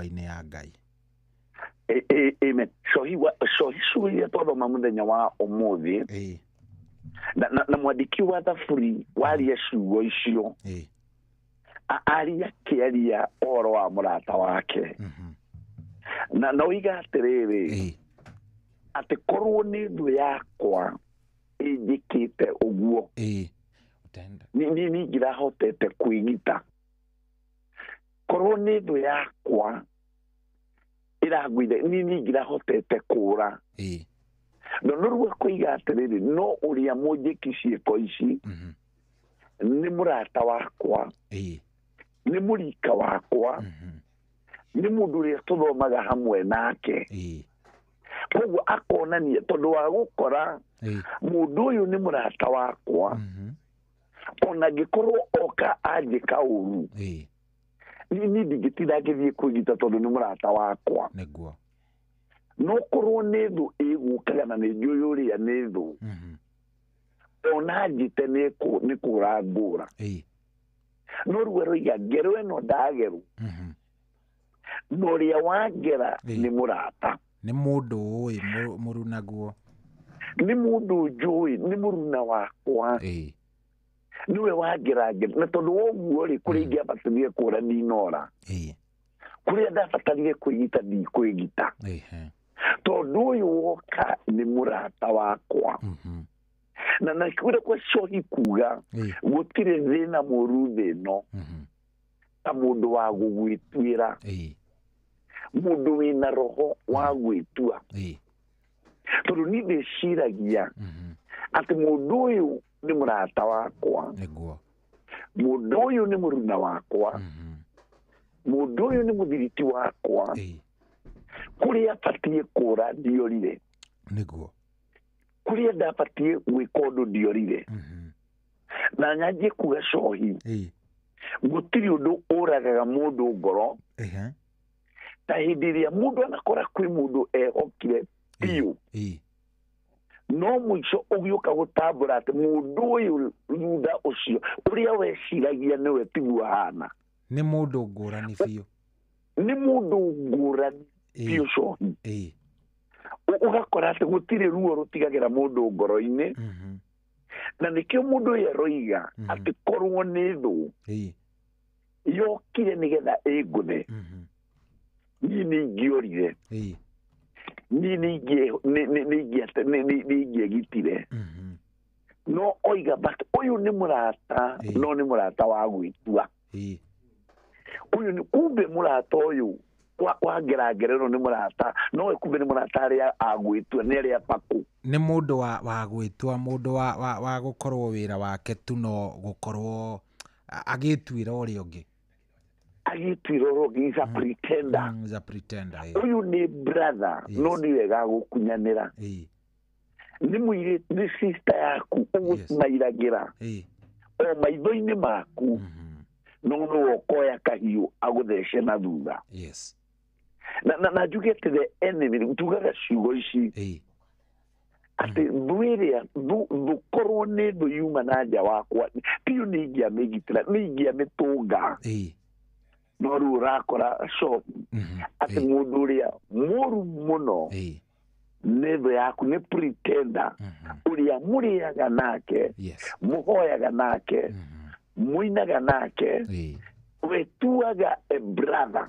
Nyũmba-inĩ ya Ngai. Amen. Cohi cohi ciugo iria twathoma mũthenya wa ũmũthĩ, na mwandĩki wa thaburi waria ciugo icio, aria akĩaria ũhoro wa mũrata wake, na oiga atĩrĩrĩ, atĩ korwo nĩ thũ yakwa ĩnjĩkĩte ũguo, Utaenda. Niĩ ningĩrahotete kwĩgita. Korwo nĩ thũ yakwa ĩrangũitha, niĩ ningĩrahotete kũra. No rĩu akoiga atĩrĩrĩ, no ũrĩa mũnjĩki ciĩko ici nĩ mũrata wakwa, nĩ mũrika wakwa, nĩ mũndũ ũrĩa tũthomaga hamwe nake. Koguo akonania tondũ wa gũkora mũndũ ũyũ nĩ mũrata wakwa, ona angĩkorwo oka anjĩka ũru, niĩ ndingĩtinda ngĩthiĩ kwĩgita tondũ nĩ mũrata wakwa. Nĩguo. No korwo nĩ thũ ĩgũkaga na nĩ njũĩ ũrĩa nĩ thũ, ona njĩte nĩ kũra ngũra. No rĩu aroiga ngero ĩno ndagerwo, na ũrĩa wangera nĩ mũrata. Nĩ mũndũ ũĩ mũrunaguo. Nĩ mũndũ njũĩ, nĩ mũruna wakwa, nĩwe wangera ngero. Na tondũ wa ũguo rĩ, kũrĩa ingĩabatarire kũra ndinora, kũrĩa ndabatarire kwĩgita ndikwĩgita, tondũ ũyũ woka nĩ mũrata wakwa. Na kũrĩa kwa cohi kuga, gũtirĩ thĩna mũru thĩ ĩno ta mũndũ wa gũgwĩtuĩra, mũndũ wĩna roho wa gwĩtua. Tondũ niĩ ndĩciragia atĩ mũndũ ũyũ nĩ mũrata wakwa, mũndũ ũyũ nĩ mũruna wakwa, mũndũ ũyũ nĩ mũthiriti wakwa, kũrĩa batiĩ kũra ndiorire, kũrĩa ndabatiĩ gwĩka ũndũ ndiorire. Na nyanjie kuga cohi, gũtirĩ ũndũ ũragaga mũndũ ngoro ta hĩndĩ ĩrĩa mũndũ anakora kwĩ mũndũ ehokire biũ, no mũico ũgĩũka gũtambũra atĩ mũndũ ũyũ thutha ũcio ũrĩa weciragia nĩwe tiguo ahana. Nĩ mũndũ ngũrani biũ. Nĩ mũndũ ngũrani biũ, cohi. Ũgakora atĩ gũtirĩ ruo rũtigagĩra mũndũ ngoro-inĩ. Na nĩkĩo mũndũ ũyũ aroiga atĩ korwo nĩ thũ yokire nĩgetha ĩngũthe, niĩ nĩ ingĩorire, niĩ nĩ ingĩegitire. No oiga but ũyũ nĩ mũrata, no nĩ mũrata wa gwĩtua. Ũyũ nĩ kumbe mũrata ũyũ wa ngera ĩno nĩ mũrata, no kumbe nĩ mũrata arĩa agwĩtua, nĩ arĩa paku. Nĩ mũndũ wa gwĩtua, mũndũ wa gũkorwo wĩra wake tu no gũkorwo agĩtuĩra ũrĩa ũngĩ. Agĩtuĩra ũrĩa ũngĩ, is a pretender. Is a pretender. Ũyũ nĩ brother, no nĩ wega gũkunyanĩra. Nĩ mũirĩtu, nĩ sister yaku ũgũmairagĩra o maitho-inĩ maku, no nĩwe ũkoya kahiũ agũthece na thutha. Na njuge atĩ the enemy, tugaga ciugo ici atĩ thũ ĩrĩa thũ korwo nĩ thũ yuma na nja wakwa, biũ nĩ ingĩamĩgitĩra, nĩ ingĩamĩtũnga. No rĩu ũrakora cohi atĩ mũndũ ũrĩa mũru mũno nĩ thũ yaku, nĩ pretender, ũrĩa mũrĩaga nake, mũhoyaga nake, mũinaga nake, wetuaga a brother,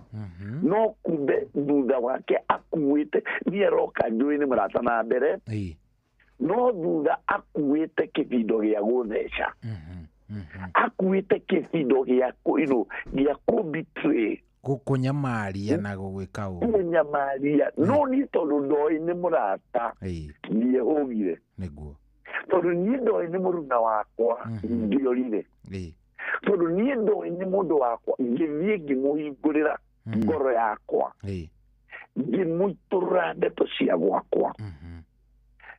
no kumbe thutha wake akuĩte, niĩ aroka njũĩ nĩ mũrata na mbere, no thutha akuĩte kĩbindo gĩa gũtheca, akuĩte kĩbindo gĩa gĩa kũ-betray, Gũkũnyamaria na gũgwĩka ũru. Kũnyamaria. No niĩ tondũ ndoĩ nĩ mũrata, niehũgire. Tondũ niĩ ndoĩ nĩ mũruna wakwa, ndiorire. Tondũ niĩ ndoĩ nĩ mũndũ wakwa, ngĩthiĩ ngĩmũhingũrĩra ngoro yakwa, ngĩmũitũrũra ndeto cia gwakwa,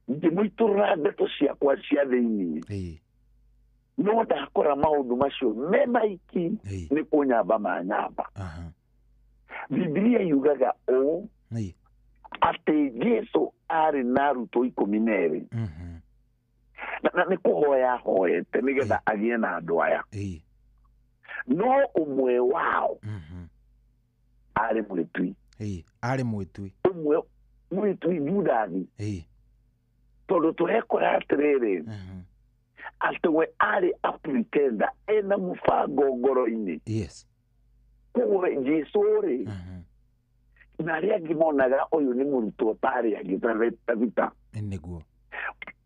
ngĩmũitũrũra ndeto ciakwa cia thĩinĩ. No ndakora maũndũ macio me maiki nĩ kũnyamba manyamba. Bibilia yugaga ũũ atĩ Jesu arĩ na arutwo 12. Na nĩ kũhoya ahoete nĩgetha agĩe na andũ aya. No ũmwe wao Arĩ mwĩtui. Arĩ mwĩtui. Ũmwe mwĩtui Judathi. Tondũ tũrekora atĩrĩrĩ, atĩ we arĩ a pretender ena mũbango ngoro-inĩ. Yes. Koguo Jesu rĩ, na arĩa angĩ monaga ũyũ nĩ mũrutwo ta arĩa angĩ ta Tabitha. Nĩguo.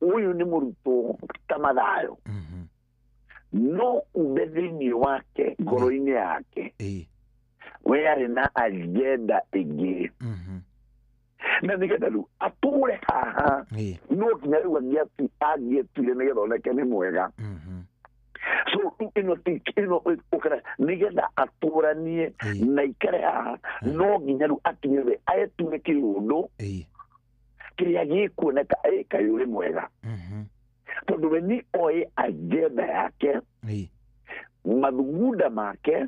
Ũyũ nĩ mũrutwo ta Mathayo. No kumbe thĩinĩ wake, ngoro-inĩ yake, we arĩ na agenda ĩngĩ. Na nĩgetha rĩu atũre haha, no nginya rĩu angĩetuire nĩgetha oneke nĩ mwega. So ĩno ti ĩno ũkara nĩgetha atũranie na ikare haha, no nginya rĩu akinyĩre aetue kĩũndũ kĩrĩa gĩkuoneka kaĩ ũrĩ mwega. Tondũ we nĩ oĩ agenda yake, mathugunda make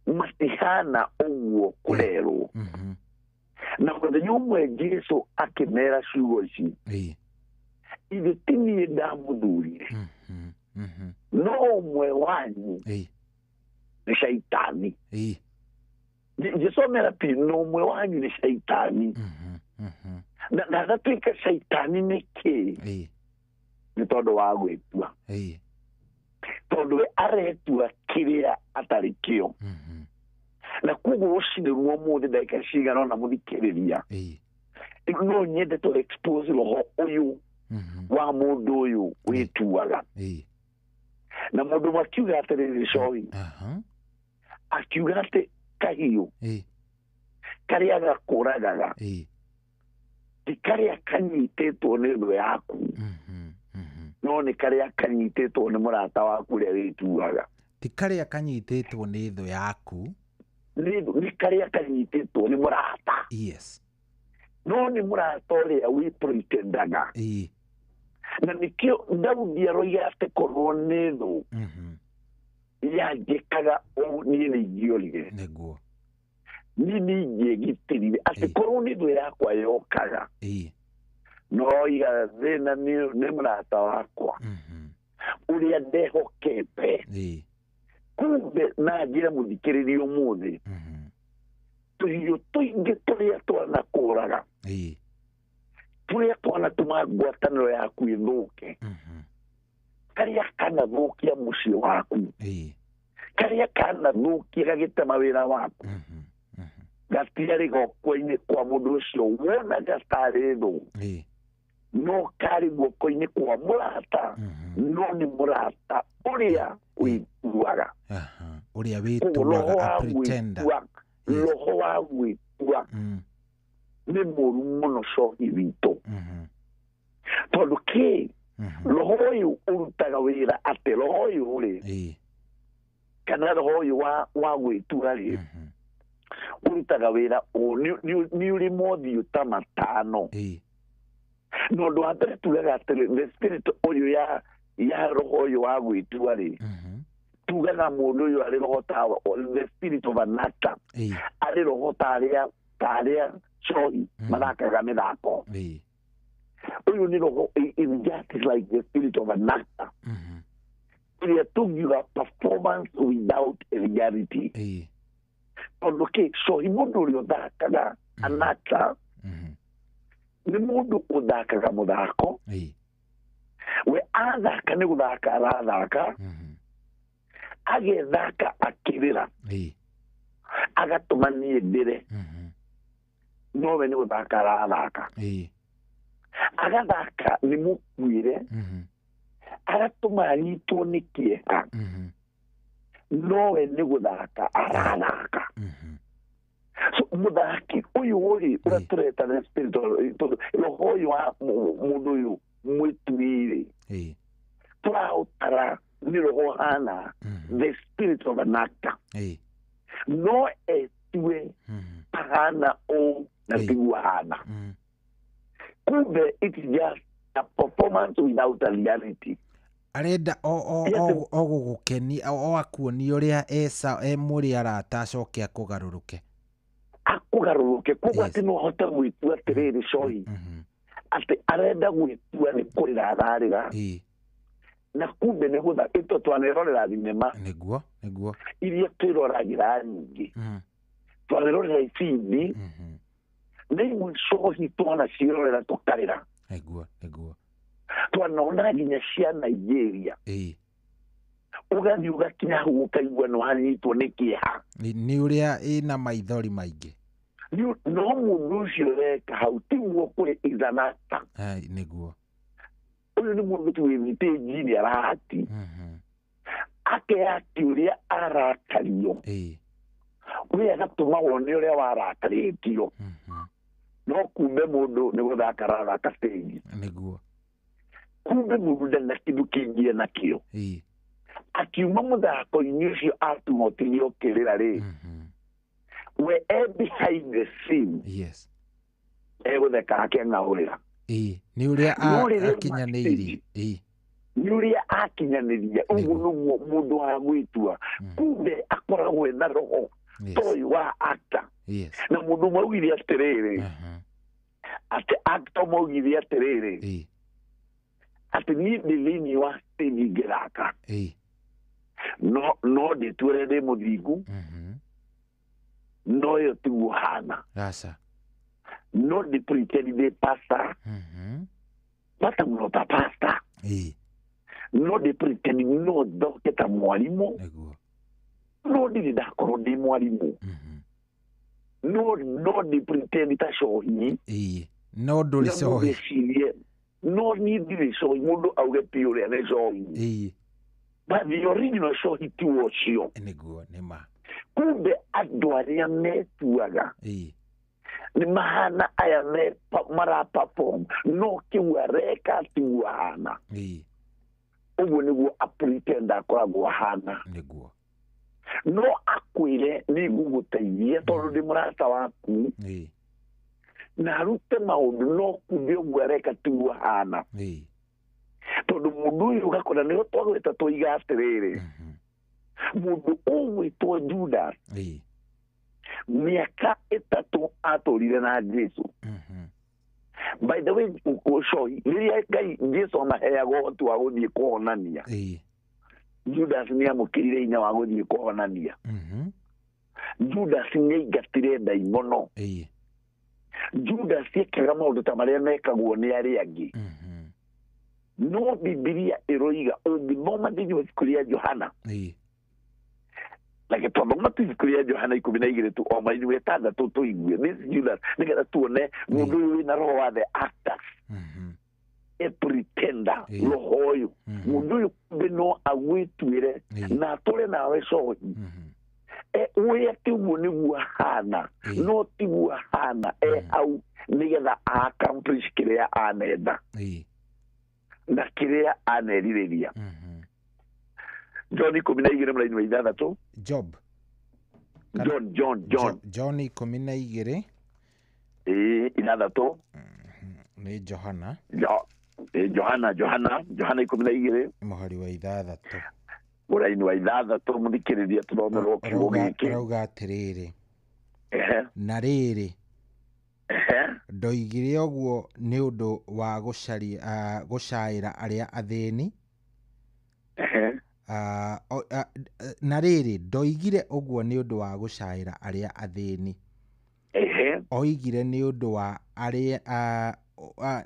matihana ũguo kũrerwo. Na mũthenya ũmwe Jesu akĩmera ciugo ici, ithe ti niĩ ndamũthurire, no ũmwe wanyu nĩ caitani. Jesu amera ti no ũmwe wanyu nĩ caitani. Na ndatuĩka caitani nĩkĩ? Nĩ tondũ wa gwĩtua. Tondũ we aretua kĩrĩa atarĩ kĩo. Na koguo rũcinĩ rwa ũmũthĩ ndagĩka cigana ũna mũthikĩrĩria, no nyende to expose roho ũyũ wa mũndũ ũyũ wĩtuaga. Na mũndũ ũmwe akiuga atĩrĩrĩ, cohi, akiuga atĩ kahiũ karĩa gakũragaga ti karĩa kanyitĩtwo nĩ thũ yaku, no nĩ karĩa kanyitĩtwo nĩ mũrata waku ũrĩa wĩtuaga. Ti karĩa kanyitĩtwo nĩ thũ yaku, nĩ karĩa kanyitĩtwo nĩ mũrata. Yes. No nĩ mũrata ũrĩa wĩpretendaga. Na nĩkĩo Daudi aroiga atĩ korwo nĩ thũ yanjĩkaga ũũ niĩ nĩ ingĩorire. Nĩguo. Niĩ nĩ ingĩegitĩrire atĩ korwo nĩ thũ yakwa yokaga, no iga thĩna nĩ mũrata wakwa ũrĩa ndehokete. Kumbe na njĩra mũthikĩrĩria ũmũthĩ, tũhiũ tũingĩ tũrĩa twanakũraga, tũrĩa twanatũma ngwatanĩro yaku ĩthũke, karĩa kanathũkia mũciĩ waku, karĩa kanathũkia gagĩtema wĩra waku, gatiarĩ guoko-inĩ kwa mũndũ ũcio wonaga tarĩ thũ, no karĩ guoko-inĩ kwa mũrata, no nĩ mũrata ũrĩa wĩtuaga. Ũrĩa wĩtuaga, a pretender. Roho wa gwĩtua nĩ mũru mũno cohi witũ. Tondũ kĩ, roho ũyũ ũrutaga wĩra atĩ roho ũyũ rĩ, kana roho ũyũ wa gwĩtua rĩ, ũrutaga wĩra ũũ, nĩ ũrĩ mothiũ ta matano. Na ũndũ wa mbere tugaga atĩrĩ, the spirit ũyũ ya roho ũyũ wa gwĩtua rĩ, tugaga mũndũ ũyũ arĩ roho ta the spirit of an actor, arĩ roho ta arĩa cohi mathakaga mĩthako. Ũyũ nĩ roho, it just like the spirit of an actor, ĩrĩa tũngiuga performance without reality. Tondũ kĩ, cohi mũndũ ũrĩa ũthakaga an actor nĩ mũndũ ũthakaga mũthako. We athaka nĩ gũthaka arathaka, agethaka akĩrĩra, agatũma niĩ ndĩre, no we nĩ gũthaka arathaka. Agathaka nĩ mũkuĩre, agatũma anyitwo nĩ kĩeha, no we nĩ gũthaka arathaka. So mũthaki ũyũ rĩ, ũrĩa tũreta the spirit, tondũ roho ũyũ wa mũndũ ũyũ mwĩtui rĩ, tũraũtara nĩ roho hana the spirit of an actor. No etue ahana ũũ na tiguo ahana. Kumbe it is just a performance without a reality. Arenda o gũgũkenia, o akuonia ũrĩa e mũrĩ arata acoke akũgarũrũke. Akũgarũrũke. Koguo atĩ no ahote gwĩtua atĩrĩrĩ cohi, atĩ arenda gwĩtua nĩ kũrĩra ararĩra, na kumbe nĩ gũthaka. Ĩto twanerorera thinema. Nĩguo, nĩguo. Iria twĩroragĩra nyingĩ. Twanerorera ibindi na imwe cohi twanaciĩrorera tũkarĩra. Nĩguo, nĩguo. Twanona nginya cia Nigeria. Ũgathiĩ ũgakinya hau ũkaigua nĩ wanyitwo nĩ kĩeha. Nĩ ũrĩa ĩna maithori maingĩ. No mũndũ ũcio ũreka hau tiguo kũrĩ is an actor. Nĩguo. Ũyũ nĩ mũndũ tu wĩ thitĩnji-inĩ arahati. Akeati ũrĩa arakario. We agatũma wone ũrĩa warakarĩtio. No kumbe mũndũ nĩ gũthaka arathaka stage. Nĩguo. Kumbe mũndũ ndarĩ na kĩndũ kĩngĩ enakĩo. Akiuma mũthako-inĩ ũcio atuma ũtige ũkĩrĩra rĩ. We e behind the scene. Yes. Egũtheka akĩng'aũrĩra. Nĩ ũrĩa akinyanĩirie. Nĩ ũrĩa akinyanĩria. Ũguo nĩguo mũndũ wa gwĩtua. Kumbe akoragwo ena roho toy wa actor. Na mũndũ maugire atĩrĩrĩ. Atĩ actor maugire atĩrĩrĩ. Atĩ niĩ ndĩ thĩinĩ wa stage ngĩthaka. No ndĩtuĩre ndĩ mũthingu. No ĩyo tiguo hana. Aca. No ndĩ pretend ndĩ pastor. Bata mũno ta pastor. No ndĩ pretend no ndoke ta mwarimũ. Nĩguo. No ndirĩ ndakorwo ndĩ mwarimũ. No ndĩ pretend ta cohi. No ndũrĩ cohi. No niĩ ndirĩ cohi. Mũndũ auge piũ ũrĩa nĩ cohi. But the original cohi ti ũcio. Nĩguo, nĩ ma. Kumbe andũ arĩa metuaga nĩ mahana aya mara perform no kĩu areka tiguo ahana. Ũguo nĩguo a pretend akoragwo ahana. Nĩguo. No akwĩre nĩ ngũgũteithia tondũ ndĩ mũrata waku. Na arute maũndũ no kumbe ũguo areka tiguo ahana. Tondũ mũndũ ũyũ ũgakora nĩho twagwĩta twoiga atĩrĩrĩ. Mũndũ ũgwĩtwo Judas mĩaka 3 atũrire na Jesu. By the way, ũcoi rĩrĩa Ngai Jesu amaheaga ũhoti wa gũthiĩ kũhonania, Judas nĩ amũkĩrire hinya wa gũthiĩ kũhonania. Judas nĩ aingatire ndaimono. Judas ekaga maũndũ ta marĩa mekagwo nĩ arĩa angĩ. No Bibilia ĩroiga ũngĩthoma thĩinĩ wa ibuku rĩa Johana, like twathoma tu ibuku rĩa Johana 12 tu o maini wa 6 tũigue this Judas nĩgetha tuone mũndũ ũyũ wĩna roho wa the actors, a pretender, roho ũyũ. Mũndũ ũyũ kumbe no agwĩtuĩre na atũre nawe cohi. Ũrĩa atĩ ũguo nĩguo ahana, no tiguo ahana, e hau nĩgetha accomplish kĩrĩa anenda na kĩrĩa anerirĩria. John 12 mũraini wa 6. Job. John. John 12. 6. Nĩ Johana. Johana 12. Mũhari wa 6. Mũraini wa 6 mũthikĩrĩria tũthomerwo kiugo gĩkĩ. Ũrauga atĩrĩrĩ. Na rĩrĩ. Ndoigire ũguo nĩ ũndũ wa gũcaĩra arĩa athĩni. Na rĩrĩ ndoigire ũguo nĩ ũndũ wa gũcaĩra arĩa athĩni. Oigire nĩ ũndũ wa arĩa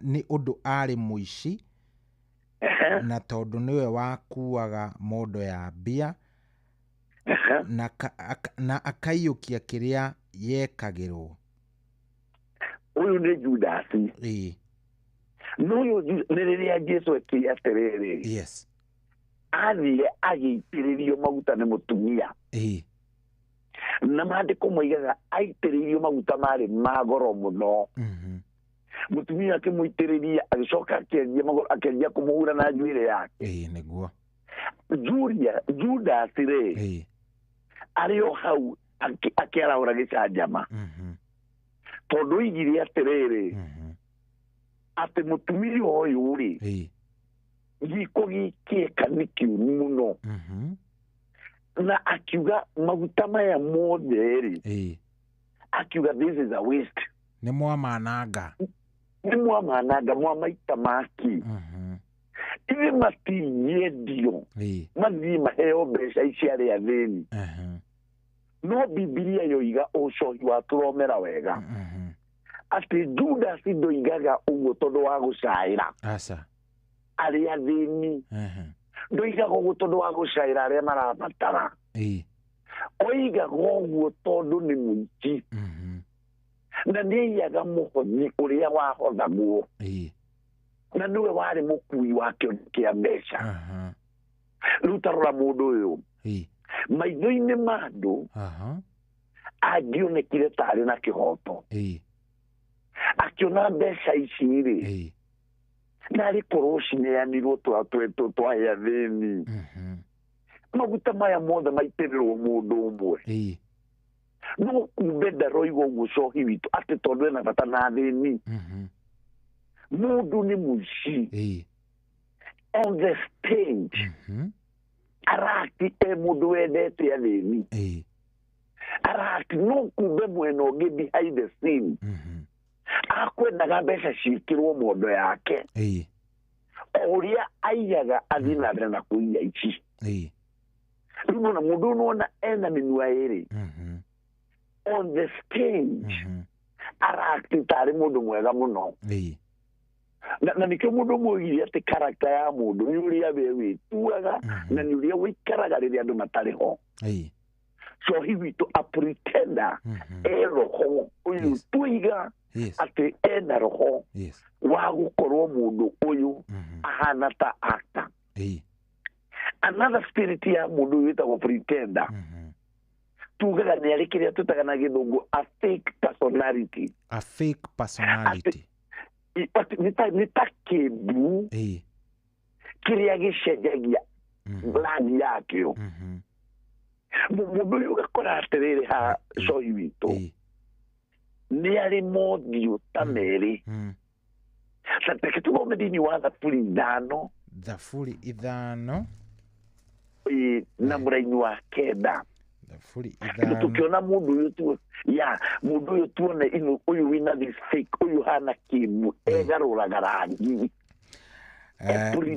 nĩ ũndũ arĩ mũici na tondũ nĩwe wakuaga mondo ya mbia na akaiyũkia kĩrĩa yekagĩrwo. Ũyũ nĩ Judas. No ũyũ nĩ rĩrĩa Jesu ekire atĩrĩrĩ. Yes. Athire agĩitĩrĩrio maguta nĩ mũtumia. Na maandĩko moigaga aitĩrĩirio maguta marĩ ma goro mũno. Mũtumia akĩmũitĩrĩria agĩcoka akĩanjia kũmũhura na njuĩrĩ yake. Nĩguo. Judas rĩ arĩ o hau akĩarahũra gĩcanjama. Tondũ oigire atĩrĩrĩ atĩ mũtumia ũyũ rĩ gĩko gĩkĩeka nĩ kĩũru mũno. Na akiuga maguta maya mothe rĩ, akiuga this is a waste. Nĩ mwamananga. Nĩ mwamananga mwamaita maki. Ithe matingĩendio mathiĩ maheo mbeca ici arĩa athĩni. No Bibilia yoiga ũcohi wa tũromera wega. Atĩ Judas ndoigaga ũguo tondũ wa gũcaĩra. Aca. Arĩa athĩni. Ndoigaga ũguo tondũ wa gũcaĩra arĩa marabatara. Oigaga ũguo tondũ nĩ mũici. Na nĩaiyaga mũhothi ũrĩa wahothagwo. Na nĩwe warĩ mũkui wa kĩondo kĩa mbeca. Rĩu ta rora mũndũ ũyũ. Maitho-inĩ ma andũ angĩonekire ta arĩ na kĩhoto. Akĩona mbeca ici rĩ, na arĩ korwo cineanirwo twahe athĩni. Maguta maya mothe maitĩrĩrwo mũndũ ũmwe. No kumbe ndaroiga ũguo cohi witũ atĩ tondũ ena bata na athĩni. Mũndũ nĩ mũici. On the stage arati e mũndũ wendete athĩni. Arati no kumbe mwena ũngĩ behind the scene. Akwendaga mbeca ciĩkĩrwo mondo yake. O ũrĩa aiyaga athiĩ na mbere na kũiya ici. Rĩu nona mũndũ nona ena mĩnua ĩrĩ. On the stage arati tarĩ mũndũ mwega mũno. Na nĩkĩo mũndũ ũmwe oigire atĩ character ya mũndũ nĩ ũrĩa we wĩtuaga na nĩ ũrĩa wĩikaraga rĩrĩa andũ matarĩ ho. Cohi witũ a pretender e roho ũyũ tuiga atĩ ena roho wa gũkorwo mũndũ ũyũ ahana ta actor. Another spirit ya mũndũ ũyũ wĩtagwo pretender. Tugaga nĩ arĩ kĩrĩa twĩtaga na gĩthũngũ a fake personality. A fake personality. Nĩ ta kĩmbu kĩrĩa gĩcenjagia rangi yakĩo. Mũndũ ũyũ ũgakora atĩrĩrĩ ha cohi witũ nĩ arĩ mothiũ ta merĩ. Reke tũthome thĩinĩ wa Thaburi 5. Thaburi 5 na mũraini wa 9. Thaburi 5. Tukiona mũndũ ũyũ tu ya mũndũ ũyũ tuone ino ũyũ wĩna this fake ũyũ hana kĩmbu egarũraga rangi. Thaburi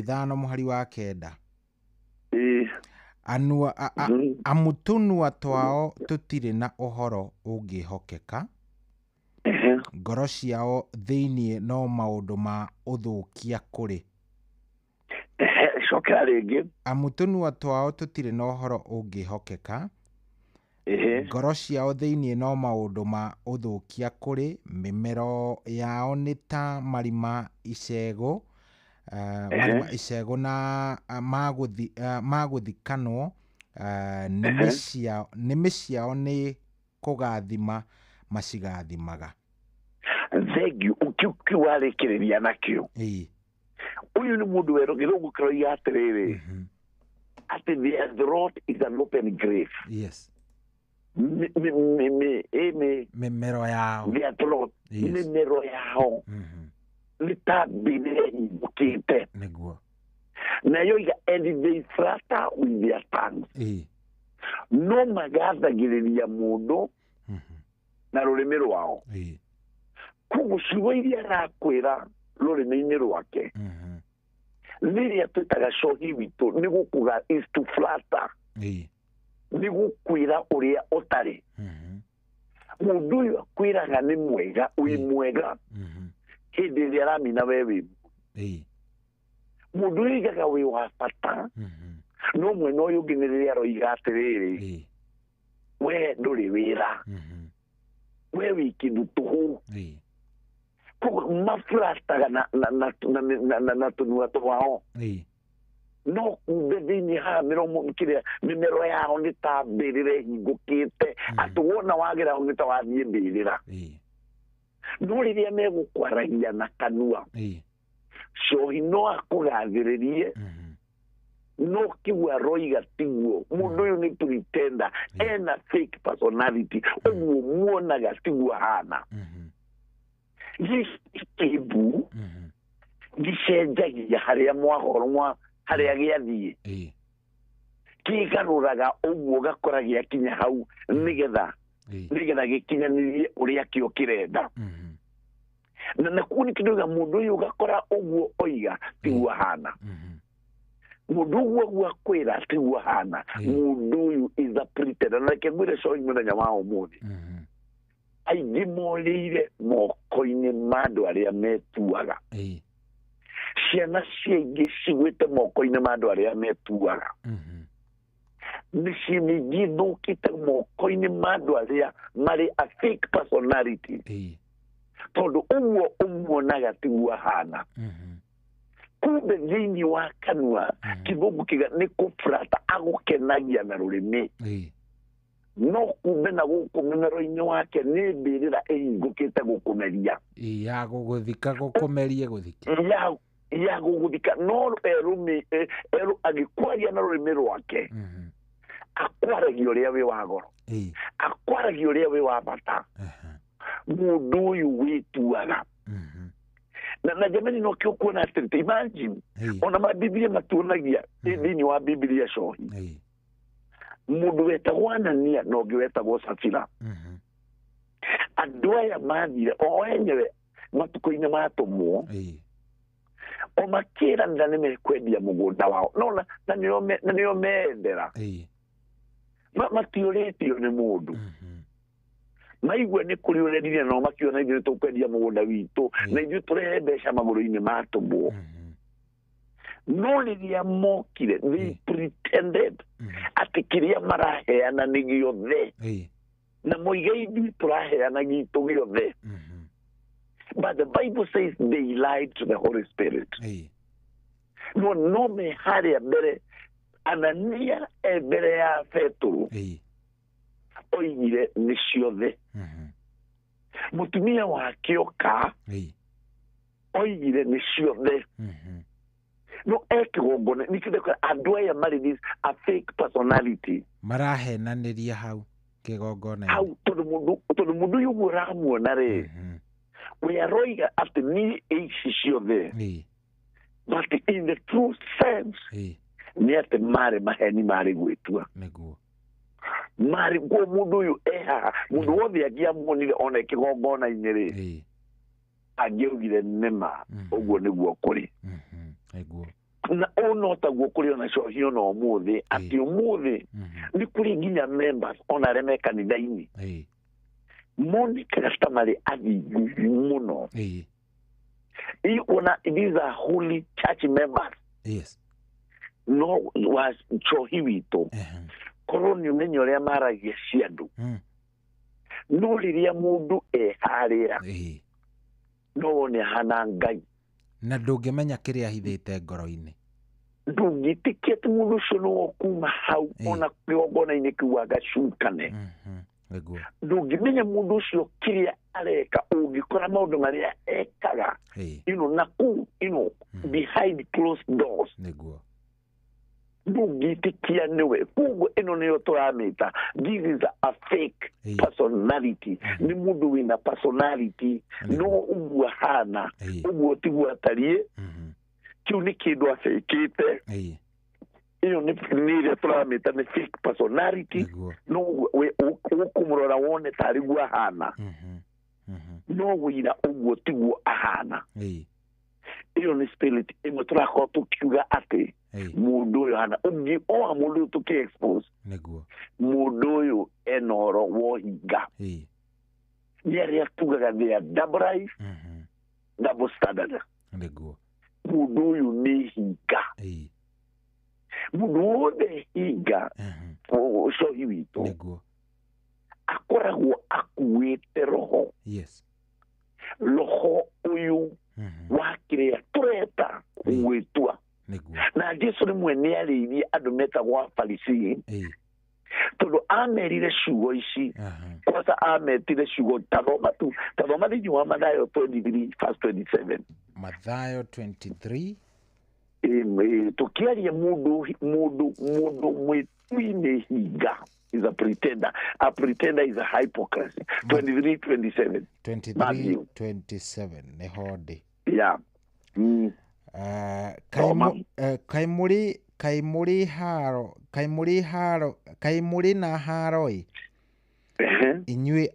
5 mũhari wa 9. Amu tũnua twao tũtirĩ na ũhoro ũngĩhokeka. Ngoro ciao thĩinĩ no maũndũ ma ũthũkia kũrĩ. Cokera rĩngĩ. Amu tũnua twao tũtirĩ na ũhoro ũngĩhokeka. Ngoro ciao thĩinĩ no maũndũ ma ũthũkia kũrĩ. Mĩmero yao nĩ ta marima icegũ, marima icegũ na magũthikanwo. Nĩmĩ ciao nĩ kũgathima macigathimaga. Thengiũ kĩu warĩkĩrĩria nakĩo. Ũyũ nĩ mũndũ werũ gĩthũngũ kĩroiga atĩrĩrĩ atĩ their throat is an open grave. Yes. Mĩmero yao. Their throat mĩmero yao nĩ ta mbĩrĩra ĩhingũkĩte. Nĩguo. Na yoiga and they flatter with their tongues. No magathagĩrĩria mũndũ na rũrĩmĩ rwao. Koguo ciugo iria arakwĩra rũrĩmĩ-inĩ rwake rĩrĩa twĩtaga cohi witũ nĩ gũkuga is to flatter. Nĩ gũkwĩra ũrĩa ũtarĩ. Mũndũ ũyũ akwĩraga nĩ mwega, wĩ mwega hĩndĩ ĩrĩa aramina we wĩ. Mũndũ ũyũ oigaga wĩ wa bata no mwena ũyũ ũngĩ nĩ rĩrĩa aroiga atĩrĩrĩ we ndũrĩ wĩra, we wĩ kĩndũ tũhũ. Koguo maflataga na tũnua twao. No kumbe thĩinĩ haha mĩromo kĩrĩa mĩmero yao nĩ ta mbĩrĩra ĩhingũkĩte atĩ wona wagera hau nĩ ta wathiĩ mbĩrĩra. No rĩrĩa megũkwaragia na kanua cohi no akũgathĩrĩrie no kĩu aroiga tiguo. Mũndũ ũyũ nĩ pretender, ena fake personality ũguo muonaga tiguo ahana. Gĩkĩ kĩmbu gĩcenjagia harĩa mwahoro harĩa gĩathiĩ. Kĩgarũraga ũguo ũgakora gĩakinya hau nĩgetha gĩkinyanĩrie ũrĩa kĩo kĩrenda. Na nakuo nĩ kĩndũ mũndũ ũyũ ũgakora ũguo oiga tiguo ahana. Mũndũ ũguo gwakwĩra tiguo ahana. Mũndũ ũyũ is a pretender. Na reke ngwĩre coĩ mũthenya wa ũmũthĩ. Aingĩ morĩire moko-inĩ ma andũ arĩa metuaga. Ciana ciaingĩ cigwĩte moko-inĩ ma andũ arĩa metuaga. Mĩciĩ mĩingĩ ĩthũkĩte moko-inĩ ma andũ arĩa marĩ a fake personality. Tondũ ũguo ũmuonaga tiguo ahana. Kumbe thĩinĩ wa kanua kĩthũngũ kĩga nĩ kũburata agũkenagia na rũrĩmĩ. No kumbe na gũkũ mũmero-inĩ wake nĩ mbĩrĩra ĩhingũkĩte gũkũmeria. Ya gũgũthika gũkũmerie gũthike. Ya gũgũthika no erũmĩ erũ agĩkwaria na rũrĩmĩ rwake. Akwaragia ũrĩa wĩ wa goro. Akwaragia ũrĩa wĩ wa bata. Mũndũ ũyũ wĩtuaga. Na jamani no kĩo kuona atĩrĩ imagine ona ma Biblia matuonagia thĩinĩ wa Biblia cohi. Mũndũ wetagwo Anania na ũngĩ wetagwo Safira. Andũ aya mathire o enyewe matukũ-inĩ matũmwo. O makĩranĩra nĩ mekwendia mũgũnda wao. No na nĩo meendera. Matiũrĩtio nĩ mũndũ. Maigua nĩ kũrĩ ũrendire nao makiona ithuĩ tũkwendia mũgũnda witũ na ithuĩ tũrehe mbeca magũrũ-inĩ matũmwo. No rĩrĩa mokire they pretended atĩ kĩrĩa maraheana nĩ gĩothe. Na moiga ithuĩ tũraheana gitũ gĩothe. But the Bible says they lied to the Holy Spirit. No no me harĩa mbere Anania e mbere ya Petero. Oigire nĩ ciothe. Mũtumia wake oka oigire nĩ ciothe. No ekĩgongona nĩkĩo andũ aya marĩ this a fake personality. Marahenanĩria hau kĩgongona-inĩ. Hau tondũ mũndũ ũyũ ũguo ũramuona rĩ we aroiga atĩ niĩ ici ciothe. But in the true sense nĩ atĩ marĩ maheni marĩ gwĩtua. Nĩguo. Marĩ guo mũndũ ũyũ e haha mũndũ wothe angĩamuonire ona kĩgongona-inĩ rĩ angĩaugire nĩma ũguo nĩguo kũrĩ. Nĩguo. Na ũũ no taguo kũrĩ ona cohi ona ũmũthĩ atĩ ũmũthĩ nĩ kũrĩ nginya members ona arĩa me kanitha-inĩ monekaga ta marĩ athingu mũno. Ona these are holy church members. Yes. No wa cohi witũ korwo nĩ ũmenyo ũrĩa maragia cia andũ. No rĩrĩa mũndũ e harĩa no wone ahana Ngai. Na ndũngĩmenya kĩrĩa ahithĩte ngoro-inĩ. Ndũngĩtĩkia atĩ mũndũ ũcio no kuma hau ona kĩgongona-inĩ kĩu agacukane. Ndũngĩmenya mũndũ ũcio kĩrĩa areka ũngĩkora maũndũ marĩa ekaga you know, na kũu you know, behind closed doors. Nĩguo. Ndũngĩtĩkia nĩwe. Koguo ĩno nĩyo tũramĩta this is a fake personality. Nĩ mũndũ wĩna personality no ũguo ahana ũguo tiguo atariĩ. Kĩu nĩ kĩndũ abĩkĩte. Ĩyo nĩ ĩrĩa tũramĩta nĩ fake personality. No ũkũmũrora wone tarĩ guo ahana. No wĩira ũguo tiguo ahana. Ĩyo nĩ spirit ĩmwe tũrakorwo tũkiuga atĩ mũndũ ũyũ hana ũngĩ oa mũndũ ũyũ tũkĩ expose. Nĩguo. Mũndũ ũyũ ena ũhoro wa ũhinga. Nĩ arĩa tugaga they are double life, double standard. Nĩguo. Mũndũ ũyũ nĩ hinga. Mũndũ wothe hinga ũcohi witũ. Nĩguo. Akoragwo akuĩte roho. Yes. Roho ũyũ wa kĩrĩa tũreta gwĩtua. Na Jesu rĩmwe nĩ arĩirie andũ metagwo Afarisii tondũ amerire ciugo ici. Kwanza ametire ciugo tathoma tu tathoma thĩinĩ wa Mathayo 23 verse 27. Mathayo 23 tũkĩaria mũndũ mwĩtui nĩ hinga is a pretender. A pretender is a hypocrisy. 23:27. 23:27 nĩho ndĩ. Yeah. Kaĩ mũrĩ na haro-ĩ inyuĩ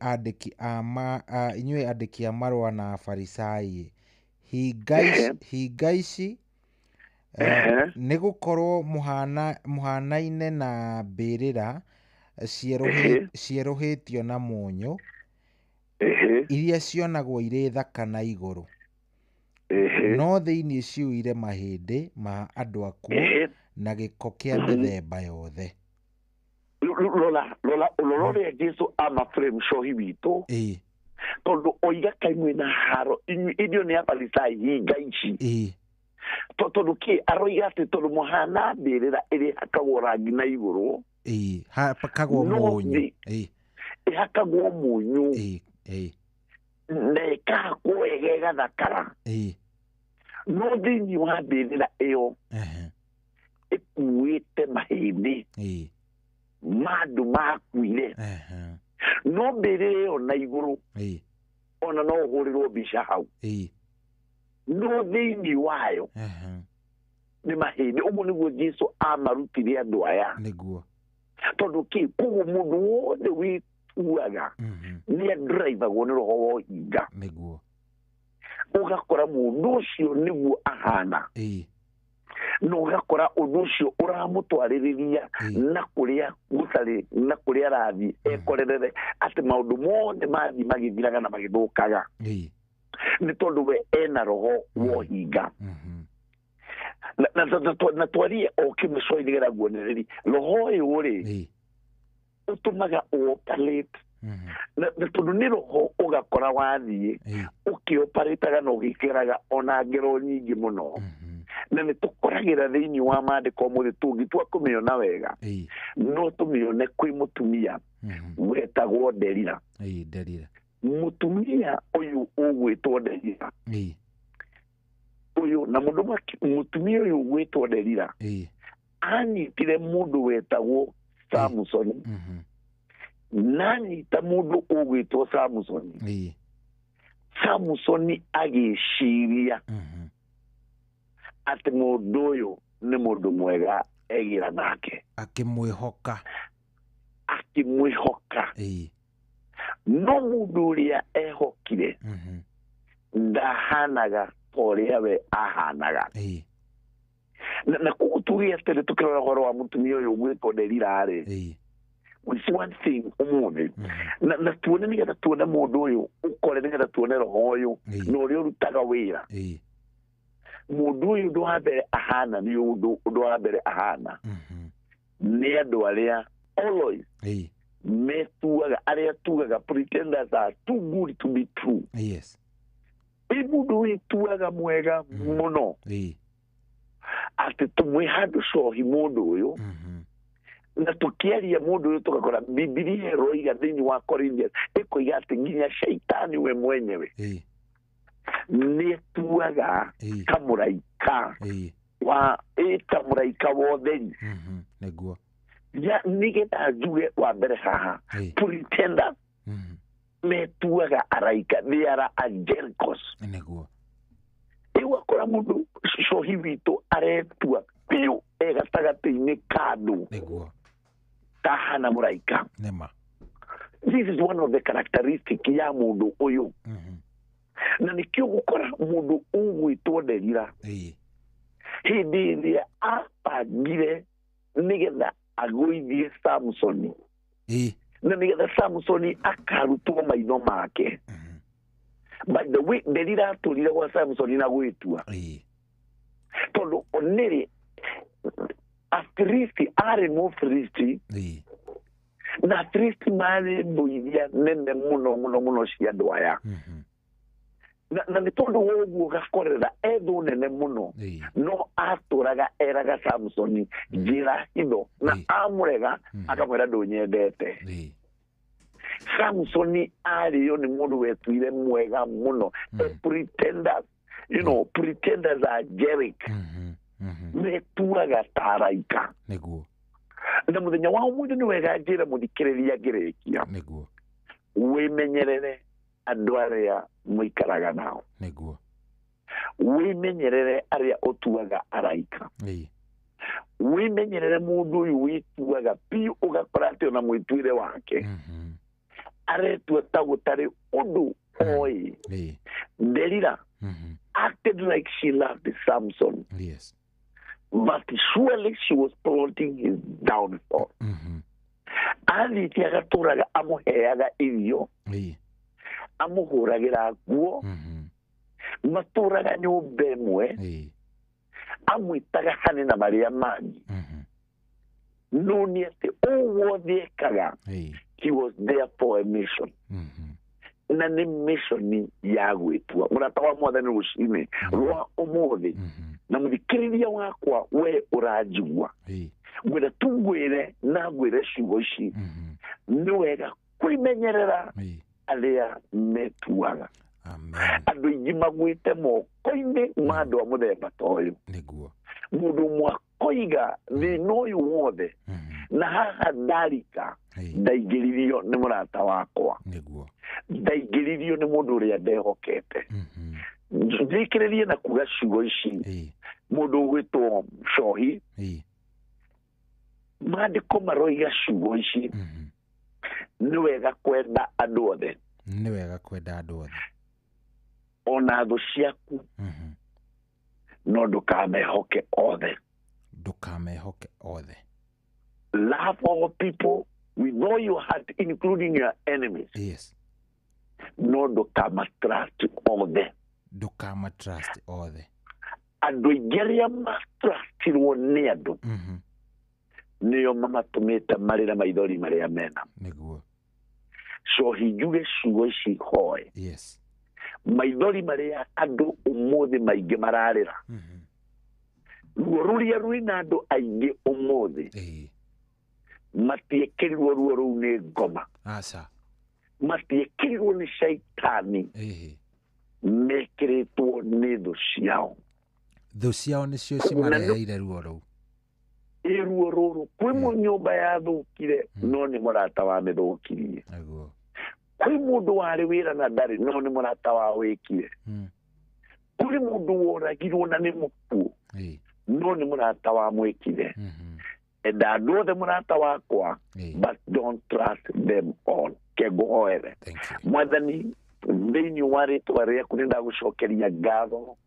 andĩki a marũa na Afarisai, hinga ici Nĩ gũkorwo mũhanaine na mbĩrĩra cierũhĩtio na mũnyũ, iria cionagwo irĩ thaka na igũrũ, no thĩinĩ ciyũire mahĩndĩ ma andũ akuũ na gĩko kĩa mĩthemba yothe. Rora rora rora ũrĩa Jesu amaframe cohi witũ, tondũ oiga kaĩ mwĩna haro inyuĩ nĩ Afarisai hinga ici. Tondũ kĩ aroiga atĩ tondũ mũhana mbĩrĩra ĩrĩa ĩhakagwo rangi na igũrũ, hakagwo mũnyũ, ĩhakagwo mũnyũ, na ĩkahakwo wega ĩgathakara, no thĩinĩ wa mbĩrĩra ĩyo ĩkuĩte mahĩndĩ ma andũ makuire, no mbĩrĩra ĩyo na igũrũ ona no ũhũrĩrwo mbica hau, no thĩinĩ wayo nĩ mahĩndĩ. Ũguo nĩguo Jesu amarutire andũ aya. Nĩguo. Tondũ kĩ koguo mũndũ wothe wĩtuaga nĩ andiraivagwo nĩ roho wa ũhinga. Nĩguo. Ũgakora mũndũ ũcio nĩguo ahana, na ũgakora ũndũ ũcio ũramũtwarĩrĩria na kũrĩa gũtarĩ na kũrĩa arathiĩ ekorerere atĩ maũndũ mothe mathiĩ magĩthiraga na magĩthũkaga, nĩ tondũ we ena roho wa ũhinga. Na twarie o kĩmwe coĩ nĩgetha nguonererie roho ũyũ rĩ ũtũmaga ũoperate, na tondũ nĩ roho ũgakora wathiĩ ũkĩoperataga na ũgĩkĩraga ona ngero nyingĩ mũno. Na nĩ tũkoragĩra thĩinĩ wa maandĩko ũmũthĩ tũngĩtua kũmĩona wega, no tũmĩone kwĩ mũtumia wetagwo Delila. Mũtumia ũyũ ũgwĩtwo Delila, ũyũ na mũndũ mũtumia ũyũ ũgwĩtwo Delila anyitire mũndũ wetagwo Samson, na anyita mũndũ ũgwĩtwo Samson, Samson agĩciria atĩ mũndũ ũyũ nĩ mũndũ mwega egĩra nake, akĩmwĩhoka, akĩmwĩhoka. No mũndũ ũrĩa ehokire ndahanaga ta ũrĩa we ahanaga. Na koguo tuge atĩrĩ tũkĩrora ũhoro wa mũtumia ũyũ ũgwĩtwo Delila rĩ, with one thing ũmũthĩ, na tuone nĩgetha tuone mũndũ ũyũ ũkore, nĩgetha tuone roho ũyũ na ũrĩa ũrutaga wĩra. Mũndũ ũyũ ũndũ wa mbere ahana nĩ ũndũ wa mbere ahana nĩ andũ arĩa always metuaga, arĩa tugaga pretenders are too good to be true. Yes. Ĩ mũndũ wĩtuaga mwega mũno atĩ tũmwĩ handũ cohi mũndũ ũyũ, na tũkĩaria mũndũ ũyũ tũgakora Bibilia ĩroiga thĩinĩ wa Corinthians ĩkoiga atĩ nginya shaitani we mwenyewe nĩ etuaga kamũraika wa kamũraika wa ũtheri. Nĩguo. Nĩgetha njuge wa mbere haha, pretenders metuaga araika, they are angelicos. Nĩguo. Ĩgakora mũndũ cohi witũ aretua biũ e gatagatĩ-inĩ ka andũ. Nĩguo. Tahana mũraika. Nĩma. This is one of the characteristic ya mũndũ ũyũ. Na nĩkĩo gũkora mũndũ ũgwĩtwo Delila hĩndĩ ĩrĩa abangire nĩgetha agũithie Samsoni, na nĩgetha Samsoni akarutwo maitho make. By the way, Delila atũrire gwa Samsoni na gwĩtua, tondũ nĩrĩ Afilisti arĩ Mũfilisti, na Afilisti marĩ mbũithia nene mũno mũno mũno cia andũ aya. Na nĩ tondũ wa ũguo gakorera ethũ nene mũno, no atũraga eraga Samsoni njĩra hitho, na amũrega akamwĩra ndũnyendete. Samsoni arĩo nĩ mũndũ wetuire mwega mũno. Pretenders, you know, pretenders are angelic. Metuaga ta araika. Nĩguo. Na mũthenya wa ũmũthĩ nĩ wega njĩra mũthikĩrĩria ngĩrĩkia. Nĩguo. Wĩmenyerere andũ arĩa mũikaraga nao. Nĩguo. Wĩmenyerere arĩa ũtuaga araika. Wĩmenyerere mũndũ ũyũ wĩtuaga biũ, ũgakora atĩ ona mwĩtuĩre wake aretua ta gũtarĩ ũndũ oĩ. Delila acted like she loved Samson. Yes. But surely she was plotting his downfall. Athiĩte agatũraga amũheaga irio, amũhũragĩra nguo, matũraga nyũmba ĩmwe, amwĩtaga hane na marĩa mangĩ. No nĩ atĩ ũũ wothe ekaga, he was there for a mission. Na nĩ mission ya gwĩtua. Mũrata wa Mwathani rũcinĩ rwa ũmũthĩ, na mũthikĩrĩria wakwa we ũranjigua, ngwĩra tu ngwĩre na ngwĩre ciugo ici, nĩ wega kwĩmenyerera arĩa metuaga. Andũ aingĩ magwĩte moko-inĩ ma andũ a mũthemba ta ũyũ. Mũndũ ũmwe akoiga thĩna ũyũ wothe na haha ndarika ndaingĩririo nĩ mũrata wakwa, ndaingĩririo nĩ mũndũ ũrĩa ndehokete. Njĩkĩrĩrie na kuga ciugo ici, mũndũ ũgwĩtwo Cohi, maandĩko maroiga ciugo ici, nĩ wega kwenda andũ othe, nĩ wega kwenda andũ othe, ona thũ ciaku, no ndũkamehoke othe. Ndũkamehoke othe. Love all people with all your heart, including your enemies. Yes. No ndũkamatrust othe. Ndũkamatrust othe. Andũ aingĩ arĩa matrustirwo nĩ andũ, nĩo mamatũmĩte marĩre maithori marĩa mena. Nĩguo. Cohi njuge ciugo ici hoe. Yes. Maithori marĩa andũ ũmũthĩ maingĩ mararĩra, ruo rũrĩa rwĩna andũ aingĩ ũmũthĩ, matiĩkĩrirwo ruo rũu nĩ ngoma. Aca. Matiĩkĩrirwo nĩ caitani. Mekĩrĩtwo nĩ thũ ciao. Thũ ciao nĩcio cimareheire ruo rũu. Ĩ ruo rũrũ kwĩ nyũmba yathũkire, no nĩ mũrata wamĩthũkirie. Kwĩ mũndũ warĩ wĩra na ndarĩ, no nĩ mũrata wa wĩkire. Kũrĩ mũndũ woragirwo na nĩ mũkuũ, no nĩ mũrata wa mwĩkire. Enda andũ othe mũrata wakwa, but don't trust them all. Ke ngũhoere. Mwathani, thĩinĩ wa rĩtwa rĩaku nĩ ndagũcokeria ngatho,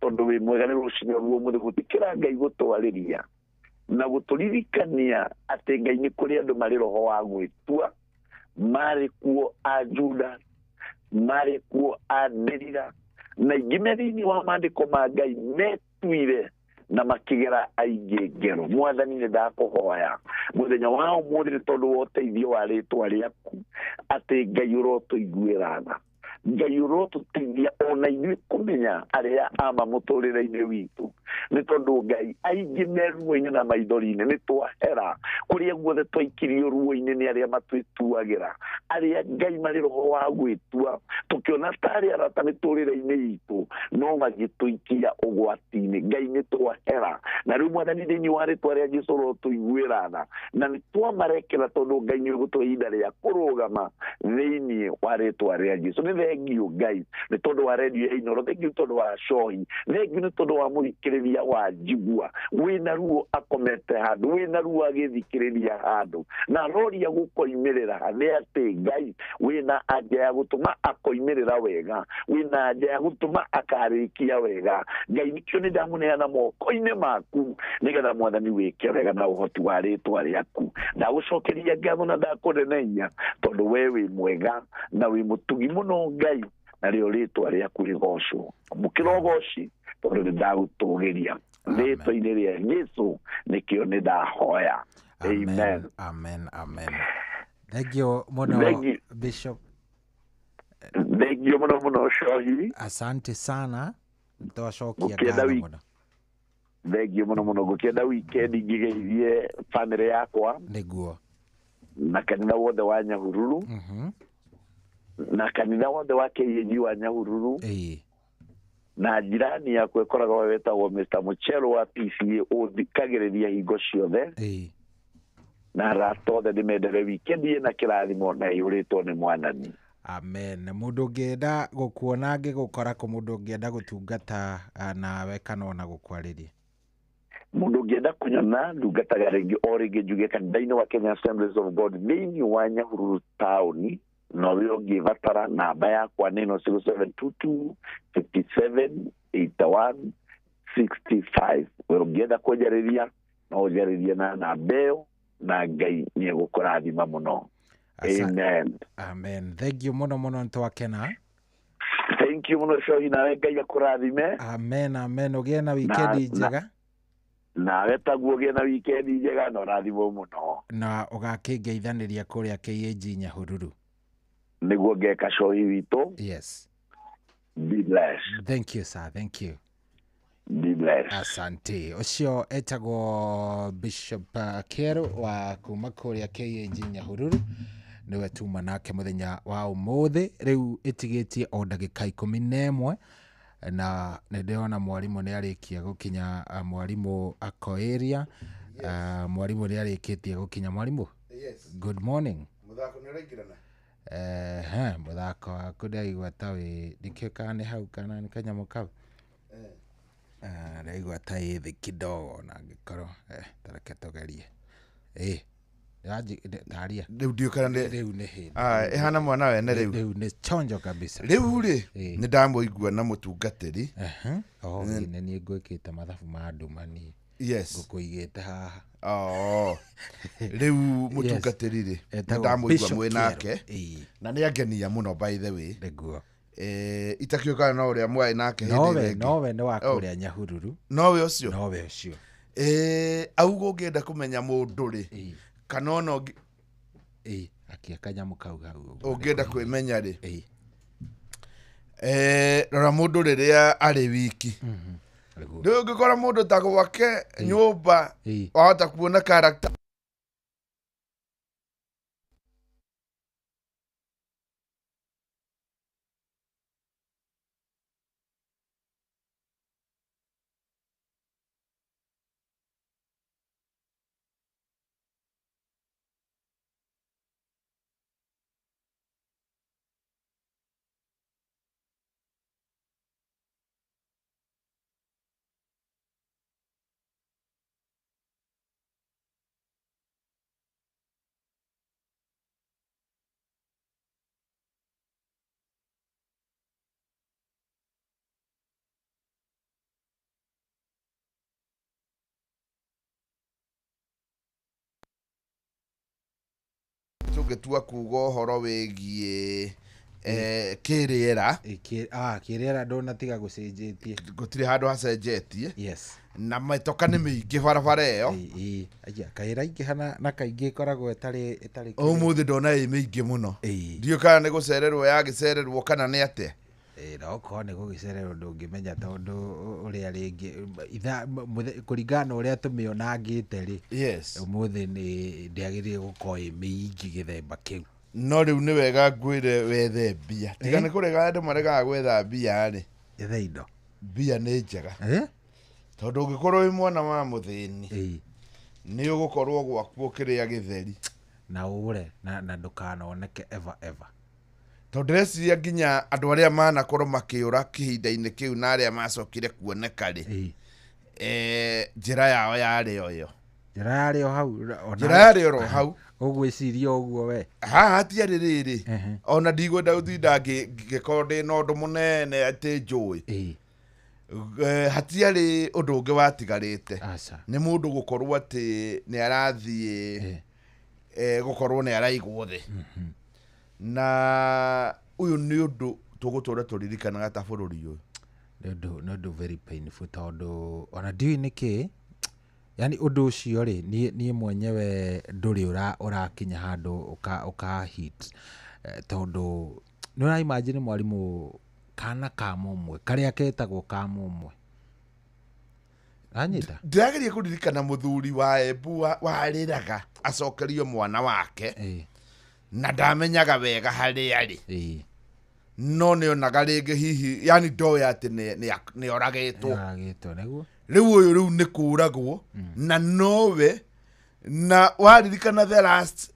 tondũ wĩ mwega nĩ rũcinĩ rwa ũmũthĩ gũtikĩra Ngai gũtwarĩria na gũtũririkania atĩ Ngai nĩ kũrĩ andũ marĩ roho wa gwĩtua, marĩ kuo a Juda, marĩ kuo a Delila, na aingĩ me thĩinĩ wa maandĩko ma Ngai metuire na makĩgera aingĩ ngero. Mwathani nĩ ndakũhoya mũthenya wa ũmũthĩ nĩ tondũ wa ũteithio wa rĩtwa rĩaku, atĩ Ngai ũrotũiguĩra tha, Ngai ũrotũteithia ona ithuĩ kũmenya arĩa ama mũtũrĩre-inĩ witũ, nĩ tondũ Ngai aingĩ me ruo-inĩ na maithori-inĩ nĩ twahera kũrĩa guothe twaikirio ruo-inĩ nĩ arĩa matwĩtuagĩra, arĩa Ngai marĩ roho wa gwĩtua, tũkĩona tarĩ arata mĩtũrĩre-inĩ itũ, no magĩtũikia ũgwati-inĩ. Ngai nĩ twahera, na rĩu Mwathani thĩinĩ wa rĩtwa rĩa Jesũ ũrotũiguĩra tha, na nĩ twamarekera tondũ Ngai nĩ ũgũtũhe ihinda rĩa kũrũgama thĩinĩ wa rĩtwa rĩa Jesũ. Nĩ thengio Ngai nĩ tondũ wa redio ya Inooro, thengio nĩ tondũ wa Cohi, thengio nĩ tondũ wa mũthikĩrĩria wa njigua wĩna ruo akomete handũ, wĩna ruo agĩthikĩrĩria handũ, na aroria gũkoimĩrĩra nĩ atĩ Ngai wĩna anja ya gũtũma akoimĩrĩra wega, wĩna anja ya gũtũma akarĩkia wega. Ngai nĩkĩo nĩ ndamũneana moko-inĩ maku, nĩgetha Mwathani wĩke wega na ũhoti wa rĩtwa rĩaku. Ndagũcokeria ngatho na ndakũneneia, tondũ we wĩ mwega na wĩ mũtugi mũno Ngai, na rĩo rĩtwa rĩaku rĩgocwo. Amũkĩra ũgoci tondũ nĩ ndagũtũgĩria rĩtwa-inĩ rĩa Jesũ, nĩkĩo nĩ ndahoya. Amen. Amen, amen. Thank you mũno Bishop. Thank you mũno mũno Cohi. Asante sana. Twacokia ngatho mũno. Thank you mũno mũno. Ngũkĩenda weekend ngĩgeithie family yakwa. Nĩguo. Na kanitha wothe wa Nyahururu. Na kanitha wothe wa KAG wa Nyahururu. Na jirani yakwa ĩkoragwo wetagwo Mr. Muchelo wa PCA ũthikagĩrĩria hingo ciothe. Na arata othe ndĩmendere weekend ĩna kĩrathimo na ĩihũrĩtwo nĩ Mwathani. Amen. Mũndũ ũngĩenda gũkuona angĩgũkora kũ, mũndũ ũngĩenda gũtungata nawe kana ona gũkwarĩria? Mũndũ ũngĩenda kũnyona ndungataga rĩngĩ o rĩngĩ njuge kanitha-inĩ wa Kenya Assemblies of God thĩinĩ wa Nyahururu taũni, no we ũngĩbatara namba yakwa nĩ ĩno 0722 57 81 65. We ũngĩenda kũnjarĩria no ũnjarĩrie na namba ĩyo, na Ngai nĩ egũkũrathima mũno. Amen. Amen. Thank you mũno mũno, nĩtwakena. Thank you mũno Cohi, nawe Ngai akũrathime. Amen, amen. Ũgĩe na wikendi njega. Nawe taguo, ũgĩe na wikendi njega na ũrathimwo mũno. Na ũgakĩngeithanĩria kũrĩa KAG Nyahururu. Nĩguo ngeka, Cohi witũ. Yes. Be blessed. Thank you, sir, thank you. Be blessed. Asante. Ũcio etagwo Bishop Kieru wa kuma kũrĩa KAG Nyahururu, nĩwe tuma nake mũthenya wa ũmũthĩ. Rĩu ĩtigĩtie o ndagĩka 11, na nĩ ndĩrona mwarimũ nĩ arĩkia gũkinya, mwarimũ Akoeria. Mwarimũ nĩ arĩkĩtie gũkinya. Mwarimũ? Yes. Good morning. Mũthako nĩ ũraingĩrana? Ehe, mũthako waku ndaigua ta wĩ, ndikĩũĩ kana nĩ hau kana nĩ kanyamũ kau. Ndaigua ta ĩ thĩ kidogo, na angĩkorwo tareke tũgerie ĩ taria. Rĩu ndiũĩ kana nĩ Rĩu nĩ hĩndĩ. Ah, ĩhana mwana wene rĩu. Rĩu nĩ chonjo kabisa. Rĩu rĩ, Ĩ. nĩ ndamũigua na mũtungatĩri. Ehe. Oh, ĩ, nĩ niĩ ngwĩkĩte mathabu ma nduma niĩ. Ngũkũigĩte haha. Oh. Rĩu mũtungatĩri rĩ, nĩ Etagwo ndamũigua Bishop mwĩ Kieru. nake na nĩ angenia mũno, by the way. Nĩguo. Itakĩũĩ kana no ũrĩa mwarĩ nake hĩndĩ Nowe. ĩrĩa ĩngĩ. Nowe, nĩ wa kũrĩa Nyahururu. Nowe ũcio. Nowe ũcio. Auga ũngĩenda kũmenya mũndũ rĩ, kana ona Ĩ, akia kanyamũ kau hau ũguo. Ũngĩenda kwĩmenya rĩ, rora mũndũ rĩrĩa arĩ wiki. Rĩu ũngĩkora mũndũ ta gwake nyũmba, wahota kuona character. Tũngĩtua kuga ũhoro wĩgiĩ kĩrĩera. Ĩ, kĩrĩera ndũnatiga gũcenjetie. Gũtirĩ handũ hacenjetie. Na mĩtoka nĩ mĩingĩ barabara ĩyo. Ĩ, aya kaĩra ingĩha na kaingĩ ĩkoragwo ĩtarĩ Ũmũthĩ ndona ĩ mĩingĩ mũno. Ndiũĩ kana nĩ gũcererwo yagĩcererwo kana nĩ atĩa. Ĩ, no okorwo nĩ gũgĩcererwo ndũngĩmenya, tondũ ũrĩa rĩngĩ ithaa kũringana na ũrĩa tũmĩonangĩte rĩ, ũmũthĩ nĩ ndĩagĩrĩire gũkorwo ĩ mĩingĩ gĩthemba kĩu. No rĩu nĩ wega ngwĩre wethe mbia, tiga nĩ kũrega andũ maregaga gwetha mbia rĩ. Ethe indo. Mbia nĩ njega, tondũ ũngĩkorwo wĩ mwana wa mũthĩni, nĩ ũgũkorwo gwaku ũkĩrĩa gĩtheri. Na ũre na ndũkanoneke ever ever. Tondũ ndĩreciria nginya andũ arĩa manakorwo makĩũra kĩhinda-inĩ kĩu na arĩa macokire kuoneka rĩ, njĩra yao yarĩ o ĩyo. Njĩra yarĩ o hau Njĩra yarĩ oro hau. Ũgwĩciria ũguo we? Haha hatiarĩ rĩrĩ, ona ndigwenda gũtinda ngĩkorwo ndĩ na ũndũ mũnene atĩ njũĩ. Hatiarĩ ũndũ ũngĩ watigarĩte. Aca. Nĩ mũndũ gũkorwo atĩ nĩ arathiĩ, gũkorwo nĩ araigwo thĩ. Na ũyũ nĩ ũndũ tũgũtũra tũririkanaga ta bũrũri ũyũ. Nĩ ũndũ very painful, tondũ ona ndiũĩ nĩkĩ, yani ũndũ ũcio rĩ, niĩ mwenyewe ndũrĩ ũrakinya handũ ũka hit. Tondũ nĩ ũra imagine, mwarimũ, kana ka mũmwe karĩa ketagwo ka mũmwe anyita. Ndĩrageria kũririkana mũthuri wa Embu warĩraga acokerio mwana wake, na ndamenyaga wega harĩa arĩ, no nĩ onaga rĩngĩ hihi, yani ndoĩ atĩ nĩ oragĩtwo. Nĩoragĩtwo, nĩguo. Rĩu ũyũ rĩu nĩ kũragwo na nowe, na waririkana the last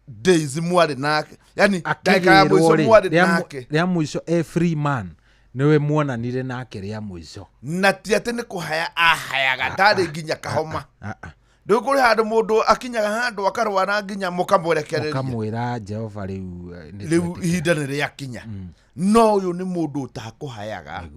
days mwarĩ nake, yani ndagĩka ya Akĩgĩrwo mũico rĩ, mwarĩ nake. Rĩa mũico e free man, nĩwe muonanire nake rĩa mũico. Na ti atĩ nĩ kũhaya ahayaga, ndarĩ nginya kahoma. Ah, ah. Rĩu kũrĩ handũ mũndũ akinyaga handũ akarwara nginya mũkamũrekereria. Mũkamwĩra Jehova rĩu nĩ Rĩu twetĩkĩra. ihinda nĩ rĩakinya, no ũyũ nĩ mũndũ ũtakũhayaga.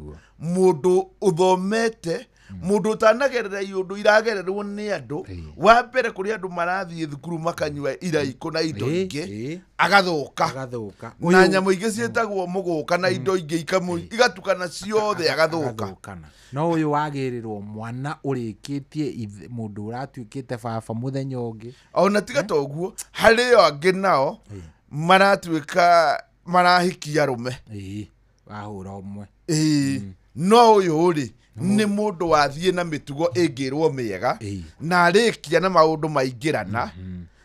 Mũndũ ũthomete. Mũndũ ũtanagerera iũndũ iragererwo nĩ andũ. Wa mbere, kũrĩ andũ marathiĩ thukuru makanyua iraikũ na indo ingĩ, agathũka. Agathũka. Na nyamũ ingĩ ciĩtagwo mũgũka na indo ingĩ igatukana ciothe, agathũka. Agathũkana. No ũyũ wagĩrĩrwo mwana ũrĩkĩtie mũndũ ũratuĩkĩte baba mũthenya ũngĩ. Ona tiga ta ũguo, harĩ o angĩ nao maratuĩka marahikia arũme. Ĩĩ, wahũra ũmwe. Ĩĩ, no ũyũ rĩ, nĩ mũndũ wathiĩ na mĩtugo ĩngĩrwo mĩega na arĩkia na maũndũ maingĩrana.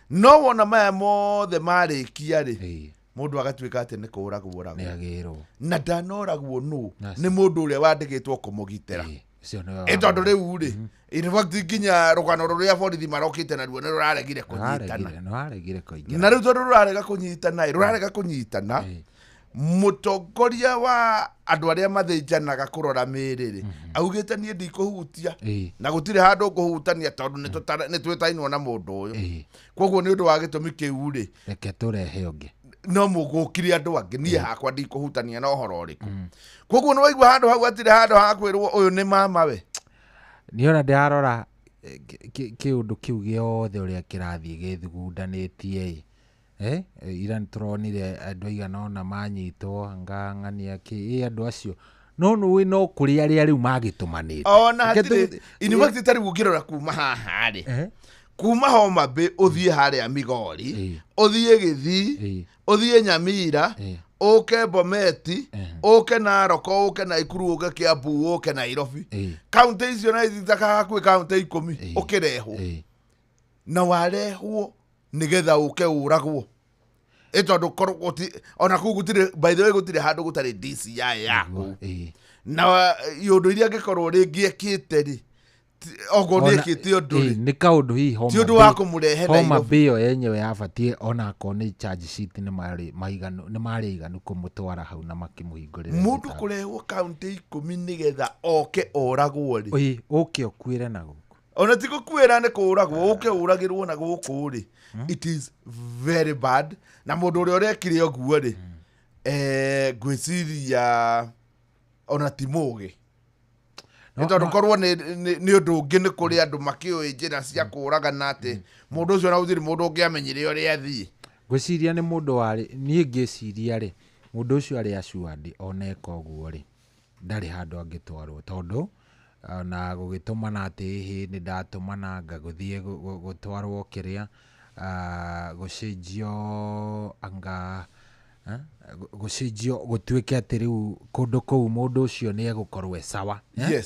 No wona maya mothe marĩkia rĩ, mũndũ agatuĩka atĩ nĩ kũragwo Nĩ oragwo. Agĩrwo. Na ndanoragwo nũ? Aca. Nĩ mũndũ ũrĩa wandĩkĩtwo kũmũgitĩra. Ũcio nĩwe Ĩ tondũ rĩu rĩ, in fact nginya rũgano rũrĩa borithi marokĩte naruo nĩ rũraregire kũnyitana. Nĩwaregire, nĩwaregire kũingĩra. Na rĩu tondũ rũrarega kũnyitana ĩ, rũrarega kũnyitana, mũtongoria wa andũ arĩa mathĩnjanaga kũrora mĩĩrĩ rĩ, augĩte niĩ ndikũhutia na gũtirĩ handũ ngũhutania tondũ nĩ twĩtainwo na mũndũ ũyũ. Koguo nĩ ũndũ wa gĩtũmi kĩu rĩ, Reke tũrehe ũngĩ. No mũgũkire andũ angĩ, niĩ hakwa ndikũhutania na ũhoro ũrĩkũ. Koguo nĩ waigua handũ hau hatirĩ handũ ha kwĩrwo ũyũ nĩ mama we. Niĩ ona ndĩrarora kĩũndũ kĩu gĩothe ũrĩa kĩrathiĩ gĩthugundanĩtie ĩ. Ira nĩtũronire andũ aigana ũna manyitwo, anga ng'ania kĩ, ĩ andũ acio no nũĩ no kũrĩ arĩa rĩu magĩtũmanĩte. Ona Reke hatirĩ, in fact ta rĩu ũngĩrora kuma haha rĩ, kuma Homa Bay ũthiĩ harĩa Migori, ũthiĩ Gĩthii, ũthiĩ Nyamira, ũke Bometi, ũke Narok, ũke Naikuru, ũke Kiambu, ũke Nairobi, kaunti icio na itakaga hakuhĩ kaunti 10, ũkĩrehwo na warehwo nĩgetha ũke ũragwo. Ĩ tondũ korwo ona kũu gũtirĩ, by the way, gũtirĩ handũ gũtarĩ DCI yaku. Na iũndũ iria angĩkorwo rĩngĩ ekĩte rĩ, okorwo nĩ ekĩte ũndũ rĩ, Nĩ kaũndũ hihi Homa ti ũndũ wa Bay- kũmũrehe Homa Nairobi. Bay ĩyo yenyewe yabatiĩ onakorwo nĩ charge sheet nĩ marĩ maiganu, nĩ marĩ aiganu kũmũtwara hau na makĩmũhingũrĩre Mũndũ thitango. kũrehwo kaunti 10 nĩgetha oke oragwo rĩ, Ĩĩ, ũke ũkuĩre na gũkũ. Ona ti gũkuĩra, nĩ kũragwo, ũke ũragĩrwo na gũkũ rĩ, it is very bad. Na mũndũ ũrĩa ũrekire ũguo rĩ, ngwĩciria ona ti mũgĩ. Nĩ tondũ korwo nĩ ũndũ ũngĩ, nĩ kũrĩ andũ makĩũĩ njĩra cia kũragana, atĩ mũndũ ũcio na gũtirĩ mũndũ ũngĩamenyire ũrĩa athiĩ. Ngwĩciria nĩ mũndũ warĩ, niĩ ngĩciria rĩ, mũndũ ũcio arĩ assured ona eka ũguo rĩ, ndarĩ handũ angĩtwarwo, tondũ ona gũgĩtũmana atĩ ĩhĩ nĩ ndatũmana anga gũthiĩ gũtwarwo kĩrĩa, gũcenjio anga gũcenjio gũtuĩke atĩ rĩu kũndũ kũu mũndũ ũcio nĩ egũkorwo e sawa, eh?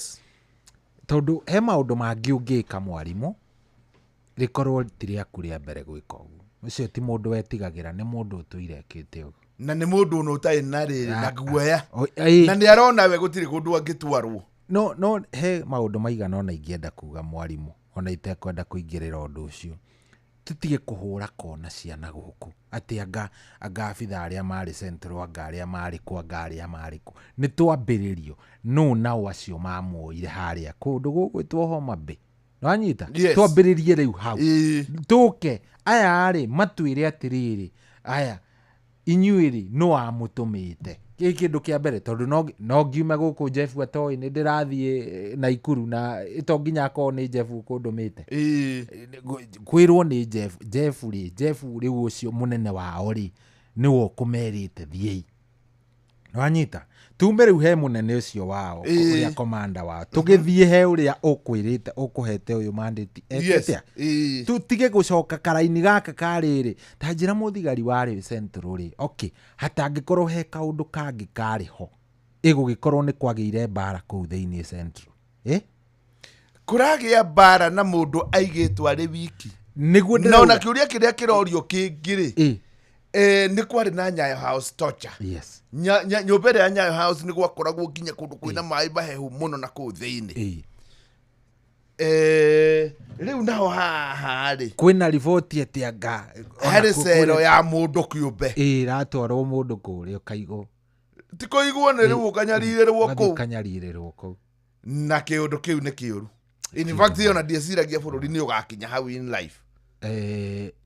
Tondũ he maũndũ mangĩ ũngĩka mwarimũ rĩkorwo ti rĩaku rĩa mbere gwĩka ũguo. Ũcio ti mũndũ wetigagĩra, nĩ mũndũ ũtũire ekĩte ũguo. Na nĩ mũndũ ona ũtarĩ na rĩrĩ na guoya. Ĩĩ. Na nĩ arona we gũtirĩ kũndũ angĩtwarwo. No he maũndũ maigana ona ingĩenda kuga mwarimũ, ona itekwenda kũingĩrĩra ũndũ ũcio. Tũtige kũhũra kona ciana gũkũ atĩ anga abitha arĩa marĩ Central, anga arĩa marĩ kũ, anga arĩa marĩ kũ. Nĩ twambĩrĩrio nũ nao acio mamuoire harĩa kũndũ gũgwĩtwo Homa Bay. Nĩwanyita? Yes. Twambĩrĩrie rĩu hau. Ĩĩ. Tũke aya rĩ matwĩre atĩrĩrĩ, aya inyuĩ rĩ nũ wamũtũmĩte? Gĩkĩ kĩndũ kĩa mbere, tondũ no ngiume gũkũ Jeff atoĩ nĩ ndĩrathiĩ Naikuru, na to nginya akorwo nĩ Jeff ũkũndũmĩte. Ĩĩ. Kwĩrwo nĩ Jeff, Jeff rĩ, Jeff rĩu ũcio mũnene wao rĩ, nĩwe ũkũmerĩte thiĩi. Nĩwanyita? Tume rĩu he mũnene ũcio wao, ũrĩa commander wao. Tũgĩthiĩ he ũrĩa ũkwĩrĩte, ũkũhete ũyũ mandate ekĩte atĩa? Tũtige gũcoka karaini gaka ka rĩrĩ. Ta njĩra mũthigari warĩ Central rĩ, okay, hatangĩkorwo he kaũndũ kangĩ karĩ ho, ĩgũgĩkorwo nĩ kwagĩire mbara kũu thĩinĩ Central. Kũragĩa mbara na mũndũ aigĩtwo arĩ wiki. Nĩguo Na ona ndĩrauga. kĩũria kĩrĩa kĩrorio kĩngĩ rĩ, nĩ kwarĩ na Nyayo House torture. Nyũmba ĩrĩa ya Nyayo House nĩ gwakoragwo nginya kũndũ kwĩna maĩ mahehu mũno na kũu thĩinĩ. Rĩu naho haha rĩ, Kwĩna riboti atĩ anga ona harĩ cero ya mũndũ kĩũmbe. Ĩratwarwo mũndũ kũrĩa ũkaigwo. Ti kũigwo, nĩ rĩu ũkanyarirĩrwo Ũgathiĩ kũu. ũkanyarirĩrwo kũu. Na kĩũndũ kĩu nĩ kĩũru. In fact ona ndieciragia bũrũri nĩ ũgakinya hau in life.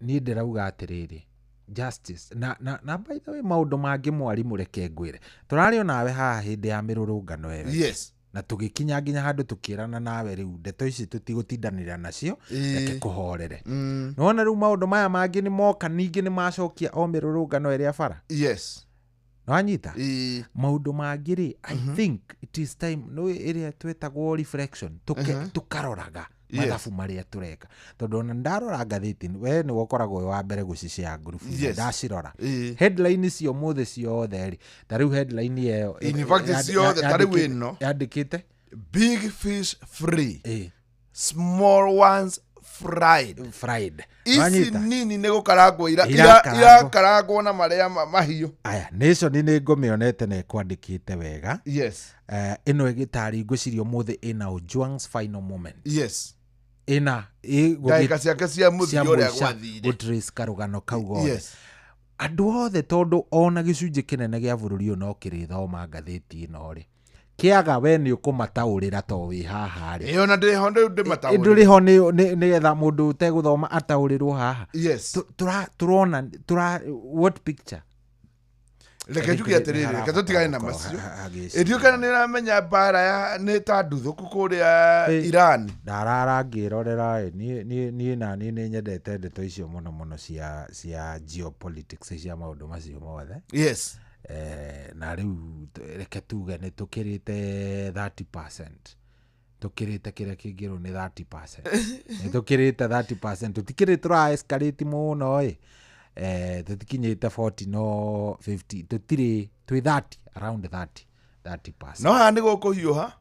Niĩ ndĩrauga atĩrĩrĩ, justice na by the way maũndũ mangĩ mwarimũ reke ngwĩre, tũrarĩ onawe haha hĩndĩ ya mĩrũrũngano ĩyo. Na tũgĩkinya nginya handũ tũkĩrana nawe rĩu ndeto ici tũtigũtindanĩra nacio, reke kũhorere. Nĩwona rĩu maũndũ maya mangĩ nĩ moka, ningĩ nĩ macokia o mĩrũrũngano ĩrĩa bara. Nĩwanyita? Maũndũ mangĩ rĩ, I think it is time no ĩrĩa twĩtagwo reflection, tũkaroraga mathabu marĩa tũreka, tondũ ona ndarora ngathĩti, we nĩwe ũkoragwo wĩ wa mbere gũcishare ngurubu-inĩ. Ndacirora headline cio mũthĩ ciothe rĩ, ta rĩu headline ĩyo In fact, ciothe, ta rĩu ĩno. Yandĩkĩte Big fish free, small ones fried. Fried. Ici Wanyita? nini nĩ gũkarangwo Irakarangwo. irakarangwo na marĩa mahiũ. Aya, Nation nĩ ngũmĩonete na ĩkwandĩkĩte wega. Ĩno ĩgĩtarĩ ngwĩciria ũmũthĩ ĩna Ojwang's final moment. Ĩna Ndagĩka ciake cia cia mũthia ũrĩa mũico gwathire. Gũtrace karũgano kau gothe. Andũ othe, tondũ ona gĩcunjĩ kĩnene gĩa bũrũri ũyũ no kĩrĩthoma ngathĩti ĩno rĩ, kĩaga we nĩ ũkũmataũrĩra to wĩ haha rĩ. Ĩyo na ndĩrĩ ho rĩu ndĩmataũrĩre. Ndũrĩ ho nĩgetha mũndũ ũtegũthoma ataũrĩrwo haha. Tũrona what picture? Reke njuge atĩrĩrĩ, reke tũtigane na macio. Ĩndiũ kana nĩ ũramenya mbara ya nĩ ta nduthũku kũrĩa Iran? Ndarara ngĩrorera ĩ, niĩ na niĩ nĩ nyendete ndeto icio mũno mũno cia geopolitics, cia maũndũ macio mothe. Na rĩu reke tuge nĩ tũkĩrĩte 30%. Tũkĩrĩte kĩrĩa kĩngĩrwo nĩ 30%. Nĩ tũkĩrĩte 30%. Tũtikĩrĩ tũra escalate mũno ĩ. Tũtikinyĩte 40 no 50. Tũtirĩ, twĩ 30, around 30, 30%. No haha nĩ gũkũhiũha.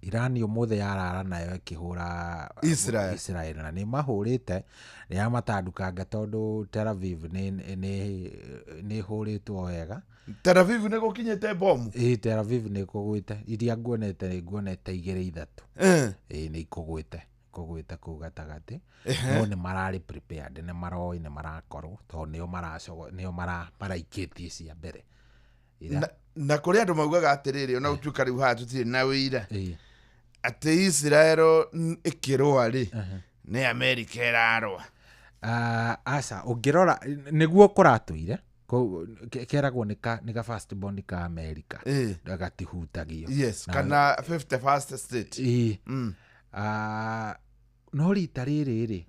Iran ũmũthĩ yarara nayo ĩkĩhũra Israel. Israel, na nĩ mahũrĩte, nĩ yamatandukanga tondũ Tel Aviv nĩ ĩhũrĩtwo wega. Tel Aviv nĩ gũkinyĩte bomu? Ĩĩ, Tel Aviv nĩ kũgwĩte. Iria nguonete, nĩ nguonete igĩrĩ ithatũ. Ĩĩ, nĩ ikũgwĩte. Kũgwĩte kũu gatagatĩ. No nĩ mararĩ prepared, nĩ maroĩ nĩ marakorwo, tondũ nĩo nĩo maraikĩtie cia mbere. Ira. Na kũrĩ andũ maugaga atĩrĩrĩ, ona gũtuĩka rĩu haha tũtirĩ na ũira. Atĩ Israel ĩkĩrũa rĩ, nĩ America ĩrarũa. Aca, ũngĩrora nĩguo kũratũire, keragwo nĩ ka first born ka America. Gatihutagio. Yes, Na kana 51st state. No rita rĩrĩ rĩ,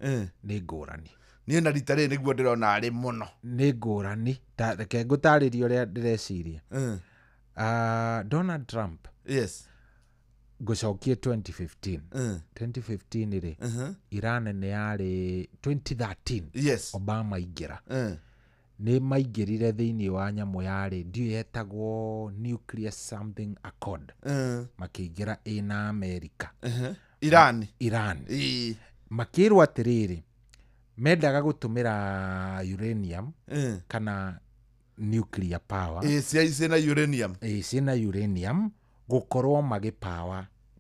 nĩ ngũrani. Niĩ na rita rĩrĩ nĩguo ndĩrona arĩ mũno. Nĩ ngũrani. Ta, reke ngũtarĩrie ũrĩa ndĩreciria. Donald Trump. Ngũcokie 2015. 2015 rĩ, Iran nĩ yarĩ 2013. Obama aingĩra. Nĩ maingĩrire thĩinĩ wa nyamũ yarĩ, ndiũĩ yetagwo nuclear something accord. Makĩingĩra ĩna America. Iran. Iran. Makĩrwo atĩrĩrĩ, mendaga gũtũmĩra uranium kana nuclear power. Ĩĩ, cia ciĩna uranium. Ĩĩ, ciĩna uranium gũkorwo magĩ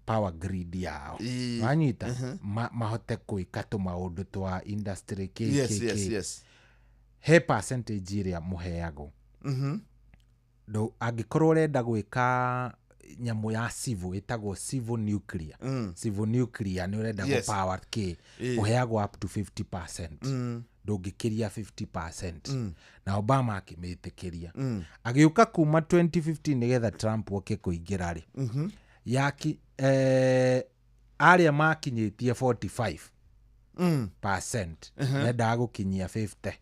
power grid yao. Wanyita? Mahote gwĩka tũmaũndũ twa industry kĩ, kĩ, kĩ. He percentage ĩrĩa mũheagwo. Ndũ, angĩkorwo ũrenda gwĩka nyamũ ya civil, ĩtagwo civil nuclear. Civil nuclear nĩ ũrenda gũ power kĩ, ũheagwo up to 50%. Ndũngĩkĩria 50%. Na Obama akĩmĩtĩkĩria. Agĩũka kuma 2015 nĩgetha Trump oke kũingĩra rĩ. Yaki, arĩa makinyĩtie 45 percent. Mendaga gũkinyia 50.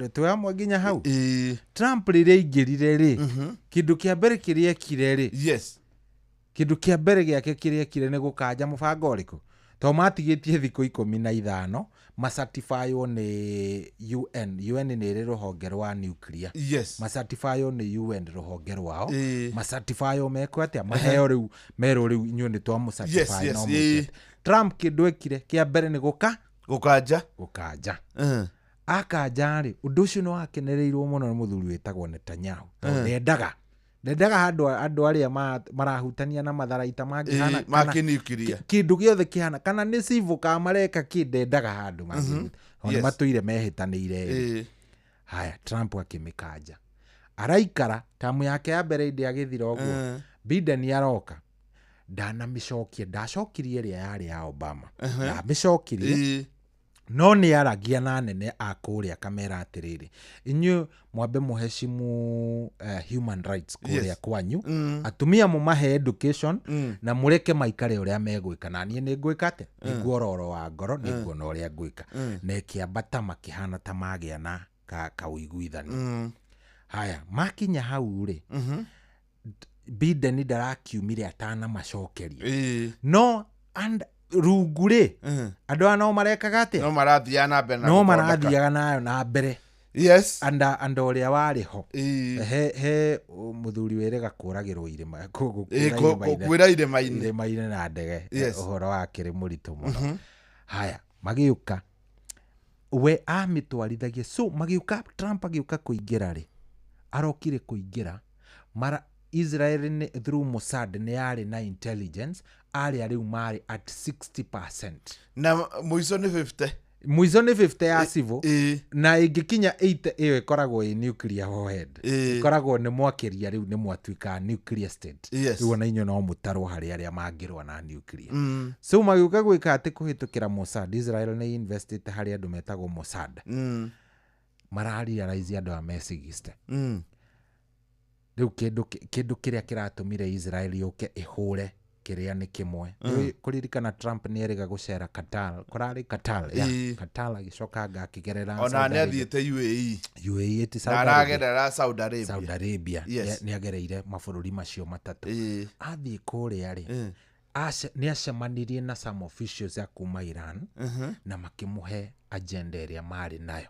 Twĩ hamwe nginya hau. Trump rĩrĩa aingĩrire rĩ, kĩndũ kĩa mbere kĩrĩa ekire rĩ, kĩndũ kĩa mbere gĩake kĩrĩa ekire nĩ gũkanja mũbango ũrĩkũ? Tondũ matigĩtie thikũ 15 macertifywo nĩ UN. UN nĩ ĩrĩ rũhonge rwa nuclear. Macertifywo nĩ UN rũhonge rwao. Macertifywo mekwo atĩa? Maheo rĩu, merwo rĩu inyuĩ nĩ twamũcertify no mwĩke. Trump kĩndũ ekire kĩa mbere nĩ gũka? Gũkanja. Gũkanja. Akanja rĩ, ũndũ ũcio nĩ wakenereirwo mũno nĩ mũthuri wĩtagwo Netanyahu. Tondũ ndendaga handũ andũ arĩa marahutania na matharaita mangĩhana kana Ma kĩniukiria. Kĩndũ gĩothe kĩhana kana nĩ civil kana mareka kĩ, ndendaga handũ mangĩhuta. Tondũ matũire mehĩtanĩire ĩrĩ. Haya, Trump akĩmĩkanja. Araikara tamu yake ya mbere ĩndĩ agĩthira ũguo. Biden aroka. Ndanamĩcokia, ndacokirie ĩrĩa yarĩ ya Obama. Ndamĩcokirie. No nĩ aragia na anene a kũrĩa akamera atĩrĩrĩ, inyuĩ mwambe mũheshimu human rights kũrĩa kwanyu, atumia mũmahe education na mũreke maikare ũrĩa megwĩka, na niĩ nĩ ngwĩka atĩa, nĩ nguororo wa ngoro, nĩ nguona ũrĩa ngwĩka. Na ĩkĩambata makĩhana ta magĩa na kaũiguithanio. Haya, makinya hau rĩ, Biden ndarakiumire atanamacokeria. No and rungu rĩ, andũ aya no marekaga atĩa? No marathiaga na mbere na No gũthondeka. Marathiaga nayo na mbere. Anda ũrĩa warĩ ho, he mũthuri wĩrĩga kũragĩrwo irĩma gũkuĩra irĩma-inĩ. Gũkuĩra irĩma-inĩ. Irĩma-inĩ na ndege. Ũhoro wakĩrĩ mũritũ mũno. Haya, magĩũka, we amĩtwarithagia, so magĩũka, Trump agĩũka kũingĩra rĩ, arokire kũingĩra mara Israel nĩ, through Mossad, nĩ yarĩ na intelligence arĩa rĩu marĩ at 60%. Na mũico nĩ 50. Mũico nĩ 50 ya civil. Na ĩngĩkinya 80, ĩyo ĩkoragwo ĩ nuclear warhead. Ĩkoragwo nĩ mwakĩria rĩu, nĩ mwatuĩka nuclear state. Rĩu ona inyuĩ no mũtarwo harĩ arĩa mangĩrũa na nuclear. So magĩũka gwĩka atĩ kũhĩtũkĩra Mossad, Israel nĩ investite harĩ andũ metagwo Mossad. Mararealize andũ aya me 60. Rĩu kĩndũ kĩrĩa kĩratũmire Israel yũke ĩhũre kĩrĩa nĩ kĩmwe. Nĩũĩ kũririkana Trump nĩ erĩga gũcera Qatar, kũrarĩ Qatar ya Qatar, agĩcoka anga akĩgerera Ona Saudi nĩ Arabia. athiĩte UAE. UAE ti Na Saudi Arabia. aragerera Saudi Arabia. Saudi Arabia. Nĩ agereire mabũrũri macio matatũ. Athiĩ kũrĩa rĩ, nĩ acemanirie na some officials a kuma Iran na makĩmũhe agenda ĩrĩa marĩ nayo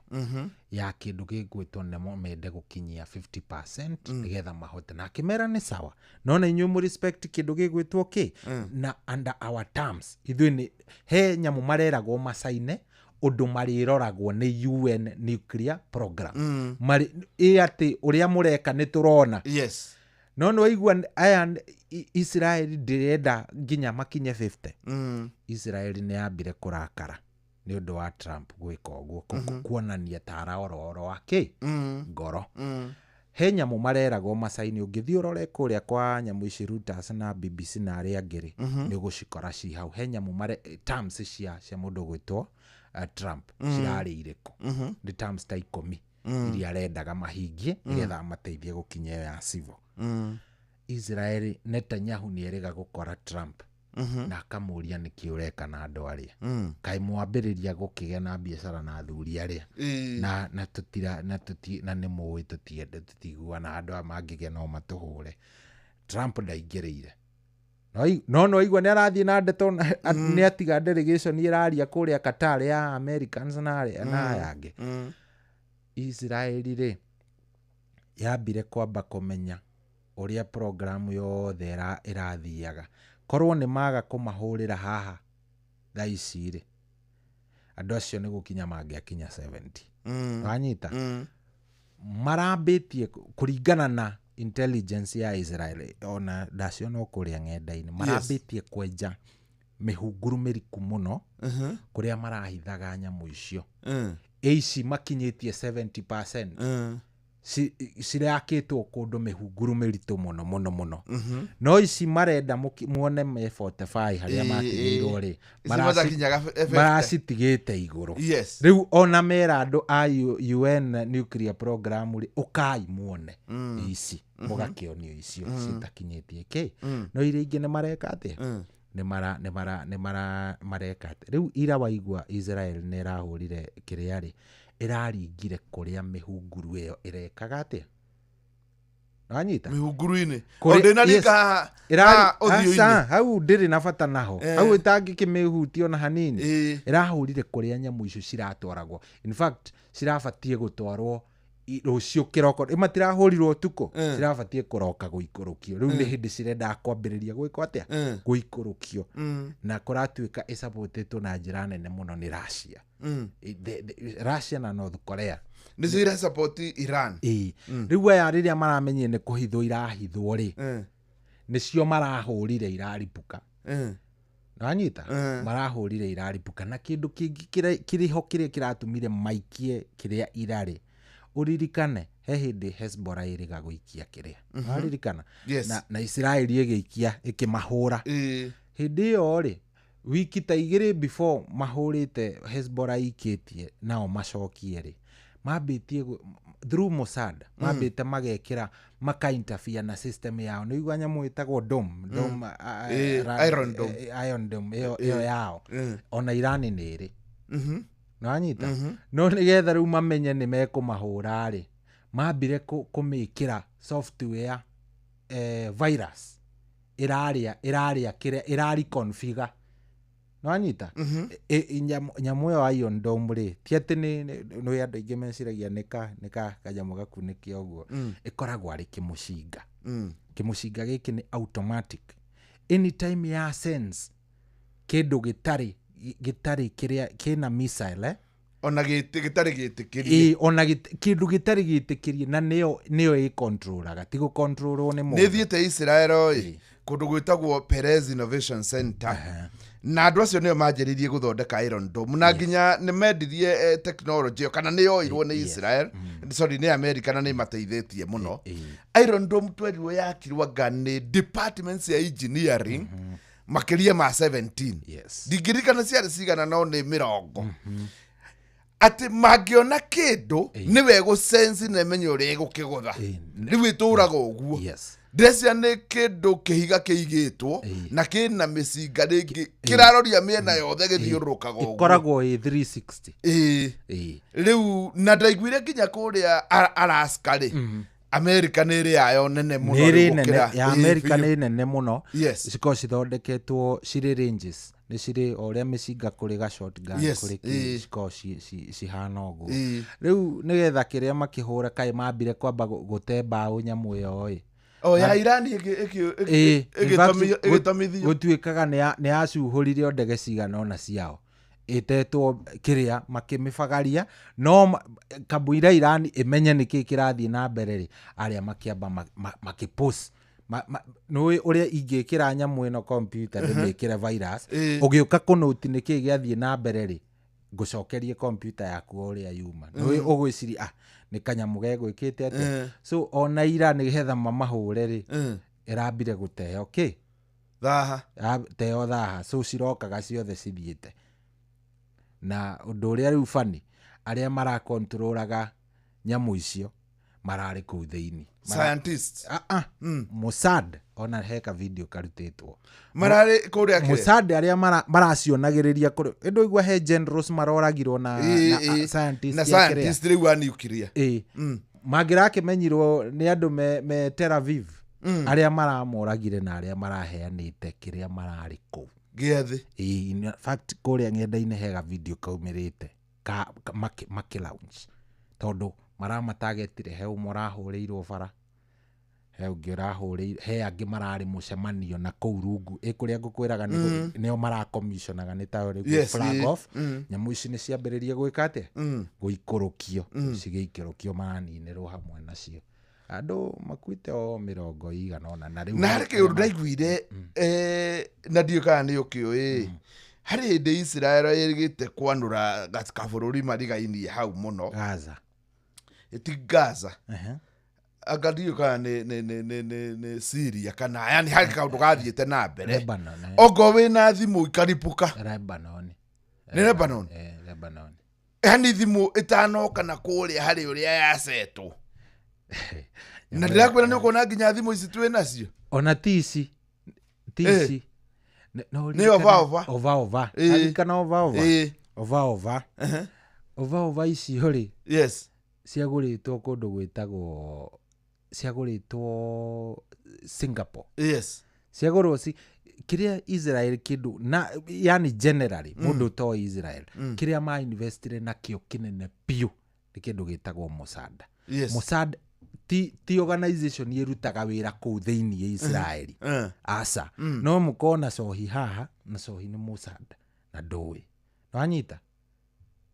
ya kĩndũ gĩgwĩtwo nĩmo mende gũkinyia 50% nĩgetha mahote, na akĩmera nĩ sawa, no na inyuĩ mũrespect kĩndũ gĩgwĩtwo kĩ na under our terms ithuĩ nĩ he nyamũ mareragwo macaine ũndũ marĩroragwo nĩ UN nuclear program. Marĩ ĩ atĩ ũrĩa mũreka nĩ tũrona. No nĩ waigua aya Israel ndĩrenda nginya makinye 50. Israel nĩ yambire kũrakara nĩ ũndũ wa Trump gwĩka ũguo, kuonania ta araororo wa kĩ ngoro. He nyamũ mareragwo macaini, ũngĩthiĩ ũrore kũrĩa kwa nyamũ ici Reuters na BBC na arĩa angĩ rĩ, nĩ ũgũcikora ci hau. He nyamũ mare terms cia mũndũ ũgwĩtwo Trump cirarĩ irĩkũ? Nĩ terms ta 10 iria arendaga mahingie nĩgetha amateithie gũkinya ĩyo ya civil. Israel, Netanyahu nĩ erĩga gũkora Trump na akamũria, nĩkĩ ũreka na andũ arĩa? Kaĩ mwambĩrĩria gũkĩgĩa na biacara na athuri arĩa na tutira na tuti na nĩ mũĩ tũtiende tũtiguana, andũ aya mangĩgĩa no matũhũre. Trump ndaingĩrĩire, no no aigua nĩ arathiĩ na ndeto nĩ atiga delegation ĩraria kũrĩa Qatar ya Americans na arĩa na aya angĩ. Israeli rĩ, yambire kwamba kũmenya ũrĩa programu yothe ĩrathiaga, korwo nĩ maga kũmahũrĩra haha thaa ici rĩ, andũ acio nĩ gũkinya mangĩakinya 70. Wanyita? Marambĩtie kũringana na intelligence ya Israel, ona ndaciona o kũrĩa ng'enda-inĩ, marambĩtie kwenja mĩhunguru mĩriku mũno kũrĩa marahithaga nyamũ icio. Ĩ ici makinyĩtie 70% cirakĩtwo kũndũ mĩhunguru mĩritũ mũno mũno mũno. No ici marenda muone me 45 harĩa matigĩirwo rĩ, Ici matakinyaga 50. Maracitigĩte igũrũ. Rĩu ona mera andũ a UN nuclear program rĩ, ũkai muone ici, mũgakĩonio icio citakinyĩtie kĩ. No iria ingĩ nĩ mareka atĩa? Nĩ mara nĩ mara nĩ mara mareka atĩa? Rĩu ira waigua Israel nĩ ĩrahũrire kĩrĩa rĩ, ĩraringire kũrĩa mĩhunguru ĩyo ĩrekaga atĩa, wanyita? Mĩhunguru-inĩ. O ndĩnaringa haha haha ũthiũ-inĩ. Aca, hau ndĩrĩ na bata naho. Hau ĩtangĩkĩmĩhutia ona hanini. Ĩrahũrire kũrĩa nyamũ icio ciratwaragwo. In fact, cirabatiĩ gũtwarwo rũciũ kĩroko. Matirahũrirwo ũtukũ. Cirabatiĩ kũroka gũikũrũkio. Rĩu nĩ hĩndĩ cirendaga kwambĩrĩria gwĩkwo atĩa? Gũikũrũkio. Na kũratuĩka ĩcabũtĩtwo na njĩra nene mũno nĩ Russia. Russia na North Korea. Nĩcio ira support Iran. Ĩĩ. Rĩu aya rĩrĩa maramenyire nĩ kũhithwo irahithwo rĩ, nĩcio marahũrire iraripũka. Nĩwanyita? Marahũrire iraripũka. Na kĩndũ kĩngĩ kĩrĩho kĩrĩa kĩratũmire maikie kĩrĩa irarĩ, ũririkane he hĩndĩ Hezbollah ĩrĩga gũikia kĩrĩa. Waririkana? Yes. Na Israeli ĩgĩikia ĩkĩmahũra. Hĩndĩ ĩyo rĩ, Wiki ta 2 before mahũrĩte Hezbollah ikĩtie nao macokie rĩ, mambĩtie through Mossad, mambĩte magekĩra maka interfere na system yao. Nĩ igua nyamũ ĩtagwo Dome, Dome, Iron Dome. Iron Dome ĩyo yao. Ona Iran nĩ ĩrĩ. Nĩwanyita? No nĩgetha rĩu mamenye nĩ mekũmahũra rĩ, mambire kũmĩkĩra software virus ĩrarĩa kĩrĩa ĩrari-configure. Nĩwanyita? Nyamũ ĩyo Iron Dome rĩ, ti atĩ nĩ andũ aingĩ meciragia nĩ ka kanyamũ gakunĩke ũguo. Ĩkoragwo arĩ kĩmũcinga. Kĩmũcinga gĩkĩ nĩ automatic. Anytime ya sense kĩndũ gĩtarĩ kĩrĩa kĩna missile, ona gĩtarĩ gĩtĩkĩrie. Ona kĩndũ gĩtarĩ gĩtĩkĩrie, na nĩyo ĩcontrolaga, ti gũcontrolwo nĩ mũndũ. Nĩ thiĩte Israel ĩ, kũndũ gwĩtagwo Perez Innovation Center. Na andũ acio nĩo manjĩrĩirie gũthondeka Iron Dome, na nginya nĩ mendirie technology ĩyo, kana nĩ yoirwo nĩ Israel, sorry, nĩ America, na nĩ mateithĩtie mũno. Iron Dome twerirwo yakirwo anga nĩ departments ya engineering makĩria ma 17. Ndingĩririkana ciarĩ cigana, no nĩ mĩrongo. Atĩ mangĩona kĩndũ nĩwe gũsense na ĩmenye ũrĩa ĩgũkĩgũtha. Rĩu ĩtũraga ũguo. Ndĩreciria nĩ kĩndũ kĩhiga kĩigĩtwo na kĩna mĩcinga rĩngĩ kĩraroria mĩena yothe gĩthiũrũrũkaga ũguo. Ĩkoragwo ĩ 360. Rĩu na ndaiguire nginya kũrĩa Alaska rĩ, America nĩ ĩrĩ yayo nene mũno. Ya America nĩ nene mũno. Cikoragwo cithondeketwo cirĩ ranges, nĩ cirĩ o ũrĩa mĩcinga kũrĩ ga shotgun, kũrĩ cikoragwo cihana ũguo. Rĩu nĩgetha kĩrĩa makĩhũra kaĩ mambire kwamba gũte mbaũ nyamũ ĩyo ĩ. Ya Iran ĩgĩtomithio. Gũtuĩkaga nĩ yacuhũrire ndege cigana ũna ciao ĩtetwo kĩrĩa makĩmĩbagaria, no kamũira Iran ĩmenye nĩkĩ kĩrathiĩ na mbere rĩ, arĩa makĩamba makĩpost nĩũĩ ũrĩa ingĩkĩra nyamũ ĩno computer ndĩmĩkĩre virus, ũgĩũka kũnũti nĩkĩ gĩathiĩ na mbere rĩ, ngũcokerie computer yaku ũrĩa yuma. Nĩũĩ ũgwĩciria nĩ kanyamũ gegwĩkĩte atĩa. So ona ira nĩgetha mamahũre rĩ, ĩrambire gũteo kĩ? Thaha. Teo thaha. So cirokaga ciothe cithiĩte. Na ũndũ ũrĩa rĩu bani, arĩa marakontrolaga nyamũ icio mararĩ kũu thĩinĩ. Scientists. Mossad, ona heka video karutĩtwo. Mararĩ kũrĩa kĩrĩa? Mossad arĩa maracionagĩrĩria kũrĩ. Ĩndũ igua he generals maroragirwo na scientists. Na scientists rĩu a nuclear. Mangĩrakĩmenyirwo nĩ andũ me Tel Aviv, arĩa maramoragire na arĩa maraheanĩte kĩrĩa mararĩ kũu. Gĩathĩ. In fact kũrĩa ng'enda-inĩ hega video kaumĩrĩte ka maki launch, tondũ maramatargetire he ũmwe ũrahũrĩirwo bara, he ũngĩ ũrahũrĩirwo, he angĩ mararĩ mũcemanio na kũu rungu kũrĩa ngũkwĩraga nĩo marakomissionaga nĩ ta rĩu flag off. Nyamũ ici nĩ ciambĩrĩria gwĩka atĩa? Gũikũrũkio, cigĩikũrũkio maraninĩrwo hamwe nacio. Andũ makuĩte o 80 na rĩu. Na harĩ kĩũndũ ndaiguire na ndiũĩ kana nĩ ũkĩũĩ, harĩ hĩndĩ Israel ĩrĩgĩte kwanũra kabũrũri marigainie hau mũno. Gaza. Ti Gaza. Anga ndiũĩ kana nĩ Syria kana yani harĩ kaũndũ gathiĩte na mbere. Lebanon. Okorwo wĩna thimũ ikaripũka. Lebanon. Nĩ Lebanon? Lebanon. Yani thimũ ĩtanoka na kũrĩa harĩ ũrĩa yacetwo. Na ndĩrakwĩra nĩ ũkuona nginya thimũ ici twĩ nacio. Ona ti ici. Ti ici. Nĩ ova ova. Ova ova. Aririkana ova ova. Ova ova. Ova ova icio rĩ. Yes. Ciagũrĩtwo kũndũ gwĩtagwo, ciagũrĩtwo Singapore. Yes. Ciagũrwo kĩrĩa Israel kĩndũ na yani generally mũndũ ũtoĩ Israel, kĩrĩa ma investire nakĩo kĩnene biũ nĩ kĩndũ gĩtagwo Mossad. Yes. Mossad ti organization ĩrutaga wĩra kũu thĩinĩ Israeli. Aca. No mũkona cohi haha, na cohi nĩ Mossad na ndũĩ. Nĩwanyita?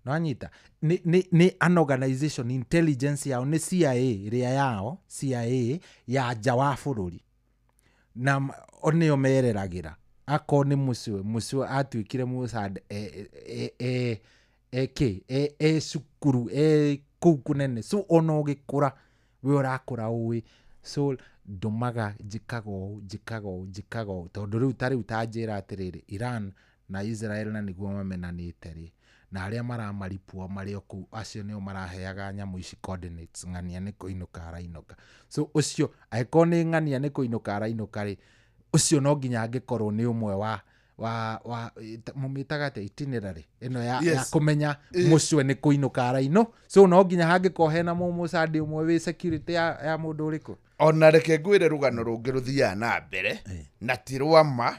Nĩwanyita? Nĩ an organization intelligence yao nĩ CIA ĩrĩa yao, CIA ya nja wa bũrũri. Na nĩo mereragĩra. Akorwo nĩ mũcwe atuĩkire Mossad e cukuru kũu kũnene. So ona ũgĩkũra we ũrakũra ũĩ. So ndũmaga njĩkaga ũũ, njĩkaga ũũ, njĩkaga ũũ. Tondũ rĩu ta rĩu ta njĩra atĩrĩrĩ, Iran Na Israel na nĩguo mamenanĩte rĩ, na arĩa maramaripua marĩ o kũu, acio nĩo maraheaga nyamũ ici coordinates, ng'ania nĩ kũinũka arainũka. So ũcio angĩkorwo nĩ ng'ania nĩ kũinũka arainũka rĩ, ũcio no nginya angĩkorwo nĩ ũmwe wa wa wa mũmĩtaga atĩa itinerary ĩno ya, ya kũmenya mũcwe nĩ kũinũka araino. So no nginya hangĩkorwo hena mũmũcandi ũmwe wĩ security ya, ya mũndũ ũrĩkũ. Ona reke ngwĩre rũgano rũngĩ rũthiaga na mbere na ti rwama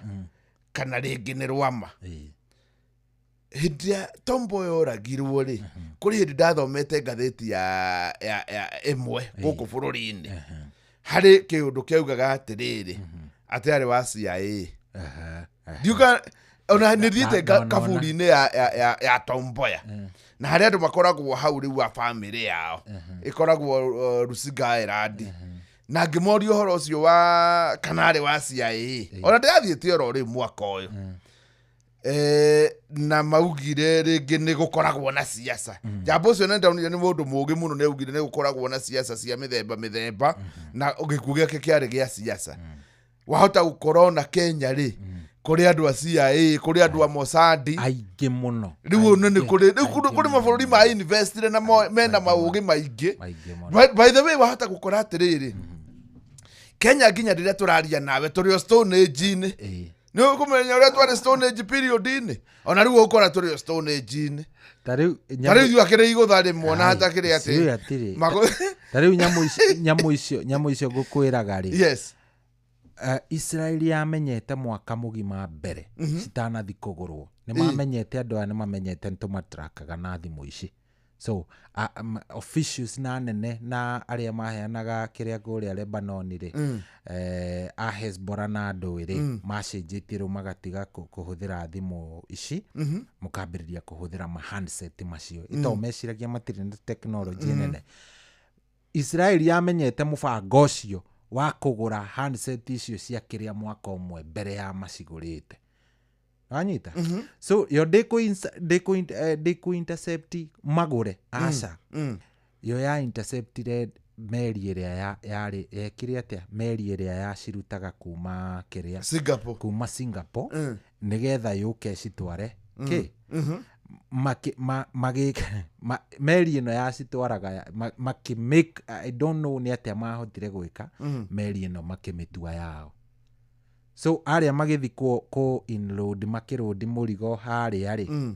kana rĩngĩ nĩ rwama. Hĩndĩ ĩrĩa Tomboy oragirwo rĩ, kũrĩ hĩndĩ ndathomete ngathĩti ya, ya, ya ĩmwe gũkũ bũrũri-inĩ, harĩ kĩũndũ kĩaugaga atĩrĩrĩ, atĩ arĩ wa CIA. Ndiuga ona nĩ thiĩte kaburi-inĩ ya, ya, ya, ya Tomboya, na harĩ andũ makoragwo hau rĩu a bamĩrĩ yao ĩkoragwo Rusinga Island, na ngĩmoria ũhoro ũcio wa kana arĩ wa CIA, ona ndĩrathiĩte oro rĩu mwaka ũyũ. Na maugire rĩngĩ nĩ gũkoragwo na siasa. Njamba ũcio nĩ ndaonire nĩ mũndũ mũũgĩ mũno, nĩ augire nĩ gũkoragwo na siasa cia mĩthemba mĩthemba, na gĩkuũ gĩake kĩarĩ gĩa siasa. Wahota gũkorwo na Kenya rĩ, kũrĩ andũ a CIA, kũrĩ andũ a Mossad aingĩ mũno. Rĩu nĩ kũrĩ rĩu kũrĩ mabũrũri ma investire na mena maũgĩ maingĩ. By the way, wahota gũkora atĩrĩrĩ, Kenya nginya rĩrĩa tũraria nawe tũrĩ o stone age-inĩ. Nĩ ũkũmenya ũrĩa twarĩ stone age period-inĩ, ona rĩu ũkora tũrĩ o stone age-inĩ. Ta rĩu ta rĩu ithuĩ akĩrĩ igũtha rĩmwe na hatakĩrĩ atĩ atĩrĩ. Ta rĩu nyamũ icio ngũkwĩraga rĩ, Israeli yamenyete mwaka mũgima mbere citanathi kũgũrwo. Nĩ mamenyete andũ aya, nĩ mamenyete nĩ tũmatrakaga na thimũ ici. So officials na nene na arĩa maheanaga kĩrĩa kũrĩa Lebanon rĩ, a Hezbollah na andũ rĩ, macenjetie rĩu magatiga kũhũthĩra thimũ ici, mũkambĩrĩria kũhũthĩra ma handset macio. Ito meciragia matirĩ na technology nene. Israeli yamenyete mũbango ũcio wa kũgũra handset icio cia kĩrĩa mwaka ũmwe mbere ya macigũrĩte. Wanyita? So yo ndĩkũ intercept magũre aca. Yo ya interceptire meri ĩrĩa yarĩ yekire atĩa, meri ĩrĩa yacirutaga kuma kĩrĩa Singapore, kuma Singapore, nĩgetha yũke citware kĩ meri ĩno yacitwaraga makĩ make, I don't know nĩ atĩa mahotire gwĩka, meri ĩno makĩmĩtua yao. So arĩa magĩthiĩ kũ inload makĩrũndi mũrigo harĩa rĩ,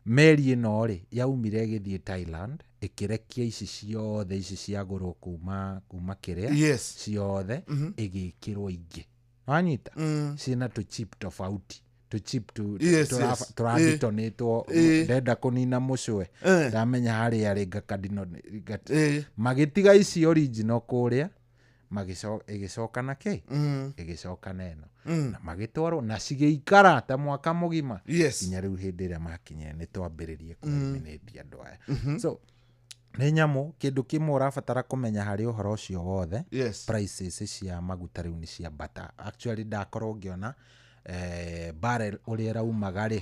meri ĩno rĩ yaumire ĩgĩthiĩ Thailand ĩkĩrekia ici ciothe, ici ciagũrwo kuma kĩrĩa ciothe ĩgĩkĩrwo ingĩ. Wanyita? Ciĩna tũ chip tofauti, tũ chip tũraditonĩtwo, ndenda kũnina mũcwe ndamenya harĩa rĩ ngakadino magĩtiga ici original kũrĩa, ĩgĩcoka na kĩ ĩgĩcoka na ĩno, na magĩtwarwo na cigĩikara ta mwaka mũgima nginya rĩu hĩndĩ ĩrĩa makinyire nĩ twambĩrĩrie kũ-eliminate andũ aya. So nĩ nyamũ kĩndũ kĩmwe ũrabatara kũmenya harĩ ũhoro ũcio wothe, prices cia maguta rĩu nĩ ciambata. Actually ndakorwo ngĩona barrel ũrĩa ĩraumaga rĩ,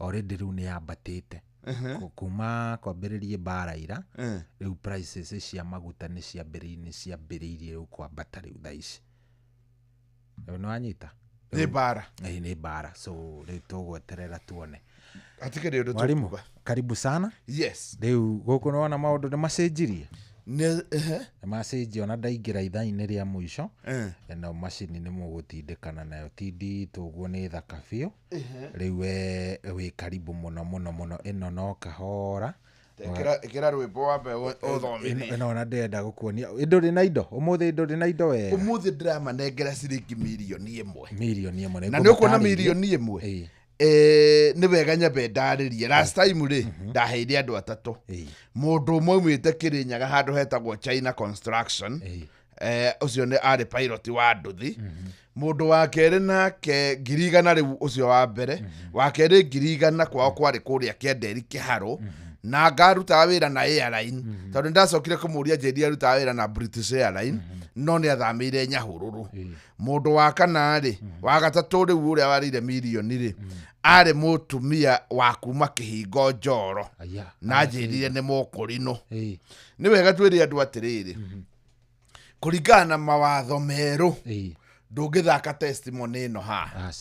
already rĩu nĩ yambatĩte. Kuma kwambĩrĩrie mbara ira, rĩu prices cia maguta nĩ ciambĩrĩirie rĩu kwambata rĩu thaa ici. Rĩu nĩ wanyita? Nĩ mbara. Nĩ mbara. So rĩu tũgweterera tuone. Hatikĩrĩ ũndũ tũkuga. Karibu sana. Rĩu gũkũ nĩwona maũndũ nĩ macenjirie. Nĩ macenjia ona ndaingĩra ithaa-inĩ rĩa mũico. Ĩno macini nĩ mũgũtindĩkana nayo ti nditũ ũguo, nĩ thaka biũ. Rĩu we wĩ karibu mũno mũno mũno, ĩno no kahora. Ĩkĩra rwĩmbo wambe ũthomithie. Ĩno ona ndĩrenda gũkuonia. Ndũrĩ na indo? Ũmũthĩ ndũrĩ na indo wega? Ũmũthĩ ndĩramanengera ciringi mirioni ĩmwe. Mirioni ĩmwe. Na nĩ ũkuona mirioni ĩmwe? Nĩ wega nyambe ndarĩrie. Last time rĩ, ndaheire andũ atatũ. Mũndũ ũmwe aumĩte Kĩrĩnyaga handũ hetagwo China Construction. Ũcio nĩ arĩ pilot wa nduthi. Mũndũ wa kerĩ nake 100,000 rĩu ũcio wa mbere. Wa kerĩ 100,000 kwao kwarĩ kũrĩa Kĩanderi Kĩharũ. Na ngarutaga wĩra na airline. Tondũ nĩndacokire kũmũria njĩri arutaga wĩra na British Airline, no nĩ athamĩire Nyahururu. Mũndũ wa kana rĩ, wa gatatũ rĩu ũrĩa warĩire mirioni rĩ, arĩ mũtumia wa kuma Kĩhingo Njoro. Na njĩrire nĩ mũkũrinũ. Nĩ wega twĩre andũ atĩrĩrĩ, kũringana na mawatho merũ, ndũngĩthaka testimony ĩno haha.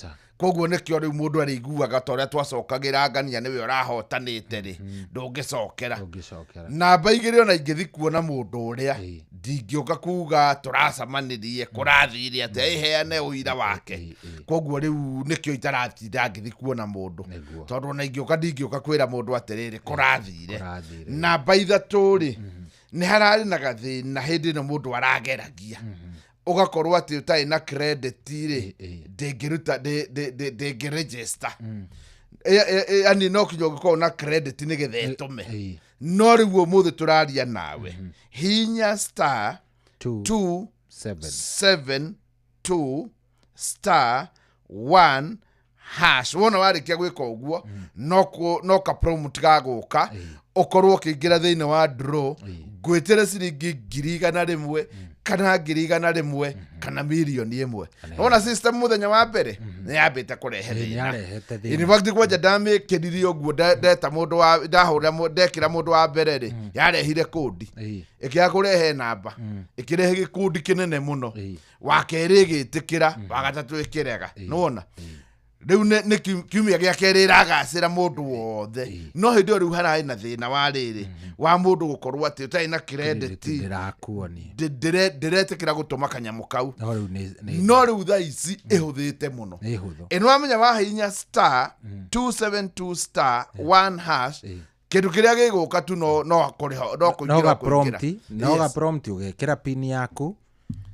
Koguo nĩkĩo rĩu mũndũ arĩiguaga ta ũrĩa twacokagĩra ngania nĩwe ũrahotanĩte rĩ, ndũngĩcokera. Ũngĩcokera. Namba igĩrĩ, ona ingĩthi kuona mũndũ ũrĩa, Ĩĩ. ndingĩũka kuga tũracemanirie, kũrathire atĩa, ĩheane ũira wake. Ĩĩ, ĩĩ. Koguo rĩu nĩkĩo itaratinda ngĩthi kuona mũndũ, Nĩguo. tondũ ona ingĩũka ndingĩũka kwĩra mũndũ atĩrĩrĩ, kũrathire. Kũrathire. Namba ithatũ rĩ, nĩ hararĩ na gathĩna hĩndĩ ĩno mũndũ arageragia, ũgakorwo atĩ ũtarĩ na credit rĩ, Ĩĩ, ĩĩ. ndĩngĩruta, ndĩngĩregister. Yani no kinya ũngĩkorwo na credit nĩgetha ĩtũme. Ĩĩ. No rĩu ũmũthĩ tũraria nawe, hinya star 2 2 7 7 2 star 1 hash. Wona warĩkia gwĩka ũguo, no ka prompt gagũka, ũkorwo ũkĩingĩra thĩinĩ wa draw, ngwĩtĩre ciringi 100,000 kana 100,000 kana 1,000,000. Wona system mũthenya wa mbere nĩ yambĩte kũrehe Ĩĩ, thĩna. nĩyarehete thĩna. In fact, kwanja ndamĩkĩrire ũguo, ndeta mũndũ wa ndahũra ndekĩra mũndũ wa mbere rĩ, yarehire kũndi, Ĩĩ. ĩkĩaga kũrehe namba, ĩkĩrehe gĩkundi kĩnene mũno. Ĩĩ. Wa kerĩ ĩgĩtĩkĩra, wa gatatũ ĩkĩrega. Nĩwona rĩu nĩ kiumia gĩa kerĩ ĩragacĩra mũndũ wothe, no hĩndĩ ĩyo rĩu hararĩ na thĩna wa rĩrĩ wa mũndũ gũkorwo atĩ ũtarĩ na credit, Ndĩrakuonia. ndĩretĩkĩra gũtũma kanyamũ kau. No rĩu nĩ No rĩu thaa ici ĩhũthĩte mũno. Nĩ hũthũ. Ĩno wamenya wahihinya star 272 star 1 hash, Ĩĩ. kĩndũ kĩrĩa gĩgũka tu no kũrĩha, no No kũingĩra ga kũingĩra. prompt, no ga Yes. prompt, ũgekĩra pin yaku,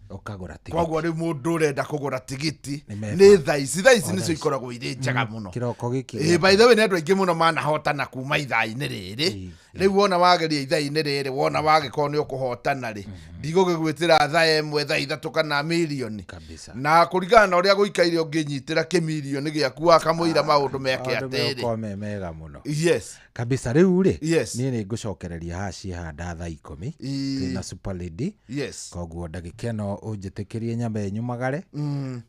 ũkagũra tigiti. Koguo rĩu mũndũ ũrenda kũgũra tigiti, Nĩ meba. nĩ thaa ici, thaa ici nĩcio ikoragwo irĩ njega mũno. Kĩroko gĩkĩ. Ĩĩ, by the way, nĩ andũ aingĩ mũno manahotana kuma ithaa-inĩ rĩrĩ. Rĩu wona wageria ithaa-inĩ rĩrĩ, wona wagĩkorwo nĩ ũkũhotana rĩ, ndigũgĩgwĩtĩra thaa 1, thaa 3 kana mirioni. Kabisa. Na kũringana na ũrĩa gũikaire, ũngĩnyitĩra kĩmirioni gĩaku wakamũira maũndũ meke Maũndũ atĩrĩ. megũkorwo me mega mũno. Yes. Kabisa. Rĩu rĩ, Yes. niĩ nĩ ngũcokereria haha cihanda thaa 10. Ĩĩ. Twĩna super lady. Koguo ndagĩka ĩno ũnjĩtĩkĩrie nyambe nyumagare.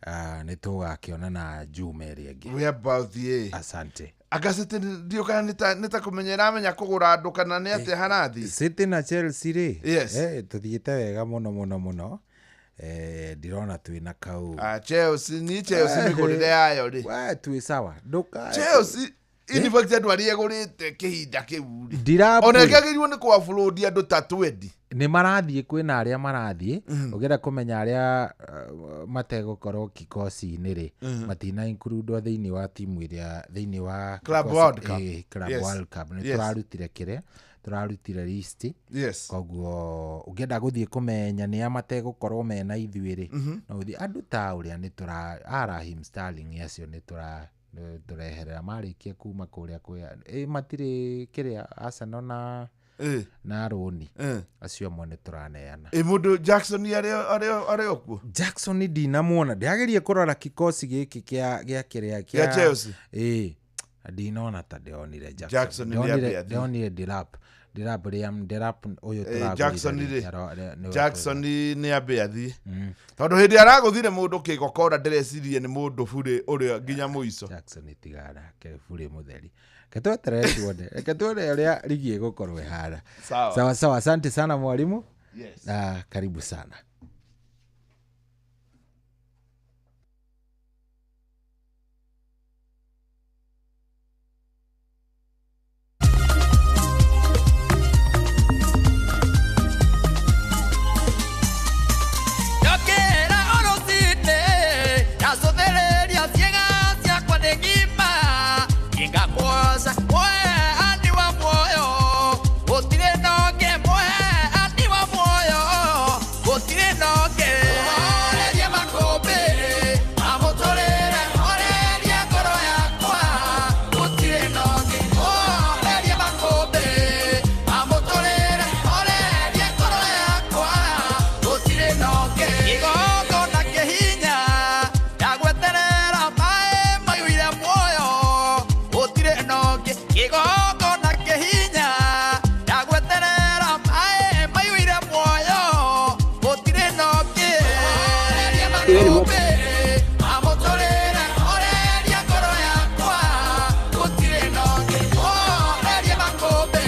Ah, nĩ tũgakĩonana juma ĩrĩa ĩngĩ. Whereabout ĩ? Asante. Anga City ndiũ kana nĩ ta kũmenya ĩramenya kũgũra andũ kana nĩ atĩa harathiĩ? City na Chelsea rĩ, Yes. tũthiĩte wega mũno mũno mũno. Ndirona twĩna kau. Ah, Chelsea ni Chelsea mĩgũrĩre yayo rĩ. We twĩ sawa, ndũka Chelsea in fact andũ arĩa ĩgũrĩte kĩhinda kĩu rĩ, Ndirapũ ona ĩkĩagĩrĩirwo nĩ kũafrodi andũ ta 20. Nĩ marathiĩ, kwĩna arĩa marathiĩ. Ũngĩenda kũmenya arĩa mategũkorwo kikosi-inĩ rĩ, matina include thĩinĩ wa timu ĩrĩa thĩinĩ wa Club kikosi- World Cup. Ĩĩ, Club World Cup. Nĩ tũrarutire kĩrĩa tũrarutire list. Koguo ũngĩenda gũthiĩ kũmenya nĩa mategũkorwo mena ithuĩ rĩ, no ũthiĩ andũ ta ũrĩa nĩ tũra a Raheem Sterling, acio nĩ tũra nĩ tũreherera marĩkia kuma kũrĩa kwĩ matirĩ kĩrĩa Arsenal na na rũni, acio amwe nĩ tũraneana. Ĩ mũndũ Jackson arĩ o kuo? Jackson ndinamuona, ndĩrageria kũrora kikosi gĩkĩ kĩa kĩrĩa. Gĩa Chelsea? Ĩĩ, ndinona ta ndĩronire Jackson Jackson. nĩ ambia athiĩ. Ndĩronire Delap, Liam Delap ũyũ tũragũrire Jackson rĩ, rĩ. Nĩwe. Jackson nĩ ambe athiĩ, tondũ hĩndĩ aragũthire mũndũ kĩgokora ndĩrecirie nĩ mũndũ burĩ ũrĩa nginya mũico. Jackson tigana ke burĩ mũtheri, reke tweterere tuone, reke tuone ũrĩa ligi ĩgũkorwo ĩhana. Sawa. Sawa sawa, asante sana mwalimu. Yes. Na karibu sana. Njokera o rũcinĩ, ndacũthĩrĩria ciĩga ciakwa nĩ ng'ima, ingakwoca mũheani wa muoyo, gũtirĩ na ũngĩ, mũheani wa muoyo, gũtirĩ na ũngĩ. Horeria makũmbĩ mamũtũrĩre, horeria ngoro yakwa, gũtirĩ na ũngĩ. Horeria makũmbĩ mamũtũrĩre, horeria ngoro yakwa, gũtirĩ na ũngĩ. Igongona kĩhinya ndagweterera maĩ maiyũire muoyo, gũtirĩ na ũngĩ. Igongona kĩhinya ndagweterera maĩ maiyũire muoyo, gũtirĩ na ũngĩ. Horeria makũmbĩ mamũtũrĩre, horeria ngoro yakwa, gũtirĩ na ũngĩ. Horeria makũmbĩ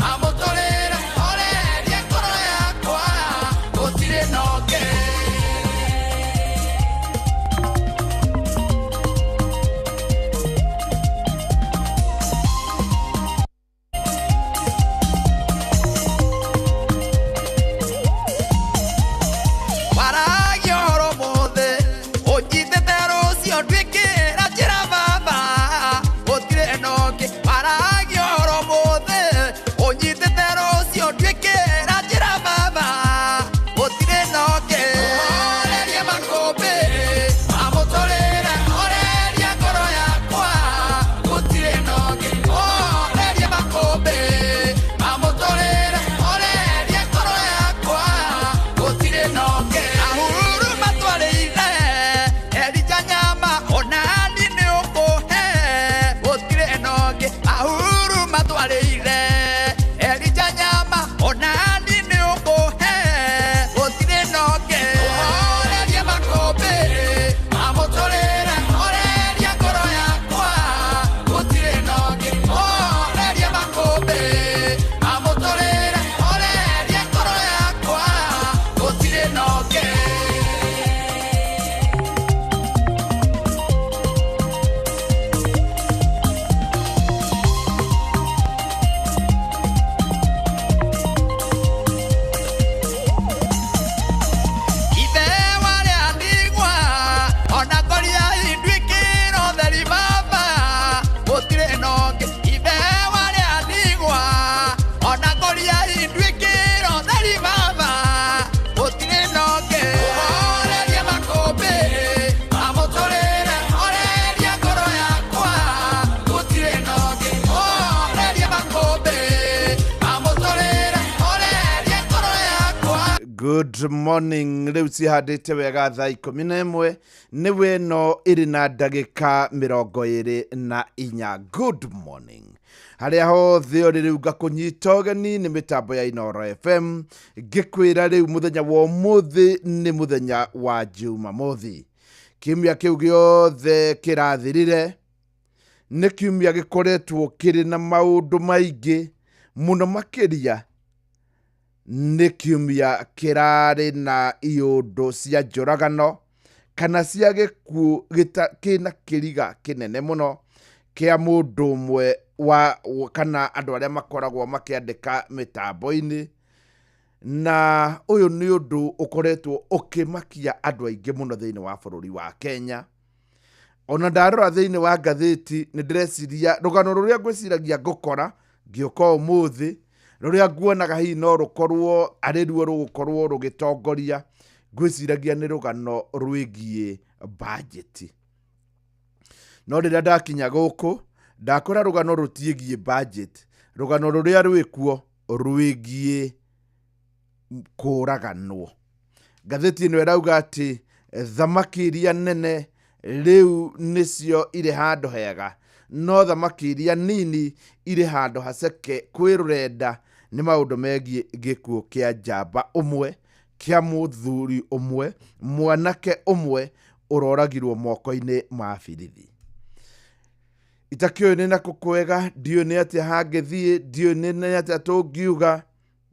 mamũtũrĩre, horeria ngoro yakwa, gũtirĩ na ũngĩ. Good morning. Rĩu cihandĩte wega thaa 11 nĩ weno ĩrĩ na ndagĩka 24. Good morning. Harĩa hothe ũrĩ rĩu ngakũnyita ũgeni nĩ mĩtambo ya Inooro FM ngĩkwĩra rĩu mũthenya wa ũmũthĩ nĩ mũthenya wa Jumamothi. Kiumia kĩu gĩothe kĩrathirire nĩ kiumia gĩkoretwo kĩrĩ na maũndũ maingĩ mũno makĩria nĩ kiumia kĩrarĩ na iũndũ cia njũragano kana cia gĩkuũ kĩna kĩriga kĩnene mũno kĩa mũndũ ũmwe wa kana andũ arĩa makoragwo makĩandĩka mĩtambo-inĩ, na ũyũ nĩ ũndũ ũkoretwo ũkĩmakia andũ aingĩ mũno thĩinĩ wa bũrũri wa Kenya. Ona ndarora thĩinĩ wa ngathĩti nĩ ndĩreciria rũgano rũrĩa ngwĩciragia ngũkora ngĩũka ũmũthĩ, rũrĩa nguonaga hihi no rũkorwo arĩ ruo rũgũkorwo rũgĩtongoria, ngwĩciragia nĩ rũgano rwĩgiĩ bajeti. No rĩrĩa ndakinya gũkũ ndakora rũgano rũtiĩgiĩ budget, rũgano rũrĩa rwĩkuo rwĩgiĩ kũraganwo. Ngathĩti ĩno ĩrauga atĩ thamaki iria nene rĩu nĩcio irĩ handũ hega, no thamaki iria nini irĩ handũ haceke kwĩ rũrenda nĩ maũndũ megiĩ gĩkuũ kĩa njamba ũmwe, kĩa mũthuri ũmwe, mwanake ũmwe ũroragirwo moko-inĩ ma birithi. Itakĩũĩ nĩ nakũ kwega, ndiũĩ nĩ atĩa hangĩthiĩ, ndiũĩ nĩ atĩa tũngiuga,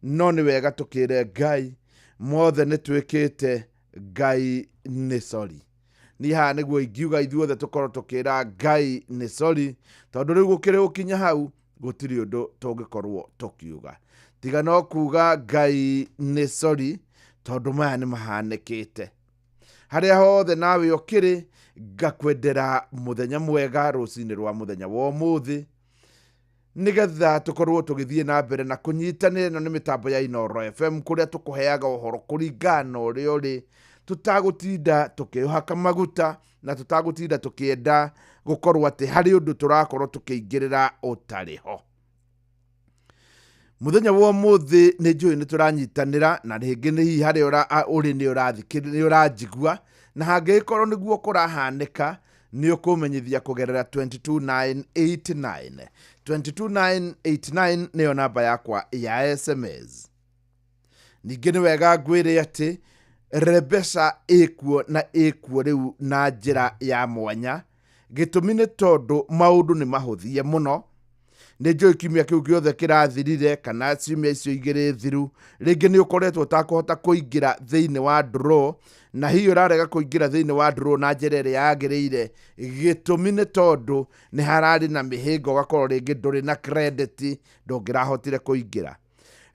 no nĩ wega tũkĩre Ngai mothe nĩ twĩkĩte, Ngai nĩ sorry. Niĩ haha nĩguo ingiuga ithuothe tũkorwo tũkĩra Ngai nĩ sorry, tondũ rĩu gũkĩrĩ gũkinya hau gũtirĩ ũndũ tũngĩkorwo tũkiuga tiga no kuga Ngai nĩ sorry, tondũ maya nĩ mahanĩkĩte. Harĩa hothe nawe ũkĩrĩ, ngakwendera mũthenya mwega rũcinĩ rwa mũthenya wa ũmũthĩ, nĩgetha tũkorwo tũgĩthiĩ na mbere na kũnyitanĩra. Ĩno nĩ mĩtambo ya Inooro FM kũrĩa tũkũheaga ũhoro kũringana na ũrĩa ũrĩ, tũtagũtinda tũkĩũhaka maguta na tũtagũtinda tũkĩenda gũkorwo atĩ harĩ ũndũ tũrakorwo tũkĩingĩrĩra ũtarĩ ho. Mũthenya wa ũmũthĩ nĩ njũĩ nĩ tũranyitanĩra na rĩngĩ nĩ hihi harĩa ũrĩ nĩ ũranjigua, na hangĩgĩkorwo nĩguo kũrahanĩka nĩ ũkũmenyithia kũgerera 22989. 22989 nĩyo namba yakwa ya SMS. Ningĩ nĩ wega ngwĩre atĩ Rebesa ĩkuo na ĩkuo rĩu na njĩra ya mwanya. Gĩtũmi nĩ tondũ maũndũ nĩ mahũthie mũno. Nĩ njũĩ kiumia kĩu gĩothe kĩrathirire kana ciumia icio igĩrĩ thiru, rĩngĩ nĩ ũkoretwo ũtakũhota kũingĩra thĩinĩ wa draw, na hihi ũrarega kũingĩra thĩinĩ wa draw na njĩra ĩrĩa yagĩrĩire. Gĩtũmi nĩ tondũ nĩ hararĩ na mĩhĩnga, ũgakorwo rĩngĩ ndũrĩ na credit, ndũngĩrahotire kũingĩra.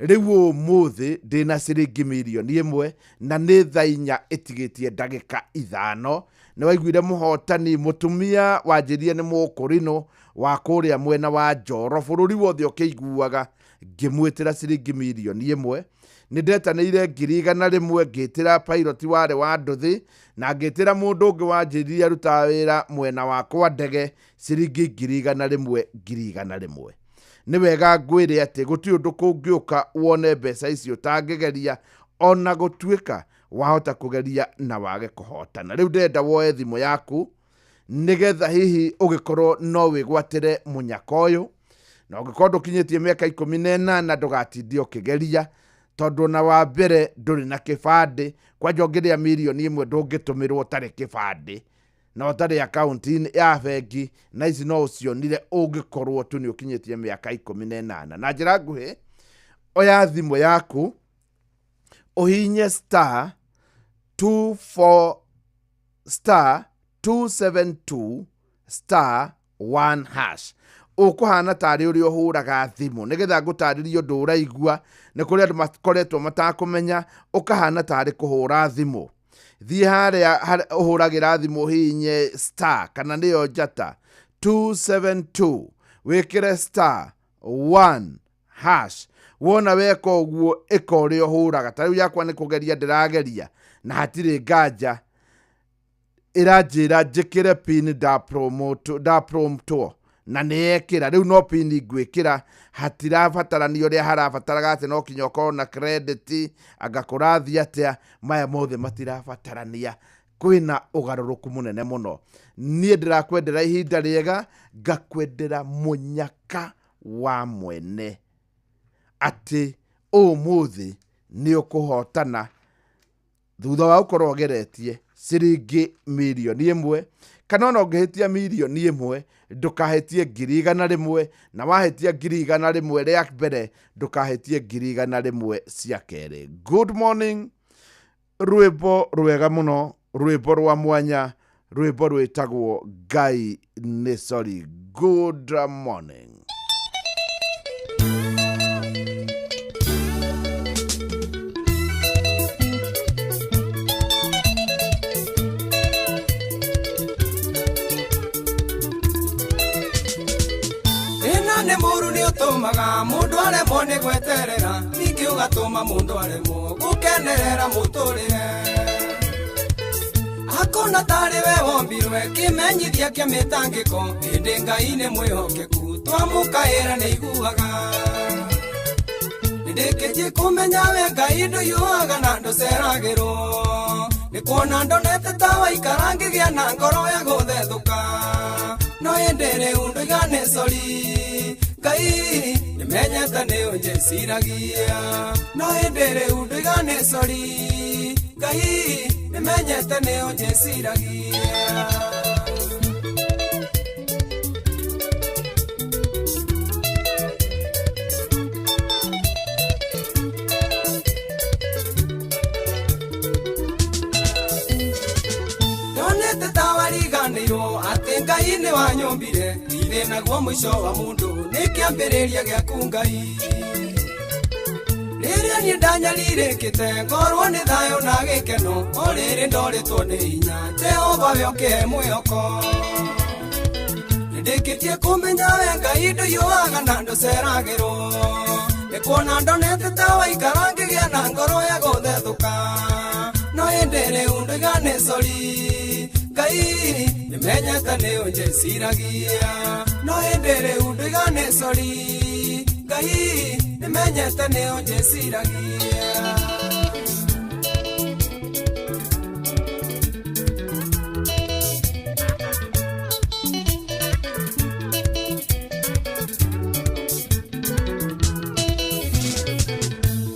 Rĩu ũmũthĩ ndĩna ciringi mirioni 1 na nĩ thaa 4 ĩtigĩtie ndagĩka 5. Nĩ waiguire mũhotani mũtumia wanjĩrire nĩ mũkũrinũ wa kũrĩa mwena wa Njoro, bũrũri wothe ũkĩiguaga, ngĩmwĩtĩra ciringi mirioni 1. Nĩ ndetanĩire 100,000 ngĩtĩra pilot warĩ wa nduthi, na ngĩtĩra mũndũ ũngĩ wanjĩrire arutaga wĩra mwena wa kwa ndege ciringi 100,000 100,000. Nĩ wega ngwĩre atĩ gũtirĩ ũndũ kũngĩũka wone mbeca icio ũtangĩgeria, ona gũtuĩka wahota kũgeria na wage kũhotana. Rĩu ndĩrenda woe thimũ yaku nĩgetha hihi ũgĩkorwo no wĩgwatĩre mũnyaka ũyũ, na ũngĩkorwo ndũkinyĩtie mĩaka 18 ndũgatindie ũkĩgeria, tondũ ona wa mbere ndũrĩ na kĩbandĩ. Kwanja ũngĩrĩa mirioni 1 ndũngĩtũmĩrwo ũtarĩ kĩbandĩ na ũtarĩ akaunti ya bengi, na ici no ũcionire ũngĩkorwo tu nĩ ũkinyĩtie mĩaka 18. Na njĩra nguhĩ, oya thimũ yaku ũhihinye star 24 star 272 star 1 hash. Ũkũhana tarĩ ũrĩa ũhũraga thimũ, nĩgetha ngũtarĩrie ũndũ ũraigua, nĩ kũrĩ andũ makoretwo matakũmenya, ũkahana tarĩ kũhũra thimũ. Thiĩ harĩa ũhũragĩra thimũ, ũhihinye star kana nĩyo njata 272, wĩkĩre star 1 hash. Wona weka ũguo, ĩka ũrĩa ũhũraga. Ta rĩu yakwa nĩ kũgeria ndĩrageria na hatirĩ nganja ĩranjĩra njĩkĩre pin ndapromptwo. Na nĩ yekĩra rĩu no pini ngwĩkĩra, hatirabatarania ũrĩa harabataraga atĩ no kinya ũkorwo na credit, anga kũrathiĩ atĩa, maya mothe matirabatarania. Kwĩna ũgarũrũku mũnene mũno. Niĩ ndĩrakwendera ihinda rĩega, ngakwendera mũnyaka wa mwene atĩ ũmũthĩ nĩ ũkũhotana thutha wa gũkorwo ũgeretie ciringi 1,000,000, kana ona ũngĩhĩtia 1,000,000 ndũkahĩtie 100,000, na wahĩtia 100,000 rĩa mbere ndũkahĩtie 100,000 cia kerĩ. Good morning. Rwĩmbo rwega mũno, rwĩmbo rwa mwanya, rwĩmbo rwĩtagwo Ngai nĩ sorry. Good morning. Thĩna nĩ mũru nĩ ũtũmaga mũndũ aremwo nĩ gweterera, ningĩ ũgatũma mũndũ aremwo gũkenerera mũtũrĩre. Akona tarĩ we wombirwe kĩmenyithia kĩa mĩtangĩko, ĩndĩ Ngai nĩ mwĩhokeku, twamũkaĩra nĩ iguaga. Nĩndĩkĩtie kũmenya we Ngai ndũhiũhaga na ndũceragĩrwo, nĩ kuona ndonete ta waikara ngĩgĩa na ngoro ya gũthethũka. No ĩndĩ rĩu ndoiga nĩ sorry, Ngai nĩmenyete nĩ ũnjĩciragia. No ĩndĩ rĩu ndoiga nĩ sorry, Ngai nĩmenyete nĩ ũnjĩciragia. Ndonete ta wariganĩirwo atĩ Ngai nĩ wanyũmbire, githĩ naguo mũico wa mũndũ nĩ kĩambĩrĩria gĩaku Ngai. Rĩrĩa niĩ ndanyarirĩkĩte ngorwo nĩ thayũ na gĩkeno, o rĩrĩ ndorĩtwo nĩ hinya, Jehova we ũkĩhe mwĩhoko. Nĩndĩkĩtie kũmenya we Ngai ndũhiũhaga na ndũceragĩrwo, nĩ kuona ndonete ta waikara ngĩgĩa na ngoro ya gũthethũka. No ĩndĩ rĩu ndoiga nĩ sorry, Ngai nĩmenyete nĩ ũnjĩciragia. No ĩndĩ rĩu ndoiga nĩ sorry, Ngai nĩmenyete nĩ ũnjĩciragia.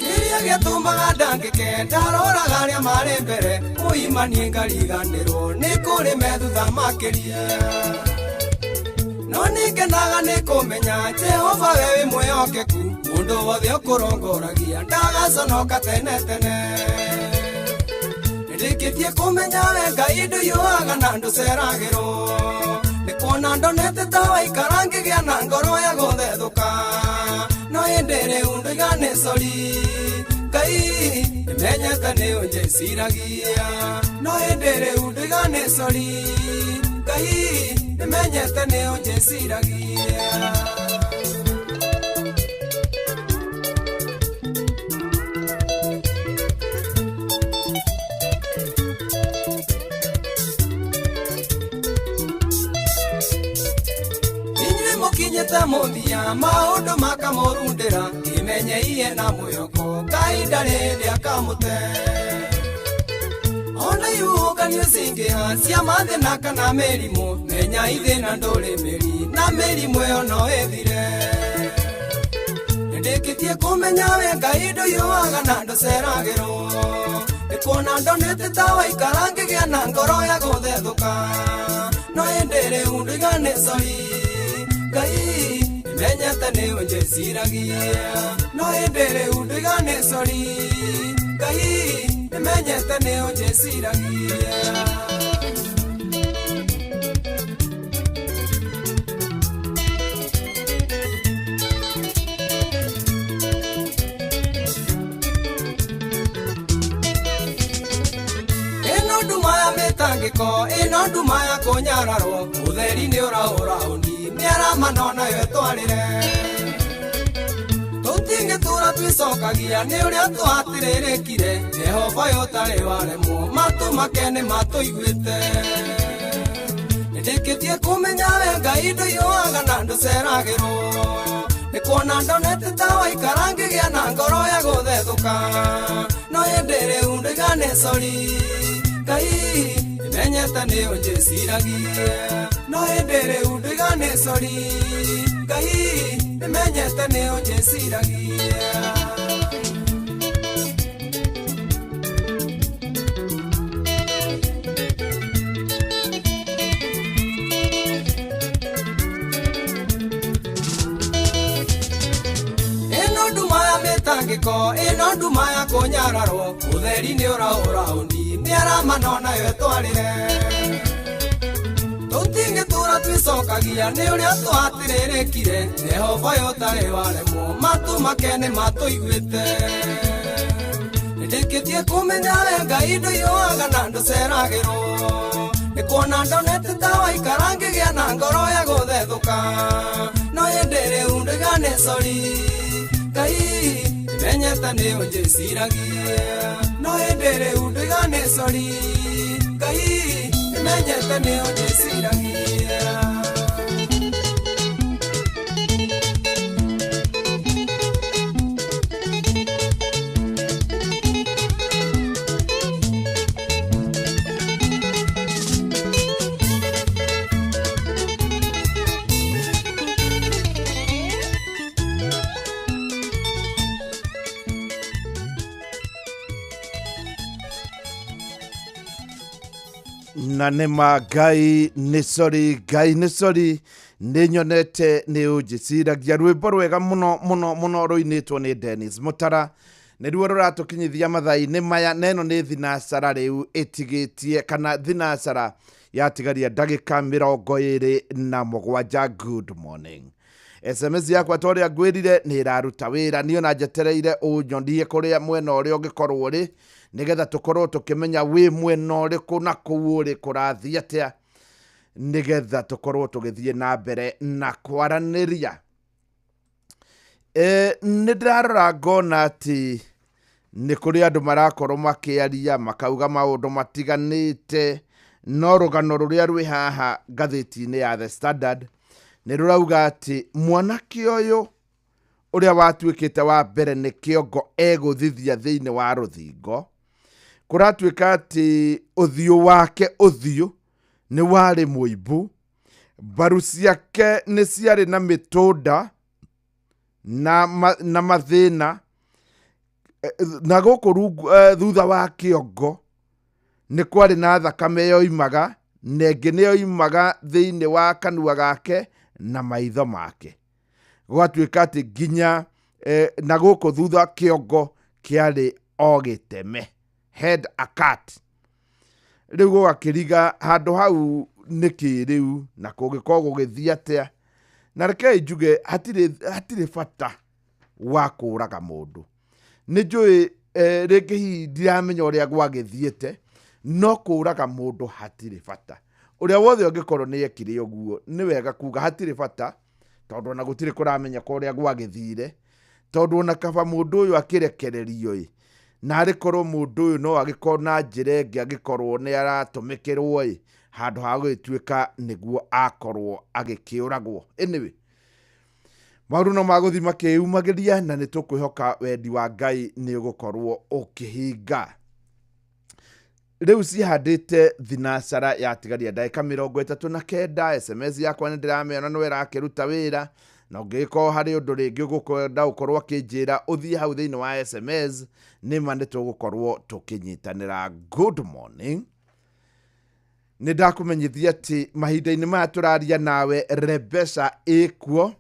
Kĩrĩa gĩatũmaga ndangĩke ndaroraga arĩa marĩ mbere, mũima niĩ ngariganĩrwo nĩ kũrĩ me thutha makĩria. No nĩngenaga nĩ kũmenya Jehova we wĩ mwĩhokeku, mũndũ wothe ũkũrongoragia ndagaconoka tene tene. Nĩndĩkĩtie kũmenya we Ngai ndũhiũhaga na ndũceragĩrwo, nĩ kuona ndonete ta waikara ngĩgĩa na ngoro ya gũthethũka. No ĩndĩ rĩu ndoiga nĩ sorry, Ngai nĩmenyete nĩ ũnjĩciragia. No ĩndĩ rĩu ndoiga nĩ sorry, Ngai nĩmenyete nĩ ũnjĩciragia. Inyuĩ mũkinyĩte mũthia maũndũ makamũrundĩra, kĩmenyeiye na mwĩhoko Ngai ndarĩ hĩndĩ akamũte. Ona ihuhũkanio cingĩha cia mathĩna kana mĩrimũ, menya ithĩna ndũrĩ mĩri na mĩrimũ ĩyo no ĩthire. Nĩndĩkĩtie kũmenya we Ngai ndũhiũhaga na ndũceragĩrwo, nĩ kuona ndonete ta waikara ngĩgĩa na ngoro ya gũthethũka. No ĩndĩ rĩu ndoiga nĩ sorry, Ngai nĩmenyete nĩ ũnjĩciragia. No ĩndĩ rĩu ndoiga nĩ sorry, Ngai nĩmenyete nĩ ũnjĩciragia. Ĩno nduma ya mĩtangĩko, ĩno nduma ya kũnyararwo, ũtheri nĩ ũrahũra hũni, mĩaramano nayo ĩtwarĩre. Tũtingĩtũra twĩcokagia nĩ ũrĩa twatirĩrĩkire, Jehova ũyũ ũtarĩ waremwo, matũ make nĩ matũiguĩte. Nĩndĩkĩtie kũmenya we Ngai ndũiyũaga na ndũceragĩrwo nĩ kuona ndonete ta waikara ngĩgĩa na ngoro ya gũthethũka no ĩndĩ rĩu ndoiga nĩ sori Ngai nĩmenyete nĩ ũnjĩciragia no ĩndĩ rĩu ndoiga nĩ sori Ngai nĩmenyete nĩ ũnjĩciragia. Mĩtangĩko ĩno nduma ya kũnyararwo ũtheri nĩ ũraũra ũni mĩarama no nayo ĩtwarĩre tũtingĩtũra twĩcokagia nĩ ũrĩa twatĩrĩrĩkire Jehova yo ũtarĩ waremwo matũ make nĩ matũiguĩte nĩndĩkĩtie kũmenya we Ngai ndũiyũaga na ndũceragĩrwo nĩ kuona ndonete ta waikara ngĩgĩa na ngoro ya gũthethũka no ĩndĩ rĩu ndoiga nĩ sori Ngai nĩmenyete nĩ ũnjĩciragia no ĩndĩ rĩu ndoiga nĩ sori Ngai nĩmenyete nĩ ũnjĩciragia. Na nĩ ma Ngai nĩ sori Ngai nĩ sori nĩ nyonete nĩ ũnjĩciragia rwĩmbo rwega mũno mũno mũno rũinĩtwo nĩ Dennis Mũtara nĩruo rũratũkinyithia mathaa-inĩ maya na ĩno nĩ thinacara rĩu ĩtigĩtie kana thinacara yatigaria ndagĩka 27. Good morning. SMS yakwa ta ũrĩa ngwĩrire nĩ ĩraruta wĩra niĩ ona njetereire ũnyonie kũrĩa mwena ũrĩa ũngĩkorwo ũrĩ nĩgetha tũkorwo tũkĩmenya wĩ mwena ũrĩkũ na kũu ũrĩ kũrathiĩ atĩa nĩgetha tũkorwo tũgĩthiĩ na mbere na kwaranĩria. Nĩ ndĩrarora ngona atĩ nĩ kũrĩ andũ marakorwo makĩaria makauga maũndũ matiganĩte no rũgano rũrĩa rwĩ haha ngathĩti-inĩ ya The Standard nĩ rũrauga atĩ mwanake ũyũ ũrĩa watuĩkĩte wa mbere nĩ kĩongo egũthithia thĩinĩ wa rũthingo kũratuĩka atĩ ũthiũ wake ũthiũ nĩ warĩ mũimbu mbaru ciake nĩ ciarĩ na mĩtũnda na mathĩna na gũkũ thutha wa kĩongo nĩ kwarĩ na thakame yoimaga na ĩngĩ nĩ yoimaga thĩinĩ wa kanua gake na maitho make gwatuĩka atĩ nginya na gũkũ thutha kĩongo kĩarĩ o gĩteme head a cut rĩu gũgakĩriga handũ hau nĩkĩ rĩu na kũngĩkorwo gũgĩthiĩ atĩa na rekei njuge hatirĩ bata wa kũraga mũndũ nĩ njũĩ rĩngĩ hihi ndiramenya ũrĩa gwagĩthiĩte no kũraga mũndũ hatirĩ bata ũrĩa wothe ũngĩkorwo nĩ ekire ũguo nĩ wega kuga hatirĩ bata tondũ ona gũtirĩ kũramenya kwa ũrĩa gwagĩthire tondũ ona kaba mũndũ ũyũ akĩrekererio ĩ na arĩkorwo mũndũ ũyũ no agĩkorwo na njĩra ĩngĩ angĩkorwo nĩ aratũmĩkĩrwo ĩ handũ ha gũgĩtuĩka nĩguo akorwo agĩkĩũragwo. Anyway, maũndũ no magũthiĩ makĩyumagĩria na nĩ tũkwĩhoka wendi wa Ngai nĩ ũgũkorwo ũkĩhinga. Rĩu cihandĩte thinacara yatigaria ndagĩka 39. SMS yakwa nĩ ndĩramĩona no ĩrakĩruta wĩra na ũngĩgĩkorwo harĩ ũndũ rĩngĩ ũgũkwenda gũkorwo akĩnjĩra ũthiĩ hau thĩinĩ wa SMS nĩma nĩ tũgũkorwo tũkĩnyitanĩra. Good morning. Nĩ ndakũmenyithia atĩ mahinda-inĩ maya tũraria nawe Rebecca ĩkuo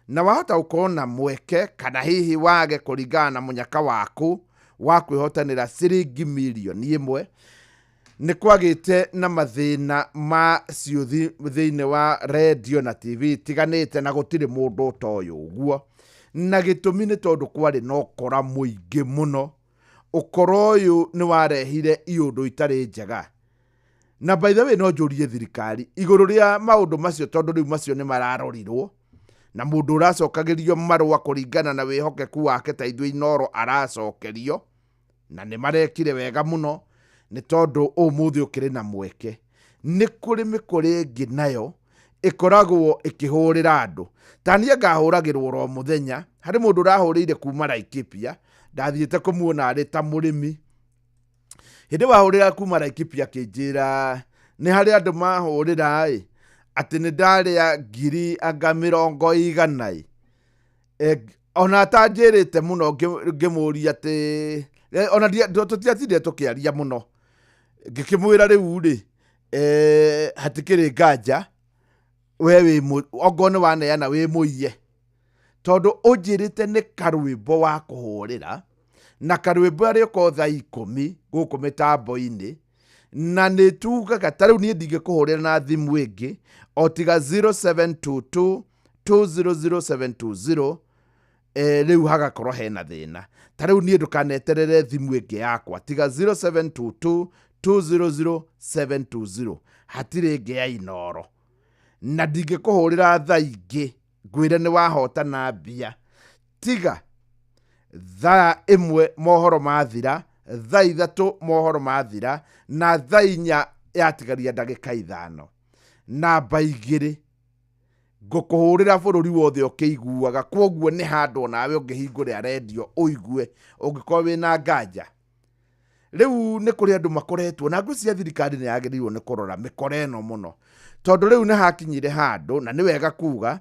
na wahota gũkorwo na mweke kana hihi wage kũringana na mũnyaka waku wa kwĩhotanĩra ciringi mirioni 1. Nĩ kwagĩte na mathĩna ma ciũthi thĩinĩ wa radio na TV tiganĩte na gũtirĩ mũndũ ũtoĩ ũguo na gĩtũmi nĩ tondũ kwarĩ na ũkora mũingĩ mũno. Ũkora ũyũ nĩ warehire iũndũ itarĩ njega na by the way no njũrie thirikari igũrũ rĩa maũndũ macio tondũ rĩu macio nĩ mararorirwo na mũndũ ũracokagĩrio marũa kũringana na wĩhokeku wake ta ithuĩ Inooro aracokerio na nĩ marekire wega mũno nĩ tondũ ũmũthĩ ũkĩrĩ na mweke. Nĩ kũrĩ mĩkora ĩngĩ nayo ĩkoragwo ĩkĩhũrĩra andũ. Ta niĩ ngahũragĩrwo oro mũthenya, harĩ mũndũ ũrahũrĩire kuma Laikipia, ndathiĩte kũmuona arĩ ta mũrĩmi. Hĩndĩ wahũrĩra kuma Laikipia akĩnjĩra nĩ harĩ andũ mahũrĩra ĩ, atĩ nĩ ndarĩa ngiri anga mĩrongo igana ĩ. Ona atanjĩrĩte mũno ngĩmũria atĩ ona tũtiatindire tũkĩaria mũno. Ngĩkĩmwĩra rĩu rĩ, hatikĩrĩ nganja, we wĩ ongorwo nĩ waneana wĩ mũiye. Tondũ ũnjĩrĩte nĩ karwĩmbo wa kũhũrĩra, na karwĩmbo arĩũka o thaa 10 gũkũ mĩtambo-inĩ, na nĩ tugaga ta rĩu niĩ ndingĩkũhũrĩra na thimũ ĩngĩ o tiga 0722 200720, rĩu hagakorwo hena thĩna. Ta rĩu niĩ ndũkaneterere thimũ ĩngĩ yakwa tiga 0722 200720, hatirĩ ĩngĩ ya Inooro. Na ndingĩkũhũrĩra thaa ingĩ ngwĩre nĩ wahotana mbia, tiga thaa 1 mohoro mathira, thaa 3 mohoro mathira, na thaa 4 yatigaria ndagĩka 5. Namba 2 ngũkũhũrĩra bũrũri wothe ũkĩiguaga, kwoguo nĩ handũ onawe ũngĩhingũrĩra redio ũigue ũngĩkorwo wĩna nganja. Rĩu nĩ kũrĩ andũ makoretwo na ngwĩciria thirikari nĩ yagĩrĩirwo nĩ kũrora mĩkora ĩno mũno, tondũ rĩu nĩ hakinyire handũ, na nĩ wega kuga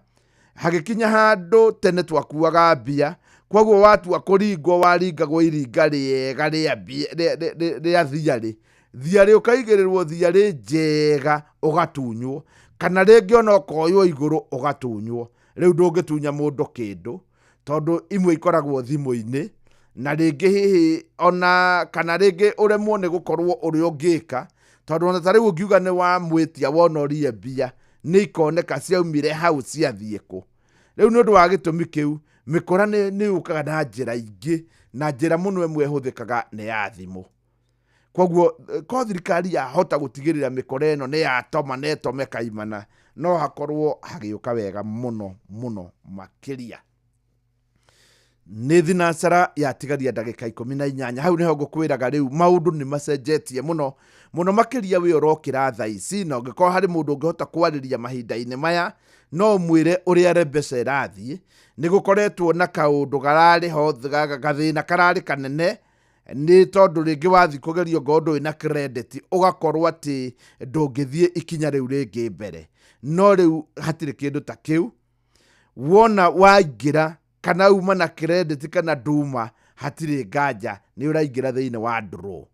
hagĩkinya handũ tene twakuaga mbia, kwoguo watua kũringwo waringagwo iringa rĩega rĩa mbia, rĩa thiarĩ. Thiarĩ ũkaigĩrĩrwo thiarĩ njega ũgatunywo, kana rĩngĩ ona ũkoywo igũrũ ũgatunywo. Rĩu ndũngĩtunya mũndũ kĩndũ, tondũ imwe ikoragwo thimũ-inĩ, na rĩngĩ hihi ona kana rĩngĩ ũremwo nĩ gũkorwo ũrĩa ũngĩka, tondũ ona ta rĩu ũngiuga nĩ wamwĩtia wonorie mbia, nĩ ikoneka ciaumire hau ciathiĩ kũ. Rĩu nĩ ũndũ wa gĩtũmi kĩu, mĩkora nĩ yũkaga na njĩra ingĩ, na njĩra mũno ĩmwe ĩhũthĩkaga nĩ ya thimũ. Kwoguo, ko thirikari yahota gũtigĩrĩra mĩkora ĩno nĩ yatoma na ĩtome kaimana, no hakorwo hagĩũka wega mũno mũno makĩria. Nĩ thinacara yatigaria ndagĩka 18, hau nĩho ngũkwĩraga rĩu maũndũ nĩ macenjetie mũno mũno makĩria wĩ ũrokĩra thaa ici, na ũngĩkorwo harĩ mũndũ ũngĩhota kwarĩria mahinda-inĩ maya, no ũmwĩre ũrĩa Rebesa ĩrathiĩ. Nĩ gũkoretwo na kaũndũ kararĩ ho, gathĩna kararĩ kanene, nĩ tondũ rĩngĩ wathiĩ kũgeria ongorwo ndũrĩ na credit, ũgakorwo atĩ ndũngĩthiĩ ikinya rĩu rĩngĩ mbere. No rĩu hatirĩ kĩndũ ta kĩu. Wona waingĩra kana uma na credit kana nduma, hatirĩ nganja nĩ ũraingĩra thĩinĩ wa draw.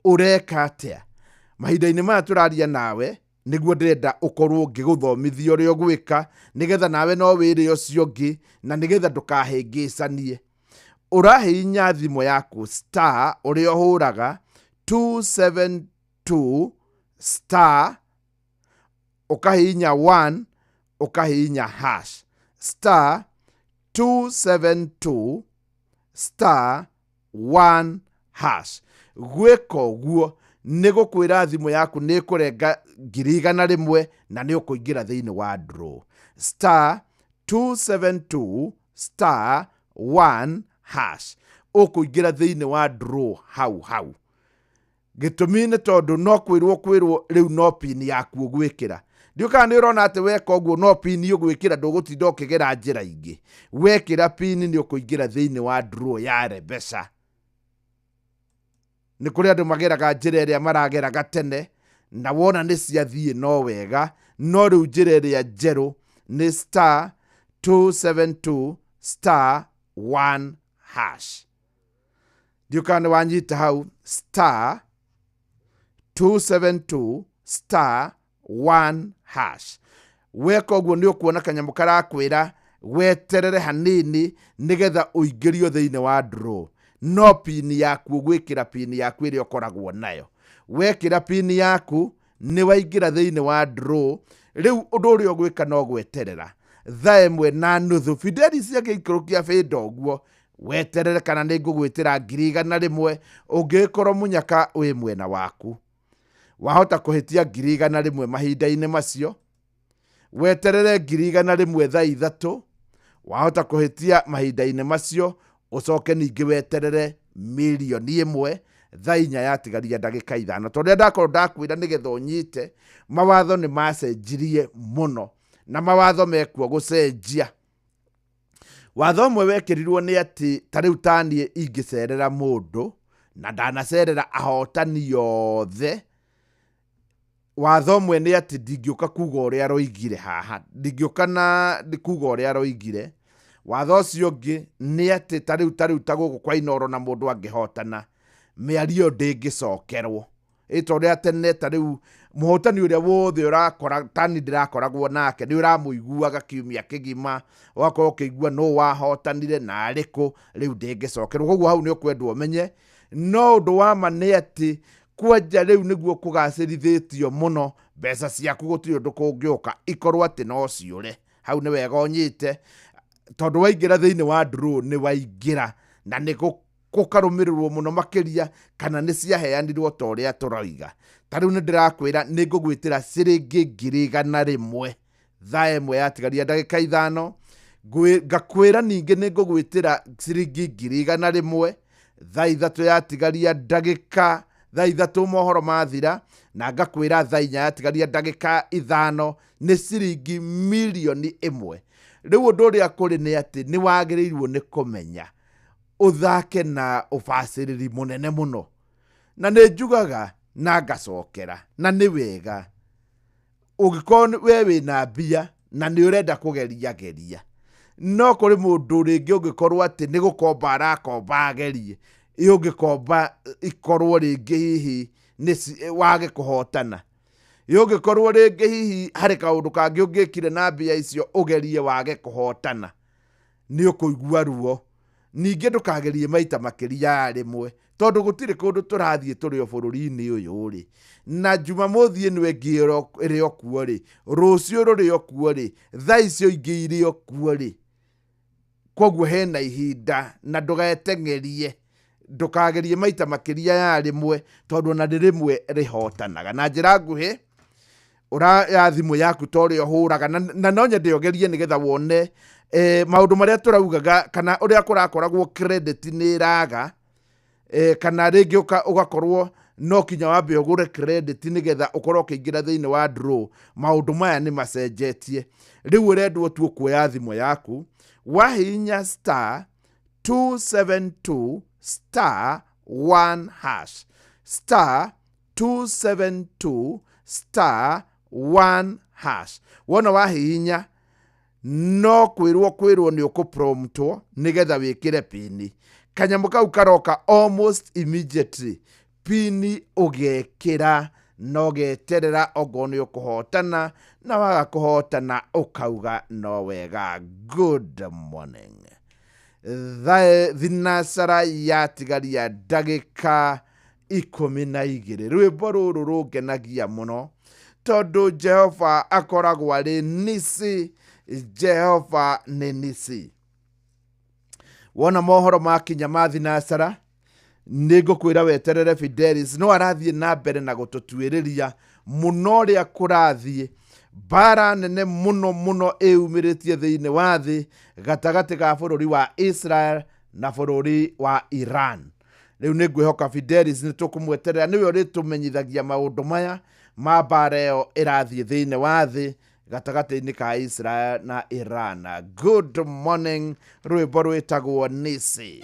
Ũreka atĩa? Mahinda-inĩ maya tũraria nawe, nĩguo ndĩrenda ũkorwo ngĩgũthomithia ũrĩa ũgwĩka, nĩgetha nawe no wĩre ũcio ũngĩ, na nĩgetha ndũkahĩngĩcanie. Ũrahihinya thimũ yaku star ũrĩa ũhũraga 272 star, ũkahihinya 1, ũkahihinya hash, star 272 star 1 hash. Gwĩka ũguo nĩ gũkwĩra thimũ yaku nĩ ĩkũrenga ngiri igana rĩmwe na nĩ ũkũingĩra thĩinĩ wa draw. Star 272 star 1 hash, ũkũingĩra thĩinĩ wa draw hau hau. Gĩtũmi nĩ tondũ no kwĩrwo kwĩrwo rĩu no pin yaku ũgwĩkĩra. Ndiũĩ kana nĩ ũrona atĩ weka ũguo no pin ũgwĩkĩra, ndũgũtinda ũkĩgera njĩra ingĩ. Wekĩra pin nĩ ũkũingĩra thĩinĩ wa draw ya Rebesa. Nĩ kũrĩ andũ mageraga njĩra ĩrĩa marageraga tene, na wona nĩ ciathiĩ no wega, no rĩu njĩra ĩrĩa njerũ nĩ star 272 star 1 hash. Ndiũĩ kana nĩ wanyita hau, star 272 star 1 hash. Weka ũguo nĩ ũkuona kanyamũ karakwĩra weterere hanini nĩgetha ũingĩrio thĩinĩ wa draw. No pin yaku ũgwĩkĩra pin yaku ĩrĩa ũkoragwo nayo. Wekĩra pin yaku nĩ waingĩra thĩinĩ wa draw. Rĩu ũndũ ũrĩa ũgwĩka no gweterera thaa ĩmwe na nuthu, Fidelis agĩikũrũkia bĩnda ũguo, weterere kana nĩ ngũgwĩtĩra ngiri igana rĩmwe ũngĩgĩkorwo mũnyaka wĩ mwena waku. Wahota kũhĩtia ngiri igana rĩmwe mahinda-inĩ macio, weterere ngiri igana rĩmwe thaa ithatũ, wahota kũhĩtia mahinda-inĩ macio, ũcoke ningĩ weterere mirioni ĩmwe Thaa 4 yatigaria ndagĩka 5. Tondũ ndakorwo ndakwĩra nĩgetha ũnyite, mawatho nĩ macenjirie mũno, na mawatho mekuo gũcenjia. Watho ũmwe wekĩrirwo nĩ atĩ ta rĩu ta niĩ ingĩcerera mũndũ, na ndanacerera ahotani othe, watho ũmwe nĩ atĩ ndingĩũka kuga ũrĩa aroigire haha, ndingĩũka na kuga ũrĩa aroigire. Watho ũcio ũngĩ nĩ atĩ ta rĩu ta gũkũ kwa Inooro na mũndũ angĩhotana, mĩario ndĩngĩcokerwo. Ĩ ta ũrĩa tene ta rĩu mũhotani ũrĩa wothe ũrakora, tani ndĩrakoragwo nake, nĩ ũramũiguaga kiumia kĩgima, ũgakorwo ũkĩigua nũ wahotanire na arĩ kũ, rĩu ndĩngĩcokerwo. Koguo hau nĩ ũkwendwo ũmenye. No ũndũ wa ma nĩ atĩ kwanja rĩu nĩguo kũgacĩrithĩtio mũno, mbeca ciaku gũtirĩ ũndũ kũngĩũka ikorwo atĩ no ciũre. Hau nĩ wega ũnyite, tondũ waingĩra thĩinĩ wa draw nĩ waingĩra, na nĩ gũkarũmĩrĩrwo mũno makĩria kana nĩ ciaheanirwo ta ũrĩa tũroiga. Ta rĩu nĩ ndĩrakwĩra nĩ ngũgwĩtĩra ciringi 100,000 thaa 1 yatigaria ndagĩka 5. Ngakwĩra ningĩ nĩ ngũgwĩtĩra ciringi 100,000 thaa 3 yatigaria ndagĩka thaa 3 mohoro mathira, na ngakwĩra thaa 4 yatigaria ndagĩka 5 nĩ ciringi 1,000,000. Rĩu ũndũ ũrĩa kũrĩ nĩ atĩ nĩ wagĩrĩirwo nĩ kũmenya ũthake na ũbacĩrĩri mũnene mũno, na nĩ njugaga na ngacokera, na nĩ wega ũngĩkorwo we wĩna mbia na nĩ ũrenda kũgeria geria. No kũrĩ mũndũ rĩngĩ ũngĩkorwo atĩ nĩ gũkomba arakomba agerie, ĩ ũngĩkomba ikorwo rĩngĩ hihi nĩ wage kũhotana, ĩ ũngĩkorwo rĩngĩ hihi harĩ kaũndũ kangĩ ũngĩkire na mbia icio ũgerie wage kũhotana, nĩ ũkũigua ruo. Ningĩ ndũkagerie maita makĩria ya rĩmwe, tondũ gũtirĩ kũndũ tũrathiĩ tũrĩ o bũrũri-inĩ ũyũ rĩ, na Jumamothi ĩno ĩngĩ ĩrĩ o kuo rĩ, rũciũ rũrĩ o kuo rĩ, thaa icio ingĩ irĩ o kuo rĩ. Koguo hena ihinda, na ndũgeteng'erie, ndũkagerie maita makĩria ya rĩmwe, tondũ ona nĩ rĩmwe rĩhotanaga. Na njĩra nguhĩ, ũraya thimũ yaku ta ũrĩa ũhũraga, na no nyende ũgerie nĩgetha wone maũndũ marĩa tũraugaga, kana ũrĩa kũrakoragwo credit nĩ ĩraga, kana rĩngĩ ũgakorwo no kinya wambe ũgũre credit nĩgetha ũkorwo ũkĩingĩra thĩinĩ wa draw. Maũndũ maya nĩ macenjetie. Rĩu ũrendwo tu ũkuoya thimũ yaku, wahihinya star 272 star 1 hash, star 272 star 1 hash. Wona wahihinya no kwĩrwo nĩ ũkũpromptwo nĩgetha wĩkĩre pini. Kanyamũ kau karoka almost immediately. Pini ũgekĩra na ũgeterera ongorwo nĩ ũkũhotana, na waga kũhotana ũkauga no wega. Good morning. Thinacara yatigaria ndagĩka 12. Rwĩmbo rũrũ rũngenagia mũno tondũ Jehova akoragwo arĩ nisi. Jehova nĩ nisi. Wona mohoro makinya ma thinacara, nĩ ngũkwĩra weterere Fidelis no arathiĩ na mbere na gũtũtuĩrĩria mũno ũrĩa kũrathiĩ. Mbara nene mũno mũno ĩyumĩrĩtie thĩinĩ wa thĩ gatagatĩ ga bũrũri wa Israel na bũrũri wa Iran. Rĩu nĩ ngwĩhoka Fidelis nĩ tũkũmweterera, nĩwe ũrĩtũmenyithagia maũndũ maya ma mbara ĩyo ĩrathiĩ thĩinĩ wa thĩ gatagatĩ-inĩ ka Israel na Iran. Good morning. Rwĩmbo rwĩtagwo Nisi.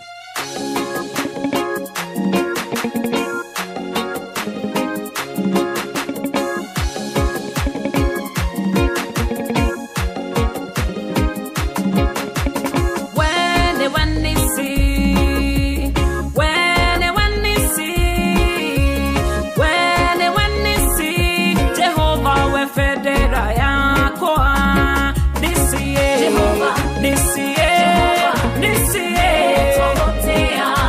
Nisi, Nisi, Nisi.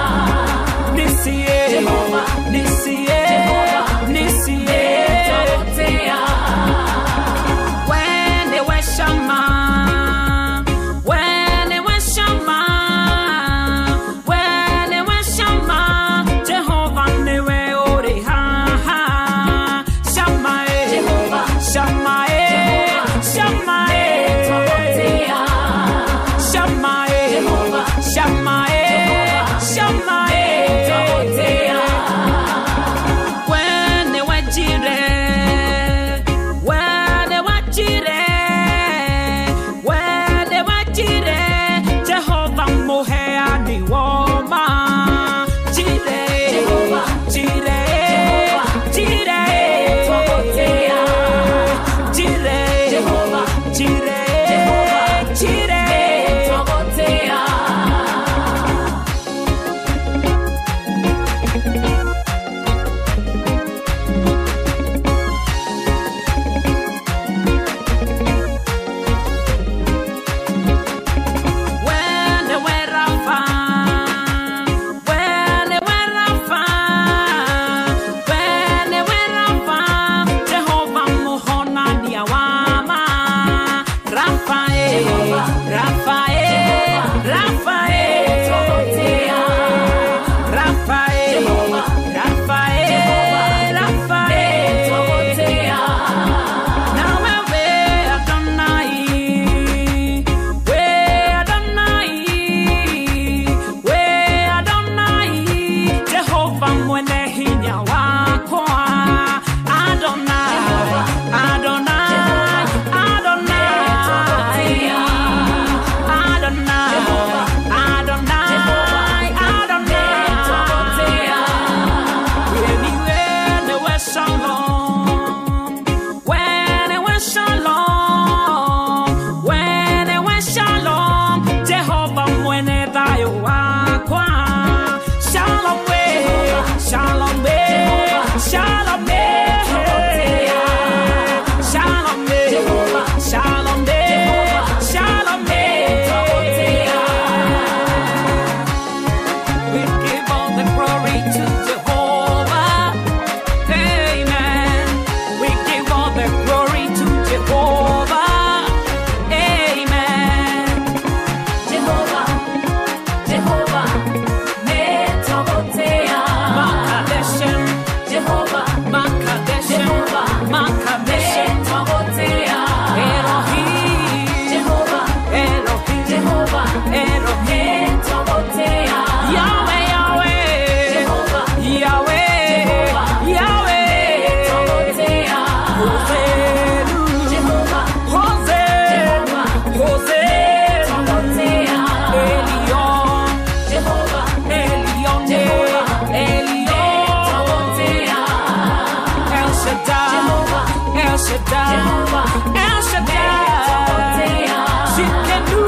Jehovah, El Shaddai, Tsidkenu,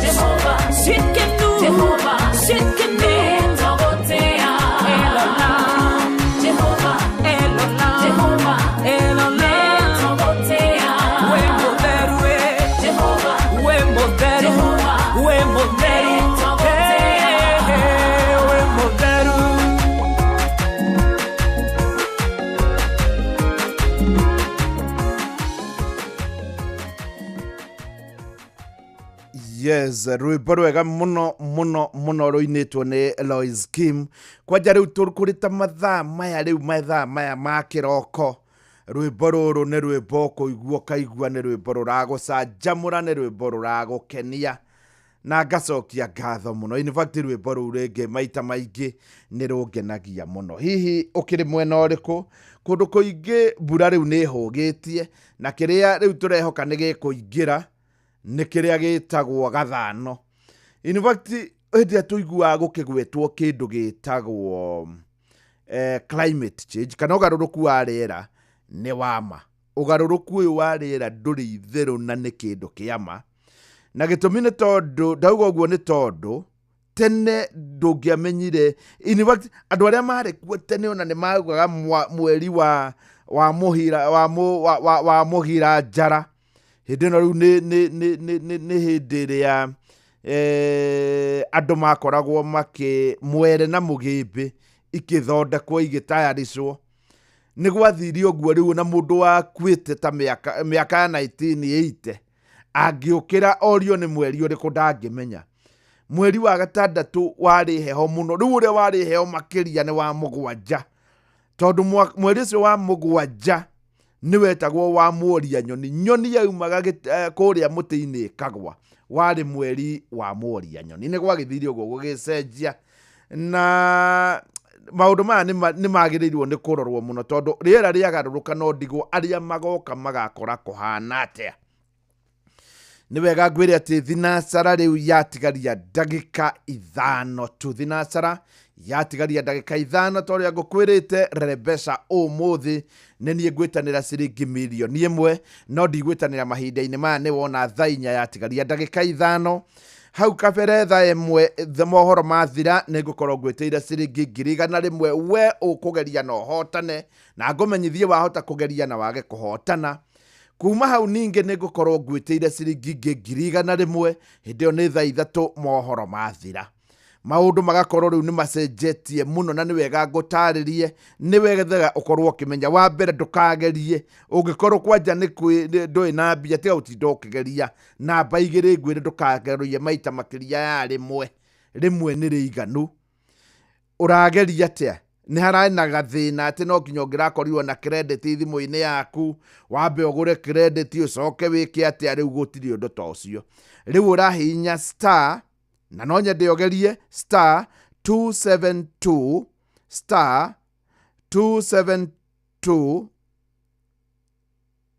Jehovah, Tsidkenu, Jehovah, Tsidkenu, Elolam, Jehovah, Elolam, Jehovah, Elolam, We Mutheru, Jehovah, We Mutheru, Jehovah, We Mutheru, Hey, We Mutheru. Yes, rwĩmbo rwega mũno mũno mũno rũinĩtwo nĩ Lois Kim. Kwanja rĩu tũkũrĩ ta mathaa maya rĩu mathaa maya ma kĩroko, rwĩmbo rũrũ nĩ rwĩmbo ũkũigua ũkaigua nĩ rwĩmbo rũragũcanjamũra, nĩ rwĩmbo rũragũkenia na ngacokia ngatho mũno. In fact rwĩmbo rũu rĩngĩ maita maingĩ nĩ rũngenagia mũno. Hihi ũkĩrĩ mwena ũrĩkũ? Kũndũ kũingĩ mbura rĩu nĩ ĩhũgĩtie na kĩrĩa rĩu tũrehoka nĩ gĩkũingĩra nĩ kĩrĩa gĩtagwo gathano. In fact hĩndĩ ĩrĩa tũiguaga gũkĩgwetwo kĩndũ gĩtagwo climate change kana ũgarũrũku wa rĩera nĩ wa ma. Ũgarũrũku ũyũ wa rĩera ndũrĩ itherũ na nĩ kĩndũ kĩa ma. Na gĩtũmi nĩ tondũ, ndauga ũguo nĩ tondũ tene ndũngĩamenyire. In fact andũ arĩa marĩ kuo tene ona nĩ maugaga mweri wa wa mũhira wa mũ, wa, wa, wa mũhira njara hĩndĩ ĩno rĩu nĩ hĩndĩ ĩrĩa andũ makoragwo makĩ mwere na mũgĩmbĩ ikĩthondekwo igĩtayaricwo. Nĩ gwathire ũguo rĩu na mũndũ wakuĩte ta mĩaka ya 1980 angĩũkĩra orio nĩ mweri ũrĩkũ ndangĩmenya. Mweri wa gatandatũ warĩ heho mũno, rĩu ũrĩa warĩ heho makĩria nĩ wa mũgwanja, tondũ mweri ũcio wa mũgwanja nĩ wetagwo wa mworia nyoni. Nyoni yaumaga kũrĩa mũtĩ-inĩ ĩkagwa, warĩ mweri wa mworia nyoni. Nĩ gwagĩthire ũguo gũgĩcenjia, na maũndũ maya nĩ magĩrĩirwo nĩ kũrorwo mũno, tondũ rĩera rĩagarũrũka no ndigwo arĩa magoka magakora kũhana atĩa. Nĩ wega ngwĩre atĩ thinacara rĩu yatigaria ndagĩka 5 tu. Thinacara yatigaria ndagĩka 5 ta ũrĩa ngũkwĩrĩte Rebecca ũmũthĩ nĩ niĩ ngwĩtanĩra ciringi mirioni 1, no ndigwĩtanĩra mahinda-inĩ maya. Nĩ wona thaa 4 yatigaria ndagĩka 5. Hau kabere thaa 1 mohoro mathira nĩ ngũkorwo ngwĩtĩire ciringi 100,000. We ũkũgeria na ũhotane, na ngũmenyithie wahota kũgeria na wage kũhotana. Kuma hau ningĩ nĩ ngũkorwo ngwĩtĩire ciringi ingĩ 100,000. Hĩndĩ ĩyo nĩ thaa 3 mohoro mathira. Maũndũ magakorwo rĩu nĩ macenjetie mũno, na nĩ wega ngũtarĩrie, nĩ wega ũkorwo ũkĩmenya. Wa mbere ndũkagerie, ũngĩkorwo kwanja nĩ ndũrĩ na mbia, tiga gũtinda ũkĩgeria. Namba 2 ngwĩre ndũkagerie maita makĩria ya rĩmwe, rĩmwe nĩ rĩiganu. Ũrageria atĩa? Nĩ hararĩ na gathĩna atĩ no nginya ũngĩrakorirwo na credit thimũ-inĩ yaku, wambe ũgũre credit ũcoke wĩke atĩa. Rĩu gũtirĩ ũndũ ta ũcio. Rĩu ũrahihinya star, na no nyende ũgerie star 272 star 272.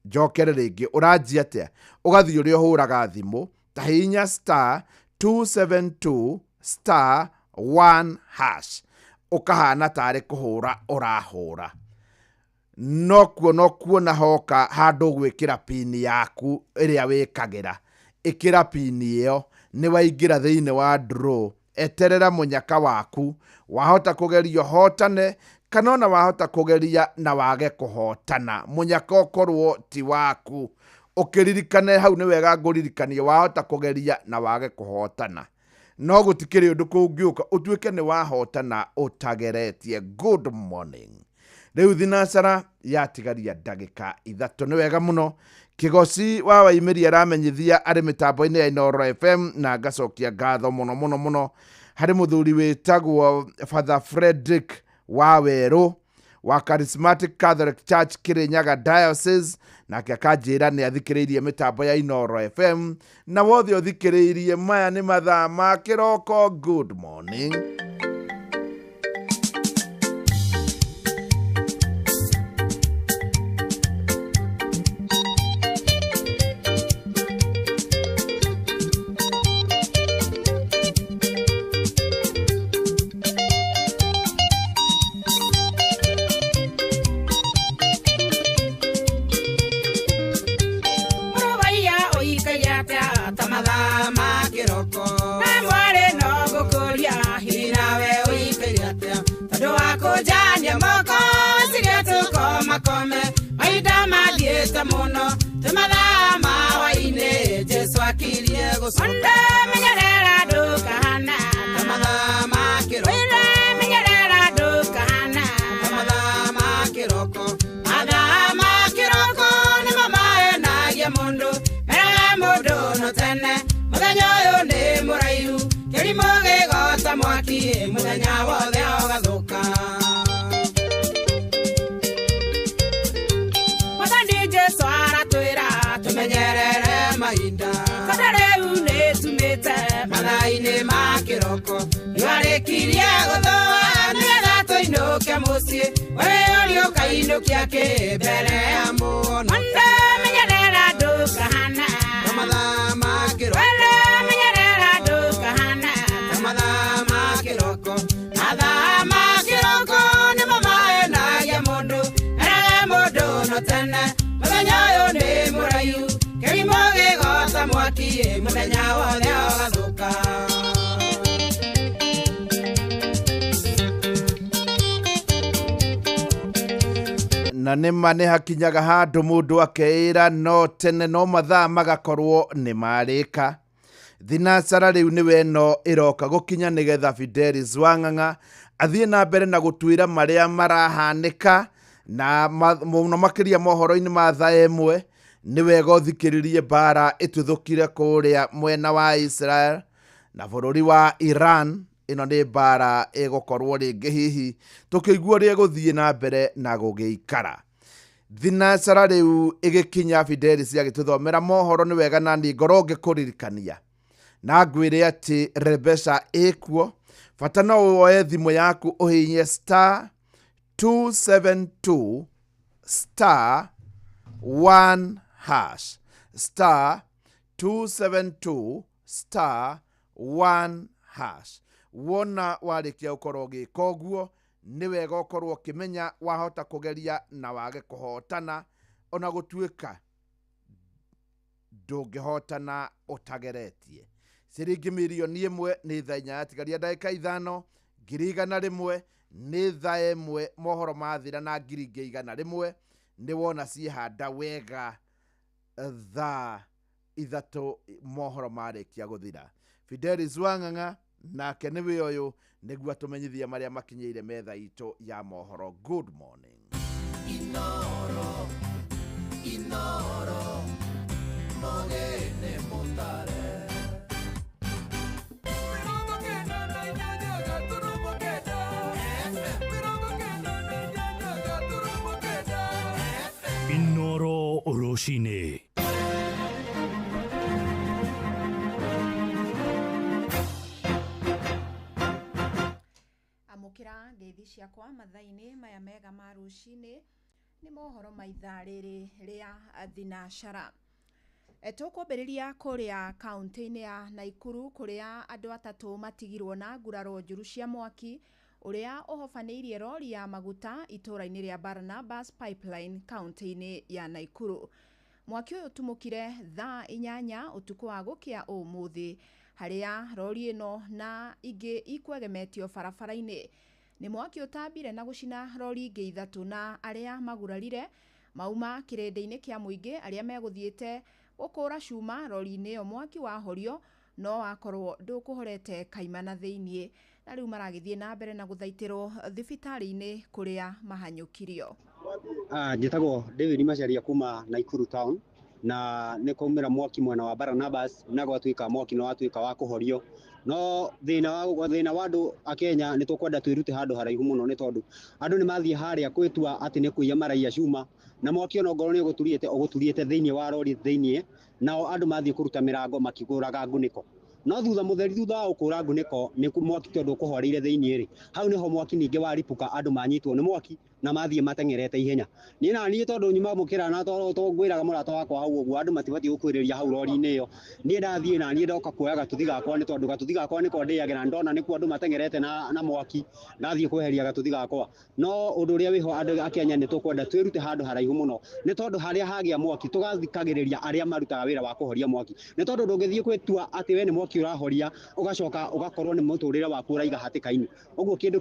Njokere rĩngĩ, ũranjia atĩa? Ũgathiĩ ũrĩa ũhũraga thimũ, ta hihinya star 272 star 1 hash, ũkahana tarĩ kũhũra ũrahũra. No kuona hoka handũ gwĩkĩra pin yaku ĩrĩa wĩkagĩra. Ĩkĩra pin ĩyo, nĩ waingĩra thĩinĩ wa draw. Eterera mũnyaka waku, wahota kũgeria ũhotane kana ona wahota kũgeria na wage kũhotana. Mũnyaka ũkorwo ti waku. Ũkĩririkane hau nĩ wega ngũririkanie, wahota kũgeria na wage kũhotana. No gũtikĩrĩ ũndũ kũngĩũka ũtuĩke nĩ wahotana ũtageretie. Good morning. Rĩu thinacara yatigaria ndagĩka 3. Nĩ wega mũno. Kĩgoci wa Waimĩri aramenyithia arĩ mĩtambo-inĩ ya Inooro FM, na ngacokia ngatho mũno mũno mũno harĩ mũthuri wĩtagwo Father Frederick Wawerũ wa Charismatic Catholic Church Kirinyaga Diocese, nake akanjĩra nĩ athikĩrĩirie mĩtambo ya Inooro FM, na wothe ũthikĩrĩirie maya nĩ mathaa ma kĩroko. Good morning. tũkome mahinda mathiĩte mũno twĩ mathaa ma hwaĩ-inĩ Jesũ akirie gũcoka menyerera ndũkahana ta mathaa ma kĩroko menyerera ndũkahana ta mathaa ma kĩroko mathaa ma kĩroko nĩmo mahenagia mũndũ meraga mũndũ no tene mũthenya ũyũ nĩ mũraihu kĩrimũ gĩgota mwaki mũthenya wothe ũgathũka Mwathani Jesũ aratwĩra tũmenyerere mahinda tondũ rĩu nĩtumĩte mathaa-inĩ ma kĩroko nĩwarĩkirie gũthũa nĩgetha tũinũke mũciĩ we ũrĩ ũkainũkia kĩ mbere ya mũono menyerera ndũkahana ta mathaa ma kĩroko menyerera ndũkahana ta mathaa ma kĩroko mathaa ma kĩroko nĩmo mahenagia mũndũ meraga mũndũ no tene mũthenya ũyũ nĩ mũraihu kĩrimũ gĩgota mwaki mũthenya wothe ũgathũka Na nĩma nĩ hakinyaga handũ mũndũ akeĩra no tene no mathaa magakorwo nĩ marĩka. Thinacara rĩu nĩwe ĩno ĩroka gũkinya nĩgetha Fidelis Wang'ang'a athiĩ na mbere na gũtuĩra marĩa marahanĩka na mũno makĩria mohoro-inĩ ma thaa ĩmwe. Nĩ wega ũthikĩrĩrie mbara ĩtuthũkire kũrĩa mwena wa Israel na bũrũri wa Iran. Ĩno nĩ mbara ĩgũkorwo rĩngĩ hihi tũkĩigua ũrĩa ĩgũthiĩ na mbere na gũgĩikara. Thinacara rĩu ĩgĩkinya Fidelis agĩtũthomera mohoro nĩ wega na niĩ ngorwo ngĩkũririkania na ngwĩre atĩ Rebeca ĩkuo. Bata no woe thimũ yaku ũhihinye star 272 star 1 hash star 272 star 1 hash. Wona warĩkia gũkorwo ũgĩka ũguo nĩ wega ũkorwo ũkĩmenya wahota kũgeria na wage kũhotana ona gũtuĩka ndũngĩhotana ũtageretie. Ciringi mirioni 1 nĩ thaa 4 yatigaria ndagĩka 5, 100,000 nĩ thaa 1 mohoro mathira na 100,000 nĩ wona ciĩhanda wega thaa 3 mohoro marĩkia gũthira. Fidelis Wang'ang'a nake nĩwe ũyũ nĩguo atũmenyithie marĩa makinyĩire metha itũ ya mohoro. Good morning. Inoro, Inoro, mogene mutare. Inoro Rũcinĩ. Amũkĩra ngeithi ciakwa mathaa-inĩ maya mega ma rũcinĩ nĩ mohoro ma ithaa rĩrĩ rĩa thinacara. Tũkwambĩrĩria kũrĩa kaũntĩ-inĩ ya Naikuru kũrĩa andũ atatũ matigirwo na nguraro njũru cia mwaki ũrĩa ũhobanĩirie rori ya maguta itũũra-inĩ rĩa Barnabas Pipeline kaũntĩ-inĩ ya Naikuru. Mwaki ũyũ ũtumũkire thaa 8 ũtukũ wa gũkĩa ũmũthĩ harĩa rori ĩno na ingĩ ikwegemetio barabara-inĩ. Nĩ mwaki ũtambire na gũcina rori ingĩ 3 na arĩa magurarire mauma kĩrĩndĩ-inĩ kĩa mũingĩ arĩa megũthiĩte gũkũra cuma rori-inĩ ĩyo mwaki wahorio no wakorwo ndũkũhorete kaimana thĩiniĩ na rĩu maragĩthiĩ na mbere na gũthaitĩrwo thibitarĩ-inĩ kũrĩa mahanyũkirio. Njĩtagwo David Macharia kuma Naikuru town na nĩ kwaumĩra mwaki mwena wa Barnabas na gwatuĩka mwaki nĩ watuĩka wa kũhorio no thĩna wa andũ a Kenya nĩ tũkwenda twĩrute handũ haraihu mũno nĩ tondũ andũ nĩ mathiĩ harĩa kwĩtua atĩ nĩ kũiya maraiya cuma na mwaki ona ongorwo nĩ ũgũturiĩte thĩinĩ wa rori thĩinĩ nao andũ mathiĩ kũruta mĩrango makĩgũraga ngunĩko no thutha mũtheri thutha wa gũkũra ngunĩko nĩ mwaki tondũ ũkũhoreire thĩinĩ rĩ hau nĩho mwaki ningĩ waripũka andũ manyitwo nĩ mwaki na mathiĩ mateng'erete ihenya. Niĩ na niĩ tondũ nyuma mũkĩra na ngwĩraga mũrata wakwa hau ũguo andũ matibatiĩ gũkuhĩrĩria hau rori-inĩ ĩyo. Niĩ ndathiĩ na niĩ ndoka kuoya gatuthi gakwa nĩ tondũ gatuthi gakwa nĩko ndĩagĩra ndona nĩkuo andũ mateng'erete na mwaki ndathiĩ kweheria gatuthi gakwa. No ũndũ ũrĩa wĩho andũ a Kenya nĩ tũkwenda twĩrute handũ haraihu mũno nĩ tondũ harĩa hagĩa mwaki tũgathikagĩrĩria arĩa marutaga wĩra wa kũhoria mwaki nĩ tondũ ndũngĩthiĩ gwĩtua atĩ we nĩ mwaki ũrahoria ũgacoka ũgakorwo nĩ mũtũrĩre waku ũraiga hatĩka-inĩ. Ũguo kĩndũ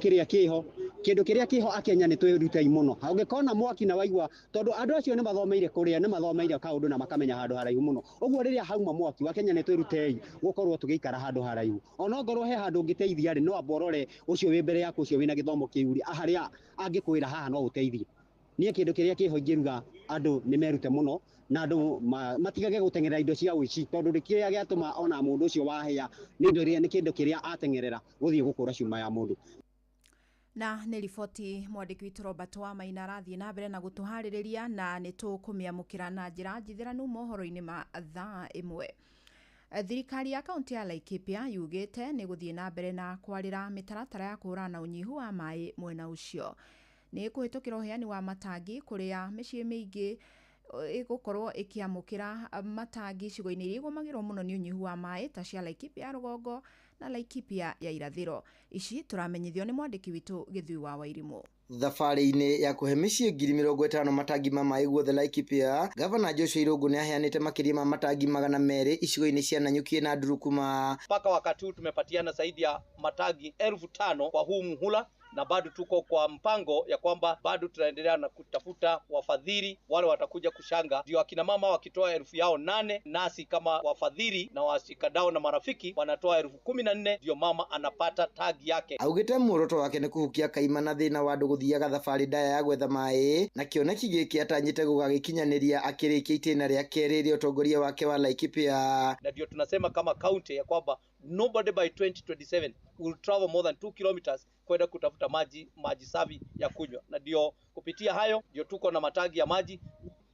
kĩrĩa kĩho a Kenya nĩ twĩrute twĩrutei mũno. Ũngĩkona mwaki na waigua, tondũ andũ acio nĩ mathomeire kũrĩa, nĩ mathomeire kaũndũ na makamenya handũ haraihu mũno. Ũguo rĩrĩa hauma mwaki wa Kenya nĩ twĩrutei gũkorwo tũgĩikara handũ haraihu. Ona ongorwo he handũ ũngĩteithia rĩ, no amba ũrore ũcio wĩ mbere yaku, ũcio wĩna gĩthomo kĩu rĩ, harĩa angĩkwĩra haha no ũteithie. Niĩ kĩndũ kĩrĩa kĩho ingĩruga, andũ nĩ merute mũno na andũ matigage gũteng'erera indo cia ũici, tondũ nĩ kĩrĩa gĩatũma ona mũndũ ũcio wahĩa nĩ indo iria, nĩ kĩndũ kĩrĩa ateng'erera gũthiĩ gũkũra cuma ya mũndũ. Na nĩ riboti mwandĩki witũ Robert wa Maina arathiĩ na mbere na gũtũharĩrĩria, na nĩ tũkũmĩamũkĩra na njĩra njithĩranu mohoro-inĩ ma thaa 1. Thirikari ya kaunti ya Laikipia yugĩte nĩ gũthiĩ na mbere na kwarĩra mĩtaratara ya kũhũrana na ũnyihu wa maĩ mwena ũcio, nĩ kũhĩtũkĩra ũheani wa matangi kũrĩa mĩciĩ mĩingĩ ĩgũkorwo ĩkĩamũkĩra matangi icigo-inĩ iria igũmagĩrwo mũno nĩ ũnyihu wa maĩ ta cia Laikipia ya rũgongo na Laikipia ya irathĩro. Ici tũramenyithio nĩ mwandĩki witũ Gĩthui wa Wairimũ. Thabarĩ-inĩ ya kũhe mĩciĩ 50,000 matangi ma maĩ guothe Laikipia, Gavana Joshua Irũngũ nĩ aheanĩte makĩria ma matangi 200 icigo-inĩ cia Nanyuki na Ndurukuma. Mpaka wakati huu tumepatiana zaidi ya matangi 5,000 kwa huu muhula, na bado tuko kwa mpango ya kwamba bado tunaendelea na kutafuta wafadhili wale watakuja kuchanga, ndio akina mama wakitoa yao 8,000, nasi kama wafadhili na washikadau na marafiki wanatoa 14,000, ndio mama anapata tangi yake. Augĩte muoroto wake nĩ kũhukia kaima na thĩna wa andũ gũthiaga thabarĩ ndaya ya gwetha maĩ, na kĩoneki gĩkĩ atanyĩte gũgagĩkinyanĩria akĩrĩkia itĩna rĩa kerĩ rĩa ũtongoria wake wa Laikipia. Na ndio tunasema kama county ya kwamba nobody by 2027 will travel more than 2 kilometers kwenda kutafuta maji safi ya kunywa, na ndio kupitia hayo ndio tuko na matangi ya maji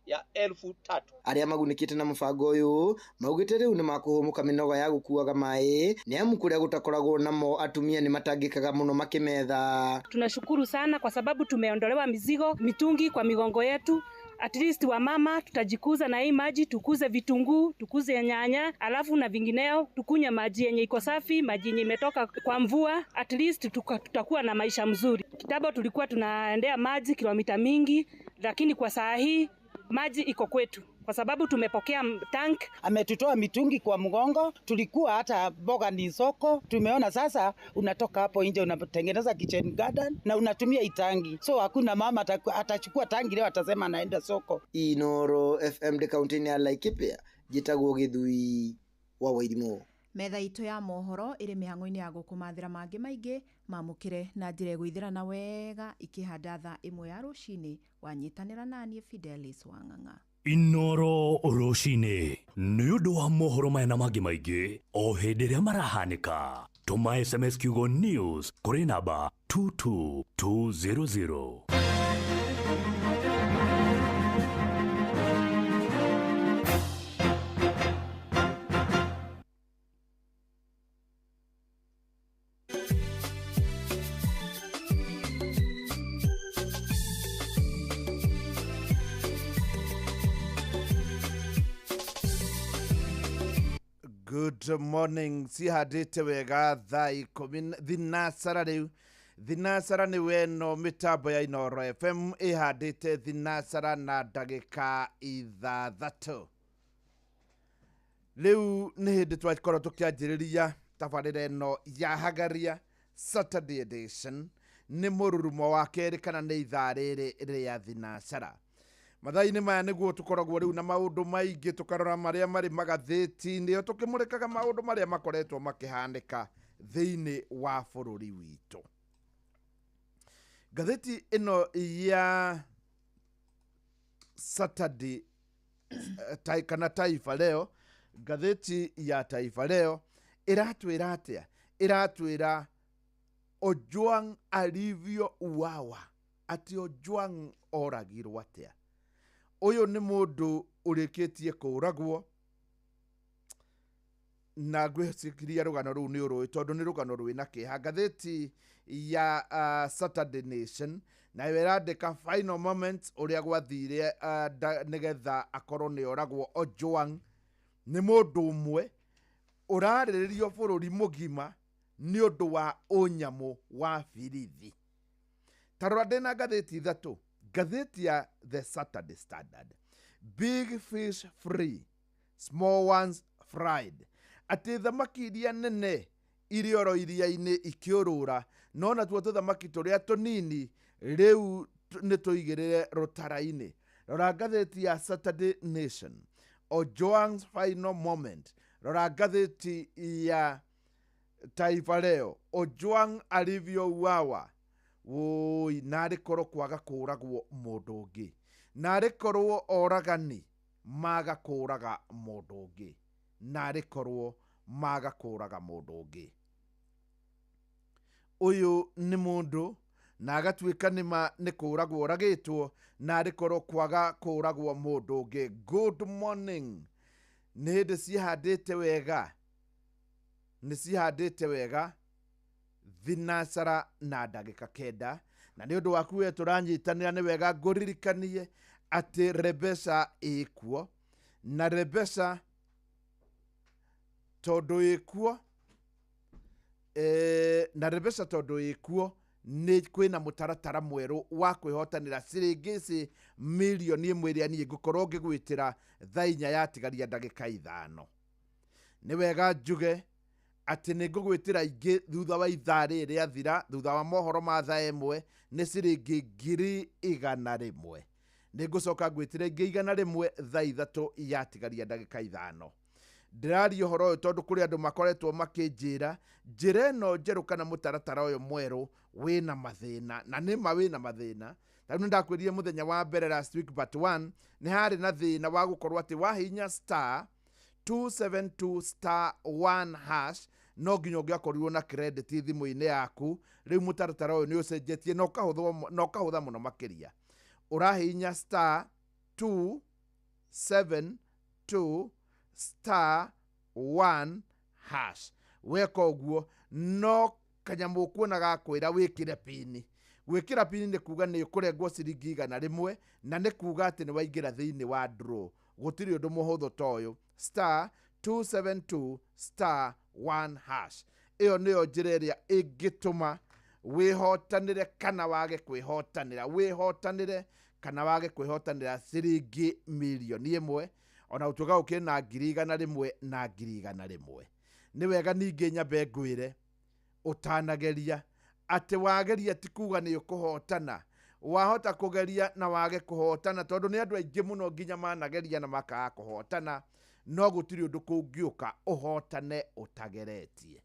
ya 3,000. Arĩa magunĩkĩte na mũbango ũyũ maugĩte rĩu nĩ makũhũmũka mĩnoga ya gũkuaga maĩ, nĩ amu kũrĩa gũtakoragwo namo atumia nĩ matangĩkaga mũno makĩmetha. Tunashukuru sana kwa sababu tumeondolewa mizigo mitungi kwa migongo yetu. At least wamama tutajikuza na hii maji, tukuze vitunguu, tukuze nyanya, alafu na vingineo, tukunywe maji yenye iko safi, maji yenye imetoka kwa mvua. At least tutakuwa na maisha mzuri. Kitambo tulikuwa tunaendea maji kilomita mingi, lakini kwa saa hii maji iko kwetu kwa sababu tumepokea tank. Ametutoa mitungi kwa mgongo, tulikuwa hata mboga ni soko. Tumeona sasa unatoka hapo nje unatengeneza kitchen garden na unatumia itangi, so hakuna mama atachukua tangi leo atasema anaenda soko. Inoro FM ndĩ kaunti-inĩ ya Laikipia, njĩtagwo Gĩthui wa Wairimũ. Metha itũ ya mohoro ĩrĩ mĩhang'o-inĩ ya gũkũmathĩra mangĩ maingĩ, mamũkĩre na njĩra ĩgũithĩrana wega ikĩhanda thaa 1 ya rũcinĩ. Wanyitanĩra naniĩ Fidelis Wang'ang'a. Inoro rũcinĩ nĩ ũndũ wa mohoro maya na mangĩ maingĩ o hĩndĩ ĩrĩa marahanĩka, tũma SMS kiugo news kũrĩ namba 22200. Good morning. Cihandĩte wega thaa 10 thinacara rĩu, thinacara nĩ weno mĩtambo ya Inoro FM ĩhandĩte 6:06. Rĩu nĩ hĩndĩ twakorwo tũkĩanjĩrĩria tabarĩra ĩno ya Hagaria Saturday Edition, nĩ mũrurumo wa kerĩ kana nĩ ithaa rĩrĩ rĩa thinacara. Mathaa-inĩ maya nĩguo tũkoragwo rĩu na maũndũ maingĩ, tũkarora marĩa marĩ magathĩti-inĩ, o tũkĩmũrĩkaga maũndũ marĩa makoretwo makĩhanĩka thĩinĩ wa bũrũri witũ. Ngathĩti ĩno ya Saturday kana Taifa Leo, ngathĩti ya Taifa Leo ĩratwĩra atĩa? Ĩratwĩra Ojwang alivyo uawa, atĩ Ojwang oragirwo atĩa. Ũyũ nĩ mũndũ ũrĩkĩtie kũragwo, na ngwĩciria rũgano rũu nĩ ũrũĩ tondũ nĩ rũgano rwĩna kĩeha. Ngathĩti ya Saturday Nation nayo ĩrandĩka final moments, ũrĩa gwathire nĩgetha akorwo nĩ oragwo. Ojwang nĩ mũndũ ũmwe ũrarĩrĩrio bũrũri mũgima nĩ ũndũ wa ũnyamũ wa birithi. Ta rora, ndĩna ngathĩti ithatũ. Ngathĩti ya The Saturday Standard, big fish free, small ones fried, atĩ thamaki iria nene irĩ oro iria-inĩ ikĩũrũra, no natuo tũthamaki tũrĩa tũnini rĩu. Nĩ tũigĩrĩre rũtara-inĩ. Rora ngathĩti ya Saturday Nation, Ojwang's final moment. Rora ngathĩti ya Taifa Leo, Ojwang alivyouawa. Woi, narĩ korwo kwaga kũragwo mũndũ ũngĩ, narĩ korwo oragani maga kũraga mũndũ ũngĩ, narĩ korwo maga kũraga mũndũ ũngĩ. Ũyũ nĩ mũndũ na agatuĩka nĩma nĩ kũragwo oragĩtwo, narĩ korwo kwaga kũragwo mũndũ ũngĩ. Good morning. Nĩ hĩndĩ ciĩhandĩte wega, nĩ cihandĩte wega thinacara na ndagĩka 9, na nĩ ũndũ waku we tũranyitanĩra, nĩ wega ngũririkanie atĩ Rebeca ĩkuo, na Rebeca tondũ ĩkuo, na Rebeca tondũ ĩkuo nĩ kwĩna mũtaratara mwerũ wa kwĩhotanĩra ciringi ici mirioni 1 ĩrĩa niĩ ngũkorwo ngĩgwĩtĩra thaa 4 yatigaria ndagĩka 5. Nĩ wega njuge atĩ nĩ ngũgwĩtĩra ingĩ thutha wa ithaa rĩrĩ rĩathira, thutha wa mohoro ma thaa 1 nĩ ciringi 100,000. Nĩ ngũcoka ngwĩtĩra ingĩ 100 thaa 3 yatigaria ndagĩka 5. Ndĩraria ũhoro ũyũ tondũ kũrĩ andũ makoretwo makĩnjĩra njĩra ĩno njerũ kana mũtaratara ũyũ mwerũ wĩna mathĩna, na nĩma wĩna mathĩna. Tarĩu nĩ ndakwĩrire mũthenya wa mbere last week but one, nĩ harĩ na thĩna wa gũkorwo atĩ wahihinya star 272 star 1 hash no nginya ũngĩakorirwo na credit thimũ-inĩ yaku. Rĩu mũtaratara ũyũ nĩ ũcenjetie na ũkahũtha mũno makĩria. Ũrahihinya star 272 star 1 hash, weka ũguo no kanyamũ ũkuona gakwĩra wĩkĩre pini. Gwĩkĩra pini nĩ kuga nĩ ũkũrengwo ciringi 100, na nĩ kuga atĩ nĩ waingĩra thĩinĩ wa draw. Gũtirĩ ũndũ mũhũthũ ta ũyũ. Star 272 star 1 hash, ĩyo nĩyo njĩra ĩrĩa ĩngĩtũma wĩhotanĩre kana wage kwĩhotanĩra, wĩhotanĩre kana wage kwĩhotanĩra ciringi mirioni 1, ona ũtuĩka ũkĩrĩ na 100,000 na 100,000. Nĩ wega ningĩ nyambe ngwĩre ũtanageria atĩ wageria ti kuga nĩ ũkũhotana. Wahota kũgeria na wage kũhotana, tondũ nĩ andũ aingĩ mũno nginya manageria na makaga kũhotana, no gũtirĩ ũndũ kũngĩũka ũhotane ũtageretie.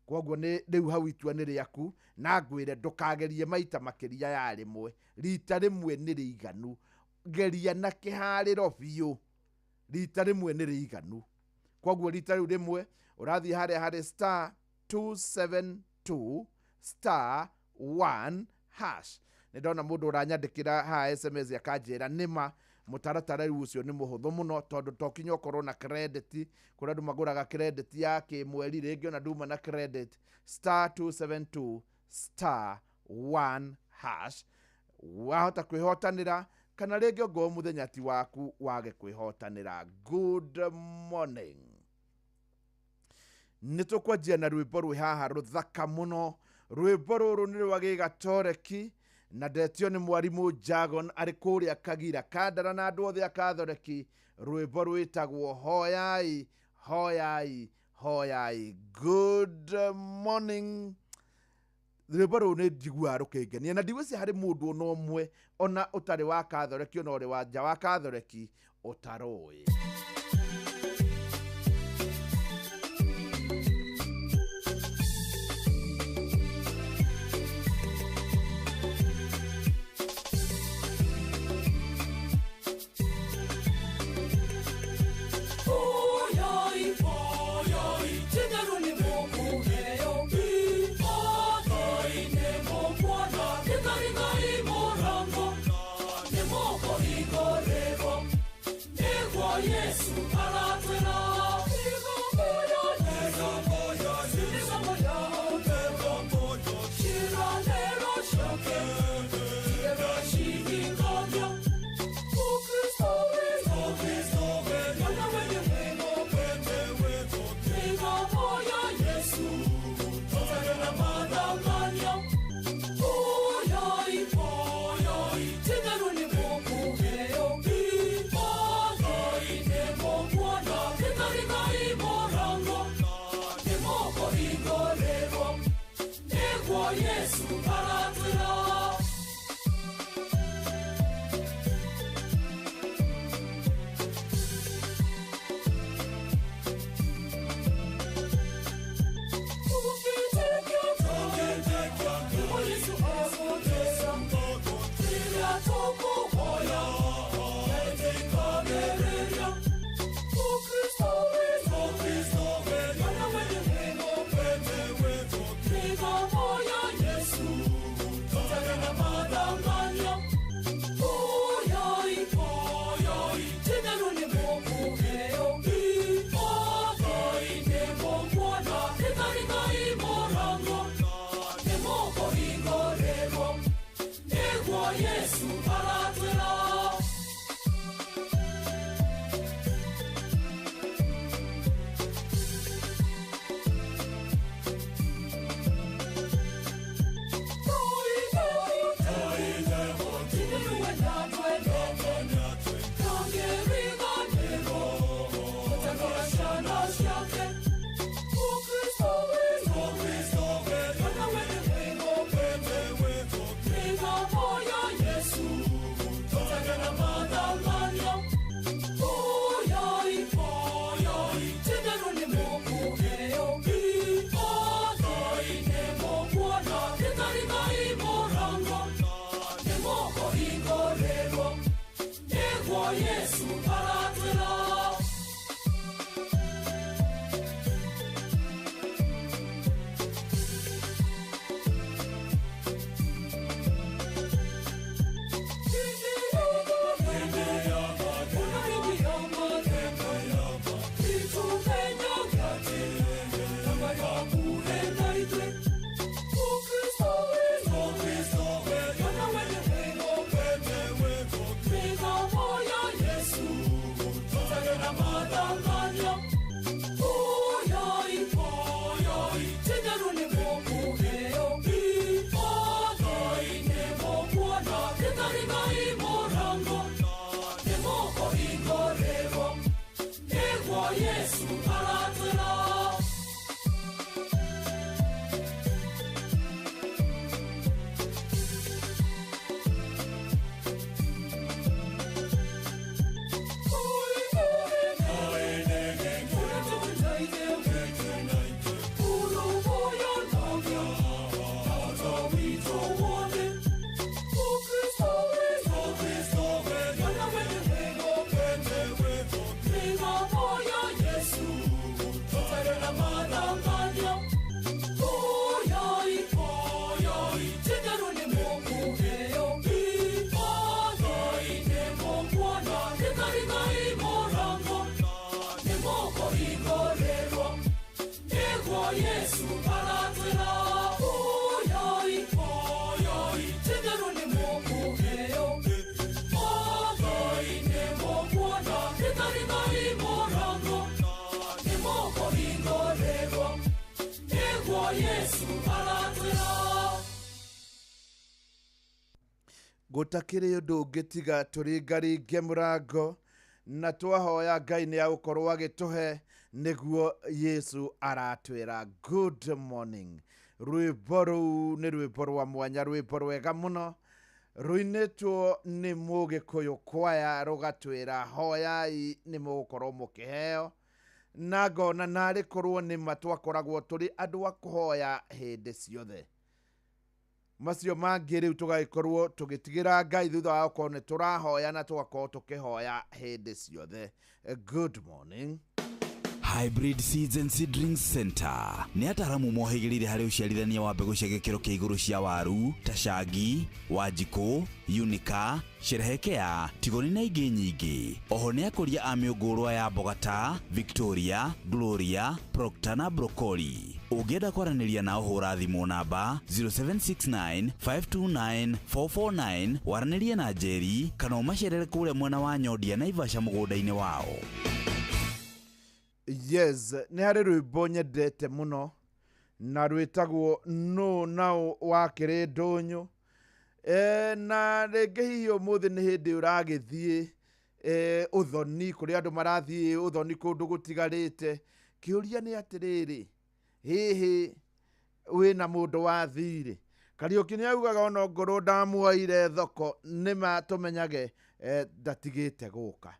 Koguo nĩ rĩu hau itua nĩ rĩaku, na ngwĩre ndũkagerie maita makĩria ya rĩmwe. Rita rĩmwe nĩ rĩiganu, geria na kĩharĩro biũ, rita rĩmwe nĩ rĩiganu. Koguo rita rĩu rĩmwe ũrathiĩ harĩa harĩ star 272 star 1 hash. Nĩ ndona mũndũ ũranyandĩkĩra haha SMS akanjĩra nĩma mũtaratara rĩu ũcio nĩ mũhũthũ mũno, tondũ to kinya ũkorwo na credit. Kũrĩ andũ magũraga credit ya kĩmweri, rĩngĩ ona nduma na credit. Star 272 star 1 hash, wahota kwĩhotanĩra kana rĩngĩ ongorwo mũthenya ti waku wage kwĩhotanĩra. Good morning. Nĩ tũkwanjia na rwĩmbo rwĩ haha rũthaka mũno. Rwĩmbo rũrũ nĩ rwa Gĩgatoreki, na ndetio nĩ mwarimũ Jagon arĩ kũrĩa Kagira Kandara na andũ othe a Kathoreki. Rwĩmbo rwĩtagwo Hoyai Hoyai Hoyai. Good morning. Rwĩmbo rũrũ nĩ njiguaga rũkĩngenia, na ndigwĩciria harĩ mũndũ ona ũmwe ona ũtarĩ wa Kathoreki ona ũrĩ wa nja wa Kathoreki ũtarũĩ. Yesu aratwira. Yesu aratwĩra. Yesu aratwĩra. Oyai, oyai, titherũ nĩ mũkũheo. Othai nĩ mũkuona, rĩkarĩkai mũrango, nĩ mũkũhingũrĩrwo. Nĩguo Yesu aratwĩra. Gũtakĩrĩ ũndũ ũngĩ tiga tũringaringe mũrango na twahoya Ngai nĩ agũkorwo agĩtũhe nĩguo Yesu aratwĩra. Good morning. Rwĩmbo rũu nĩ rwĩmbo rwa mwanya, rwĩmbo rwega mũno rũinĩtwo nĩ Mũgĩkũyũ kwaya, rũgatwĩra hoyai nĩ mũgũkorwo mũkĩheo. Na ngona narĩ korwo nĩ ma twakoragwo tũrĩ andũ a kũhoya hĩndĩ ciothe. Macio mangĩ rĩu tũgagĩkorwo tũgĩtigĩra Ngai thutha wa gũkorwo nĩ tũrahoya na tũgakorwo tũkĩhoya hĩndĩ ciothe. Good morning. Hybrid Seeds and Seedlings Center nĩ ataaramu mohĩgĩrĩire harĩ ũciarithania wa mbegũ cia gĩkĩro kĩa igũrũ cia waru ta cangi, wanjikũ, unica, sherehekea, tigoni na ingĩ nyingĩ. Oho nĩ akũria a mĩũngũrwa ya mboga ta Victoria, Gloria, Procter na Broccoli. Ũngĩenda kwaranĩria nao hũra thimũ namba 0769 529 449 waranĩrie na Njeri kana ũmacerere kũrĩa mwena wa Nyondia Naivasha mũgũnda-inĩ wao. Yes, nĩ harĩ rwĩmbo nyendete mũno na rwĩtagwo nũ naũ wa kĩrĩ ndũnyũ. Na rĩngĩ hihi ũmũthĩ nĩ hĩndĩ ũragĩthiĩ ũthoni, kũrĩ andũ marathiĩ ũthoni kũndũ gũtigarĩte. Kĩũria nĩ atĩrĩrĩ, hihi wĩna mũndũ wa thirĩ? Kariũki nĩ augaga ona ongorwo ndamuoire thoko nĩma tũmenyage ndatigĩte gũka.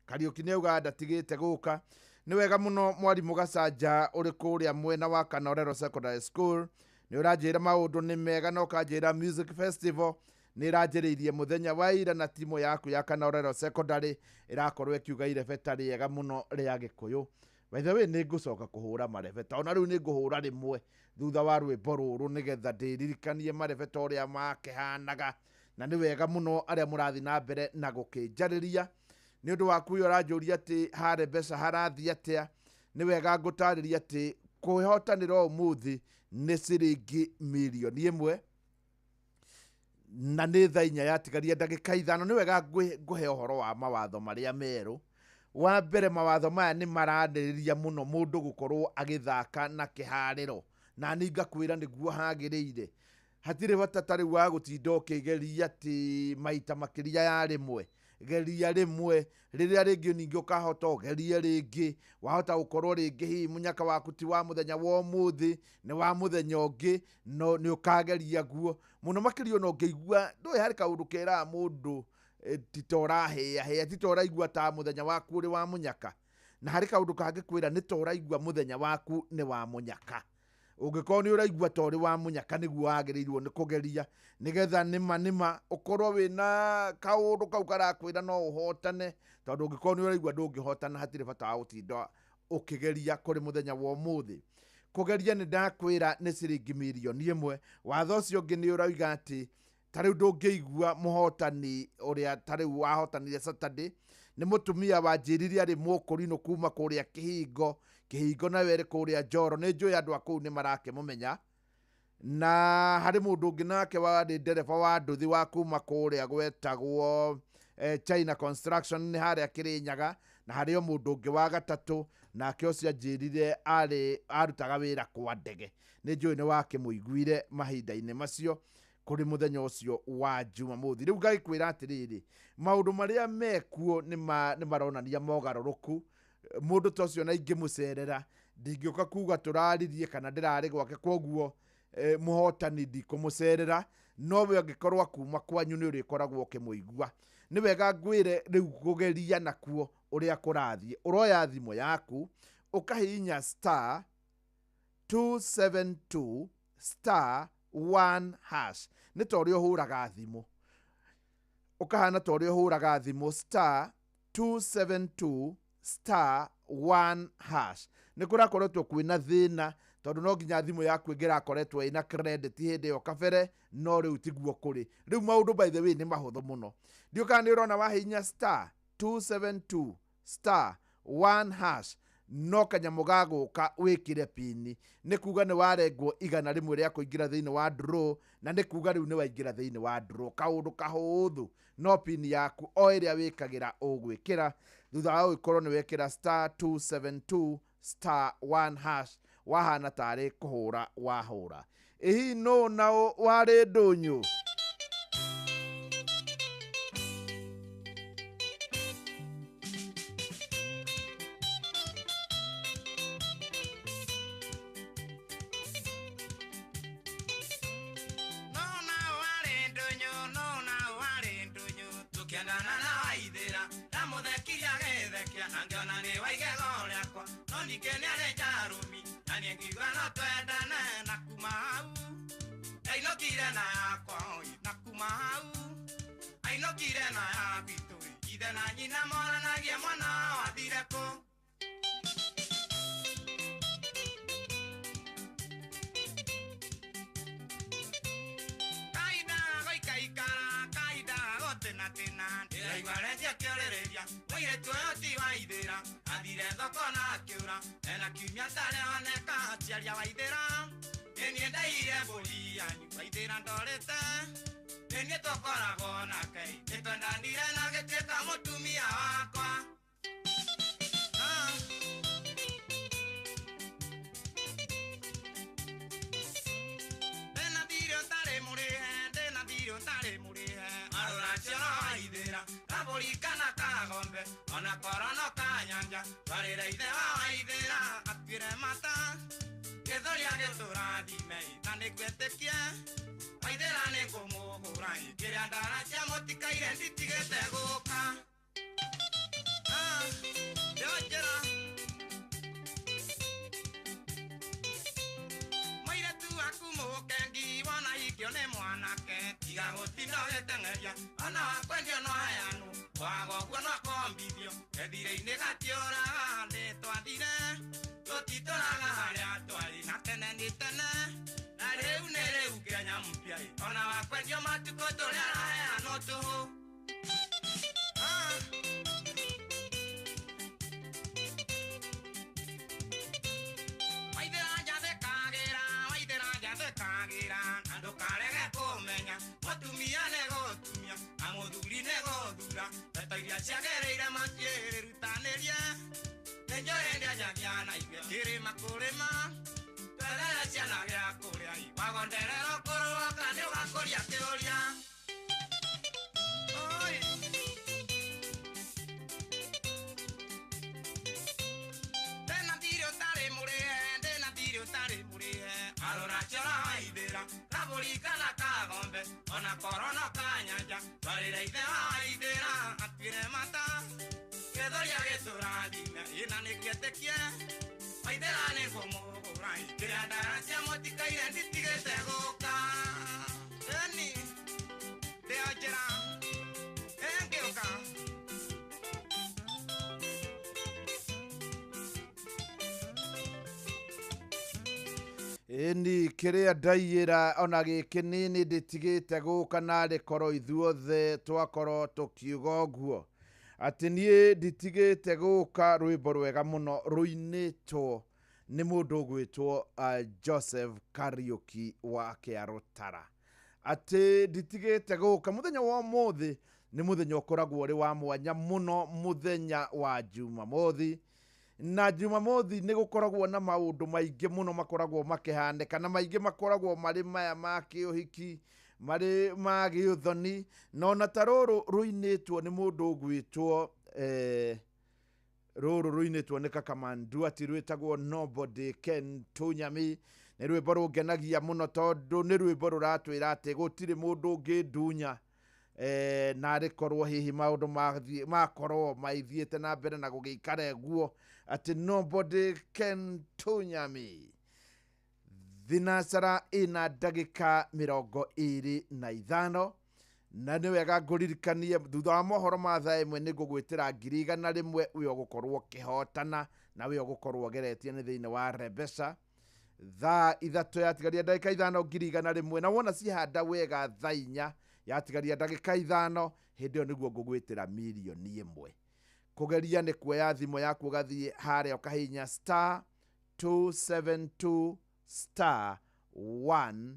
Kariũki nĩ augaga ndatigĩte gũka. Nĩ wega mũno mwarimũ Gacanja ũrĩ kũrĩa mwena wa Kanorero Secondary School. Nĩ ũranjĩra maũndũ nĩ mega na ũkanjĩra Music Festival nĩ ĩranjĩrĩirie mũthenya wa ira na timu yaku ya Kanorero Secondary ĩrakorwo ĩkiuga irebeta rĩega mũno rĩa Gĩkũyũ. By the way, nĩ ngũcoka kũhũra marebeta ona rĩu nĩ ngũhũra rĩmwe thutha wa rwĩmbo rũrũ nĩgetha ndĩririkanie marebeta ũrĩa makĩhanaga. Na nĩ wega mũno arĩa mũrathiĩ na mbere na gũkĩnjarĩria nĩ ũndũ waku ũyũ ũranjũria atĩ harĩ mbeca harathiĩ atĩa. Nĩ wega ngũtarĩria atĩ kwĩhotanĩra ũmũthĩ nĩ ciringi mirioni 1 na nĩ thaa 4 yatigaria ndagĩka 5. Nĩ wega ngũhe ũhoro wa mawatho marĩa merũ. Wa mbere, mawatho maya nĩ maranĩrĩria mũno mũndũ gũkorwo agĩthaka na kĩharĩro, na niĩ ngakwĩra nĩguo hagĩrĩire. Hatirĩ bata ta rĩu wa gũtinda ũkĩgeria atĩ maita makĩria ya rĩmwe. Geria rĩmwe, rĩrĩa rĩngĩ ningĩ ũkahota ũgerie rĩngĩ. Wahota gũkorwo rĩngĩ hihi mũnyaka waku ti wa mũthenya wa ũmũthĩ, nĩ wa mũthenya ũngĩ, no nĩ ũkageria guo. Mũno makĩria ona ũngĩigua, ndũĩ harĩ kaũndũ keraga mũndũ ti ta ũrahĩahĩa, ti ta ũraigua ta mũthenya waku ũrĩ wa mũnyaka. Na harĩ kaũndũ kangĩkwĩra nĩ ta ũraigua mũthenya waku nĩ wa mũnyaka. Ũngĩkorwo nĩ ũraigua ta ũrĩ wa mũnyaka nĩguo wagĩrĩirwo nĩ kũgeria nĩgetha nĩma nĩma ũkorwo wĩna kaũndũ kau karakwĩra no ũhotane, tondũ ũngĩkorwo nĩ ũraigua ndũngĩhotana hatirĩ bata wa gũtinda ũkĩgeria kũrĩ mũthenya wa ũmũthĩ. Kũgeria nĩ ndakwĩra nĩ ciringi mirioni 1. Watho ũcio ũngĩ nĩ ũroiga atĩ ta rĩu ndũngĩigua mũhotani ũrĩa ta rĩu wahotanire Saturday nĩ mũtumia wanjĩrire arĩ mũkũrinũ kuma kũrĩa Kĩhingo. Kĩhingo nayo ĩrĩ kũrĩa Njoro. Nĩ njũĩ andũ a kũu nĩ marakĩmũmenya. Na harĩ mũndũ ũngĩ nake warĩ ndereba wa nduthi wa kuma kũrĩa gwetagwo China Construction nĩ harĩa Kĩrĩnyaga. Na harĩ o mũndũ ũngĩ wa gatatũ nake ũcio anjĩrire arĩ arutaga wĩra kwa ndege. Nĩ njũĩ nĩ wakĩmũiguire mahinda-inĩ macio kũrĩ mũthenya ũcio wa Jumamothi. Rĩu ngagĩkwĩra atĩrĩrĩ, maũndũ marĩa mekuo nĩ maronania mogarũrũku. Mũndũ ta ũcio na ingĩmũcerera ndingĩũka kuga tũraririe kana ndĩrarĩ gwake, kwoguo mũhotani ndikũmũcerera, no we angĩkorwo akuma kwanyu nĩ ũrĩkoragwo ũkĩmũigua. Nĩ wega ngwĩre rĩu kũgeria nakuo ũrĩa kũrathiĩ. Ũroya thimũ yaku ũkahihinya star 272 star 1 hash, nĩ ta ũrĩa ũhũraga thimũ, ũkahana ta ũrĩa ũhũraga thimũ star 272 star 1 hash. Nĩ kũrakoretwo kwĩna thĩna tondũ no nginya thimũ yaku ĩngĩrakoretwo ĩna credit hĩndĩ ĩyo kabere, no rĩu tiguo kũrĩ. Rĩu maũndũ by the way nĩ mahũthũ mũno. Ndiũ kana nĩ ũrona wahihinya star 272 star 1 hash, no kanyamũ gagũka wĩkĩre pini, nĩ kuga nĩ warengwo 100 rĩa kũingĩra thĩinĩ wa draw, na nĩ kuga rĩu nĩ waingĩra thĩinĩ wa draw. Kaũndũ kahũthũ, no pini yaku o ĩrĩa wĩkagĩra ũgwĩkĩra thutha wa gũgĩkorwo nĩ wekĩra star 272 star 1 hash, wahana tarĩ kũhũra wahũra. Ĩhi no nao warĩ ndũnyũ. Ĩni kĩrĩa ndaiyĩra ona gĩkĩ nini ndĩtigĩte gũka, narĩ korwo ithuothe twakorwo tũkiuga ũguo atĩ niĩ nditigĩte gũka. Rwĩmbo rwega mũno rũinĩtwo nĩ mũndũ ũgwĩtwo Joseph Kariuki wa Kĩarũtara, atĩ nditigĩte gũka. Mũthenya wa ũmũthĩ nĩ mũthenya ũkoragwo ũrĩ wa mwanya mũno, mũthenya wa Jumamothi. Na Jumamothi nĩ gũkoragwo na maũndũ maingĩ mũno makoragwo makĩhanĩka, na maingĩ makoragwo marĩ maya ma kĩũhiki, marĩ ma gĩũthoni, na ona ta rũrũ rũinĩtwo nĩ mũndũ ũgwĩtwo Rũrũ rũinĩtwo nĩ Kakamandu ati rwĩtagwo Nobody Can Tunya Me. Nĩ rwĩmbo rũngenagia mũno tondũ nĩ rwĩmbo rũratwĩra atĩ gũtirĩ mũndũ ũngĩndunya. Na rĩkorwo hihi maũndũ makorwo maithiĩte na mbere na gũgĩikara ũguo atĩ nobody can tunya me. Thinacara ina ndagĩka 25 na nĩ wega ngũririkanie thutha wa mohoro ma thaa 1 nĩ ngũgwĩtĩra 100,000 we ũgũkorwo ũkĩhotana na we ũgũkorwo ũgeretie nĩ thĩinĩ wa Rebesa. Thaa 3 yatigaria ndagĩka 5 100,000 na wona cihanda wega thaa 4 yatigaria ndagĩka 5 hĩndĩ ĩyo nĩguo ngũgwĩtĩra 1,000,000. Kũgeria nĩ kuoya thimũ yaku ũgathiĩ harĩa ũkahihinya star 272 star 1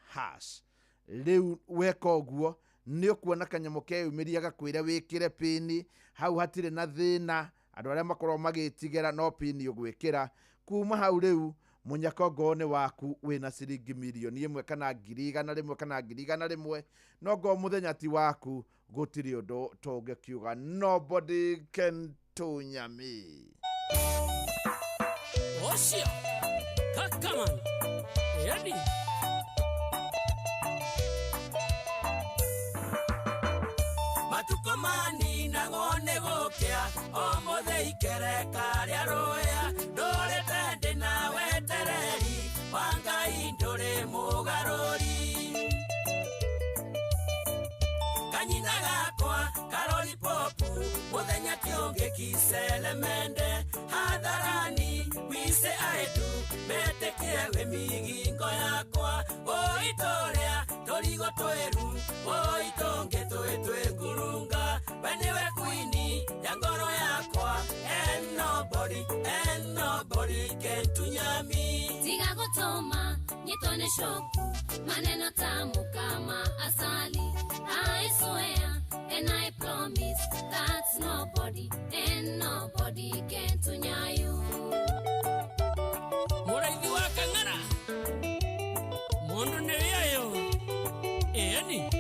hash. Rĩu weka ũguo nĩ ũkuona kanyamũ keyumĩria gakwĩre wĩkĩre pini hau hatirĩ na thĩna andũ arĩa makorwo magĩtigĩra no pini ũgwĩkĩra kuma hau. Rĩu mũnyakongo nĩ waku wĩna ciringi 1,000,000 kana 100,000 kana 100,000 no ngo mũthenya ti waku gũtirĩ ũndũ tũngĩkiuga. Nobody can tunya me. Oshia Kakaman Ready. Matuko mani na ngone gokia omothe ikereka ria roya ndorete ndi na wetereri wa Ngai nduri mugaruri kanyina gakwa karoli popu muthenya tionge kiselemende hadharani wise aetu metekie we migingo yakwa oitoria torigo tweru oitonge twetwe ngurunga we niwe kwini ya ngoro yakwa and nobody can tunya me. Tiga gutoma nyitone shoku maneno tamu kama asali. I swear and I promise that nobody and nobody can tunya you. Muraithi wa Kang'ara mundu ni yayo eni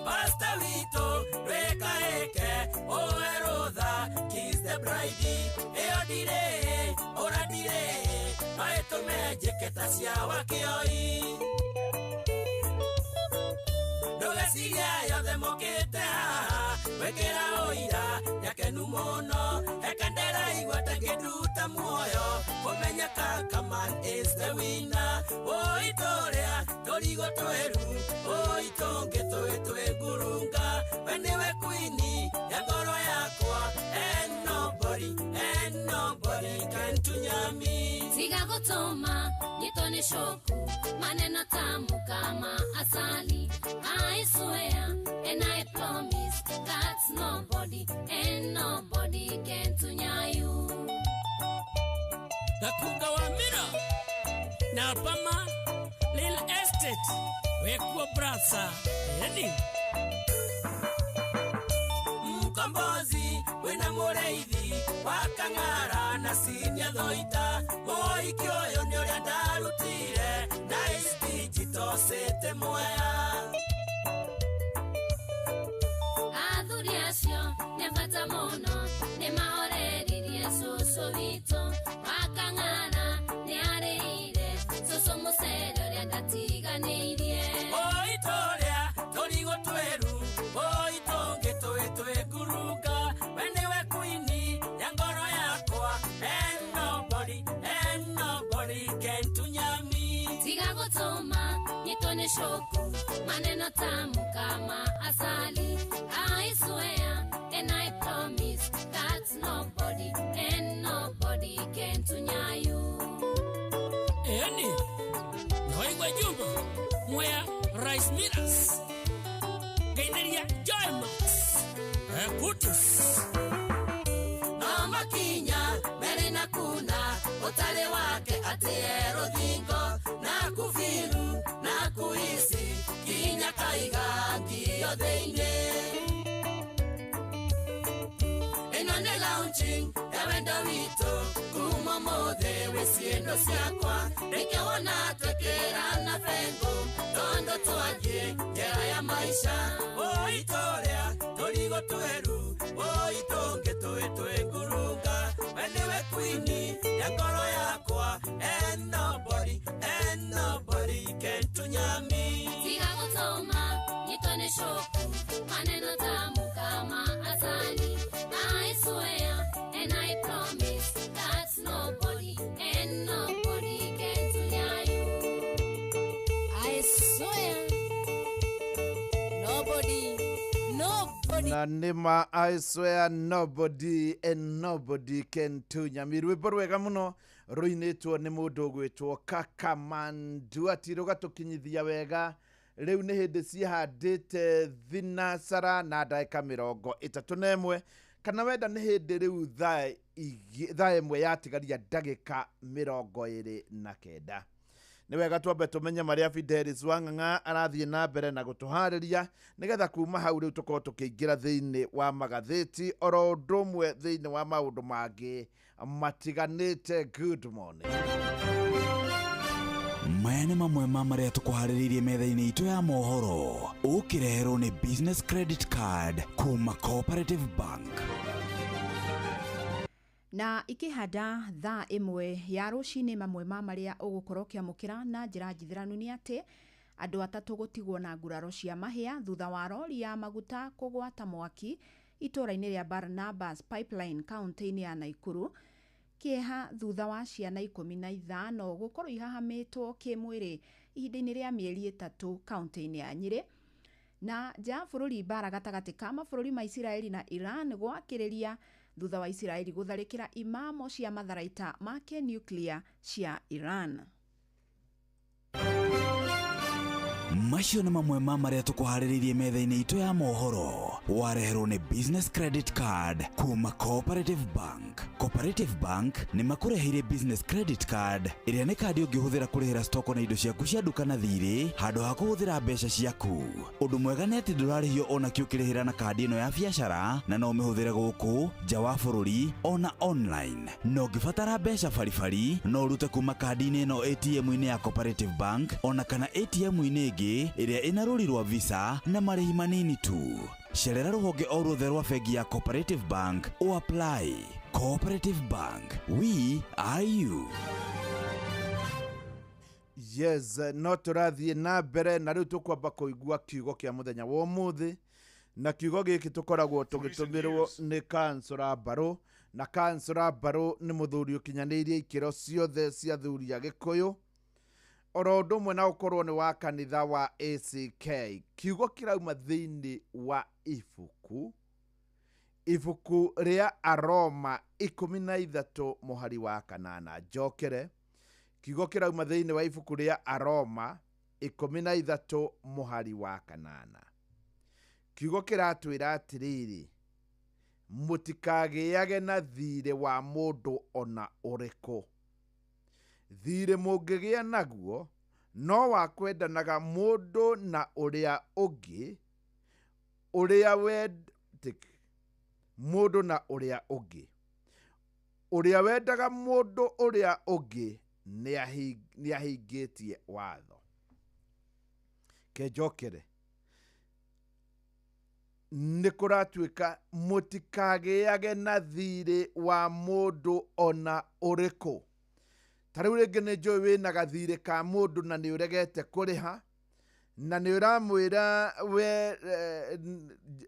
Pastor wito reka eke oerotha kiss the bride eyo dire ora dire maitume ta cia wakioi ndugeciria yothe mokite haha wikira ũira nyakenu mũno eka ndĩraigua ta ngĩnduta muoyo kũmenya Kakaman is the winner. Ũitũrĩa tũrigo tweru ũitũngĩ twĩtwĩ ngurunga we nĩwe kwini ya ngoro yakwa and nobody can tunya me. Tiga gutoma nyitone shoku maneno tamu kama asali. I swear and I promise that nobody and nobody can tunya you. Gakunga wa Mira na Pama Lil Estate wekuwa brasa yani Mkombozi wina mureithi wa Kang'ara na sinia thoita mũhiki ũyũ nĩ ũrĩa ndarutire na istijitocete mwea. Athuri acio nĩ bata mũno nĩ mahoreririe cũcũ witũ wa Kang'ara nĩ arĩire cũcũ mũcere ũrĩa ndatiganĩirie. Ũitũrĩa tũrigo tweru ũitũngĩ twĩtwĩ ngurunga we nĩwe kwini ya ngoro yakwa and nobody can tunya me. Tiga gutoma nyitone shoku maneno tamu kama asali. I swear and I promise that nobody and nobody can tunya you. Eni noigwa Juma mwea Rice Miras Gaineria Joy Max Kutus no makinya mbere na kuna utare wake atie ruthingo na kufiru na kuisi kinya kaiga ngio thiini ino nĩ launching ya wendo witũ kuma mũthĩ wĩ ciĩndo ciakwa reke wona twĩkĩrana bengo tondo twathiĩ njĩra ya maisha ũitũrĩa tũrigo gũtweru oi tũngĩtwĩtwĩ ngurunga we nĩwe kwini ya ngoro yakwa and nobody and nobody can tunyami Tiga gũtũma nyitwo nĩ shoku maneno tamu kama asali. I swear and I promise that nobody and nobody can tunya you. I swear nobody, nobody. Na nĩma, I swear nobody and nobody can tunya me. Rwĩmbo rwega mũno rũinĩtwo nĩ mũndũ ũgwĩtwo Kakamandu ati rũgatũkinyithia wega. Rĩu nĩ hĩndĩ ciĩhandĩte thinacara na ndagĩka 31, kana wenda nĩ hĩndĩ rĩu thaa 1 yatigaria ndagĩka 29. Nĩ wega twambe tũmenye marĩa Fidelis Wang'ang'a arathiĩ na mbere na gũtũharĩria, nĩgetha kuma hau rĩu tũkorwo tũkĩingĩra thĩinĩ wa magathĩti oro ũndũ ũmwe thĩinĩ wa maũndũ mangĩ matiganĩte. Good morning. Maya nĩ mamwe ma marĩa tũkũharĩrĩirie metha-inĩ itũ ya mohoro, ũkĩreherwo nĩ Business Credit Card kuma Cooperative Bank. Na ikĩhanda thaa 1 ya rũcinĩ, mamwe ma marĩa ũgũkorwo ũkĩamũkĩra na njĩra njithĩranu nĩ atĩ andũ 3 gũtigwo na nguraro cia mahĩa thutha wa rori ya maguta kũgwata mwaki itũũra-inĩ rĩa Barnabas Pipeline kaunti-inĩ ya Naikuru. Kĩeha thutha wa ciana 15 gũkorwo ihahamĩtwo kĩmwĩrĩ ihinda-inĩ rĩa mĩeri 3 kaunti-inĩ ya Nyĩrĩ. Na nja ya bũrũri, mbara gatagatĩ ka mabũrũri ma Isiraeli na Iran gwakĩrĩria thutha wa Isiraeli gũtharĩkĩra imamo cia matharaita ma kĩnuclear cia Iran. Macio nĩ mamwe ma marĩa tũkũharĩrĩirie metha-inĩ itũ ya mohoro, wareherwo nĩ Business Credit Card kuma Cooperative Bank. Cooperative Bank nĩ makũreheire Business Credit Card, ĩrĩa nĩ kandi ũngĩhũthĩra kũrĩhĩra stoko na indo ciaku cia nduka na thirĩ handũ ha kũhũthĩra mbeca ciaku. Ũndũ mwega nĩ atĩ ndũrarĩhio ona kĩ ũkĩrĩhĩra na kandi ĩno ya biacara, na no ũmĩhũthĩre gũkũ nja wa bũrũri ona online. Na ũngĩbatara mbeca baribari, no ũrute kuma kandi-inĩ ĩno ATM-inĩ ya Cooperative Bank ona kana ATM-inĩ ĩngĩ ĩrĩa ĩna rũri rwa Visa na marĩhi manini tu. Cerera rũhonge o ruothe rwa bengi ya Cooperative Bank o apply. Cooperative Bank, we are you. Yes, no tũrathiĩ na mbere na rĩu tũkwamba kũigua kiugo kĩa mũthenya wa ũmũthĩ, na kiugo gĩkĩ tũkoragwo tũgĩtũmĩrwo nĩ kansũra Mbarũ, na kansũra Mbarũ nĩ mũthuri ũkinyanĩirie ikĩro ciothe cia thuri a Gĩkũyũ, oro ũndũ ũmwe na ũkorwo nĩ wa kanitha wa ACK. Kiugo kĩrauma thĩinĩ wa ibuku rĩa Aroma 13 mũhari wa 8. Njokere, kiugo kĩrauma thĩinĩ wa ibuku rĩa Aroma 13 mũhari wa 8. Kiugo kĩratwĩra atĩrĩrĩ, mũtikagĩage na thirĩ wa mũndũ ona ũrĩkũ. Thirĩ mũngĩgĩa naguo no wa kwendanaga mũndũ na ũrĩa ũngĩ, ũrĩa mũndũ na ũrĩa ũngĩ, ũrĩa wendaga mũndũ ũrĩa ũngĩ nĩ ahingĩtie watho. Kenjokere, nĩ kũratuĩka mũtikagĩage na thirĩ wa mũndũ ona ũrĩkũ. Ta rĩu rĩngĩ nĩ njũĩ wĩna gathirĩ ka mũndũ na nĩ ũregete kũrĩha, na nĩ ũramwĩra we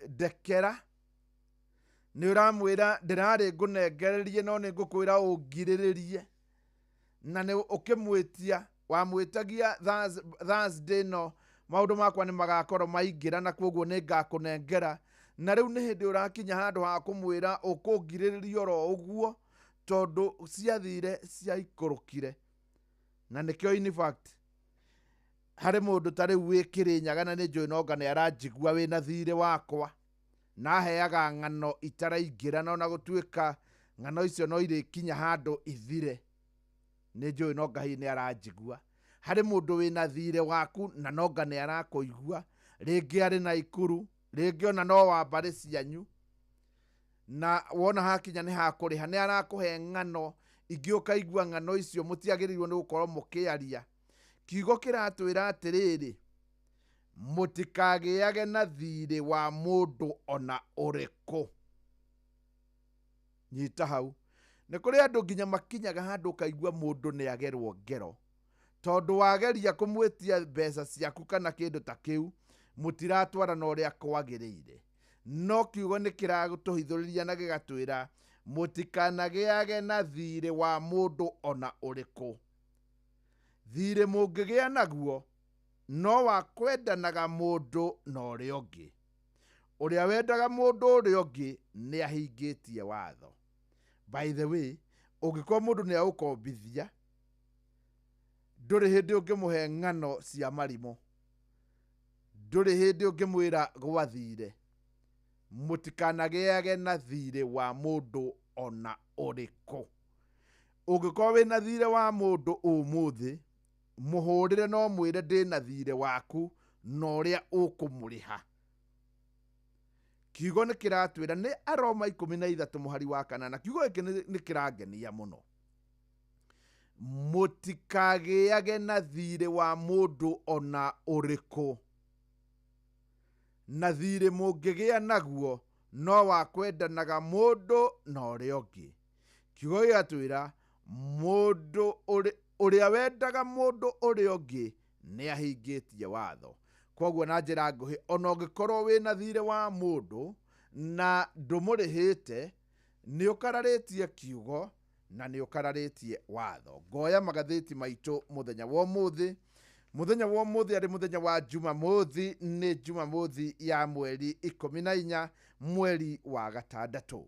ndekera, nĩ ũramwĩra ndĩrarĩ ngũnengererie no nĩ ngũkwĩra ũngirĩrĩrie, na nĩ ũkĩmwĩtia wamwĩtagia Thursday no maũndũ makwa nĩ magakorwo maingĩra na koguo nĩ ngakũnengera, na rĩu nĩ hĩndĩ ũrakinya handũ ha kũmwĩra ũkũngirĩrĩria oro ũguo tondũ ciathire ciaikũrũkire. Na nĩkĩo in fact harĩ mũndũ ta rĩu wĩ Kĩrĩnyaga, na nĩ njũĩ nonga nĩ aranjigua wĩna thirĩ wakwa, na aheaga ng'ano itaraingĩra, na ona gũtuĩka ng'ano icio no irĩkinya handũ ithire, nĩ njũĩ nonga hihi nĩ aranjigua. Harĩ mũndũ wĩna thirĩ waku na nonga nĩ arakũigua, rĩngĩ arĩ Naikuru, rĩngĩ ona no wa mbarĩ cianyu, na wona hakinya nĩ hakũrĩha nĩ arakũhe ng'ano ingĩ, ũkaigua ng'ano icio mũtiagĩrĩirwo nĩ gũkorwo mũkĩaria. Kiugo kĩratwĩra atĩrĩrĩ, Mũtikagĩage na thiirĩ wa mũndũ ona ũrĩkũ. Nyita hau. Nĩ kũrĩ andũ nginya makinyaga handũ ũkaigua mũndũ nĩ agerwo ngero. Tondũ wageria kũmwĩtia mbeca ciaku kana kĩndũ ta kĩu, mũtiratwarana ũrĩa kwagĩrĩire. No kiugo nĩ kĩratũhithũrĩria na gĩgatwĩra mũtikanagĩage na thiirĩ wa mũndũ ona ũrĩkũ. Thiirĩ mũngĩgĩa naguo no wa kwendanaga mũndũ na ũrĩa ũngĩ. Ũrĩa wendaga mũndũ ũrĩa ũngĩ nĩ ahingĩtie watho. By the way, ũngĩkorwo mũndũ nĩ agũkombithia, ndũrĩ hĩndĩ ũngĩmũhe ng'ano cia marimũ. Ndũrĩ hĩndĩ ũngĩmwĩra gwathire. Mũtikanagĩage na thiirĩ wa mũndũ ona ũrĩkũ. Ũngĩkorwo wĩna thiirĩ wa mũndũ ũmũthĩ, mũhũrĩre no mwĩre ndĩna thiirĩ waku na ũrĩa ũkũmũrĩha. Kiugo nĩ kĩratwĩra nĩ Aroma 13 mũhari wa 8. Kiugo gĩkĩ nĩ kĩrangenia mũno. Mũtikagĩage na thiirĩ wa mũndũ ona ũrĩkũ. Na thiirĩ mũngĩgĩa naguo no wa kwendanaga mũndũ na ũrĩa ũngĩ. Kiugo gĩgatwĩra mũndũ ũrĩa wendaga mũndũ ũrĩa ũngĩ nĩ ahingĩtie watho. Koguo na njĩra nguhĩ ona ũngĩkorwo wĩna thiirĩ wa mũndũ na ndũmũrĩhĩte, nĩ ũkararĩtie kiugo na nĩ ũkararĩtie watho. Ngoya magathĩti maitũ mũthenya wa ũmũthĩ. Mũthenya wa ũmũthĩ arĩ mũthenya wa Jumamothi, nĩ Jumamothi ya mweri 14 mweri wa 6.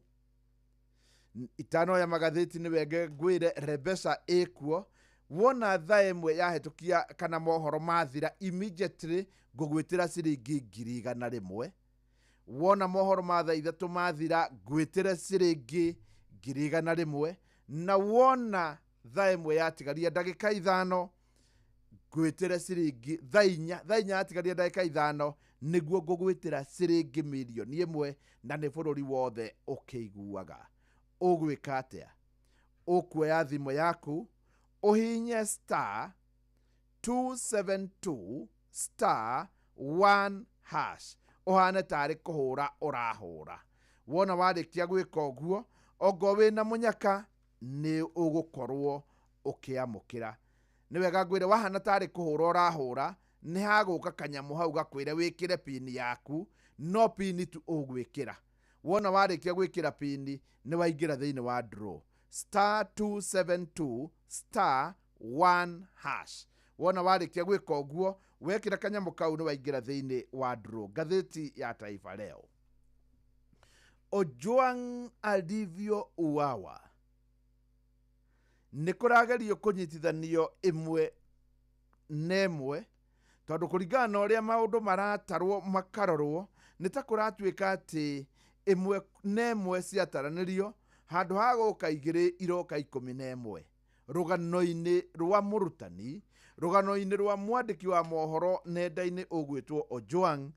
Itano ya magathĩti nĩ wenge ngwĩre Rebesa ĩkuo. Wona thaa ĩmwe yahĩtũkia kana mohoro mathira immediately ngũgwĩtĩra ciringi 100,000. Wona mohoro ma thaa 3 mathira ngwĩtĩre ciringi 100,000. Na wona thaa ĩmwe yatigaria ndagĩka 5 ngwĩtĩre ciringi thaa inya yatigaria ndagĩka 5 nĩguo ngũgwĩtĩra ciringi 1,000,000 na nĩ bũrũri wothe ũkĩiguaga. Ũgwĩka atĩa? Ũkuoya thimũ yaku ũhihinye star 272 star 1 hash ũhane tarĩ kũhũra ũrahũra. Wona warĩkia gwĩka ũguo, ongorwo wĩna mũnyaka nĩ ũgũkorwo ũkĩamũkĩra. Nĩ wega ngwĩre wahana tarĩ kũhũra ũrahũra, nĩ hagũka kanyamũ hau gakwĩre wĩkĩre pini yaku, no pini tu ũgwĩkĩra. Wona warĩkia gwĩkĩra pini nĩ waingĩra thĩinĩ wa draw. Star 272 star 1 hash. Wona warĩkia gwĩka ũguo, wekĩra kanyamũ kau nĩ waingĩra thĩinĩ wa draw. Ngathĩti ya Taifa Leo. Ojwang alivyo uawa. Nĩ kũragerio kũnyitithanio ĩmwe na ĩmwe, tondũ kũringana na ũrĩa maũndũ maratarwo makarorwo, nĩ ta kũratuĩka atĩ ĩmwe na ĩmwe ciataranĩrio handũ ha gũka 2 iroka 11. Rũgano-inĩ rwa mũrutani, rũgano-inĩ rwa mwandĩki wa mohoro nenda-inĩ ũgwĩtwo Ojwang,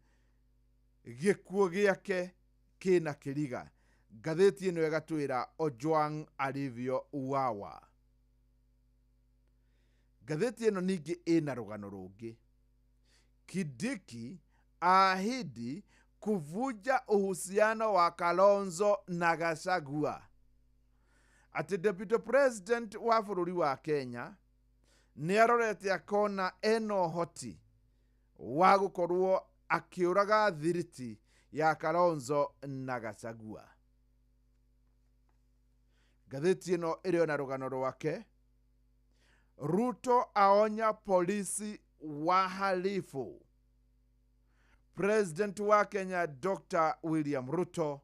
gĩkuũ gĩake kĩna kĩriga. Ngathĩti ĩno ĩgatwĩra Ojwang alivyo uawa. Ngathĩti ĩno ningĩ ĩna rũgano rũngĩ. Kindiki ahidi kuvunja uhusiano wa Kalonzo na Gachagua. Atĩ Deputy President wa bũrũri wa Kenya nĩ arorete akona ena ũhoti wa gũkorwo akĩũraga thiriti ya Kalonzo na Gachagua. Ngathĩti ĩno ĩrĩ ona rũgano rwake. Ruto aonya polisi wahalifu. President wa Kenya Dr. William Ruto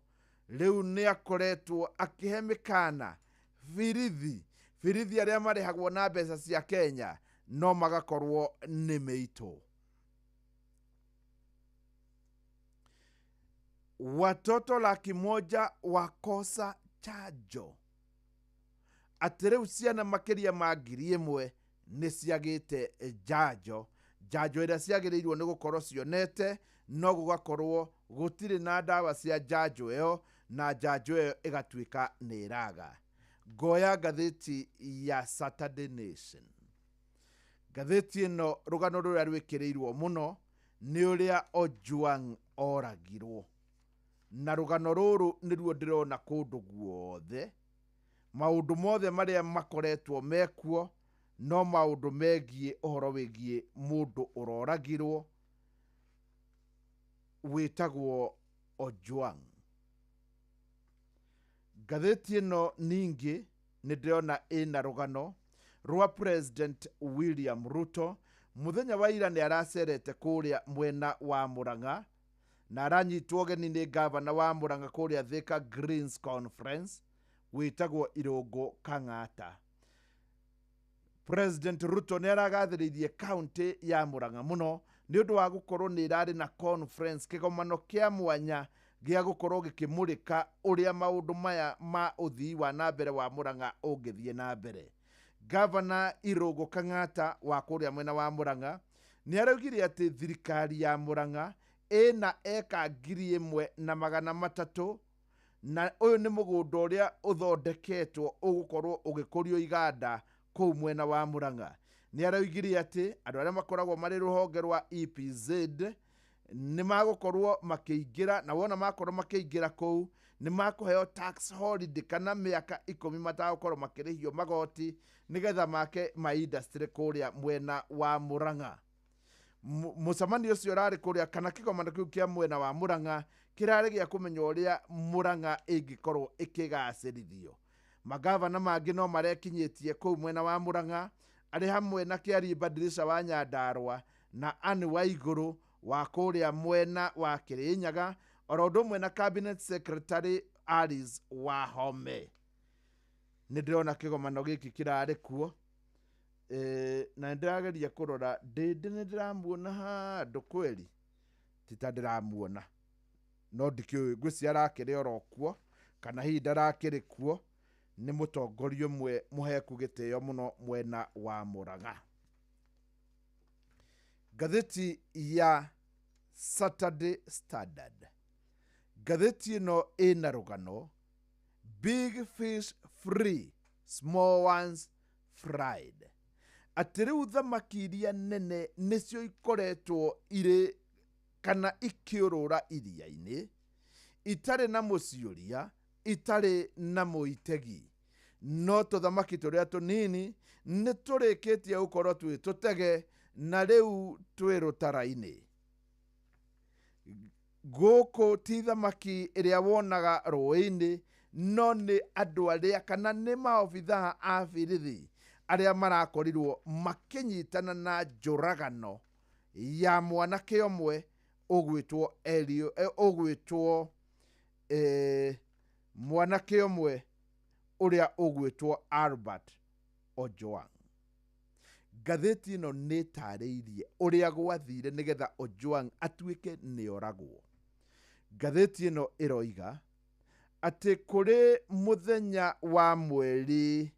rĩu nĩ akoretwo akĩhe mĩkana birithi arĩa marĩhagwo na mbeca cia Kenya no magakorwo nĩ mĩitũ. Watoto 100,000 wakosa chanjo. Atĩ rĩu ciana makĩria ma 1,000 nĩ ciagĩte njanjo. Njanjo ĩrĩa ciagĩrĩirwo nĩ gũkorwo cionete no gũgakorwo gũtirĩ na ndawa cia njanjo ĩyo, na njanjo ĩyo ĩgatuĩka nĩ ĩraga. Ngoya ngathĩti ya Saturday Nation. Ngathĩti ĩno rũgano rũrĩa rwĩkĩrĩirwo mũno Nĩ ũrĩa Ojwang oragirwo. Na rũgano rũrũ nĩruo ndĩrona kũndũ guothe. Maũndũ mothe marĩa makoretwo mekuo no maũndũ megiĩ ũhoro wĩgiĩ mũndũ ũroragirwo wĩtagwo Ojwang. Ngathĩti ĩno ningĩ nĩ ndĩrona ĩna rũgano rwa President William Ruto. Mũthenya wa ira nĩ aracerete kũrĩa mwena wa Murang'a na aranyitwo ũgeni nĩ ngavana wa Murang'a kũrĩa Thika Greens Conference wĩtagwo Irũngũ Kang'ata. President Ruto nĩ aragathĩrĩirie kaunti ya Murang'a mũno nĩ ũndũ wa gũkorwo nĩ ĩrarĩ na conference, kĩgomano kĩa mwanya gĩa gũkorwo gĩkĩmũrĩka ũrĩa maũndũ maya ma ũthii wa na mbere wa Murang'a ũngĩthiĩ na mbere. Gavana Irũngũ Kang'ata wa kũrĩa mwena wa Murang'a nĩ araugire atĩ thirikari ya Murang'a ĩna eka 1300, na ũyũ nĩ mũgũnda ũrĩa ũthondeketwo ũgũkorwo ũgĩkũrio iganda kũu mwena wa Murang'a. Nĩ araugire atĩ andũ arĩa makoragwo marĩ rũhonge rwa EPZ nĩ magũkorwo makĩingĩra, na wona makorwo makĩingĩra kũu nĩ makũheo tax holiday kana mĩaka 10 matagũkorwo makĩrĩhio magoti nĩgetha make ma industry kũrĩa mwena wa Murang'a. Mũcemanio ũcio ũrarĩ kũrĩa, kana kĩgomano kĩu kĩa mwena wa Murang'a kĩrarĩ gĩa kũmenya ũrĩa Murang'a ĩngĩkorwo ĩkĩgacĩrithio. Magavana mangĩ no marekinyĩtie kũu mwena wa Murang'a arĩ hamwe na Kĩarie Badirisha wa Nyandarua na Anne Waigũrũ wa kũrĩa mwena wa Kĩrĩnyaga, oro ũndũ ũmwe na Cabinet Secretary Alice Wahome. Nĩ ndĩrona kĩgomano gĩkĩ kĩrarĩ kuo, na nĩ ndĩrageria kũrora Ndĩndĩ, nĩ ndĩramuona handũ kweri, ti ta ndĩramuona, no ndikĩũĩ, ngwĩciria arakĩrĩ oro kuo kana hihi ndarakĩrĩ kuo. Nĩ mũtongoria ũmwe mũheku gĩtĩo mũno mwena wa Murang'a. Ngathĩti ya Saturday Standard, ngathĩti ĩno ĩna rũgano Big Fish Free, Small Ones Fried, atĩ rĩu thamaki iria nene nĩcio ikoretwo irĩ kana ikĩũrũra iria-inĩ itarĩ na mũciũria, itarĩ na mũitegi, no tũthamaki tũrĩa tũnini nĩ tũrĩkĩtie gũkorwo twĩ tũtege na rĩu twĩ rũtara-inĩ. Gũkũ ti thamaki ĩrĩa wonaga rũĩ-inĩ, no nĩ andũ arĩa kana nĩ maobithaa a birithi arĩa marakorirwo makĩnyitana na njũragano ya mwanake ũmwe ũgwĩtwo Elio, ũgwĩtwo mwanake ũmwe ũrĩa ũgwĩtwo Albert Ojwang. Ngathĩti ĩno nĩ ĩtarĩirie ũrĩa gwathire nĩgetha Ojwang atuĩke nĩ oragwo. Ngathĩti ĩno ĩroiga atĩ kũrĩ mũthenya wa mweri,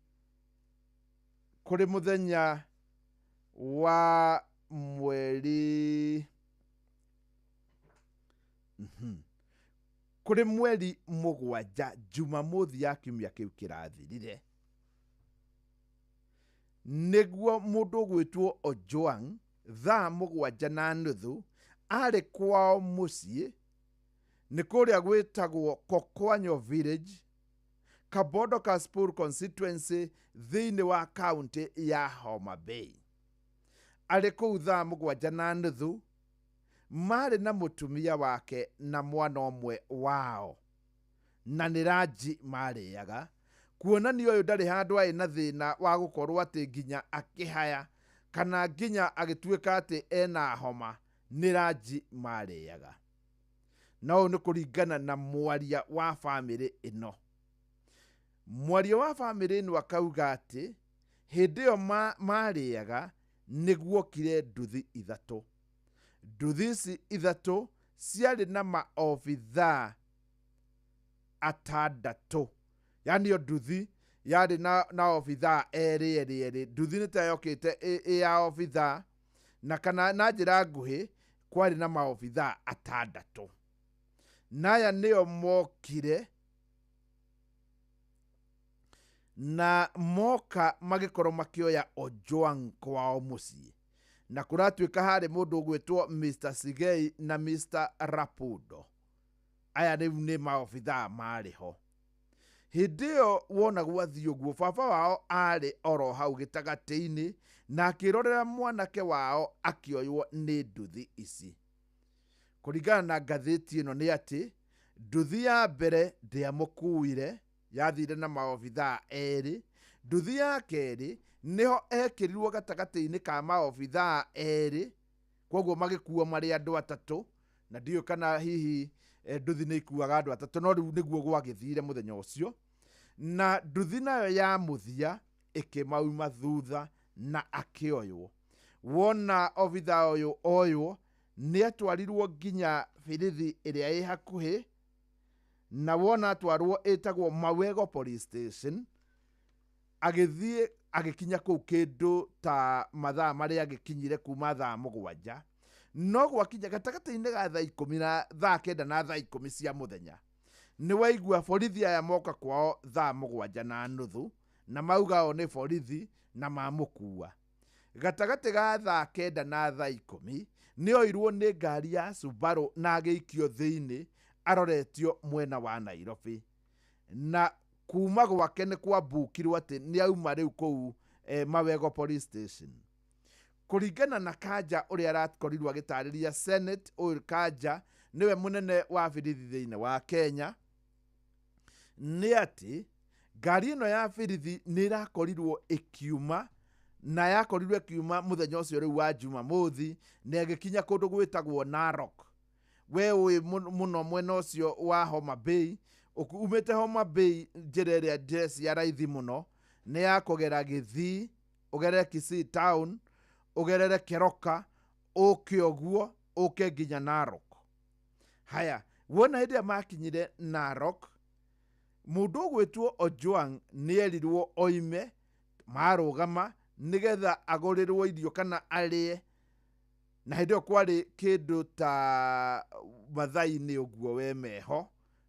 kũrĩ mũthenya wa mweri, kũrĩ mweri 7 Jumamothi ya kiumia kĩu kĩrathirire, nĩguo mũndũ ũgwĩtwo Ojwang thaa 7:30 arĩ kwao mũciĩ nĩ kũrĩa gwĩtagwo Kokwanyo Village, Kabondo Kasipul constituency thĩinĩ wa kaunti ya Homa Bay. Arĩ kũu thaa 7:30 marĩ na mũtumia wake na mwana ũmwe wao, na nĩ ranji marĩaga, kuonania ũyũ ndarĩ handũ arĩ na thĩna wa gũkorwo atĩ nginya akĩhaya kana nginya agĩtuĩka atĩ ena homa, nĩ ranji marĩaga. Na ũyũ nĩ kũringana na mwaria wa bamĩrĩ ĩno. Mwaria wa bamĩrĩ ĩno akauga atĩ hĩndĩ ĩyo marĩaga nĩguokire nduthi 3. Nduthi ici 3 ciarĩ na maobithaa 6. Yani yo nduthi yarĩ na obithaa erĩ erĩ erĩ. Nduthi nĩ ta yokĩte ĩ ya obithaa, na kana na njĩra nguhĩ kwarĩ na maobithaa 6. Na aya nĩo mokire na moka magĩkorwo makĩoya Ojwang kwao mũciĩ. Na kũratuĩka harĩ mũndũ ũgwĩtwo Mr Sigei na Mr Rapudo. Aya rĩu nĩ maobithaa marĩ ho. Hĩndĩ ĩyo wona gwathiĩ ũguo, baba wao arĩ oro hau gĩtagatĩ-inĩ na akĩrorera mwanake wao akĩoywo nĩ nduthi ici. Kũringana na ngathĩti ĩno nĩ atĩ nduthi ya mbere ndĩamũkuire, yathire na maobithaa erĩ. Nduthi ya kerĩ nĩho ekĩrirwo gatagatĩ-inĩ ka maobithaa erĩ, koguo magĩkuo marĩ andũ atatũ, na ndiũĩ kana hihi nduthi nĩ ikuaga andũ atatũ, no rĩu nĩguo gwagĩthire mũthenya ũcio. Na nduthi nayo ya mũthia ĩkĩmauma thutha na akĩoywo. Wona obithaa ũyũ oywo, nĩ atwarirwo nginya birithi ĩrĩa ĩ hakuhĩ, na wona atwarwo ĩtagwo Mawego Police Station. Agĩthiĩ agĩkinya kũu kĩndũ ta mathaa marĩa agĩkinyire kuma thaa 7, no gwakinya gatagatĩ-inĩ ga thaa ikũmi na thaa 9 na thaa 10 cia mũthenya, nĩ waigua borithi aya moka kwao thaa 7:30, na mauga o nĩ borithi na mamũkua. Gatagatĩ ga thaa 9 na thaa 10 nĩ oirwo nĩ ngari ya Subaru na agĩikio thĩinĩ aroretio mwena wa Nairobi. Na kuma gwake nĩ kwambukirwo atĩ nĩ auma rĩu kũu Mawego Police Station. Kũringana na Kanja ũrĩa arakorirwo agĩtarĩria Senate, ũyũ Kanja nĩwe mũnene wa birithi thĩinĩ wa Kenya, nĩ atĩ ngari ĩno ya birithi nĩ ĩrakorirwo ĩkiuma, na yakorirwo ĩkiuma mũthenya ũcio rĩu wa Jumamothi, na ĩgĩkinya kũndũ gwĩtagwo Narok. We ũĩ mũno mwena ũcio wa Homa Bay, umĩte Homa Bay njĩra ĩrĩa njĩra cia raithi mũno nĩ ya kũgera Gĩthii, ũgerere Kisii town, ũgerere Keroka, ũke ũguo ũke nginya Narok. Haya, wona hĩndĩ ĩrĩa makinyire Narok, mũndũ ũgwĩtwo Ojwang nĩ erirwo oime marũgama nĩgetha agũrĩrwo irio kana arĩe, na hĩndĩ ĩyo kwarĩ kĩndũ ta mathaa-inĩ ũguo we meho,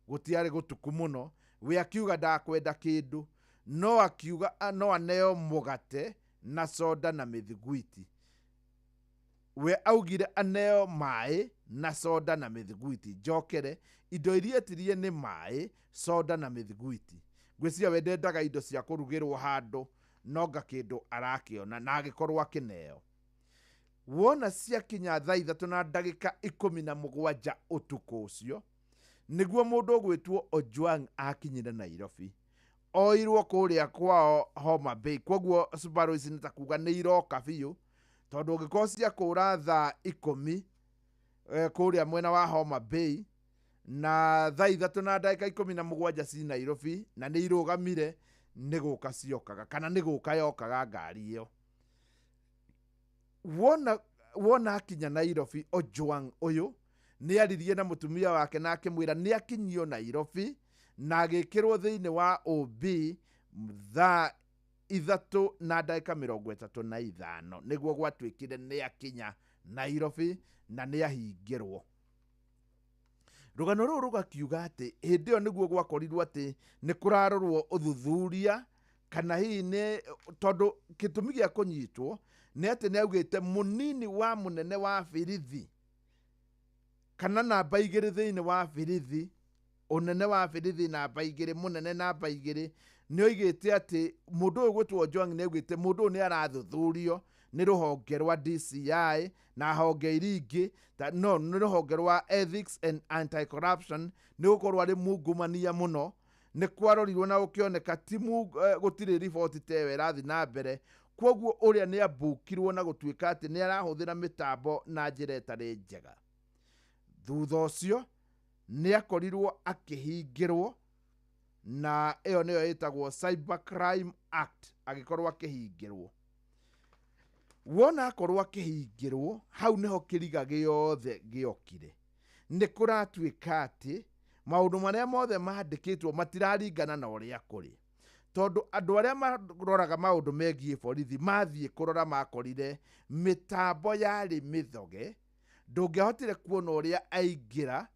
gũtiarĩ gũtuku mũno. We akiuga ndakwenda kĩndũ, no akiuga no aneo mũgate na soda na mĩthiguiti. We augire aneo maĩ na soda na mĩthiguiti. Njokere, indo iria etirie nĩ maĩ, soda na mĩthiguiti. Ngwĩciria we ndendaga indo cia kũrugĩrwo handũ, no nga kĩndũ arakĩona na agĩkorwo akĩneo. Wona ciakinya thaa 3:17 ũtukũ ũcio, nĩguo mũndũ ũgwĩtwo Ojwang akinyire Nairobi. Oirwo kũrĩa kwao Homa Bay. Kwoguo Subaru ici nĩ ta kuga nĩ iroka biũ, tondũ ũngĩkorwo ciakũra thaa 10 kũrĩa mwena wa Homa Bay, na thaa 3:17 ci Nairobi, na nĩ irũgamire, nĩ gũka ciokaga kana nĩ gũka yokaga ngari ĩyo. Wona akinya Nairobi, Ojwang ũyũ nĩ aririe na mũtumia wake na akĩmwĩra nĩ akinyio Nairobi na agĩkĩrwo thĩinĩ wa OB thaa 3:35, nĩguo gwatuĩkire nĩ akinya Nairobi na nĩ ahingĩrwo. Rũgano rũrũ rũgakiuga atĩ hĩndĩ ĩyo nĩguo gwakorirwo atĩ nĩ kũrarorwo ũthuthuria kana hihi nĩ tondũ gĩtũmi gĩa kũnyitwo nĩ atĩ nĩ augĩte mũnini wa mũnene wa birithi kana namba 2 thĩinĩ wa birithi, ũnene wa birithi namba 2, mũnene namba 2, nĩ oigĩte atĩ mũndũ ũyũ gwĩtwo Ojwang nĩ augĩte mũndũ ũyũ nĩ arathuthurio nĩ rũhonge rwa DCI na honge iria ingĩ, no nĩ rũhonge rwa Ethics and Anti-Corruption, nĩ gũkorwo arĩ mungumania mũno. Nĩ kwarorirwo na gũkĩoneka ti gũtirĩ riboti ta ĩyo ĩrathiĩ na mbere. Kwoguo ũrĩa nĩ ambukirwo na gũtuĩka atĩ nĩ arahũthĩra mĩtambo na njĩra ĩtarĩ njega. Thutha ũcio nĩ akorirwo akĩhingĩrwo, na ĩyo nĩyo ĩtagwo Cyber Crime Act, agĩkorwo akĩhingĩrwo. Wona akorwo akĩhingĩrwo, hau nĩho kĩriga gĩothe gĩokire. Nĩ kũratuĩka atĩ maũndũ marĩa mothe mandĩkĩtwo matiraringana na ũrĩa kũrĩ, tondũ andũ arĩa maroraga maũndũ megiĩ borithi mathiĩ kũrora makorire mĩtambo yarĩ mĩthoge, ndũngĩahotire kuona ũrĩa aingĩra,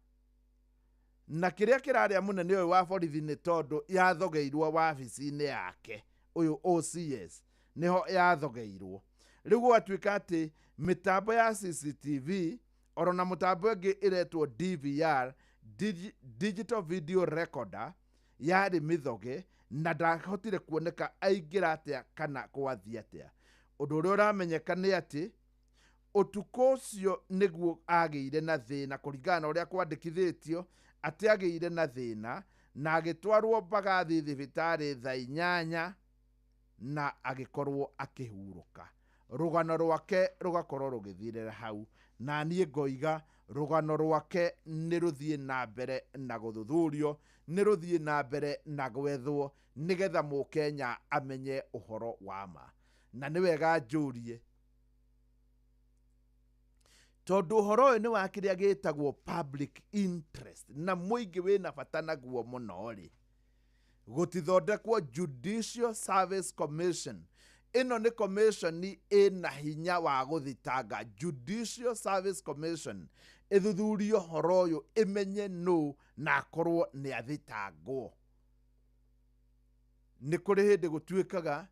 na kĩrĩa kĩrarĩa mũnene ũyũ wa borithi nĩ tondũ yathogeirwo wabici-inĩ yake, ũyũ OCS nĩho yathogeirwo. Rĩu gũgatuĩka atĩ mĩtambo ya CCTV oro na mũtambo ĩngĩ ĩretwo DVR, Digital Video Recorder, yarĩ mĩthoge na ndahotire kuoneka aingĩra atĩa kana gwathiĩ atĩa. Ũndũ ũrĩa ũramenyeka nĩ atĩ ũtukũ ũcio nĩguo agĩire na thĩna kũringana na ũrĩa kwandĩkithĩtio atĩ agĩire na thĩna na agĩtwarwo Mbagathi thibitarĩ thaa 8 na agĩkorwo akĩhurũka. Rũgano rwake rũgakorwo rũgĩthirĩra hau, na niĩ ngoiga rũgano rwake nĩ rũthiĩ na mbere na gũthuthurio, nĩ rũthiĩ na mbere na gwethwo nĩgetha mũkenya amenye ũhoro wa ma. Na nĩ wega njũrie, tondũ ũhoro ũyũ nĩ wa kĩrĩa gĩtagwo public interest na mũingĩ wĩna bata naguo mũno rĩ, gũtithondekwo Judicial Service Commission. Ĩno nĩ commission ĩna hinya wa gũthitanga. Judicial Service Commission ĩthuthurie ũhoro ũyũ, ĩmenye nũ na akorwo nĩ athitangwo. Nĩ kũrĩ hĩndĩ gũtuĩkaga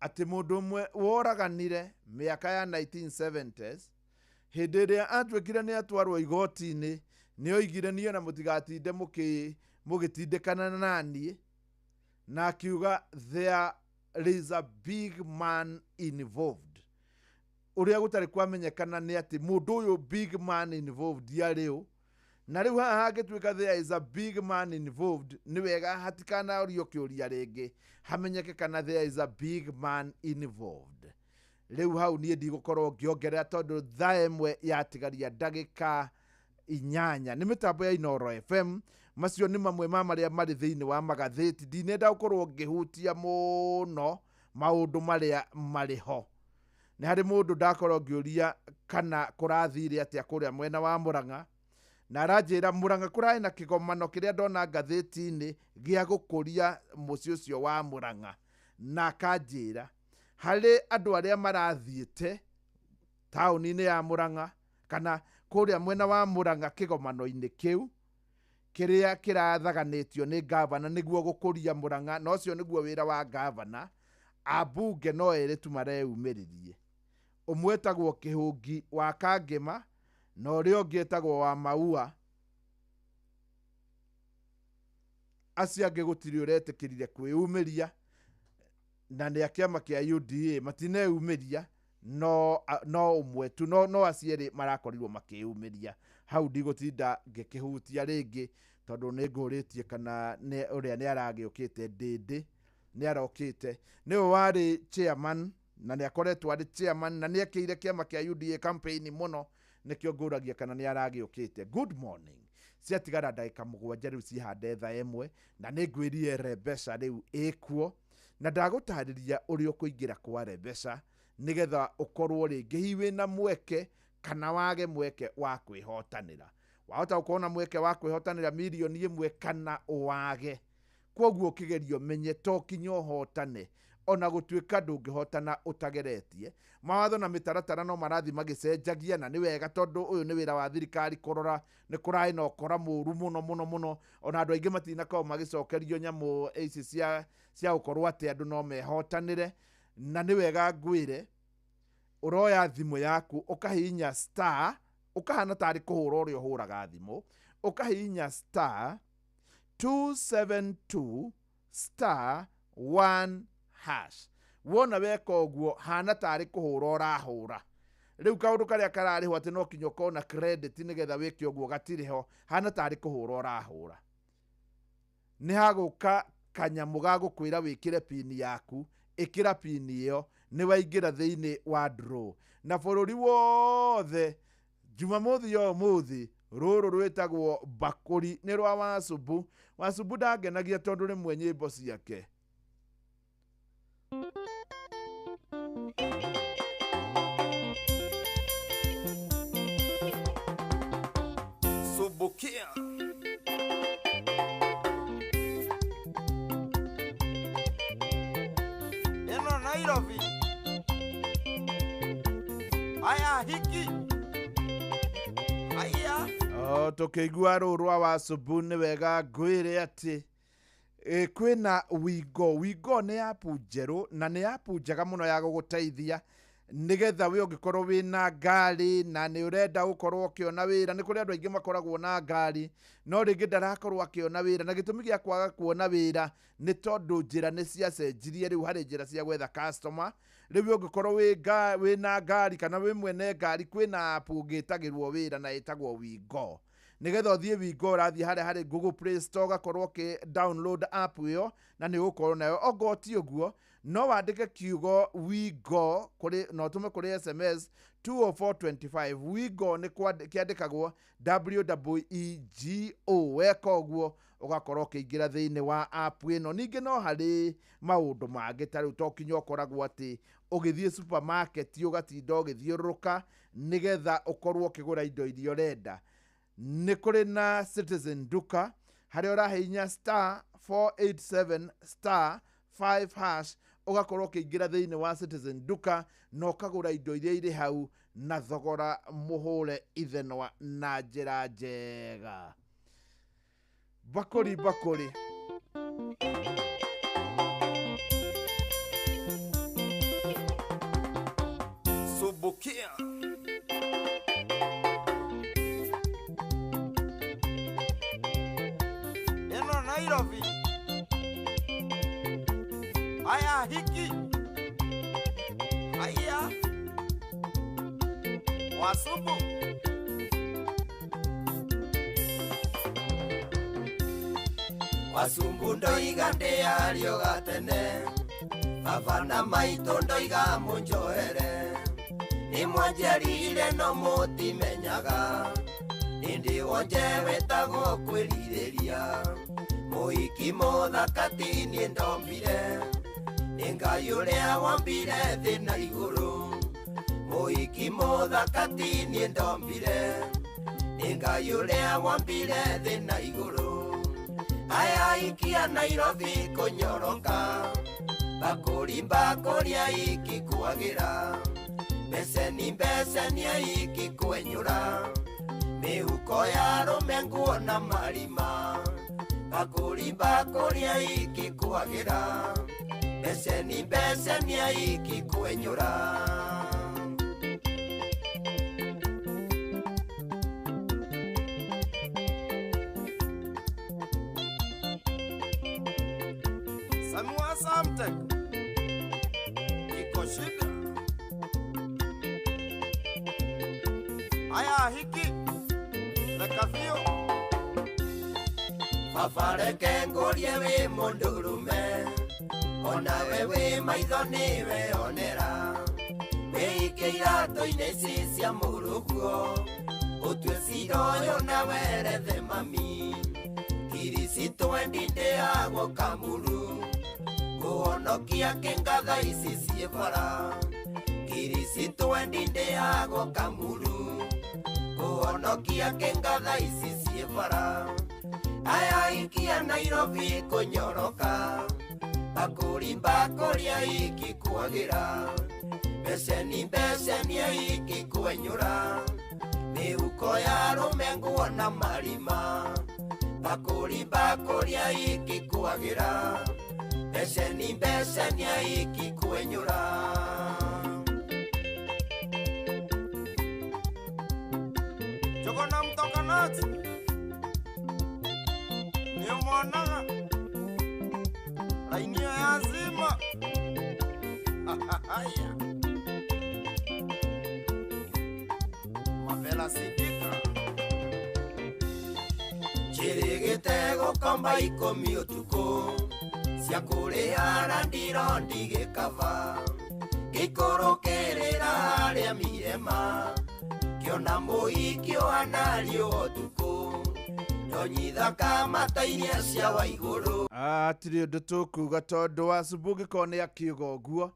atĩ mũndũ ũmwe woraganire mĩaka ya 1970s, hĩndĩ ĩrĩa atuĩkire nĩ atwarwo igoti-inĩ, nĩ oigire niĩ ona mũtigatinde mũgĩtindĩkana na niĩ, na akiuga there is a big man involved. Ũrĩa gũtarĩ kwamenyekana nĩ atĩ mũndũ ũyũ big man involved yarĩ ũ, na rĩu haha hangĩtuĩka there is a big man involved, nĩ wega hatikanaũrio kĩũria rĩngĩ, hamenyeke kana there is a big man involved. Rĩu hau niĩ ndigũkorwo ngĩongerera tondũ thaa ĩmwe yatigaria ndagĩka 8. Nĩ mĩtambo ya Inooro FM. Macio nĩ mamwe ma marĩa marĩ thĩinĩ wa magathĩti. Ndinenda gũkorwo ngĩhutia mũno maũndũ marĩa marĩ ho. Nĩ harĩ mũndũ ndakorwo ngĩũria kana kũrathire atĩa kũrĩa mwena wa Murang'a, na aranjĩra Murang'a kũrarĩ na kĩgomano kĩrĩa ndona ngathĩti-inĩ gĩa gũkũria mũciĩ ũcio wa Murang'a, na akanjĩra harĩ andũ arĩa marathiĩte taũni-inĩ ya Murang'a kana kũrĩa mwena wa Murang'a kĩgomano-inĩ kĩu kĩrĩa kĩrathaganĩtio nĩ gavana nĩguo gũkũria Murang'a, na ũcio nĩguo wĩra wa gavana. Ambunge no erĩ tu mareyumĩririe, ũmwe etagwo Kĩhũngi wa Kangĩma na ũrĩa ũngĩ etagwo wa Maua. Acio angĩ gũtirĩ ũretĩkĩrire kwĩyumĩria, na nĩ a kĩama kĩa UDA matineyumĩria, no ũmwe tu, no acio erĩ marakorirwo makĩyumĩria. Hau ndigũtinda ngĩkĩhutia rĩngĩ tondũ nĩ ngũrĩtie kana ũrĩa nĩ aragĩũkĩte Ndĩndĩ nĩ arokĩte, nĩwe warĩ chairman na nĩ akoretwo arĩ chairman na nĩ ekĩire kĩama kĩa UDA campaign mũno, nĩkĩo ngũragia kana nĩ aragĩũkĩte. Good morning. Ciatigara ndagĩka 7 rĩu cihande thaa 1, na nĩ ngwĩrie Rebesha rĩu ĩkuo, na ndagũtarĩria ũrĩa ũkũingĩra kwa Rebesha nĩgetha ũkorwo rĩngĩ hihi wĩna mweke kana wage mweke wa kwĩhotanĩra. Wahota gũkorwo na mweke wa kwĩhotanĩra mirioni 1 kana wage. Kwoguo ũkĩgeria ũmenye to kinya ũhotane, ona gũtuĩka ndũngĩhotana ũtageretie. Mawatho na mĩtaratara no marathiĩ magĩcenjagia, na nĩ wega tondũ ũyũ nĩ wĩra wa thirikari kũrora nĩ kũrarĩ na ũkora mũru mũno mũno mũno, ona andũ aingĩ matinakorwo magĩcokerio nyamũ ici cia gũkorwo atĩ andũ no mehotanĩre. Na nĩ wega ngwĩre, ũroya thimũ yaku ũkahihinya star, ũkahana tarĩ kũhũra ũrĩa ũhũraga thimũ, ũkahihinya star 272 star 1 hash. Wona weka ũguo hana tarĩ kũhũra ũrahũra. Rĩu kaũndũ karĩa kararĩhwo atĩ no kinya ũkorwo na credit nĩgetha wĩke ũguo gatirĩ ho, hana tarĩ kũhũra ũrahũra. Nĩ hagũka kanyamũ ga gũkwĩra wĩkĩre pin yaku, ĩkĩra pin ĩyo, nĩ waingĩra thĩinĩ wa draw. Na bũrũri wothe Jumamothi ya ũmũthĩ, rũrũ rwĩtagwo Bakũri nĩ rwa Wacumbu. Wacumbu ndangenagia tondũ rĩmwe nyĩmbo ciake Subukia. Eno Nairobi. Aya hiki. Aya. Oh, tukĩigua rũrũ rwa Wacumbu nĩ wega ngwĩre atĩ kwĩna Wingo. Wingo nĩ app njerũ na nĩ app njega mũno ya gũgũteithia. Nĩgetha we ũngĩkorwo wĩna ngari na nĩ ũrenda gũkorwo ũkĩona wĩra, nĩ kũrĩ andũ aingĩ makoragwo na ngari no rĩngĩ ndarakorwo akĩona wĩra, na gĩtũmi gĩa kwaga kuona wĩra nĩ tondũ njĩra nĩ ciacenjirie. Rĩu harĩ njĩra cia gwetha customer. Rĩu ũngĩkorwo wĩna ngari kana wĩ mwene ngari, kwĩna app ũngĩtagĩrwo wĩra na ĩtagwo Wingo. Nĩgetha ũthiĩ Wingo, ũrathiĩ harĩa harĩ Google Play Store, ũgakorwo ũkĩ download app ĩyo na nĩ ũgũkorwo nayo. Ongorwo ti ũguo, no wandĩke kiugo Wingo kũrĩ na ũtũme kũrĩ SMS 20425. Wingo nĩ kĩandĩkagwo WEEGO. Weka ũguo ũgakorwo ũkĩingĩra thĩinĩ wa app ĩno. Ningĩ no harĩ maũndũ mangĩ ta rĩu, to kinya ũkoragwo atĩ ũgĩthiĩ supermarket ũgatinda ũgĩthiũrũrũka nĩgetha ũkorwo ũkĩgũra indo iria ũrenda. Nĩ kũrĩ na Citizen Duka harĩa ũrahihinya star 487 star 5 hash, ũgakorwo ũkĩingĩra thĩinĩ wa Citizen Duka na ũkagũra indo iria irĩ hau na thogora mũhũre ithenwa na njĩra njega. Bakũri bakũri. Subukia. Eno Nairobi. Aya hiki. Aya. Wasubu. Wasumbu ndoiga ndĩario gatene, baba na maitũ ndoiga mũnjohere, nĩ mwanjiarire no mũtimenyaga, nĩ wonje wĩtagwo kwĩrirĩria, mũhiki mũthaka ti niĩ ndombire, nĩ Ngai ũrĩa wombire thĩ na igũrũ, mũhiki mũthaka ti niĩ ndombire, nĩ Ngai ũrĩa wombire thĩ na igũrũ. Aya ikia Nairobi kũnyoroka, bakũri bakũri aiki kwagĩra, mbeceni mbeceni aiki kwenyũra, mĩhuko ya arũme nguo na marima, bakũri bakũri aiki kwagĩra, mbeceni mbeceni aiki kwenyũra. Samua Samtek iko shida. Aya hiki rekavio. Baba reke ngũrie wĩ mũndũrũme, onawe wĩ maitho nĩwe onera, wĩike iratũ-inĩ ici cia mũrũguo, ũtue cira ũyũ na werethe mami, kiricitũ endi ndĩagwo kamuru, kũhonokia kĩngatha ici ciĩ bara, kiricitũ endi ndĩagwo kamuru, kũhonokia kĩngatha ici ciĩ bara. Aya ikia Nairobi kũnyoroka, bakũri bakũri aiki kwagĩra, mbeceni mbeceni aiki kwenyũra, mĩhuko ya arũme nguo na marima, bakũri bakũri aiki kwagĩra, mbeceni mbeceni aiki kwenyũra. Jogona mtokanati niumonaga laini ya zima. Haya Mavela Sidika njĩrĩgĩte gũkomba ikũmi ũtukũ, cia kũrĩha randiro ndigĩkaba, ngĩikũrũkĩrĩra harĩa mirema, ngĩona mũhiki ũhana riũa ũtukũ, ndonyithaka mata iria cia wa igũrũ. Hatirĩ ũndũ tũkuga tondũ wa Sumbu ũngĩkorwo nĩ akiuga ũguo,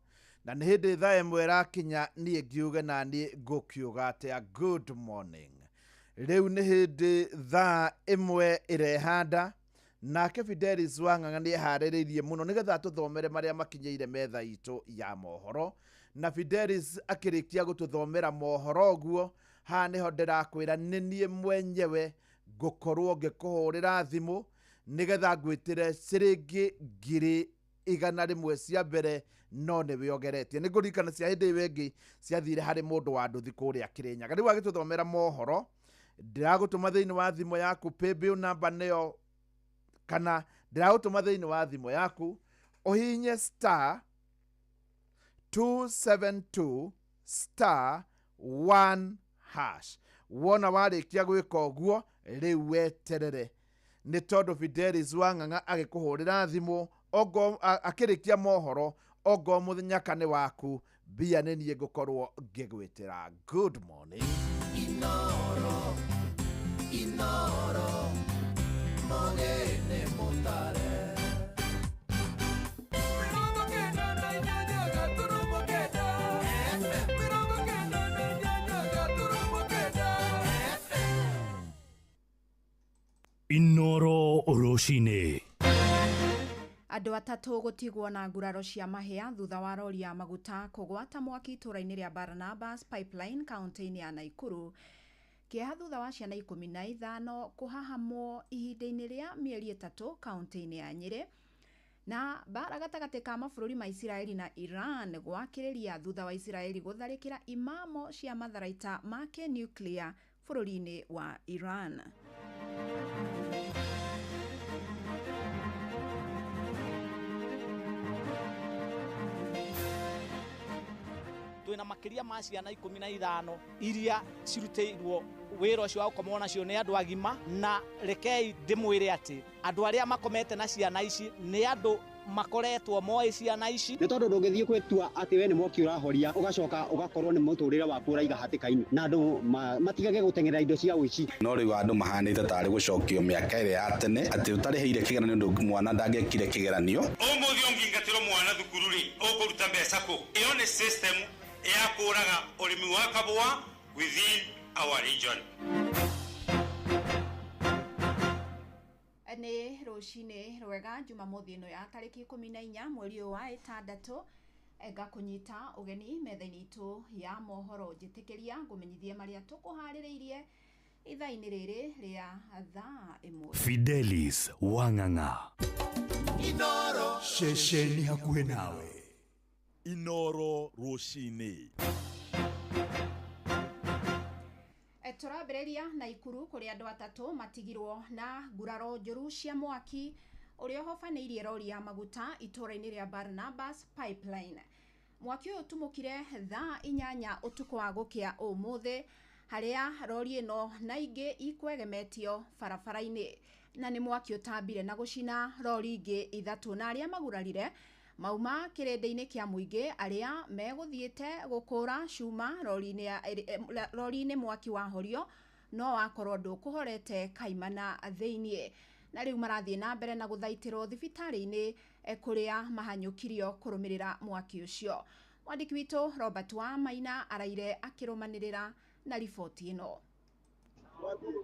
na nĩ hĩndĩ thaa ĩmwe ĩrakinya niĩ ngiuge na niĩ ngũkiuga atĩa good morning. Rĩu nĩ hĩndĩ thaa ĩmwe ĩrehanda, nake Fidelis Wang'ang'a nĩ eharĩrĩirie mũno nĩgetha atũthomere marĩa makinyĩire metha itũ ya mohoro. Na Fidelis akĩrĩkia gũtũthomera mohoro ũguo, haha nĩho ndĩrakwĩra nĩ niĩ mwenyewe ngũkorwo ngĩkũhũrĩra thimũ nĩgetha ngwĩtĩre ciringi ngiri 100 cia mbere no nĩwe ũgeretie. Nĩ ngũririkana cia hĩndĩ ĩyo ĩngĩ ciathire harĩ mũndũ wa nduthi kũrĩa Kĩrĩnyaga. Rĩu agĩtũthomera mohoro, ndĩragũtũma thĩinĩ wa thimũ yaku paybill number nĩyo, kana ndĩragũtũma thĩinĩ wa thimũ yaku ũhihinye star 272 star 1 hash. Wona warĩkia gwĩka ũguo rĩu weterere, nĩ tondũ Fidelis Wang'ang'a agĩkũhũrĩra thimũ ongo akĩrĩkia mohoro ongo mũthenya nĩ waku mbia nĩ niĩ ngũkorwo ngĩgwĩtĩra. Good morning. Inoro, Inoro, mogene mutare. Inoro rũcinĩ. Andũ atatũ gũtigwo na nguraro cia mahĩa thutha wa rori ya maguta kũgwata mwaki itũũra-inĩ rĩa Barnabas Pipeline kaunti-inĩ ya Naikuru. Kĩeha thutha wa ciana 15 kũhahamwo ihinda-inĩ rĩa mĩeri 3 kaunti-inĩ ya Nyĩrĩ. Na mbara gatagatĩ ka mabũrũri ma Isiraeli na Iran gwakĩrĩria thutha wa Isiraeli gũtharĩkĩra imamo cia matharaita ma kĩ-nuclear bũrũri-inĩ wa Iran. Twina makiria ma ciana 15 iria cirutĩirwo wĩra ũcio wa gũkomwo nacio nĩ andũ agima, na rekei ndĩmwĩre atĩ andũ arĩa makomete na ciana ici nĩ andũ makoretwo moĩ ciana ici. Nĩ tondũ ndũngĩthiĩ gwĩtua atĩ we nĩ mwaki ũrahoria ũgacoka ũgakorwo nĩ mũtũrĩre waku ũraiga hatĩka-inĩ, na andũ matigage gũteng'era indo cia ũici. No rĩu andũ mahanĩte tarĩ gũcokio mĩaka ĩrĩa ya tene atĩ ũtarĩhĩire kĩgeranio ndũ mwana ndangĩekire kĩgeranio. Ũmũthĩ ũngĩingatĩrwo mwana thukuru rĩ, ũkũruta mbeca kũ? Ĩyo nĩ system ya kũraga ũrĩmi wa kabũa within our region. Nĩ rũcinĩ rwega Jumamothi ĩno ya tarĩki 14 mweri ũyũ wa 6, ngakũnyita ũgeni metha-inĩ itũ ya mohoro. Njĩtĩkĩria ngũmenyithie marĩa tũkũharĩrĩirie ithaa-inĩ rĩrĩ rĩa thaa 1. Fidelis Wang'ang'a. Inoro ceceni hakuhĩ nawe. Inoro rũcinĩ. Tũrambĩrĩria Naikuru kũrĩa andũ atatũ matigirwo na nguraro njũru cia mwaki ũrĩa ũhobanĩirie rori ya maguta itũũra-inĩ rĩa Barnabas Pipeline. Mwaki ũyũ ũtumũkire thaa 8 ũtukũ wa gũkĩa ũmũthĩ, harĩa rori ĩno na ingĩ ikwegemetio barabara-inĩ, na nĩ mwaki ũtambire na gũcina rori ingĩ 3, na arĩa magurarire mauma kĩrĩndĩ-inĩ kĩa mũingĩ arĩa megũthiĩte gũkũra cuma rori-inĩ mwaki wahorio no wakorwo ndũkũhorete kaimana thĩiniĩ, na rĩu marathiĩ na mbere na gũthaitĩrwo thibitarĩ-inĩ kũrĩa mahanyũkirio kũrũmĩrĩra mwaki ũcio. Mwandĩki witũ Robert wa Maina araire akĩrũmanĩrĩra na riboti ĩno.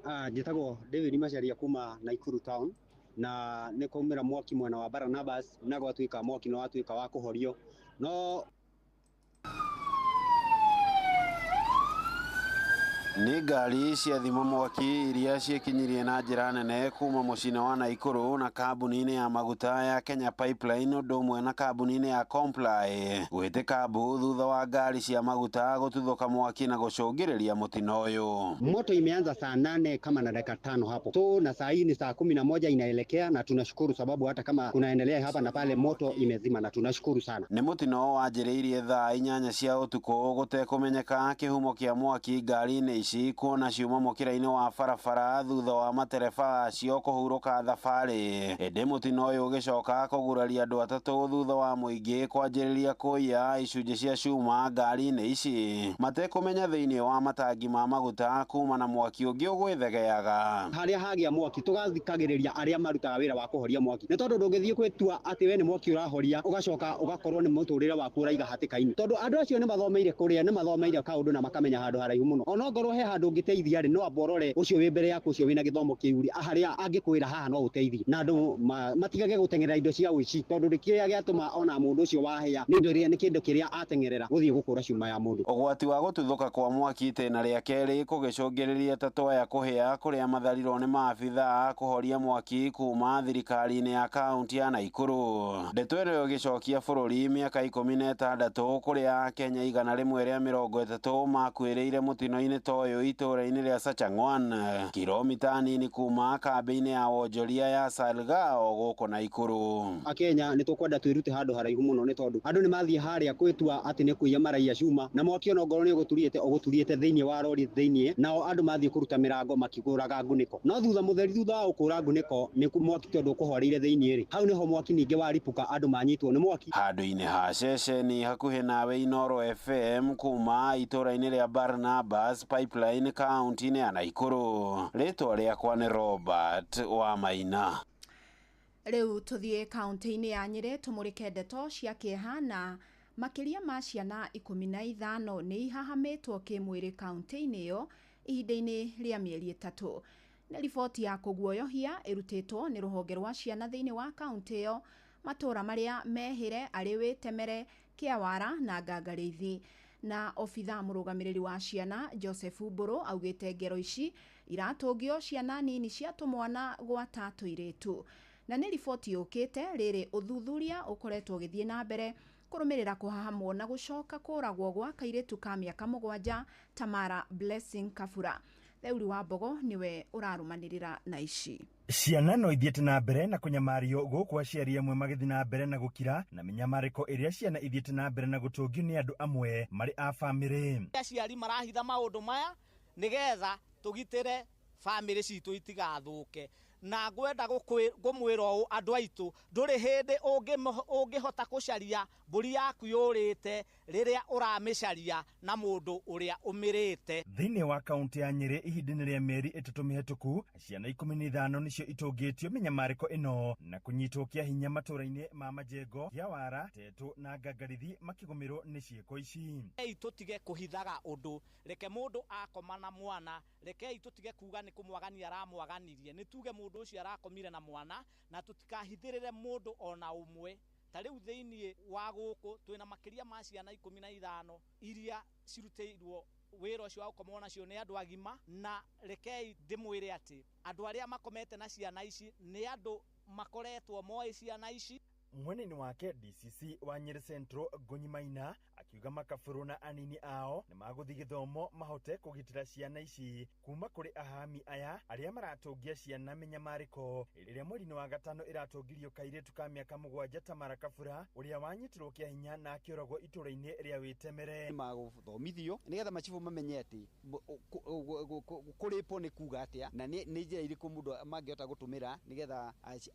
Njĩtagwo David Macharia kuma Naikuru town, na nĩ kwaumĩra mwaki mwena wa Barnabas na gwatuĩka mwaki no watuĩka wa kũhorio no Nĩ ngari cia thima mwaki iria ciĩkinyirie na njĩra nene kuma mũciĩ-inĩ wa Naikuru na kambuni-inĩ ya maguta ya Kenya Pipeline ũndũ ũmwe na kambuni-inĩ ya Comply gwĩtĩka mbu thutha wa ngari cia maguta gũtuthũka mwaki na gũcũngĩrĩria mũtino ũyũ. Moto imeanza saa 8 kama na dakika 5 hapo so, na saa hii ni saa 11 inaelekea, na tunashukuru sababu hata kama kunaendelea hapa na pale moto imezima na tunashukuru sana. Nĩ mũtino wanjĩrĩirie thaa 8 cia ũtukũ gũtekũmenyeka kĩhumo kĩa mwaki ngari-inĩ ici kuona ciuma mũkĩra-inĩ wa barabara thutha wa matereba acio kũhurũka thabarĩ. Ĩndĩ mũtino ũyũ ũgĩcoka kũguraria andũ atatũ thutha wa mũingĩ kwanjĩrĩria kũiya icunjĩ cia cuma ngari-inĩ ici matekũmenya thĩinĩ wa matangi ma maguta kuma na mwaki ũngĩ ũgwĩthegeaga. Harĩa hagĩa mwaki tũgathikagĩrĩria arĩa marutaga wĩra wa kũhoria mwaki, nĩ tondũ ndũngĩthiĩ gwĩtua atĩ we nĩ mwaki ũrahoria ũgacoka ũgakorwo nĩ mũtũrĩre waku ũraiga hatĩka-inĩ, tondũ andũ acio nĩ mathomeire kũrĩa, nĩ mathomeire kaũndũ na makamenya handũ haraihu mũno. Onokorwo he handũ ũngĩteithia rĩ, no amba ũrore ũcio wĩ mbere yaku, ũcio wĩna gĩthomo kĩu rĩ, harĩa angĩkwĩra haha no ũteithie. Na andũ matigage gũteng'erera indo cia ũici, tondũ kĩrĩa gĩatũma ona mũndũ ũcio wahĩa nĩ indo iria, nĩ kĩndũ kĩrĩa ateng'erera gũthiĩ gũkũra cuma ya mũndũ. Ũgwati wa gũtuthũka kwa mwaki itĩna rĩa kerĩ kũgĩcũngĩrĩria atatũ aya kũhĩa kũrĩa matharirwo nĩ maabithaa a kũhoria mwaki kuma thirikari-inĩ ya kaunti ya Naikuru. Ndeto ĩno ĩgĩcokia bũrũri mĩaka 16 kũrĩa Kenya 130 makuĩrĩire mũtino-inĩ ta ũyũ itũũra-inĩ rĩa Sachangwan, kilomita nini kuma kambĩ-inĩ ya wonjoria ya Salgao gũkũ Naikuru. Akenya nĩ tũkwenda twĩrute handũ haraihu mũno, nĩ tondũ andũ nĩ mathiĩ harĩa kwĩtua atĩ nĩ kũiya maraiya cuma, na mwaki ona ongorwo nĩ ũgũturiĩte ũgũturiĩte thĩinĩ wa rori thĩinĩ, nao andũ mathiĩ kũruta mĩrango makĩgũraga ngunĩko. No thutha mũtheri, thutha wa gũkũra ngunĩko nĩ mwaki tondũ ũkũhoreire thĩinĩ rĩ, hau nĩho mwaki ningĩ waripũka, andũ manyitwo nĩ mwaki. Handũ-inĩ ha ceceni hakuhĩ nawe Inoro FM kuma itũũra-inĩ rĩa Barnabas Pipeline kaunti-inĩ ya Naikuru. Rĩtwa rĩakwa nĩ Robert wa Maina. Rĩu tũthiĩ kaunti-inĩ ya Nyĩrĩ tũmũrĩke ndeto cia kĩeha na makĩria ma ciana 15 nĩ ihahamĩtwo kĩmwĩrĩ kaunti-inĩ ĩyo ihinda-inĩ rĩa mĩeri 3. Nĩ riboti ya kũguoyohia ĩrutĩtwo nĩ rũhonge rwa ciana thĩinĩ wa kaunti ĩyo, matũũra marĩa mehĩre arĩ Wĩtemere, Kĩawara na Ngangarĩithi. Na obithaa mũrũgamĩrĩri wa ciana Joseph Mbũrũ augĩte ngero ici iratũngio ciana nini cia tũmwana gwata tũirĩtu. Na nĩ riboti yũkĩte rĩrĩ ũthuthuria ũkoretwo ũgĩthiĩ na mbere kũrũmĩrĩra kũhahamwo na gũcoka kũragwo gwa kairĩtu ka mĩaka 7 Tamara Blessing Kabura. Theuri wa Mbogo nĩwe ũrarũmanĩrĩra na ici. Ciana no ithiĩte na mbere na kũnyamario gũkũ aciari amwe magĩthiĩ na mbere na gũkira na mĩnyamarĩko ĩrĩa ciana ithiĩte na mbere na gũtũngio nĩ andũ amwe marĩ a bamĩrĩ. Aciari marahitha maũndũ maya nĩgetha tũgitĩre bamĩrĩ citũ itigathũke. Na ngwenda ngũmwĩra ũũ andũ aitũ, ndũrĩ hĩndĩ ũngĩhota gũcaria mbũri yaku yũrĩte rĩrĩa ũramĩcaria na mũndũ ũrĩa ũmĩrĩte. Thĩinĩ wa kaunti ya Nyĩrĩ ihinda-inĩ rĩa mĩeri 3 mĩhetũku, ciana 15 nĩcio itũngĩtio mĩnyamarĩko ĩno na kũnyitwo kĩa hinya matũũra-inĩ ma Majengo, Kĩawara, Tetũ na Ngangarithi makĩgũmĩrwo nĩ ciĩko ici. Rekei tũtige kũhithaga ũndũ, reke mũndũ akoma na mwana, rekei tũtige kuga nĩ kũmwagania aramwaganirie, nĩ tuge mũndũ ũcio arakomire na mwana, na tũtikahithĩrĩre mũndũ ona ũmwe. Ta rĩu thĩinĩ wa gũkũ twĩna makĩria ma ciana 15 iria cirutĩirwo wĩra ũcio wa gũkomwo nacio nĩ andũ agima, na rekei ndĩmwĩre atĩ andũ arĩa makomete na ciana ici nĩ andũ makoretwo moĩ ciana ici. Mwena-inĩ wake DCC wa Nyĩrĩ Central Ngunyi Maina akiuga makabũrũ na anini ao nĩ magũthiĩ gĩthomo mahote kũgitĩra ciana ici kuma kũrĩ ahami aya arĩa maratũngia ciana mĩnyamarĩko ĩrĩa mweri-inĩ wa gatano ĩratũngirio kairĩtu ka mĩaka 7 Tamara Kabura ũrĩa wanyitirwo kĩa hinya na akĩũragwo itũũra-inĩ rĩa Wĩtemere. Magũthomithio nĩgetha macibũ mamenye atĩ kũrĩpwo nĩ kuga atĩa na nĩ njĩra irĩkũ mũndũ mangĩhota gũtũmĩra nĩgetha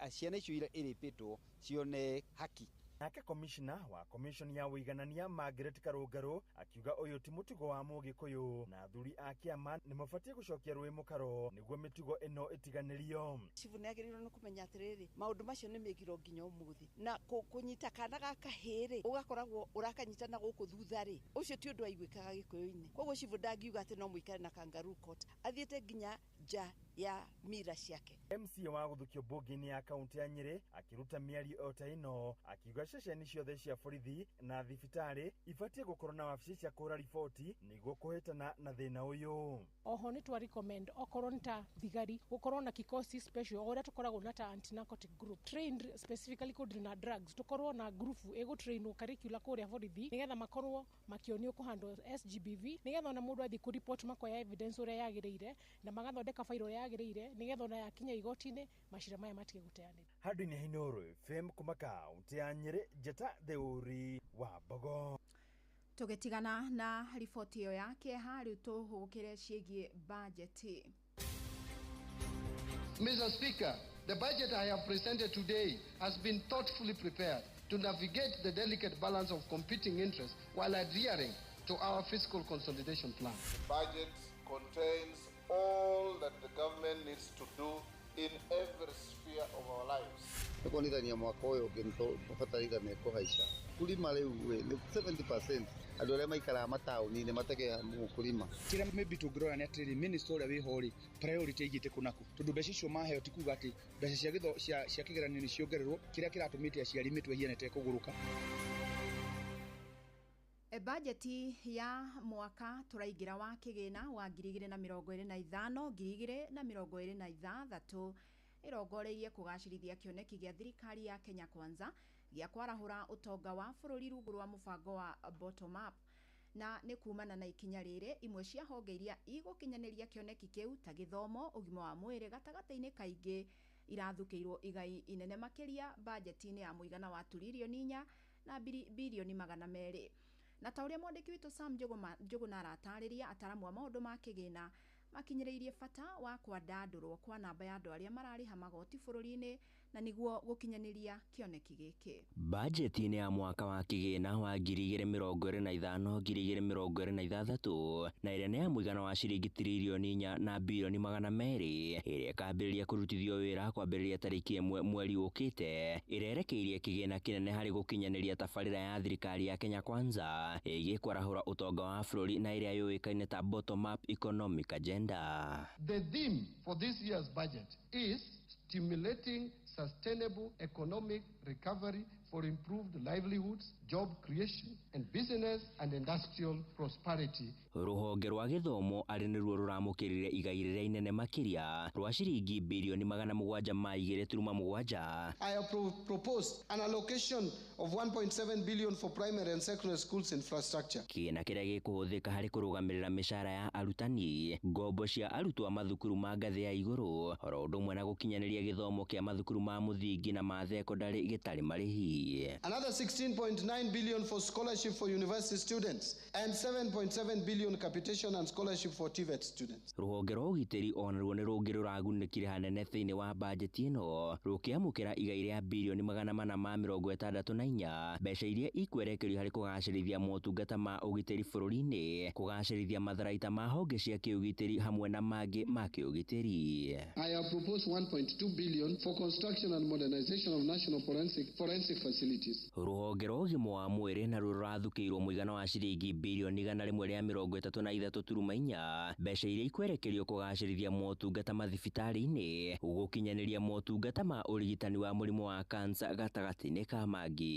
ciana icio irĩpĩtwo cione haki. Nake komishina wa commission ya ũiganania Margaret Karũngarũ akiuga ũyũ ti mũtugo wa Mũgĩkũyũ na athuri a kĩama nĩ mabatiĩ gũcokia rũĩ mũkaro nĩguo mĩtugo ĩno ĩtiganĩrio. Cibũ nĩ agĩrĩirwo nĩ kũmenya atĩrĩrĩ, maũndũ macio nĩ mĩgiro nginya ũmũthĩ, na kũnyita kana ga kahĩĩ rĩ, ũgakoragwo ũrakanyita na gũkũ thutha rĩ, ũcio ti ũndũ waiguĩkaga Gĩkũyũ-inĩ. Koguo cibũ ndangiuga atĩ no mũikare na kangaroo court, athiĩte nginya nja ya mira ciake. MCA wa gũthukio mbunge-inĩ ya kaunti ya Nyĩrĩ akĩruta mĩario o ta ĩno akiuga ceceni ciothe cia borithi na thibitarĩ ibatiĩ gũkorwo na wabici cia kũhũra riboti nĩguo kũhĩtana na thĩna ũyũ. Oho nĩ twa recommend okorwo nĩ ta thigari gũkorwo na kikosi special o ũrĩa tũkoragwo na ta anti narcotic group trained specifically kũdeal na drugs, tũkorwo na group ĩgũtrainwo curricula kũrĩa borithi nĩgetha makorwo makĩonio kũhandle SGBV nĩgetha ona mũndũ athiĩ kũreport makoya evidence ũrĩa yagĩrĩire na magathondeka file ũrĩa yagĩrĩire nĩgetha ona yakinya igoti-inĩ macira maya matige gũteanĩrio. Handũ-inĩ ha Inooro FM kuma kaunti ya Nyĩrĩ, Njata Theuri wa Mbogo. Tũgĩtigana na riboti ĩyo ya kĩeha, rĩu tũhũgũkĩre ciĩgiĩ bajeti. Mr. Speaker, the budget I have presented today has been thoughtfully prepared to navigate the delicate balance of competing interests while adhering to our fiscal consolidation plan. The budget contains all that the government needs to do in every sphere of our lives. Nĩ kuonithania mwaka ũyũ ũngĩ bataraitha nĩ kũhaica kulima rĩu nĩ 70% andũ arĩa maikaraga mataũni-inĩ mategeaga mũkũrima. Kĩrĩa maybe tũngĩrora nĩ atĩrĩrĩ, minister ũrĩa wĩho rĩ, priority aigĩte kũ tondũ mbeca icio maheo ti kuga atĩ mbeca cia gĩtho cia kĩgeranio nĩ ciongererwo, kĩrĩa kĩratũmĩte aciari mĩtwe ĩhiane ta ĩkũgũrũka. Bajeti ya mwaka tũraingĩra wa kĩgĩna wa 2025 2026 ĩrongoreirie kũgacĩrithia kĩoneki gĩa thirikari ya Kenya Kwanza gĩa kwarahũra ũtonga wa bũrũri rungu rwa mũbango wa bottom up. Na nĩ kumana na ikinya rĩrĩ, imwe cia honge iria igũkinyanĩria kĩoneki kĩu ta gĩthomo, ũgima wa mwĩrĩ gatagatĩ-inĩ kaingĩ irathukĩirwo igai inene makĩria bajeti-inĩ ya mũigana wa turirioni 4 na birioni 200. Na ta ũrĩa mwandĩki witũ Sam Njũgũna aratarĩria, ataramu a maũndũ ma kĩgĩna makinyĩrĩirie bata wa kwandandũrwo kwa namba ya andũ arĩa mararĩha magoti bũrũri-inĩ na nĩguo gũkinyanĩria kĩoneki gĩkĩ. Bajeti-inĩ ya mwaka wa kĩgĩna wa 2025 2026 na ĩrĩa nĩ ya mũigana wa ciringi tiririoni 4 na birioni 200 ĩrĩa ĩkambĩrĩria kũrutithio wĩra kwambĩrĩria tarĩki 1 mweri ũkĩte, ĩrerekeirie kĩgĩna kĩnene harĩ gũkinyanĩria tabarĩra ya thirikari ya Kenya Kwanza ĩgiĩ kwarahũra ũtonga wa bũrũri na ĩrĩa yũĩkaine ta bottom up economic agenda. The theme for this year's budget is stimulating sustainable economic recovery for improved livelihoods, job creation, and business and industrial prosperity. Rũhonge rwa gĩthomo arĩ nĩruo rũramũkĩrire igai rĩrĩa inene makĩria rwa ciringi birioni 702.7. I have proposed an allocation of 1.7 billion for primary and secondary schools infrastructure. Kĩgĩna kĩrĩa gĩkũhũthĩka harĩ kũrũgamĩrĩra mĩcara ya arutani, ngombo cia arutwo a mathukuru ma ngathĩ ya igũrũ, oro ũndũ ũmwe na gũkinyanĩria gĩthomo kĩa mathukuru ma mũthingi na ma thekondarĩ gĩtarĩ marĩhi. Another 16.9 billion for scholarship for university students and 7.7 billion capitation and scholarship for TVET students. Rũhonge rwa ũgitĩri onaruo nĩ rũngĩ rũragunĩkire hanene thĩinĩ wa bajeti ĩno, rũkĩamũkĩra igai rĩa birioni 464, mbeca iria ikwerekerio harĩ kũgacĩrithia motungata ma ũgitĩri bũrũri-inĩ, kũgacĩrithia matharaita ma honge cia kĩũgitĩri hamwe na mangĩ ma kĩũgitĩri. I have proposed 1.2 billion for construction and modernization of national forensic facilities. Rũhonge rwa ũgima wa mwĩrĩ naruo rũrathukĩirwo mũigana wa ciringi birioni 133.4, mbeca iria ikwerekerio kũgacĩrithia motungata mathibitarĩ-inĩ, gũkinyanĩria motungata ma ũrigitani wa mũrimũ wa kansa gatagatĩ-inĩ ka mangĩ.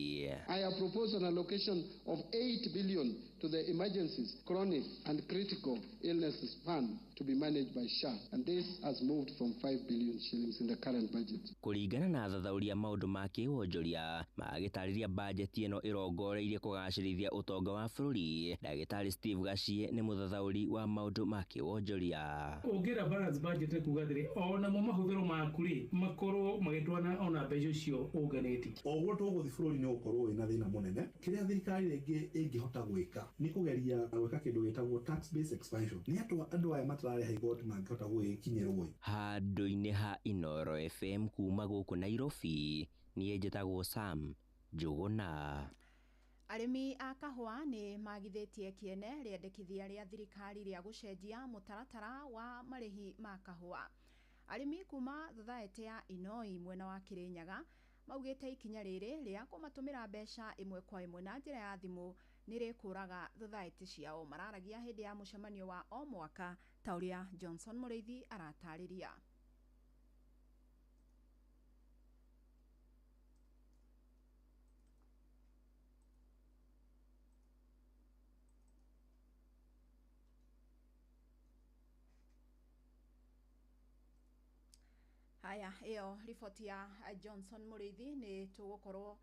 I have proposed an allocation of 8 billion to the emergencies, chronic and critical illnesses fund to be managed by SHA, and this has moved from 5 billion shillings in the current budget. Kũringana na athathaũri a maũndũ ma kĩwonjoria magĩtarĩria bajeti ĩno ĩrongoreirie kũgacĩrithia ũtonga wa bũrũri, Ndagĩtarĩ Steve Gachie nĩ mũthathaũri wa maũndũ ma kĩwonjoria. Ũngĩra balance budget kuga atĩrĩ onamo mahũthĩro maku rĩ makorwo magĩtwarana ona mbeca icio ũnganĩtie. Oguo tũgũthiĩ bũrũri nĩ ũgũkorwo wĩna thĩna mũnene. Kĩrĩa thirikari rĩngĩ ĩngĩhota gwĩka nĩ kũgeria gwĩka kĩndũ gĩtagwo tax base expansion. Nĩ andũ aya matararĩha igoti mangĩhota gũgĩkinyĩrwo. Handũ-inĩ ha Inooro FM kuma gũkũ Nairobi, niĩ njĩtagwo Sam Njũgũna. Arĩmi a kahũa nĩ magithĩtie kĩene rĩendekithia rĩa thirikari rĩa gũcenjia mũtaratara wa marĩhi ma kahũa. Arĩmi kuma thothaitĩ ya Inoi mwena wa Kĩrĩnyaga maugĩte ikinya rĩrĩ rĩa kũmatũmĩra mbeca ĩmwe kwa ĩmwe na njĩra ya thimũ nĩ rĩkũraga thothaitĩ ciao. Mararagia hĩndĩ ya mũcemanio wa o mwaka ta ũrĩa Johnson Mũrĩithi aratarĩria. Haya, ĩyo riboti ya Johnson Mũrĩithi nĩ tũgũkorwo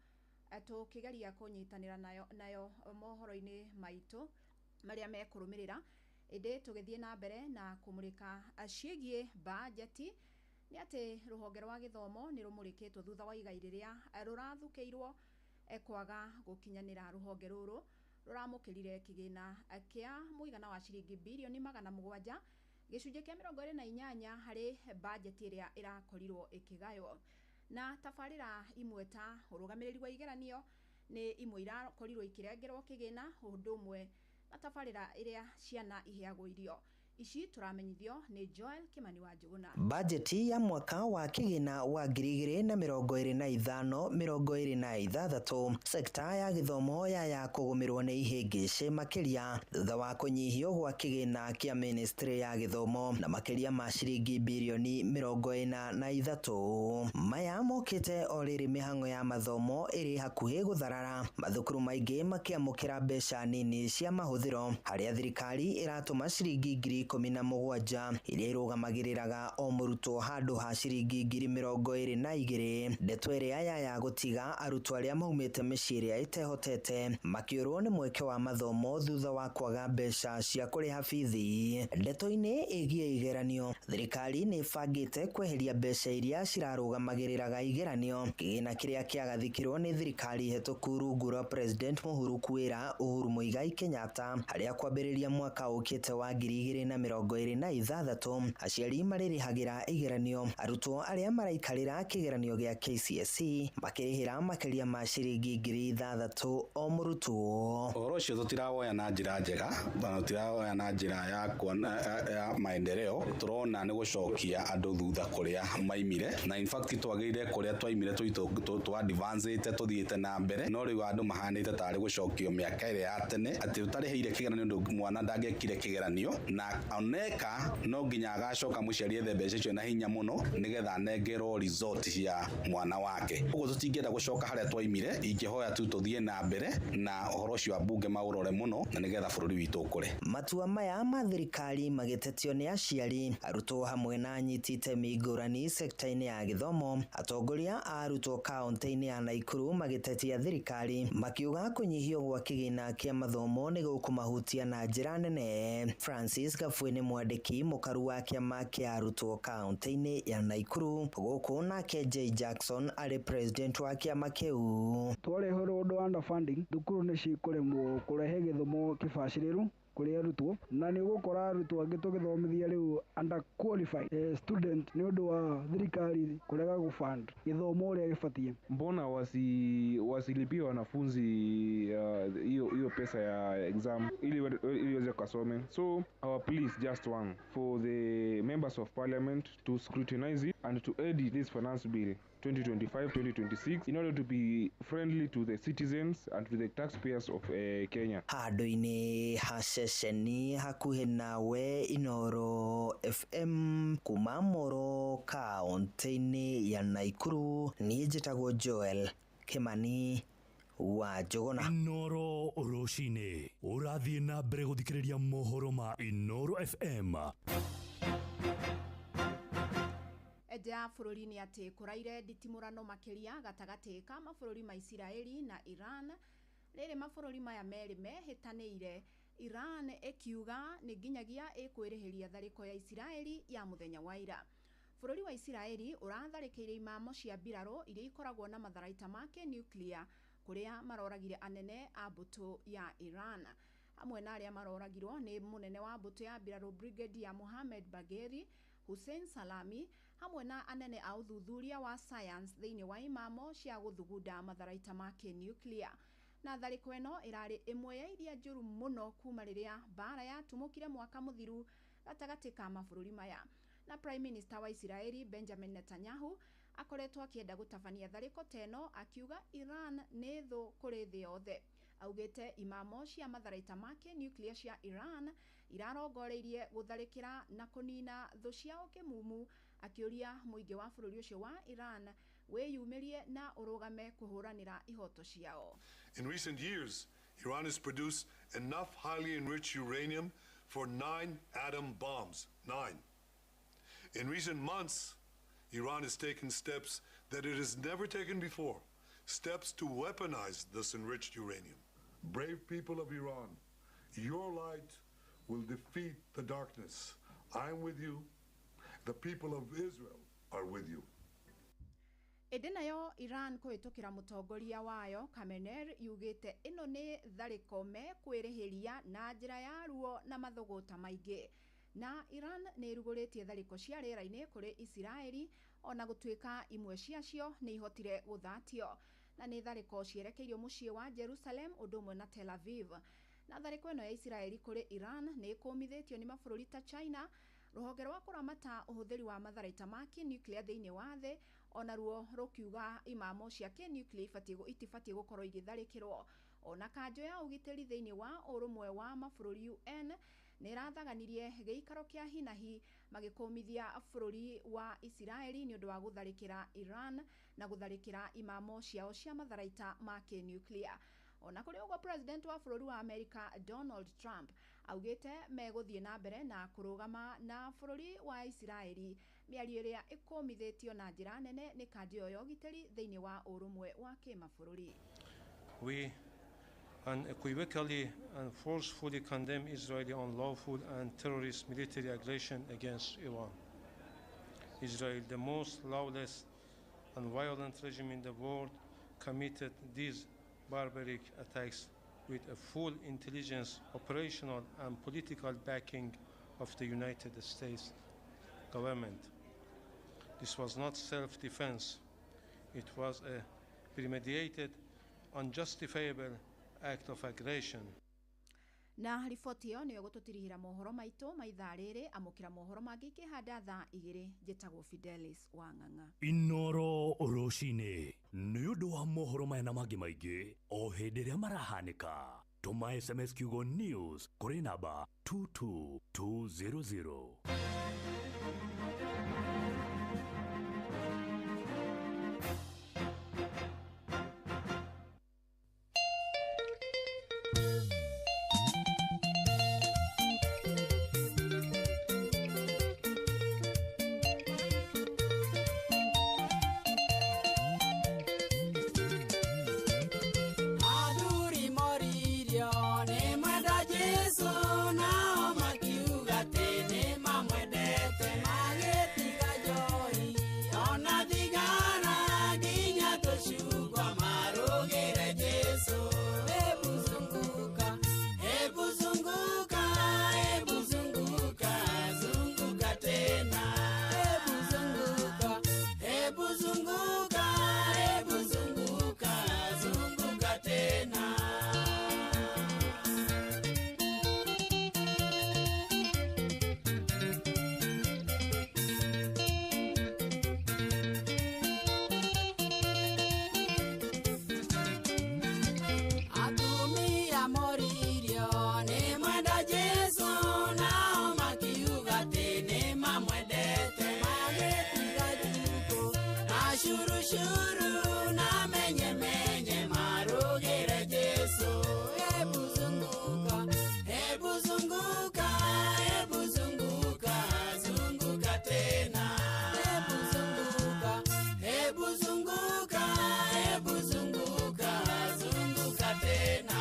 tũkĩgeria kũnyitanĩra nayo mohoro-inĩ maitũ marĩa mekũrũmĩrĩra. Ĩndĩ tũgĩthiĩ na mbere na kũmũrĩka ciĩgiĩ bajeti nĩ atĩ rũhonge rwa gĩthomo nĩ rũmũrĩkĩtwo thutha wa igai rĩrĩa rũrathukĩirwo kwaga gũkinyanĩra. Rũhonge rũrũ rũramũkĩrire kĩgĩna kĩa mũigana wa ciringi birioni 700 gĩcunjĩ kĩa 28 harĩ bajeti ĩrĩa ĩrakorirwo ĩkĩgaywo. Na tabarĩra imwe ta ũrũgamĩrĩri wa igeranio nĩ imwe irakorirwo ikĩrengerwo kĩgĩna ũndũ ũmwe na tabarĩra ĩrĩa ciana iheagwo irio. Ici tũramenyithio nĩ Joel Kimani wa Njuguna. Bajeti ya mwaka wa kĩgĩna wa 2025-26 sekta ya gĩthomo ya kũgũmĩrwo nĩ ihĩngĩcĩ makĩria thutha wa kũnyihio gwa kĩgĩna kĩa ministry ya gĩthomo na makĩria ma ciringi birioni 43. Maya mokĩte o rĩrĩ mĩhang'o ya mathomo ĩrĩ hakuhĩ gũtharara, mathukuru maingĩ makĩamũkĩra mbeca nini cia mahũthĩro harĩa thirikari ĩratũma ciringi 17,000 iria irũgamagĩrĩraga o mũrutwo handũ ha ciringi 22,000. Ndeto ĩrĩa ya gũtiga arutwo arĩa maumĩte mĩciĩ ĩrĩa ĩtehotete makĩũrwo nĩ mweke wa mathomo thutha wa kwaga mbeca cia kũrĩha bithi. Ndeto-inĩ ĩgiĩ igeranio, thirikari nĩ ĩbangĩte kweheria mbeca iria cirarũgamagĩrĩraga igeranio, kĩgĩna kĩrĩa kĩagathĩkirwo nĩ thirikari hetũku rungu rwa President Mũhuru kwĩra Uhuru Muigai Kenyatta, harĩa kwambĩrĩria mwaka ũkĩte wa 2026 aciari marĩrĩhagĩra igeranio, arutwo arĩa maraikarĩra kĩgeranio gĩa KCSE makĩrĩhĩra makĩria ma ciringi 6,000 o mũrutwo. Ũhoro ũcio tũtirawoya na njĩra njega, na tũtirawoya na njĩra ya kuona ya maendeleo. Tũrona nĩ gũcokia andũ thutha kũrĩa maimire, na in fact twagĩrĩire kũrĩa twaimire tũ advance tũthiĩte na mbere, no rĩu andũ mahanĩte tarĩ gũcokio mĩaka ĩrĩa ya tene atĩ ũtarĩhĩire kĩgeranio ndũ mwana ndangĩekire kĩgeranio, na oneka no nginya agacoka mũciari ethe mbeca icio na hinya mũno nĩgetha anengerwo result cia mwana wake. Ũguo tũtingĩenda gũcoka harĩa twaimire, ingĩhoya tu tũthiĩ na mbere na ũhoro ũcio ambunge maũrore mũno na nĩgetha bũrũri witũ ũkũre. Matua maya ma thirikari magĩtetio nĩ aciari, arutwo hamwe na anyiti itemi ngũrani sekta-inĩ ya gĩthomo. Atongoria a arutwo kaunti-inĩ ya Naikuru magĩtetia thirikari makiuga kũnyihio gwa kĩgĩna kĩa mathomo nĩ gũkũmahutia na njĩra nene. Francis Gabwe nĩ mwandĩki mũkaru wa kĩama kĩa arutwo kaunti-inĩ ya Naikuru, gũkũ nake J Jackson arĩ president wa kĩama kĩu. Twareherwo ũndũ wa underfunding, thukuru nĩ cikũremwo kũrehe gĩthomo kĩbacĩrĩru kũrĩ arutwo, na nĩ ũgũkora arutwo angĩ tũgĩthomithia rĩu under qualified student nĩ ũndũ wa thirikari kũrega gũfund gĩthomo ũrĩa gĩbatiĩ. Mbona wasilipie wanafunzi hiyo pesa ya exam ili waweze kasome? So our plea is just one for the members of parliament to scrutinize it and to edit this finance bill 2025-2026 in order to be friendly to the citizens and to the taxpayers of Kenya. Handũ-inĩ ha ceceni hakuhĩ nawe Inooro FM kuma Moro kaunti-inĩ ya Naikuru, niĩ njĩtagwo Joel Kimani wa Njuguna. Inooro rũcinĩ ũrathiĩ na mbere gũthikĩrĩria mohoro ma Inooro FM. Nja ya bũrũri nĩ atĩ kũraire nditimũrano makĩria gatagatĩ ka mabũrũri ma Isiraeli na Iran. Rĩrĩ mabũrũri maya merĩ mehĩtanĩire, Iran ĩkiuga nĩ nginyagia ĩkwĩrĩhĩria tharĩko ya Isiraeli ya mũthenya wa ira. Bũrũri wa Isiraeli ũratharĩkĩire imamo cia mbirarũ iria ikoragwo na matharaita ma kĩ-nuclear kũrĩa maroragire anene a mbũtũ ya Iran. Hamwe na arĩa maroragirwo nĩ mũnene wa mbũtũ ya mbirarũ Brigadier Mohammed Bagheri, Hussein Salami, hamwe na anene a ũthuthuria wa science thĩinĩ wa imamo cia gũthugunda matharaita ma kĩ-nuclear. Na tharĩko ĩno ĩrarĩ ĩmwe ya iria njũru mũno kuma rĩrĩa mbara yatumũkire mwaka mũthiru gatagatĩ ka mabũrũri maya. Na Prime Minister wa Isiraeli Benjamin Netanyahu akoretwo akĩenda gũtabania tharĩko ta ĩno, akiuga Iran nĩ thũ kũrĩ thĩ yothe. Augĩte imamo cia matharaita ma kĩ-nuclear cia Iran irarongoreirie gũtharĩkĩra na kũnina thũ ciao kĩmumu, akĩũria mũingĩ wa bũrũri ũcio wa Iran wĩyumĩrie na ũrũgame kũhũranĩra ihoto ciao. In recent years, Iran has produced enough highly enriched uranium for 9 atom bombs. 9. In recent months, Iran has taken steps that it has never taken before, steps to weaponize this enriched uranium. Brave people of Iran, your light will defeat the darkness. I am with you. The people of Israel are with you. Ĩndĩ nayo Iran kũhĩtũkĩra mũtongoria wayo Khamenei yugĩte ĩno nĩ tharĩko mekwĩrĩhĩria na njĩra ya ruo na mathũgũta maingĩ. Na Iran nĩ ĩrugũrĩtie tharĩko cia rĩera-inĩ kũrĩ Isiraeli ona gũtuĩka imwe ciacio nĩ ihotire gũthatio. Na nĩ tharĩko cierekeirio mũciĩ wa Jerusalem ũndũ ũmwe na Tel Aviv. Na Na tharĩko ĩno ya Isiraeli kũrĩ Iran nĩ ĩkũmithĩtio nĩ mabũrũri ta China, rũhonge rwa kũramata ũhũthĩri wa matharaita ma kĩnuclear thĩinĩ wa thĩ onaruo rũkiuga imamo cia kĩnuclear itibatiĩ gũkorwo igĩtharĩkĩrwo. Ona kanjũ ya ũgitĩri thĩinĩ wa ũrũmwe wa mabũrũri UN nĩ ĩrathaganirie gĩikaro kĩa hinahi magĩkũmithia bũrũri wa Isiraeli nĩ ũndũ wa gũtharĩkĩra Iran na gũtharĩkĩra imamo ciao cia matharaita ma kĩnuclear. Ona kũrĩ ũguo, president wa bũrũri wa America Donald Trump augĩte megũthiĩ na mbere na kũrũgama na bũrũri wa Isiraeli, mĩario ĩrĩa ĩkũmithĩtio na njĩra nene nĩ kanjũ ĩyo ya ũgitĩri thĩinĩ wa ũrũmwe wa kĩmabũrũri. We unequivocally and forcefully condemn Israeli unlawful and terrorist military aggression against Iran. Israel, the most lawless and violent regime in the world, committed these barbaric attacks with a full intelligence, operational and political backing of the United States government. This was not self-defense. It was a premeditated, unjustifiable act of aggression. Na riboti ĩyo nĩyo gũtũtirihĩra mohoro maitũ ma ithaa rĩrĩ. Amũkĩra mohoro mangĩ ikĩhanda thaa 2. Njĩtagwo Fidelis Wang'ang'a. Inoro rũcinĩ nĩ ũndũ wa mohoro maya na mangĩ maingĩ o hĩndĩ ĩrĩa marahanĩka, tũma SMS kiugo news kũrĩ namba 22200. Athuri moririo nĩ mwenda Jesũ, nao makiuga atĩ nĩ mamwendete, magĩtiga njohi ona thigara nginya tũcungwa marũgĩre Jesũ. Hebu zunguka, hebu zunguka, hebu zunguka, zunguka tena. Hebu zunguka, hebu zunguka, hebu zunguka, zunguka tena. Atumia moririo nĩ mwenda Jesũ, nao makiuga atĩ nĩ mamwendete, magĩtiga njukũ na curucuru na menyemenye marũgĩre Jesũ. Hebu zunguka, hebu zunguka, hebu zunguka, zunguka tena. Hebu zunguka, hebu zunguka, hebu zunguka, zunguka tena.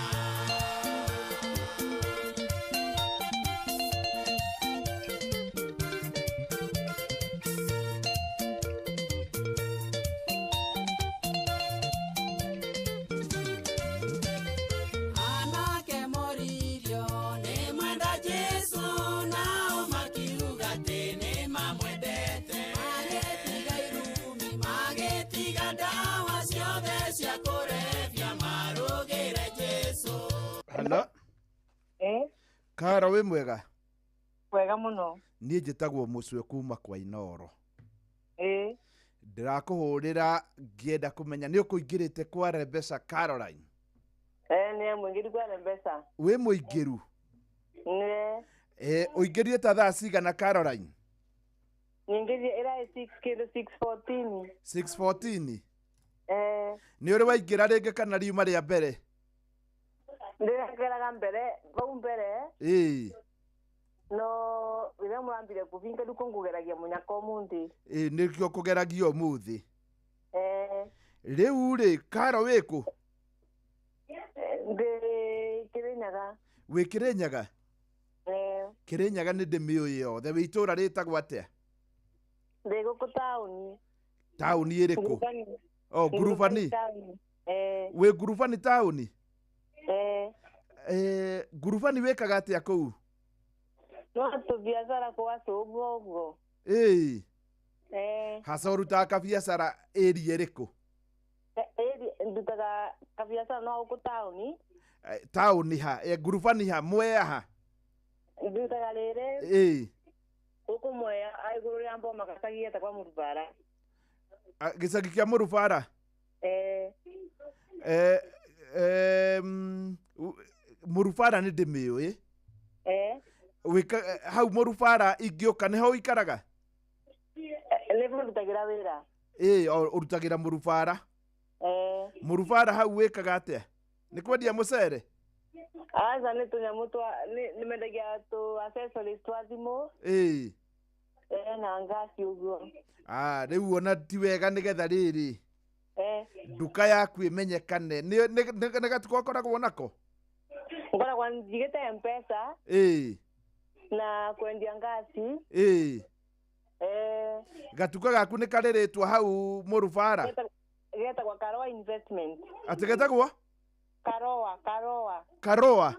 Anake moririo nĩ mwenda Jesũ, nao makiuga atĩ nĩ mamwendete, magĩtiga irumi, magĩtiga ndawa ciothe cia kũrebia marũgĩre Jesũ. Halo. Eh, Kara, wĩ mwega? Wega mũno. Niĩ njĩtagwo Mũcwe kuma kwa Inoro. Ĩĩ. Ndĩrakũhũrĩra ngĩenda kũmenya nĩ ũkũingĩrĩte kwa Rebecca Caroline. Eh, nĩ mũingĩru kwa Rebecca. Wĩ mũingĩru? Nĩ. Eh, ũingĩrire ta thaa cigana, Caroline? Nyingĩrie ĩrarĩ 6 kĩndũ 6:14. 6:14? Eh. Nĩ ũrĩ waingĩra rĩngĩ kana riuma rĩa mbere? Ndĩrageraga mbere, vau mbere. Ĩĩ. No rĩrĩa mũrambire kũbinga rĩu kũngũgeragia mũnyaka ũmũthĩ. Ĩĩ, nĩkĩo kũgeragia ũmũthĩ. Eh. Rĩu rĩ, Karo, wĩkũ? Ndĩ Kĩrĩnyaga. Wĩ Kĩrĩnyaga? Eh. Kĩrĩnyaga nĩ ndĩmĩũĩ yothe. Wĩ itũũra rĩtagwo atĩa? Ndĩ gũkũ taũni. Taũni ĩrĩkũ? Ngurubani. O Ngurubani? Taũni. Eh. Wĩ Ngurubani taũni? Eh. Eh, Ngurubani wĩkaga atĩa kũu? No tũbiacara kwa cũngwa ũguo. Ĩĩ. Eh. Haca ũrutaga kabiacara ĩria ĩrĩkũ? Ĩri ndutaga kabiacara no gũkũ taũni. Taũni ha? Ngurubani ha? Mwea ha? Ndutaga rĩrĩ. Ĩĩ. Gũkũ Mwea igũrũ rĩa mboma gacagi getagwo Mũrubara. Gĩcagi kĩa Mũrubara? Eh. Mũrubara nĩ ndĩmĩũĩ. Eh. Wĩka hau Mũrubara ingĩũka nĩho ũikaraga? Nĩho ndutagĩra wĩra. Ĩĩ, ũrutagĩra Mũrubara. Eh. Mũrubara hau wĩkaga atĩa? Nĩ kwendia mũcere? Aca nĩ tũnyamũ twa nĩ mendagia tũ accessories twa thimũ. Ĩĩ. Na ngasi ũguo. Ah, rĩu ona ti wega nĩgetha rĩrĩ. Eh. Nduka yaku ĩmenyekane. Nĩ gatuka ũkoragwo nako? Ngoragwo njigĩte M-Pesa. Ĩĩ. Na kwendia ngasi. Ĩĩ. Eh. Gatuka gaku nĩ karĩ rĩtwa hau Mũrubara? Getagwo Karoa Investment. Atĩ getagwo? Karoa, Karoa. Karoa?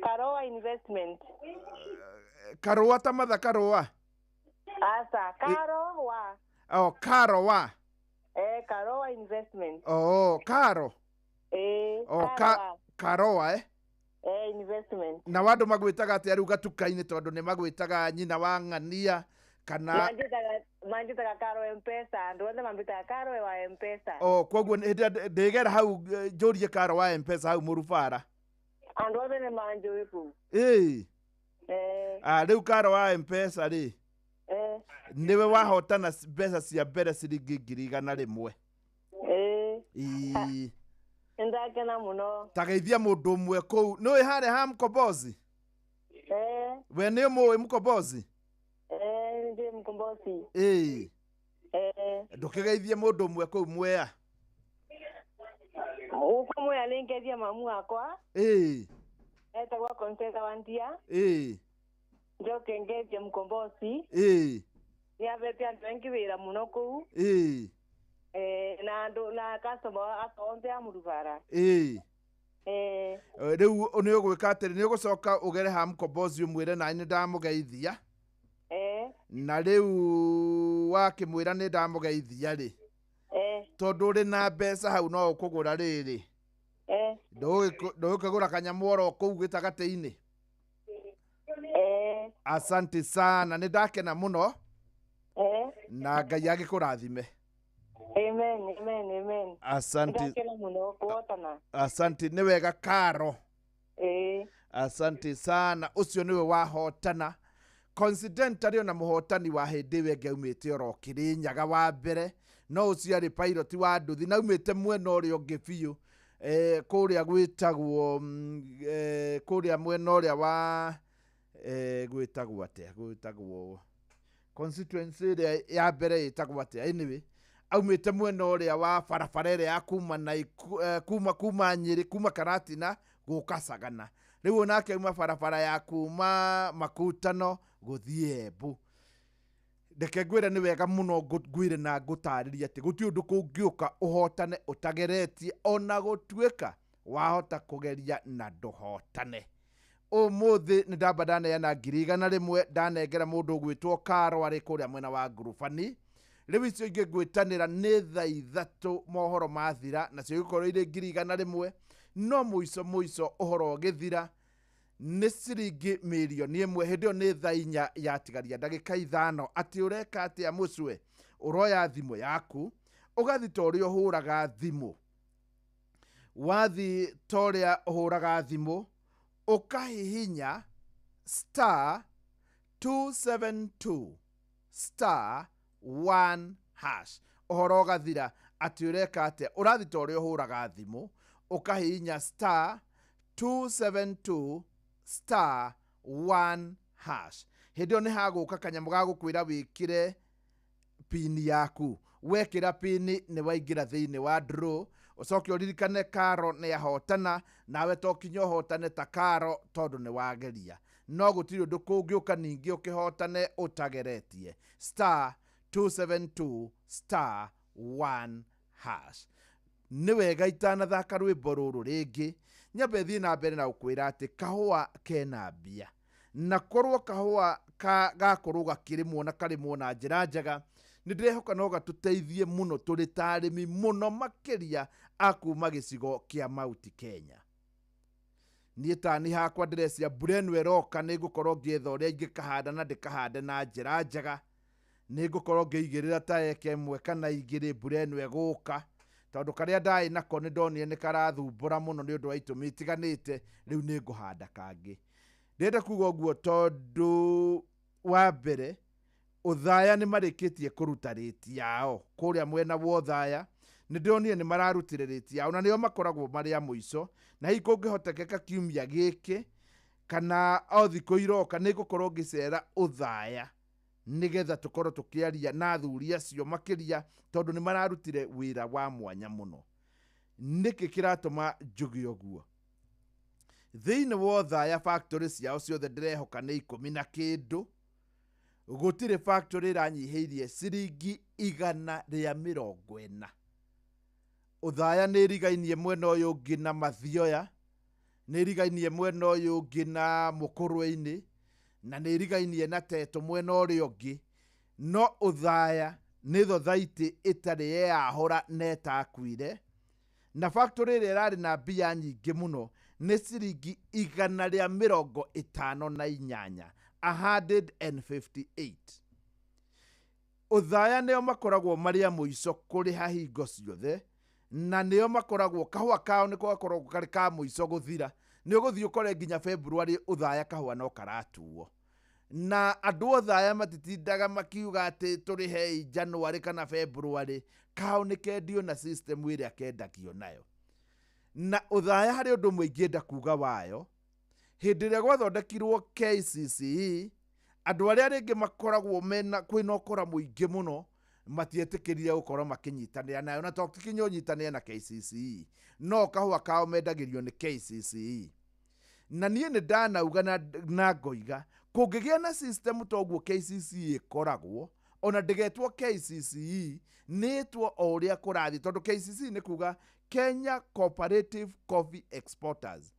Karoa Investment. Karoa ta matha Karoa? Asa, Karoa. Oh, Karoa. Eh, Karoa Investment. Oh, Karo. Eh, oh, Karoa. Karoa, eh? Eh, investment. Na wandu magwĩtaga atĩa rĩu gatuka-inĩ tondũ nĩ magwĩtaga nyina wa ng'ania kana manjĩtaga Karo M-Pesa, andũ othe mambĩtaga Karo wa M-Pesa. Oh, koguo hĩndĩ ĩrĩa ndĩgera hau njũrie Karo wa M-Pesa hau Mũrubara. Andũ othe nĩ manjũĩ kũu. Ĩĩ. Eh. Ah, rĩu Karo wa M-Pesa rĩ. Eh. Nĩwe wahotana mbeca cia mbere ciringi 100,000. Ĩĩ. Ĩĩ. Nĩndakena mũno. Ta geithia mũndũ ũmwe kũu. Nĩũĩ harĩa ha Mkombozi? Eh. We nĩ ũmũĩ Mkombozi? Eh, ndĩ Mkombozi. Ĩĩ. Eh. Ndũkĩgeithie mũndũ ũmwe kũu Mwea. Gũkũ Mwea nĩ ngeithie mamu wakwa. Ĩĩ. Etagwo Concheta Wandia. Ĩĩ. Njoke ngeithie Mkombozi. Ĩĩ. Nĩabete andũ aingĩ wĩra mũno kũu. Ĩĩ. Eh, na andũ na customer akwa othe a Mũrubara. Ĩĩ. Eh. Rĩu nĩ ũgwĩka atĩrĩ, nĩ ũgũcoka ũgere ha Mkombozi ũmwĩre nani nĩ ndamũgeithia. Eh. Na rĩu wakĩmwĩra nĩ ndamũgeithia rĩ. Eh. Tondũ ũrĩ na mbeca hau no ũkũgũra rĩrĩ. Eh. Ndũgũkĩgũra kanyamũ oro kũu gĩtagatĩ-inĩ. Eh. Asante sana, nĩ ndakena mũno. Eh. Na Ngai agĩkũrathime. Amen, amen, amen. Asante. Nĩndakena mũno kũhotana. Asante, nĩ wega Karo. Eh. Asante sana, ũcio nĩwe wahotana. Coincidentally ona mũhotani wa hĩndĩ ĩyo ĩngĩ aumĩte oro Kĩrĩnyaga wa mbere, no ũcio arĩ pilot wa nduthi na aumĩte mwena ũrĩa ũngĩ biũ. Kũrĩa gwĩtagwo kũrĩa mwena ũrĩa wa gwĩtagwo atĩa, gwĩtagwo constituency ĩrĩa ya mbere ĩtagwo atĩa, anyway aumĩte mwena ũrĩa wa barabara ĩrĩa ya kuma kuma kuma Nyĩrĩ, kuma Karatina gũka Sagana. Rĩu onake auma barabara ya kuma Makutano gũthiĩ Embu. Reke ngwĩre nĩ wega mũno ngwĩre na ngũtarĩrie atĩ gũtirĩ ũndũ kũngĩũka ũhotane ũtageretie, ona gũtuĩka wahota kũgeria na ndũhotane. Ũmũthĩ nĩ ndamba ndaneana 100,000 ndanengera mũndũ ũgwĩtwo Karo arĩ kũrĩa mwena wa Ngurubani. Rĩu icio ingĩ ngwĩtanĩra nĩ thaa 3 mohoro mathira, nacio igũkorwo irĩ 100,000, no mũico mũico ũhoro ũgĩthira nĩ ciringi 1,000,000. Hĩndĩ ĩyo nĩ thaa 4 yatigaria ndagĩka 5. Atĩ ũreka atĩa mũcwe? Ũroya thimũ yaku ũgathi ta ũrĩa ũhũraga thimũ, wathi ta ũrĩa ũhũraga thimũ ũkahihinya star 272 star 1 hash, ũhoro ũgathira. Atĩ ũreka atĩa? Ũrathi ta ũrĩa ũhũraga thimũ ũkahihinya star 272 star 1 hash. Hĩndĩ ĩyo nĩ hagũka kanyamũ ga gũkwĩra wĩkĩre pini yaku. Wekĩra pini nĩ waingĩra thĩinĩ wa draw. Ũcoke ũririkane Karo nĩ ahotana, nawe to kinya ũhotane ta Karo tondũ nĩ wageria. No gũtirĩ ũndũ kũngĩũka ningĩ ũkĩhotane ũtageretie. Star 272 star 1 hash. Nĩ wega itanathaka rwĩmbo rũrũ rĩngĩ, nyambe thiĩ na mbere na gũkwĩra atĩ kahũa kena mbia. Na korwo kahũa gakorwo gakĩrĩmwo na karĩmwo na njĩra njega, nĩ ndĩrehoka no gatũteithie mũno tũrĩ ta arĩmi mũno makĩria a kuma gĩcigo kĩa Mount Kenya. Niĩ tani hakwa ndĩrecia mbura ĩno ĩroka nĩ ngũkorwo ngĩetha ũrĩa ingĩkahanda na ndĩkahande na njĩra njega. Nĩ ngũkorwo ngĩigĩrĩra ta eka 1 kana 2 mbura ĩno ĩgũka, tondũ karĩa ndarĩ nako nĩ ndonire nĩ karathumbũra mũno nĩ ũndũ wa itũmi itiganĩte. Rĩu nĩ ngũhanda kangĩ. Ndĩrenda kuga ũguo tondũ wa mbere Othaya nĩ marĩkĩtie kũruta rĩti yao kũrĩa mwena wa Othaya. Nĩ ndĩronire nĩ mararutire rĩti yao na nĩo makoragwo marĩ a mũico, na hihi kũngĩhotekeka kiumia gĩkĩ kana o thikũ iroka nĩ ngũkorwo ngĩcera Othaya nĩgetha tũkorwo tũkĩaria na athuri acio makĩria, tondũ nĩ mararutire wĩra wa mwanya mũno. Nĩkĩ kĩratũma njuge ũguo? Thĩinĩ wa Othaya factory ciao ciothe ndĩrehoka nĩ 10 na kĩndũ, gũtirĩ factory ĩranyihĩirie ciringi 140. Othaya nĩ ĩrigainie mwena ũyũ ũngĩ na Mathioya, nĩ ĩrigainie mwena ũyũ ũngĩ na Mũkũrwe-inĩ, na nĩ ĩrigainie na Teto mwena ũrĩa ũngĩ. No Othaya nĩ thothaitĩ ĩtarĩ yeyahũra na ĩtakuire, na factory ĩrĩa ĩrarĩ na mbia nyingĩ mũno nĩ ciringi 158, 158. Othaya nĩo makoragwo marĩ a mũico kũrĩha hingo ciothe, na nĩo makoragwo kahũa kao nĩko gakoragwo karĩ ka mũico gũthira. Nĩ ũgũthiĩ ũkore nginya February Othaya kahũa no karatuo, na andũ Othaya matitindaga makiuga atĩ tũrĩhei January kana February. Kao nĩ kendio na system ĩrĩa kendagio nayo. Na Othaya harĩ ũndũ ũmwe ingĩenda kuga wayo, hĩndĩ ĩrĩa gwathondekirwo KCCE, andũ arĩa rĩngĩ makoragwo mena kwĩna ũkora mũingĩ mũno matietĩkĩrire gũkorwo makĩnyitanĩra nayo, na to kinya ũnyitanĩre na KCCE, no kahũa kao mendagĩrio nĩ KCCE. Na niĩ nĩ ndanauga na ngoiga kũngĩgĩa na system ta ũguo KCCE ĩkoragwo, ona ndĩgetwo KCCE, nĩ ĩtwo o ũrĩa kũrathiĩ, tondũ KCCE nĩ kuga Kenya Cooperative Coffee Exporters.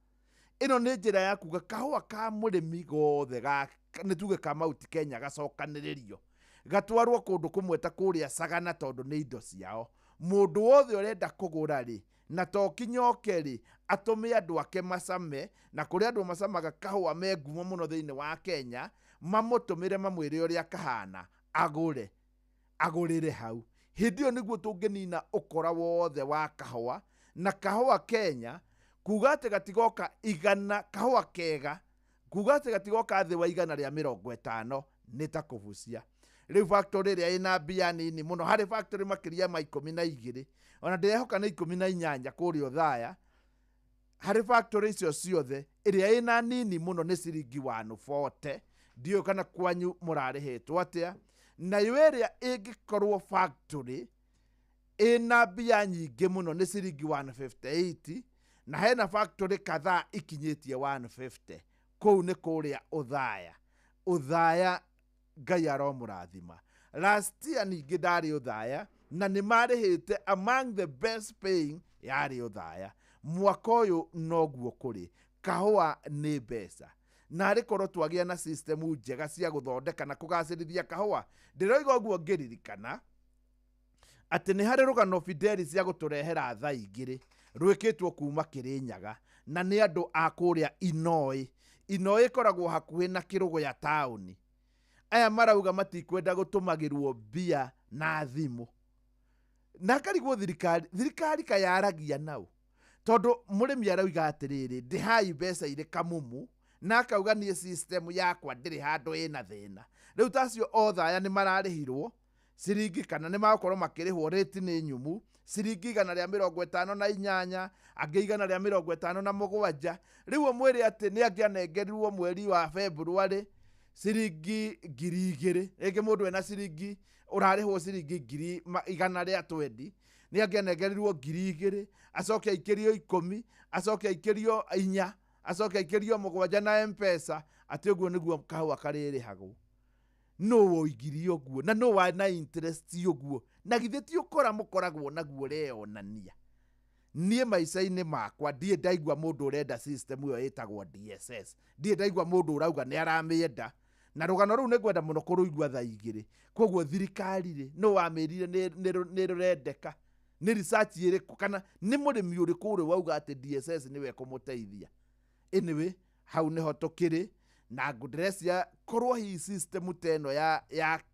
Ĩno nĩ njĩra ya kuga kahũa ka mũrĩmi gothe nĩ tuge ka Mount Kenya gacokanĩrĩrio gatwarwo kũndũ kũmwe ta kũrĩa Sagana, tondũ nĩ indo ciao. Mũndũ wothe ũrenda kũgũra rĩ, na to kinya oke rĩ, atũme andũ ake macame, na kũrĩ andũ macamaga kahũa me ngumo mũno thĩinĩ wa Kenya, mamũtũmĩre mamwĩre ũrĩa kahana, agũre, agũrĩre hau. Hĩndĩ ĩyo nĩguo tũngĩnina ũkora wothe wa kahũa. Na kahũa Kenya kuga atĩ gatigoka igana, kahũa kega kuga atĩ gatigoka thĩ wa 150 nĩ ta kũbucia. Rĩu factory ĩrĩa ĩna mbia nini mũno, harĩ factory makĩria ma 12, ona ndĩrehoka nĩ 18 kũrĩa Othaya. Harĩ factory icio ciothe ĩrĩa ĩna nini mũno nĩ ciringi 140. Ndiũĩ kana kwanyu mũrarĩhĩtwo atĩa. Nayo ĩrĩa ĩngĩkorwo factory ĩna mbia nyingĩ mũno nĩ ciringi 158, na hena factory kadhaa ikinyĩtie 150. Kũu nĩ kũrĩa Othaya. Othaya Ngai aromũrathima. Last year ningĩ ndarĩ Othaya na nĩ marĩhĩte among the best paying yarĩ Othaya. Mwaka ũyũ noguo kũrĩ. Kahũa nĩ mbeca, na arĩ korwo twagĩa na system njega cia gũthondeka na kũgacĩrithia kahũa. Ndĩroiga ũguo ngĩririkana atĩ nĩ harĩ rũgano Fideli cia gũtũrehera thaa 2 rwĩkĩtwo kuma Kĩrĩnyaga, na nĩ andũ a kũrĩa Inoi. Inoi ĩkoragwo hakuhĩ na Kĩrũgũya taũni. Aya marauga matikwenda gũtũmagĩrwo mbia na thimũ. Na karigwo thirikari kayaragia nao, tondũ mũrĩmi arauga atĩrĩrĩ, ndĩhai mbeca irĩ kamumu, na akauga niĩ system yakwa ndĩrĩ handũ ĩna thĩna. Rĩu tacio Othaya nĩ mararĩhirwo ciringi, kana nĩ magũkorwo makĩrĩhwo rĩti nĩ nyumu ciringi 158, angĩ 157. Rĩu ũmwĩre atĩ nĩ angĩanengerirwo mweri wa February ciringi 2000, rĩngĩ mũndũ ena ciringi ũrarĩhwo ciringi 120, nĩ angĩanengerirwo 2000, acoke aikĩrio 10, acoke aikĩrio 4, acoke aikĩrio 7 na M-Pesa, atĩ ũguo nĩguo kahũa karĩrĩhagwo. Nũ woigire ũguo na nũ warĩ na interest ũguo? Na githĩ ti ũkora mũkoragwo naguo ũreyonania? Niĩ maica-inĩ makwa ndirĩ ndaigua mũndũ ũrenda system ĩyo ĩtagwo DSS, ndirĩ ndaigua mũndũ ũrauga nĩ aramĩenda, na rũgano rũu nĩ ngwenda mũno kũrũigua thaa 2. Koguo thirikari rĩ, nũ wamĩrire nĩ rũrendeka? Nĩ research ĩrĩkũ kana nĩ mũrĩmi ũrĩkũ ũrĩ wauga atĩ DSS nĩwe ĩkũmũteithia? Anyway, hau nĩho tũkĩrĩ na ngũndĩrecia korwo hihi system ta ĩno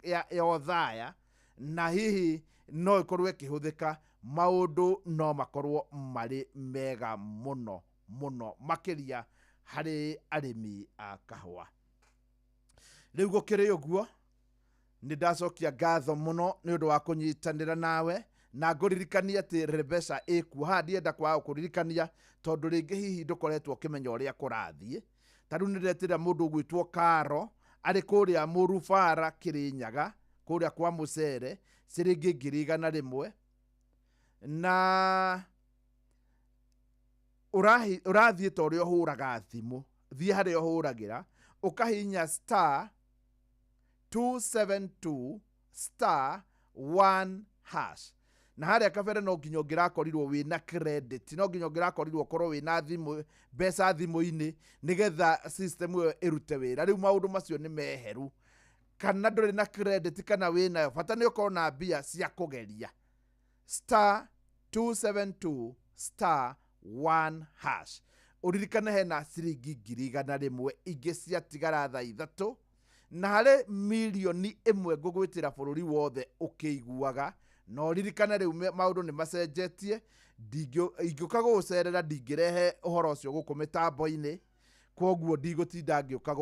ya othaya na hihi no ĩkorwo ĩkĩhũthĩka, maũndũ no makorwo marĩ mega mũno mũno makĩria harĩ arĩmi a kahũa. Rĩu gũkĩrĩ ũguo, nĩ ndacokia ngatho mũno nĩ ũndũ wa kũnyitanĩra nawe, na ngũririkanie atĩ Rebecca ĩkuo haha. Ndienda kwaga gũkũririkania tondũ rĩngĩ hihi ndũkoretwo ũkĩmenya ũrĩa kũrathiĩ. Ta rĩu nĩndetĩra mũndũ ũgwĩtwo Karo arĩ kũrĩa Mũrubara Kĩrĩnyaga, kũrĩa kwa mũcere, ciringi 100,000, na ũrathiĩ ta ũrĩa ũhũraga thimũ, thiĩ harĩa ũhũragĩra, ũkahihinya star 272 star 1 hash. Na harĩa kabere no nginya ũngĩrakorirwo wĩna credit, no nginya ũngĩrakorirwo ũkorwo wĩna thimũ, mbeca thimũ-inĩ, nĩgetha system ĩyo ĩrute wĩra. Rĩu maũndũ macio nĩ meheru. Kana ndũrĩ na credit kana wĩnayo, bata nĩ ũkorwo na mbia cia kũgeria. Star 272 star 1 hash. Ũririkane hena ciringi 100,000 ingĩ ciatigara thaa 3, na harĩ 1 million ngũgwĩtĩra bũrũri wothe ũkĩiguaga. Na ũririkane rĩu maũndũ nĩ macenjetie, ingĩũka gũgũcerera ndingĩrehe ũhoro ũcio gũkũ mĩtambo-inĩ, kwoguo ndigũtinda ngĩũka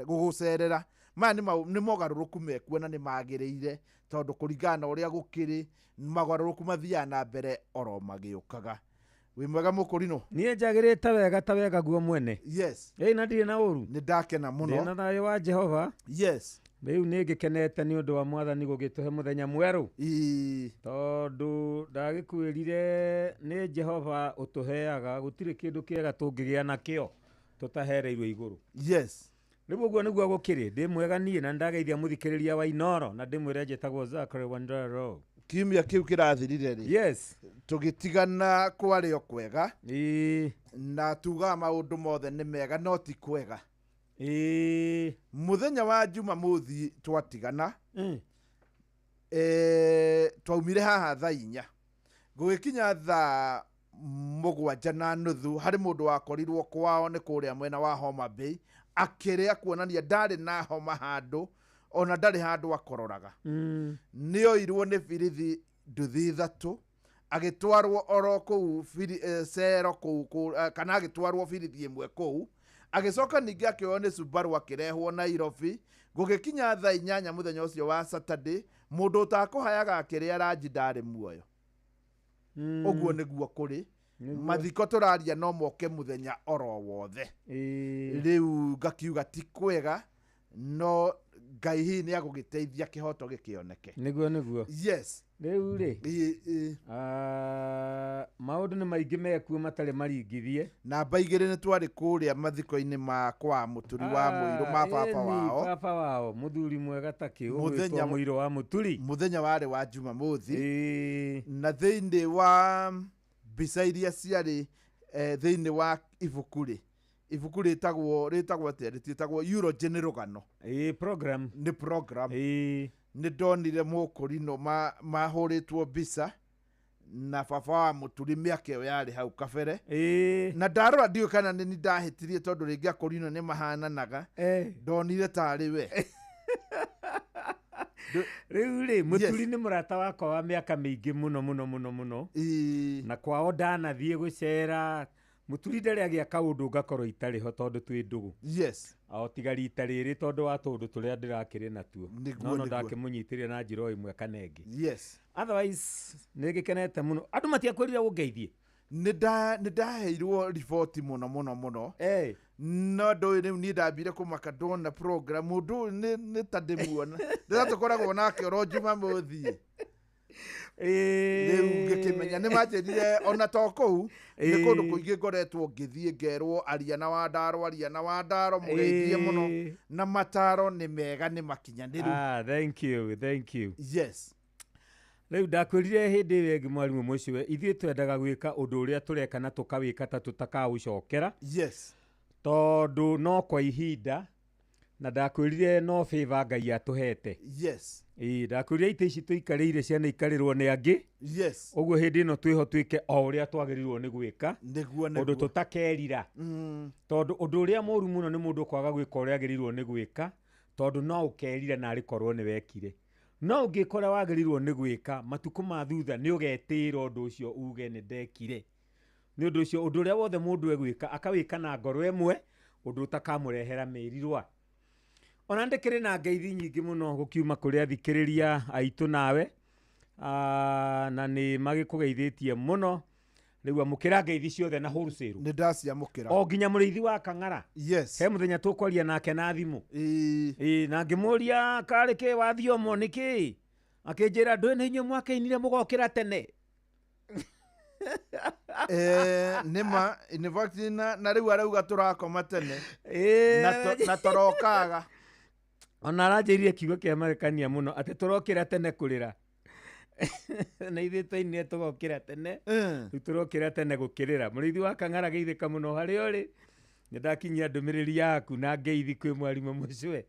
gũgũcerera. Maya nĩ mogarũrũku mekuo na nĩ magĩrĩire, tondũ kũringana na ũrĩa gũkĩrĩ, mogarũrũku mathiaga na mbere oro magĩũkaga. Wĩ mwega mũkũrinũ? Niĩ njagĩrĩte wega ta wega guo mwene. Yes. Ĩ na ndirĩ na ũru. Nĩ ndakena mũno. Ndĩ na thayũ wa Jehova. Yes. Rĩu nĩ ngĩkenete nĩ ũndũ wa mwathani gũgĩtũhe mũthenya mwerũ. Tondũ ndagĩkwĩrire nĩ Jehova ũtũheaga, gũtirĩ kĩndũ kĩega tũngĩgĩa nakĩo tũtahereirwo igũrũ. Yes. Rĩu ũguo nĩguo gũkĩrĩ. Ndĩ mwega niĩ, na nĩndageithia mũthikĩrĩria wa Inoro, na ndĩmwĩre njĩtagwo Zachary Wandaro. Kiumia kĩu kĩrathirire rĩ, Yes. tũgĩtigana kwarĩ o kwega, na tugaga maũndũ mothe nĩ mega no ti kwega. Mũthenya wa Jumamothi twatigana, twaumire haha thaa 4, gũgĩkinya thaa 7:30 harĩ mũndũ wakorirwo kwao nĩ kũrĩa mwena wa Homa Bay akĩrĩa, kuonania ndarĩ na homa handũ ona ndarĩ handũ akororaga. Nĩ oirwo nĩ birithi nduthi 3, agĩtwarwo oro kũu cero kũu, kana agĩtwarwo birithi ĩmwe kũu, agĩcoka ningĩ akĩoywo nĩ Subaru akĩrehwo Nairobi. Gũgĩkinya thaa 8 mũthenya ũcio wa Saturday, mũndũ ũtakũhayaga akĩrĩa ranji ndarĩ muoyo. Ũguo nĩguo kũrĩ. Mathiko tũraria no moke mũthenya oro wothe. Rĩu ngakiuga ti kwega, no Ngai hihi nĩ agũgĩteithia kĩhoto gĩkĩoneke. Nĩguo nĩguo. Yes. Rĩu rĩ, maũndũ nĩ maingĩ mekuo matarĩ maringithie. Namba 2 nĩ twarĩ kũrĩa mathiko-inĩ ma kwa Mũturi wa Mũirũ, ma baba wao. Baba wao mũthuri mwega ta kĩ, ũgwĩtwo Mũirũ wa Mũturi. Mũthenya warĩ wa Jumamothi, na thĩinĩ wa mbica iria ciarĩ thĩinĩ wa ibuku rĩ, ibuku rĩtagwo atĩa, rĩtiĩtagwo eulogy, nĩ rũgano. Program. Nĩ program. Nĩ ndonire mũkũrinũ mahũrĩtwo mbica na baba wa Mũturi mĩaka ĩyo yarĩ hau kabere. Na ndarora ndiũĩ kana nĩ ndahĩtirie, tondũ rĩngĩ akũrinũ nĩ mahananaga, ndonire tarĩ we. Rĩu rĩ, Mũturi nĩ mũrata wakwa wa mĩaka mĩingĩ mũno mũno mũno mũno. Na kwao ndanathiĩ gũcera, Mũturi ndarĩ agĩa kaũndũ ngakorwo itarĩ ho tondũ twĩ ndũgũ. Yes. O tiga rita rĩrĩ tondũ wa tũũndũ tũrĩa ndĩrakĩrĩ natuo. No no ndakĩmũnyitĩrĩra na njĩra o ĩmwe kana ĩngĩ. Yes. Otherwise nĩ ngĩkenete mũno. Andũ matiakwĩrire ũngeithie. Nĩ ndaheirwo riboti mũno mũno mũno. No ndũĩ rĩu niĩ ndambire kũmaka ndona program, mũndũ ũyũ nĩ ta ndĩmuona. Rĩrĩa tũkoragwo nake oro Jumamothi. Rĩu ngĩkĩmenya nĩ manjĩrire ona to kũu nĩ kũndũ kũingĩ ngoretwo ngĩthiĩ ngerwo aria na Wandaro, aria na Wandaro, mũgeithie mũno, na mataro nĩ mega, nĩ makinyanĩru. Thank you, thank you. Yes. Rĩu ndakwĩrire hĩndĩ ĩyo ĩngĩ mwarimũ mũciwe, ithuĩ twendaga gwĩka ũndũ ũrĩa tũreka na tũkawĩka ta tũtakaũcokera. Yes. Tondũ no kwa ihinda, Na ndakwĩrire no favor Ngai atũhete. Yes. Ĩĩ, ndakwĩrire itĩ ici tũikarĩire ciana ikarĩrwo nĩ angĩ. Yes. Ũguo hĩndĩ ĩno twĩho twĩke o ũrĩa twagĩrĩirwo nĩ gwĩka. Nĩguo, Ũndũ nĩguo. tũtakerira. Tondũ ũndũ ũrĩa mũru mũno nĩ mũndũ kwaga gwĩka ũrĩa agĩrĩirwo nĩ gwĩka, tondũ no ũkerira narĩ korwo nĩ wekire. No ũngĩka ũrĩa wagĩrĩirwo nĩ gwĩka, matukũ ma thutha nĩ ũgetĩĩra ũndũ ũcio uge nĩ ndekire. Nĩ ũndũ ũcio ũndũ ũrĩa wothe mũndũ egwĩka akawĩka na ngoro ĩmwe, ũndũ ũtakamũrehera mĩrirwa. Ona ndĩkĩrĩ na ngeithi nyingĩ mũno gũkiuma kũrĩ athikĩrĩria aitũ nawe, na nĩ magĩkũgeithĩtie mũno. Rĩu amũkĩra ngeithi ciothe na wholesale. Nĩ ndaciamũkĩra. O nginya mũrĩithi wa Kang'ara. Yes. He mũthenya tũkwaria nake na thimũ. Ĩĩ, na ngĩmũria karĩ kĩ wathiomo nĩ kĩ? Akĩnjĩra ndũĩ nĩ inyuĩ mwakĩinire mũgokĩra tene. Nĩma, in fact, na rĩu arauga tũrakoma tene. Na tũrokaga. Ona aranjĩrire kiugo kĩa magekania mũno atĩ tũrokĩra tene kũrĩra. Na ithuĩ twainire tũgokĩra tene. Rĩu tũrokĩra tene gũkĩrĩra. Mũrĩithi wa Kang'ara geithĩka mũno harĩa ũrĩ. Nĩ ndakinyia ndũmĩrĩri yaku na ngeithi kwĩ mwarimũ Mũcwe.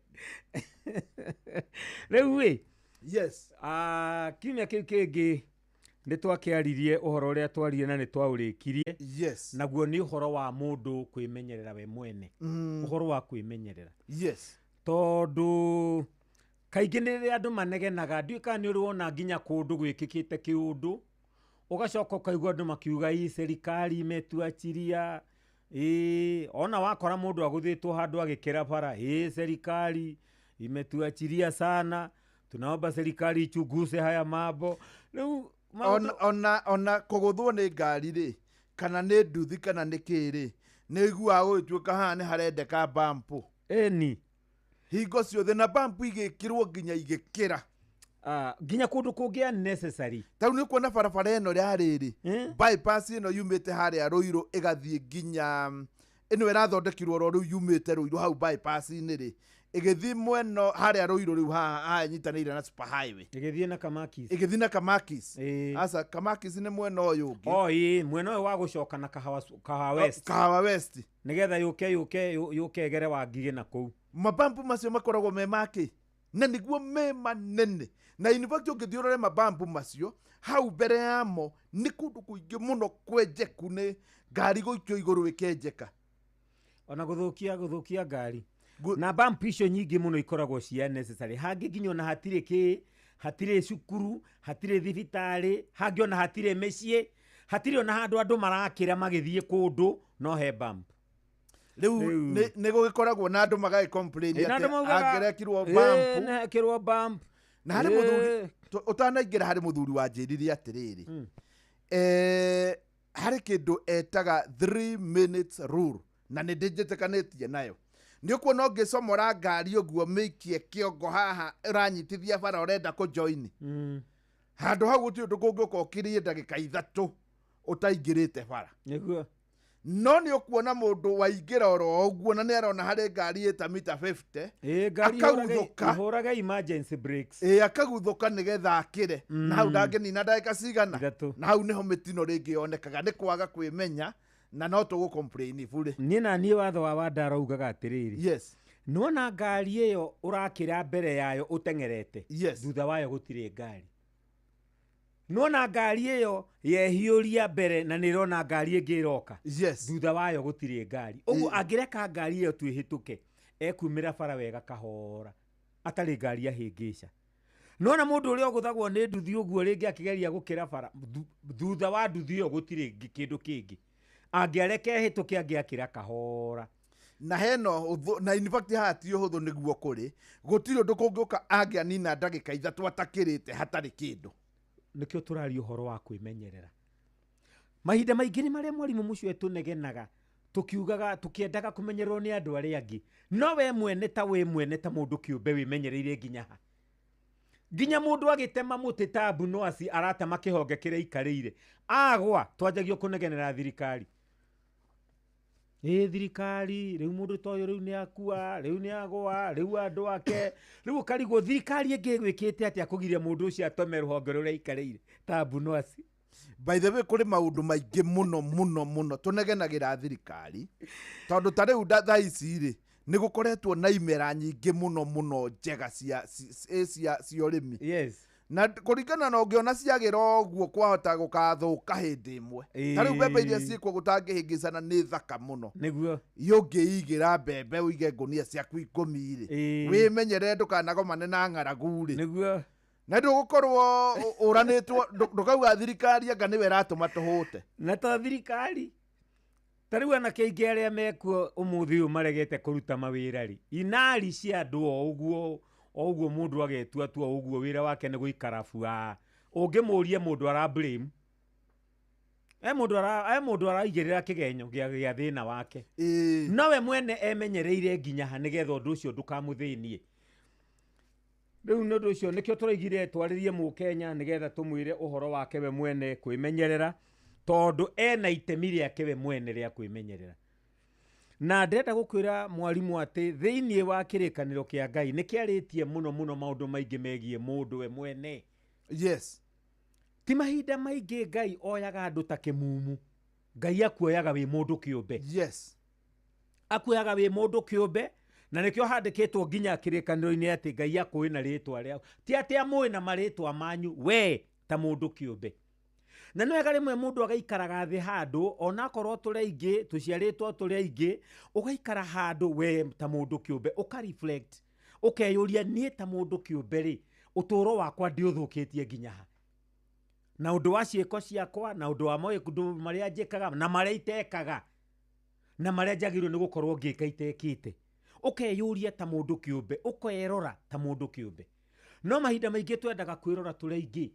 Rĩu ĩ. Yes. Kiumia kĩu kĩngĩ nĩ twakĩaririe ũhoro ũrĩa twaririe na nĩ twaũrĩkirie. Yes. Naguo nĩ ũhoro wa mũndũ kwĩmenyerera we mwene. Ũhoro wa kwĩmenyerera. Yes. Tondũ kaingĩ nĩ rĩrĩa andũ manegenaga, ndiũĩ kana nĩ ũrĩ wona nginya kũndũ gwĩkĩkĩte kĩũndũ, ũgacoka ũkaigua andũ makiuga ĩ serikali imetuachiria, ĩ ona wakora mũndũ agũthĩtwo handũ agĩkĩra bara, ĩ serikali imetuachiria sana, tunaomba serikali ichunguze haya mambo. Rĩu Ona kũgũthwo nĩ ngari rĩ, kana nĩ nduthi kana nĩ kĩ rĩ, nĩ ũiguaga gũgĩtuĩka haha nĩ harendeka bampu. Ĩni. Hingo ciothe na bampu igĩkĩrwo nginya igĩkĩra. Nginya kũndũ kũngĩ unnecessary. Ta rĩu nĩ ũkuona barabara ĩno ya rĩrĩ, bypass ĩno yumĩte harĩa Rũirũ ĩgathiĩ nginya ĩno ĩrathondekirwo oro rĩu yumĩte Rũirũ hau bypass-inĩ rĩ, ĩgĩthiĩ mwena harĩa Rũirũ rĩu haha ĩnyitanĩire na super highway. Ĩgĩthiĩ na Kamakis. Ĩgĩthiĩ na Kamakis. Aca, Kamakis nĩ mwena ũyũ ũngĩ. O, ĩĩ, mwena ũyũ wa gũcoka na Kahawa West. Kahawa West. Nĩgetha yũke ĩgere Wangigĩ na kũu. Mabampu macio makoragwo me makĩ? Na nĩguo me manene. Na in fact ũngĩthiĩ ũrore mabampu macio, hau mbere yamo nĩ kũndũ kũingĩ mũno kwenjeku nĩ ngari gũikio igũrũ ĩkenjeka. Ona gũthũkia ngari. Na bump icio nyingĩ mũno ikoragwo cia necessary. Hangĩ nginya ona hatirĩ kĩ, hatirĩ cukuru, hatirĩ thibitarĩ, hangĩ ona hatirĩ mĩciĩ, hatirĩ ona handũ andũ marakĩra magĩthiĩ kũndũ, no he bump. Rĩu nĩ gũgĩkoragwo na andũ magagĩ complain Ĩ, na andũ atĩ maugaga, angĩrekirwo ĩ, bump. nĩ hekĩrwo bump. Na harĩ Ĩ. mũthuri, ũtanaingĩra harĩ mũthuri wanjĩrire atĩrĩrĩ. Harĩ kĩndũ etaga 3 minutes rule, na nĩ ndĩnjĩtĩkanĩtie nayo. Nĩ ũkuona ũngĩcomora ngari ũguo mĩikie kĩongo haha ũranyitithia bara ũrenda kũjoin. Handũ hau gũtirĩ ũndũ kũngĩũka ũkirie ndagĩka 3 ũtaingĩrĩte bara. Nĩguo. No nĩ ũkuona mũndũ waingĩra oro ũguo na nĩ arona harĩ ngari ĩta mita 50, Ĩ, ngari akaguthũka. ĩhũraga emergency brakes. Ĩ, akaguthũka nĩgetha akĩre. Na hau ndangĩnina ndagĩka cigana. 3. Na hau nĩho mĩtino rĩngĩ yonekaga nĩ kwaga kwĩmenya na no tũgũ complain bure. Niĩ na niĩ watho wa Wandara ugaga atĩrĩrĩ. Yes. Nĩwona ngari ĩyo ũrakĩra mbere yayo ũteng'erete. Yes. Thutha wayo gũtirĩ ngari. Nĩwona ngari ĩyo yehiũria mbere na nĩĩrona ngari ĩngĩ ĩroka. Yes. Thutha wayo gũtirĩ ngari. Ũguo angĩreka ngari ĩyo tu ĩhĩtũke, ekumĩra bara wega kahora. Atarĩ ngari ahĩngĩca. Nĩwona mũndũ ũrĩa ũgũthagwo nĩ nduthi ũguo rĩngĩ akĩgeria gũkĩra bara, thutha wa nduthi ĩyo gũtirĩ kĩndũ kĩngĩ. Angĩareka ĩhĩtũke angĩakĩra kahora. Na hena ũhũthũ, na in fact haha ti ũhũthũ nĩguo kũrĩ, gũtirĩ ũndũ kũngĩũka angĩanina ndagĩka 3 atakĩrĩte hatarĩ kĩndũ. Nĩkĩo tũraria ũhoro wa kwĩmenyerera. Mahinda maingĩ nĩ marĩa mwarimũ mũcio tũnegenaga, tũkiugaga, tũkĩendaga kũmenyererwo nĩ andũ arĩa angĩ. No we mwene ta we mwene ta mũndũ kĩũmbe wĩmenyereire nginya ha. Nginya mũndũ agĩtema mũtĩ ta Mbunoaci aratema kĩhonge kĩrĩa aikarĩire. Agwa, twanjagia kũnegenera thirikari. Ĩ thirikari, rĩu mũndũ ta ũyũ rĩu nĩ akua, rĩu nĩ agwa, rĩu andũ ake. Rĩu ũkarigwo thirikari ĩngĩ ĩgwĩkĩte atĩa kũgiria mũndũ ũcio atome rũhonge rũrĩa aikarĩire ta Mbunoaci. By the way, kũrĩ maũndũ maingĩ mũno mũno mũno tũnegenagĩra thirikari. Tondũ ta rĩu thaa ici rĩ, Nĩ gũkoretwo na imera nyingĩ mũno mũno njega cia cia cia ũrĩmi. Yes. Na kũringana na ũngĩona ciagĩra ũguo kwahota gũkathũka hĩndĩ ĩmwe. Ta rĩu mbembe iria ciĩkuo gũtangĩhĩngĩcana nĩ thaka mũno. Nĩguo. Ũngĩigĩra mbembe ũige ngũnia ciaku 10 rĩ, wĩmenyerere ndũkanagomane na ng'aragu rĩ. Nĩguo. Na ndũgũkorwo ũranĩtwo, ndũkauga thirikari anga nĩwe ĩratũma tũhũte. Na to thirikari, ta rĩu anake aingĩ arĩa mekuo ũmũthĩ ũyũ maregete kũruta mawĩra rĩ, inari cia andũ o ũguo o ũguo, mũndũ agetua tu o ũguo wĩra wake nĩ gũikara bua. Ũngĩmũria mũndũ ara blame e mũndũ ara e mũndũ araigĩrĩra kĩgenyo gĩa thĩna wake, nowe mwene emenyereire nginya ha nĩgetha ũndũ ũcio ndũkamũthĩnie. Rĩu nĩ ũndũ ũcio nĩkĩo tũraigire twarĩrie mũkenya nĩgetha tũmwĩre ũhoro wake we mwene kwĩmenyerera, tondũ ena itemi rĩake we mwene rĩa kwĩmenyerera. Na ndĩrenda gũkwĩra mwarimũ atĩ thĩinĩ wa kĩrĩkanĩro kĩa Ngai nĩ kĩarĩtie mũno mũno maũndũ maingĩ megiĩ mũndũ we mwene. Yes. Ti mahinda maingĩ Ngai oyaga andũ ta kĩmumu. Ngai akuoyaga wĩ mũndũ kĩũmbe. Yes. Akuoyaga wĩ mũndũ kĩũmbe, na nĩkĩo handĩkĩtwo nginya kĩrĩkanĩro-inĩ atĩ Ngai akũĩ na rĩtwa rĩaku. Ti atĩ amũĩ na marĩtwa manyu, we ta mũndũ kĩũmbe. Na nĩ wega rĩmwe mũndũ agaikaraga thĩ handũ, onakorwo tũrĩ aingĩ, tũciarĩtwo tũrĩ aingĩ, ũgaikara handũ we ta mũndũ kĩũmbe, ũka reflect, ũkeyũria niĩ ta mũndũ kĩũmbe rĩ, ũtũũro wakwa ndĩũthũkĩtie nginya ha? Na ũndũ wa ciĩko ciakwa, na ũndũ wa maũndũ marĩa njĩkaga, na marĩa itekaga, na marĩa njagĩrĩirwo nĩ gũkorwo ngĩka itekĩte. Ũkeyũria ta mũndũ kĩũmbe, ũkerora ta mũndũ kĩũmbe. No mahinda maingĩ twendaga kwĩrora tũrĩ aingĩ.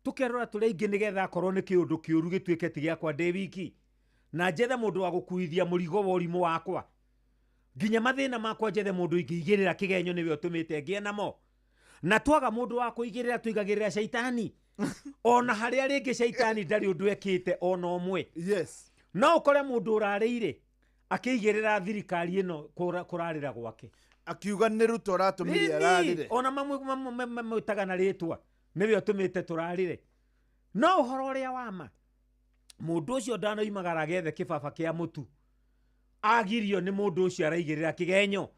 Tũkerora tũrĩ aingĩ nĩgetha akorwo nĩ kĩũndũ kĩũru gĩtuĩke ti gĩakwa ndĩ wiki. Na njethe mũndũ wa gũkuithia mũrigo wa ũrimũ wakwa. Nginya mathĩna makwa njethe mũndũ ingĩigĩrĩra kĩgenyo nĩwe ũtũmĩte ngĩe namo. Na twaga mũndũ wa kũigĩrĩra tũigagĩrĩra caitani. Ona harĩa rĩngĩ caitani ndarĩ ũndũ ekĩte ona ũmwe. Yes. No ũkore mũndũ ũrarĩire akĩigĩrĩra thirikari ĩno kũrarĩra gwake. Akiuga nĩ Ruto ũratũmire ararĩre. Ona mamwĩtaga na rĩtwa nĩwe ũtũmĩte tũrarĩre. No ũhoro ũrĩa wa ma, mũndũ ũcio ndanoimagara agethe kĩbaba kĩa mũtu, agirio nĩ mũndũ ũcio araigĩrĩra kĩgenyo.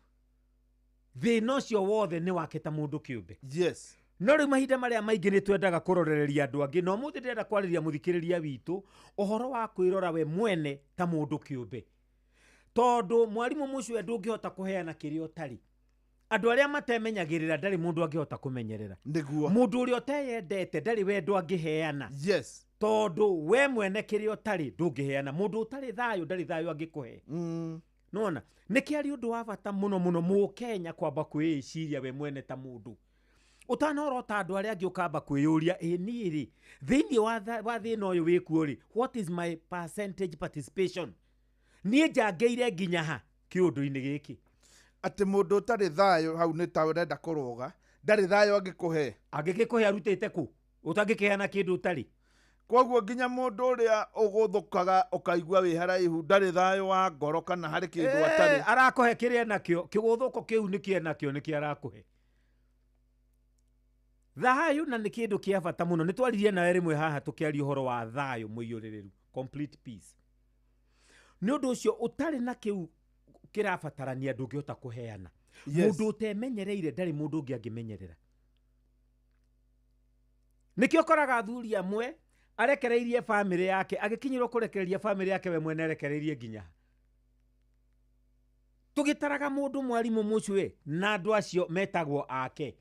Thĩna ũcio wothe nĩ wake ta mũndũ kĩũmbe. Yes. No rĩu mahinda marĩa maingĩ nĩ twendaga kũrorereria andũ angĩ, na ũmũthĩ ndĩrenda kwarĩria mũthikĩrĩria witũ ũhoro wa kwĩrora we mwene ta mũndũ kĩũmbe. Tondũ mwarimũ mũcwe ndũngĩhota kũheana kĩrĩa ũtarĩ. Andũ arĩa matemenyagĩrĩra ndarĩ mũndũ angĩhota kũmenyerera. Nĩguo. Mũndũ ũrĩa ũteyendete ndarĩ wendo angĩheana. Yes. Tondũ we mwene kĩrĩa ũtarĩ ndũngĩheana. Mũndũ ũtarĩ thayũ ndarĩ thayũ angĩkũhe. Nona nĩkĩ arĩ ũndũ wa bata mũno mũno mũkenya kwamba kwĩĩciria we mwene ta mũndũ. Ũtanorota andũ arĩa angĩ ũkamba kwĩyũria, ĩ niĩ rĩ, thĩinĩ wa thĩna ũyũ wĩkuo rĩ, what is my percentage participation? Niĩ njangĩire nginya ha kĩũndũ-inĩ gĩkĩ? Atĩ mũndũ ũtarĩ thayũ hau nĩ ta ũrenda kũrũga, ndarĩ thayũ angĩkũhe. Angĩgĩkũhe arutĩte kũ? Ũtangĩkĩheana kĩndũ ũtarĩ. Koguo nginya mũndũ ũrĩa ũgũthũkaga ũkaigua wĩ haraihu ndarĩ thayũ wa ngoro kana harĩ kĩndũ atarĩ. Arakũhe kĩrĩa enakĩo, kĩgũthũko kĩu nĩkĩo enakĩo nĩkĩo arakũhe. Thayũ na nĩ kĩndũ kĩa bata mũno. Nĩ twaririe nawe rĩmwe haha tũkĩaria ũhoro wa thayũ mũiyũrĩrĩru, complete peace. Nĩ ũndũ ũcio ũtarĩ na kĩu kĩrabatarania ndũngĩhota kũheana. Mũndũ ũtemenyereire ndarĩ mũndũ ũngĩ angĩmenyerera. Nĩkĩo ũkoraga athuri amwe arekereirie bamĩrĩ yake, agĩkinyĩrwo kũrekereria bamĩrĩ yake we mwene arekereirie nginya. Tũgĩtaraga mũndũ mwarimũ mũcwe na andũ acio metagwo ake.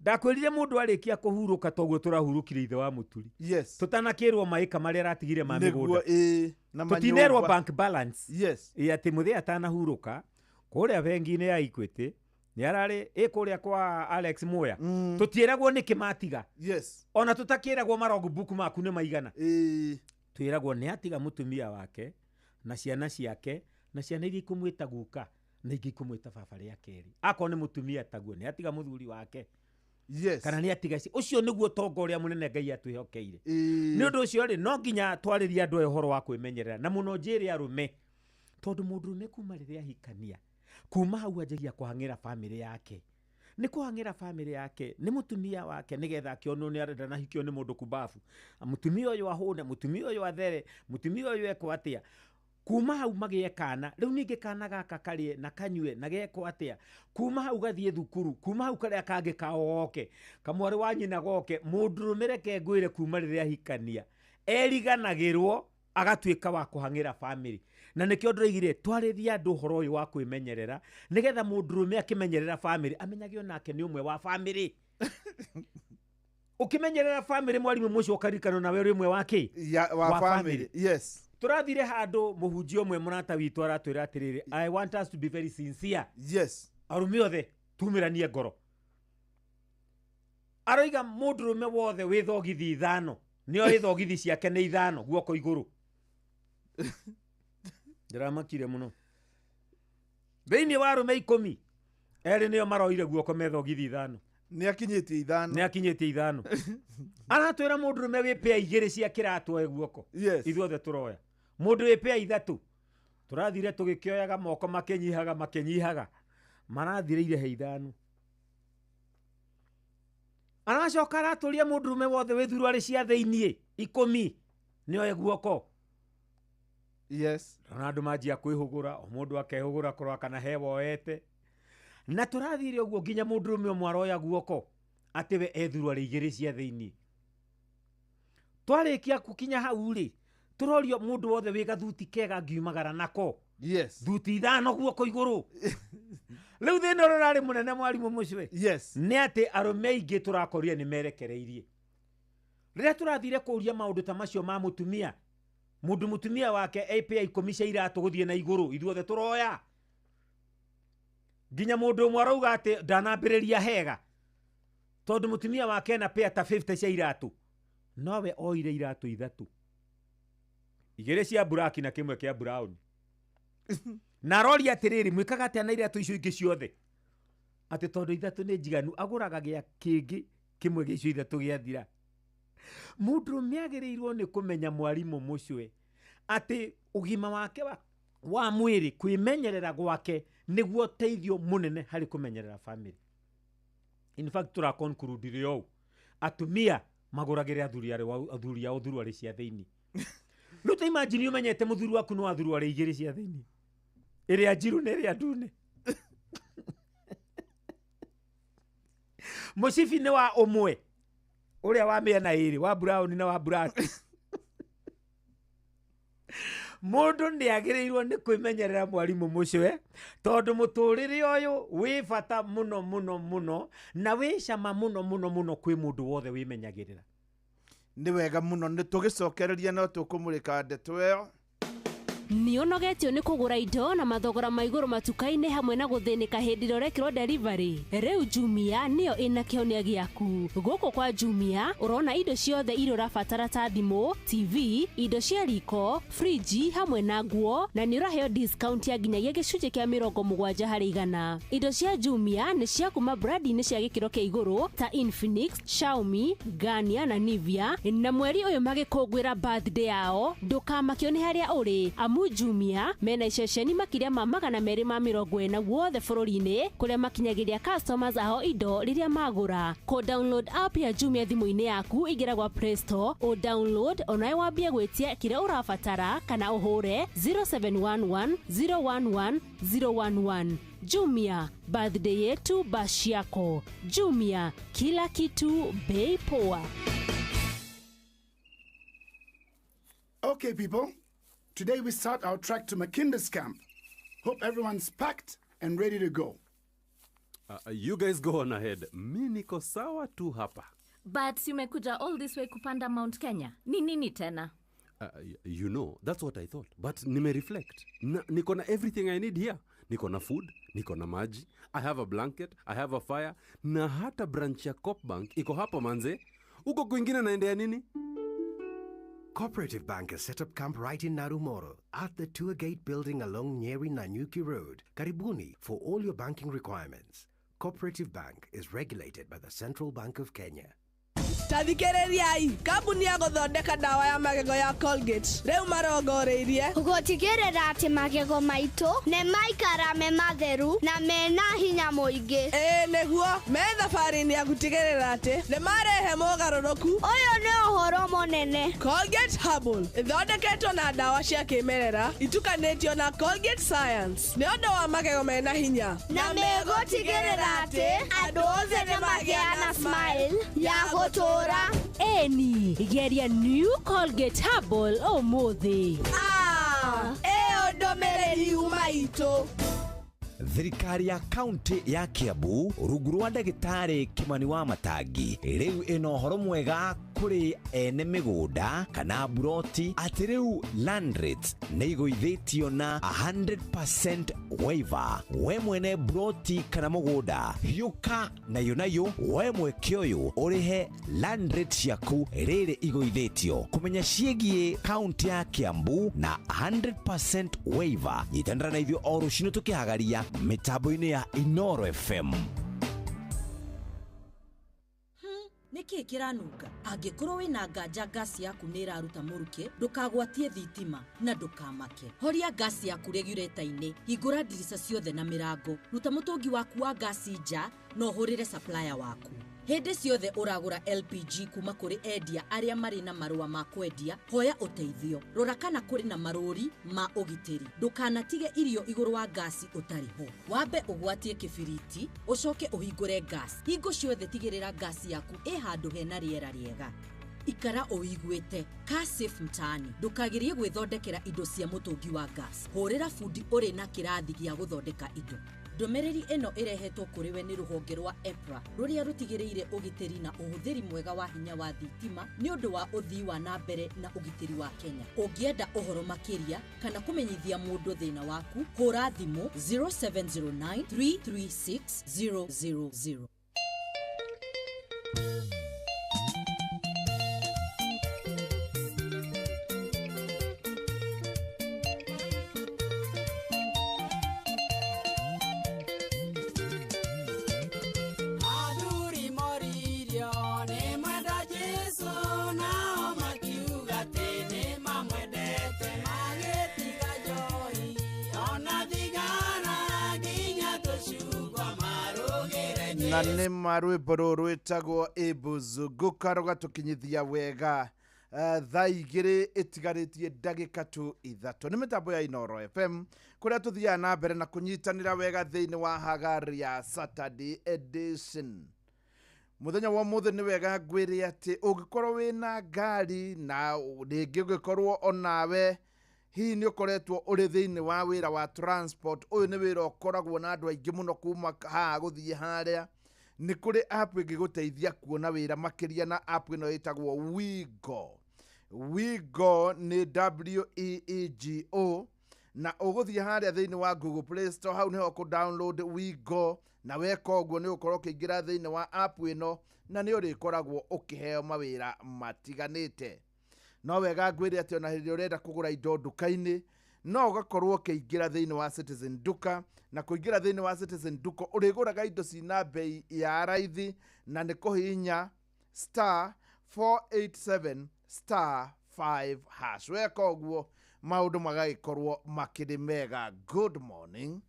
Ndakwĩrire mũndũ arĩkia kũhurũka toguo tũrahurũkire ithe wa mũturi. Yes. Tũtanakĩrwo maĩka marĩa aratigire ma mĩgũnda. Na manyũmba. Tũtinerwo bank balance. Yes. Ĩ atĩ mũthee atanahurũka kũrĩa bengi-inĩ ya Equity nĩ ararĩ ĩ kũrĩa kwa Alex Muya. Tũtiĩragwo nĩkĩ matiga. Yes. Ona tũtakĩragwo marogbook maku nĩ maigana. Twĩragwo nĩ atiga mũtumia wake na ciana ciake na ciana iria ikũmwĩta guka na ingĩ ikũmwĩta baba rĩa kerĩ. Akorwo nĩ mũtumia taguo nĩ atiga mũthuri wake. Yes. Kana nĩ atiga ũcio nĩguo ũtonga ũrĩa mũnene Ngai atwĩhokeire. Nĩ ũndũ ũcio rĩ, no nginya twarĩrie andũ aya ũhoro wa kwĩmenyerera na mũno njĩre arũme, tondũ mũndũrũme kuma rĩrĩa ahikania, kuma hau anjagia kũhang'ĩra bamĩrĩ yake. Nĩ kũhang'ĩra bamĩrĩ yake, nĩ mũtumia wake nĩgetha akĩonwo nĩ arenda na ahikio nĩ mũndũ kumbabu. Mũtumia ũyũ ahũne, mũtumia ũyũ athere, mũtumia ũyũ ekwo atĩa. Kuma hau magĩe kana rĩu ningĩ kana gaka karĩe na kanyue na gekwo atĩa, kuma hau gathiĩ thukuru, kuma hau karĩa kangĩ kao goke, kamwarĩ wa nyina goke. Mũndũrũme reke ngwĩre, kuma rĩrĩa ahikania eriganagĩrwo agatuĩka wa kũhang'ĩra family. Na nĩkĩo ndĩroigire twarĩrie andũ ũhoro ũyũ wa kwĩmenyerera, nĩgetha mũndũrũme akĩmenyerera family amenyage onake nĩ ũmwe wa family. Ũkĩmenyerera family, mwarimũ mũcio, ũkaririkana nawe ũrĩ ũmwe wa kĩ? Wa family. Yes. Tũrathire handũ mũhunjia ũmwe mũrata witũ aratwĩra atĩrĩrĩ, "I want us to be very sincere." Yes. Arũme othe tumĩranie ngoro. Aroiga mũndũrũme wothe wĩ thogithi 5, nĩo ĩ thogithi ciake nĩ 5, guoko igũrũ. Ndĩramakire mũno. Thĩinĩ wa arũme 10, 2 nĩo maroire guoko me thogithi 5. Nĩ akinyĩtie 5. Nĩ akinyĩtie 5. Aratwĩra mũndũrũme wĩ pea 2 cia kĩratũ oe guoko. Yes. Ithuothe tũroya. Mũndũ wĩ pea 3 tũrathire tũgĩkĩoyaga moko makĩnyihaga makĩnyihaga, marathirĩire he 5. Aracoka aratũria mũndũrũme wothe wĩ thuruarĩ cia thĩiniĩ 10 nĩoe guoko. Yes. Na andũ manjia kwĩhũgũra, o mũndũ akehũgũra kũrora kana he woete. Na tũrathire ũguo nginya mũndũrũme ũmwe aroya guoko atĩ we e thuruarĩ 2 cia thĩiniĩ. Twarĩkia gũkinya hau rĩ, tũrorio mũndũ wothe wĩ gathuti kega angiumagara nako. Yes. Thuti 5 guoko igũrũ. Rĩu thĩna ũrĩa ũrarĩ mũnene, mwarimũ mũcwe, Yes. nĩ atĩ arũme aingĩ tũrakorire nĩ merekereirie. Rĩrĩa tũrathire kũria maũndũ ta macio ma mũtumia, mũndũ mũtumia wake e pea 10 cia iratũ gũthiĩ na igũrũ, ithuothe tũroya. Nginya mũndũ ũmwe arauga atĩ ndanambĩrĩria hega tondũ mũtumia wake ena pea ta 50 cia iratũ, nowe oire iratũ 3, 2 cia buraki na kĩmwe kĩa brown. Na aroria atĩrĩrĩ, mwĩkaga atĩa na iratũ icio ingĩ ciothe? Atĩ tondũ 3 nĩ njiganu, agũraga gĩa kĩngĩ kĩmwe gĩa icio 3 gĩathira. Mũndũrũme agĩrĩirwo nĩ kũmenya, mwarimũ mũcwe, atĩ ũgima wake wa mwĩrĩ, kwĩmenyerera gwake nĩguo ũteithio mũnene harĩ kũmenyerera family. In fact, tũra conclude ũũ, atumia magũragĩre athuri ao thuruarĩ cia thĩiniĩ. Rĩu ta imagine ũmenyete mũthuri waku nĩ wa thuruarĩ 2 cia thĩiniĩ, ĩrĩa njirũ na ĩrĩa ndune. Mũcibi nĩ wa ũmwe ũrĩa wa mĩena ĩrĩ, wa brown na wa black. Mũndũ nĩ agĩrĩirwo nĩ kwĩmenyerera, mwarimũ mũcwe, tondũ mũtũrĩre ũyũ wĩ bata mũno mũno mũno na wĩ cama mũno mũno mũno kwĩ mũndũ wothe wĩmenyagĩrĩra. Nĩ wega mũno, nĩ tũgĩcokereria no tũkũmũrĩka ndeto ĩyo. Nĩ ũnogetio nĩ kũgũra indo na mathogora ma igũrũ matuka-inĩ hamwe na gũthĩnĩka hĩndĩ ĩrĩa ũrekĩrwo delivery? Rĩu Jumia nĩyo ĩna kĩhonia gĩaku. Gũkũ kwa Jumia ũrona indo ciothe iria ũrabatara ta thimũ, TV, indo cia riko, friji hamwe na nguo, na nĩ ũraheo discount ya nginyagia gĩcunjĩ kĩa 70%. Indo cia Jumia nĩ cia kuma brandi-inĩ cia gĩkĩro kĩa igũrũ ta Infinix, Xiaomi, Garnier na Nivea, na mweri ũyũ magĩkũngũĩra birthday yao ndũkamakio nĩ harĩa ũrĩ, amu Jumia mena iceceni makĩria ma 240 guothe bũrũri-inĩ kũrĩa makinyagĩria customers ao indo rĩrĩa magũra. Kũ download app ya Jumia thimũ-inĩ yaku, ingĩra gwa Play Store, o download onawe wambie gwĩtia kĩrĩa ũrabatara kana ũhũre 0711 011 011. Jumia, birthday yetu bash yako. Jumia, kila kitu bei poa. Okay, people. Today we start our trek to Makinda's camp. Hope everyone's packed and ready to go. You guys go on ahead. Mi niko sawa tu hapa. But umekuja all this way kupanda Mount Kenya. Ni nini tena? You know, that's what I thought. But nime reflect. Niko na everything I need here. Niko na food, niko na maji, I have a blanket, I have a fire, na hata branch ya Coop Bank iko hapa manze. Uko kwingine naendea nini? Cooperative Bank has set up camp right in Narumoro at the Tour Gate building along Nyeri Nanyuki Road, Karibuni, for all your banking requirements. Cooperative Bank is regulated by the Central Bank of Kenya. Tathikĩrĩriai, kambuni ya gũthondeka ndawa ya magego ya Colgate rĩu marongoreirie gũtigĩrĩra atĩ magego maitũ nĩ maikara me matheru na mena hinya mũingĩ. Ĩĩ nĩguo, me thabarĩ-inĩ ya gũtigĩrĩra atĩ nĩ marehe mogarũrũku. Ũyũ nĩ ũhoro mũnene. Colgate Herbal ĩthondeketwo na ndawa cia kĩmerera itukanĩtio na Colgate Science nĩ ũndũ wa magego mena hinya na megũtigĩrĩra atĩ andũ othe nĩ magĩa na smile ya gũtũũra. Eni, geria New Colgate Herbal ũmũthĩ. Ĩyo ndũmĩrĩri yuma itũ. Thirikari ya kaunti ya Kiambu rungu rwa ndagĩtarĩ Kimani wa Matangi rĩu ĩna ũhoro mwega kũrĩ ene mĩgũnda kana buroti atĩ rĩu land rates nĩ igũithĩtio na 100% waiver. We mwene buroti kana mũgũnda hiũka nayo nayo we mweke ũyũ ũrĩhe land rate ciaku rĩrĩ igũithĩtio. Kũmenya ciĩgiĩ kaunti ya Kiambu na 100% waiver, nyitanĩra na ithuĩ o rũcinĩ tũkĩhagaria mĩtambo-inĩ ya Inoro FM. Nĩkĩ kĩranunga? Angĩkorwo wĩna nganja ngasi yaku nĩ ĩraruta mũrukĩ, ndũkagwatie thitima na ndũkamake. Horia ngasi yaku regulator-inĩ, hingũra ndirica ciothe na mĩrango, ruta mũtũngi waku wa ngasi nja na ũhũrĩre supplier waku. Hĩndĩ ciothe ũragũra LPG kuma kũrĩ endia arĩa marĩ na marũa ma kwendia, hoya ũteithio. Rora kana kũrĩ na marũri ma ũgitĩri. Ndũkanatige irio igũrũ wa ngasi ũtarĩ ho. Wambe ũgwatie kĩbiriti, ũcoke ũhingũre ngasi. Hingo ciothe tigĩrĩra ngasi yaku ĩ handũ hena rĩera rĩega. Ikara ũiguĩte. Kaa safe mtaani. Ndũkagerie gwĩthondekera indo cia mũtũngi wa gas. Hũrĩra bundi ũrĩ na kĩrathi gĩa gũthondeka indo. Ndũmĩrĩri ĩno ĩrehetwo kũrĩ we nĩ rũhonge rwa EPRA rũrĩa rũtigĩrĩire ũgitĩri na ũhũthĩri mwega wa hinya wa thitima nĩ ũndũ wa ũthii wa na mbere na ũgitĩri wa Kenya. Ũngĩenda ũhoro makĩria kana kũmenyithia mũndũ thĩna waku, hũra thimũ 0709 336 000. Athuri moririo nĩ mwenda Jesũ, nao makiuga atĩ nĩ mamwendete. Magĩtiga njohi ona thigara nginya tũcungwa marũgĩre Na nĩ ma rwĩmbo rũrũ rwĩtagwo Ĩbuzunguka rũgatũkinyithia wega thaa 2 ĩtigarĩtie ndagĩka tu 3. Nĩ mĩtambo ya Inoro FM kũrĩa tũthiaga na mbere na kũnyitanĩra wega thĩinĩ wa Hagari ya Saturday edition. Mũthenya wa ũmũthĩ nĩ wega ngwĩre atĩ ũngĩkorwo wĩna ngari na rĩngĩ ũngĩkorwo onawe hihi nĩ ũkoretwo ũrĩ thĩinĩ wa wĩra wa transport, ũyũ nĩ wĩra ũkoragwo na andũ aingĩ mũno kuma haha gũthiĩ harĩa. Nĩ kũrĩ app ĩngĩgũteithia kuona wĩra makĩria, na app ĩno ĩtagwo Wigo. Wigo nĩ WEEGO, na ũgũthiĩ harĩa thĩinĩ wa Google Play Store, hau nĩho ũkũ download Wigo, na weka ũguo nĩ ũgũkorwo ũkĩingĩra thĩinĩ wa app ĩno na nĩ ũrĩkoragwo ũkĩheo mawĩra matiganĩte. No wega ngwĩre atĩ ona hĩndĩ ĩrĩa ũrenda kũgũra indo nduka-inĩ no ũgakorwo ũkĩingĩra thĩinĩ wa Citizen Duka, na kũingĩra thĩinĩ wa Citizen Duka ũrĩgũraga indo cina bei ya raithi, na nĩ kũhihinya star 487 star 5 hash. Weka ũguo maũndũ magagĩkorwo makĩrĩ mega. Good morning.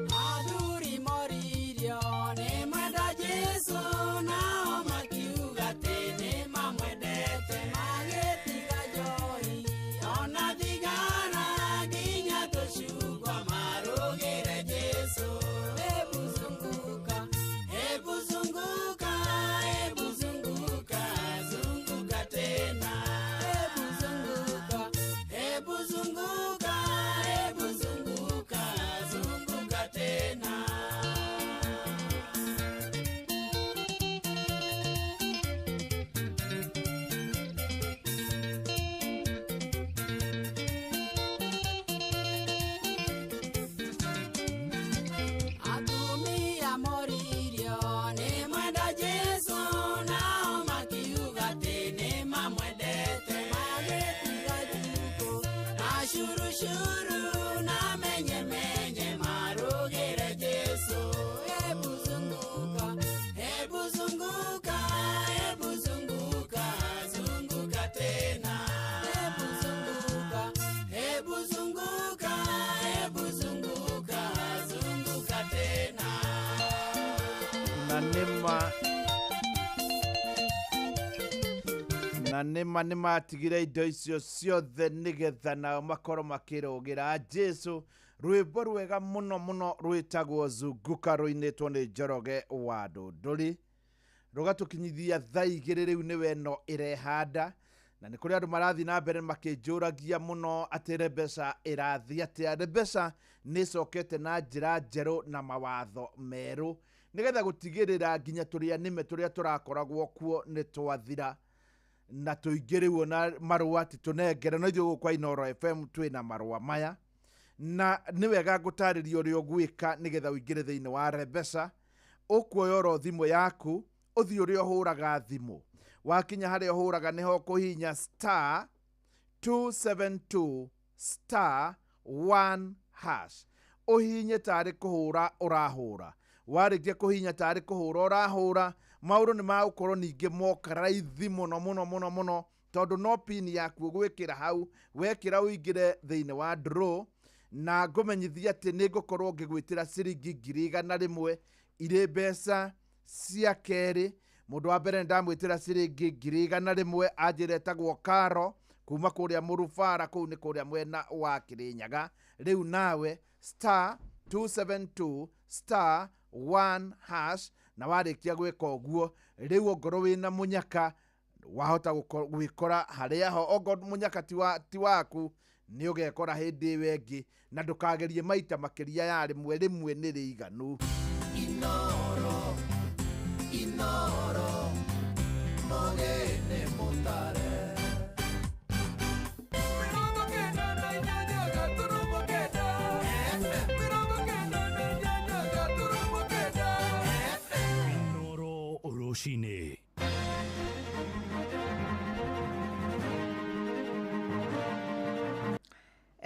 Athuri moririo nĩ mwenda Jesũ, nao makiuga atĩ nĩ mamwendete. Magĩtiga njohi ona thigara nginya tũcungwa marũgĩre Jesũ. Ĩbuzunguka, Na nĩma na nĩma nĩmatigire indo icio ciothe nĩgetha nao makorwo makĩrũgĩra Jesu. Rwĩmbo rwega mũno mũno rwĩtagwo Zunguka rũinĩtwo nĩ Njoroge wa Ndũndũri, rũgatũkinyithia thaa igĩrĩ rĩu nĩwe ĩno ĩrehanda. Na nĩ kũrĩ andũ marathiĩ na mbere makĩnjũragia mũno atĩ Rebesa ĩrathiĩ atĩa. Rebesa nĩ ĩcokete na njĩra njerũ na mawatho merũ nĩgetha gũtigĩrĩra nginya tũrĩa nĩme tũrĩa tũrakoragwo kuo nĩ twathira, na tũingĩ rĩu ona marũa ti tũnengere, no ithuĩ gũkũ kwa Inooro FM twĩna marũa maya. Na nĩ wega ngũtarĩria ũrĩa ũgwĩka nĩgetha ũingĩre thĩinĩ wa Rebesa. Ũkuoya oro thimũ yaku ũthiĩ ũrĩa ũhũraga thimũ, wakinya harĩa ũhũraga nĩho ũkũhihinya star 272 star 1 hash, ũhihinye tarĩ kũhũra ũrahũra. Warĩkia kũhihinya tarĩ kũhũra ũrahũra, maũndũ nĩ magũkorwo ningĩ moka raithi mũno mũno mũno mũno, tondũ no pin yaku ũgwĩkĩra hau, wekĩra ũingĩre thĩinĩ wa draw. Na ngũmenyithia atĩ nĩ ngũkorwo ngĩgwĩtĩra ciringi 100,000 irĩ mbeca cia kerĩ. Mũndũ wa mbere ndamwĩtĩra ciringi 100,000 anjĩra etagwo Karo kuma kũrĩa Mũrubara, kũu nĩ kũrĩa mwena wa Kĩrĩnyaga. Rĩu nawe star 272 star 1 hash, na warĩkia gwĩka ũguo rĩu ongorwo wĩna mũnyaka wahota gwĩkora harĩa ho. Ongorwo mũnyaka ti waku nĩ ũgekora hĩndĩ ĩyo ĩngĩ, na ndũkagerie maita makĩria ya rĩmwe, rĩmwe nĩ rĩiganu. Inooro, Inooro, mũgeni mũtare. 98.9 FM, 98.9. Inooro rũcinĩ.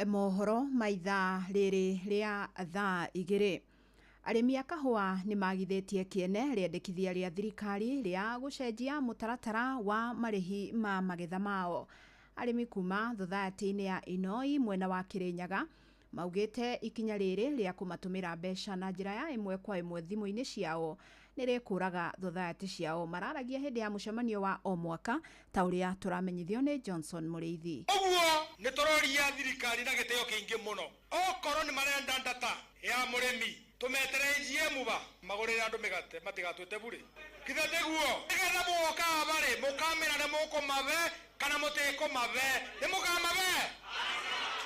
Mohoro ma ithaa rĩrĩ rĩa thaa igĩrĩ. Arĩmi a kahũa nĩ magithĩtie kĩene rĩendekithia rĩa thirikari rĩa gũcenjia mũtaratara wa marĩhi ma magetha mao. Arĩmi kuma thothaitĩ-inĩ ya Inoi mwena wa Kĩrĩnyaga maugĩte ikinya rĩrĩ rĩa kũmatũmĩra mbeca na njĩra ya ĩmwe kwa ĩmwe thimũ-inĩ ciao nĩ rĩkũraga thothaitĩ ciao. Mararagia hĩndĩ ya mũcemanio wa o mwaka ta ũrĩa tũramenyithio nĩ Johnson Mũrĩithi. Ũguo nĩ tũroria thirikari na gĩtĩo kĩingĩ mũno, okorwo nĩ marenda ndata ya mũrĩmi tũmetere AGM ba magũrĩre andũ mĩgate matigatwĩte burĩ. Kithe tiguo nĩgetha mũgoka habarĩ mũkamĩra nĩ mũkũmabe kana mũtikũmabe, nĩ mũkamabe.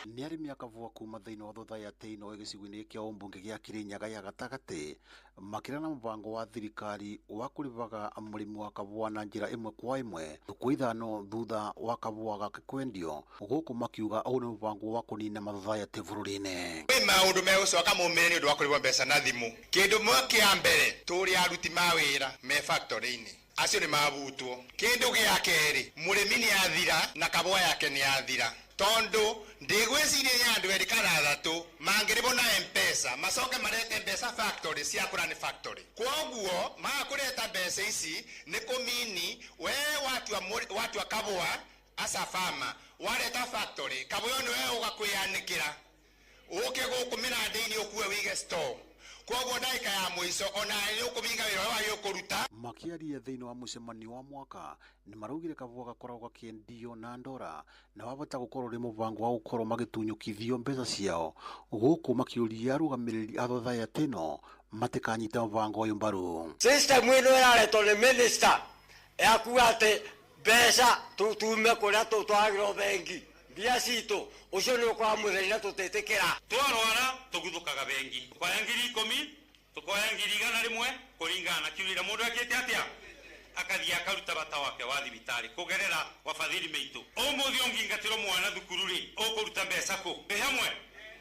Nĩ arĩmi a kavua kuma thĩinĩ wa thothaitĩ ĩno gĩcigo-inĩ kĩa ũmbunge gĩa Kĩrĩnyaga ya gatagatĩ makĩra na mũbango wa thirikari wa kũrĩhaga mũrĩmi wa kavua na njĩra ĩmwe kwa ĩmwe thukũ ithano thutha wa kavua gake kwendio, gũkũ makiuga ũũ nĩ mũbango wa kũnina mathothaitĩ bũrũri-inĩ. Kwĩ maũndũ megũcoka maumĩre nĩ ũndũ wa kũrĩhwo mbeca na thimũ. Kĩndũ mwe kĩa mbere tũrĩ aruti ma wĩra me factory-inĩ acio nĩ mabutwo. Kĩndũ gĩa kerĩ mũrĩmi nĩ athira na kabũa yake nĩ athira, tondũ ndĩgwĩciria ya andũ erĩ kana athatũ mangĩrĩhwo na M-Pesa macoke marete mbeca factory cia kũrani factory. Kwoguo maga kũreta mbeca ici nĩ kũmini we watua kabũa as a farmer wareta factory kabũa ĩyo nĩwe ũgakũyanĩkĩra ũke gũkũ mĩranda-inĩ ũkue wĩige store. Kwoguo ndagĩka ya mũico ona nĩ ũkũminga wĩra ũrĩa wagĩrĩirwo kũruta. Makĩaria thĩinĩ wa mũcemanio wa mwaka nĩ maraugire kavua gakoragwo gakĩendio na ndora na wabata gũkorwo ũrĩ mũbango wa gũkorwo magĩtunyũkithio mbeca ciao, gũkũ makĩũria arũgamĩrĩri a thothaitĩ ĩno matikanyite mũbango ũyũ mbaru. System ĩno ĩraretwo nĩ minister ya kuga atĩ mbeca tume kũrĩa tũtwaragĩrwo bengi mbia citũ, ũcio nĩ ũkwaga mũtheri na tũtĩtĩkĩra. Twarwara tũguthũkaga bengi, tũkoya 10,000 tũkoya 100,000 kũringana na kiurira mũndũ ekĩte atĩa, akathiĩ akaruta bata wake wa thibitarĩ kũgerera wafadhili meitũ. Ũmũthĩ ũngĩingatĩrwo mwana thukuru rĩ, ũkũruta mbeca kũ? Twĩ hamwe.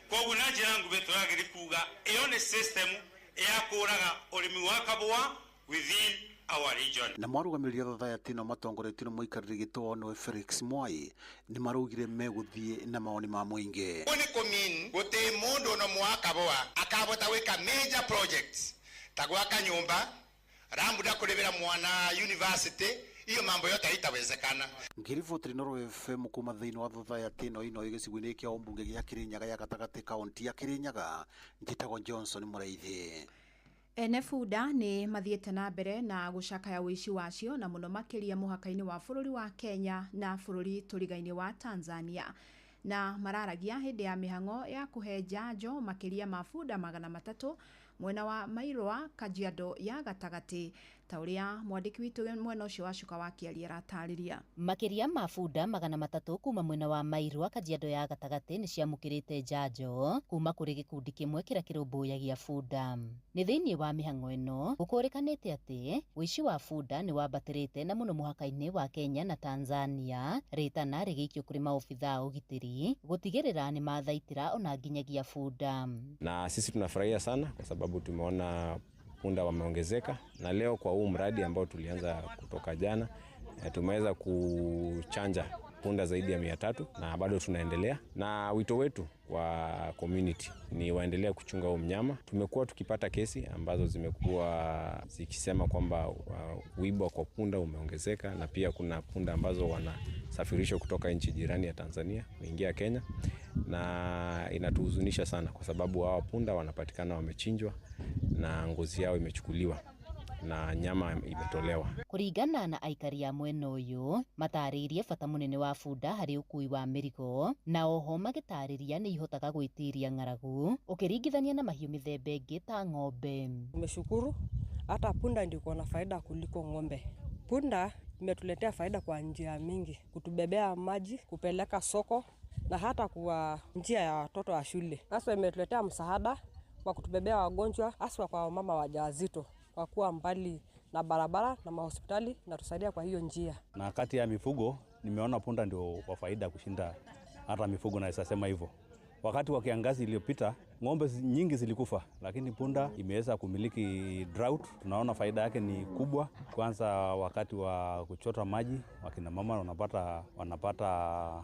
Koguo na njĩra nguhĩ tũragĩrĩ kuga ĩyo nĩ system ya kũraga ũrĩmi wa kabũa within our region. Na marũgamĩrĩri a thothaitĩ ĩno matongoretio nĩ mũikarĩri gĩtĩ wao nĩwe Felix Mwai nĩ maraugire megũthiĩ na mawoni ma mũingĩ. Ũguo nĩ kũmean gũtĩ mũndũ ona ũmwe wa kabũa akabota gwĩka major projects ta gwaka nyũmba, rambuda kũrĩhĩra mwana university, hiyo mambo yote haitawezekana. Ngĩriboti Inooro FM kuma thĩinĩ wa thothaitĩ ĩno ĩno gĩcigo-inĩ kĩa ũmbunge gĩa Kĩrĩnyaga ya gatagatĩ kaunti ya Kĩrĩnyaga, njĩtagwo Johnson Mũrĩithi. Ene bunda nĩ mathiĩte na mbere na gũcakaya ũici wacio na mũno makĩria mũhaka-inĩ wa bũrũri wa Kenya na bũrũri tũrigainĩ wa Tanzania, na mararagia hĩndĩ ya mĩhang'o ya kũhe njanjo makĩria ma bunda 300 mwena wa Mairwa, Kajiado ya gatagatĩ, ta ũrĩa mwandĩki witũ mwena ũcio wa Cuka wa Kĩaria aratarĩria. Makĩria ma bunda 300 kuma mwena wa Mairwa, Kajiado ya gatagatĩ nĩ ciamũkĩrĩte njanjo kuma kũrĩ gĩkundi kĩmwe kĩrĩa kĩrũmbũyagia bunda. Nĩ thĩinĩ wa mĩhang'o ĩno gũkũrĩkanĩte atĩ ũici wa bunda nĩ wambatĩrĩte na mũno mũhaka-inĩ wa Kenya na Tanzania, rĩtana rĩgĩikio kũrĩ maobithaa a ũgitĩri gũtigĩrĩra nĩ mathaitĩra ona nginyagia bunda. Na sisi tunafurahia sana kwa sababu tumeona punda wameongezeka, na leo kwa huu mradi ambao tulianza kutoka jana tumeweza kuchanja punda zaidi ya 300 na bado tunaendelea. Na wito wetu kwa community ni waendelee kuchunga huu mnyama. Tumekuwa tukipata kesi ambazo zimekuwa zikisema kwamba wibo kwa punda umeongezeka, na pia kuna punda ambazo wanasafirishwa kutoka nchi jirani ya Tanzania kuingia Kenya, na inatuhuzunisha sana kwa sababu hawa punda wanapatikana wamechinjwa na ngozi yao imechukuliwa na nyama imetolewa. Kũringana na aikari a mwena ũyũ matarĩirie bata mũnene wa bunda harĩ ũkui wa mĩrigo, na oho magĩtarĩria nĩ ihotaga gwĩtiria ng'aragu ũkĩringithania na mahiũ mĩthemba ĩngĩ ta ng'ombe. Tumeshukuru hata punda ndio iko na faida kuliko ng'ombe. Punda imetuletea faida kwa njia mingi, kutubebea maji, kupeleka soko na hata kwa njia ya watoto wa shule. Hasa imetuletea msaada wa kutubebea wagonjwa, haswa kwa mama wajawazito, kwa kuwa mbali na barabara na mahospitali, na tusaidia kwa hiyo njia. Na kati ya mifugo nimeona punda ndio kwa faida kushinda hata mifugo, naweza sema hivyo. Wakati wa kiangazi iliyopita ng'ombe nyingi zilikufa, lakini punda imeweza kumiliki drought. Tunaona faida yake ni kubwa. Kwanza wakati wa kuchota maji, wakina mama wanapata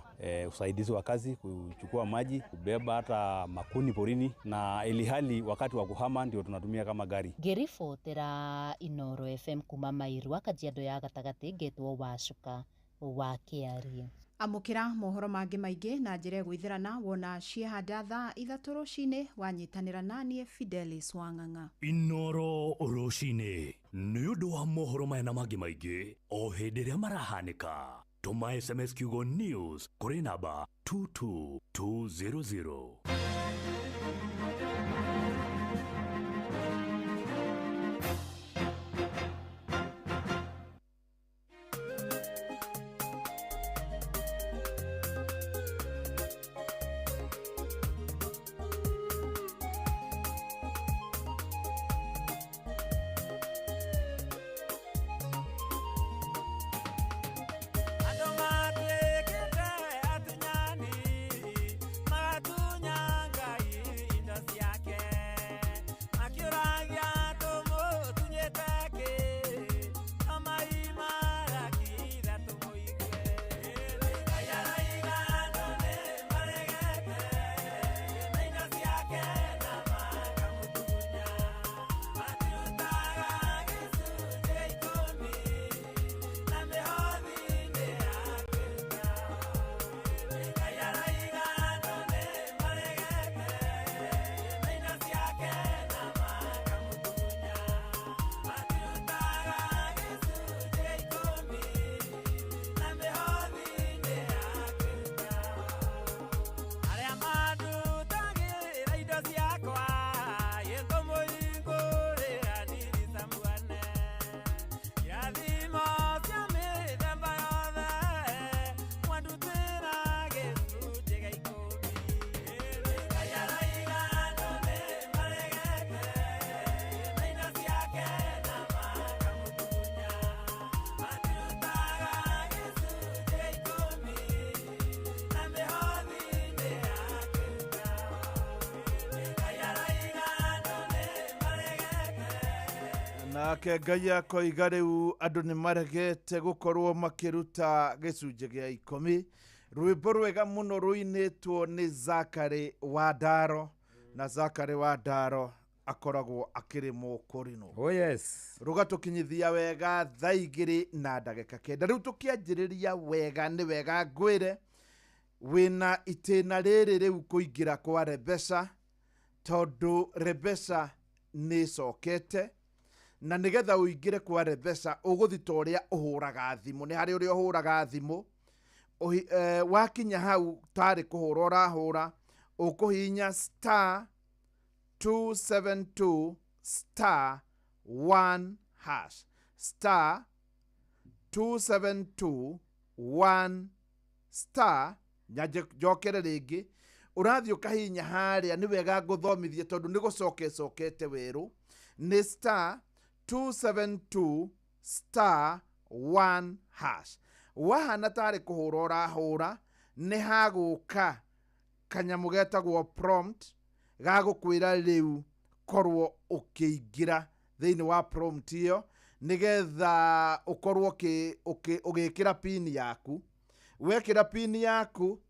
usaidizi wa kazi, kuchukua maji, kubeba hata makuni porini, na ilihali wakati wa kuhama ndio tunatumia kama gari. Ngĩribotera Inoro FM kuma Mairwa, Kajiado ya gatagatĩ, ngetwo Wacuka wa Kĩarie. Amũkĩra mohoro mangĩ maingĩ na njĩra ĩgwĩthĩrana wona ciehanda thaa 3 rũcinĩ wanyitanĩra naniĩ Fidelis Wang'ang'a. Inoro rũcinĩ nĩ ũndũ wa mohoro maya na mangĩ maingĩ o hĩndĩ ĩrĩa marahanĩka. Tũma SMS kiugo news kũrĩ namba 22200. Nake Ngai akoiga rĩu andũ nĩ maregete gũkorwo makĩruta gĩcunjĩ gĩa 10. Rwĩmbo rwega mũno rũinĩtwo nĩ Zakary wa Ndaro, na Zakary wa Ndaro akoragwo akĩrĩ mũkũrinũ. Oh yes. Rũgatũkinyithia wega thaa 2:09. Rĩu tũkĩanjĩrĩria wega nĩ wega ngwĩre wĩna itĩna rĩrĩ rĩu kũingĩra kwa Rebecca, tondũ Rebecca nĩ ĩcokete na nĩgetha ũingĩre kwa Reveca ũgũthi ta ũrĩa ũhũraga thimũ. Nĩ harĩ ũrĩa ũhũraga thimũ. Wakinya hau tarĩ kũhũra ũrahũra, ũkũhihinya star 272 star 1 hash, star 272 1 star. Njokere rĩngĩ, ũrathiĩ ũkahihinya harĩa. Nĩ wega ngũthomithie tondũ nĩ gũcoka ĩcokete werũ. Nĩ star 272 star 1 hash. Wahana tarĩ kũhũra ũrahũra, nĩ hagũka kanyamũ getagwo prompt gagũkwĩra rĩu korwo ũkĩingĩra thĩinĩ wa prompt ĩyo nĩgetha ũkorwo ũgĩkĩra pin yaku. Wekĩra pin yaku,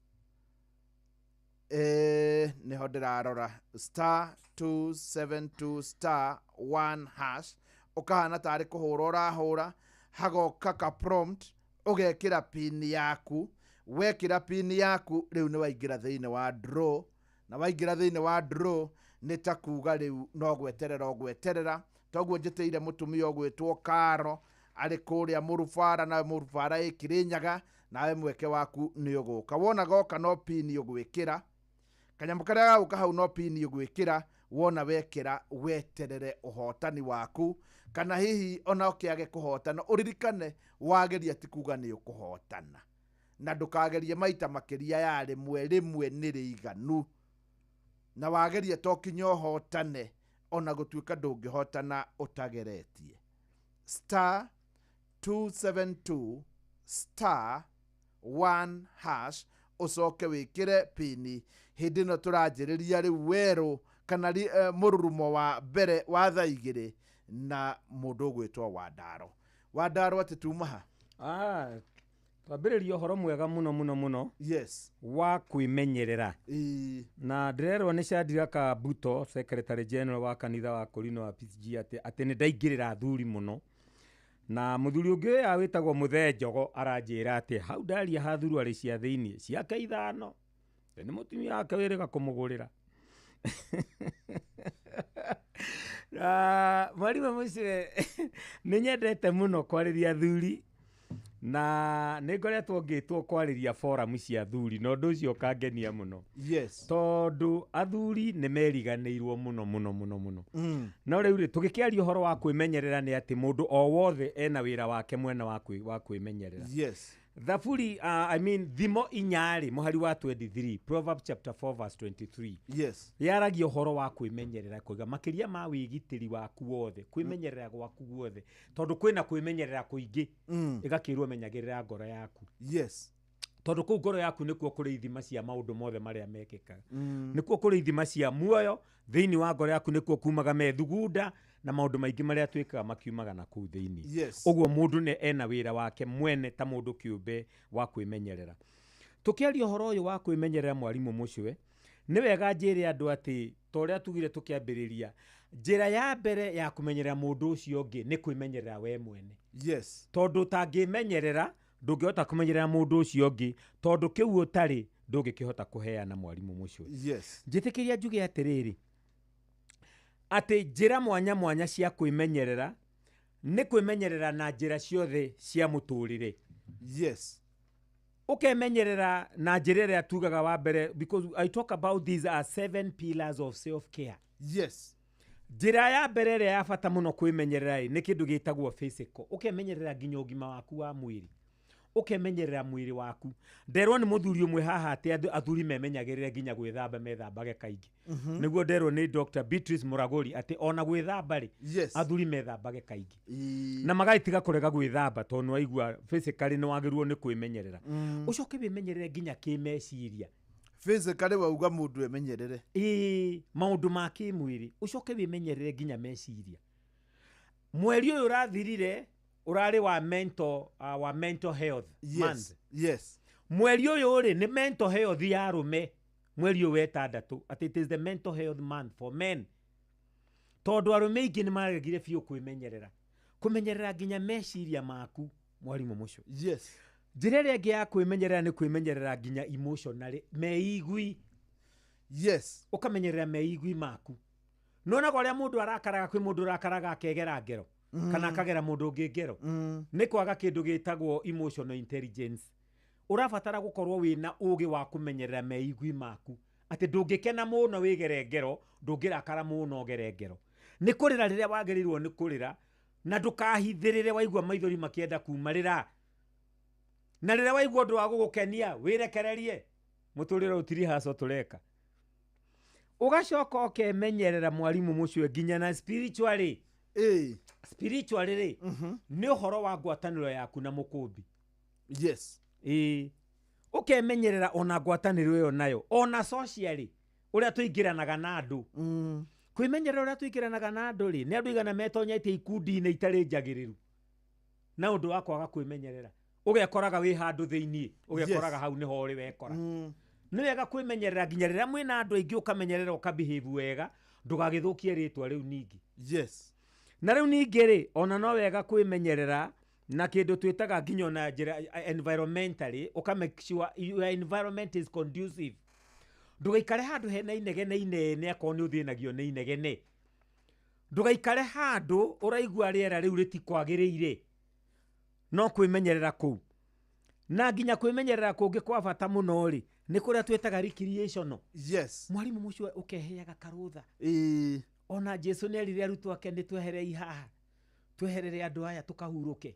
nĩho ndĩrarora, star 272 star 1 hash, ũkahana tarĩ kũhũra ũrahũra, hagoka ka prompt, ũgekĩra pin yaku. Wekĩra pin yaku rĩu nĩ waingĩra thĩinĩ wa draw, na waingĩra thĩinĩ wa draw nĩ ta kuga rĩu no gweterera ũgweterera. Toguo njĩtĩire mũtumia ũgwĩtwo Karo arĩ kũrĩa Mũrubara, nawe Mũrubara ĩ Kĩrĩnyaga, nawe mweke waku nĩ ũgũka. Wona goka no pin ũgwĩkĩra, kanyamũ karĩa gagũka hau no pin ũgwĩkĩra. Wona wekĩra, weterere ũhotani waku, kana hihi ona ũkĩage kũhotana, ũririkane wageria ti kuga nĩ ũkũhotana, na ndũkagerie maita makĩria ya rĩmwe. Rĩmwe nĩ rĩiganu, na wageria to kinya ũhotane, ona gũtuĩka ndũngĩhotana ũtageretie. Star 272 star 1 hash, ũcoke wĩkĩre pini. Hĩndĩ ĩno tũranjĩrĩria rĩu werũ kana mũrurumo wa mbere wa thaa 2 na mũndũ ũgwĩtwo Wandaro. Wandaro, atĩ tuma ha? Twambĩrĩria ũhoro mwega mũno mũno mũno. Yes. Wa kwĩmenyerera. Na ndĩrerwo nĩ Shadrack Buto, secretary general wa kanitha wa Korino wa PCG, atĩ nĩ ndaingĩrĩra athuri mũno. Na mũthuri ũngĩ ũyũ wĩtagwo Mũthee Njogo aranjĩra atĩ hau ndaria hathuru arĩ cia thĩiniĩ ciake 5, nĩ mũtumia wake wĩrĩga kũmũgũrĩra. Mwarimũ mũcio, nĩ nyendete mũno kwarĩria athuri, na nĩ ngoretwo ngĩtwo kwarĩria forum cia athuri, na ũndũ ũcio ũkangenia mũno. Yes. Tondũ athuri nĩ meriganĩirwo mũno mũno mũno mũno. No rĩu rĩ, tũgĩkĩaria ũhoro wa kwĩmenyerera nĩ atĩ mũndũ o wothe ena wĩra wake mwena wa kwĩmenyerera. Yes. Thaburi, I mean, thimo 4 mũhari wa 23, Proverbs chapter 4 verse 23. Yes. Yaragia ũhoro wa kwĩmenyerera, kuiga makĩria ma wĩgitĩri waku wothe, kwĩmenyerera gwaku guothe, tondũ kwĩna kwĩmenyerera kũingĩ, ĩgakĩrwo menyagĩrĩra ngoro yaku. Yes. Tondũ kũu ngoro yaku nĩkuo kũrĩ ithima cia maũndũ mothe marĩa mekĩkaga. Nĩkuo kũrĩ ithima cia muoyo, thĩinĩ wa ngoro yaku nĩkuo kumaga methugunda na maũndũ maingĩ marĩa twĩkaga makiumaga na kũu thĩinĩ. Yes. Ũguo mũndũ nĩ ena wĩra wake mwene ta mũndũ kĩũmbe wa kwĩmenyerera. Tũkĩaria ũhoro ũyũ wa kwĩmenyerera, mwarimũ mũcwe, nĩ wega njĩre andũ atĩ ta ũrĩa tugire tũkĩambĩrĩria, njĩra ya mbere ya kũmenyerera mũndũ ũcio ũngĩ nĩ kwĩmenyerera we mwene. Yes. Tondũ ũtangĩmenyerera ndũngĩhota kũmenyerera mũndũ ũcio ũngĩ, tondũ kĩu ũtarĩ ndũngĩkĩhota kũheana, mwarimũ mũcwe. Yes. Njĩtĩkĩria njuge atĩrĩrĩ, atĩ njĩra mwanya mwanya cia kwĩmenyerera nĩ kwĩmenyerera na njĩra ciothe cia mũtũrĩre. Yes. Ũkemenyerera na njĩra ĩrĩa tugaga wa mbere, because I talk about these are 7 pillars of self care. Yes. Njĩra ya mbere ĩrĩa ya bata mũno kwĩmenyerera nĩ kĩndũ gĩtagwo physical. Ũkemenyerera nginya ũgima waku wa mwĩrĩ. Ũkemenyerera mwĩrĩ waku. Nderwo nĩ mũthuri ũmwe haha atĩ athuri memenyagĩrĩre nginya gwĩthamba methambage kaingĩ. Nĩguo nderwo nĩ Dr. Beatrice Muraguri atĩ ona gwĩthamba rĩ, yes, athuri methambage kaingĩ. Na magagĩtiga kũrega gwĩthamba tondũ nĩwaigua physically nĩ wagĩrĩirwo nĩ kwĩmenyerera. Ũcoke wĩmenyerere nginya kĩmeciria. Physically wauga mũndũ emenyerere. Ĩĩ, maũndũ ma kĩmwĩrĩ. Ũcoke wĩmenyerere nginya meciria. Mweri ũyũ ũrathirire urari wa mental, wa mental health. Yes. Month. Yes. Mweri ũyũ rĩ nĩ mental health ya arũme. Mweri ũyũ wetandatũ atĩ it is the mental health month for men. Tondũ arũme aingĩ nĩ maregire biũ kwĩmenyerera. Kũmenyerera nginya meciria maku, mwarimũ mũcio. Yes. Njĩra ĩrĩa ĩngĩ ya kwĩmenyerera nĩ kwĩmenyerera nginya emotionally, meigui. Yes. Ũkamenyerera meigui maku. Nĩwonaga ũrĩa mũndũ arakaraga, kwĩ mũndũ ũrakaraga akegera ngero kana akagera mũndũ ũngĩ ngero, nĩ kwaga kĩndũ gĩtagwo emotional intelligence. Ũrabatara gũkorwo wĩna ũgĩ wa kũmenyerera meigwi maku, atĩ ndũngĩkena mũno wĩgere ngero, ndũngĩrakara mũno ũgere ngero. Nĩ kũrĩra rĩrĩa wagĩrĩirwo nĩ kũrĩra, na ndũkahithĩrĩre waigua maithori makĩenda kuma rĩra. Na rĩrĩa waigua ũndũ wa gũgũkenia wĩrekererie, mũtũrĩre ũtiri haco tũreka. Ũgacoka ũkemenyerera mwarimũ mũcio nginya na spiritually. Spiritually rĩ, nĩ ũhoro wa ngwatanĩro yaku na mũkũmbi. Yes. Ĩĩ, ũkemenyerera ona ngwatanĩro ĩyo nayo, ona socially ũrĩa tũingĩranaga na andũ. Kwĩmenyerera ũrĩa tũingĩranaga na andũ rĩ, nĩ andũ igana metonyetie ikundi-inĩ itarĩ njagĩrĩru na ũndũ wa kwaga kwĩmenyerera. Ũgekoraga wĩ handũ thĩiniĩ, ũgekoraga hau nĩho ũrĩ wekora. Nĩ wega kwĩmenyerera nginya rĩrĩa mwĩna andũ aingĩ, ũkamenyerera ũkabehave wega, ndũgagĩthũkie rĩtwa rĩu ningĩ. Yes. Na rĩu ningĩ rĩ, ona no wega kwĩmenyerera na kĩndũ twĩtaga nginya ona njĩra environmentally, ũka make sure your environment is conducive. Ndũgaikare handũ hena inegene inene akorwo nĩ ũthĩnagio nĩ inegene. Ndũgaikare handũ ũraigua rĩera rĩu rĩtikwagĩrĩire. No kwĩmenyerera kũu. Na nginya kwĩmenyerera kũngĩ kwa bata mũno rĩ, nĩ kũrĩa twĩtaga recreational. Yes. Mwarimũ mũcio ũkeheaga karũtha. Ona Jesu nĩ erire arutwo ake nĩ tweherei haha, tweherere andũ aya tũkahurũke.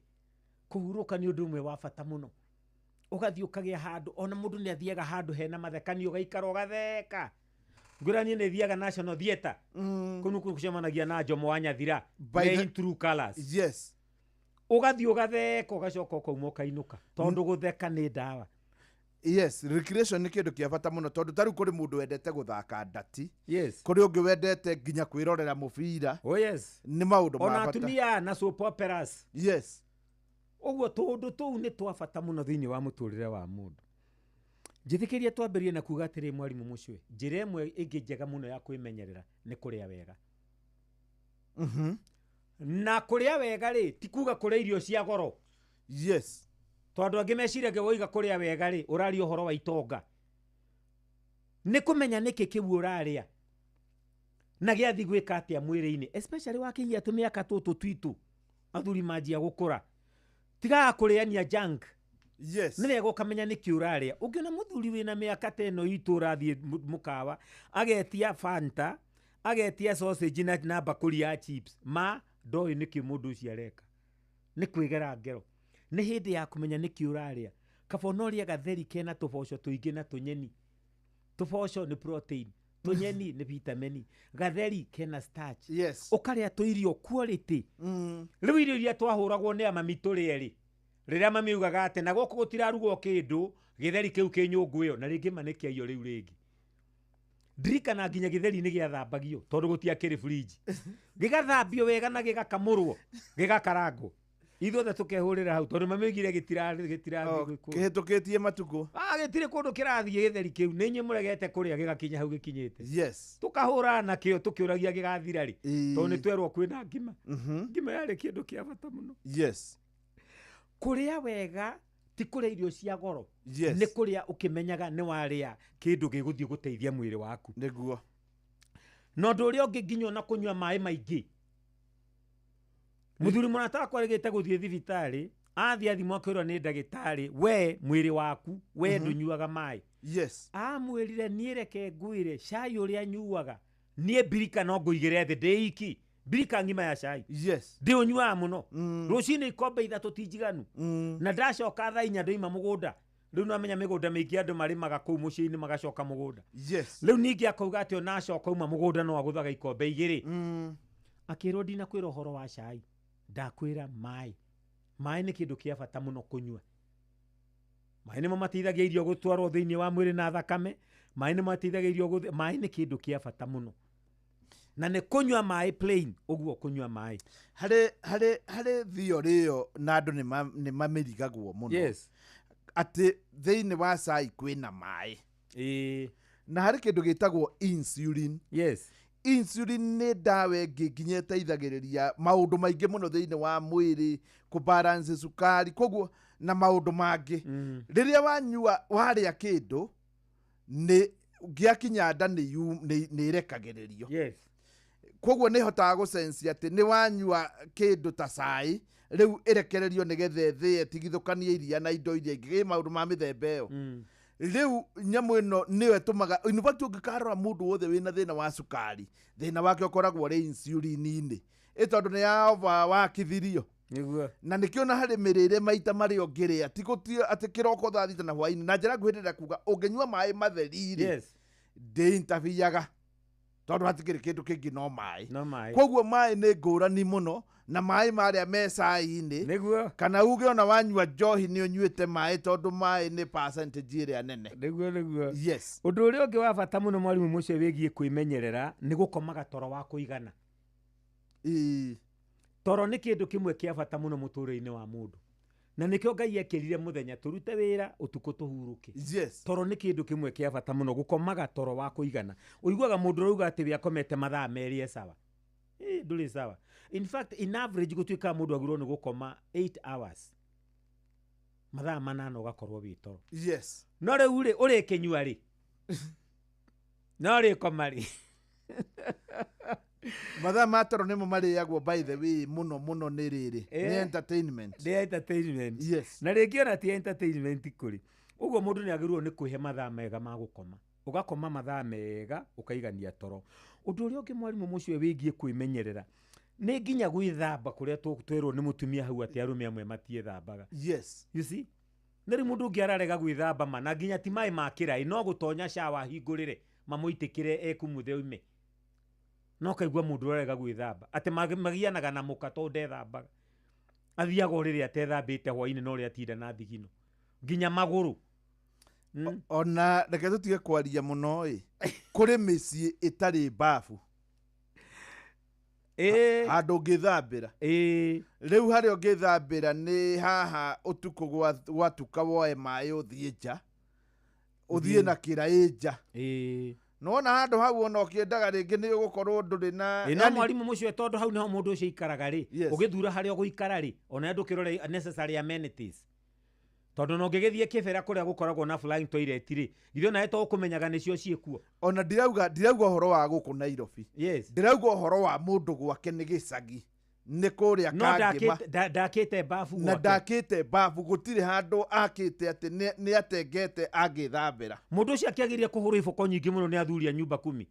Kũhurũka nĩ ũndũ ũmwe wa bata mũno. Ũgathiĩ ũkagĩa handũ, ona mũndũ nĩ athiaga handũ hena mathekanio, ũgaikara ũgatheka. Ngwĩra niĩ nĩ thiaga National Theatre. Kũu nĩkuo gũcemanagia na Jomo wa Nyathira. In true colours. Yes. Ũgathiĩ ũgatheka, ũgacoka ũkauma ũkainũka, tondũ gũtheka nĩ ndawa. Yes, recreation nĩ kĩndũ kĩa bata mũno, tondũ tarĩu kũrĩ mũndũ wendete gũthaka ndati. Yes. Kũrĩ ũngĩ wendete nginya kwĩrorera mũbira. Oh yes. Nĩ maũndũ ma Ona bata. atumia na soap operas. Yes. Ũguo tũũndũ tũu nĩ twa bata mũno thĩinĩ wa mũtũrĩre wa mũndũ. Njĩtĩkĩrie twambĩrĩrie na kuga atĩrĩ mwarimũ mũcwe, njĩra ĩmwe ĩngĩ njega mũno ya kwĩmenyerera nĩ kũrĩa wega. Na kũrĩa wega rĩ, ti kuga kũrĩa irio cia goro. Yes. Tondũ angĩ meciragia woiga kũrĩa wega rĩ, ũraria ũhoro wa itonga. Nĩ kũmenya nĩkĩ kĩu ũrarĩa na gĩathi gwĩka atĩa mwĩrĩ-inĩ, especially wakinyia tũmĩaka tũtũ twitũ, athuri manjia gũkũra. Tigaga kũrĩania junk. Yes. Nĩ wega ũkamenya nĩkĩ ũrarĩa. Ũngĩona mũthuri wĩna mĩaka ta ĩno itũ ũrathiĩ mũkawa, agetia Fanta, agetia sausage na mbakũri ya chips, ma ndoĩ nĩkĩ mũndũ ũcio areka. Nĩ kwĩgera ngero. Nĩ hĩndĩ ya kũmenya nĩkĩ ũrarĩa. Kaba ona ũrĩe gatheri kena tũboco tũingĩ na tũnyeni. Tũboco nĩ protein, tũnyeni nĩ vitamin, gatheri kena starch. Yes. Ũkarĩa tũirio quality. Rĩu irio iria twahũragwo nĩ amami tũrĩe rĩ, rĩrĩa mami augaga atĩ na gũkũ gũtirarugwo kĩndũ, gĩtheri kĩu kĩ nyũngũ ĩyo, na rĩngĩ ma nĩ kĩaiywo rĩu rĩngĩ. Ndirikana nginya gĩtheri nĩ gĩathambagio tondũ gũtiakĩrĩ fridge. Gĩgathambio wega na gĩgakamũrwo, gĩgakarangwo. Ithuothe tũkehũrĩra hau tondũ mami oigire gĩtirathiĩ kũndũ. Kĩhĩtũkĩtie matukũ. Gĩtirĩ kũndũ kĩrathiĩ gĩtheri kĩu. Nĩ inyuĩ mũregete kũrĩa gĩgakinya hau gĩkinyĩte. Yes. Tũkahũra nakĩo tũkĩũragia gĩgathira rĩ. Tondũ nĩ twerwo kwĩna ngima. Ngima yarĩ kĩndũ kĩa bata mũno. Yes. Kũrĩa wega ti kũrĩa irio cia goro. Yes. Nĩ kũrĩa ũkĩmenyaga nĩ warĩa kĩndũ gĩgũthiĩ gũteithia mwĩrĩ waku. Nĩguo. Na ũndũ ũrĩa ũngĩ nginya ona kũnyua maĩ maingĩ. Mũthuri mũrata wakwa arĩgĩte gũthiĩ thibitarĩ, athiĩ athimwo akĩrwo nĩ ndagĩtarĩ, we mwĩrĩ waku, we ndũnyuaga maĩ. Yes. Amwĩrire niĩ reke ngwĩre cai ũrĩa nyuaga, niĩ mbirika no ngũigĩre thĩ ndĩ iki. Mbirika ng'ima ya cai. Yes. Ndĩũnyuaga mũno. Rũcinĩ ikombe ithatũ ti njiganu. Na ndacoka thaa inya ndoima mũgũnda. Rĩu nĩwamenya mĩgũnda mĩingĩ andũ marĩmaga kũu mũciĩ-inĩ magacoka mũgũnda. Yes. Rĩu ningĩ akauga atĩ ona acoka auma mũgũnda no agũthaga ikombe igĩrĩ. Akĩrwo ndinakwĩra ũhoro wa cai, ndakwĩra maĩ. Maĩ nĩ kĩndũ kĩa bata mũno kũnyua. Maĩ nĩmo mateithagia irio gũtwarwo thĩinĩ wa mwĩrĩ na thakame. Maĩ nĩmo mateithagia irio maĩ nĩ kĩndũ kĩa bata mũno. Na nĩ kũnyua maĩ plain, ũguo kũnyua maĩ. Harĩ theory ĩyo na andũ nĩ mamĩrigagwo mũno. Yes. Atĩ thĩinĩ wa cai kwĩna maĩ. Na harĩ kĩndũ gĩtagwo insulin. Yes. Insulin nĩ ndawa ĩngĩ nginya ĩteithagĩrĩria maũndũ maingĩ mũno thĩinĩ wa mwĩrĩ, kũbalance cukari, koguo na maũndũ mangĩ. Rĩrĩa wanyua, warĩa kĩndũ, nĩ gĩakinya nda nĩ ĩrekagĩrĩrio. Yes. Koguo nĩ ĩhotaga gũsensi atĩ nĩ wanyua kĩndũ ta cai, rĩu ĩrekererio nĩgetha ĩthĩe ĩtigithũkanie iria na indo iria ingĩ, maũndũ ma mĩthemba ĩyo. Rĩu nyamũ ĩno nĩyo ĩtũmaga, in fact ũngĩkarora mũndũ wothe wĩna thĩna wa cukari, thĩna wake ũkoragwo ũrĩ insulin-inĩ, ĩ tondũ nĩ ya over wakithirio. Nĩguo. Na nĩkĩo na harĩ mĩrĩre maita marĩa ũngĩrĩa, ti gũtio atĩ kĩroko thaa 6 na hwaĩ-inĩ. Na njĩra nguhĩ ndĩrenda kuga ũngĩnyua maĩ matheri rĩ, ndĩ-interfereaga tondũ hatikĩrĩ kĩndũ kĩngĩ no maĩ. No maĩ. Koguo maĩ nĩ ngũrani mũno na maĩ marĩa me cai-inĩ. Nĩguo. Kana uge ona wanyua njohi nĩ ũnyuĩte maĩ tondũ maĩ nĩ percentage ĩrĩa nene. Nĩguo, nĩguo. Yes. Ũndũ ũrĩa ũngĩ wa bata mũno mwarimũ mũcio wĩgiĩ kwĩmenyerera nĩ gũkomaga toro wa kũigana. Toro nĩ kĩndũ kĩmwe kĩa bata mũno mũtũrĩre-inĩ wa mũndũ. Na nĩkĩo Ngai ekĩrire mũthenya tũrute wĩra ũtukũ tũhurũke. Yes. Toro nĩ kĩndũ kĩmwe kĩa bata mũno, gũkomaga toro wa kũigana. Ũiguaga mũndũ ũrauga atĩ we akomete mathaa 2 e sawa. Ndũrĩ sawa. In fact, in average gũtuĩkaga mũndũ agĩrĩirwo nĩ gũkoma 8 hours. Mathaa 8 ũgakorwo wĩ toro. Yes. No rĩu rĩ, ũrĩkĩnyua rĩ? No ũrĩkoma rĩ? Mathaa ma toro nĩmo marĩagwo by the way mũno mũno nĩ rĩrĩ. Nĩ entertainment. Nĩ entertainment. Yes. Na rĩngĩ ona ti entertainment kũrĩ. Ũguo mũndũ nĩ agĩrĩirwo nĩ kwĩhe mathaa mega ma gũkoma. Ũgakoma mathaa mega ũkaigania toro. Ũndũ ũrĩa ũngĩ mwarimũ mũcio wĩgiĩ kwĩmenyerera nĩ nginya gwĩthamba kũrĩa twerwo nĩ mũtumia hau atĩ arũme amwe matiĩthambaga. Yes. You see? Na rĩu mũndũ ũngĩ ararega gwĩthamba ma na nginya ti maĩ ma kĩraĩ no gũtonya shower ahingũrĩre mamũitĩkĩre ekumuthe oime. No kaigua mũndũ ũrarega gwĩthamba atĩ magianaga na mũka tondũ ndethambaga. Athiaga o rĩrĩa atethambĩte hwaĩ-inĩ no ũrĩa atinda na thigino nginya magũrũ. Ona reke tũtige kwaria mũno ĩ, kũrĩ mĩciĩ ĩtarĩ babu. Handũ ũngĩthambĩra. Rĩu harĩa ũngĩthambĩra nĩ haha ũtukũ gwatuka woe maĩ ũthiĩ nja. Ũthiĩ na kĩraĩ nja. Nĩwona handũ hau ona ũkĩendaga rĩngĩ nĩ ũgũkorwo ndũrĩ na No yani mwarimũ mũcio tondũ hau nĩho mũndũ ũcio aikaraga rĩ, ũgĩthura harĩa ũgũikara rĩ, ona ndũkĩrore necessary amenities. Tondũ no ũngĩgĩthiĩ kĩbera kũrĩa gũkoragwo na flying toilet rĩ, githĩ onawe to ũkũmenyaga nĩcio ciĩkuo. Ona ndirauga ũhoro wa gũkũ Nairobi. Yes. Ndirauga ũhoro wa mũndũ gwake nĩ gĩcagi. Nĩ kũrĩa No Kangĩma. ndakĩte babu Na gwake. ndakĩte babu, gũtirĩ handũ akĩte atĩ nĩ atengete angĩthambĩra. Mũndũ ũcio akĩagĩrĩire kũhũrwo iboko nyingĩ mũno nĩ athuri a nyumba kumi.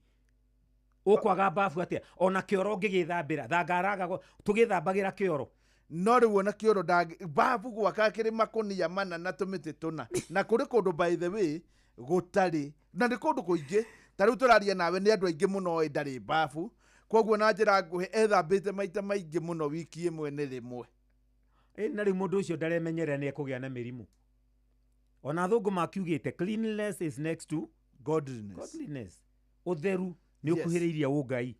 Ũkwaga babu atĩa? Ona kĩoro ũngĩgĩthambĩra, thangaraga tũgĩthambagĩra kĩoro. No rĩu ona kĩoro babu gwaka kĩrĩ makũnia 4 na tũmĩtĩ 4. Na kũrĩ kũndũ by the way gũtarĩ. Na nĩ kũndũ kũingĩ. Ta rĩu tũraria nawe nĩ andũ aingĩ mũno oĩ ndarĩ babu. Koguo na njĩra nguhĩ ethambĩte maita maingĩ mũno wiki ĩmwe nĩ rĩmwe. Na rĩu mũndũ ũcio ndaremenyerera nĩ ekũgĩa na mĩrimũ. Ona athũngũ makiugĩte cleanliness is next to godliness. Godliness. Ũtheru nĩ Yes. ũkuhĩrĩirie ũngai.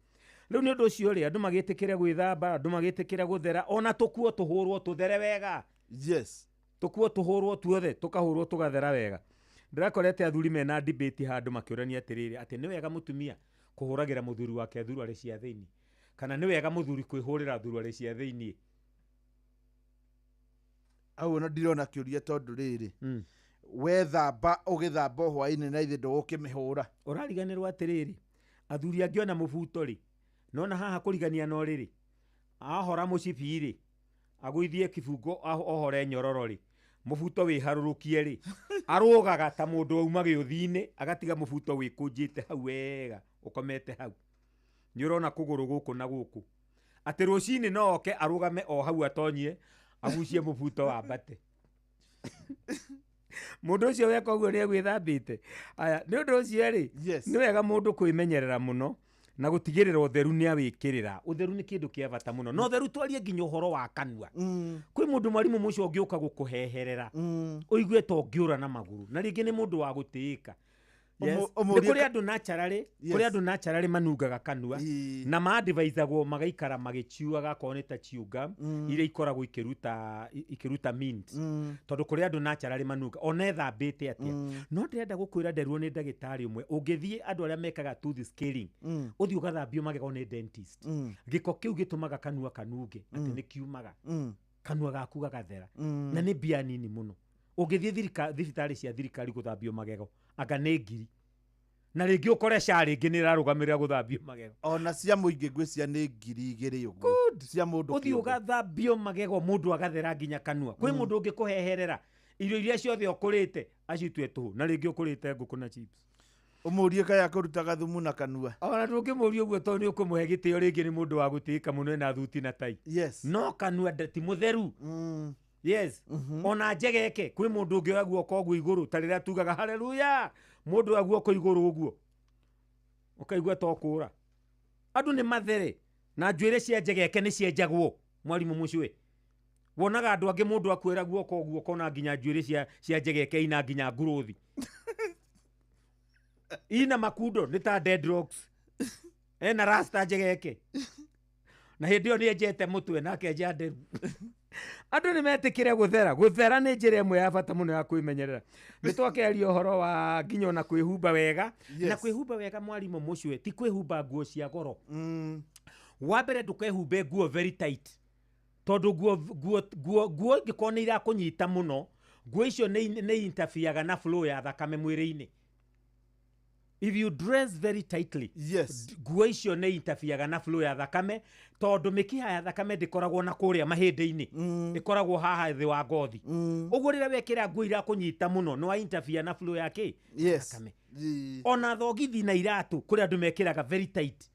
Rĩu nĩ ũndũ ũcio rĩ, andũ magĩtĩkĩre gwĩthamba, andũ magĩtĩkĩre gũthera, ona tũkuo tũhũrwo tũthere wega. Yes. Tũkuo tũhũrwo tuothe, tũkahũrwo tũgathera wega. Ndĩrakorete athuri mena debate handũ makĩũrania atĩrĩrĩ, atĩ nĩ wega mũtumia kũhũragĩra mũthuri wake thuruarĩ cia thĩinĩ, kana nĩ wega mũthuri kwĩhũrĩra thuruarĩ cia thĩinĩ. Hau ona ndirona kĩũria tondũ rĩrĩ, wethamba ũgĩthamba hwaĩ-inĩ na ithe ndũgũkĩmĩhũra. Ũrariganĩrwo atĩrĩrĩ, athuri angĩ ona mũbuto rĩ, nona haha kũrigania na ũrĩrĩ, ahora mũcibi rĩ, agũithie kĩbungo ohore nyororo rĩ, mũbuto wĩharũrũkie rĩ, arũgaga ta mũndũ wauma gĩũthi-inĩ, agatiga mũbuto wĩkũnjĩte hau wega, ũkomete hau. Nĩ ũrona kũgũrũ gũkũ na gũkũ. Atĩ rũcinĩ no oke arũgame o hau atonyie, agucie mũbuto wambate. Mũndũ ũcio weka ũguo nĩ egwĩthambĩte. Aya, nĩ ũndũ ũcio rĩ, nĩ wega mũndũ kwĩmenyerera mũno na gũtigĩrĩra ũtheru nĩ awĩkĩrĩra. Ũtheru nĩ kĩndũ kĩa bata mũno. Na ũtheru twarie nginya ũhoro wa kanua. Kwĩ mũndũ mwarimũ mũcio ũngĩũka gũkũheherera, ũigue ta ũngĩũra na magũrũ. Na rĩngĩ nĩ mũndũ wa gũtĩĩka. Yes. Ũmũrie Nĩ kũrĩ andũ naturally, kũrĩ andũ naturally manungaga kanua, na ma-advisagwo magaikara magĩchiuaga akorwo nĩ ta chew gum, iria ikoragwo ikĩruta mint. Tondũ kũrĩ andũ naturally manunga, ona ethambĩte atĩa. No ndĩrenda gũkwĩra nderwo nĩ ndagĩtarĩ ũmwe, ũngĩthiĩ andũ arĩa mekaga tooth scaling, ũthiĩ ũgathambio magego nĩ dentist. Gĩko kĩu gĩtũmaga kanua kanunge, atĩ nĩ kiumaga. Kanua gaku gagathera. Na nĩ mbia nini mũno. Ũngĩthiĩ thibitarĩ cia thirikari gũthambio magego, anga nĩ ngiri. Na rĩngĩ ũkore SHA rĩngĩ nĩ ĩrarũgamĩrĩra gũthambio magego. Ona cia mũingĩ ngwĩciria nĩ 2000 ũguo. Cia mũndũ ũthiĩ kĩũmbe. Ũgathambio magego mũndũ agathera nginya kanua. Kwĩ mũndũ ũngĩ kũheherera irio iria ciothe ũkũrĩte acitue tũhũ, na rĩngĩ ũkũrĩte ngũkũ na chips. Ũmũrie kaya kũrutaga thumu na kanua. Ona ndũngĩmũria ũguo tondũ nĩ ũkũmũhe gĩtĩo, rĩngĩ nĩ mũndũ wa gũtĩĩka mũno, ena thuti na tai. Yes. No kanua ti mũtheru. Yes. Ona njegeke kwĩ mũndũ ũngĩ oya guoko ũguo igũrũ, ta rĩrĩa tugaga haleluya, mũndũ oya guoko igũrũ ũguo ũkaigua ta ũkũra. Andũ nĩ mathere na njuĩrĩ cia njegeke nĩ cienjagwo, mwarimũ mũcwe. Wonaga andũ angĩ mũndũ akuĩra guoko ũguo ũkona nginya njuĩrĩ cia njegeke ina nginya nguruthi ina makundo nĩ ta dreadlocks, ena rasta njegeke, na hĩndĩ ĩyo nĩ enjete mũtwe na akenja nderu. Andũ nĩ metĩkĩre gũthera. Gũthera nĩ njĩra ĩmwe ya bata mũno ya kwĩmenyerera. Nĩ twakeria ũhoro wa nginya ona kwĩhumba wega. Yes. Na kwĩhumba wega, mwarimũ mũcwe, ti kwĩhumba nguo cia goro. Wa mbere, ndũkehumbe nguo very tight, tondũ nguo ingĩkorwo nĩ irakũnyita mũno, nguo icio nĩ interfereaga na flow ya thakame mwĩrĩ-inĩ. If you dress very tightly, yes, nguo icio nĩ interfereaga na flow ya thakame, tondũ mĩkiha ya thakame ndĩkoragwo na kũrĩa mahĩndĩ-inĩ, ĩkoragwo haha thĩ wa ngothi. Ũguo rĩrĩa wekĩra nguo irakũnyita mũno, nĩ wa interfere na flow ya kĩ? Yes. Thakame. Ona thogithi na iratũ, kũrĩ andũ mekĩraga very tight.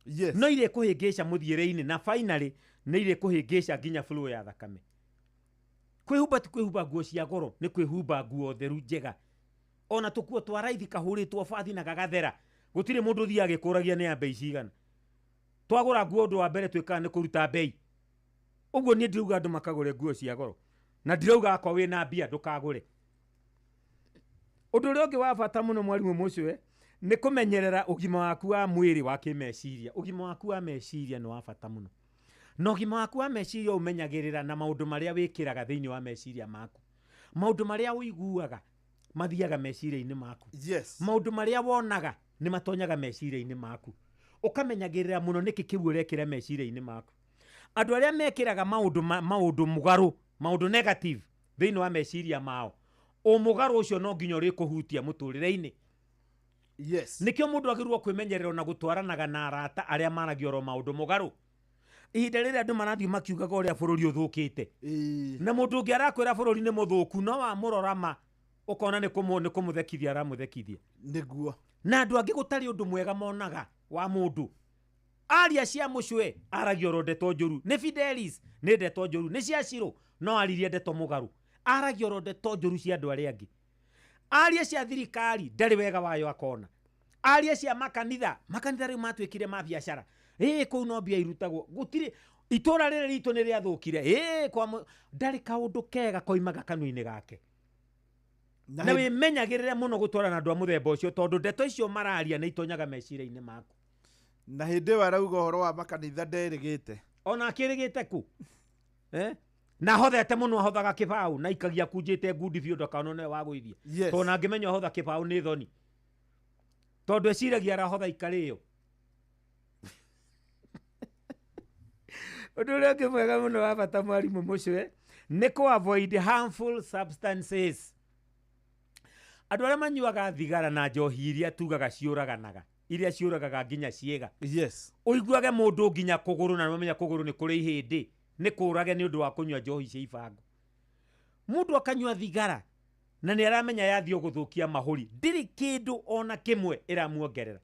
Yes. No irĩ kũhĩngĩca mũthiĩre-inĩ, na finally nĩ irĩ kũhĩngĩca nginya flow ya thakame. Kwĩhumba ti kwĩhumba nguo cia goro, nĩ kwĩhumba nguo theru njega. Ona tũkuo twa raithi kahũrĩtwo bathi na gagathera, gũtirĩ mũndũ ũthiaga agĩkũragia nĩ ya mbei cigana. Twagũra nguo, ũndũ wa mbere twĩkaga nĩ kũruta mbei. Ũguo niĩ ndirauga andũ makagũre nguo cia goro, na ndirauga akorwo wĩna mbia ndũkagũre. Ũndũ ũrĩa ũngĩ wa bata mũno, mwarimũ mũcwe, nĩ kũmenyerera ũgima waku wa mwĩrĩ wa kĩmeciria. Ũgima waku wa meciria nĩ wa bata mũno, na ũgima waku wa meciria ũmenyagĩrĩra na maũndũ marĩa wĩkĩraga thĩinĩ wa meciria maku. Maũndũ marĩa ũiguaga mathiaga meciria-inĩ maku. Yes. Maũndũ marĩa wonaga nĩ matonyaga meciria-inĩ maku. Ũkamenyagĩrĩra mũno nĩkĩ kĩu ũrekĩra meciria-inĩ maku. Andũ arĩa mekĩraga maũndũ mũgarũ, maũndũ negative thĩinĩ wa meciria mao, ũmũgarũ ũcio no nginya ũrĩkũhutia mũtũrĩre-inĩ. Yes. Nĩkĩo mũndũ agĩrĩirwo kwĩmenyerera na gũtwaranaga na arata arĩa maragia oro maũndũ mũgarũ. Ihinda rĩrĩa andũ marathiĩ makiugaga ũrĩa bũrũri ũthũkĩte, na mũndũ ũngĩ arakwĩra bũrũri nĩ mũthũku, no wamũrora ma ũkona nĩ kũmũthekithia aramũthekithia. Nĩguo. Na andũ angĩ gũtarĩ ũndũ mwega monaga wa mũndũ. Aria cia mũcwe aragia oro ndeto njũru, nĩ Fidelis nĩ ndeto njũru, nĩ cia Shiro no aririe ndeto mũgarũ, aragia oro ndeto njũru cia andũ arĩa angĩ. Aria cia thirikari ndarĩ wega wayo akona. Aria cia makanitha, makanitha rĩu matuĩkire ma biacara, kũu no mbia irutagwo, gũtirĩ itũra rĩrĩ ritũ nĩ rĩathũkire, kwa ndarĩ kaũndũ kega koimaga kanua-inĩ gake. Na wĩmenyagĩrĩre mũno gũtwarana na andũ a mũthemba ũcio, tondũ ndeto icio mararia nĩ itonyaga meciria-inĩ maku. Na hĩndĩ ĩyo arauga ũhoro wa makanitha nderĩgĩte. Ona akĩrĩgĩte kũ? Na ahothete mũno, ahothaga kĩbaũ na ikagia kunjĩte ngundi biũ ndakano nĩwe wa gũithia. Yes. Tondũ na angĩmenya ahotha kĩbaũ nĩ thoni, tondũ eciragia arahotha ikarĩo. Ũndũ ũrĩa ũngĩ mwega mũno wa bata, mwarimũ mũcwe, nĩ kũ avoid harmful substances. Andũ arĩa manyuaga thigara na njohi iria tugaga ciũraganaga, iria ciũragaga nginya ciĩga. Yes. Ũiguage mũndũ nginya kũgũrũ, na nĩwamenya kũgũrũ nĩ kũrĩ ihĩndĩ, nĩ kũrage nĩ ũndũ wa kũnyua njohi cia ibango. Mũndũ akanyua thigara na nĩ aramenya yathiĩ gũthũkia mahũri, ndĩrĩ kĩndũ ona kĩmwe ĩramuongerera.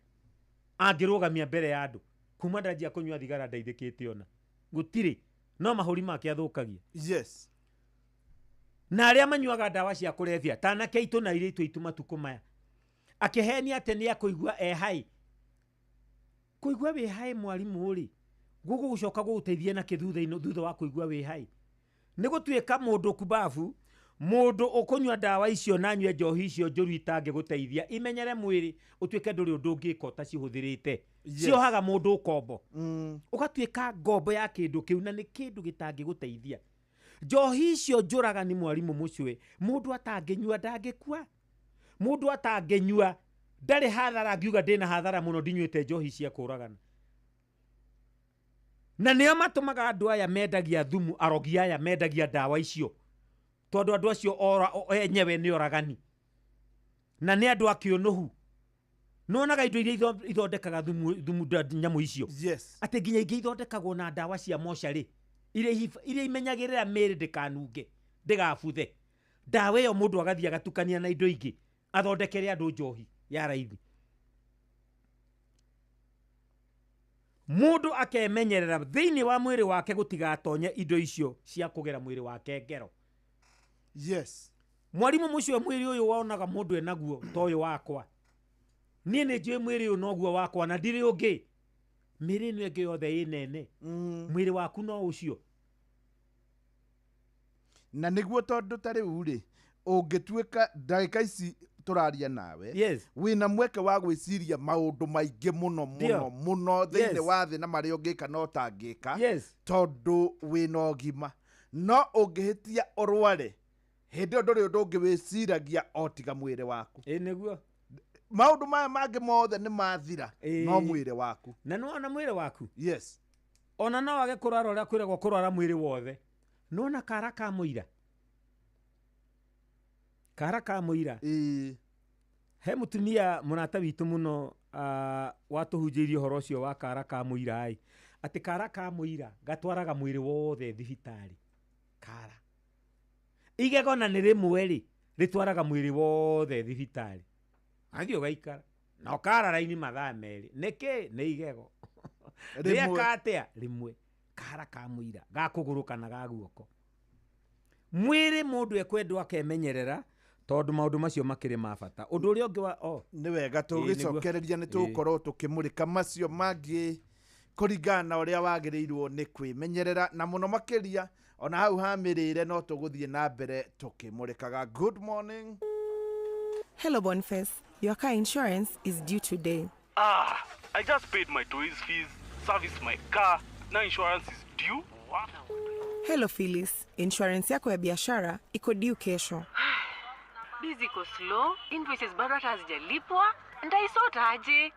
Angĩrũgamia mbere ya andũ, kuma ndanjia kũnyua thigara ndeithĩkĩte ona gũtirĩ, no mahũri make athũkagia. Yes. Na arĩa manyuaga ndawa cia kũrebia ta anake aitũ na airĩtu aitũ matukũ maya, akĩhenia atĩ nĩ akũigua e hai. Kũigua wĩ hai, mwarimũ rĩ, gũgũcoka gũgũteithia na kĩ thutha wa kũigua wĩ hai? Nĩ gũtuĩka mũndũ kubabu, mũndũ ũkũnyua ndawa icio na anyue njohi icio njũru itangĩgũteithia, imenyere mwĩrĩ ũtuĩke ndũrĩ ũndũ ũngĩka ũtacihũthĩrĩte. Yes. Ciohaga mũndũ ũkombo, ũgatuĩka ngombo ya kĩndũ kĩu, na nĩ kĩndũ gĩtangĩgũteithia. Njohi icio njũraga nĩ mwarimũ mũcwe, mũndũ atangĩnyua ndangĩkua, mũndũ atangĩnyua ndarĩ hathara. Ngiuga ndĩna hathara mũno ndinyuĩte njohi cia kũragana. Na nĩo matũmaga andũ aya mendagia thumu, arogi aya mendagia ndawa icio, tondũ andũ acio enyewe nĩ oragani na nĩ andũ akĩũnũhu. Nĩwonaga indo iria ithondekaga thumu nyamũ icio. Yes. Atĩ nginya ingĩ ithondekagwo na ndawa cia mocarĩ iria imenyagĩrĩra mĩĩrĩ ndĩkanunge, ndĩgabuthe. Ndawa ĩyo mũndũ agathiĩ agatukania na indo ingĩ athondekere andũ njohi ya raithi. Mũndũ akemenyerera thĩinĩ wa mwĩrĩ wake gũtigatonye indo icio cia kũgera mwĩrĩ wake ngero. Yes. Mwarimũ mũcio mwĩrĩ ũyũ wonaga mũndũ enaguo ta ũyũ wakwa. Niĩ nĩ njũĩ mwĩrĩ ũyũ noguo wakwa na ndirĩ ũngĩ. Mĩĩrĩ ĩno ĩngĩ yothe ĩ nene. Mwĩrĩ waku no ũcio. Na nĩguo tondũ ta rĩu rĩ, ũngĩtuĩka ndagĩka ici tũraria nawe. Yes. Wĩna mweke wa gwĩciria maũndũ maingĩ mũno mũno mũno thĩinĩ wa thĩ na marĩa ũngĩka na ũtangĩka. Yes. Tondũ wĩna ũgima. No ũngĩhĩtia ũrware, hĩndĩ ĩyo ndũrĩ ũndũ ũngĩ wĩciragia o tiga mwĩrĩ waku. Ĩ nĩguo. Maũndũ maya mangĩ mothe nĩ mathira, no mwĩrĩ waku. Na nĩwona mwĩrĩ waku? Yes. Ona no wage kũrwara ũrĩa kwĩragwo kũrwara mwĩrĩ wothe. Nĩwona kara ka mũira? Kara ka mũira. He mũtumia mũrata witũ mũno watũhunjĩirie ũhoro ũcio wa kara ka mũira ĩ. Atĩ kara ka mũira gatwaraga mwĩrĩ wothe thibitarĩ. Kara. Igego na nĩ rĩmwe rĩ, rĩtwaraga mwĩrĩ wothe thibitarĩ. Athiĩ ũgaikara. Na ũkara raini mathaa merĩ. Nĩkĩ? Nĩ igego. Rĩeka atĩa? Rĩmwe. Kara ka mũira ga kũgũrũ kana ga guoko. Mwĩrĩ mũndũ ekwendwo akemenyerera tondũ maũndũ macio makĩrĩ ma bata. Ũndũ ũrĩa ũngĩ wa nĩ wega tũgĩcokereria nĩ tũgũkorwo tũkĩmũrĩka macio mangĩ kũringana na ũrĩa wagĩrĩirwo nĩ kwĩmenyerera na mũno makĩria ona hau ha mĩrĩre no tũgũthiĩ na mbere tũkĩmũrĩkaga. Good morning. Hello Boniface, your car insurance is due today. I just paid my toys fees, serviced my car, now insurance is due. What? Hello Phyllis, insurance yako ya biashara iko due kesho. Busy iko slow, invoices bado hata hazijalipwa, nitaisota aje?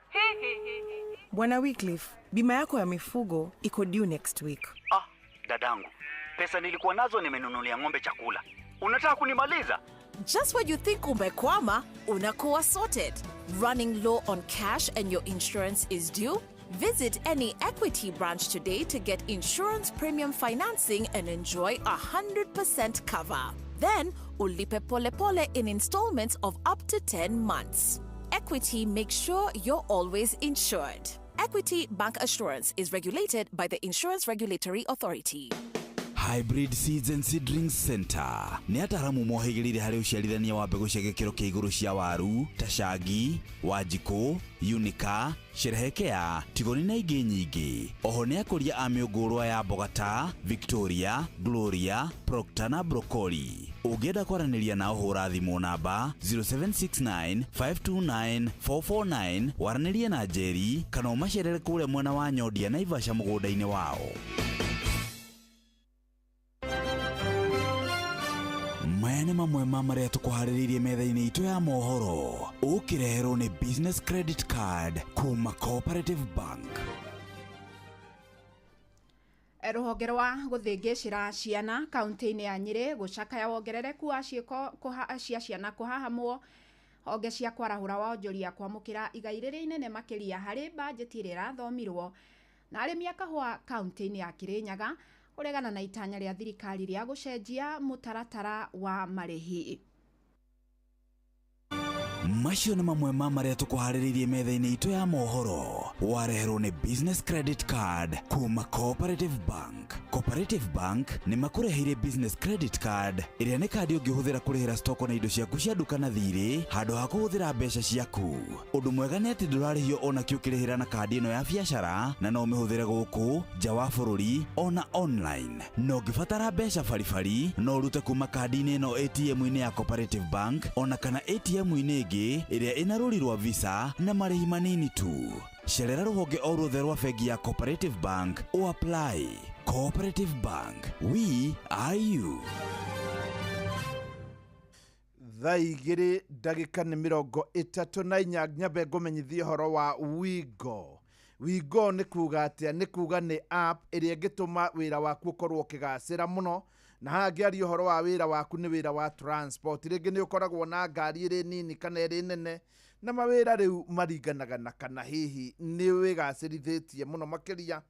Bwana Wycliffe, bima yako ya mifugo iko due next week. Dadangu, pesa nilikuwa nazo nimenunulia ng'ombe chakula. Unataka kunimaliza? Just when you think umekwama, unakuwa sorted. Running low on cash and your insurance is due? Visit any Equity branch today to get insurance premium financing and enjoy 100% cover. Then, ulipe pole pole in installments of up to 10 months. Equity makes sure you're always insured. Equity Bank Assurance is regulated by the Insurance Regulatory Authority. Hybrid Seeds and Seedlings Center nĩ ataaramu mohĩgĩrĩire harĩ ũciarithania wa mbegũ cia gĩkĩro kĩa igũrũ cia waru ta cangi, wanjikũ, unica, sherehekea, tigoni na ingĩ nyingĩ. Oho nĩ akũria a mĩũngũrwa ya mboga ta Victoria, Gloria, Proctor na Broccoli. Ũngĩenda kwaranĩria nao hũra thimũ namba 0769 529 449 waranĩrie na Njeri kana ũmacerere kũrĩa mwena wa Nyondia Naivasha mũgũnda-inĩ wao. Maya nĩ mamwe ma marĩa tũkũharĩrĩirie metha-inĩ itũ ya mohoro ũkĩreherwo nĩ Business Credit Card kuma Cooperative Bank. Rũhonge rwa gũthĩngĩcĩra ciana kaunti-inĩ ya Nyĩrĩ gũcakaya wongerereku wa ciĩko cia ciana kũhahamwo honge cia kwarahũra wonjoria kwamũkĩra igai rĩrĩa inene makĩria harĩ bajeti ĩrĩa ĩrathomirwo na arĩmi a kahũa kaunti-inĩ ya Kĩrĩnyaga kũregana na itanya rĩa thirikari rĩa gũcenjia mũtaratara wa marĩhi. Macio nĩ mamwe ma marĩa tũkũharĩrĩirie metha-inĩ itũ ya mohoro wareherwo nĩ Business Credit Card kuma Cooperative Bank. Cooperative Bank nĩ makũreheire Business Credit Card ĩrĩa nĩ kandi ũngĩhũthĩra kũrĩhĩra stoko na indo ciaku cia nduka na thirĩ handũ ha kũhũthĩra mbeca ciaku. Ũndũ mwega nĩ atĩ ndũrarĩhio ona kĩ ũkĩrĩhĩra na kandi ĩno ya biacara na no ũmĩhũthĩre gũkũ nja wa bũrũri ona online. Na ũngĩbatara mbeca baribari no ũrute kuma kandi-inĩ ĩno ATM-inĩ ya Cooperative Bank ona kana ATM-inĩ ĩngĩ ĩrĩa ĩna rũri rwa Visa na marĩhi manini tu. Cerera rũhonge o ruothe rwa bengi ya Cooperative Bank o apply. Cooperative Bank, we are you. Thaa igĩrĩ ndagĩka nĩ 34 nyambe ngũmenyithie ũhoro wa Wigo. Wigo nĩ kuga atĩa? Nĩ kuga nĩ app ĩrĩa ĩngĩtũma wĩra waku ũkorwo ũkĩgacĩra mũno. Na haha ngĩaria ũhoro wa wĩra waku nĩ wĩra wa transport. Rĩngĩ nĩ ũkoragwo na ngari ĩrĩ nini kana ĩrĩ nene Na mawĩra rĩu maringanaga na kana hihi nĩ wĩgacĩrithĩtie mũno makĩria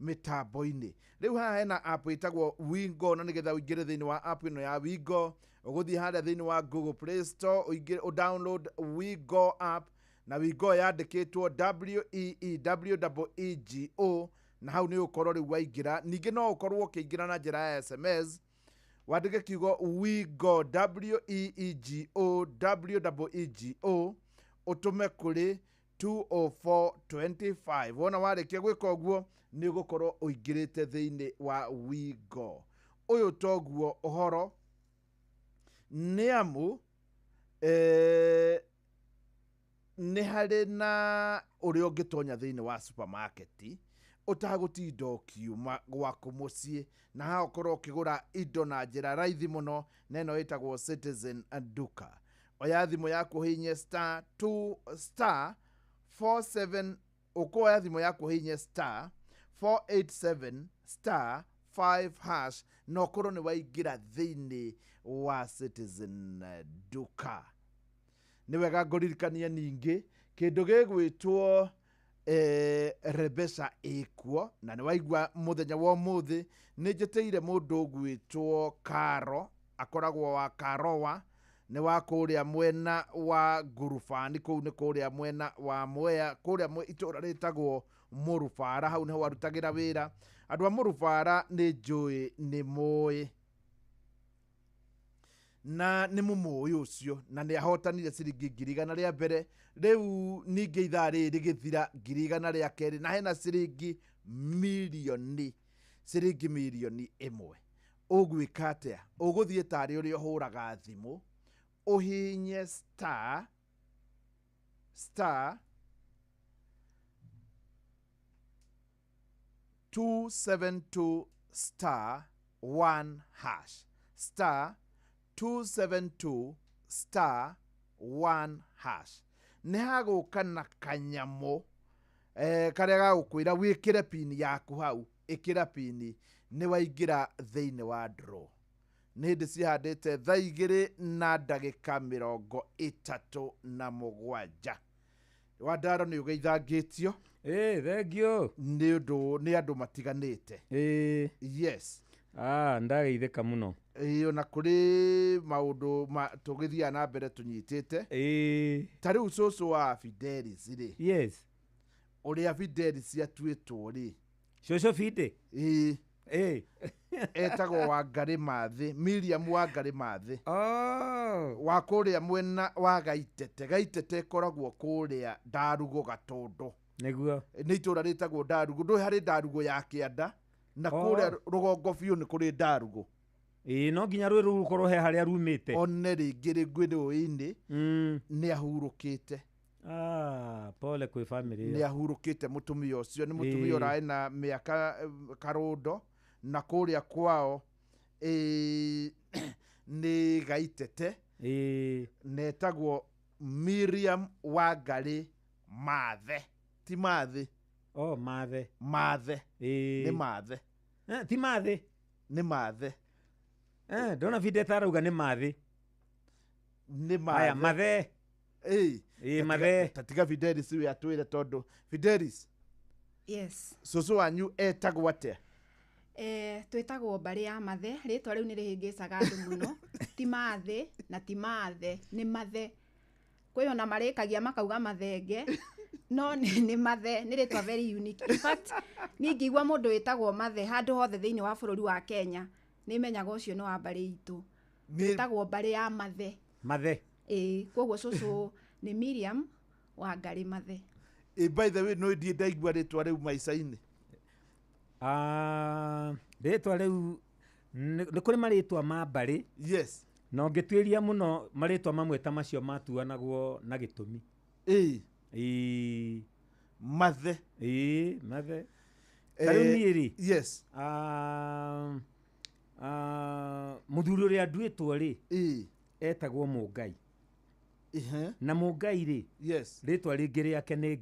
mĩtambo-inĩ. Rĩu haha hena app ĩtagwo Wingo, na nĩgetha ũingĩre thĩinĩ wa app ĩno ya Wingo ũgũthiĩ harĩa thĩinĩ wa Google Play Store ũingĩre ũdownload Wingo app, na Wingo yandĩkĩtwo WEEWEEGO, na hau nĩ ũkorwo rĩu waingĩra. Ningĩ no ũkorwo ũkĩingĩra na njĩra ya SMS, wandĩke kiugo Wingo WEEGO WEEGO ũtũme kũrĩ 20425. Wona warĩkia gwĩka ũguo nĩ ũgũkorwo ũingĩrĩte thĩinĩ wa Wingo. Ũyũ toguo ũhoro nĩ amu nĩ harĩ na ũrĩa ũngĩtonya thĩinĩ wa supermarket ũtagũtinda ũkiuma gwaku mũciĩ, na haha ũkorwo ũkĩgũra indo na njĩra raithi mũno, na ĩno ĩtagwo Citizen Duka. Oya thimũ yaku ũhihinye star 2 star 47, ũkoya thimũ yaku ũhihinye star 487 star 5 hash, na ũkorwo nĩ waingĩra thĩinĩ wa Citizen Duka. Nĩ wega ngũririkanie ningĩ kĩndũ gĩgwĩtwo Rebesa ĩkuo, na nĩ waigua mũthenya wa ũmũthĩ nĩ njĩtĩire mũndũ ũgwĩtwo Karo, akoragwo wa Karowa, nĩ wa kũrĩa mwena wa Ngurubani, kũu nĩ kũrĩa mwena wa Mwea, kũrĩa itũũra rĩtagwo Mũrubara, hau nĩho arutagĩra wĩra. Andũ a Mũrubara nĩ njũĩ nĩ mũĩ na nĩ mũmũĩ ũcio, na nĩ ahotanire ciringi 100,000 rĩa mbere. Rĩu ningĩ ithaa rĩrĩ rĩgĩthira 100,000 rĩa kerĩ, na hena ciringi mirioni 1. Ũgwĩka atĩa? Ũgũthiĩ tarĩ ũrĩa ũhũraga thimũ, ũhihinye star star 272 star 1 hash, star 272 star 1 hash. Nĩ hagũka na kanyamũ karĩa gagũkwĩra wĩkĩre pini yaku hau, ĩkĩra pini, nĩ waingĩra thĩinĩ wa draw. Nĩ hĩndĩ cihandĩte thaa 2:37. Wandaro nĩ ũgeithangĩtio. Thank you. Nĩ ũndũ nĩ andũ matiganĩte. Yes. Ndageithĩka mũno. Ona kũrĩ maũndũ tũgĩthiaga na mbere tũnyitĩte. Ta rĩu cũcũ wa Fidelis rĩ. Yes. Ũrĩa Fidelis atuĩtwo rĩ. Cũcũ Fide? Etagwo Wangarĩ Mathĩ, Miriam Wangarĩ Mathĩ. Wa kũrĩa mwena wa Gaitete. Gaitete ĩkoragwo kũrĩa Ndarugo Gatũndũ. Nĩguo. Nĩ itũũra rĩtagwo Ndarugo. Ndũĩ harĩ Ndarugo ya kĩanda, na kũrĩa rũgongo biũ nĩ kũrĩ Ndarugo. No nginya rũĩ rũu rũkorwo he harĩa rumĩte. One rĩngĩ rĩngĩ rũĩ-inĩ nĩ ahurũkĩte. Pole kwĩ family ĩyo. Nĩ ahurũkĩte mũtumia ũcio, nĩ mũtumia ũrarĩ na mĩaka karũndo, na kũrĩa kwao nĩ Gaitete. Na etagwo Miriam Wangarĩ Mathe. Ti Mathĩ. Mathe. Mathe. Nĩ Mathe. Ti Mathĩ. Nĩ Mathe. Ndona Fide arauga nĩ Mathĩ. Nĩ Mathe. Aya, Mathe. Mathe. Tatiga Fidelis we atwĩre tondũ Fidelis. Yes. Cũcũ wanyu etagwo atĩa? Twĩtagwo mbarĩ ya Mathe. Rĩtwa rĩu nĩ rĩhĩngĩcaga andũ mũno. Ti Mathĩ na ti Mathe, nĩ Mathe. Kwĩ ona marĩkagia makauga Mathenge, no nĩ Mathe, nĩ rĩtwa very unique. In fact, niĩ ingĩigua mũndũ wĩtagwo Mathe handũ hothe thĩinĩ wa bũrũri wa Kenya, nĩ menyaga ũcio nĩ wa mbarĩ itũ. Twĩtagwo mbarĩ ya Mathe. Mathe. Koguo cũcũ nĩ Miriam Wangarĩ Mathe. By the way, no ndiĩ ndaigua rĩtwa rĩu maica-inĩ. Rĩtwa rĩu nĩ kũrĩ marĩtwa ma mbarĩ. Yes. Na ũngĩtuĩria mũno marĩtwa mamwe ta macio matuanagwo na gĩtũmi. Mathe. Mathe. Ta rĩu niĩ rĩ. Yes. Mũthuri ũrĩa nduĩtwo rĩ, etagwo Mũngai. Na Mũngai rĩ, yes, rĩtwa rĩngĩ rĩake nĩ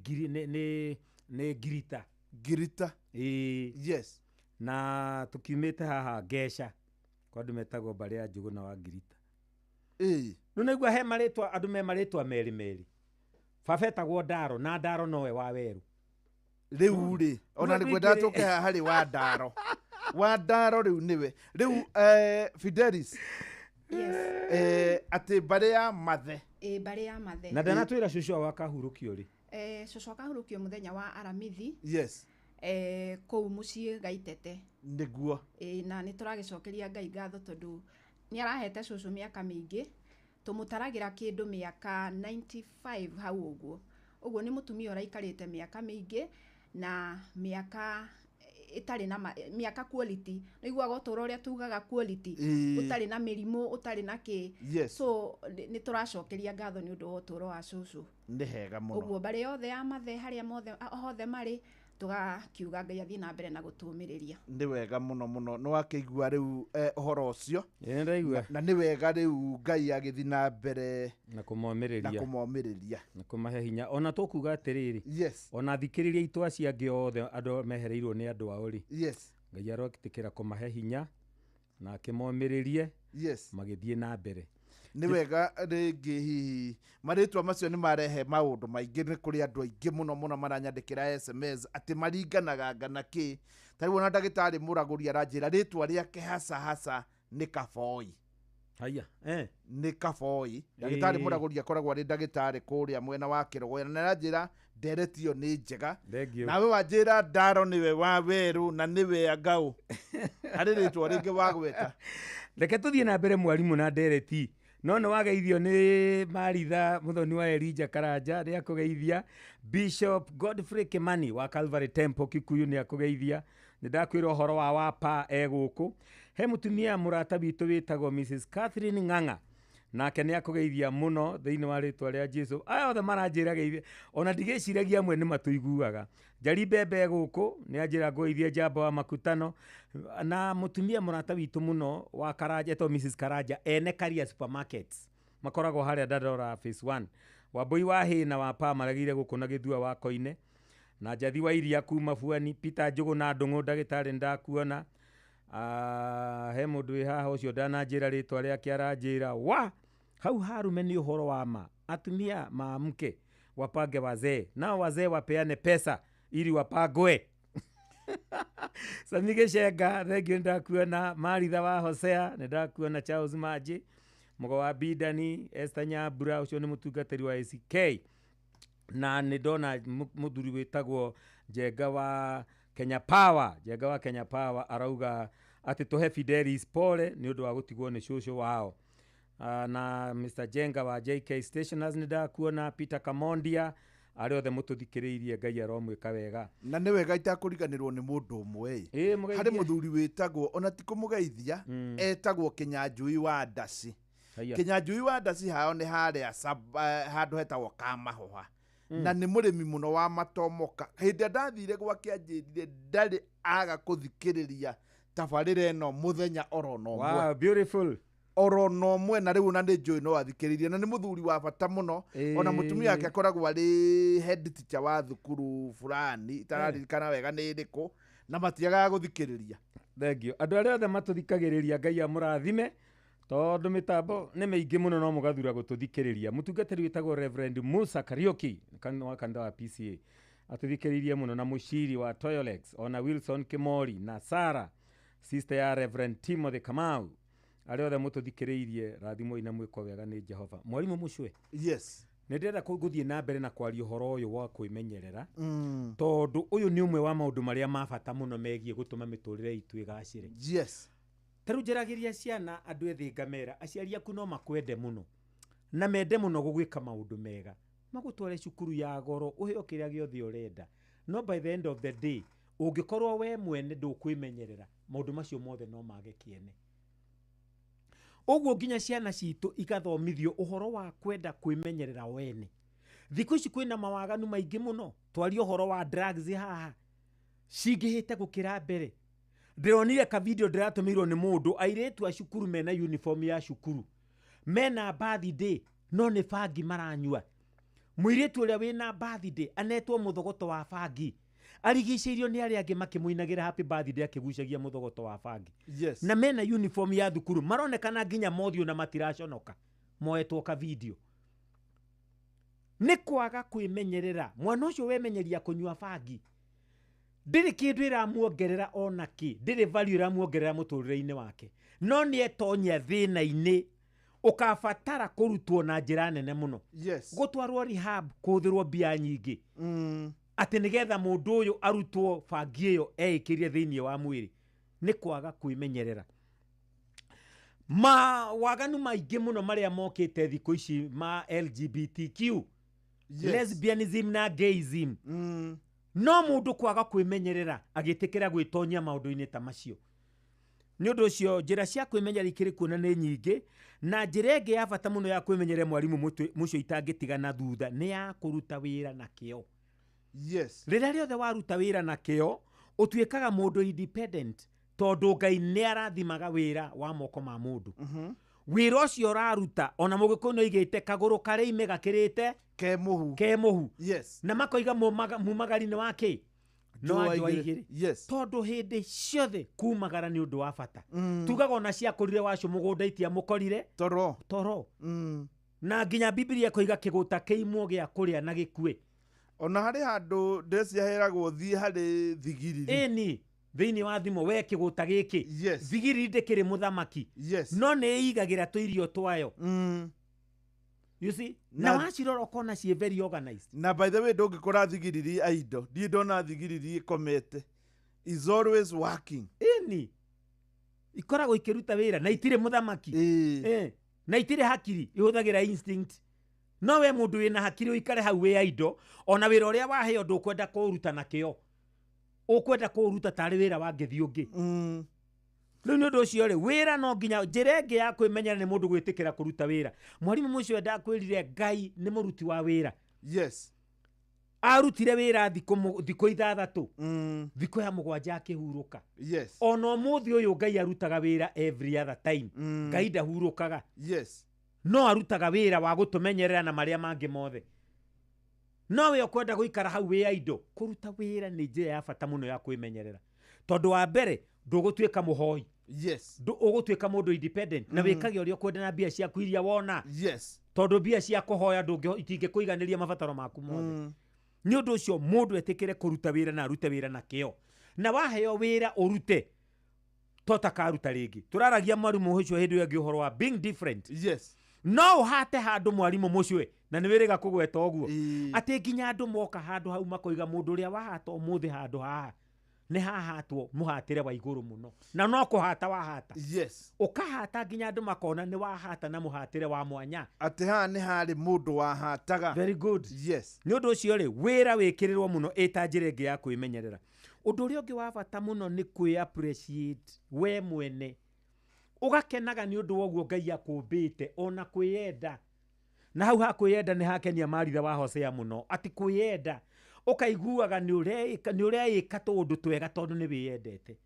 Ngirita. Ngirita. Yes. Na tũkiumĩte haha Ngeca, kwa andũ metagwo mbarĩ ya Njũgũna wa Ngirita. Rĩu nĩguo he marĩtwa, andũ me marĩtwa merĩ merĩ. Baba etagwo Ndaro na Ndaro nowe wa Werũ. Rĩu rĩ ona nĩ ngwendaga tũke haha harĩ wa Ndaro. Wa Ndaro rĩu nĩwe rĩu Fidelis. Yes. Atĩ mbarĩ ya Mathe. Mbarĩ ya Mathe. Na ndanatwĩra cũcũ wao akahurũkio rĩ? Cũcũ akahurũkio mũthenya wa Aramithi. Yes. Kũu mũciĩ Gaitete. Nĩguo. Na nĩ tũragĩcokeria Ngai ngatho tondũ nĩ arahete cũcũ mĩaka mĩingĩ. Tũmũtaragĩra kĩndũ mĩaka 95 hau ũguo. Ũguo nĩ mũtumia ũraikarĩte mĩaka mĩingĩ na mĩaka ĩtarĩ na mĩaka quality. Nĩiguaga ũtũũro ũrĩa tugaga quality, ũtarĩ na mĩrimũ, ũtarĩ na kĩ. Yes. So nĩ tũracokeria ngatho nĩ ũndũ wa ũtũũro wa cũcũ. Nĩ hega mũno. Ũguo mbarĩ yothe ya Mathe harĩa mothe hothe marĩ tũgakiuga Ngai athiĩ na mbere na gũtũũmĩrĩria. Nĩ wega mũno mũno. Nĩ wakĩigua rĩu ũhoro ũcio. Nĩ ndaigua. Na nĩ wega rĩu Ngai agĩthiĩ na mbere na kũmomĩrĩria. Na kũmomĩrĩria. Na kũmahe hinya. Ona tũkuga atĩrĩrĩ. Yes. Ona thikĩrĩria itũ acio angĩ othe andũ mehereirwo nĩ andũ ao rĩ. Yes. Ngai arotĩkĩra kũmahe hinya na akĩmomĩrĩrie. Yes. Magĩthiĩ na mbere. Nĩ wega rĩngĩ hihi marĩtwa macio nĩ marehe maũndũ maingĩ. Nĩ kũrĩ andũ aingĩ mũno mũno maranyandĩkĩra SMS atĩ maringanaga ngana kĩ. Ta rĩu ona ndagĩtarĩ Mũragũri aranjĩra rĩtwa rĩake hasa hasa nĩ Kaboi. Haya, Nĩ Kaboi. Ndagĩtarĩ Mũragũri akoragwo arĩ ndagĩtarĩ kũrĩa mwena wa Kĩrogũya na aranjĩra ndereti ĩyo nĩ njega. Nawe wanjĩra Ndaro nĩwe wa Werũ na nĩwe Angaũ. Harĩ rĩtwa rĩngĩ wagweta. Reke tũthiĩ na mbere mwarimũ na ndereti. No nĩ wageithio nĩ Maritha Muthoni wa Elijah Karanja nĩ akũgeithia. Bishop Godfrey Kimani wa Calvary Temple Kikuyu nĩ akũgeithia. Nĩ ndakwĩra ũhoro wa wapa e gũkũ. He mũtumia mũrata witũ wĩtagwo Mrs Catherine Ng'ang'a nake nĩ akũgeithia mũno thĩinĩ wa rĩtwa rĩa Jesu. Aya othe maranjĩra geithia ona ndigĩciragia amwe nĩ matũiguaga. Njari Mbembe gũkũ nĩ anjĩra ngũgeithie Njamba wa Makutano na mũtumia mũrata witũ mũno wa Karanja etagwo Mrs Karanja ene Karia Supermarkets makoragwo harĩa Dandora Phase 1. Wambui wa Hĩna wa Pa maregire gũkũ na Gĩthua wa Koine na Njathi wa Iria kuma Buani, Peter Njũgũ na Ndũng'ũ ndagĩtarĩ ndakuona. He mũndũ wĩ haha ũcio ndananjĩra rĩtwa rĩake aranjĩra wa hau harume nĩ ũhoro wa ma. Atumia maamke wapange wazee nao wazee wapeane pesa ili wapangwe. Sami Gĩcenga thengio nĩ ndakuona. Maritha wa Hosea nĩ ndakuona. Charles Maji Mũgo wa Bidani, Esther Nyambura ũcio nĩ mũtungatĩri wa ACK na nĩ ndona mũthuri wĩtagwo Njenga wa Kenya Power. Njenga wa Kenya Power arauga atĩ tũhe Fidelis pole nĩ ũndũ wa gũtigwo nĩ cũcũ wao. Na Mr Jenga wa JK Stationers nĩ ndakuona. Peter Kamondia arĩa othe mũtũthikĩrĩirie Ngai aromwĩka wega. Na nĩ wega itakũriganĩrwo nĩ mũndũ ũmwe ĩ. Harĩ mũthuri wĩtagwo ona ti kũmũgeithia etagwo Kĩnyanjui wa Ndaci. Kĩnyanjui wa Ndaci hao nĩ harĩa handũ hetagwo Kamahoha. Na nĩ mũrĩmi mũno wa matomoka. Hĩndĩ ĩrĩa ndathire gwake anjĩrire ndarĩ aga kũthikĩrĩria tabarĩra ĩno mũthenya oro na ũmwe. Wow, beautiful. Oro na ũmwe na rĩu na nĩ njũĩ no athikĩrĩrie na nĩ mũthuri wa bata mũno. Ona mũtumia wake akoragwo arĩ head teacher wa thukuru fulani itararirikana wega nĩ ĩrĩkũ na matiagaga gũthikĩrĩria. Thank you. Andũ arĩa othe matũthikagĩrĩria Ngai amũrathime tondũ mĩtambo nĩ mĩingĩ mũno no mũgathura gũtũthikĩrĩria. Mũtungatĩri wĩtagwo Reverend Musa Kariuki wa kanitha wa PCA atũthikĩrĩirie mũno na mũciri wa Toyolex ona Wilson Kimori na Sarah sister ya Reverend Timothy Kamau arĩa othe mũtũthikĩrĩirie rathimwo ina mwĩko wega nĩ Jehova. Mwarimũ Mũcwe. Yes. Nĩ ndĩrenda gũthiĩ na mbere na kwaria ũhoro ũyũ wa kwĩmenyerera tondũ ũyũ nĩ ũmwe wa maũndũ marĩa ma bata mũno megiĩ gũtũma mĩtũrĩre itũ ĩgacĩre. Yes. Ta rĩu njaragĩria ciana andũ ethĩ ngamera aciari aku no makwende mũno na mende mũno gũgwĩka maũndũ mega magũtware cukuru ya goro ũheo kĩrĩa gĩothe ũrenda no by the end of the day ũngĩkorwo we mwene ndũkwĩmenyerera maũndũ macio mothe no mage kĩene. Ũguo nginya ciana citũ igathomithio ũhoro wa kwenda kwĩmenyerera wene. Thikũ ici kwĩna mawaganu maingĩ mũno twarie ũhoro wa drugs haha cingĩhĩte gũkĩra mbere. Ndĩronire ka video ndĩratũmĩirwo nĩ mũndũ airĩtu a cukuru mena uniform ya cukuru mena birthday no nĩ bangi maranyua. Mũirĩtu ũrĩa wĩna birthday anetwo mũthogoto wa bangi arigicĩirio nĩ arĩa angĩ makĩmũinagĩra happy birthday akĩgucagia mũthogoto wa bangi. Yes. Na mena uniform ya thukuru maronekana nginya mothiũ na matiraconoka moetwo ka video. Nĩ kwaga kwĩmenyerera. Mwana ũcio wemenyeria kũnyua bangi, ndĩrĩ kĩndũ ĩramuongerera ona kĩ, ndĩrĩ value ĩramuongerera mũtũrĩre-inĩ wake, no nĩ etonya thĩna-inĩ ũkabatara kũrutwo na njĩra nene mũno. Yes. Gũtwarwo rehab, kũhũthĩrwo mbia nyingĩ, atĩ nĩgetha mũndũ ũyũ arutwo bangi ĩyo eĩkĩrie thĩinĩ wa mwĩrĩ. Nĩ kwaga kwĩmenyerera. Ma waganu maingĩ mũno marĩa mokĩte thikũ ici ma LGBTQ, Yes. lesbianism na gayism, no mũndũ kwaga kwĩmenyerera agĩtĩkĩra gwĩtonyia maũndũ-inĩ ta macio. Nĩ ũndũ ũcio njĩra cia kwĩmenyerera ikĩrĩ kuona nĩ nyingĩ, na njĩra ĩngĩ ya bata mũno ya kwĩmenyerera mwarimũ mũcio itangĩtigana thutha nĩ ya kũruta wĩra na kĩo. Yes. Rĩrĩa rĩothe waruta wĩra na kĩo, ũtuĩkaga mũndũ independent, tondũ Ngai nĩ arathimaga wĩra wa moko ma mũndũ. Wĩra ũcio ũraruta, ona Mũgĩkũyũ nĩ oigĩte kagũrũ karĩ ime gakĩrĩte ke mũhu. Ke mũhu. Yes. Na makoiga mumagari nĩ wa kĩ? Nĩ wa Njũa njũa igĩrĩ. igĩrĩ. Yes. Tondũ hĩndĩ ciothe kumagara nĩ ũndũ wa bata. Tugaga ona ciakũrire wacu mũgũnda itiamũkorire toro. Toro. Na nginya Bibilia ĩkoiga kĩgũta kĩimwo gĩa kũrĩa na gĩkue. Ona harĩ handũ ndeciaheragwo thiĩ harĩ thigiriri. Ĩni thĩinĩ wa thimo we kĩgũta gĩkĩ. Yes. Thigiriri ndĩkĩrĩ mũthamaki. Yes. No nĩ ĩigagĩra tũirio twayo. You see? Na wacirora ũkona ciĩ very organized. Na by the way ndũngĩkora thigiriri aindo, ndirĩ ndona thigiriri ĩkomete, is always working. Ĩni ikoragwo ikĩruta wĩra na itirĩ mũthamaki. Na itirĩ hakiri, ihũthagĩra instinct. No we mũndũ wĩna hakiri ũikare hau wĩ aindo, ona wĩra ũrĩa waheo ndũkwenda kũũruta na kĩo, ũkwenda kũũruta tarĩ wĩra wa ngĩthi ũngĩ. Rĩu nĩ ũndũ ũcio rĩ, wĩra no nginya njĩra ĩngĩ ya kwĩmenyera nĩ mũndũ gwĩtĩkĩra kũruta wĩra. Mwarimũ mũcio ndakwĩrire Ngai nĩ mũruti wa wĩra. Yes. Arutire wĩra thikũ 6, thikũ ya 7 akĩhurũka. Yes. Ona ũmũthĩ ũyũ Ngai arutaga wĩra every other time. Ngai ndahurũkaga. Yes. No arutaga wĩra wa gũtũmenyerera na marĩa mangĩ mothe. No we ũkwenda gũikara hau wĩ aindo, kũruta wĩra nĩ njĩra ya bata mũno ya kwĩmenyerera. Tondũ wa mbere ndũgũtuĩka mũhoi. Yes. Ũgũtuĩka mũndũ independent na wĩkage ũrĩa ũkwenda na mbia ciaku iria wona. Yes. Tondũ mbia cia kũhoya itingĩkũiganĩria mabataro maku mothe. Nĩ ũndũ ũcio mũndũ etĩkĩre kũruta wĩra na arute wĩra na kĩo. Na waheo wĩra ũrute, totakaruta rĩngĩ. Tũraragia mwarimũ ũcio hĩndĩ ĩyo ĩngĩ ũhoro wa being different. Yes. No ũhate handũ mwarimũ mũcio na nĩ wĩrĩga kũgweta ũguo, atĩ nginya andũ moka handũ hau makoiga mũndũ ũrĩa wahata ũmũthĩ handũ haha nĩ hahatwo mũhatĩre wa igũrũ mũno, na no kũhata wahata. Yes. Ũkahata nginya andũ makona nĩ wahata na mũhatĩre wa mwanya, atĩ haha nĩ harĩ mũndũ wahataga. Very good. Yes. Nĩ ũndũ ũcio rĩ, wĩra wĩkĩrĩrwo mũno ĩta njĩra ĩngĩ ya kwĩmenyerera. Ũndũ ũrĩa ũngĩ wa bata mũno nĩ kwĩ appreciate we mwene, ũgakenaga nĩ ũndũ wa ũguo Ngai akũmbĩte, ona kwĩyenda. Na hau ha kwĩyenda nĩ hakenia Maritha wa Hosea mũno, atĩ kwĩyenda ũkaiguaga nĩ ũreĩka tũũndũ twega tondũ nĩ wĩyendete.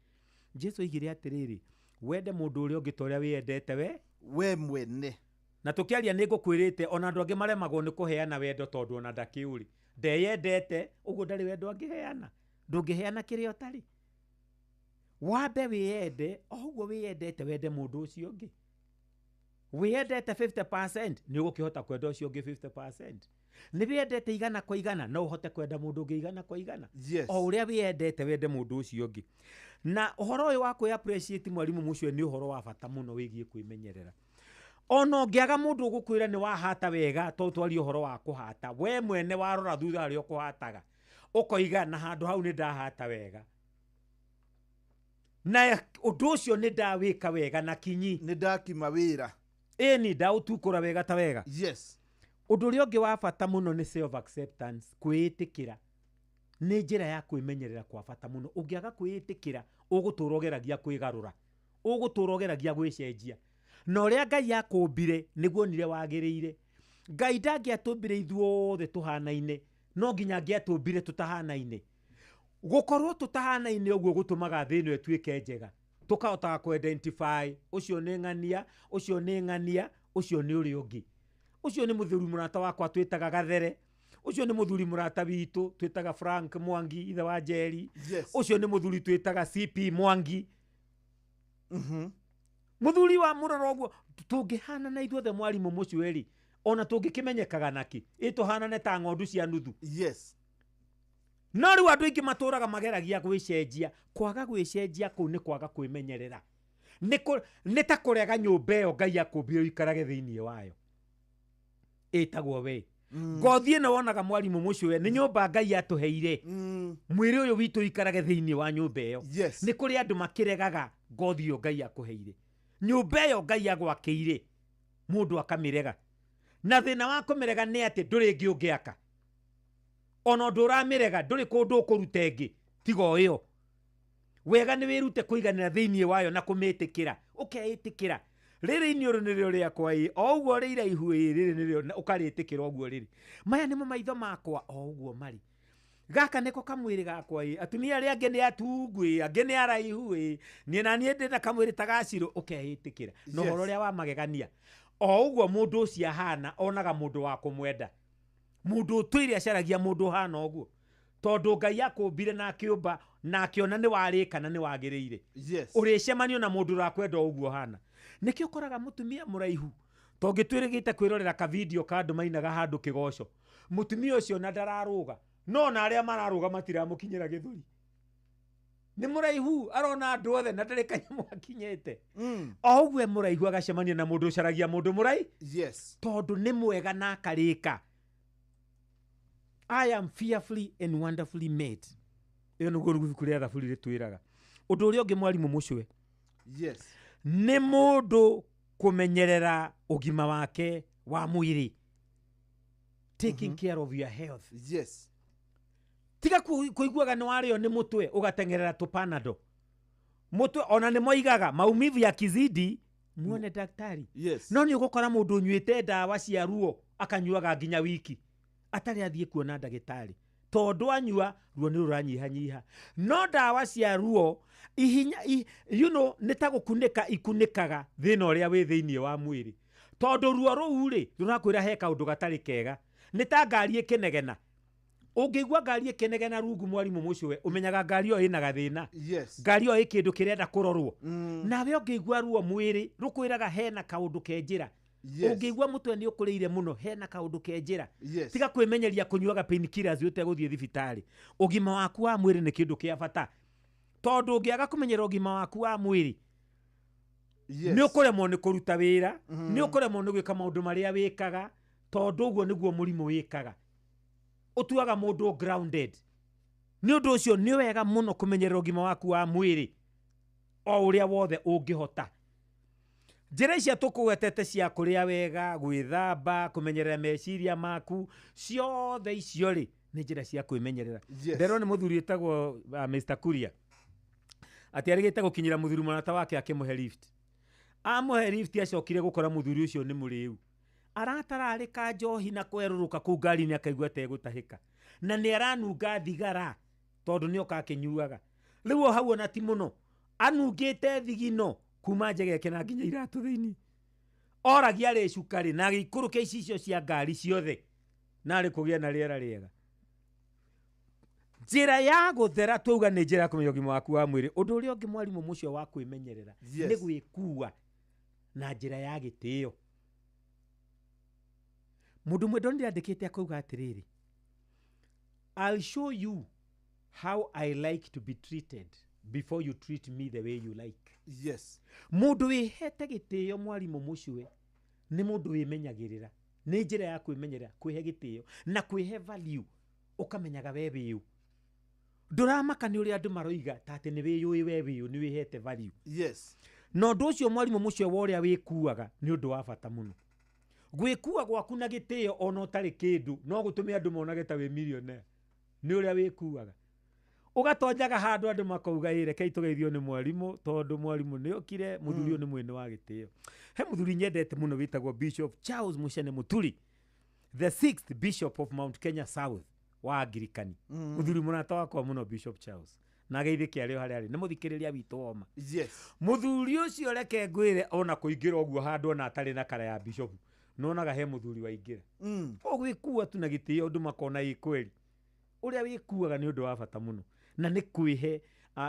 Jesu oigire atĩrĩrĩ, wende mũndũ ũrĩa ũngĩ ta ũrĩa wĩyendete we mwene. Na tũkĩaria nĩ ngũkwĩrĩte ona andũ angĩ maremagwo nĩ kũheana wendo tondũ ona ndakĩũrĩ ndeyendete, ũguo ndarĩ wendo angĩheana. Ndũngĩheana kĩrĩa ũtarĩ. Wambe wĩyende, o ũguo wĩyendete wende mũndũ ũcio ũngĩ. Wĩyendete 50% nĩ ũgũkĩhota kwenda ũcio ũngĩ 50%. Nĩ wĩyendete 100 kwa 100 no ũhote kwenda mũndũ ũngĩ 100 kwa 100. Yes. O ũrĩa wĩyendete wende mũndũ ũcio ũngĩ. Na ũhoro ũyũ wa kwĩ appreciate mwarimũ mũcio nĩ ũhoro wa bata mũno wĩgiĩ kwĩmenyerera. Ona ũngĩaga mũndũ ũgũkwĩra nĩ wahata wega, tondũ twaria ũhoro wa kũhata, we mwene warora thutha harĩa ũkũhataga, ũkoiga na handũ hau nĩ ndahata wega, na ũndũ ũcio nĩ ndawĩka wega na kinyi, nĩ ndakima wĩra, ĩni ndaũtukũra wega ta wega. Yes. Ũndũ ũrĩa ũngĩ wa bata mũno nĩ self acceptance, kwĩĩtĩkĩra. Nĩ njĩra ya kwĩmenyerera kwa bata mũno. Ũngĩaga kwĩĩtĩkĩra, ũgũtũra ũgeragia kwĩgarũra, ũgũtũra ũgeragia gwĩcenjia. Na ũrĩa Ngai akũmbire nĩguo onire wagĩrĩire. Ngai ndangĩatũmbire ithuothe tũhanaine, no nginya angĩatũmbire tũtahanaine. Gũkorwo tũtahanaine ũguo gũtũmaga thĩ ĩno ĩtuĩke njega. Tũkahotaga kũ identify ũcio nĩ ng'ania, ũcio nĩ ng'ania, ũcio nĩ ũrĩa ũngĩ. Ũcio nĩ mũthuri mũrata wakwa twĩtaga Gathere, ũcio nĩ mũthuri mũrata witũ twĩtaga Frank Mwangi ithe wa Njeri. Yes. Ũcio nĩ mũthuri twĩtaga CP Mwangi. Mũthuri wa mũrora ũguo tũngĩhana na ithuothe mwarimũ mũcio ĩrĩ, Ona tũngĩkĩmenyekaga nakĩ? Ĩ tũhanane ta ng'ondu cia nuthu. Yes. No rĩu andũ aingĩ matũraga mageragia gwĩcenjia. Kwaga gwĩcenjia kũu nĩ kwaga kwĩmenyerera. Nĩ ta kũrega nyũmba ĩyo Ngai akũmbire ũikarage thĩinĩ wayo. Ĩtagwo we. Ngothi ĩno wonaga mwarimũ mũcũwe nĩ nyũmba Ngai atũheire. Mwĩrĩ ũyũ witũ ũikarage thĩinĩ wa nyũmba ĩyo. Yes. Nĩ kũrĩ andũ makĩregaga ngothi ĩyo Ngai akũheire. Nyũmba ĩyo Ngai agwakĩire mũndũ akamĩrega. Na thĩna wa kũmĩrega nĩ atĩ ndũrĩ ĩngĩ ũngĩaka. Ona ũndũ ũramĩrega ndũrĩ kũndũ ũkũruta ĩngĩ tiga o ĩyo. Wega nĩ wĩrute kũiganĩra thĩinĩ wayo na kũmĩtĩkĩra. Ũkeĩtĩkĩra. Rĩrĩ iniũrũ nĩrĩo rĩakwa ĩ, o ũguo rĩ iraihu ĩ, rĩrĩ nĩrĩo, na ũkarĩtĩkĩra ũguo rĩrĩ. Maya nĩmo maitho makwa o ũguo marĩ. Gaka nĩko kamwĩrĩ gakwa ĩ, atumia arĩa angĩ nĩ atungu ĩ, angĩ nĩ araihu ĩ, niĩ na niĩ ndĩ na kamwĩrĩ ta gacirũ, ũkeĩtĩkĩra. Na ũhoro ũrĩa wa magegania, o ũguo mũndũ ũcio ahana, onaga mũndũ wa kũmwenda. Mũndũ ũtũire acaragia mũndũ ũhana ũguo. Tondũ Ngai akũmbire na akĩũmba na akĩona nĩ warĩka na nĩ wagĩrĩire. Yes. Ũrĩcemanio na mũndũ ũrakwenda o ũguo ũhana. Nĩkĩo ũkoraga mũtumia mũraihu. Tongĩtwĩrĩgĩte kwĩrorera ka video ka andũ mainaga handũ kĩgoco. Mũtumia ũcio na ndararũga. No ona arĩa mararũga matiramũkinyĩra gĩthũri. Nĩ mũraihu arona andũ othe na ndarĩ kanyamũ akinyĩte. O ũguo e mũraihu agacemania na mũndũ ũcaragia mũndũ mũrai. Yes. Tondũ nĩ mwega na akarĩka. I am fearfully and wonderfully made. Ĩyo nĩguo ibuku rĩa Thaburi rĩtwĩraga. Ũndũ ũrĩa ũngĩ mwarimũ mũcwe. Yes. Nĩ mũndũ kũmenyerera ũgima wake wa mwĩrĩ. Taking care of your health. Yes. Tiga kũiguaga nĩ warĩo nĩ mũtwe ũgateng'erera tũpanado. Mũtwe ona nĩ moigaga maumivu ya kizidi muone daktari. Yes. No nĩ ũgũkora mũndũ ũnyuĩte ndawa cia ruo akanyuaga nginya wiki atarĩ athiĩ kuona ndagĩtarĩ. Tondũ anyua ruo nĩ rũranyihanyiha. No ndawa cia ruo ihinya, you know, nĩ ta gũkunĩka ikunĩkaga thĩna ũrĩa wĩ thĩinĩ wa mwĩrĩ. Tondũ ruo rũu rĩ rũrakwĩra he kaũndũ gatarĩ kega. Nĩ ta ngari ĩkĩnegena. Ũngĩigua ngari ĩkĩnegena rungu mwarimũ mũcũwe, ũmenyaga ngari ĩyo ĩna gathĩna. Yes. Ngari ĩyo ĩ kĩndũ kĩrenda kũrorwo. Nawe ũngĩigua ruo mwĩrĩ rũkwĩraga hena kaũndũ ke njĩra. Yes. Ũngĩigua mũtwe nĩ ũkũrĩire mũno hena kaũndũ ke njĩra. Yes. Tiga kwĩmenyeria kũnyuaga painkillers ũtegũthiĩ thibitarĩ. Ũgima waku wa mwĩrĩ nĩ kĩndũ kĩa bata. Tondũ ũngĩaga kũmenyerera ũgima waku wa mwĩrĩ, Yes. nĩ ũkũremwo nĩ kũruta wĩra, nĩ ũkũremwo nĩ gwĩka maũndũ marĩa wĩkaga, tondũ ũguo nĩguo mũrimũ wĩkaga. Ũtuaga mũndũ grounded. Nĩ ũndũ ũcio nĩ wega mũno kũmenyerera ũgima waku wa mwĩrĩ o ũrĩa wothe ũngĩhota. Njĩra icio tũkũgwetete cia kũrĩa wega, gwĩthamba, kũmenyerera meciria maku, ciothe icio rĩ nĩ njĩra cia kwĩmenyerera. Yes. Nderwo nĩ mũthuri wĩtagwo Mr. Kuria atĩ arĩgĩte gũkinyĩra mũthuri mũrata wake akĩmũhe lift. Amũhe lift acokire gũkora mũthuri ũcio nĩ mũrĩu. Aratararĩka njohi na kwerũrũka kũu ngari-inĩ akaigua tegũtahĩka. Na nĩ aranunga thigara tondũ nĩ oka akĩnyuaga. Rĩu o hau ona ti mũno. Anungĩte thigino kuma njegeke na nginya iratũ thĩinĩ. Oragia arĩ cukarĩ na agĩikũrũka icicio cia ngari ciothe na arĩ kũgĩa na rĩera rĩega. Njĩra ya gũthera twauga nĩ njĩra ya kũmenya ũgima waku wa mwĩrĩ. Ũndũ ũrĩa ũngĩ mwarimũ mũcio wa kwĩmenyerera Yes. nĩ gwĩkua na njĩra ya gĩtĩo. Mũndũ ũmwe ndonire andĩkĩte akauga atĩrĩrĩ, I'll show you how I like to be treated before you treat me the way you like. Yes. Mũndũ wĩhete gĩtĩo mwarimũ mũcue nĩ mũndũ wĩmenyagĩrĩra. Nĩ njĩra ya kwĩmenyerera, kwĩhe gĩtĩo na kwĩhe value, ũkamenyaga we wĩũ. Ndũramaka nĩ ũrĩa andũ maroiga ta atĩ nĩ wĩyũĩ we wĩũ, nĩ wĩhete value. Yes. Na ũndũ ũcio mwarimũ mũcue wa ũrĩa wĩkuaga nĩ ũndũ wa bata mũno. Gwĩkua gwaku na gĩtĩo ona ũtarĩ kĩndũ no gũtũme andũ monage ta wĩ millionaire. Nĩ ũrĩa wĩkuaga. Ũgatonyaga handũ andũ makauga ĩ rekei tũgeithio nĩ mwarimũ tondũ mwarimũ nĩ okire, mũthuri ũyũ nĩ mwene wa gĩtĩo. He mũthuri nyendete mũno wĩtagwo Bishop Charles Muchene Muturi, the sixth Bishop of Mount Kenya South wa Angirikani. Mũthuri mũrata wakwa mũno Bishop Charles. Na ageithĩke arĩ o harĩa arĩ. Nĩ mũthikĩrĩria witũ woma. Yes. Mũthuri ũcio reke ngwĩre ona kũingĩra ũguo handũ ona atarĩ na kara ya bishop. Nonaga he mũthuri waingĩra. O gwĩkua tu na gĩtĩo andũ makona ĩ kweli. Ũrĩa wĩkuaga nĩ ũndũ wa bata mũno. Na nĩ kwĩhe,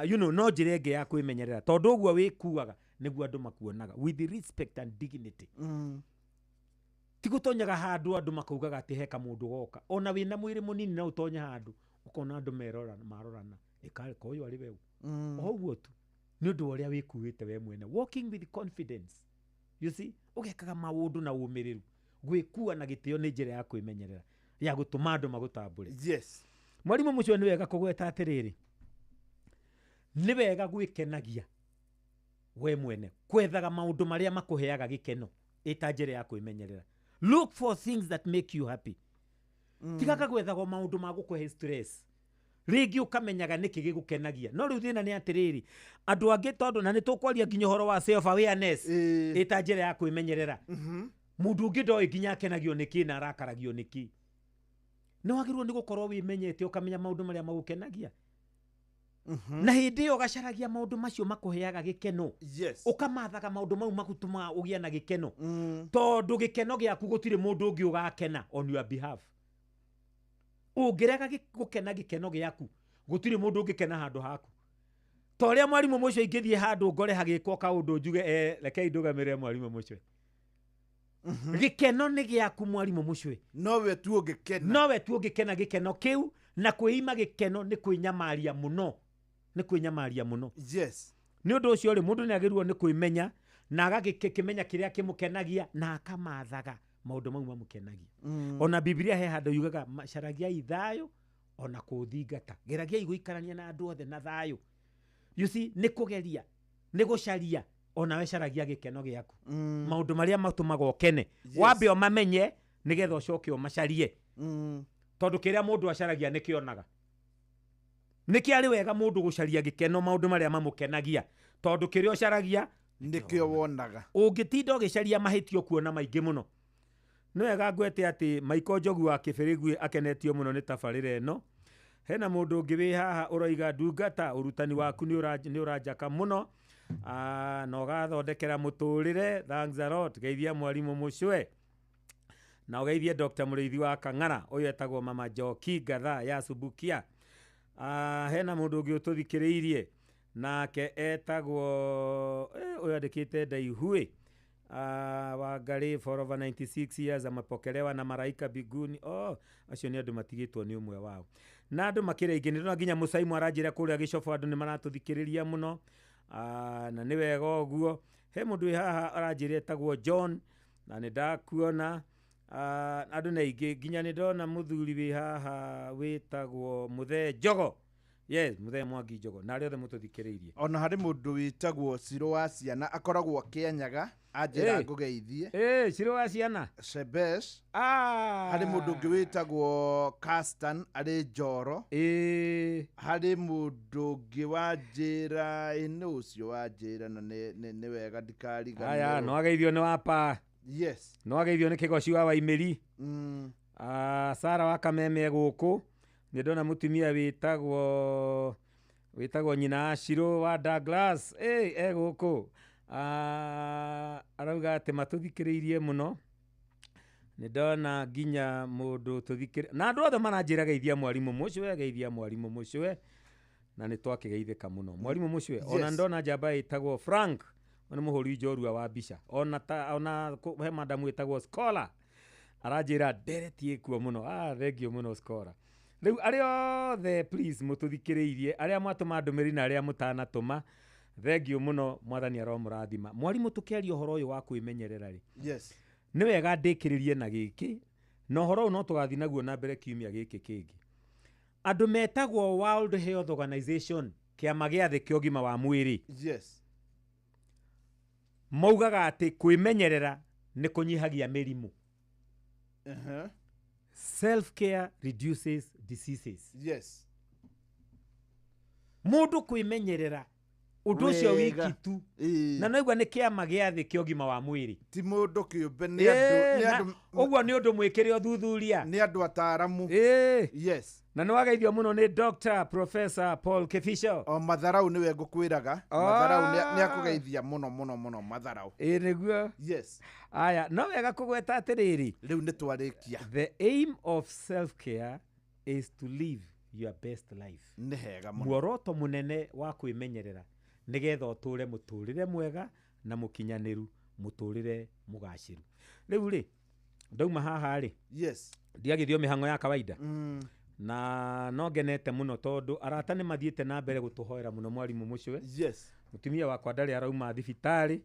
you know, no njĩra ĩngĩ ya kwĩmenyerera. Tondũ ũguo wĩkuaga nĩguo andũ makuonaga with respect and dignity. Ti gũtonyaga handũ andũ makaugaga atĩ he kamũndũ goka. Ona wĩna mwĩrĩ mũnini na ũtonye handũ ũkona andũ merorana marorana ĩka ũyũ arĩ weũ. O ũguo tu nĩ ũndũ wa ũrĩa wĩkuĩte we mwene, walking with confidence, you see, ũgekaga maũndũ na ũmĩrĩru. Gwĩkua na gĩtĩo nĩ njĩra ya kwĩmenyerera ya gũtũma andũ magũtambũre. Yes. Mwarimũ mũcio nĩ wega kũgweta atĩrĩrĩ, nĩ wega gwĩkenagia we mwene, kwethaga maũndũ marĩa makũheaga gĩkeno ĩta njĩra ya kwĩmenyerera. Look for things that make you happy. Tigaga gwethaga maũndũ ma gũkũhe stress. Rĩngĩ ũkamenyaga nĩkĩ gĩgũkenagia. No rĩu thĩna nĩ atĩrĩrĩ, andũ angĩ tondũ na nĩ tũkwaria nginya ũhoro wa self awareness ĩta njĩra ya kwĩmenyerera. Mũndũ ũngĩ ndoĩ nginya akenagio nĩkĩ na arakaragio nĩkĩ. Nĩ wagĩrĩirwo nĩ gũkorwo wĩmenyete ũkamenya maũndũ marĩa magũkenagia. Na hĩndĩ ĩyo ũgacaragia maũndũ macio makũheaga gĩkeno. Yes. Ũkamathaga maũndũ mau magũtũmaga ũgĩe na gĩkeno. Tondũ gĩkeno gĩaku gũtirĩ mũndũ ũngĩ ũgakena on your behalf. Ũngĩrega gũkena gĩkeno gĩaku gũtirĩ mũndũ ũngĩkena handũ haku. Ta ũrĩa mwarimũ mũcio ingĩthiĩ handũ ngore hagĩkwo kaũndũ njuge rekei ndũgamĩrĩre mwarimũ mũcio. Gĩkeno nĩ gĩaku mwarimũ mũcio. Nowe tu ũngĩkena. Nowe tu ũngĩkena gĩkeno kĩu, na kwĩima gĩkeno nĩ kwĩnyamaria mũno. Nĩ kwĩnyamaria mũno. Yes. Nĩ ũndũ ũcio rĩ, mũndũ nĩ agĩrĩirwo nĩ kwĩmenya na agagĩkĩmenya kĩrĩa kĩmũkenagia na akamathaga maũndũ mau mamũkenagia. Ona Biblia he handũ yugaga caragiai thayũ ona kũũthingata. Geragiai gũikarania na andũ othe na thayũ. You see, nĩ kũgeria, nĩ gũcaria, onawe caragia gĩkeno gĩaku. Maũndũ marĩa matũmaga ũkene. Wambe ũmamenye nĩgetha ũcoke ũmacarie. Tondũ kĩrĩa mũndũ acaragia nĩkĩonaga. Nĩkĩ arĩ wega mũndũ gũcaria gĩkeno maũndũ marĩa mamũkenagia, tondũ kĩrĩa ũcaragia nĩkĩo wonaga. Ũngĩtinda ũgĩcaria mahĩtia ũkuona maingĩ mũno. Nĩ wega ngwete atĩ Michael Njogu wa Kĩbĩrĩguĩ akenetio mũno nĩ tabarĩra ĩno. Hena mũndũ ũngĩ wĩ haha ũroiga ndungata ũrutani waku nĩ ũranjaka mũno, na ũgathondekera mũtũrĩre, thanks a lot. Geithia mwarimũ mũcwe na ũgeithie Dr. Mũrĩithi wa Kang'ara, ũyũ etagwo Mama Njoki Ngatha ya Subukia. Hena mũndũ ũngĩ ũtũthikĩrĩirie nake etagwo ũyũ andĩkĩte Ndaihuĩ, Wangari for over 96 years amepokelewa na maraika biguni. Oh, acio nĩ andũ matigĩtwo nĩ ũmwe wao. Na andũ makĩrĩ aingĩ, nĩ ndona nginya Mũcaimu aranjĩra kũrĩa Gĩcobo andũ nĩ maratũthikĩrĩria mũno, na nĩ wega ũguo. He mũndũ wĩ haha aranjĩra etagwo John, na nĩ ndakuona. Andũ nĩ aingĩ, nginya nĩ ndona mũthuri wĩ haha wĩtagwo Mũthee Njogo. Yes, Mũthee Mwangi Njogo, na arĩa othe mũtũthikĩrĩirie. Ona harĩ mũndũ wĩtagwo Cirũ wa Ciana akoragwo Kĩanyaga, anjĩra ngũgeithie. Cirũ wa Ciana. Shebesh. Harĩ mũndũ ũngĩ wĩtagwo Castan arĩ Njoro. Harĩ mũndũ ũngĩ wanjĩra ĩ nĩ ũcio wanjĩra na nĩ wega ndikariganĩrwo. Aya, no ageithio nĩ wapa. Yes. No ageithio nĩ Kĩgoci wa Waimĩri. Sara wa Kameme gũkũ. Nĩ ndona mũtumia wĩtagwo nyina wa Shiro wa Douglas. E gũkũ. Arauga atĩ matũthikĩrĩirie mũno. Nĩ ndona nginya mũndũ tũthikĩrĩ na andũ othe maranjĩra geithia mwarimũ mũcwe, geithia mwarimũ mũcwe, na nĩ twakĩgeithĩka mũno. Mwarimũ mũcwe, ona ndona njamba ĩtagwo Frank, nĩ mũhũri njorua wa mbica. Ona he madamu ĩtagwo Scholar aranjĩra ndereti ĩkuo mũno. Thengio mũno Scholar. Rĩu arĩa othe please mũtũthikĩrĩirie, arĩa mwatũma ndũmĩrĩri na arĩa mũtanatũma, thengio mũno, mwathani aromũrathima. Mwarimũ, tũkĩaria ũhoro ũyũ wa kwĩmenyerera rĩ, Yes. nĩ wega ndĩkĩrĩrie na gĩkĩ, na ũhoro ũyũ no tũgathiĩ naguo na mbere kiumia gĩkĩ kĩngĩ. Andũ metagwo World Health Organization, kĩama gĩa thĩ kĩa ũgima wa mwĩrĩ. Yes. Maugaga atĩ kwĩmenyerera nĩ kũnyihagia mĩrimũ. Self-care reduces diseases. Yes. Mũndũ kwĩmenyerera ũndũ ũcio wiki tu. Na naigua nĩ kĩama gĩa thĩ kĩa ũgima wa mwĩrĩ. Ti mũndũ kĩũmbe, nĩ andũ, ũguo nĩ ũndũ mwĩkĩre ũthuthuria. Nĩ andũ ataaramu. Yes. Na nĩ wageithio mũno nĩ Dr. Professor Paul Kefisho. O Matharau nĩwe ngũkwĩraga. Matharau nĩ akũgeithia mũno mũno mũno Matharau. Nĩguo. Yes. Aya, no wega kũgweta atĩrĩrĩ. Rĩu nĩ twarĩkia. The aim of self-care is to live your best life. Nĩ hega mũno. Muoroto mũnene wa kwĩmenyerera nĩgetha ũtũre mũtũrĩre mwega na mũkinyanĩru, mũtũrĩre mũgacĩru. Rĩu rĩ, Ndauma haha rĩ, yes, ndiagithio mĩhang'o ya kawaida. Na no ngenete mũno tondũ arata nĩ mathiĩte na mbere gũtũhoera mũno mwarimũ mũcwe. Yes. Mũtumia wakwa ndarĩ arauma thibitarĩ,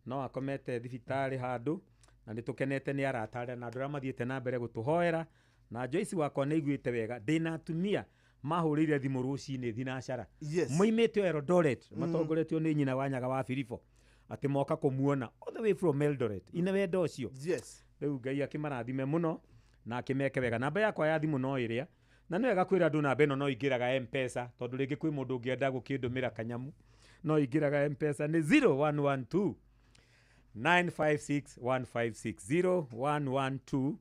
no akomete thibitarĩ handũ, na nĩ tũkenete nĩ arata arĩa na andũ arĩa mathiĩte na mbere gũtũhoera. Na Joyce wakwa nĩ aiguĩte wega, ndĩna atumia mahũrĩire thimũ rũcinĩ thinacara. Yes. Moimĩte o Eldoret, matongoretio nĩ nyina wa Nyaga wa Filipo, atĩ moka kũmuona all the way from Eldoret. Ine wendo ũcio. Yes. Rĩu Ngai akĩmarathime mũno na akĩmeke wega. Namba yakwa ya thimũ no ĩrĩa, na nĩ wega kwĩra andũ namba ĩno no ingĩraga M-Pesa, tondũ rĩngĩ kwĩ mũndũ ũngĩenda gũkĩndũmĩra kanyamu, no ingĩraga M-Pesa nĩ 0112 956 156, 0112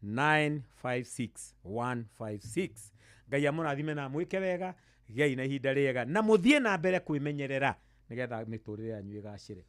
956 156. Ngai amũrathime na amwĩke wega, gĩai na ihinda rĩega na mũthiĩ na mbere kwĩmenyerera nĩgetha mĩtũrĩre yanyu ĩgacĩre.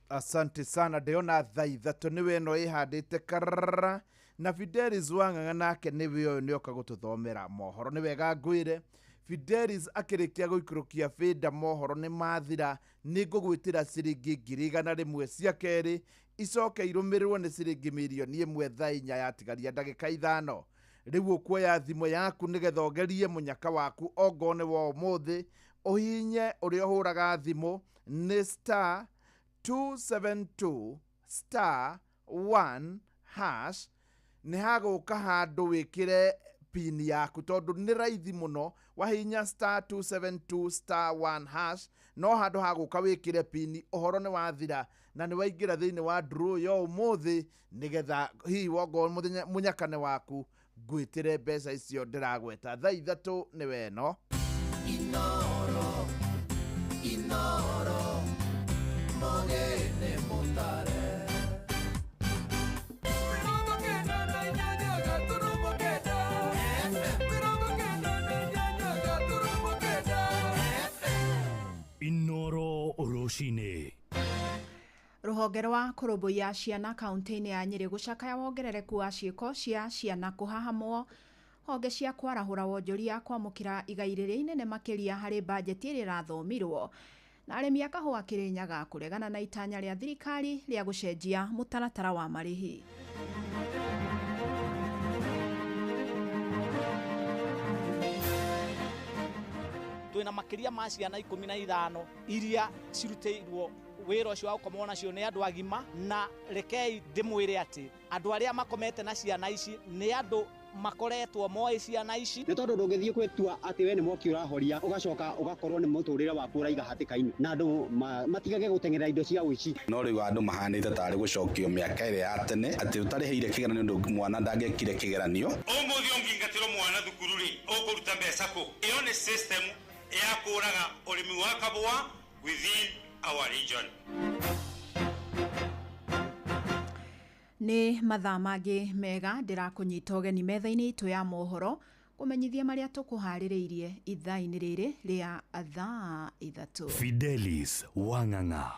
Asante sana. Ndĩona thaa 3 nĩwe ĩno ĩhandĩte karara, na Fidelis Wang'ang'a nake nĩwe ũyũ nĩoka gũtũthomera mohoro. Nĩ wega ngwĩre Fidelis akĩrĩkia gũikũrũkia bĩnda mohoro nĩ mathira, nĩ ngũgwĩtĩra ciringi 100,000 cia kerĩ, icoke irũmĩrĩrwo nĩ ciringi 1,000,000 thaa 4 yatigaria ndagĩka 5. Rĩu ũkuoya thimũ yaku nĩgetha ũgerie mũnyaka waku ongorwo nĩ wa ũmũthĩ, ũhihinye ũrĩa ũhũraga thimũ nĩ star 272 star 1 hash. Nĩ hagũka handũ wĩkĩre pin yaku tondũ nĩ raithi mũno, wahihinya star 272 star 1 hash, no handũ hagũka wĩkĩre pin, ũhoro nĩ wathira na nĩ waingĩra thĩinĩ wa draw ya ũmũthĩ, nĩgetha hihi wongorwo mũnyaka nĩ waku ngwĩtĩre mbeca icio ndĩragweta. Thaa 3 nĩ weno. Inoro, Inoro, mogene mutare. Inoro rũcinĩ. Rũhonge rwa kũrũmbũiya ciana kaunti-inĩ ya Nyĩrĩ gũcakaya wongerereku wa ciĩko cia ciana kũhahamwo, honge cia kwarahũra wonjoria kwamũkĩra igai rĩrĩa inene makĩria harĩ bajeti ĩrĩa ĩrathomirwo, na arĩmi a kahũa Kĩrĩnyaga kũregana na itanya rĩa thirikari rĩa gũcenjia mũtaratara wa marĩhi. Twĩna makĩria ma ciana 15 iria cirutĩirwo wĩra ũcio wa gũkomwo nacio nĩ andũ agima, na rekei ndĩmwĩre atĩ andũ arĩa makomete na ciana ici nĩ andũ makoretwo moĩ ciana ici. Nĩ tondũ ndũngĩthiĩ gwĩtua atĩ we nĩ mwaki ũrahoria ũgacoka ũgakorwo nĩ mũtũrĩre waku ũraiga hatĩka-inĩ, na andũ matigage gũteng'era indo cia ũici. No rĩu andũ mahanĩte tarĩ gũcokio mĩaka ĩrĩa ya tene atĩ ũtarĩhĩire kĩgeranio ndũ mwana ndangĩekire kĩgeranio. Ũmũthĩ ũngĩingatĩrwo mwana thukuru rĩ, ũkũruta mbeca kũ? Ĩyo nĩ system ya kũraga ũrĩmi wa kabũa within our region. Nĩ mathaa mangĩ mega ndĩrakũnyita ũgeni metha-inĩ itũ ya mohoro kũmenyithia marĩa tũkũharĩrĩirie ithaa-inĩ rĩrĩ rĩa thaa 3. Fidelis Wang'ang'a.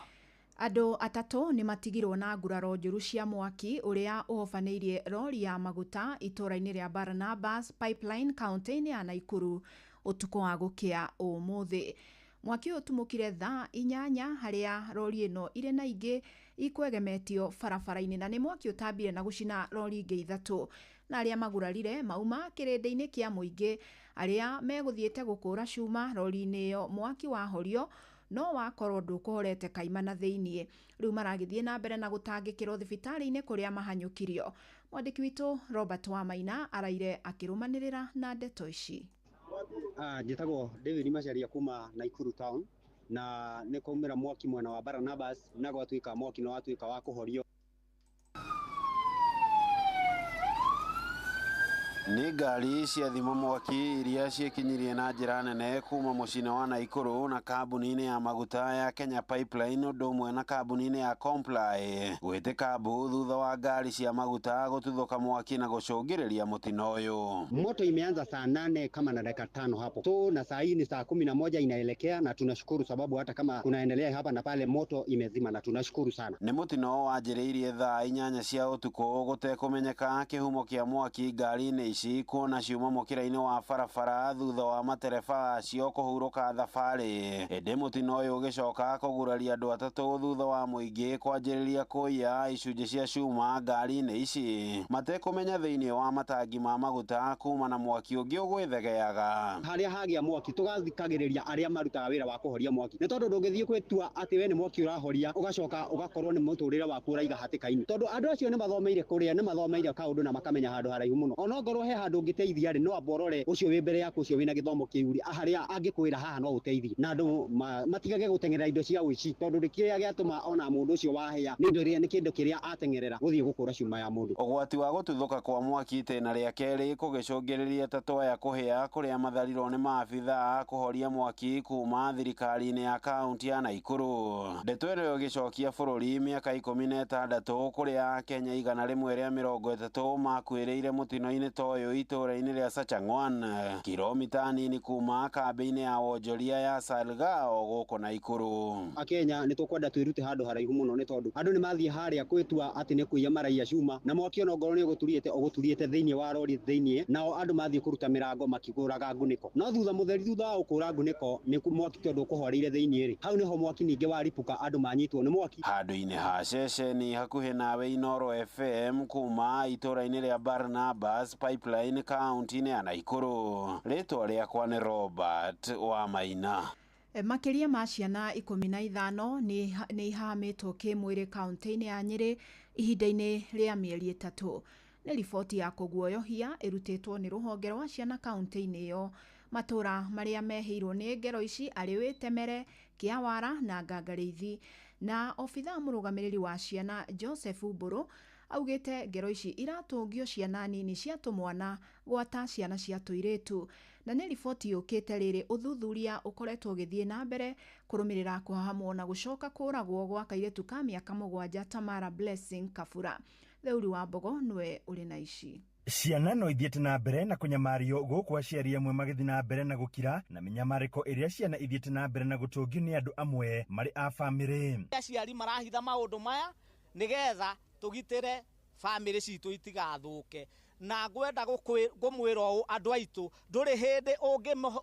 Andũ 3 nĩ matigirwo na nguraro njũru cia mwaki ũrĩa ũhobanĩirie rori ya maguta itũũra-inĩ rĩa Barnabas Pipeline kaunti-inĩ ya Naikuru ũtukũ wa gũkĩa ũmũthĩ. Mwaki ũyũ ũtumũkire thaa 8 harĩa rori ĩno irĩ na ingĩ ikwegemetio barabara-inĩ, na nĩ mwaki ũtambire na gũcina rori ingĩ 3, na arĩa magurarire mauma kĩrĩndĩ-inĩ kĩa mũingĩ arĩa megũthiĩte gũkũra cuma rori-inĩ ĩyo. Mwaki wahorio no wakorwo ndũkũhorete kaimana thĩiniĩ. Rĩu maragĩthiĩ na mbere na gũtangĩkĩrwo thibitarĩ-inĩ kũrĩa mahanyũkirio. Mwandĩki witũ Robert Wamaina araire akĩrũmanĩrĩra na ndeto ici. Njĩtagwo David Macharia kuma Naikuru town, na nĩ kwaumĩra mwaki mwena wa Barnabas na gwatuĩka mwaki nĩ watuĩka wa kũhorio. Nĩ ngari cia thima mwaki iria ciĩkinyirie na njĩra nene kuma mũciĩ-inĩ wa Naikuru na kambuni-inĩ ya maguta ya Kenya Pipeline ũndũ ũmwe na kambuni-inĩ ya Comply gwĩtĩka mbu thutha wa ngari cia maguta gũtuthũka mwaki na gũcũngĩrĩria mũtino ũyũ. Moto imeanza saa 8 kama na dakika 5 hapo so, na saa hii ni saa 11 inaelekea, na tunashukuru sababu hata kama kunaendelea hapa na pale moto imezima na tunashukuru sana. Nĩ mũtino wanjĩrĩirie thaa 8 cia ũtukũ gũtekũmenyeka kĩhumo kĩa mwaki ngari-inĩ ici kuona ciuma mũkĩra-inĩ wa barabara thutha wa matereba acio kũhurũka thabarĩ. Ĩndĩ mũtino ũyũ ũgĩcoka kũguraria andũ atatũ thutha wa mũingĩ kwanjĩrĩria kũiya icunjĩ cia cuma ngari-inĩ ici matekũmenya thĩinĩ wa matangi ma maguta kuma na mwaki ũngĩ ũgwĩthegeaga. Harĩa hagĩa mwaki tũgathikagĩrĩria arĩa marutaga wĩra wa kũhoria mwaki, nĩ tondũ ndũngĩthiĩ gwĩtua atĩ we nĩ mwaki ũrahoria ũgacoka ũgakorwo nĩ mũtũrĩre waku ũraiga hatĩka-inĩ, tondũ andũ acio nĩ mathomeire kũrĩa, nĩ mathomeire kaũndũ na makamenya handũ haraihu mũno. Ona ongorwo he handũ ũngĩteithia rĩ, no amba ũrore ũcio wĩ mbere yaku, ũcio wĩna gĩthomo kĩu rĩ, harĩa angĩkwĩra haha no ũteithie. Na andũ matigage gũteng'erera indo cia ũici, tondũ kĩrĩa gĩatũma ona mũndũ ũcio wahĩa nĩ indo iria, nĩ kĩndũ kĩrĩa ateng'erera gũthiĩ gũkũra cuma ya mũndũ. Ũgwati wa gũtuthũka kwa mwaki itĩna rĩa kerĩ kũgĩcũngĩrĩria atatũ aya kũhĩa kũrĩa matharirwo nĩ maabithaa kũhoria mwaki kuma thirikari-inĩ ya kaunti ya Naikuru. Ndeto ĩno ĩgĩcokia bũrũri mĩaka 16 kũrĩa Akenya 130 makuĩrĩire mũtino-inĩ ta ũyũ itũũra-inĩ rĩa Sachangwan, kilomita nini kuma kambĩ-inĩ ya wonjoria ya Salgao gũkũ Naikuru. Akenya nĩ tũkwenda twĩrute handũ haraihu mũno, nĩ tondũ andũ nĩ mathiĩ harĩa gwĩtua atĩ nĩ kũiya maraiya cuma, na mwaki ona ongorwo nĩ ũgũturiĩte ũgũturiĩte thĩinĩ wa rori thĩinĩ, nao andũ mathiĩ kũruta mĩrango makĩgũraga ngunĩko, no thutha mũtheri thutha wa gũkũra ngunĩko nĩ mwaki tondũ ũkũhoreire thĩinĩ rĩ, hau nĩho mwaki ningĩ waripũka, andũ manyitwo nĩ mwaki. Handũ-inĩ ha ceceni hakuhĩ nawe Inooro FM kuma itũũra-inĩ rĩa Barnabas Pipeline kaunti-inĩ ya Naikuru. Rĩtwa rĩakwa nĩ Robert wa Maina. Makĩria ma ciana 15 nĩ ihahamĩtwo kĩmwĩrĩ kaunti-inĩ ya Nyĩrĩ ihinda-inĩ rĩa mĩeri 3. Nĩ riboti ya kũguoyohia ĩrutĩtwo nĩ rũhonge rwa ciana kaunti-inĩ ĩyo. Matũra marĩa mehĩirwo nĩ ngero ici arĩ Wĩtemere, Kĩawara na Ngangarĩithi. Na obithaa mũrũgamĩrĩri wa ciana Joseph Mbũrũ augĩte ngero ici iratũngio ciana nini cia tũmwana gwata ciana cia tũirĩtu. Na nĩ riboti yũkĩte rĩrĩ ũthuthuria ũkoretwo ũgĩthiĩ na mbere kũrũmĩrĩra kũhahamwo na gũcoka kũragwo gwa kairĩtu ka mĩaka 7 Tamara Blessing Kabura. Theuri wa Mbogo nĩwe ũrĩ na ici. Ciana no ithiĩte na mbere na kũnyamario gũkũ aciari amwe magĩthiĩ na mbere na gũkira na mĩnyamarĩko ĩrĩa ciana ithiĩte na mbere na gũtũngio nĩ andũ amwe marĩ a bamĩrĩ. Aciari marahitha maũndũ maya nĩgetha tũgitĩre bamĩrĩ citũ itigathũke. Na ngwenda ngũmwĩra ũũ andũ aitũ, ndũrĩ hĩndĩ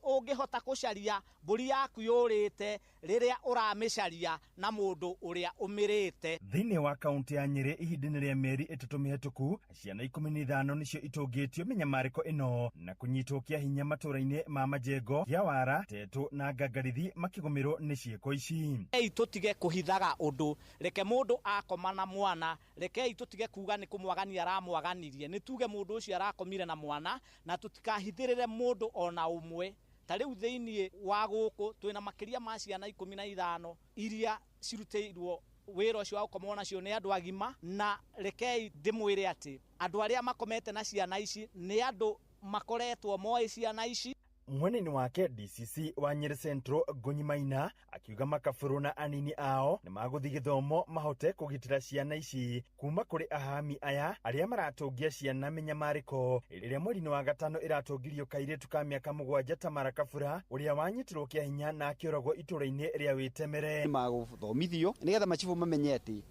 ũngĩhota gũcaria mbũri yaku yũrĩte rĩrĩa ũramĩcaria na mũndũ ũrĩa ũmĩrĩte. Thĩinĩ wa kaunti ya Nyĩrĩ ihinda-inĩ rĩa mĩeri 3 mĩhetũku, ciana 15 nĩcio itũngĩtio mĩnyamarĩko ĩno na kũnyitwo kĩa hinya matũũra-inĩ ma Majengo, Kĩawara, Tetũ na Ngangarithi makĩgũmĩrwo nĩ ciĩko ici. Rekei tũtige kũhithaga ũndũ, reke mũndũ akoma na mwana, rekei tũtige kuga nĩ kũmwagania aramwaganirie, nĩ tuge mũndũ ũcio arakomire na mwana, na tũtikahithĩrĩre mũndũ ona ũmwe. Ta rĩu thĩinĩ wa gũkũ twĩna makĩria ma ciana 15 iria cirutĩirwo wĩra ũcio wa gũkomwo nacio nĩ andũ agima, na rekei ndĩmwĩre atĩ andũ arĩa makomete na ciana ici nĩ andũ makoretwo moĩ ciana ici. Mwena-inĩ wake DCC wa Nyĩrĩ Central Ngunyi Maina akiuga makabũrũ na anini ao nĩ magũthiĩ gĩthomo mahote kũgitĩra ciana ici kuma kũrĩ ahami aya arĩa maratũngia ciana mĩnyamarĩko ĩrĩa mweri-inĩ wa gatano ĩratũngirio kairĩtu ka mĩaka 7 Tamara Kabura ũrĩa wanyitirwo kĩa hinya na akĩũragwo itũũra-inĩ rĩa Wĩtemere. Magũthomithio nĩgetha macibũ mamenye atĩ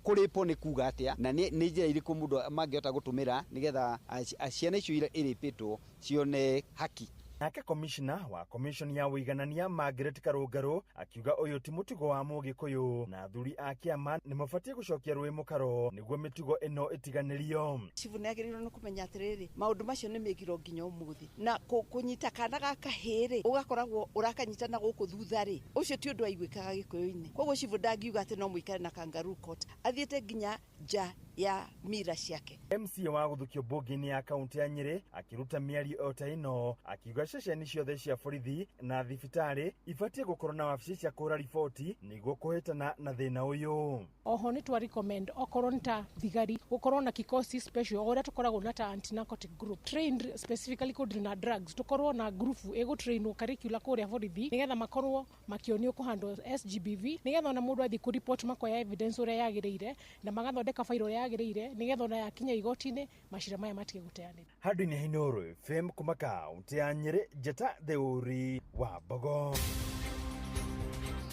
kũrĩpwo nĩ kuga atĩa na nĩ njĩra irĩkũ mũndũ mangĩhota gũtũmĩra nĩgetha ciana icio irĩpĩtwo cione haki. Nake komishna wa commission ya ũiganania Margaret Karũngarũ akiuga ũyũ ti mũtugo wa Mũgĩkũyũ na athuri a kĩama nĩ mabatiĩ gũcokia rũĩ mũkaro nĩguo mĩtugo ĩno ĩtiganĩrio. Chifu nĩ agĩrĩirwo nĩ kũmenya atĩrĩrĩ, maũndũ macio nĩ mĩgiro nginya ũmũthĩ, na kũnyita kana ga kahĩĩ rĩ, ũgakoragwo ũrakanyita na gũkũ thutha rĩ, ũcio ti ũndũ waiguĩkaga Gĩkũyũ-inĩ. Koguo chifu ndangiuga atĩ no mũikare na kangaroo court, athiĩte nginya nja ya mira ciake. MCA wa gũthukio mbunge-inĩ ya kaunti ya Nyĩrĩ akĩruta mĩario o ta ĩno akiuga ceceni ciothe cia borithi na thibitarĩ ibatiĩ gũkorwo na wabici cia kũhũra riboti nĩguo kũhĩtana na thĩna ũyũ. Oho nĩ twa recommend okorwo nĩ ta thigari gũkorwo na kikosi special ũrĩa tũkoragwo na ta anti narcotic group trained specifically kũdeal na drugs, tũkorwo na group ĩgũtrainwo curricula kũrĩa borithi nĩgetha makorwo makĩonio kũhandle SGBV nĩgetha ona mũndũ athiĩ kũripoti makoya evidence ũrĩa yagĩrĩire na magathondeka failo ũrĩa yagĩrĩire nĩgetha ona yakinya igoti-inĩ macira maya matige gũteanĩrio. Handũ-inĩ ha Inooro FM kuma kaunti ya Nyĩrĩ, Njata Theuri wa Mbogo.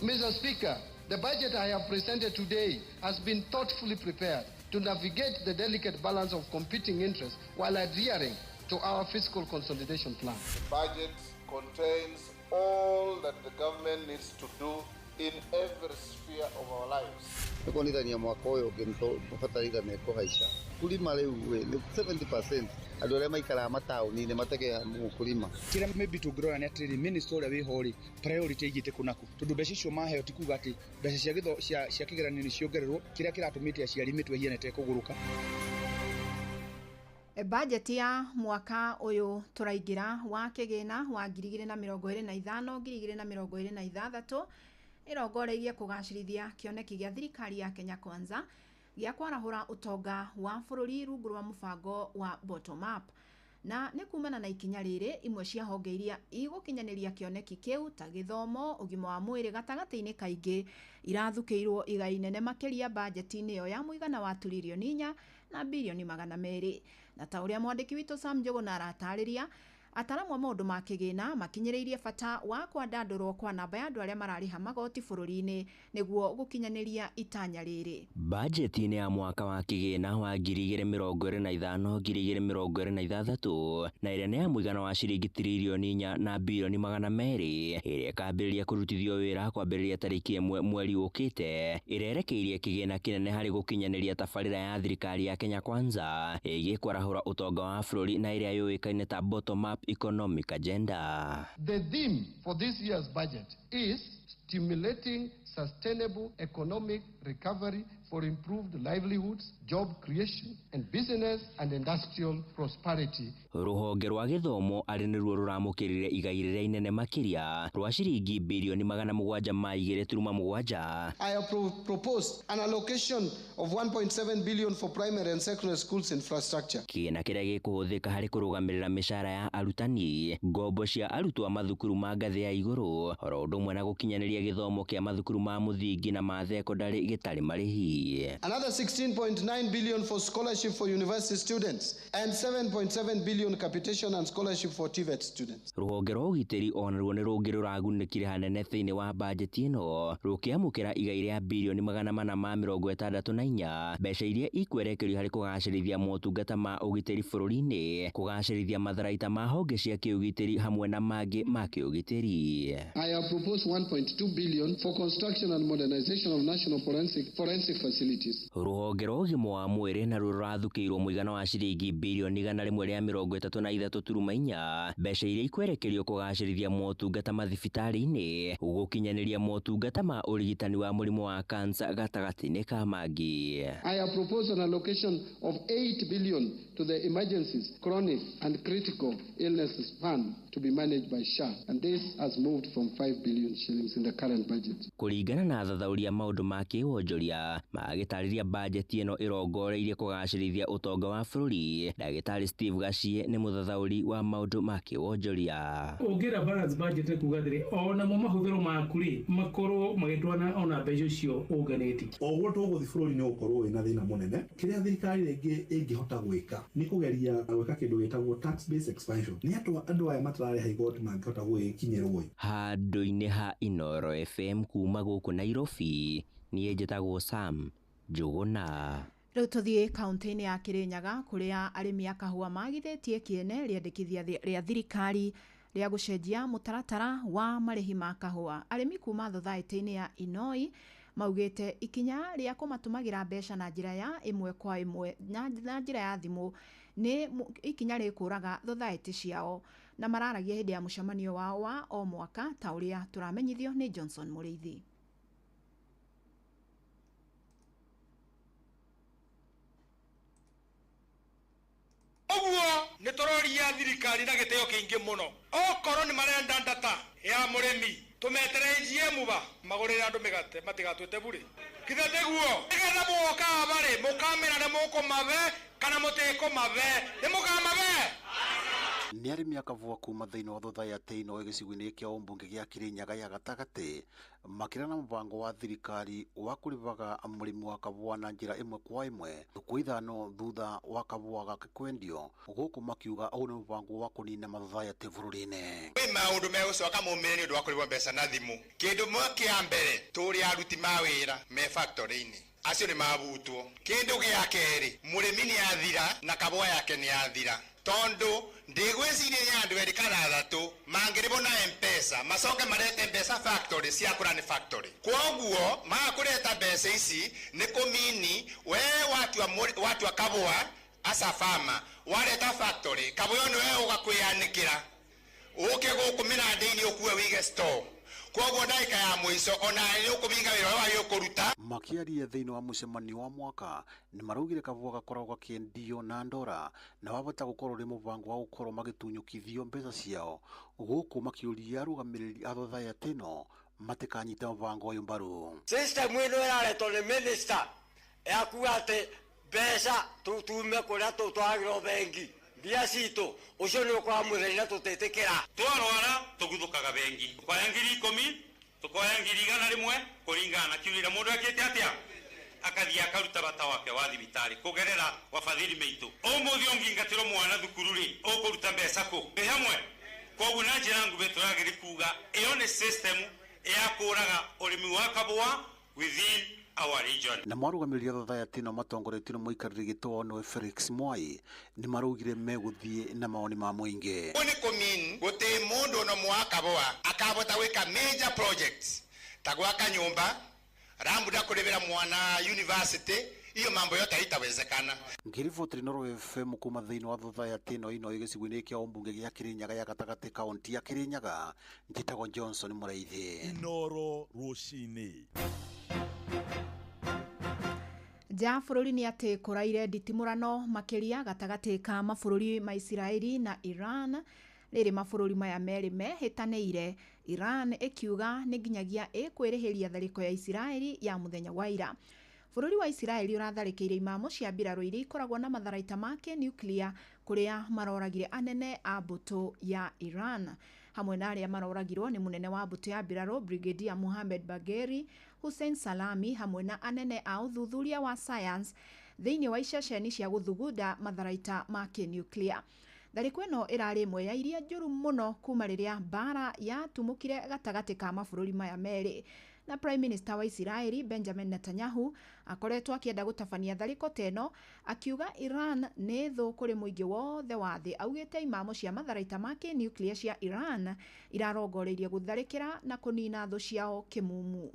Mr. Speaker, the budget I have presented today has been thoughtfully prepared to navigate the delicate balance of competing interests while adhering to our fiscal consolidation plan. The budget contains all that the government needs to do in every sphere of our lives. Nĩ kuonithania mwaka ũyũ ũngĩ bataraitha nĩ kũhaica kũrima rĩu nĩ 70% andũ arĩa maikaraga mataũni-inĩ mategeaga kũrima. Kĩrĩa maybe tũngĩrora nĩ atĩrĩrĩ, minister ũrĩa wĩho rĩ, priority aigĩte kũ nakũ, tondũ mbeca icio maheo ti kuga atĩ mbeca cia gĩtho cia kĩgeranio nĩ ciongererwo, kĩrĩa kĩratũmĩte aciari mĩtwe ĩhiane ta ĩkũgũrũka. Bajeti ya mwaka ũyũ tũraingĩra wa kĩgĩna wa 2025 2026 ĩrongoreirie kũgacĩrithia kĩoneki gĩa thirikari ya Kenya Kwanza gĩa kwarahũra ũtonga wa bũrũri rungu rwa mũbango wa bottom up. Na nĩ kumana na ikinya rĩrĩ, imwe cia honge iria igũkinyanĩria kĩoneki kĩu ta gĩthomo, ũgima wa mwĩrĩ gatagatĩ-inĩ kaingĩ irathukĩirwo igai nene makĩria bajeti-inĩ ĩyo ya mũigana wa turirioni 4 na birioni 200. Na ta ũrĩa mwandĩki witũ Sam Njũgũna aratarĩria, ataramu a maũndũ ma kĩgĩna makinyĩrĩirie bata wa kwandandũrwo kwa namba ya andũ arĩa mararĩha magoti bũrũri-inĩ nĩguo gũkinyanĩria itanya rĩrĩ. Bajeti-inĩ ya mwaka wa kĩgĩna wa 2025 2026 na ĩrĩa nĩ ya mũigana wa ciringi tiririoni 4 na birioni 200 ĩrĩa ĩkambĩrĩria kũrutithio wĩra kwambĩrĩria tarĩki 1 mweri ũkĩte, ĩrerekeirie kĩgĩna kĩnene harĩ gũkinyanĩria tabarĩra ya thirikari ya Kenya Kwanza ĩgiĩ kwarahũra ũtonga wa bũrũri na ĩrĩa yũĩkaine ta bottom up economic agenda. The theme for this year's budget is stimulating sustainable economic recovery for improved livelihoods, job creation, and business and industrial prosperity. Rũhonge rwa gĩthomo arĩ nĩruo rũramũkĩrire igai rĩrĩa inene makĩria rwa ciringi birioni 702.7. I have proposed an allocation of 1.7 billion for primary and secondary schools infrastructure. Kĩgĩna kĩrĩa gĩkũhũthĩka harĩ kũrũgamĩrĩra mĩcara ya arutani, ngombo cia arutwo a mathukuru ma ngathĩ ya igũrũ, oro ũndũ ũmwe na gũkinyanĩria gĩthomo kĩa mathukuru ma mũthingi na ma thekondarĩ gĩtarĩ marĩhi. Another 16.9 billion for scholarship for university students and 7.7 billion capitation and scholarship for TVET students. Rũhonge rwa ũgitĩri onaruo nĩ rũngĩ rũragunĩkire hanene thĩinĩ wa bajeti ĩno rũkĩamũkĩra igai rĩa birioni 464, mbeca iria ikwerekerio harĩ kũgacĩrithia motungata ma ũgitĩri bũrũri-inĩ, kũgacĩrithia matharaita ma honge cia kĩũgitĩri hamwe na mangĩ ma kĩũgitĩri. I have proposed 1.2 billion for construction and modernization of national forensic facilities. Rũhonge rwa ũgima wa mwĩrĩ naruo rũrathukĩirwo mũigana wa ciringi birioni 133.4, mbeca iria ikwerekerio kũgacĩrithia motungata mathibitarĩ-inĩ, gũkinyanĩria motungata ma ũrigitani wa mũrimũ wa kansa gatagatĩ-inĩ ka mangĩ. I have proposed an allocation of 8 billion to the emergencies, chronic and critical illnesses fund to be managed by SHA, and this has moved from 5 billion shillings in the current budget. Kũringana na athathaũri a maũndũ ma kĩwonjoria magĩtarĩria bajeti ĩno ĩrongoreirie kũgacĩrithia ũtonga wa bũrũri, Ndagĩtarĩ Steve Gachie nĩ mũthathaũri wa maũndũ ma kĩwonjoria. Ũngĩra balance budget kuga atĩrĩ onamo mahũthĩro maku rĩ makorwo magĩtwana ona mbeca icio ũnganĩtie. Oguo tũgũthiĩ bũrũri nĩ ũgũkorwo wĩna thĩna mũnene. Kĩrĩa thirikari rĩngĩ ĩngĩhota gwĩka nĩ kũgeria gwĩka kĩndũ gĩtagwo tax base expansion. Nĩ atĩa andũ aya matararĩha igoti mangĩhota gũgĩkinyĩrwo? Handũ-inĩ ha Inooro FM kuma gũkũ Nairobi, niĩ njĩtagwo Sam Njũgũna. Rĩu tũthiĩ kaunti-inĩ ya Kĩrĩnyaga kũrĩa arĩmi a kahũa magithĩtie kĩene rĩendekithia rĩa thirikari rĩa gũcenjia mũtaratara wa marĩhi ma kahũa. Arĩmi kuma thothaitĩ-inĩ ya Inoi maugĩte ikinya rĩa kũmatũmagĩra mbeca na njĩra ya ĩmwe kwa ĩmwe na njĩra ya thimũ nĩ ikinya rĩkũraga thothaitĩ ciao, na mararagia hĩndĩ ya mũcemanio wao wa o mwaka ta ũrĩa tũramenyithio nĩ Johnson Mũrĩithi. Ũguo nĩ tũroria thirikari na gĩtĩo kĩingĩ mũno, okorwo nĩ marenda ndata ya mũrĩmi tũmetere AGM ba magũrĩre andũ mĩgate matigatwĩte burĩ kithe tiguo, nĩgetha mũgokaga barĩ mũkamera nĩ mũkũmabe kana mũtikũmabe, nĩ mũkamabe. Nĩ arĩmi a kahũa kuma thĩinĩ wa thothaitĩ ĩno gĩcigo-inĩ kĩa ũmbunge gĩa Kĩrĩnyaga ya gatagatĩ makĩra na mũbango wa thirikari wa kũrĩhaga mũrĩmi wa kahũa na njĩra ĩmwe kwa ĩmwe thikũ 5 thutha wa kahũa gake kwendio, gũkũ makiuga ũũ nĩ mũbango wa kũnina mathothaitĩ bũrũri-inĩ. Kwĩ maũndũ megũcoka maumĩre nĩ ũndũ wa kũrĩhwo mbeca na thimũ. Kĩndũ kĩa mbere tũrĩ aruti ma wĩra me factory-inĩ, Acio nĩ mabutwo. Kĩndũ gĩa kerĩ, mũrĩmi nĩ athira na kabũa yake nĩ athira, tondũ ndĩgwĩciria nĩ andũ erĩ kana athatũ mangĩrĩbwo na Mpesa macoke marete mbeca factory cia kũrani factory. Kwoguo maga kũreta mbeca ici nĩ kũmini we watua kabũa asa farmer wareta factory kabũa ĩyo nĩwe ũgakwĩanĩkĩra ũke gũkũ mĩnanda-inĩ ũkue wĩige store. Kwoguo ndagĩka ya mũico ona nĩ ũkũminga wĩra ũrĩa wagĩrĩirwo kũruta. Makĩaria thĩinĩ wa mũcemanio wa mwaka nĩ maraugire kabũa gakoragwo gakĩendio na ndora na wabata gũkorwo ũrĩ mũbango wa gũkorwo magĩtunyũkithio mbeca ciao, gũkũ makĩũria arũgamĩrĩri a thothaitĩ ĩno matikanyite mũbango ũyũ mbaru. System ĩno ĩraretwo nĩ minister ya kuga atĩ mbeca tume kũrĩa tũtwaragĩrwo bengi mbia citũ, ũcio nĩ ũkora mũthenya na tũtĩtĩkĩra. Twarwara tũguthũkaga bengi, tukoya 10,000, tukoya 100,000 kũringana na kiurĩra mũndũ ekĩte atĩa, akathiĩ akaruta bata wake wa thibitarĩ kũgerera wafadhili meitũ. Ũmũthĩ ũngĩingatĩrwo mwana thukuru rĩ, ũkũruta mbeca kũ? Ĩ hamwe. Koguo na njĩra nguhĩ tũragĩrĩ kuga ĩyo nĩ system ya kũraga ũrĩmi wa kabũa within our region. Na marũgamĩrĩri a thothaitĩ ĩno matongoretio nĩ mũikarĩri gĩtĩ wao nĩwe Felix Mwai nĩ maraugire megũthiĩ na mawoni ma mũingĩ. Ũguo nĩ kũmean gũtĩ mũndũ ona ũmwe wa kabũa akabota gwĩka major projects ta gwaka nyũmba, rambuda kũrĩhĩra mwana university, hiyo mambo yote haitawezekana. Ngĩriboti Inooro FM kuma thĩinĩ wa thothaitĩ ĩno ino gĩcigo-inĩ kĩa ũmbunge gĩa Kĩrĩnyaga ya gatagatĩ kaunti ya Kĩrĩnyaga, njĩtagwo Johnson Mũraithi. Inooro rũcinĩ. Nja ya bũrũri nĩ atĩ kũraire nditimũrano makĩria gatagatĩ ka mabũrũri ma Isiraeli na Iran, rĩrĩ mabũrũri maya merĩ mehĩtanĩire, Iran ĩkiuga nĩ nginyagia ĩkwĩrĩhĩria tharĩko ya Isiraeli ya mũthenya wa ira. Bũrũri wa Isiraeli ũratharĩkĩire imamo cia mbirarũ iria ikoragwo na matharaita ma kĩnuclear kũrĩa maroragire anene a mbũtũ ya Iran. Hamwe na arĩa maroragirwo nĩ mũnene wa mbũtũ ya mbirarũ Brigadier Mohammed Bagheri, Hussein Salami hamwe na anene a ũthuthuria wa science thĩinĩ wa iceceni cia gũthugunda matharaita ma kĩnuclear. Tharĩko ĩno ĩrarĩ ĩmwe ya iria njũru mũno kuma rĩrĩa mbara yatumũkire gatagatĩ ka mabũrũri maya merĩ. Na Prime Minister wa Isiraeli Benjamin Netanyahu akoretwo akĩenda gũtabania tharĩko ta ĩno, akiuga Iran nĩ thũ kũrĩ mũingĩ wothe wa thĩ. Augĩte imamo cia matharaita ma kĩnuclear cia Iran irarongoreirie gũtharĩkĩra na kũnina thũ ciao kĩmumu.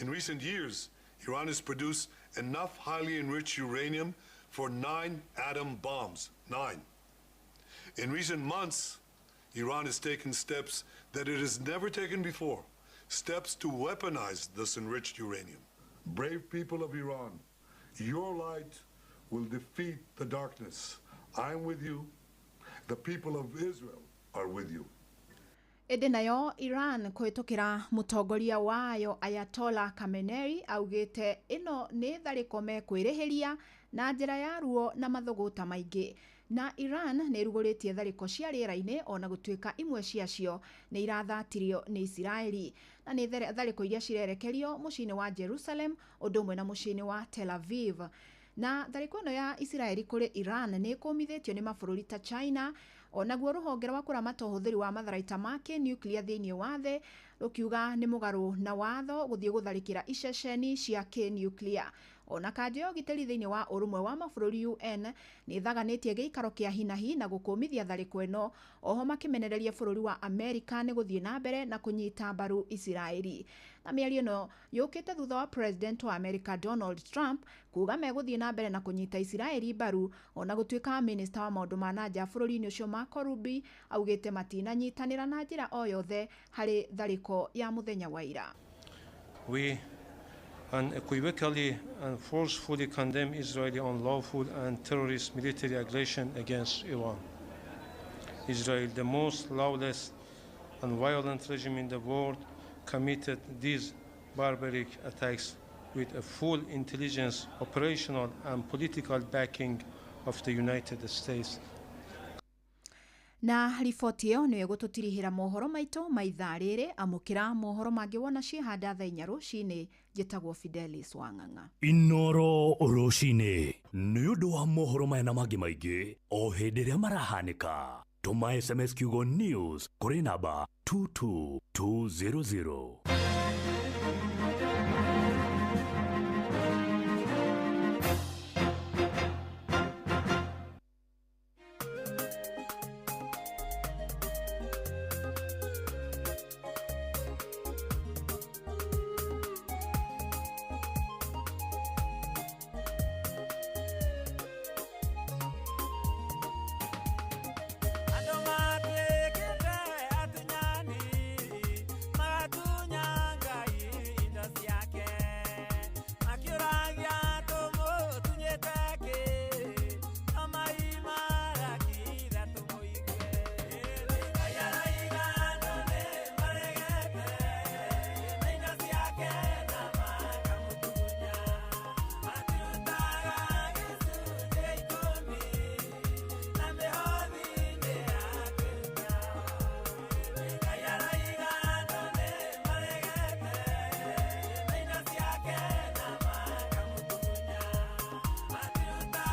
In recent years, Iran has produced enough highly enriched uranium for 9 atom bombs. 9. In recent months, Iran has taken steps that it has never taken before, steps to weaponize this enriched uranium. Brave people of Iran, your light will defeat the darkness. I'm with you. The people of Israel are with you. Ĩndĩ nayo Iran kũhĩtũkĩra mũtongoria wayo Ayatollah Khamenei augĩte ĩno nĩ tharĩko mekwĩrĩhĩria na njĩra ya ruo na mathũgũta maingĩ. Na Iran nĩ ĩrugũrĩtie tharĩko cia rĩera-inĩ ona gũtuĩka imwe ciacio nĩ irathatirio nĩ Isiraeli, na nĩ tharĩko iria cirerekerio mũciĩ-inĩ wa Jerusalem ũndũ ũmwe na mũciĩ-inĩ wa Tel Aviv. Na tharĩko ĩno ya Isiraeli kũrĩ Iran nĩ ĩkũmithĩtio nĩ mabũrũri ta China, onaguo rũhonge rwa kũramata ũhũthĩri wa matharaita ma kĩnuclear thĩinĩ wa thĩ rũkiuga nĩ mũgarũ na watho gũthiĩ gũtharĩkĩra iceceni cia kĩnuclear. Ona kanjũ ya ũgitĩri thĩinĩ wa ũrũmwe wa mabũrũri UN nĩ ĩthaganĩtie gĩikaro kĩa hinahi na gũkũmithia tharĩko ĩno, oho makĩmenereria bũrũri wa Amerika nĩ gũthiĩ na mbere na kũnyita mbaru Isiraeli. Na mĩario ĩno yũkĩte thutha wa President wa America Donald Trump kuga megũthiĩ na mbere na kũnyita Isiraeli mbaru, ona gũtuĩka minista wa maũndũ ma na nja bũrũri-inĩ ũcio Marco Rubio augĩte matinanyitanĩra na njĩra o yothe harĩ tharĩko ya mũthenya wa ira. We unequivocally and forcefully condemn Israeli unlawful and terrorist military aggression against Iran. Israel, the most lawless and violent regime in the world, committed these barbaric attacks with a full intelligence, operational and political backing of the United States. Na riboti ĩyo nĩyo ĩgũtũtirihĩra mohoro maitũ ma ithaa rĩrĩ. Amũkĩra mohoro mangĩ wona ciĩhanda thaa inya rũcinĩ. Njĩtagwo Fidelis Wang'ang'a. Inooro rũcinĩ nĩ ũndũ wa mohoro maya na mangĩ maingĩ o hĩndĩ ĩrĩa marahanĩka. Tũma SMS kiugo news kũrĩ namba 22200.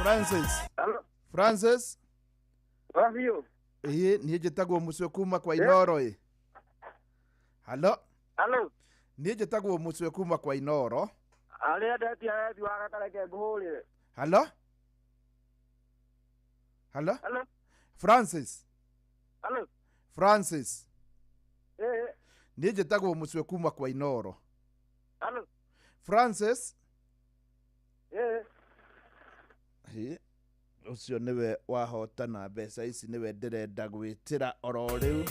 Francis. Francis. Wabiũ. Ĩĩ niĩ njĩtagwo Mũcwe kuma kwa Inoro ĩ. Halo. Halo. Niĩ njĩtagwo Mũcwe kuma kwa Inoro. Arĩa ndetia rethi wa gatareke ngũhũrĩre. Halo. Halo. Halo. Francis. Halo. Francis. Ĩĩ. Niĩ njĩtagwo Mũcwe kuma kwa Inoro. Halo. Francis. Ĩĩ. Ĩĩ. Ũcio nĩwe wahotana mbeca ici nĩwe ndĩrenda gwĩtĩra oro rĩu.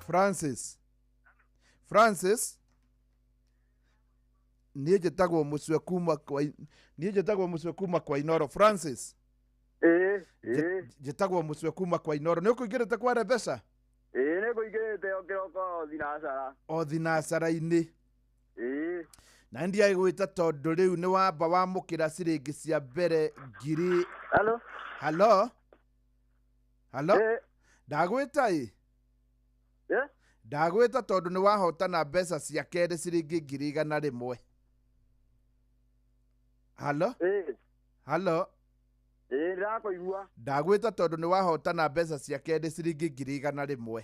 Francis. Francis. Niĩ njĩtagwo Mũcwe kuma kwa niĩ njĩtagwo Mũcwe kuma kwa Inoro. Francis. Ĩĩ. Ĩĩ. Njĩtagwo Mũcwe kuma kwa Inoro. Nĩ ũkũingĩrĩte kware mbeca? Ĩĩ nĩ ngũingĩrĩte o kĩroko o thinacara. O thinacara-inĩ. Ĩĩ. Na ndiaĩ gwĩta tondũ rĩu nĩ wamba wamũkĩra ciringi cia mbere ngiri. Halo. Halo. Halo. Ndagwĩta ĩ? Ndagwĩta tondũ nĩ wahotana mbeca cia kerĩ ciringi 100,000. Halo. Halo. Ĩĩ ndĩrakũigua. Ndagwĩta tondũ nĩ wahotana mbeca cia kerĩ ciringi 100,000.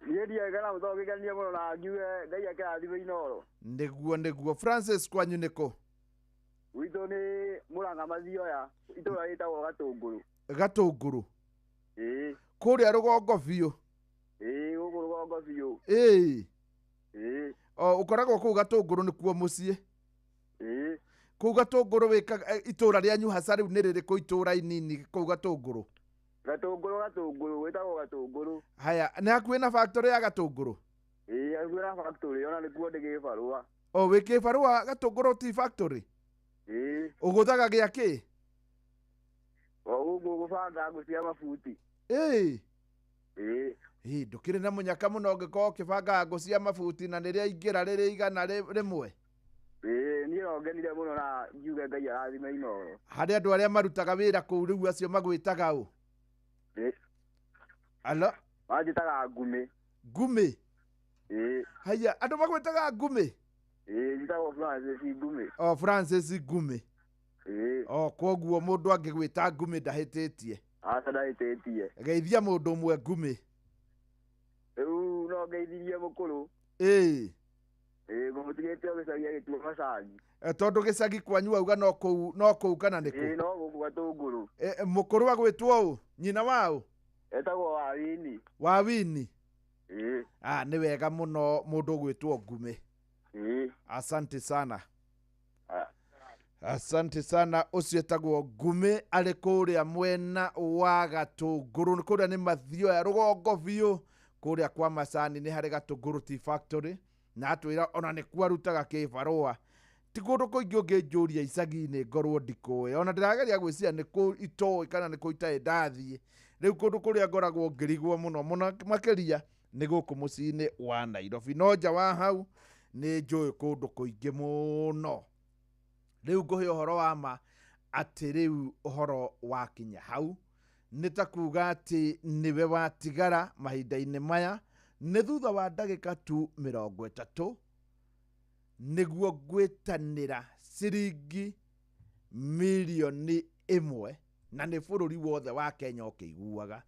Niĩ ndiaigana mũno ngĩkenio mũno na ngiuge Ngai akĩrathime Inoro. Nĩguo nĩguo. Francis kwanyu nĩkũ? Gwitũ nĩ Mũrang'a Mathioya, itũũra rĩtagwo Gatũngũrũ. Gatũngũrũ? Ĩĩ. Kũrĩa rũgongo biũ? Ĩĩ gũkũ rũgongo biũ. Ĩĩ. Ĩĩ. O ũkoragwo kũu Gatũngũrũ nĩkuo mũciĩ? Ĩĩ. Kũu Gatũngũrũ wĩkaga itũũra rĩanyu haca rĩu nĩ rĩrĩkũ itũũra inini kũu Gatũngũrũ? Gatũngũrũ Gatũngũrũ gwĩtagwo Gatũngũrũ. Haya, nĩ hakuhĩ na factory ya Gatũngũrũ? Ĩĩ hakuhĩ na factory ona nĩkuo ndĩ gĩbarũa. O wĩ kĩbarũa Gatũngũrũ tea factory? Ĩĩ. Ũgũthaga gĩa kĩ? O ũguo gũbanga ngũ cia mabuti. Ĩĩ. Ĩĩ. Ĩĩ ndũkĩrĩ na mũnyaka mũno ũngĩkorwo ũkĩbanga ngũ cia mabuti na nĩrĩa ingĩra rĩrĩ 100. Ĩĩ niĩ no ngenire mũno na ngiuge Ngai arathime Inoro. Harĩ andũ arĩa marutaga wĩra kũu rĩu acio magwĩtaga ũ? Ĩĩ. Alo. Manjĩtaga Ngumĩ. Ngumĩ? Ĩĩ. Haya, andũ magwĩtaga Ngumĩ? Ĩĩ njĩtagwo Francis Ngumĩ. O Francis Ngumĩ. Ĩĩ. O kwoguo mũndũ angĩgwĩta Ngumĩ ndahĩtĩtie. Aca ndahĩtĩtie. Geithia mũndũ ũmwe Ngumĩ. Rĩu no ngeithirie mũkũrũ. Ĩĩ. Ĩĩ ngũmũtigĩte o gĩcagi agĩtua macani. Tondũ gĩcagi kwanyu auga no kũu no kũu kana nĩ kũ? Ĩĩ no gũkũ Gatũngũrũ. Mũkũrũ agwĩtwo ũ? Nyina wa ũ? Etagwo Wawini. Wawini? Ĩĩ. Ah, nĩ wega mũno mũndũ ũgwĩtwo Ngumĩ. Ĩĩ. Asante sana. Asante sana. Ũcio etagwo Ngumĩ arĩ kũrĩa mwena wa Gatũngũrũ. Kũrĩa nĩ Mathioya rũgongo biũ. Kũrĩa kwa macani nĩ harĩ Gatũngũrũ tea factory. Na atwĩra ona nĩkuo arutaga kĩbarũa. Ti kũndũ kũingĩ ũngĩnjũria icagi-inĩ ngorwo ndikũĩ. Ona ndĩrageria gwĩciria nĩ kũ itoĩ kana nĩ kũ itarĩ ndathiĩ. Rĩu kũndũ kũrĩa ngoragwo ngĩrigwo mũno mũno makĩria nĩ gũkũ mũciĩ-inĩ wa Nairobi. No nja wa hau nĩ njũĩ kũndũ kũingĩ mũno. Rĩu ngũhe ũhoro wa ma atĩ rĩu ũhoro wakinya hau Nĩ ta kuga atĩ nĩwe watigara mahinda-inĩ maya, nĩ thutha wa ndagĩka tu 30 nĩguo ngwĩtanĩra ciringi 1 million, na nĩ bũrũri wothe wa Kenya ũkĩiguaga.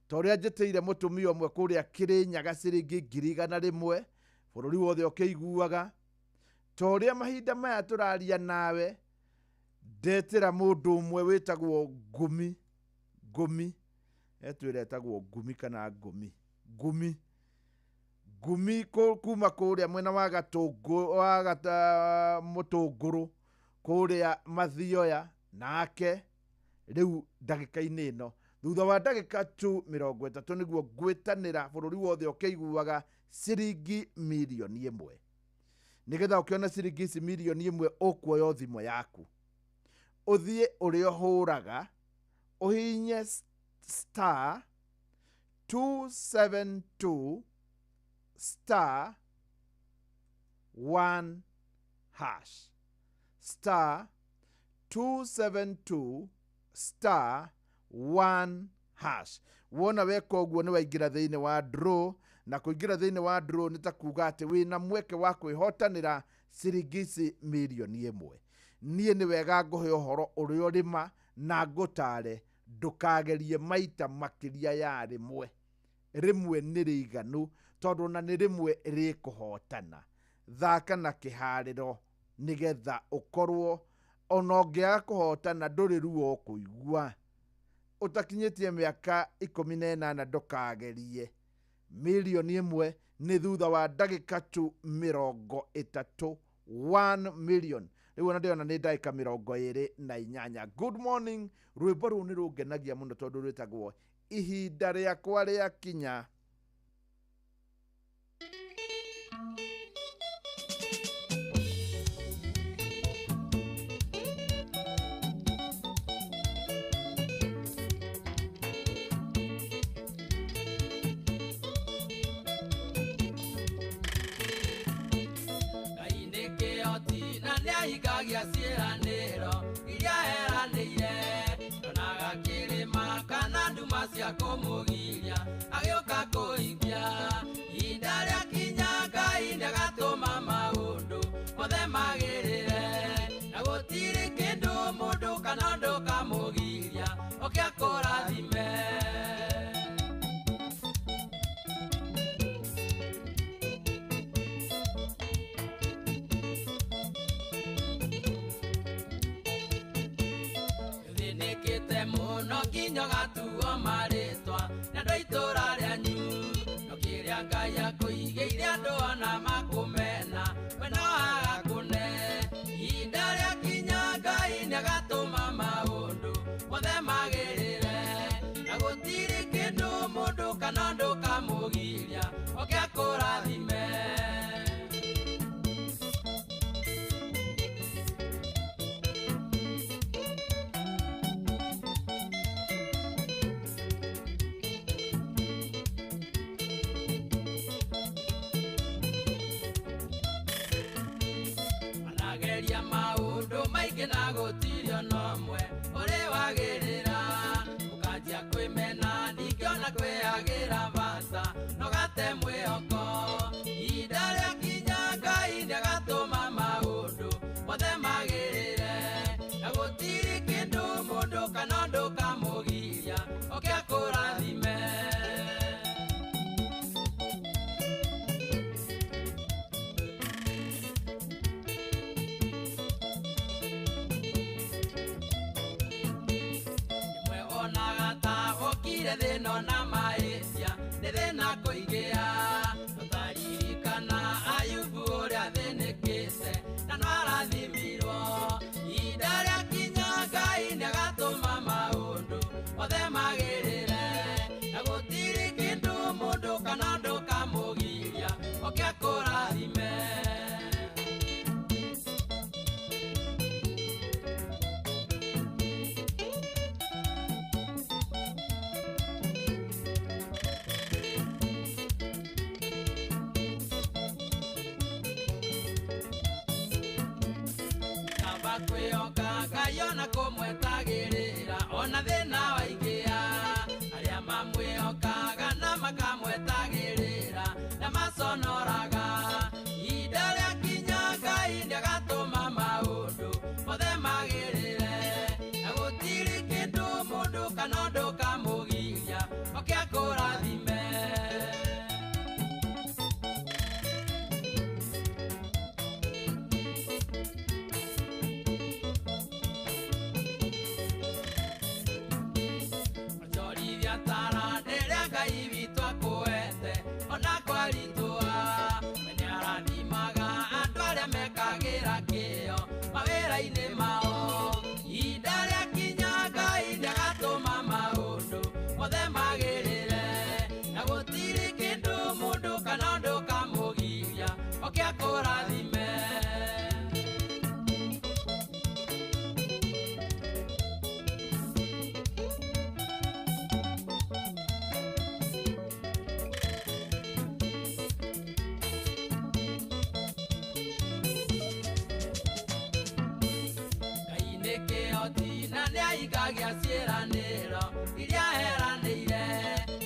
Ta ũrĩa njĩtĩire mũtumia ũmwe kũrĩa Kĩrĩnyaga ciringi 100,000, bũrũri wothe ũkĩiguaga. Ta ũrĩa mahinda maya tũraria nawe, ndetĩra mũndũ ũmwe wĩtagwo Ngumi. Ngumi etwĩra etagwo Ngumi kana Ngumi, Ngumi, Ngumi kuma kũrĩa mwena wa Gatũngũ wa gata Mũtũngũrũ kũrĩa Mathioya. Nake rĩu ndagĩka-inĩ ĩno, thutha wa ndagĩka tu 30, nĩguo ngwĩtanĩra bũrũri wothe ũkĩiguaga ciringi 1 million. Nĩgetha ũkĩona ciringi ici 1 million, ũkuoya thimũ yaku, ũthiĩ ũrĩa ũhũraga, ũhihinye *272 *1 hash, *272 *1 hash. Wona weka ũguo, nĩ waingĩra thĩinĩ wa draw, na kũingĩra thĩinĩ wa draw nĩ ta kuga atĩ wĩna mweke wa kwĩhotanĩra ciringi ici 1 million. Niĩ nĩ wega ngũhe ũhoro ũrĩa ũrĩma na ngũtare ndũkagerie maita makĩria ya rĩmwe. Rĩmwe nĩ rĩiganu, tondũ ona nĩ rĩmwe rĩkũhotana. Thaka na kĩharĩro nĩgetha ũkorwo ona ũngĩaga kũhotana ndũrĩ ruo ũkũigua. Ũtakinyĩtie mĩaka 18 ndũkagerie. 1 million nĩ thutha wa ndagĩka tu 30, 1 million. Rĩu ona ndĩrona nĩ ndagĩka 28. Good morning. Rwĩmbo rũu nĩ rũngenagia mũno tondũ rwĩtagwo Ihinda Rĩakwa Rĩakinya. Ngai nĩ kĩhoti na nĩahingagia ciĩranĩro iria eranĩire. Ndonaga kĩrĩma kana nduma cia kũmũgiria agĩũka kũhingia. Ihinda rĩakinya Ngai nĩagatũma maũndũ mothe magĩrĩre, na gũtirĩ kĩndũ mũndũ kana ũndũ kamũgiria oke akũrathime. Thĩnĩkĩte mũno nginya ũgatuo marĩtwa nĩ andũ a itũũra rĩanyu, no kĩrĩa Ngai akũigĩire andũ ona makũmena we no agakũne. Ihinda rĩakinya Ngai nĩagatũma maũndũ mothe magĩrĩre, na gũtirĩ kĩndũ mũndũ kana ũndũ kamũgiria oke akũrathime. Anageria maũndũ maingĩ na gũtirĩ ona ũmwe ũrĩ wagĩrĩra, ũkanjia kwĩmena ningĩ ona kwĩyagĩra bata no gate mwĩhoko. Ihinda rĩakinya Ngai nĩagatũma maũndũ mothe magĩrĩre, na gũtirĩ kĩndũ mũndũ kana ũndũ kamũgiria oke akũrathime. Rĩmwe onaga ta wokire thĩna na mahĩtia nĩ thĩna kũigĩa, tũtaririkana Ayubu ũrĩa athĩnĩkĩte na no arathimirwo. Ihinda rĩakinya Ngai nĩagatũma maũndũ mothe magĩrĩre, na gũtirĩ kĩndũ mũndũ kana ũndũ kamũgiria oke akũrathime. Nĩahingagia ciĩranĩro iria eranĩire.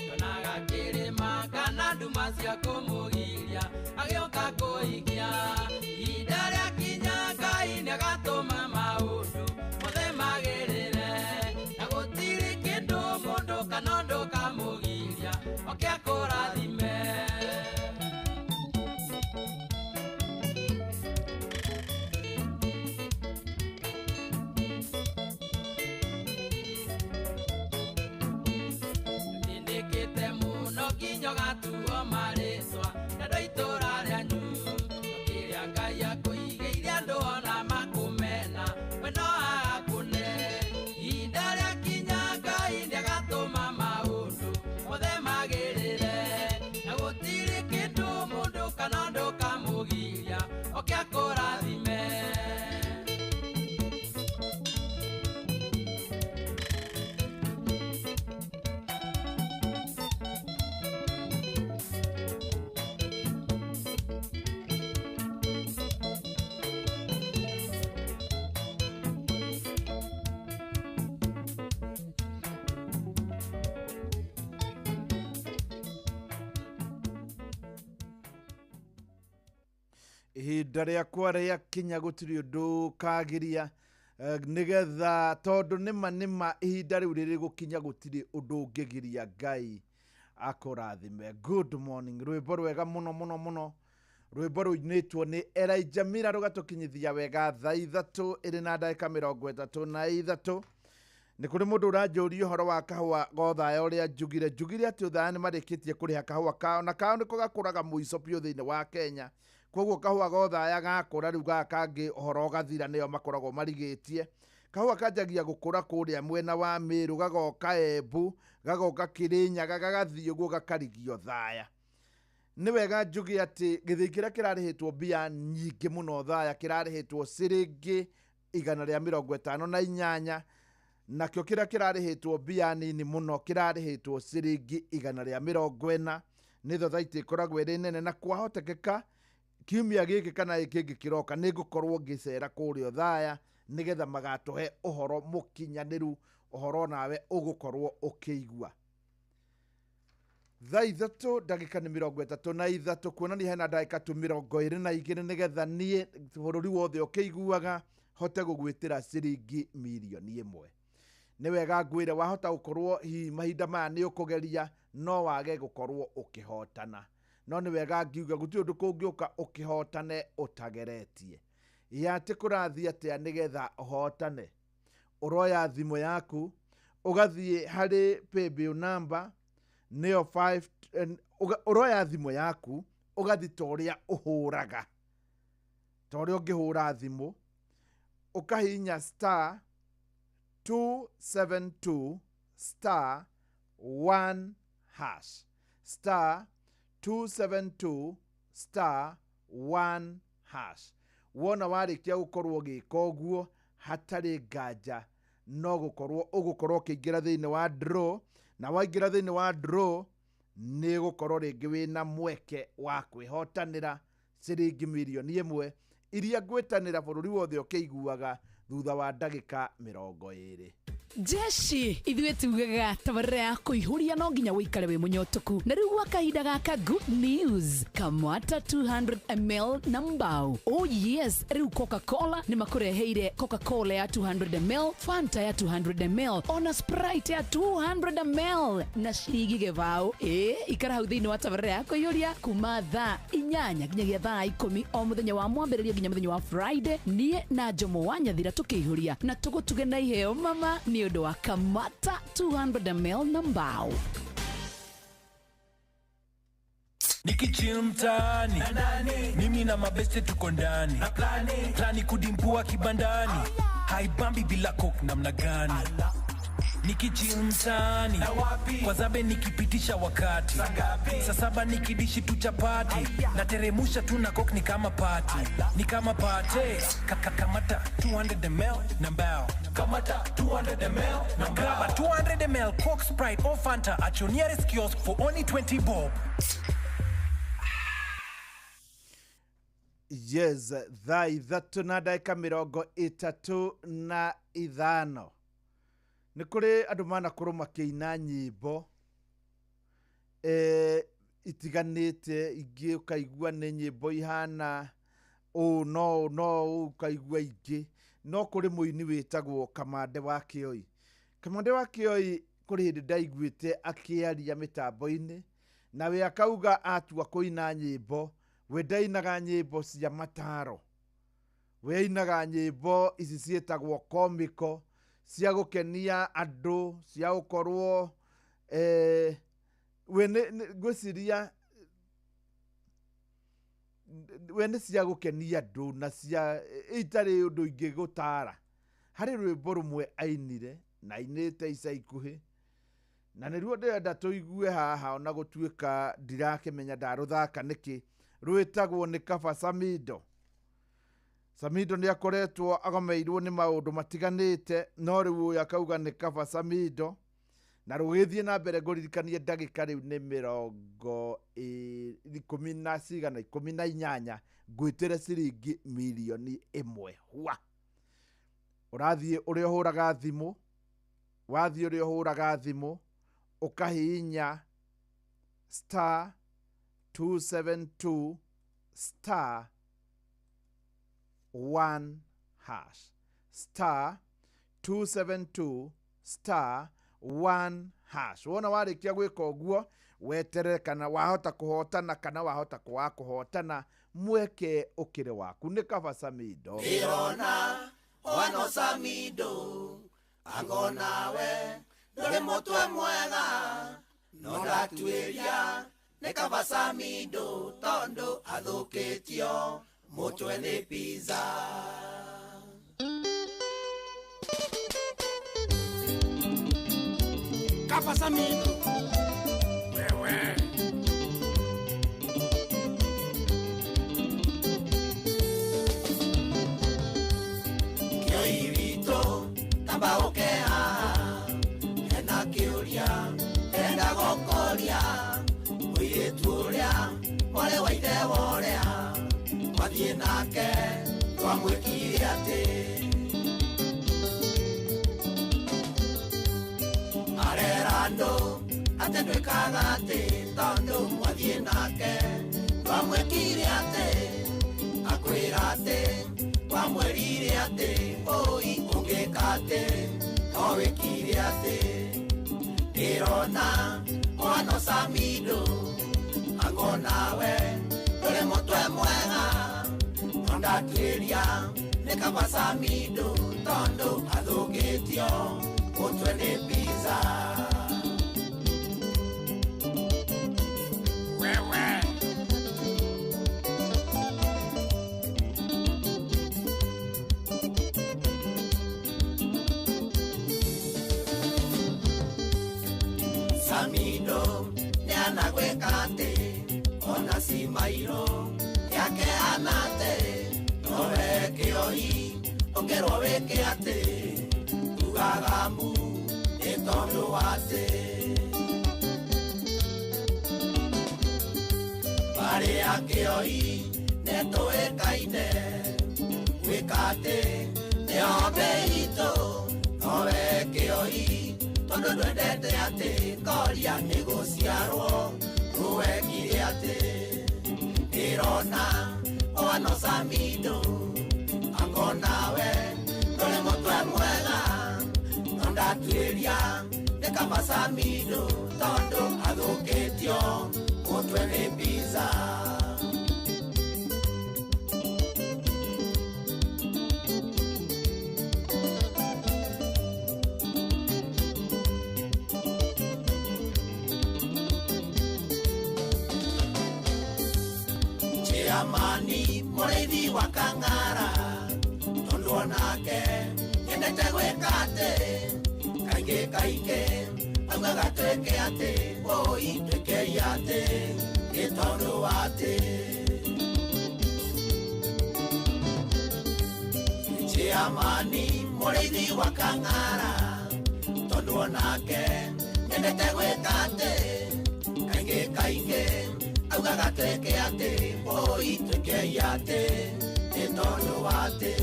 Ndonaga kĩrĩma kana nduma cia kũmũgiria agĩũka kũhingia. Ihinda rĩakinya Ngai nĩagatũma maũndũ mothe magĩrĩre, na gũtirĩ kĩndũ mũndũ kana ũndũ kamũgiria oke akũrathime. Nĩndĩkĩte mũno nginya ũgatuo marĩtwa nĩ andũ a itũũra rĩanyu. Kĩrĩa Ngai akũigĩire andũ ona makũmena, we no agakũne. Ihinda rĩakinya Ngai nĩagatũma maũndũ mothe magĩrĩre, na gũtirĩ kĩndũ mũndũ kana ũndũ kamũgiria oke akũrathime. Ihinda rĩakwa rĩakinya gũtirĩ ũndũ kagiria, nĩgetha tondũ nĩma nĩma ihinda rĩu rĩrĩ gũkinya gũtirĩ ũndũ ũngĩgiria Ngai akũrathime. Good morning. Rwĩmbo rwega mũno mũno mũno, rwĩmbo rũinĩtwo nĩ Elijah Mira rũgatũkinyithia wega thaa 3 ĩrĩ na ndagĩka 33. Nĩ kũrĩ mũndũ ũranjũria ũhoro wa kahũa gothaya ũrĩa njugire. Njugire atĩ Othaya nĩ marĩkĩtie kũrĩha kahũa kao, na kao nĩko gakũraga mũico biũ thĩinĩ wa Kenya. Koguo kahũa gothaya gakũra rĩu gaka kangĩ ũhoro ũgathira, nĩo makoragwo marigĩtie. Kahũa kanjagia gũkũra kũrĩa mwena wa Meru, gagoka Embu, gagoka Kĩrĩnyaga, gagathiĩ ũguo gakarigio Othaya. Nĩ wega njuge atĩ gĩthĩi kĩrĩa kĩrarĩhĩtwo mbia nyingĩ mũno Othaya kĩrarĩhĩtwo ciringi 158, nakĩo kĩrĩa kĩrarĩhĩtwo mbia nini mũno kĩrarĩhĩtwo ciringi 140. Nĩ thothaitĩ ĩkoragwo ĩrĩ nene, na kwahotekeka kiumia gĩkĩ kana gĩkĩ kĩngĩ kĩroka nĩ ngũkorwo ngĩcera kũrĩa Othaya nĩgetha magatũhe ũhoro mũkinyanĩru, ũhoro nawe ũgũkorwo ũkĩigua. Thaa 3 ndagĩka nĩ 33, kuonania hena ndagĩka tu 22 nĩgetha niĩ bũrũri wothe ũkĩiguaga hote gũgwĩtĩra ciringi mirioni 1. Nĩ wega ngwĩre wahota gũkorwo hihi mahinda maya nĩ ũkũgeria no wage gũkorwo ũkĩhotana, no nĩ wega ngiuga gũtirĩ ũndũ kũngĩũka ũkĩhotane ũtageretie. Yatĩ kũrathiĩ atĩa nĩgetha ũhotane? Ũroya thimũ yaku ũgathiĩ harĩ paybill number nĩyo 5, ũroya thimũ yaku ũgathiĩ ta ũrĩa ũhũraga, ta ũrĩa ũngĩhũra thimũ, ũkahihinya star 272 star 1 hash, star 272 star 1 hash. Wona warĩkia gũkorwo ũgĩka ũguo hatarĩ nganja no gũkorwo ũgũkorwo ũkĩingĩra thĩinĩ wa draw, na waingĩra thĩinĩ wa draw nĩ gũkorwo rĩngĩ wĩna mweke wa kwĩhotanĩra ciringi mirioni 1 iria ngwĩtanĩra bũrũri wothe ũkĩiguaga thutha wa ndagĩka 20. Jeshi ithuĩ tugaga tabarĩra ya kũihũria no nginya wĩikare wĩ mũnyotoku. Na rĩu gwa kahinda gaka good news, kamwata 200 ml na mbao. Oh yes, rĩu Coca-Cola nĩ makũreheire Coca-Cola ya 200 ml, Fanta ya 200 ml, ona Sprite ya 200 ml na ciringi gĩbaũ. Ikara hau thĩinĩ wa tabarĩra ya kũihũria kuma thaa 8 nginyagia thaa 10 o mũthenya wa mwambĩrĩrio nginya mũthenya wa Friday. Niĩ na Jomo wa Nyathira tũkĩihũria na tũgũtuge na iheo mama nĩ ũndũ wa kamata 200 ml na mbao. Nikichill mtaani, mimi na mabeste tuko ndani, plani kudimpua kibandani, haibambi bila coke namna gani? Nikichill mtaani, kwa zabe nikipitisha wakati, saa 7 nikidishi tu chapati, nateremusha tu na coke ni kama party, ni kama party. Kamata 200 ml na mbao, kamata 200 ml na mbao. Grab a 200 ml Coke, Sprite or Fanta at your nearest kiosk for only 20 bob. Yes, thaa 3 na ndagĩka 35. Nĩ kũrĩ andũ manakorwo makĩina nyĩmbo itiganĩte, ingĩ ũkaigua nĩ nyĩmbo ihana ũũ no ũũ no ũũ, ũkaigua ingĩ. No kũrĩ mũini wĩtagwo Kamande wa Kĩoi. Kamande wa Kĩoi kũrĩ hĩndĩ ndaiguĩte akĩaria mĩtambo-inĩ, na we akauga atua kũina nyĩmbo, we ndainaga nyĩmbo cia mataro. We ainaga nyĩmbo ici ciĩtagwo komiko, cia gũkenia andũ, cia gũkorwo we ngwĩciria we nĩ cia gũkenia andũ na cia itarĩ ũndũ ingĩgũtara. Harĩ rwĩmbo rũmwe ainire na ainĩte ica ikuhĩ, na nĩruo ndĩrenda tũigue haha, ona gũtuĩka ndirakĩmenya ndarũthaka nĩkĩ. Rwĩtagwo nĩ Kaba Samido. Samido nĩ akoretwo agomeirwo nĩ maũndũ matiganĩte, no rĩu ũyũ akauga nĩ Kaba Samido. Na rũgĩthiĩ na mbere ngũririkanie ndagĩka rĩu nĩ mĩrongo ikũmi na cigana, 18, ngwĩtĩre ciringi mirioni 1. Hua ũrathiĩ ũrĩa ũhũraga thimũ, wathiĩ ũrĩa ũhũraga thimũ ũkahihinya star 272 star 1 hash, star 272 star 1 hash. Wona warĩkia gwĩka ũguo, weterere kana wahota kũhotana kana wahota kwaga kũhotana, mweke ũkĩrĩ waku. Nĩ Kaba Samido. Ndĩrona wano Samido ango nawe ndũrĩ mũtwe mwega, no ndatuĩria nĩ Kaba Samido tondũ athũkĩtio mũtwe nĩ pizza. Kaba Samido wewe Kĩoi witũ tamba ũke haha, hena kĩũria ndĩrenda gũkũria. Mũirĩtu ũrĩa mwarĩ wa ithe wa ũrĩa twathiĩ nake twamwĩkire atĩ. Arera andũ atĩ ndwĩkaga atĩ tondũ mwathiĩ nake twamwĩkire atĩ. Akwĩra atĩ twamwĩrire atĩ ũi ũngĩka atĩ no wĩkire atĩ. Ndĩrona ũhano Samido ango nawe ndũrĩ mũtwe mwega, no ndatuĩria nĩ Kaba Samido tondũ athũkĩtio mũtwe nĩ pizza. Wewe Samido nĩ anagwĩka atĩ ona cimairũ yake anate, nowe Kĩoi ũngĩrwo wĩke atĩ tugaga mu nĩ tondũ wa atĩ. Mbarĩ ya Kĩoi nĩtũĩkaine gwĩka atĩ nĩyo mbĩ itũ, nowe Kĩoi tondũ ndwendete atĩ ngoria nĩ gũciarwo rũwekire atĩ. Ndĩrona ũhano Samido ango nawe ndũrĩ mũtwe mwega, no ndatuĩria nĩ Kaba Samido tondũ athũkĩtio mũtwe nĩ pizza. Chairmani mũrĩithi wa Kang'ara tondũ onake nyendete gwĩka atĩ kaingĩ kaingĩ augaga twĩke atĩ ũi twĩkei atĩ nĩ tondũ wa atĩ. Chairmani mũrĩithi wa Kang'ara tondũ onake nyendete gwĩka atĩ kaingĩ kaingĩ augaga twĩke atĩ ũi twĩkei atĩ nĩ tondũ wa atĩ.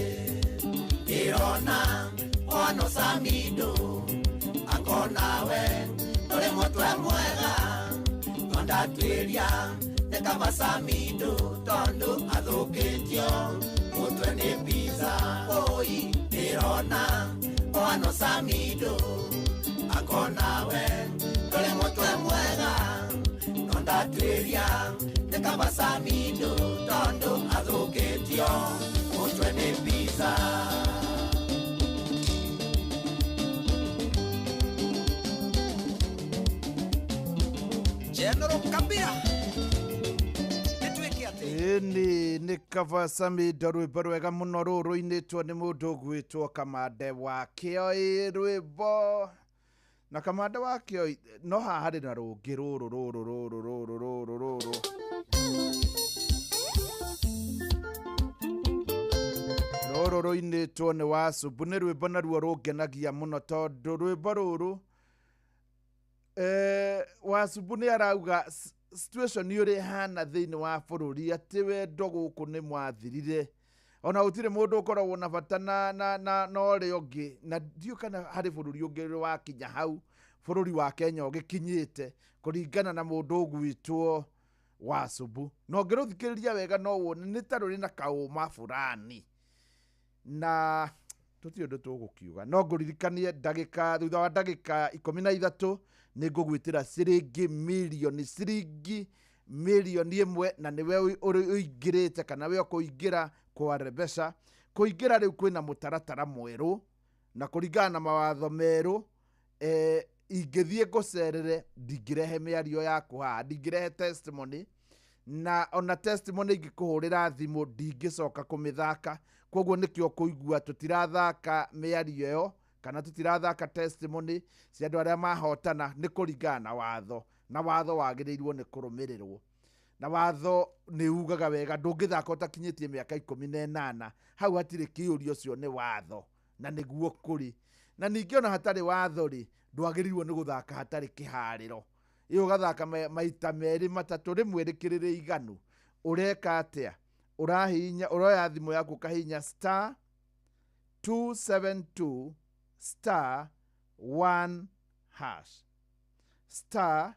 Ndĩrona ũhano Samido Akonawe ndũrĩ mũtwe mwega no ndatuĩria nĩ kaba Samido tondũ athũkĩtio mũtwe nĩ pizza oi ndĩrona ohano Samido akonawe ndũrĩ mũtwe mwega no ndatuĩria nĩ kaba Samido tondũ athũkĩtio mũtwe nĩ pizza. General Kabila Ĩni nĩ kaba Samido rwĩmbo rwega mũno rũrũ rũinĩtwo nĩ mũndũ ũgwĩtwo Kamande wa Kĩoi rwĩmbo na Kamande wa Kĩoi no haha harĩ na rũngĩ rũrũ rũrũ rũrũ rũrũ rũrũ rũrũ rũrũ rũinĩtwo nĩ Wacumbu nĩ rwĩmbo naruo rũngenagia mũno tondũ rwĩmbo rũrũ Wacumbu nĩ arauga situation ũrĩa ĩhana thĩinĩ wa bũrũri atĩ wendo gũkũ nĩ mwathirire ona gũtirĩ mũndũ ũkoragwo na bata na ũrĩa ũngĩ na ndiũĩ kana harĩ bũrũri ũngĩ wakinya hau bũrũri wa Kenya ũgĩkinyĩte kũringana na mũndũ ũgwĩtwo Wacumbu na ũngĩrũthikĩrĩria wega no wone nĩ ta rũrĩ na kaũma fulani na tũtirĩ ũndũ tũgũkiuga no ngũririkanie ndagĩka thutha wa ndagĩka 13 nĩ ngũgwĩtĩra ciringi mirioni 1 na nĩwe ũingĩrĩte kana we ũkũingĩra kwa mbeca kũingĩra rĩu kwĩna mũtaratara mwerũ na kũringana na mawatho merũ ingĩthiĩ ngũcerere ndingĩrehe mĩario yaku haha ndingĩrehe testimony na ona testimony ingĩkũhũrĩra thimũ ndingĩcoka kũmĩthaka koguo nĩkĩo kũigua tũtirathaka mĩario ĩyo kana tũtirathaka testimony cia andũ arĩa mahotana nĩ kũringana na watho na watho wagĩrĩirwo nĩ kũrũmĩrĩrwo na watho nĩ ugaga wega ndũngĩthaka ũtakinyĩtie mĩaka 18 hau hatirĩ kĩũria ũcio nĩ watho na nĩguo kũrĩ na ningĩ ona hatarĩ watho rĩ ndwagĩrĩirwo nĩ gũthaka hatarĩ kĩharĩro ĩ ũgathaka maita merĩ matatũ rĩmwe rĩkĩrĩ iganu ũreka atĩa ũrahihinya ũroya thimũ yaku ũkahihinya star 272 star 1 hash star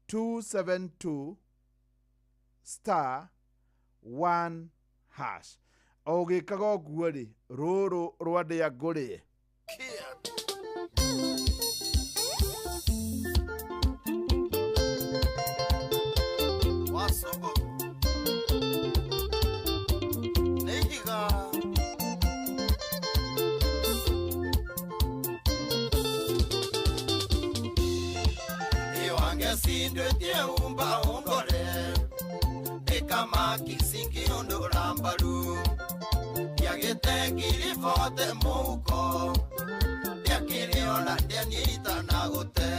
272 star 1 hash o ũgĩkaga ũguo rĩ rũrũ rwa ndĩa ngũrĩe. Wasumbu nĩ ihiga Sindwetie umba ungore Ikamaki singi undura mbaru Yagite ngiri fote muko Yakiriona ndianyita na gute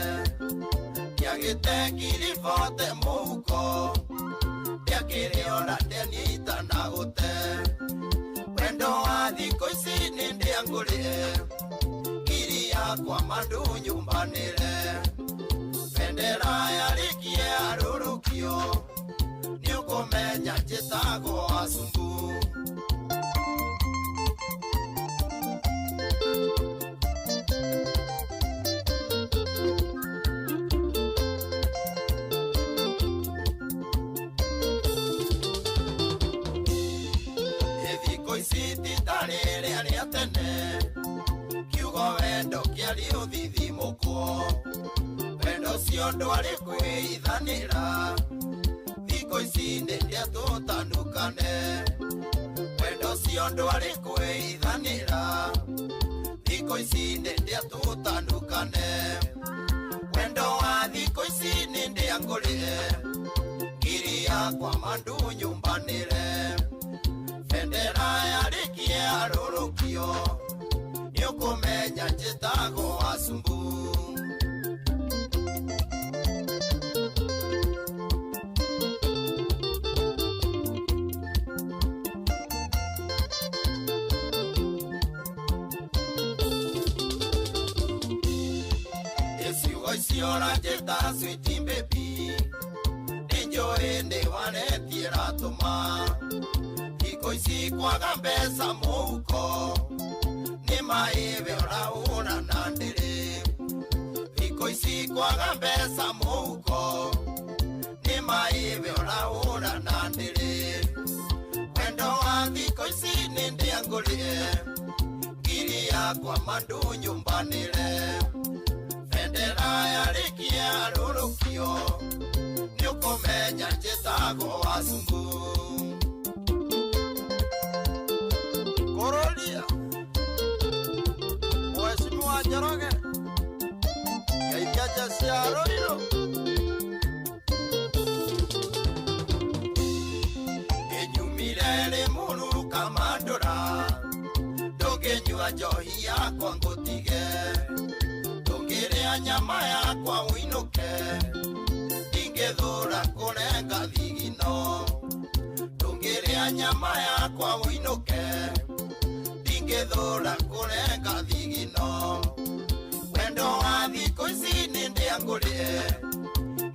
Yagite ngiri fote muko Yakiriona ndianyita na gute Wendo wa thikũ ici nĩ ndĩangũrĩe Ngiri yakwa mandu nyumbanĩre Bendera yarĩkie arũrũkio nĩũkũmenya njĩtagwo Wacumbu. Thikũ ici ti ta rĩrĩa rĩa tene kiugo wendo kĩarĩ ũthithimũkwo wendo ũcio ndwarĩ kwĩithanĩra thikũ ici nĩ rĩa tũtanukane wendo ũcio ndwarĩ kwĩithanĩra thikũ ici nĩ rĩa tũtanukane wendo wa thikũ ici nĩ ndĩangũrĩe ngiri yakwa mandu nyumbanĩre bendera yarĩkie arũrũkio nĩũkũmenya njĩtagwo Wacumbu. Ciugo icio ũranjĩta sweet baby nĩnjũĩ nĩ waretie ratũma thikũ ici kwaga mbeca mũhuko nĩ maĩwe ũrahũra na mbeca mũhuko nĩ maĩwe ũrahũra na ndĩrĩ wendo wa thikũ ici nĩ ndĩangũrĩe ngiri yakwa mandu nyũmbanĩre bendera yarĩkia rũrũkio nĩũkũmenya njĩtagwo wacungu Korolia Mheshimiwa Njoroge Geithia cia Ruiru Ĩnyumire Limuru Kamandũra ndũngĩnyua njohi yakwa ngũtige ndũngĩrĩa nyama yakwa ũinũke ndingĩthũra kũrenga thigino ndũngĩrĩa nyama yakwa ũinũke ndingĩthũra kũrenga thigino wendo wa thikũ ici nĩ ndĩangũrĩe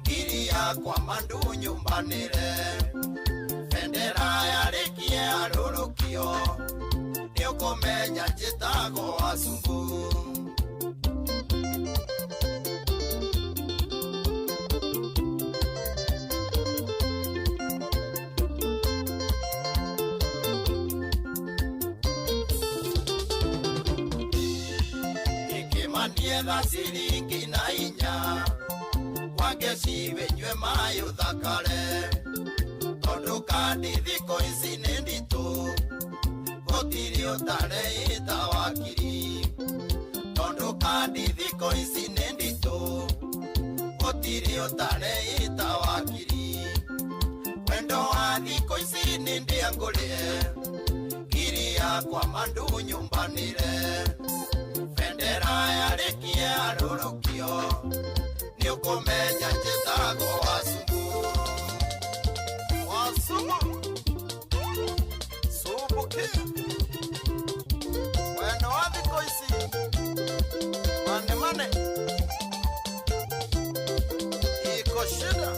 ngiri yakwa mandu nyũmbanĩre bendera yarĩkie arũrũkio nĩũkũmenya njĩtagwo wacungu Ikimanietha ciringi na inya wangeci wĩnyue maĩ ũthakare tondũ kandi thikũ ici nĩ nditũ gũtirĩ ũtareĩta wakiri tondũ kandi thikũ ici nĩ nditũ gũtirĩ ũtareĩta wakiri wendo wa thikũ ici nĩ ndĩangũrĩe ngiri yakwa mandu nyũmbanĩre bendera yarĩkie arũrũkio nĩũkũmenya njĩtagwo wacungu Wasumu Sumbukia Wendo wa thikũ ici Mane mane Iko shida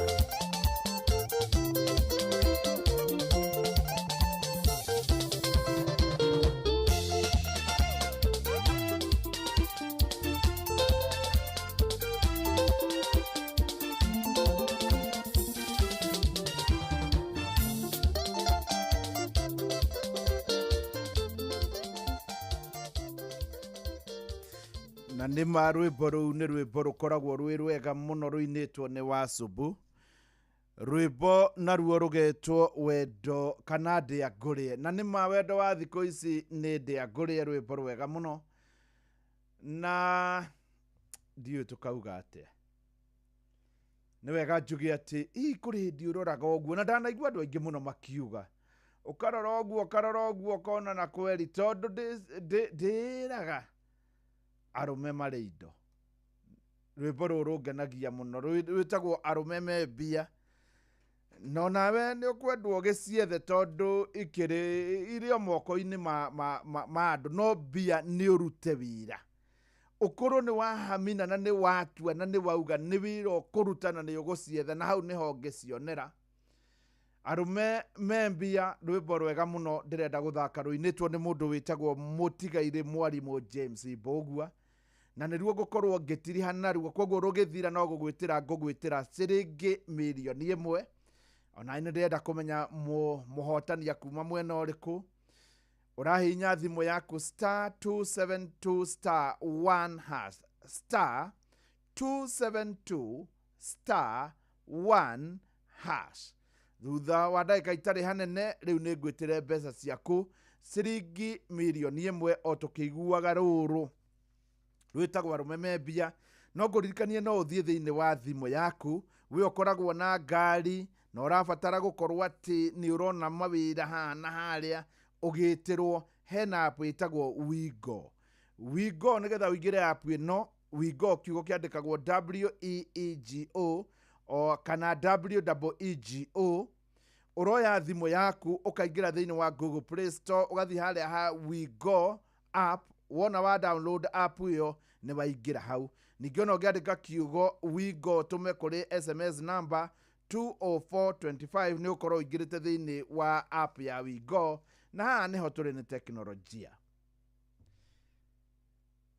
Na nĩ ma rwĩmbo rũu nĩ rwĩmbo rũkoragwo rwĩ rwega mũno rũinĩtwo nĩ Wacubu rwĩmbo naruo rũgetwo wendo kana ndĩa ngũrĩe na nĩ ma wendo wa thikũ ici nĩ ndĩa ngũrĩe rwĩmbo rwega mũno na ndiũĩ tũkauga atĩa nĩ wega njuge atĩ hihi kũrĩ hĩndĩ ũroraga ũguo na ndanaigua andũ aingĩ mũno makiuga ũkarora ũguo ũkarora ũguo ũkona na kweri tondũ ndĩraga arũme marĩ indo rwĩmbo rũrũ rũngenagia mũno rwĩtagwo arũme me mbia no nawe nĩ ũkwendwo ũgĩciethe tondũ ikĩrĩ irĩ o moko-inĩ ma andũ no mbia nĩ ũrute wĩra ũkorwo nĩ wahamina na nĩ watua na nĩ wauga nĩ wĩra ũkũruta na nĩ ũgũcietha na hau nĩho ũngĩcionera arũme me mbia rwĩmbo rwega mũno ndĩrenda gũthaka rũinĩtwo nĩ mũndũ wĩtagwo mũtigairĩ mwarimũ James Mbũgua na nĩruo ngũkorwo ngĩtiriha naruo koguo rũgĩthira no gũgwĩtĩra ngũgwĩtĩra ciringi mirioni 1 ona nĩ ndĩrenda kũmenya mũhotani kuma mwena ũrĩkũ ũrahihinya thimũ yaku *272 *1 hash *272 *1 hash thutha wa ndagĩka itarĩ hanene rĩu nĩ ngwĩtĩre mbeca ciaku ciringi mirioni 1 o tũkĩiguaga rũrũ rwĩtagwo arũme me mbia no ngũririkanie no ũthiĩ thĩinĩ wa thimũ yaku we ũkoragwo na ngari na ũrabatara gũkorwo atĩ nĩ ũrona mawĩra haha na harĩa ũgĩtĩrwo hena app ĩtagwo Wigo Wigo nĩgetha ũingĩre app ĩno Wigo kiugo kĩandĩkagwo WEEGO o kana WEEGO ũroya thimũ yaku ũkaingĩra thĩinĩ wa Google Play Store ũgathiĩ harĩa ha Wigo app wona wa download app ĩyo nĩ waingĩra hau ningĩ ona ũngĩandĩka kiugo Wigo ũtũme kũrĩ SMS number 20425 nĩ ũkorwo ũingĩrĩte thĩinĩ wa app ya Wigo na haha nĩho tũrĩ nĩ teknolojia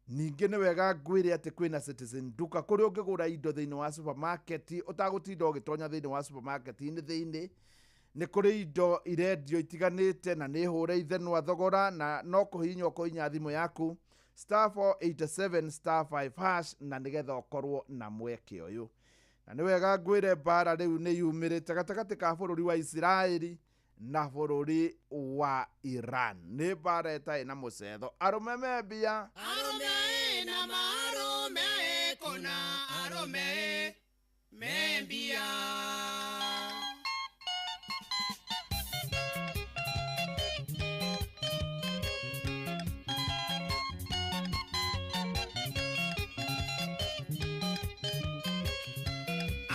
Ningĩ nĩ wega ngwĩre atĩ kwĩna Citizen Duka kũrĩa ũngĩgũra indo thĩinĩ wa supermarket ũtagũtinda ũgĩtonya thĩinĩ wa supermarket-inĩ thĩinĩ. Nĩ kũrĩ indo irendio itiganĩte na nĩ hũre ithenwa thogora, na no kũhihinya ũkũhihinya thimũ yaku *487 *5# na nĩgetha ũkorwo na mweke ũyũ. Na nĩ wega ngwĩre mbara rĩu nĩ yumĩrĩte gatagatĩ ka bũrũri wa Isiraeli na bũrũri wa Iran. Nĩ mbara ĩtarĩ na mũcetho. Arũme me mbia, arũme na marũme kũna, arũme me mbia.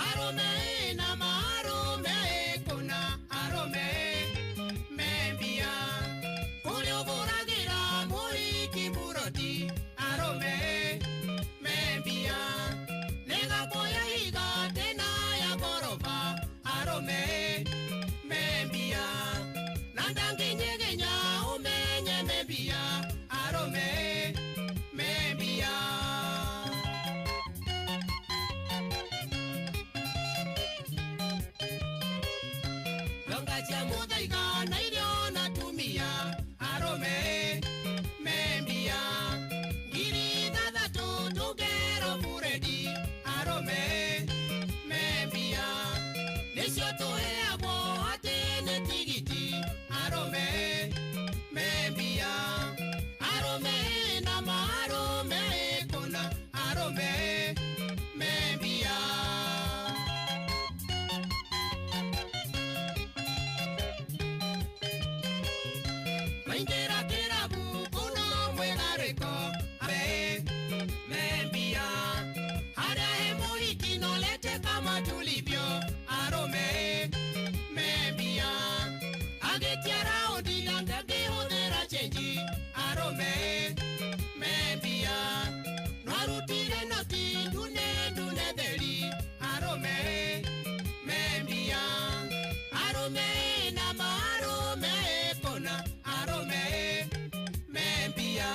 Arũme na marũme kũna, arũme me mbia. Kũrĩa ũgũragĩra mũhiki mũroti, arũme me mbia. Nĩgakuoya ihiga tena ya ngoroba, arũme me mbia. Na ndangĩnyegenya ũmenye me mbia, arũme me mbia. Ndonga cia mũthaiga na irio na tumia, arũme me mbia. 6,000 tũngero buredi, arũme me mbia. Nĩcio tũheagwo atĩ nĩ tigiti, arũme me mbia. Arũme na marũme kũna, arũme me mbia. Maingĩra kĩrabu kũna mwĩgarĩko, arũme me mbia. Harĩa he mũhiki no lete kama tulivyo, arũme me mbia. Agĩtia raũndi na ndangĩhũthĩra cĩnji, arũme me mbia. No arutire noti ndune ndune theri, arũme me mbia. Arũme na marũme kũna, arũme me mbia.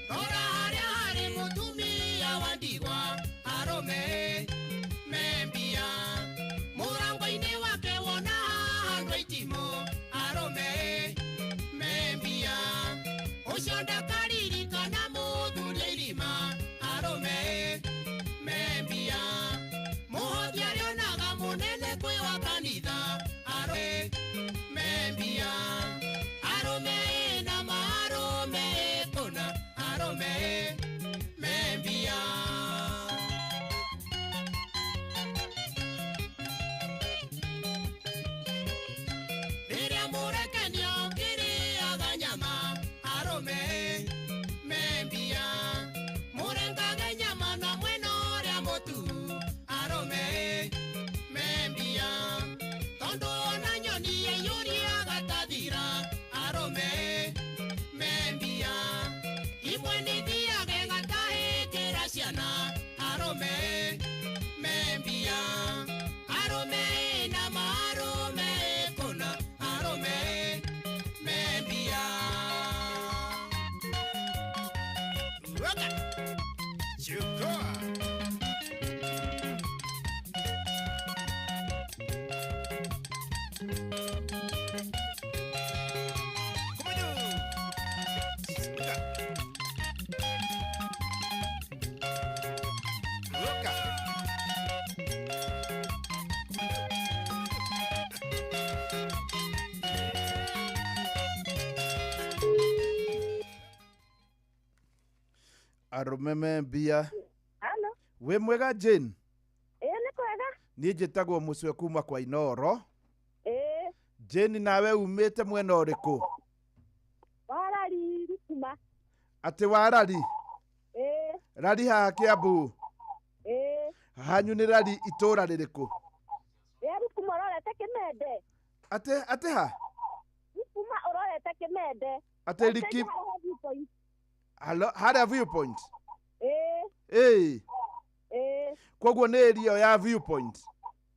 Rora harĩa harĩ mũtumia wa ndigwa, arũme me mbia. Mũrango-inĩ wake wona handũ itimũ, arũme me mbia. Ũcio ndakaririkana mũthuri irima, arũme me mbia. Mũhothi arĩonaga mũnene kwĩ wa kanitha, arũme me mbia. Arũme na marũme kũna, arũme me mbia. Rĩrĩa mũrekenio ngĩrĩaga nyama, arũme me mbia. Mũrengage nyama na mwena ũrĩa mũtu, arũme me mbia. Tondũ ona nyoni yaiyũria gatathira, arũme me mbia. Imwe nĩithiage gatahĩkĩra ciana, arũme me mbia. Arũme na marũme kũna, arũme me mbia. Roka. Chukua. Roka. Arũme me mbia. Halo. Wĩ mwega Jane? Ĩĩ nĩ kwega. Niĩ njĩtagwo Mũcwe kuma kwa Inoro. Ĩĩ. Jane, nawe umĩte mwena ũrĩkũ? Warari Rukuma. Atĩ warari? Ĩĩ. Rari haha Kĩambu? Ĩĩ. Hanyu nĩ rari itũra rĩrĩkũ? Ĩĩ Rukuma ũrorete Kĩmende. Atĩ ha? Rukuma ũrorete Kĩmende. Atĩ riki Halo, harĩa Viewpoint? Ĩĩ. Ĩĩ. Ĩĩ. Koguo nĩ area ya Viewpoint?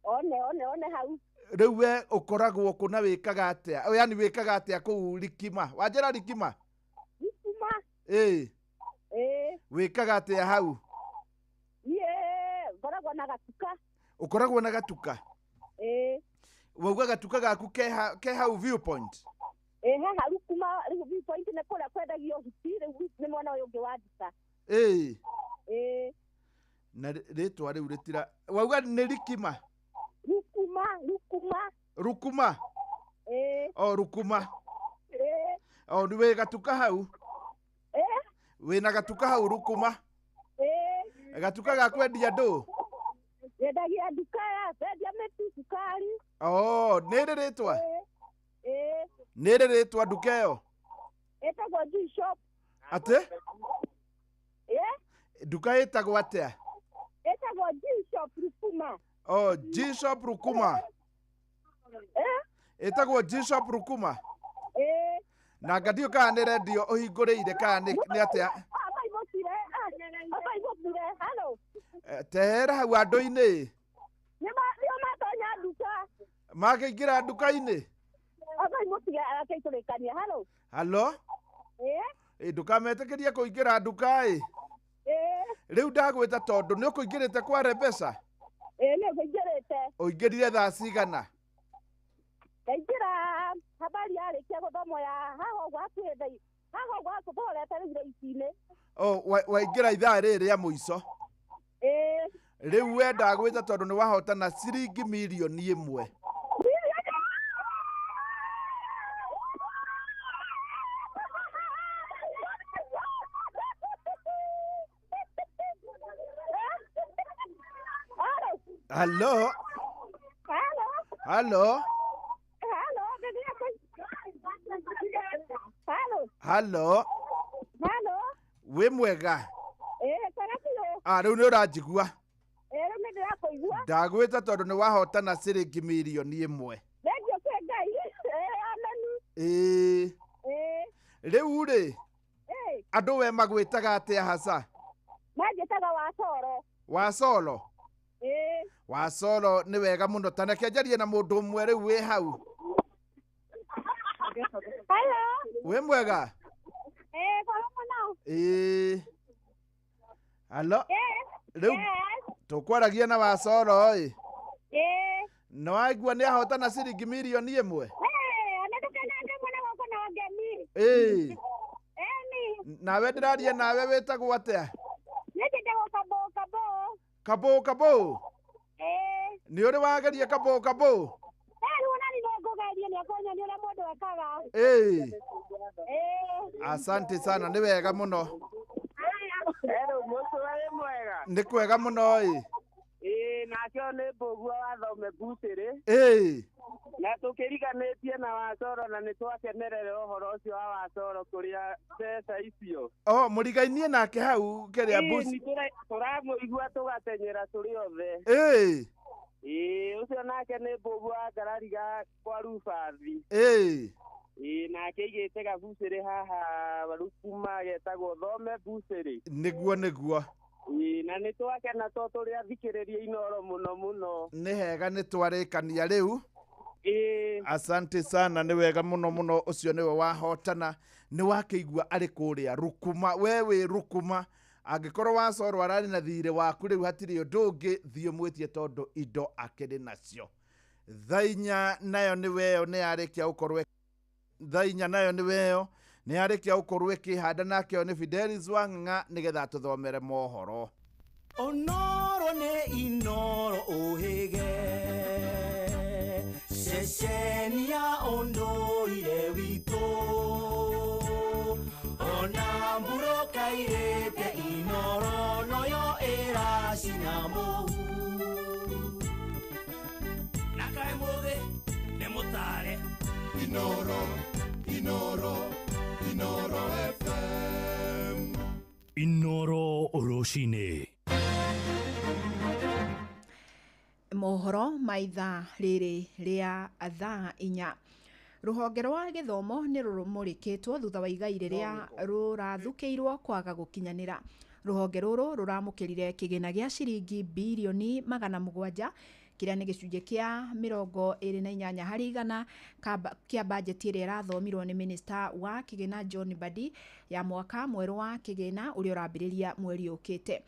One one one hau. Rĩu we ũkoragwo kũ na wĩkaga atĩa? Yaani wĩkaga atĩa kũu Rikima? Wanjĩra Rikima? Rikima. Ĩĩ. Ĩĩ. Wĩkaga atĩa hau? Niĩ ngoragwo na gatuka. Ũkoragwo na gatuka? Ĩĩ. Wauga gatuka gaku ke hau Viewpoint? Ĩĩ, haha Rukuma rĩu Viewpoint nĩ kũrĩa kwendagio hiti, rĩu nĩ mwena ũyũ ũngĩ wa nduka. Ĩĩ. Ĩĩ. Na rĩtwa rĩu rĩtira wauga nĩ Rikima? Rukuma, Rukuma. Rukuma? Ĩĩ. O Rukuma. Ĩĩ. O nĩ wĩ gatuka hau? Ĩĩ. Wĩna gatuka hau Rukuma? Ĩĩ. Gatuka ga kwendia ndũ? Wendagia nduka ya wendia mĩtu, cukari. Oh, nĩ rĩ rĩtwa? Ĩĩ. Nĩ rĩ rĩtwa nduka ĩyo? Ĩtagwo G Shop. Atĩ? Ĩĩ. Nduka ĩtagwo atĩa? Ĩtagwo G Shop Rukuma. Oh, G Shop Rukuma. Ĩĩ. Ĩtagwo G Shop Rukuma. Ĩĩ. Na ngadio kana nĩ redio ũhingũrĩire kana nĩ atĩa? Halo. Tehera hau andũ-inĩ. Nĩo matonya nduka. Makĩingĩra nduka-inĩ? Ambai mũtige arakĩitũrĩkania. Halo. Halo? Ĩĩ. Ndũkametĩkĩrie kũingĩra nduka ĩ. Ĩĩ. Rĩu ndagwĩta tondũ nĩ ũkũingĩrĩte kwa Rebesa? Ĩĩ, nĩ ngũingĩrĩte. Ũingĩrire thaa cigana? Ndaingĩra habari yarĩkia gũthomwo ya haha ũguo hakuhĩ thaa haha ũguo hakuhĩ tũrorete rĩu raici-inĩ. Oh, waingĩra ithaa rĩrĩ rĩa mũico. Ĩĩ. Rĩu we ndagwĩta tondũ nĩ wahotana ciringi mirioni 1. Halo. Halo. Halo. Halo. Halo. Halo. Wĩ mwega? Ĩĩ, kwega biũ. Ah, rĩu nĩ ũranjigua? Ĩĩ, rĩu nĩ ndĩrakũigua. Ndagwĩta tondũ nĩ wahotana ciringi mirioni 1. Thengiũ kwĩ Ngai. Ĩĩ, ameni. Ĩĩ. Ĩĩ. Rĩu rĩ, Ĩĩ. andũ we magwĩtaga atĩa hasa? Manjĩtaga Wacoro. Wacoro? Ĩĩ. Wacoro nĩ wega mũno. Ta reke njarie na mũndũ ũmwe rĩu wĩ hau. Halo. Wĩ mwega? Ĩĩ, kwega mũno. Ĩĩ. Halo. Ĩĩ. Rĩu tũkwaragia na Wacoro ĩ. Ĩĩ. Nĩ waigua nĩ ahotana ciringi mirioni 1? Ĩĩ, nĩ tũkenete mũno gũkũ na ngemi. Ĩĩ. Ĩni. Nawe ndĩraria nawe wĩtagwo atĩa? Niĩ njĩtagwo Kabũũ Kabũũ. Kabũũ Kabũũ? Ĩĩ. Nĩ ũrĩ wageria Kabũũ Kabũũ? Ĩĩ, rĩu ona niĩ no ngũgerie nĩ akũnyonia ũrĩa mũndũ ekaga. Ĩĩ. Ĩĩ. Asante sana, nĩ wega mũno. Hello, mũcũa wĩ mwega? Nĩ kwega mũno ĩ. Ĩĩ, nake ũyũ nĩ Mbũgua wa Thome Mbucĩrĩ. Ĩĩ. Na tũkĩriganĩtie na Wacoro na nĩ twakenerera ũhoro ũcio wa Wacoro kũrĩa mbeca icio. Oh, mũrigainie nake hau kĩrĩa Ĩĩ, Mbuci. nĩ tũramũigua tũgatenyera tũrĩ othe. Ĩĩ. Ĩĩ, ũcio nake nĩ Mbũgua wa Ngarariga kwa Rubathi. Ĩĩ. Ĩĩ, nake aigĩte gabucĩrĩ haha Rukuma getagwo Thome Mbucĩrĩ. Nĩguo nĩguo. Ĩĩ, na nĩ twakena to tũrĩ athikĩrĩria Inooro mũno mũno. Nĩ hega nĩ twarĩkania rĩu. Ĩĩ. Asante sana, nĩ wega mũno mũno. Ũcio nĩwe wahotana. Nĩ wakĩigua arĩ kũrĩa Rukuma. We wĩ Rukuma. Angĩkorwo Wacoro ararĩ na thirĩ waku rĩu hatirĩ ũndũ ũngĩ, thiĩ ũmwĩtie tondũ indo akĩrĩ nacio. Thaa inya nayo nĩ weyo nĩ yarĩkia gũkorwo thaa inya nayo nĩ weyo nĩ yarĩkia gũkorwo ĩkĩhanda nake nĩ Fidelis Wang'ang'a nĩgetha atũthomere mohoro. Onoro nĩ Inooro ũhĩge ceceni ya ũndũire witũ ona mburũka irĩte Inooro noyo ĩracina mũhu. Na kaĩ mũthĩ nĩ mũtare. Inooro, Inooro, Inooro FM. Inooro rũcinĩ. Mohoro ma ithaa rĩrĩ rĩa thaa inya. Rũhonge rwa gĩthomo nĩ rũmũrĩkĩtwo thutha wa igai rĩrĩa rũrathukĩirwo kwaga gũkinyanĩra. Rũhonge rũrũ rũramũkĩrire kĩgĩna gĩa ciringi birioni 700 Kĩrĩa nĩ gĩcunjĩ kĩa 28 harĩ igana kĩa bajeti ĩrĩa ĩrathomirwo nĩ minista wa kĩgĩna John Mbadi ya mwaka mwerũ wa kĩgĩna ũrĩa ũrambĩrĩria mweri ũkĩte.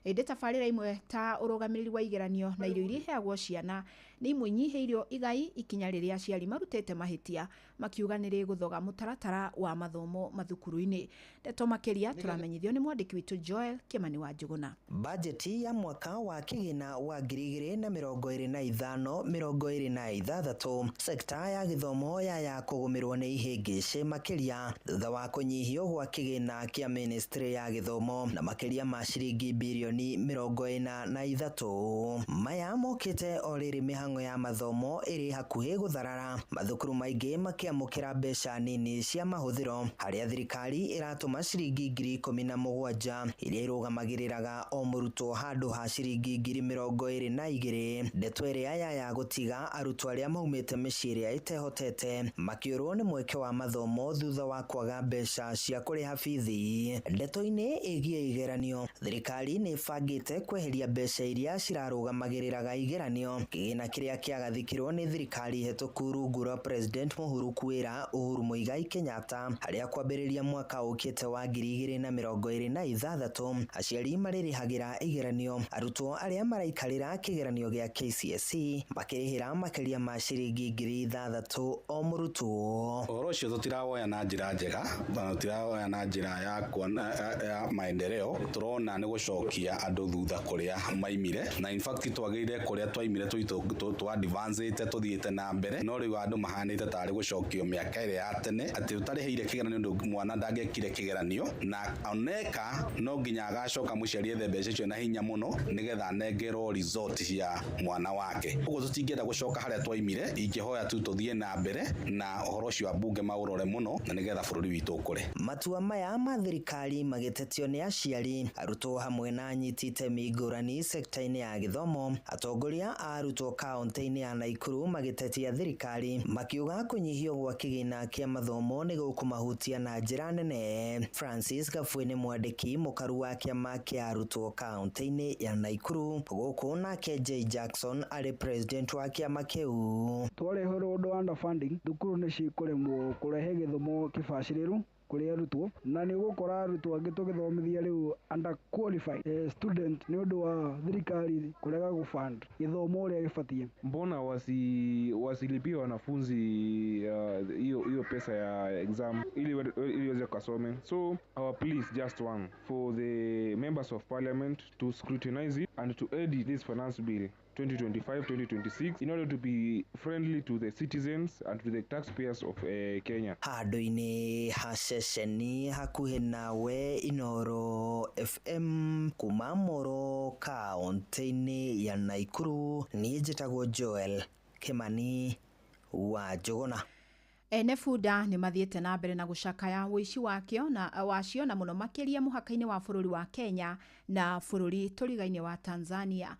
Ĩndĩ tabarĩra imwe ta ũrũgamĩrĩri wa igeranio na irio iria iheagwo ciana nĩ imwe inyihĩirio igai, ikinya rĩrĩa aciari marutĩte mahĩtia makiuga nĩ rĩgũthoga mũtaratara wa mathomo mathukuru-inĩ. Ndeto makĩria tũramenyithio nĩ mwandĩki witũ Joel Kĩmani wa Njũgũna. Bajeti ya mwaka wa kĩgĩna wa 2025 26 sekta ya gĩthomo ya kũgũmĩrwo nĩ ihĩngĩcĩ makĩria thutha wa kũnyihio gwa kĩgĩna kĩa ministry ya gĩthomo na makĩria ma ciringi birioni 43. Maya mokĩte o rĩrĩ mĩhang'o ya mathomo ĩrĩ hakuhĩ gũtharara, mathukuru maingĩ makĩamũkĩra mbeca nini cia mahũthĩro, harĩa thirikari ĩratũma ciringi 17,000 iria irũgamagĩrĩraga o mũrutwo handũ ha ciringi 22,000. Ndeto ĩrĩa ya gũtiga arutwo arĩa maumĩte mĩciĩ ĩrĩa ĩtehotete makĩũrwo nĩ mweke wa mathomo thutha wa kwaga mbeca cia kũrĩha bithi. Ndeto-inĩ ĩgiĩ igeranio, thirikari nĩ ĩbangĩte kweheria mbeca iria cirarũgamagĩrĩraga igeranio, kĩgĩna kĩrĩa kĩagathĩkirwo nĩ thirikari hetũku rungu rwa President Uhuru kwĩra Uhuru Muigai Kenyatta, harĩa kwambĩrĩria mwaka ũkĩte wa 2026 aciari marĩrĩhagĩra igeranio, arutwo arĩa maraikarĩra kĩgeranio gĩa KCSE makĩrĩhĩra makĩria ma ciringi 6,000 o mũrutwo. Ũhoro ũcio tũtirawoya na njĩra njega, na tũtirawoya na njĩra ya kuona ya maendeleo, tũrona nĩ gũcokia andũ thutha kũrĩa maimire, na in fact twagĩrĩire kũrĩa twaimire tũ advance tũthiĩte na mbere, no rĩu andũ mahanĩte tarĩ gũcokio mĩaka ĩrĩa ya tene atĩ ũtarĩhĩire kĩgeranio ndũ mwana ndangĩekire kĩgeranio, na oneka no nginya agacoka mũciari ethe mbeca icio na hinya mũno nĩgetha anengerwo result cia mwana wake. Ũguo tũtingĩenda gũcoka harĩa twaimire, ingĩhoya tu tũthiĩ na mbere na ũhoro ũcio wa bunge maũrore mũno na nĩgetha bũrũri witũ ũkũre. Matua maya ma thirikari magĩtetio nĩ aciari, arutwo hamwe na anyiti itemi ngũrani sekta-inĩ ya gĩthomo. Atongoria a arutwo kaunti-inĩ ya Naikuru magĩtetia thirikari makiuga kũnyihio gwa kĩgĩna kĩa mathomo nĩ gũkũmahutia na njĩra nene. Francis Gabwe nĩ mwandĩki mũkaru wa kĩama kĩa arutwo kaunti-inĩ ya Naikuru, gũkũ nake J Jackson arĩ president wa kĩama kĩu. Twareherwo ũndũ wa underfunding, thukuru nĩ cikũremwo kũrehe gĩthomo kĩbacĩrĩru kũrĩ arutwo, na nĩ ũgũkora arutwo angĩ tũgĩthomithia rĩu under qualified student nĩ ũndũ wa thirikari kũrega gũfund gĩthomo ũrĩa gĩbatiĩ. Mbona wasilipie wanafunzi hiyo pesa ya exam ili waweze kasome? So our plea is just one for the members of parliament to scrutinize it and to edit this finance bill 2025-2026 in order to be friendly to the citizens and to the taxpayers of Kenya. Handũ-inĩ ha ceceni hakuhĩ nawe Inooro FM kuma Moro kaunti-inĩ ya Naikuru, niĩ njĩtagwo Joel Kĩmani wa Njũgũna. Ene bunda nĩ mathiĩte na mbere na gũcakaya ũici wakĩo na wacio na mũno makĩria mũhaka-inĩ wa bũrũri wa Kenya na bũrũri tũrigainĩ wa Tanzania.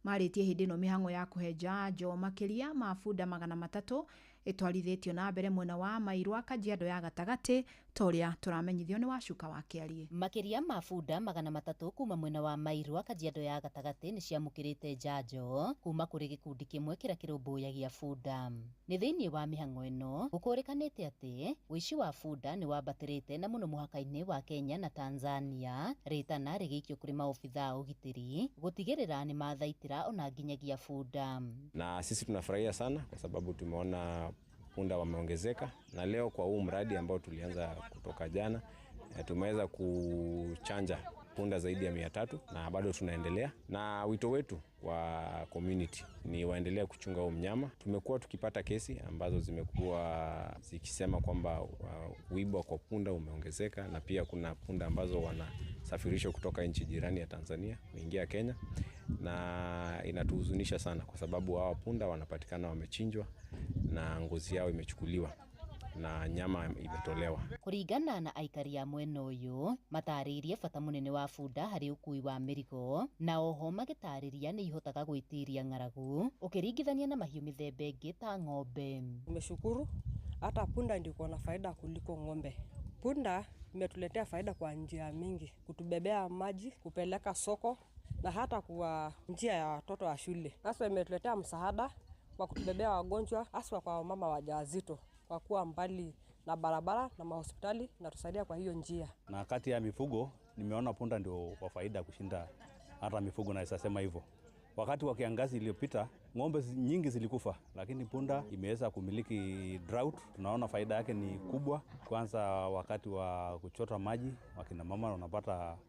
Marĩtie hĩndĩ ĩno mĩhang'o ya kũhe njanjo makĩria ma bunda 300 ĩtwarithĩtio na mbere mwena wa Mairwa Kajiado ya gatagatĩ, ta ũrĩa tũramenyithio nĩ Wacuka wa Kĩarie. Makĩria ma bunda 300 kuma mwena wa Mairwa Kajiado ya gatagatĩ nĩ ciamũkĩrĩte njanjo kuma kũrĩ gĩkundi kĩmwe kĩrĩa kĩrũmbũyagia bunda. Nĩ thĩinĩ wa mĩhang'o ĩno gũkũrĩkanĩte atĩ ũici wa bunda nĩ wambatĩrĩte na mũno mũhaka-inĩ wa Kenya na Tanzania, rĩtana rĩgĩikio kũrĩ maobithaa a ũgitĩri gũtigĩrĩra nĩ mathaitĩra ona nginyagia bunda. Na sisi tunafurahia sana kwa sababu tumeona punda wameongezeka, na leo kwa huu mradi ambao tulianza kutoka jana tumeweza kuchanja punda zaidi ya 300 na bado tunaendelea. Na wito wetu kwa community ni waendelee kuchunga huu mnyama. Tumekuwa tukipata kesi ambazo zimekuwa zikisema kwamba wibo kwa punda umeongezeka, na pia kuna punda ambazo wanasafirishwa kutoka nchi jirani ya Tanzania kuingia Kenya, na inatuhuzunisha sana kwa sababu hawa punda wanapatikana wamechinjwa na ngozi yao imechukuliwa na nyama imetolewa. Kuringana na aikari a mwena ũyũ matarĩirie bata mũnene wa bunda harĩ ũkui wa mĩrigo, na oho magĩtarĩria nĩ ihotaga gwĩtiria ng'aragu ũkĩringithania na mahiũ mĩthemba ĩngĩ ta ng'ombe. Tumeshukuru hata punda ndio iko na faida kuliko ng'ombe. Punda imetuletea faida kwa njia mingi, kutubebea maji, kupeleka soko na hata kwa njia ya watoto wa shule. Haswa imetuletea msaada wa kutubebea wagonjwa, haswa kwa wamama wajawazito, kwa kuwa mbali na barabara na mahospitali, inatusaidia kwa hiyo njia. Na kati ya mifugo nimeona punda ndio kwa faida kushinda hata mifugo, naweza sema hivyo. Wakati wa kiangazi iliyopita ng'ombe nyingi zilikufa, lakini punda imeweza kumiliki drought. Tunaona faida yake ni kubwa. Kwanza wakati wa kuchota maji, wakina mama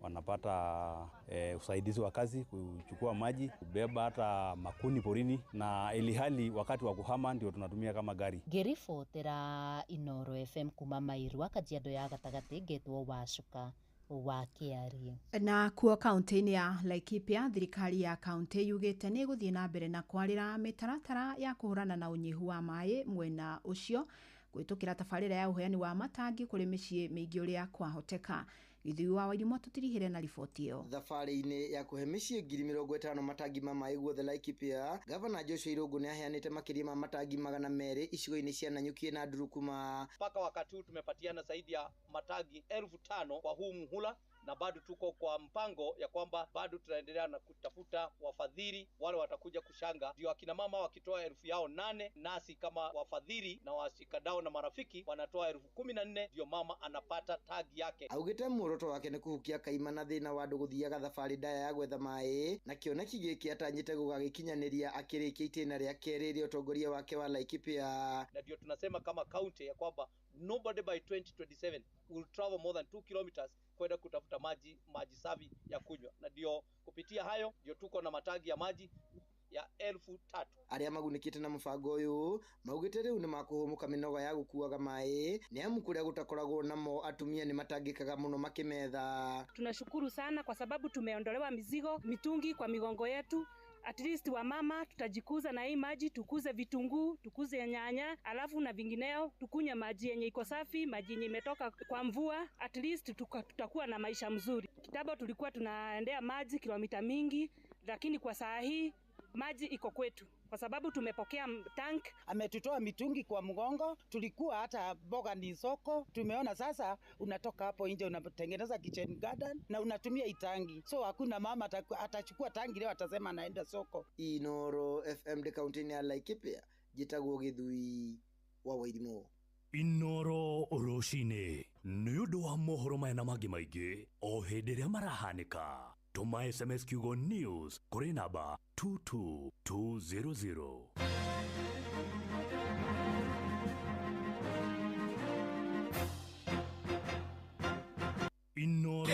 wanapata usaidizi wa kazi, kuchukua maji, kubeba hata makuni porini, na ilihali wakati wa kuhama ndio tunatumia kama gari. Ngĩribotera Inoro FM kuma Mairwa, Kajiado ya gatagatĩ, ngetwo Wacuka wa Kĩarie. Na kuo kaunti-inĩ ya Laikipia, thirikari ya kaunti yugĩte nĩ ĩgũthiĩ na mbere na kwarĩra mĩtaratara ya kũhũrana na ũnyihu wa maĩ mwena ũcio gwĩtũkĩra tabarĩra ya ũheani wa matangi kũrĩ mĩciĩ mĩingĩ ũrĩa kwahoteka. Gĩthui wa Wairimũ tũtirihĩre na riboti ĩyo. Thabarĩ-inĩ ya kũhe mĩciĩ 50,000 matangi ma maĩ guothe Laikipia, Gavana Joshua Irũngũ nĩaheanĩte makĩria ma matangi 200 icigo-inĩ cia Nanyuki na Ndurukuma. Mpaka wakati huu tumepatiana zaidi ya matangi 5,000 kwa huu muhula, na bado tuko kwa mpango ya kwamba bado tunaendelea na kutafuta wafadhili wale watakuja kushanga, ndio akina mama wakitoa 8,000, nasi kama wafadhili na washikadau na marafiki wanatoa 14,000, ndio mama anapata tagi yake. Augĩte muoroto wake nĩ kũhukia kaima na thĩna wa andũ gũthiaga thabarĩ ndaya ya gwetha maĩ, na kĩoneki gĩkĩ atanyĩte gũgagĩkinyanĩria akĩrĩkia itĩna rĩa kerĩ rĩa ũtongoria wake wa Laikipia. Na ndio tunasema kama county ya kwamba nobody by 2027 will travel more than 2 kilometers kwenda kutafuta maji safi ya kunywa, na ndio kupitia hayo ndio tuko na matangi ya maji ya 3,000. Arĩa magunĩkĩte na mũbango ũyũ maugĩte rĩu nĩmakũhũmũka mĩnoga ya gũkuaga maĩ, nĩ amu kũrĩa gũtakoragwo namo atumia nĩmatangĩkaga mũno makĩmetha. Tunashukuru sana kwa sababu tumeondolewa mizigo mitungi kwa migongo yetu. At least wamama tutajikuza na hii maji, tukuze vitunguu, tukuze nyanya, alafu na vingineo, tukunywe maji yenye iko safi, maji yenye imetoka kwa mvua. At least tutakuwa na maisha mzuri. Kitambo tulikuwa tunaendea maji kilomita mingi, lakini kwa saa hii maji iko kwetu kwa sababu tumepokea tank. Ametutoa mitungi kwa mgongo, tulikuwa hata boga ni soko. Tumeona sasa unatoka hapo nje unatengeneza kitchen garden na unatumia itangi. So hakuna mama atachukua tangi leo atasema anaenda soko. Inoro FM de kaunti ya Laikipia, jitagwo Githui wa Wairimũ. Inoro rũcinĩ nĩ ũndũ wa mohoro maya na mangĩ maingĩ o hĩndĩ ĩrĩa marahanĩka. Tũma SMS kiugo news kũrĩ namba 22200. Inoro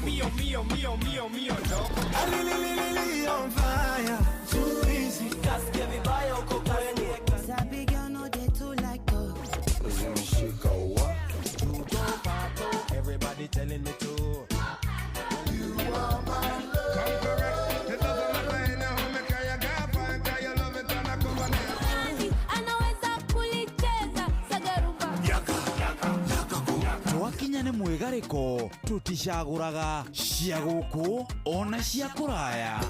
Mio mio mio mio mio no. Alililili on fire. Too easy. Kasikia vibaya uko kwenye. Sabi girl no dey too like talk. Zimeshika wa. Everybody telling me to. You are my love. Come correct. It doesn't matter anyhow me carry a girlfriend, 'cause you love it and I come on. Anaweza kulicheza sagarumba. Yaka, yaka, yaka ku. Twakinya nĩ mwĩgarĩko tũticagũraga cia gũkũ ona cia kũraya.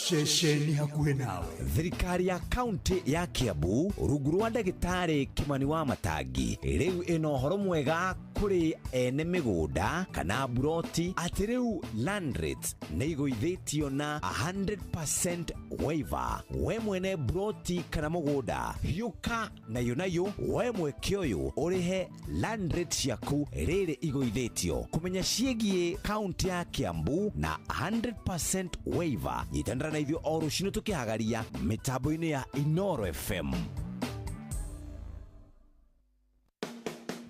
Ceceni hakuhĩ nawe. Thirikari ya kaunti ya Kiambu rungu rwa ndagĩtarĩ Kimani wa Matangi rĩu ĩna ũhoro mwega kũrĩ ene mĩgũnda kana buroti atĩ rĩu land rates nĩ igũithĩtio na 100% waiver. We mwene buroti kana mũgũnda hiũka nayo nayo we mweke ũyũ ũrĩhe land rate ciaku rĩrĩ igũithĩtio. Kũmenya ciĩgiĩ kaunti ya Kiambu na 100% waiver, nyitanĩra na ithuĩ o rũcinĩ tũkĩhagaria mĩtambo-inĩ ya Inoro FM.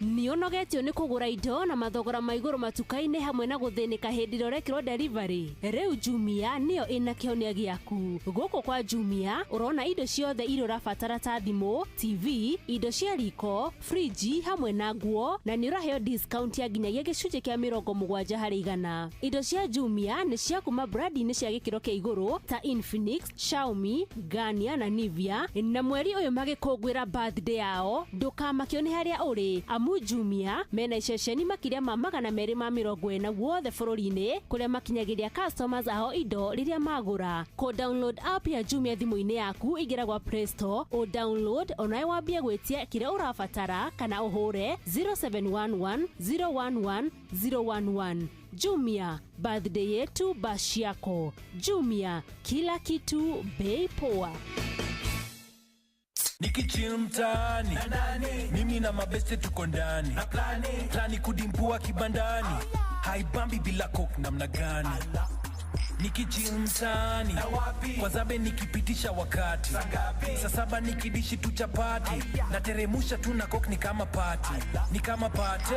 Nĩ ũnogetio nĩ kũgũra indo na mathogora ma igũrũ matuka-inĩ hamwe na gũthĩnĩka hĩndĩ ĩrĩa ũrekĩrwo delivery. Rĩu Jumia nĩyo ĩna kĩhonia gĩaku. Gũkũ kwa Jumia ũrona indo ciothe iria ũrabatara ta thimũ, TV, indo cia riko, friji hamwe na nguo, na nĩ ũraheo discount ya nginyagia gĩcunjĩ kĩa 70%. Indo cia Jumia nĩ cia kuma brandi-inĩ cia gĩkĩro kĩa igũrũ ta Infinix, Xiaomi, Garnier na Nivea, na mweri ũyũ magĩkũngũĩra birthday yao ndũkamakio nĩ harĩa ũrĩ amu Jumia mena iceceni makĩria ma 240 guothe bũrũri-inĩ kũrĩa makinyagĩria customers ao indo rĩrĩa magũra. Kũ download app ya Jumia thimũ-inĩ yaku ingĩra gwa Play Store o download onawe wambie gwĩtia kĩrĩa ũrabatara kana ũhũre 0711 011 011. Jumia, birthday yetu bash yako. Jumia, kila kitu bei poa. Nikichill mtaani mimi na mabeste tuko ndani na plani kudimpua kibandani haibambi bila coke namna gani nikichill mtaani kwa zabe nikipitisha wakati saa saba nikidishi tu chapati nateremusha tu na coke ni kama party ni kama party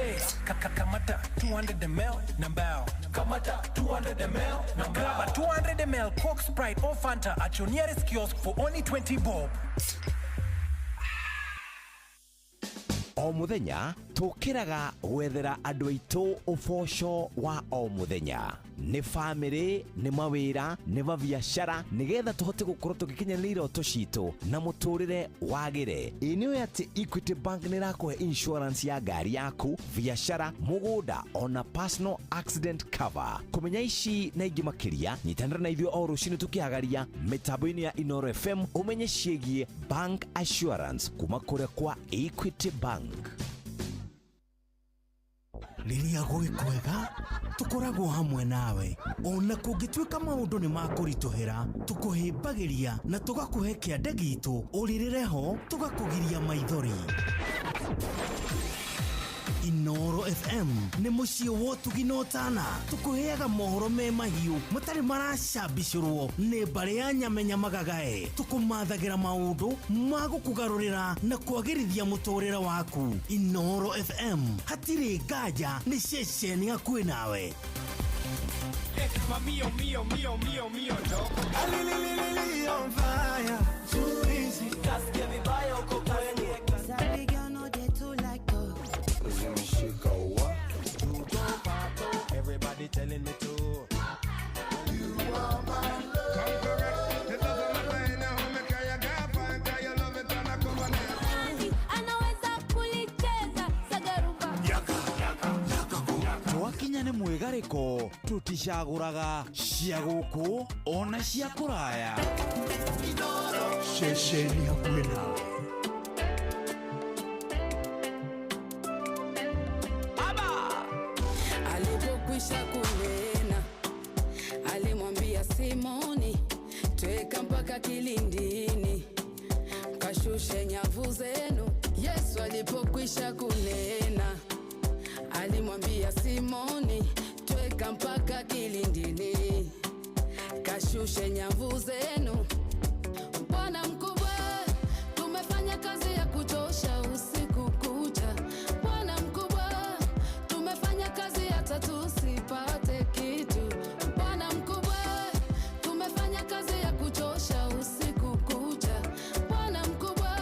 kamata 200 ml na mbao kamata 200 ml na grab a 200 ml Coke, Sprite or Fanta at your nearest kiosk for only 20 bob. O muthenya tukiraga gwethera andu aitu uboco wa o muthenya ni family ni mawira ni mabiacara nigetha tuhote gukorwo tugikinyanĩria iroto citu na muturire wagire. Ĩ nĩ ati Equity Bank nĩ ĩrakũhe insurance ya ngari yaku, biacara, mũgũnda ona personal accident cover. Kũmenya ici na ingĩ makĩria nyitanĩra na ithuĩ o rũcinĩ tũkĩhagaria mĩtambo-inĩ ya Inoro FM ũmenye ciĩgiĩ bank assurance kuma kũrĩa kwa Equity Bank. Rĩrĩa gwĩ kwega tũkoragwo hamwe nawe ona kũngĩtuĩka maũndũ nĩ makũritũhĩra tũkũhĩmbagĩria na tũgakũhe kĩande gitũ ũrĩrĩre ho tũgakũgiria maithori. Inoro FM nĩ mũciĩ wa ũtugi na ũtana tũkũheaga mohoro me mahiũ matarĩ maracambicũrwo nĩ mbarĩ ya nyamenya magagae tũkũmathagĩra maũndũ ma gũkũgarũrĩra na kwagĩrithia mũtũrĩre waku. Inoro FM hatirĩ nganja nĩ ceceni hakuhĩ nawe. Mio, mio, mio, mio, mio, no. Ali, on fire. Too easy. Kasikia vibaya uko kwenye. Sabi girl no dey too like talk. Zimeshika wa. Everybody telling me to. You are my love. Come correct. It doesn't matter anyhow. Me carry a girl fine, 'cause you love it and I come on it. Anaweza kulicheza sagarumba. Yaka, yaka, yaka. Twakinya nĩ mwĩgarĩko tũticagũraga cia gũkũ ona cia kũraya. Ceceni hakuhĩ nawe. Alipokwisha kunena alimwambia Simoni, tweka mpaka kilindini kashushe nyavu zenu. Yesu alipokwisha kunena alimwambia Simoni, tweka mpaka kilindini kashushe nyavu zenu. Bwana mkubwa, tumefanya kazi ya kuchosha usiku kucha. Bwana mkubwa, tumefanya kazi hata tusipate kitu. Bwana mkubwa, tumefanya kazi ya kuchosha usiku kucha. Bwana mkubwa,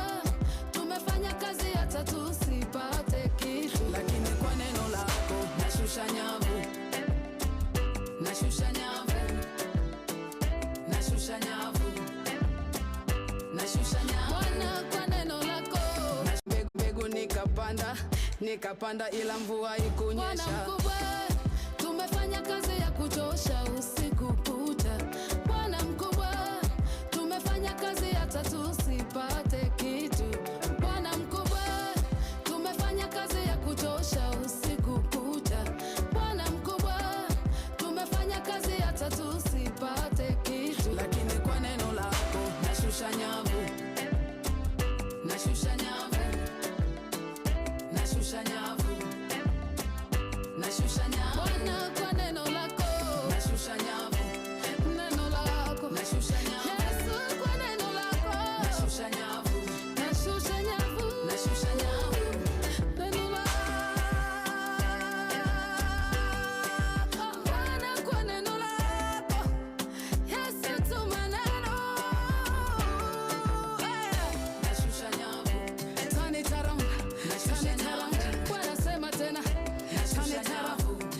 tumefanya kazi hata tusipate kitu. Lakini kwa neno lako nashusha nyavu, nashusha nyavu, nashusha nyavu, nashusha nyavu. Bwana kwa neno lako mbegu nikapanda, nikapanda ila mvua ikunyesha. Bwana mkubwa, tumefanya kazi ya kuchosha usiku kucha. Bwana mkubwa, tumefanya kazi hata tusipate kitu. Bwana mkubwa, tumefanya kazi ya kuchosha usiku kucha. Bwana mkubwa, tumefanya kazi hata tusipate kitu. Lakini kwa neno lako nashusha nyavu, nashusha nyavu, nashusha nyavu, nashusha nyavu. Bwana kwa neno lako nashusha nyavu, neno lako nashusha nyavu. Yesu kwa neno lako nashusha nyavu, nashusha nyavu, nashusha nyavu, neno lako. Bwana kwa neno lako Yesu tuma neno. Nashusha nyavu, turn it around, turn it around. Bwana sema tena, turn it around.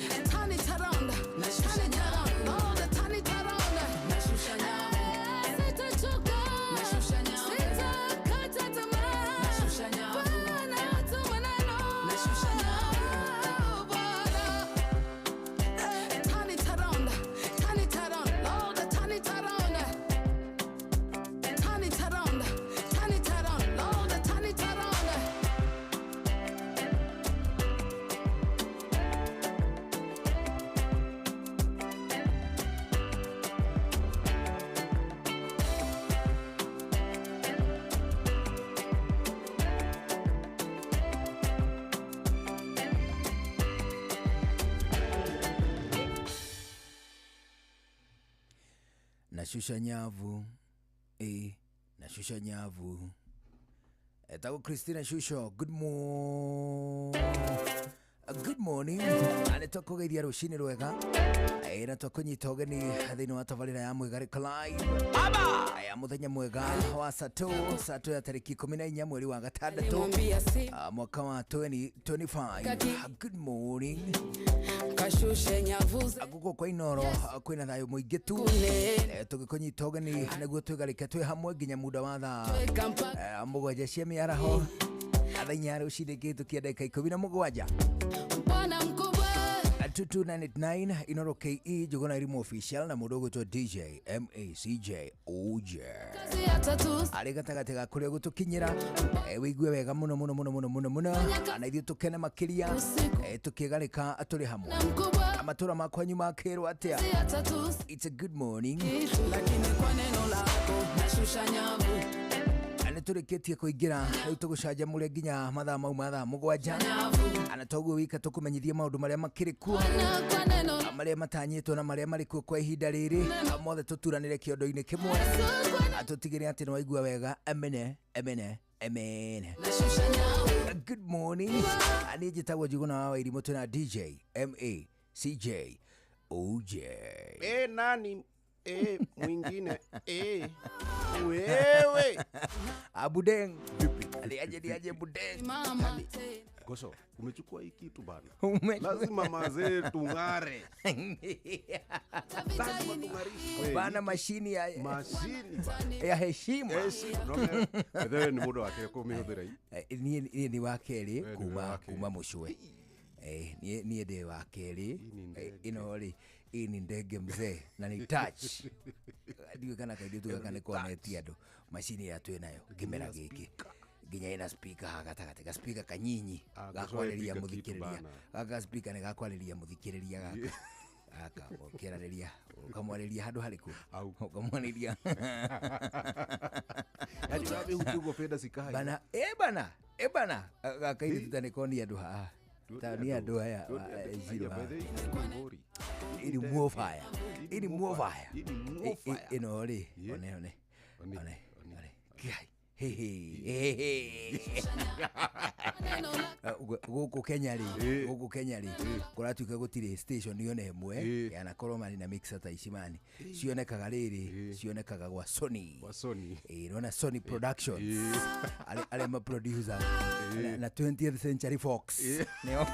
Nashusha nyavu, nashusha nyavu. Etagwo Christina Shusho, good morning. Na nĩtwakũgeithia rũcinĩ rwega, na twakũnyita ũgeni thĩinĩ wa tabarĩra ya Mwĩgarĩko Live ya mũthenya mwega wa sato ya tarĩki 14 mweri wa gatandatũ, mwaka wa 2025. Good morning. Kashushe nyavu. Gũkũ kwa Inoro kwĩna thayũ mũingĩ tu, tũgĩkũnyita ũgeni nĩguo twĩgarĩke twĩ hamwe nginya muda wa thaa 7 cia mĩaraho, thaa 4 rũcinĩ kĩhĩtũkia ndagĩka 17. Bwana mkubwa. 2299 Inoro KE Njuguna Irimu official na mũndũ ũgwĩtwo DJ MACJ OJ arĩ gatagatĩ ga kũrĩa gũtũkinyĩra. Wĩigue wega mũno mũno mũno mũno mũno mũno, na ithuĩ tũkene makĩria, tũkĩgarĩka tũrĩ hamwe. Matũra makwanyu makĩrwo atĩa? It's a good morning. Lakini kwa neno lako nashusha nyavu. Nĩ tũrĩkĩtie kũingĩra rĩu tũgũcanjamũre nginya mathaa mau ma thaa 7, ana toguo wika tũkũmenyithie maũndũ marĩa makĩrĩ kuo, marĩa matanyĩtwo na marĩa marĩ kuo kwa ihinda rĩrĩ, mothe tũturanĩre kĩondo-inĩ kĩmwe, tũtigĩre atĩ nĩ waigua wega. Emene emene emene. Good morning. Niĩ njĩtagwo Njuguna wa Wairimu, twĩna DJ MACJ OJ. Nani mwingine wewe Abudeng. Aliaje Budeng. Gosho, umechukua hii kitu bana. Lazima mazee tungare. Lazima tungarishe. Bana mashini ya mashini bana. Ya heshima. Heshima. Wewe ni muda wake kwa mihudhura hii. Ni wa kerĩ kuma mũcwe. Niĩ ndĩ wa kerĩ. Ĩno rĩ, hii ni ndege mzee na ni touch. Ndiũĩ kana kairĩtu gaka nĩ konetie andũ macini ĩrĩa twĩ nayo kĩmera gĩkĩ, nginya ĩna speaker haha gatagatĩ, ga speaker kanyinyi gakwarĩria mũthikĩrĩria. Gaka speaker nĩ gakwarĩria mũthikĩrĩria gaka ũkĩarĩria ũkamwarĩria handũ harĩkũ, ũkamwarĩria Yaani wapi huko fedha sikai bana. Bana gaka kairĩtu ta nĩ konia andũ haha, ta ni andũ aya zero ili muofaya ili muofaya ĩno rĩ, one one one one he gũkũ Kenya rĩ, kũratuĩka gũtirĩ station yone ĩmwe yanakorwo mani na mixer ta ici mani cionekaga rĩrĩ, cionekaga gwa Sony. Ĩrona Sony Productions arĩa ma producer na 20th Century Fox nĩo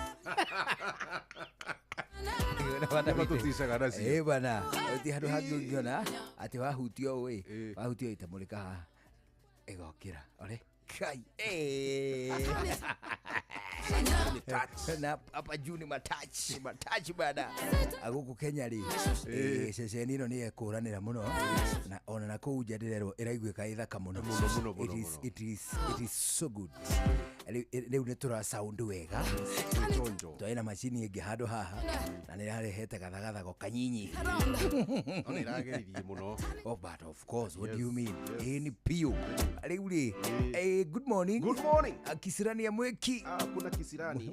bana ti handũ hangĩ ũngĩona atĩ wahutio ũũ, wahutio itamũrĩka haha ĩgokĩra ore kai na hapa juu ni matachi bana. Gũkũ Kenya rĩ, ceceni ĩno nĩ ĩkũranĩra mũno, na ona na kũu nja ndĩrerwo ĩraiguĩka ĩ thaka mũno. It is so good. Rĩu nĩ tũra sound wega, twarĩ na macini ĩngĩ handũ haha na nĩ ĩrarehete gathagathago kanyinyi. Ona ĩrageririe mũno. Oh, but of course, what do you mean? Ĩ ni piũ rĩu rĩ. Good morning. Good morning. Kisirani ya Mweki. Kuna kisirani.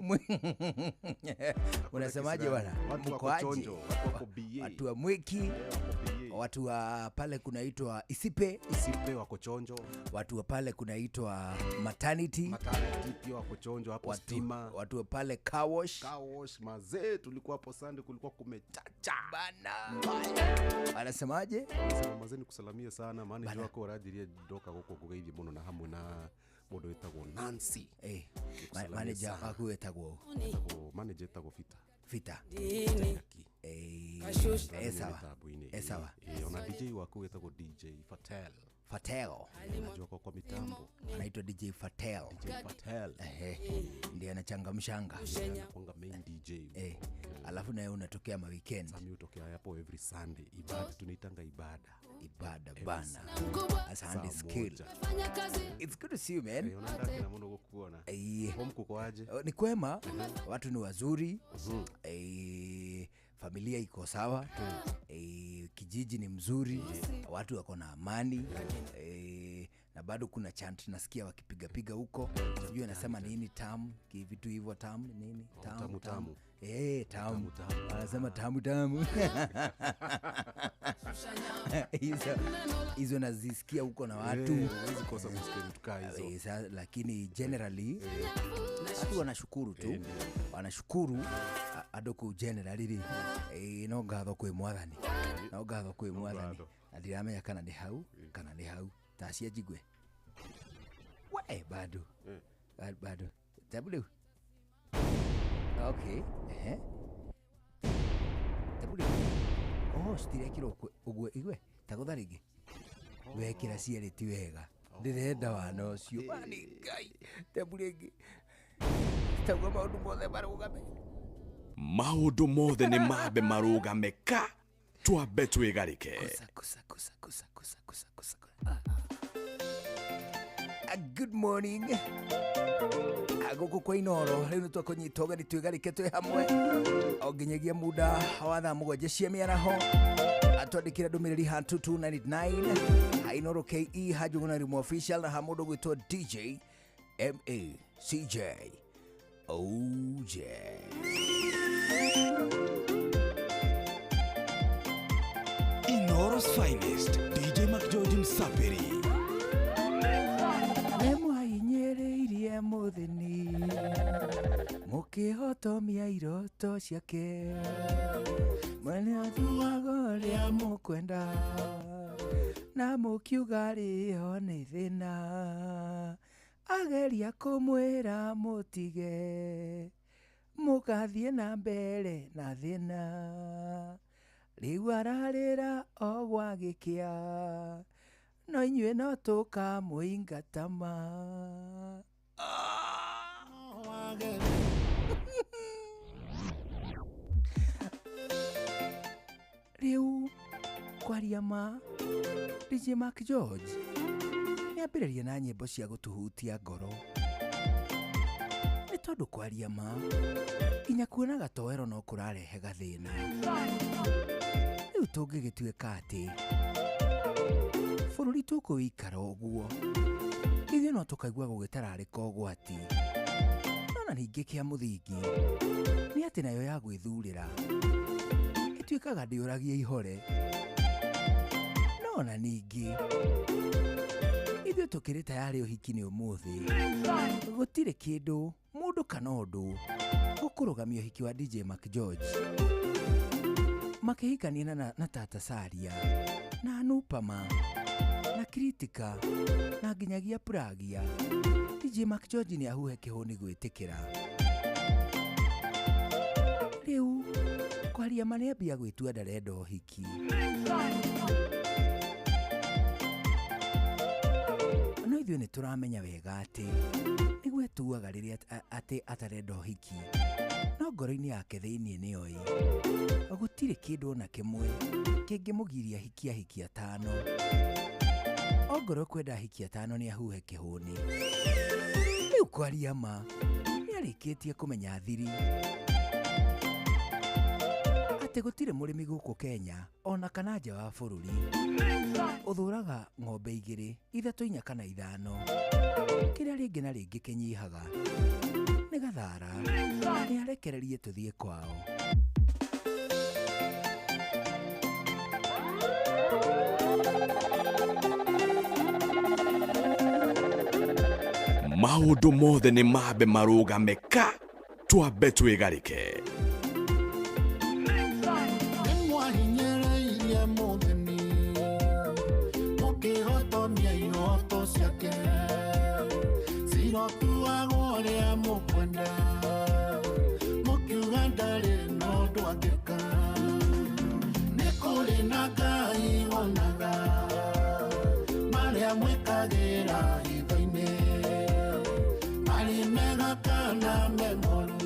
Unasemaje bwana? Watu wako chonjo, watu wako BA. Watu wa Mweki, watu wa pale kunaitwa Isipe. Isipe wako chonjo. Watu wa pale kunaitwa Maternity. Maternity pia wako chonjo hapo stima. Watu wa pale Car Wash. Car Wash mazee, tulikuwa hapo Sunday kulikuwa kumechacha. Bana. Anasemaje? Anasema mazee nikusalamia sana maana wako orajirie doka goko kugeithie muno na hamwe na mũndũ wĩtagwo Nancy. Manager waku wĩtagwo? Manager wĩtagwo Fita. Fita. Sawa. Sawa. Ona DJ waku wĩtagwo DJ Fatel. Fatel. Najua kwa mitambo. Anaitwa DJ Fatel. DJ Fatel. Ndiye anachangamshanga. Anakuanga main DJ. Alafu naye unatokea ma weekend. Sami utokea hapo every Sunday. Ibada tunaitanga ibada. Ibada bana. Asante skill. It's good to see you man. Unataka muno gukuona. Home kuko aje? Ni kwema, watu ni wazuri. Familia iko sawa. Kijiji ni mzuri, watu wako na amani. Na bado kuna chant nasikia wakipigapiga huko, sijui anasema nini tamu vitu hivyo tamu nini tamu, tamu, tamu. Eh, tamu anasema tamu tamu. Hizo nazisikia huko na watu. Huwezi kosa kusikia vitu kaa hizo. Lakini generally watu wanashukuru tu, wanashukuru andũ kũu generally rĩ, no ngatho kwĩ mwathani, no ngatho kwĩ mwathani, na ndiramenya kana nĩ hau kana nĩ hau tacia njigue we bado bado tabu rĩu okay ehe tabu rĩu oh citirekĩrwo ũguo igue tagũtha rĩngĩ wekĩra cierĩ ti wega ndĩrenda wana ũcio wani Ngai tabu rĩngĩ tauga maũndũ mothe marũgame maũndũ mothe nĩ mambe marũgame ka twambe twĩgarĩke. Kusa kusa kusa kusa kusa kusa. Good morning. Gũkũ kwa Inoro rĩu nĩ twakũnyita ũgeni twĩgarĩke twĩ hamwe o nginyagia muda wa thaa 7 cia mĩaraho. Atwandĩkĩra ndũmĩrĩri ha 2299 ha Inoro KE ha Njuguna Rimu official na ha mũndũ gwĩtwo DJ MACJ OJ. Inoro's finest DJ McGeorge Msapiri. Nĩmwahinyĩrĩirie mũthĩni mũkĩhotomia iroto ciake mwene athuaga ũrĩa mũkwenda na mũkiuga rĩo nĩ thĩna ageria kũmwĩra mũtige mũgathiĩ na mbere na thĩna rĩu ararĩra o gwagĩkĩa no inyuĩ no tũkamũingata ma. Rĩu kwaria ma DJ Mark George nĩambĩrĩria na nyĩmbo cia gũtũhutia ngoro nĩ tondũ kwaria ma nginya kuona gatoero no kũrarehe gathĩna. Rĩu tũngĩgĩtuĩka atĩ bũrũri tũkũikara ũguo ithuĩ no tũkaigua gũgĩtararĩka ũgwati nona ningĩ kĩa mũthingi nĩ atĩ nayo ya gwĩthurĩra ĩtuĩkaga ndĩũragia ihore nona ningĩ ithuĩ tũkĩrĩ tayarĩ ũhiki nĩ ũmũthĩ gũtirĩ kĩndũ mũndũ kana ũndũ ũkũrũgamia ũhiki wa DJ Mark George makĩhikania na Tata Saria na Anupama na Kritika na nginyagia Pragia. DJ Mark George nĩ ahuhe kĩhũni gwĩtĩkĩra. Rĩu kwaria ma nĩambia gwĩtua ndarenda ũhiki. No ithuĩ nĩ tũramenya wega atĩ nĩguo etuaga rĩrĩa atĩ atarenda ũhiki no ngoro-inĩ yake thĩinĩ nĩoĩ gũtirĩ kĩndũ ona kĩmwe kĩngĩmũgiria hiki ahiki atano. Ongorwo kwenda hiki atano nĩ ahuhe kĩhũni. Rĩu kwaria ma nĩarĩkĩtie kũmenya thiri atĩ gũtirĩ mũrĩmi gũkũ Kenya ona kana nja wa bũrũri ũthũraga ng'ombe 2, 3, 4 kana 5 kĩrĩa rĩngĩ na rĩngĩ kĩnyihaga nĩ gathara nĩ arekererie tũthiĩ kwao. Maũndũ mothe nĩ mambe marũgame ka twambe twĩgarĩke. Nĩmwahinyĩrĩirie mũthĩni mũkĩhotomia iroto ciake cirotuagwo ũrĩa mũkwenda mũkiuga ndarĩ na ũndũ angĩka nĩ kũrĩ na Ngai wonaga marĩa mwĩkagĩra hitho-inĩ marĩ mega kana me moru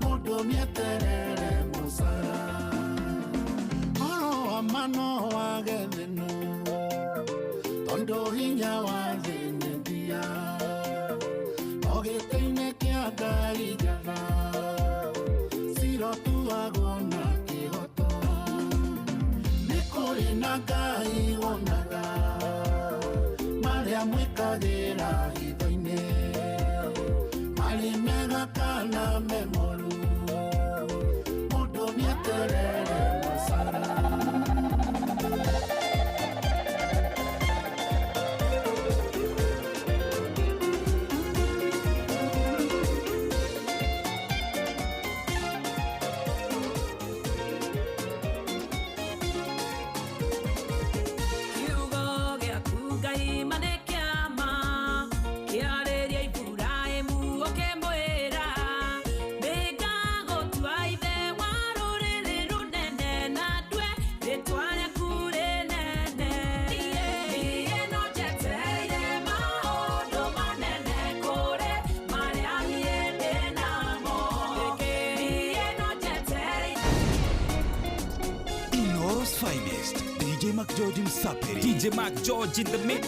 mũndũ nĩeterere mũcara ũhoro wa ma no wage thĩna tondũ hinya wa thĩ nĩ ndia no gĩtĩ-inĩ kĩa Ngai njatha cirotuagwo na kĩhoto nĩ kũrĩ na Ngai wonaga Sapiri. DJ Mark George in the mix.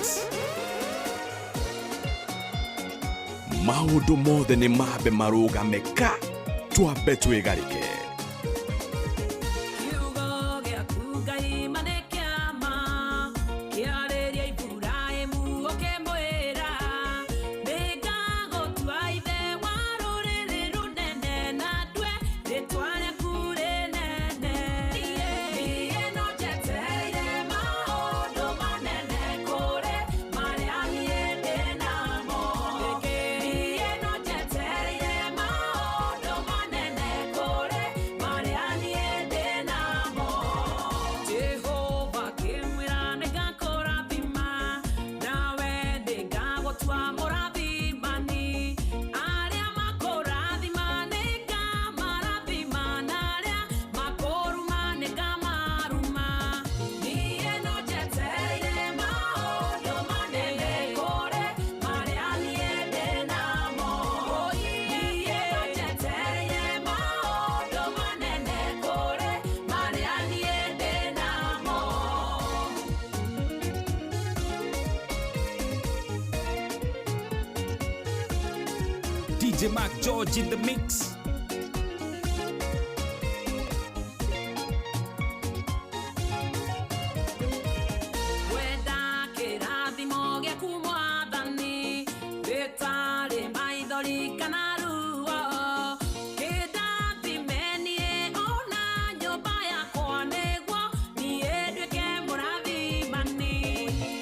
Maũndũ mothe nĩ mambe marũgame ka twambe twĩgarĩke. Kiugo gĩaku Ngai ma nĩ kĩama, kĩarĩria Iburahĩmu ũkĩmwĩra, nĩngagũtua ithe wa rũrĩrĩ rũnene na ndue rĩtwa rĩaku rĩnene. Niĩ no njetereire maũndũ manene kũrĩ marĩa niĩ ndĩ namo. Niĩ no njetereire maũndũ manene kũrĩ marĩa niĩ ndĩ namo. Jehova akĩmwĩra nĩngakũrathima, nawe nĩngagũtua mũrathimani. Arĩa makũrathima nĩngamarathima, na arĩa makũruma nĩngamaruma. Niĩ no njetereire maũndũ manene kũrĩ marĩa niĩ ndĩ namo. Niĩ no njetereire maũndũ manene kũrĩ marĩa niĩ ndĩ namo. DJ Mark George in the mix. Wenda kĩrathimo gĩaku mwathani gĩtarĩ maithori kana ruo, kĩndathime niĩ ona nyũmba yakwa nĩguo niĩ nduĩke mũrathimani.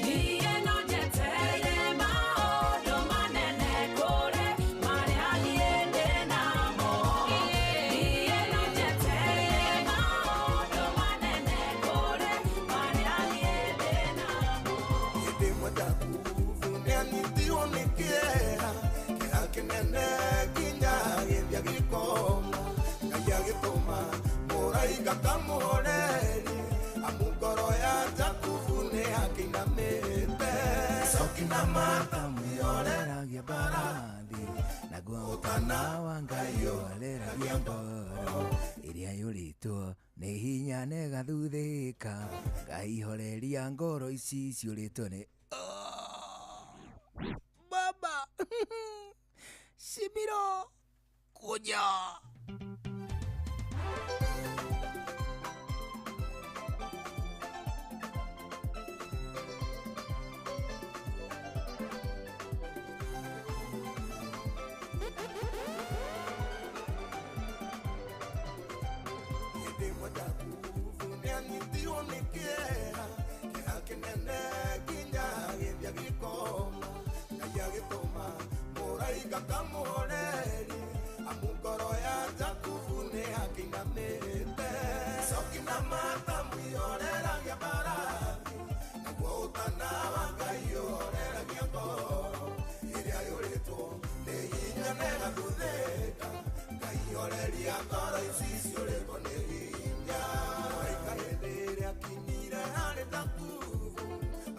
Niĩ no njetereire maũndũ manene kũrĩ marĩa niĩ ndĩ namo. Niĩ no njetereire maũndũ manene kũrĩ marĩa niĩ ndĩ namo. Hĩndĩ ĩmwe Jakubu nĩanyitirwo nĩ kĩeha, kĩeha kĩnene nginya agĩthiĩ agĩkoma. Ngai agĩtũma mũraika kamũhorerie, amu ngoro ya Jakubu nĩakĩinamĩte. Coki na mata Oreragia mbarathi naguo ũtana wa Ngai oreragia ngoro ĩrĩa yũrĩtwo nĩ hinya nĩgathuthĩka. Ngai horeria ngoro ici ciũrĩtwo nĩ baba Shimiro kuja. Hĩndĩ ĩmwe Jakubu nĩanyitirwo nĩ kĩeha, kĩeha kĩnene nginya agĩthiĩ agĩkoma. Ngai agĩtũma mũraika kamũhorerie, amu ngoro ya Jakubu nĩakĩinamĩte. Coki na mata mũihoreragia mbarathi, naguo ũtana wa Ngai ũhoreragia ngoro ĩrĩa yũrĩtwo nĩ hinya nĩgathuthĩka. Ngai horeria ngoro ici ciũrĩtwo nĩ hinya. Mũraika hĩndĩ ĩrĩa akinyire harĩ Jakubu,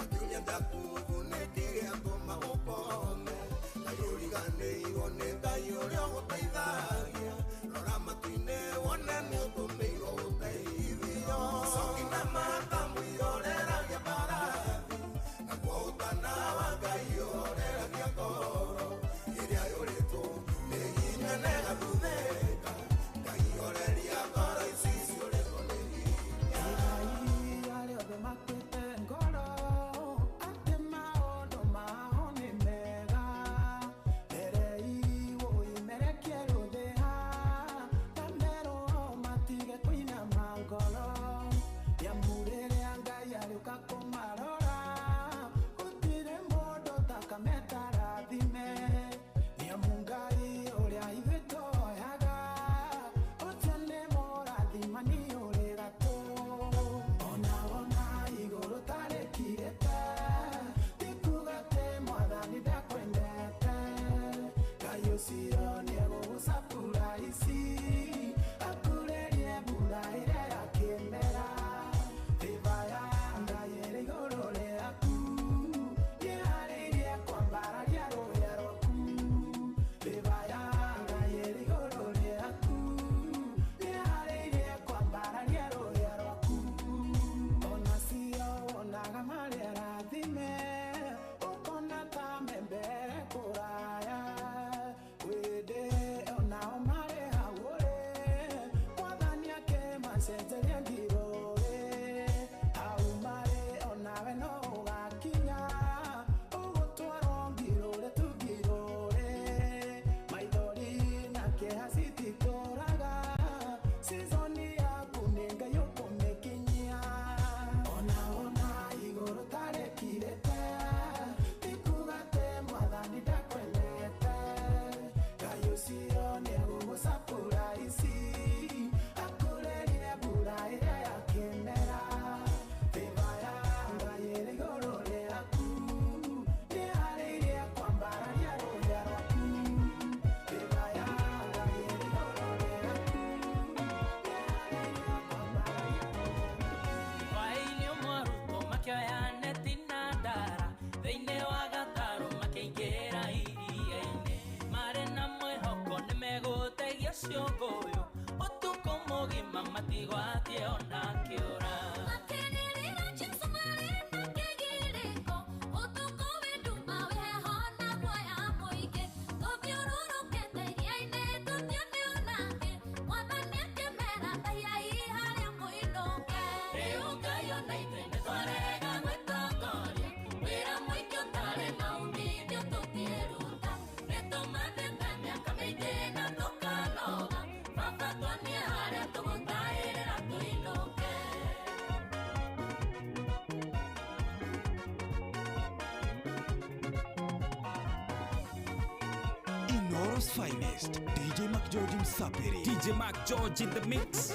akiuria Jakubu nĩkĩ gĩatũma ũkome. Ngai ũriganĩirwo nĩ Ngai ũrĩa ũgũteithagia, rora matu-inĩ wone nĩũtũmĩirwo ũteithio. Coki na mata mũihoreragia mbarathi, naguo ũtana wa Ngai ũhoreragia ngoro ĩrĩa yũrĩtwo nĩ hinya nĩgathuthĩka. Ngai horeria ngoro ici ciũrĩtwo nĩ hinya. Arĩa othe makuĩte ngoro atĩ maũndũ mao nĩ mega, mbere iwo imerekie rũthĩa. kĩeha cititũraga season yaku nĩ Ngai ũkũmĩkinyia ona ona igũrũ tarĩkirĩte ti kuga atĩ mwathani ndakwendete Ngai ũcio nĩegũgũcapũra ici akũrĩrie mbura ĩrĩa ya kĩmera Favor ya Ngai ĩrĩ igũrũ rĩaku nĩharĩirie kwambararia rũhĩa rwaku Favor ya Ngai ĩrĩ igũrũ rĩaku nĩharĩirie kwambararia Hwaĩ-inĩ ũmwe arutwo makĩoya neti na ndara thĩinĩ wa gatarũ makĩingĩra iria-inĩ marĩ na mwĩhoko nĩmegũtegia ciũngũyũ ũtukũ mũgima matigwatie ona kĩũra. Makĩrĩrĩra Jesũ marĩ na kĩgirĩko, ũtukũ wĩ nduma wĩ heho na guoya mũingĩ. Tũthiũrũrũkĩte iria-inĩ tũtione ona kĩ, Mwathani akĩmera tahiai harĩa mũinũke. Rĩu Ngai ona ithuĩ nĩtwarega gwĩtongoria, wĩra mũingĩ ũtarĩ na umithio tũtiĩruta. Nĩtũmathĩte mĩaka mĩingĩ na tũkanoga, Baba tuonie harĩa tũgũtaĩrĩra tũinũke. Inoro's finest, DJ McGeorge Msapiri. DJ Mark George in the mix.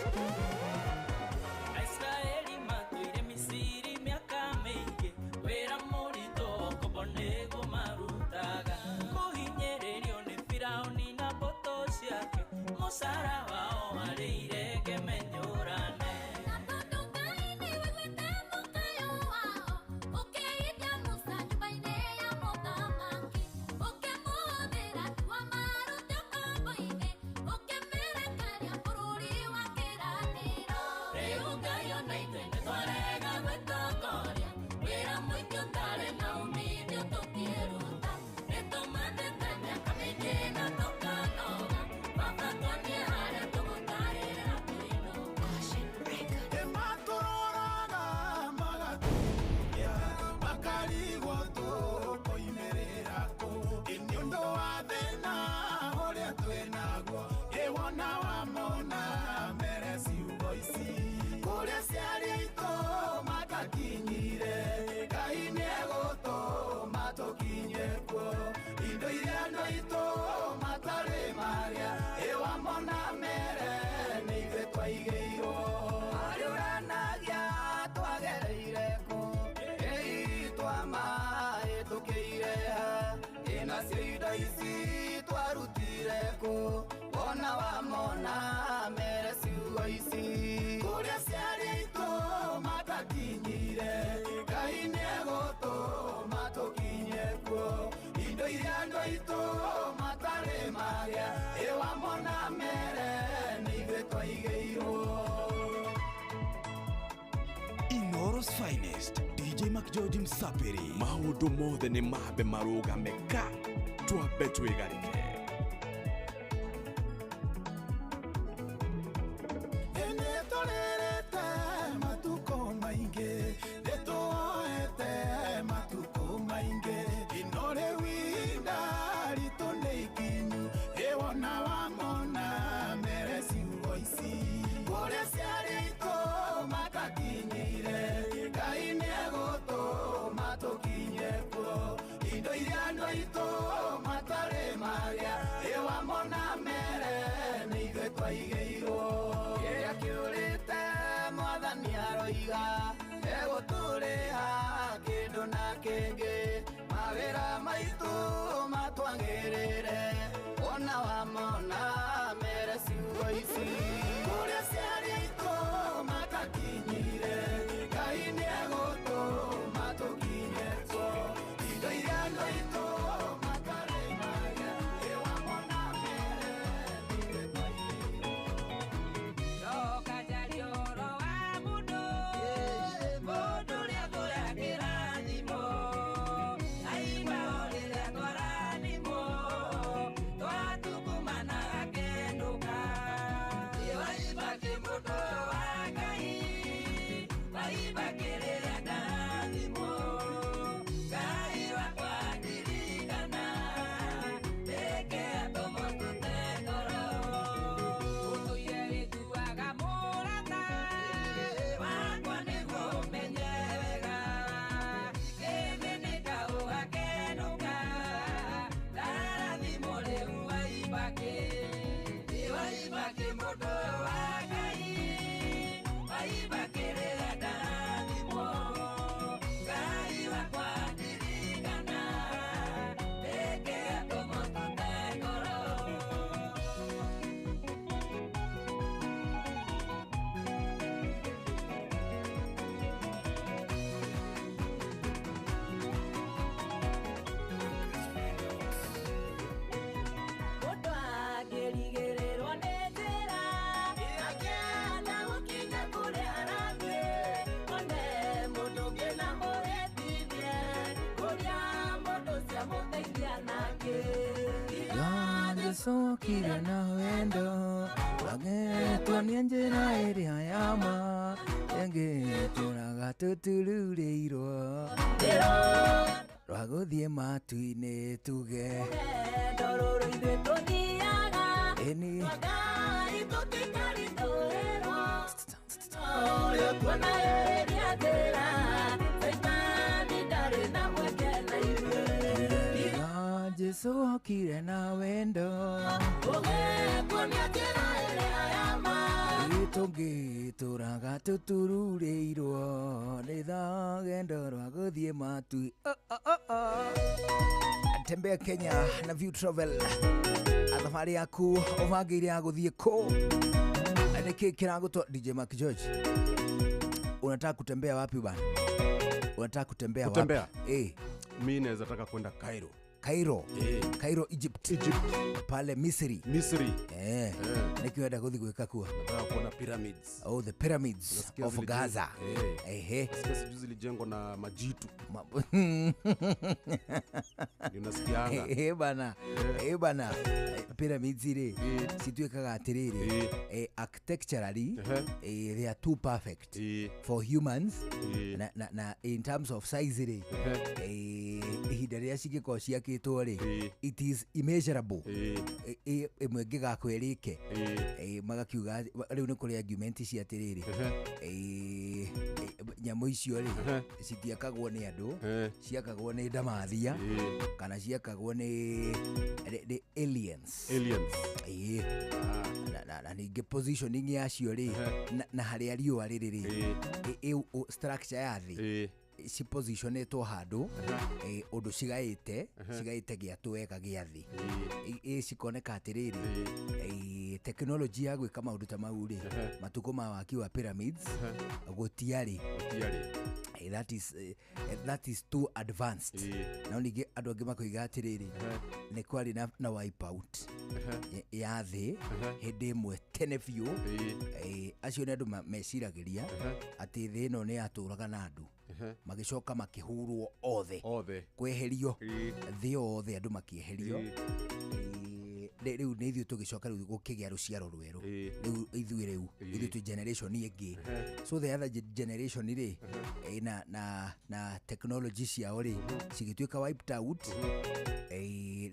Aisraeli matũire Misiri mĩaka mĩingĩ, wĩra mũritũ ngombo nĩguo marutaga. Kũhinyĩrĩrio nĩ Firaũni na mbũtũ ciake, mũcara wao warĩ irenge menyũrane. Na tondũ Ngai nĩwaiguĩte mũkayo wao, ũkĩitia Musa nyũmba-inĩ ya mũthamaki, ũkĩmũhũthĩra tua marute ũkombo-inĩ, ũkĩmerekeria bũrũri wa kĩĩranĩro. Rĩu Ngai ona ithuĩ nĩtwarega gwĩtongoria, wĩra mũingĩ ũtarĩ na umithio tũtiĩruta. Nĩtũmathĩte mĩaka mĩingĩ na tũkanoga, Baba tuonie harĩa tũgũtaĩrĩra tũinũke. Nĩmatũroraga magatũkia makarigwo tũkoimĩrĩra kũ Ĩ nĩ ũndũ wa thĩna ũrĩa twĩnaguo ĩ wona wamona mere ciugo ici kũrĩa ciarĩ aitũ matakinyire Ngai nĩegũtũma tũkinye kuo indo iria andũ aitũ matarĩ marĩa ĩ wamona mere nĩ ithuĩ twaigĩirwo harĩa ũranagia twagereire kũ ĩi twamahĩtũkĩire ha ĩ nacio indo ici twarutire kũ wona wamona mere ciugo ici kũrĩa ciarĩ aitũ matakinyire Ngai nĩegũtũma tũkinye kuo indo iria andũ aitũ matarĩ marĩa ĩ wamona mere nĩ ithuĩ twaigĩirwo Inoro's finest, DJ McGeorge Msapiri. Maũndũ mothe nĩ mambe marũgame ka twambe twĩgarĩke. Nĩtũrĩrĩte matukũ maingĩ nĩtuoete matukũ maingĩ ino rĩu ihinda ritũ nĩ ikinyu ĩ wona wamona mere ciugo ici kũrĩa ciarĩ aitũ matakinyire Ngai nĩegũtũma tũkinye kuo indo iria andũ aitũ matarĩ marĩa ĩ wamona mere nĩ ithuĩ twaigĩirwo kĩrĩa kĩũrĩte mwathani aroiga egũtũrĩha kĩndũ na kĩngĩ mawĩra maitũ matwagĩrĩre wona wamona mere ciugo ici kũrĩa ciarĩ aitũ matakinyire Ngai nĩegũtũma tũkinye kuo indo iria andũ aitũ matarĩ marĩa ĩ wamona mere nĩ ithuĩ twaigĩirwo. Ndoka njarie ũhoro wa mũndũ, mũndũ ũrĩa ngũyagĩra thimũ. Aima o rĩrĩa twarathimwo, twatungumana akenũka. Ĩ Jesu okire na wendo agĩtuonia njĩra ĩrĩa ya ma ĩngĩtũraga tũtururĩirwo rwa gũthiĩ matu-inĩ tuge ĩni. Jesu okire na wendo tũngĩtũraga tũtururĩirwo nĩ rũgendo rwa gũthiĩ matu. Tembea Kenya na View Travel, thabarĩ yaku ũbangĩire ya gũthiĩ kũ? Nĩkĩ kĩragũtwa? DJ Mark George, unataka kutembea wapi bana? Unataka kutembea wapi? Kutembea? Eh. Mi naweza taka kwenda Cairo. Cairo. Cairo, Egypt. Egypt. Pale Misri. Misri. Eh. Nĩkĩ wenda gũthiĩ gwĩka kuo? Nataka kuona pyramids. Oh, the pyramids Nasikia of Gaza. Eh. Nasikia sijui zilijengwa na majitu. Ndio nasikianga. Eh bana. Eh bana. Pyramids rĩ cituĩkaga atĩrĩrĩ, architecturally, they are too perfect for humans, na in terms of size rĩ, ihinda rĩrĩa cingĩkorwo ciakĩtwo rĩ, it is immeasurable. Ĩmwe ĩngĩgakwo ĩrĩke, magakiuga rĩu nĩ kũrĩ argument cia atĩrĩrĩ, nyamũ icio rĩ citiakagwo nĩ andũ, ciakagwo nĩ ndamathia kana ciakagwo nĩ aliens. Aliens. Ĩĩ. Na ningĩ positioning yacio rĩ, na harĩa riũa rĩrĩ rĩ, structure ya thĩ cipositionĩtwo handũ ũndũ cigaĩte gĩatũ wega gĩa thĩ, cikoneka atĩrĩrĩ, tekinoronjĩ ya gwĩka maũndũ ta mau rĩ, matukũ ma waki wa pyramids gũtiarĩ. That is too advanced. No ningĩ andũ angĩ makoiga atĩrĩrĩ, nĩ kwarĩ na wipe out ya thĩ hĩndĩ ĩmwe tene biũ. Acio nĩ andũ meciragĩria atĩ thĩ ĩno nĩ yatũraga na andũ, magĩcoka makĩhurwo othe, kweherio thĩ yothe, andũ makĩeherio. Rĩu nĩ ithuĩ tũgĩcoka rĩu gũkĩgĩa rũciaro rwerũ, rĩu ithuĩ rĩu ithuĩ twĩ generation ĩngĩ. So the other generation rĩ, na technology ciao rĩ cigĩtuĩka wiped out.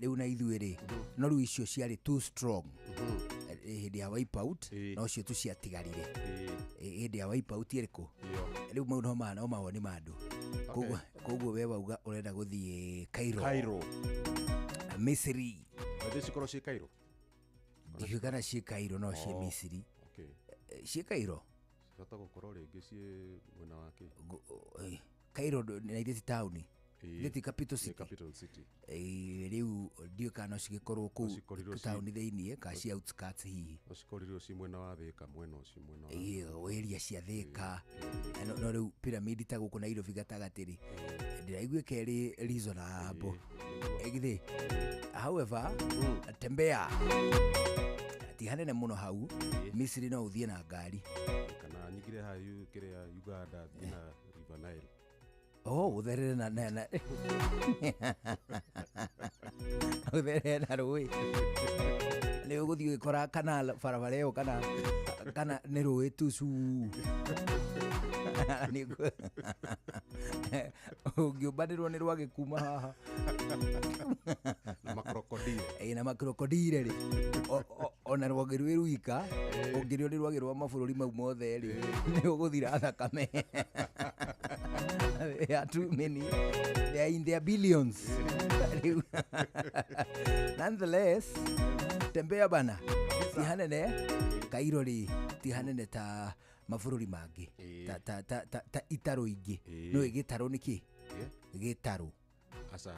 Rĩu na ithuĩ rĩ, no rĩu icio ciarĩ too strong hĩndĩ ya wipe out, no cio tu ciatigarire hĩndĩ ya wipe out ĩrĩkũ. Rĩu mau no mawoni ma andũ. Koguo we wauga ũrenda gũthiĩ Cairo, Misri. Thĩ cikorwo ciĩ Cairo? Ndiũĩ kana ciĩ Cairo, no ciĩ Misri. Ciĩ Cairo? Cibata gũkorwo rĩngĩ ciĩ mwena wa kĩ? Cairo na ithe ti taũni, ithe ti capital city. Capital city. Rĩu ndiũĩ kana no cigĩkorwo kũu taũni thĩiniĩ kana ci outskirts hihi. No cikorirwo ci mwena wa Thĩka, mwena ũcio mwena wa area cia Thĩka. No rĩu pyramid ta gũkũ Nairobi gatagatĩ rĩ, ndĩraiguĩka ĩrĩ reasonable. Githĩ? However, tembea ti hanene mũno hau Misri, no ũthiĩ na ngari kana nyingire ha kĩrĩa Uganda, thiĩ na River Nile. Oh, ũtherere na ũtherere na rũĩ. Nĩ ũgũthiĩ ũgĩkora kana barabara ĩyo kana nĩ rũĩ tu cuu. Ũngĩũmbanĩrwo nĩ rwagĩ kuma haha na makrokodile. Na makrokodile rĩ, ona rwagĩ rwĩ rwika ũngĩrĩo nĩ rwagĩ rwa mabũrũri mau mothe rĩ, nĩ ũgũthira thakame. They are too many. They are in their billions. Nonetheless, tembea bana. Ti hanene Cairo rĩ, ti hanene ta mabũrũri mangĩ, ta itarũ ingĩ. No gĩtarũ nĩ kĩ? Gĩtarũ. Aca.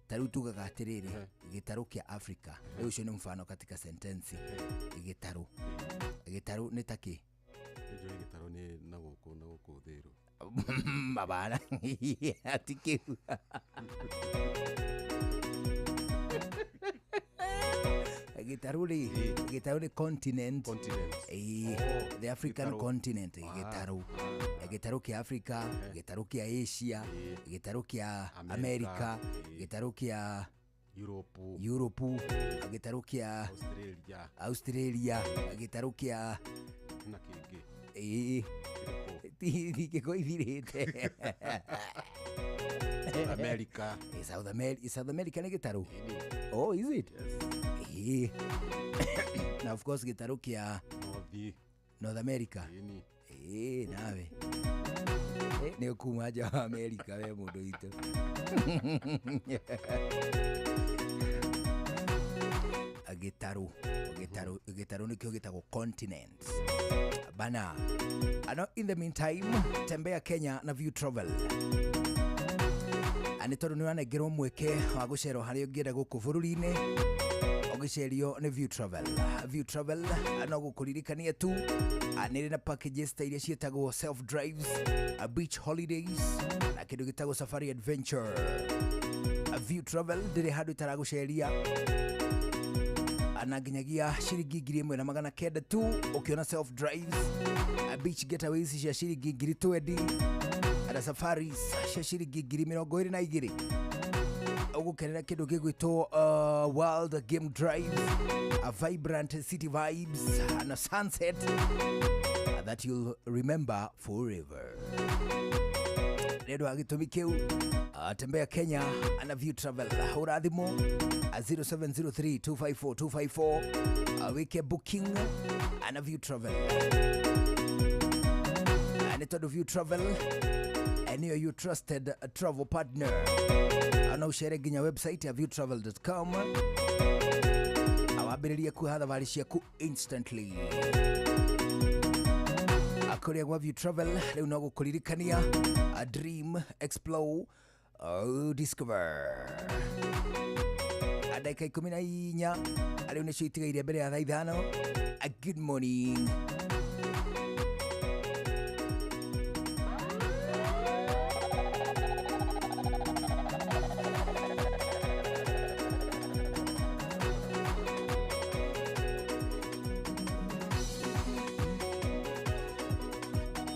Ta rĩu tugaga atĩrĩrĩ, gĩtarũ kĩa Africa. Rĩu ũcio nĩ mfano katika sentensi. Gĩtarũ. Gĩtarũ nĩ ta kĩ? Nĩnjũĩ gĩtarũ nĩ na gũkũ Thĩrũ. Mabana. Ati kĩu. Gĩtarũ rĩ, gĩtarũ nĩ continent. The African continent, gĩtarũ. Gĩtarũ kĩa Africa, gĩtarũ kĩa Asia, gĩtarũ kĩa America, gĩtarũ kĩa Europe. Europe, gĩtarũ kĩa Australia. Australia, gĩtarũ kĩa na kĩngĩ. Ĩĩ. Tingĩko ithirĩte. South America. South America, South America nĩ gĩtarũ. Oh, is it? Yes. Na of course gĩtarũ kĩa North. North America. Ĩĩ, nawe. Nĩ ũkuma nja wa America we mũndũ witũ. Gĩtarũ, gĩtarũ, gĩtarũ nĩkĩo gĩtagwo continent. Bana. Ano, in the meantime, tembea Kenya na View Travel. Nĩ tondũ nĩ ũranengerwo mweke wa gũcerwo harĩa ũngĩenda gũkũ bũrũri-inĩ ũgĩcerio nĩ View Travel. View Travel no gũkũririkania tu nĩ ĩrĩ na packages ta iria ciĩtagwo self drives, beach holidays na kĩndũ gĩtagwo safari adventure. View Travel ndĩrĩ handũ ĩtaragũceria na nginyagia ciringi 1900 tu ũkĩona self drives, beach getaways cia ciringi 20,000 na safaris cia ciringi 22,000. Ũgũkenera kĩndũ gĩgwĩtwo World Game Drive, a vibrant city vibes and a sunset that you'll remember forever. Nĩ ũndũ wa gĩtũmi kĩu, tembea Kenya na View Travel. Hũra thimũ 0703 254 254 wĩke booking na View Travel. Nĩ tondũ View Travel nĩyo your trusted travel partner. No ũcere nginya website ya viewtravel.com awambĩrĩrie kuoha thabarĩ ciaku instantly. Kũrĩa gwa View Travel rĩu no gũkũririkania dream, explore, discover. Ndagĩka 14 rĩu nĩcio itigaire mbere ya thaa 5. Good morning.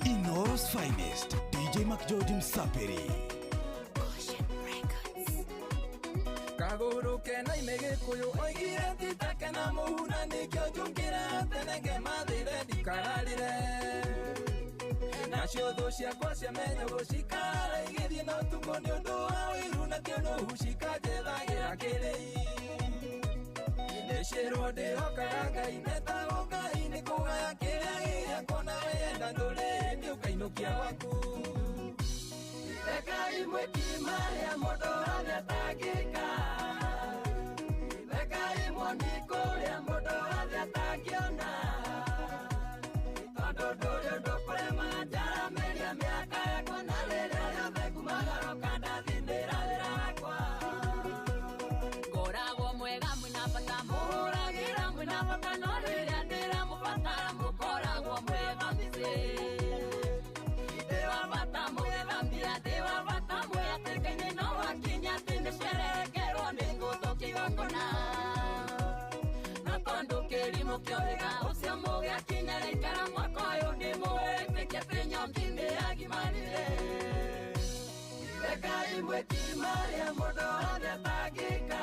Inooro's finest, DJ McGeorge Msapiri. Kagũrũ kena ime gĩkũyũ oigire titake na mũhuna nĩkĩo njũkĩra tene ngemathĩre ndikararĩre nacio thũ ciakwa ciamenya gũcikara igĩthiĩ na ũtukũ nĩ ũndũ wa ũiru na kĩũnũhu cikanjethagĩra kĩrĩi nĩciĩrwo ndĩhokaga Ngai netagwo Ngai nĩ kũgaya kĩrĩa gĩakwa na wenda ndũrĩ hĩndĩ ũkainũkia gwaku. Rekai mwĩki marĩa mũndũ wothe atangĩka. Rekai muoni kũrĩa mũndũ wothe atangĩona. Tondũ ndũrĩ ũndũ kũrema njaramĩria mĩaka yakwa na rĩrĩa rĩothe ngumagarũka ndathindĩra wĩra wakwa. Ngoragwo mwega mwĩna bata mũhũragĩra mwĩna bata no rĩrĩa ndĩramũbatara mũkoragwo mwega mbici. Kĩohĩga ũcio mũgĩakinya rĩikara mwaka ũyũ ndĩmũĩtĩkie atĩ nyongi nĩyagimarire. Rekai mwĩki marĩa mũndũ wothe atangĩka.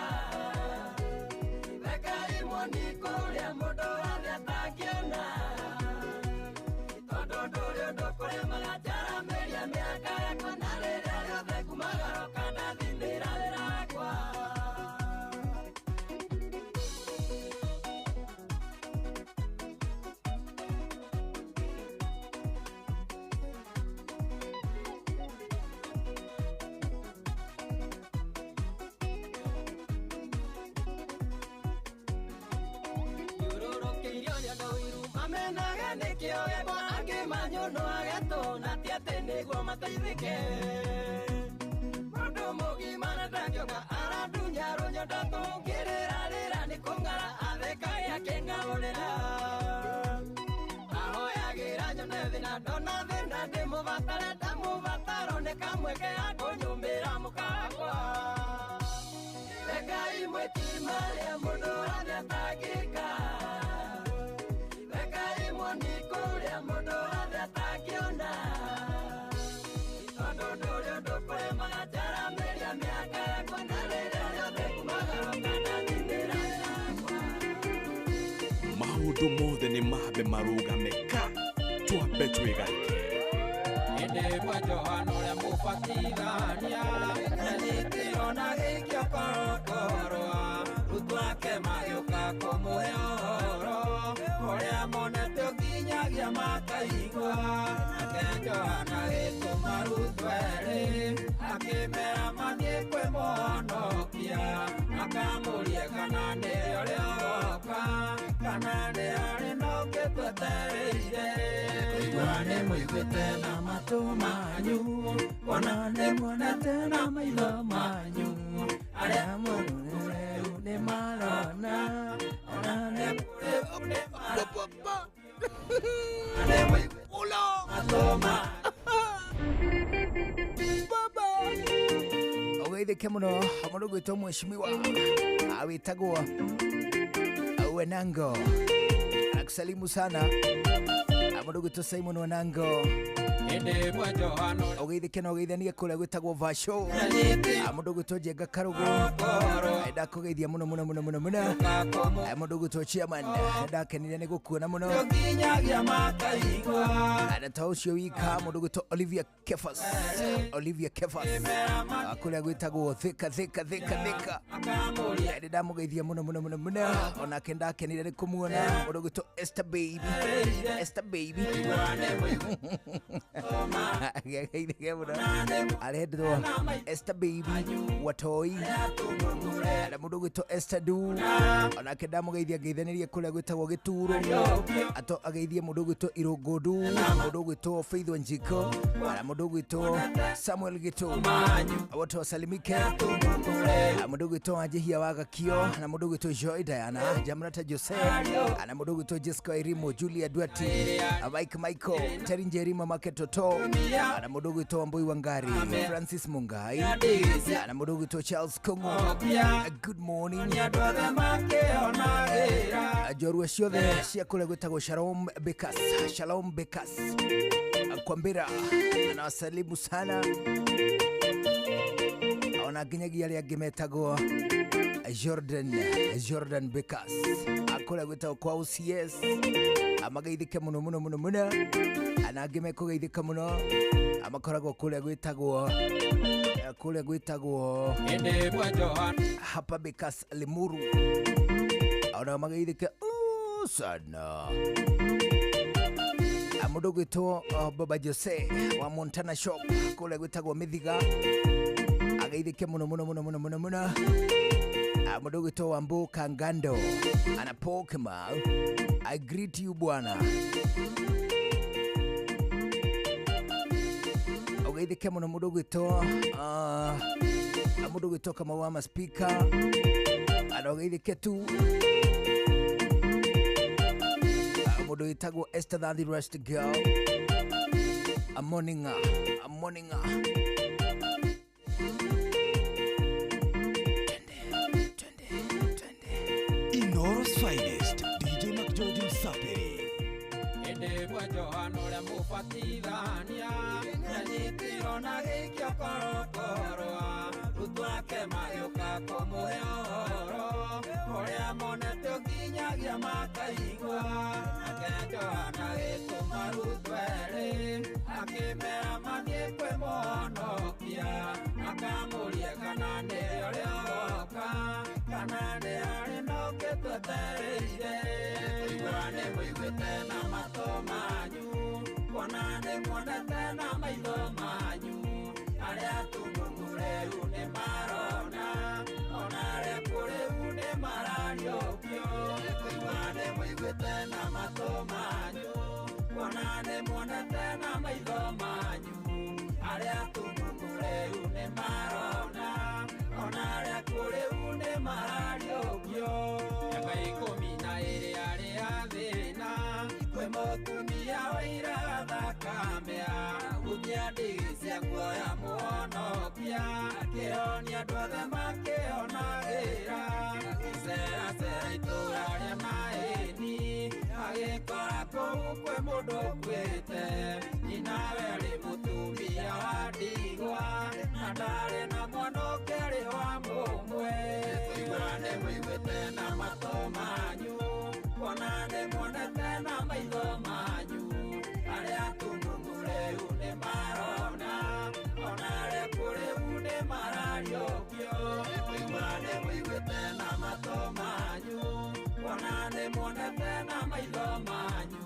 Rekai muoni kũrĩa mũndũ wothe atangĩona. Tondũ ndũrĩ ũndũ kũremaga njaramĩria mĩaka yakwa na rĩrĩa rĩothe ngumagarũka ndathindĩra wĩra wakwa. Mamenaga nĩkĩo gĩakwa angĩ manyũnũage tũ na ti atĩ nĩguo mateithĩke. Mũndũ mũgima na ndangĩoka arandunya rũnyondo tũngĩrĩra rĩra nĩ kũng'ara athekaga akĩng'aũrĩra. Ahoyagĩra nyone thĩna ndona thĩna ndĩmũbatare ndamũbataro nĩ kamweke ga kũnyũmbĩra mũka wakwa. Rekai mwĩki marĩa mũndũ wothe atangĩka. Rekai muoni kũrĩa mũndũ wothe atangĩona. Tondũ ndũrĩ ũndũ kũremaga njaramĩria mĩaka yakwa na rĩrĩa rĩothe ngumagarũka Maũndũ mothe nĩ mambe marũgame ka twambe twĩgarĩke. Hĩndĩ ĩmwe Johana ũrĩa mũbatithania nĩanyitirwo na gĩikio korokoro, arutwo ake magĩũka kũmũhe ũhoro ũrĩa monete ũkinyagia makaigua. Nake Johana agĩtũma arutwo erĩ akĩmera mathiĩ kwĩ mũhonokia, akamũrie kana nĩ ũrĩa ũgoka kana nĩ harĩ na ũngĩ twetereire. Kũigua nĩ mũiguĩte na matũ manyu, kuona nĩ muonete na maitho manyu, arĩa mũrĩu nĩ marona, ona nĩ mũrĩu nĩ marona. Ũgeithĩke mũno mũndũ ũgwĩtwo mheshimiwa awĩtagwo Wenango, anakusalimu sana mũndũ ũgwĩtwo Simon Wenango. Hĩndĩ ĩmwe Johana ũgeithĩke na ũgeithanie kũrĩa gwĩtagwo Vasho, mũndũ ũgwĩtwo Njenga Karũgũ ndakũgeithia mũno mũno mũno mũno mũno. Mũndũ ũgwĩtwo Chairman ndakenire nĩ gũkuona mũno. Ũkinyagia makaigua. Na to ũcio wika mũndũ ũgwĩtwo Olivia Kefas, Olivia Kefas kũrĩa gwĩtagwo Thika Thika Thika Thika, nĩ ndamũgeithia mũno mũno mũno mũno, onake ndakenire nĩ kũmuona. Mũndũ ũgwĩtwo Esther Baby, Esther Baby geithĩke mũno, arendwo Esther Baby Watoi na mũndũ ũgwĩtwo Esther Du, onake ndamũgeithia ngeithanĩrie kũrĩa gwĩtagwo Gĩturo, ato ageithie mũndũ ũgwĩtwo Irũngũndu, mũndũ ũgwĩtwo Faith Wanjiko na mũndũ ũgwĩtwo Samuel Gĩtũ, wote wasalimike. Mũndũ ũgwĩtwo Wanjihia wa Gakio na mũndũ ũgwĩtwo Joy Diana Jamrata Jose na mũndũ ũgwĩtwo Jessica Irimo, Julia Duarte, Mike Michael, Terry Njeri, Mama Toto na mũndũ ũgwĩtwo Wambui Wangari, Francis Mungai na mũndũ ũgwĩtwo Charles Kongo. Good morning njorua ciothe cia kũrĩa gwĩtagwo Shalom Bekas, Shalom Bekas Kwambira, anawasalimu sana ona nginyagia arĩa angĩ metagwo Jordan, Jordan Bekas akũrĩa gwĩtagwo kwa OCS, amageithĩke mũno mũno mũno mũno, na angĩ mekũgeithĩka mũno amakoragwo kũrĩa gwĩtagwo kũrĩa gwĩtagwo Hĩndĩ ĩmwe Johana hapa Bekas Limuru, ona mageithĩke sana. Mũndũ ũgwĩtwo Baba Jose wa Montana Shop kũrĩa gwĩtagwo Mĩthiga, ageithĩke mũno mũno mũno mũno mũno mũno. Mũndũ ũgwĩtwo Wambu Kangando ana Paul Kamau, I greet you bwana. Ũgeithĩke mũno mũndũ ũgwĩtwo mũndũ ũgwĩtwo Kamau wa Maspika, ana ũgeithĩke tu. Mũndũ wĩtagwo Esther the Rest Girl, a morninga, a morninga. Inoro's finest, DJ McGeorge Msaperi. Hĩndĩ ĩmwe Johana ũrĩa mũbatithania nĩanyitirwo na gĩikio korokoro, arutwo ake magĩũka kũmũhe ũhoro ũrĩa monete ũkinyagia makaigua. Nake Johana agĩtũma arutwo erĩ akĩmera mathiĩ kwĩ mũhonokia, akamũrie kana nĩ ũrĩa ũgoka kana nĩ harĩ na ũngĩ twetereire. Kũigua nĩ mũiguĩte na matũ manyu, kuona nĩ muonete na maitho manyu, arĩa atumumu rĩu nĩ marona, ona arĩa kũrĩu nĩ marariũkio. Kũigua nĩ mũiguĩte na matũ manyu, kuona nĩ muonete na maitho manyu, arĩa atumumu rĩu nĩ marona, ona arĩa kũrĩu nĩ marariũkio. Mĩaka 12 arĩ athĩna, kwĩ mũtumia wairaga thakame, ahutia ndigi cia nguo ya mũhonokia, akĩhonia andũ othe makĩonagĩra. Gĩceracera itũũra rĩa Naĩni, agĩkora kũu kwĩ mũndũ ũkuĩte, nyina we arĩ mũtumia wa ndigwa, na ndarĩ na mwana ũngĩ arĩ wa mũmwe. Kũigua nĩ mũiguĩte na matũ manyu, kuona nĩ muonete marariũkio. Kũigua nĩ mũiguĩte na matũ manyu, kuona nĩ muonete na maitho manyu.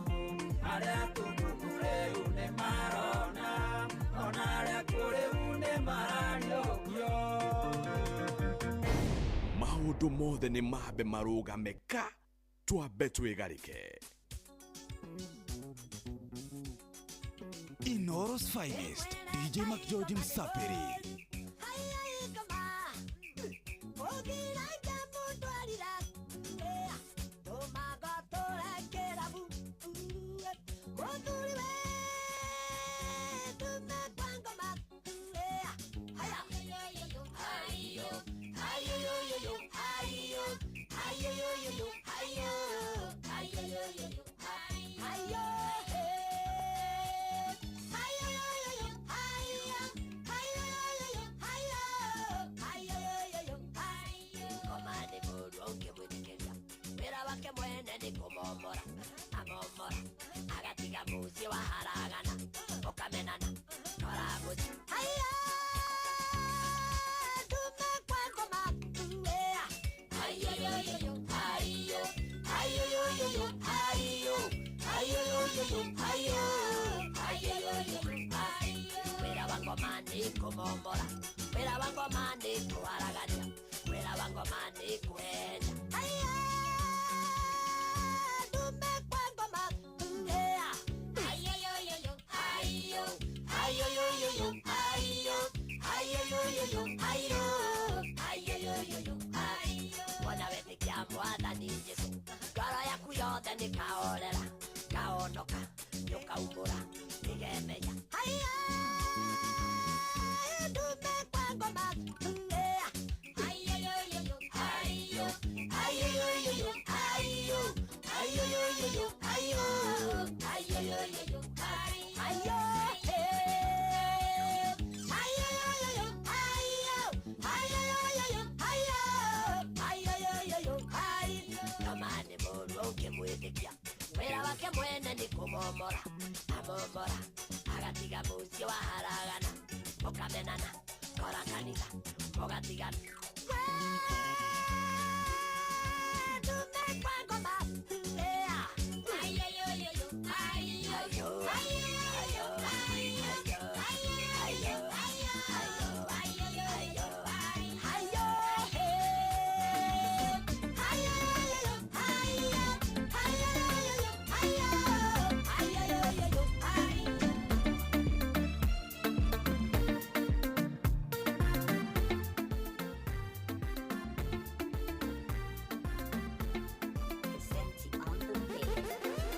Arĩa atumumu rĩu nĩ marona, ona arĩa akuũ rĩu nĩ marariũkio. Maũndũ mothe nĩ mambe marũgame ka twambe twĩgarĩke. Inooro's finest, DJ McGeorge Msapiri.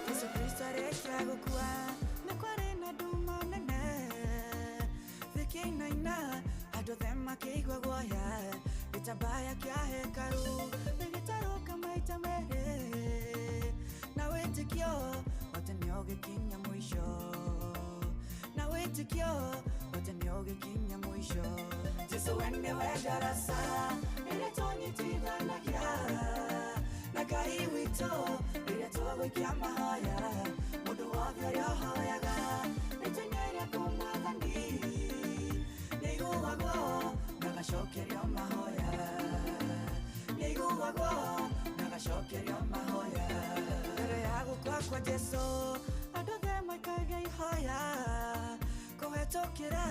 Yesu Kristo arekia gũkua nĩ kwarĩ na nduma nene thikĩinaina andũ othe makĩigua guoya gĩtambaya kĩa hekarũ gĩgĩtarũka maita merĩ na wĩtĩkio wote nĩ ũgĩkinya mũico na wĩtĩkio wote nĩ ũgĩkinya mũico Jesu we nĩwe ndaraca ĩrĩa tũnyitithanagia na Ngai witũ rĩrĩa tũgũikia mahoya mũndũ wothe ũrĩa ũhoyaga nĩtũinĩre kũmwathani nĩaiguagwo na agacokerio mahoya nĩaiguagwo na agacokerio mahoya mbere ya gũkua kwa Jesũ andũ othe maikagia ihoya kũhetũkĩra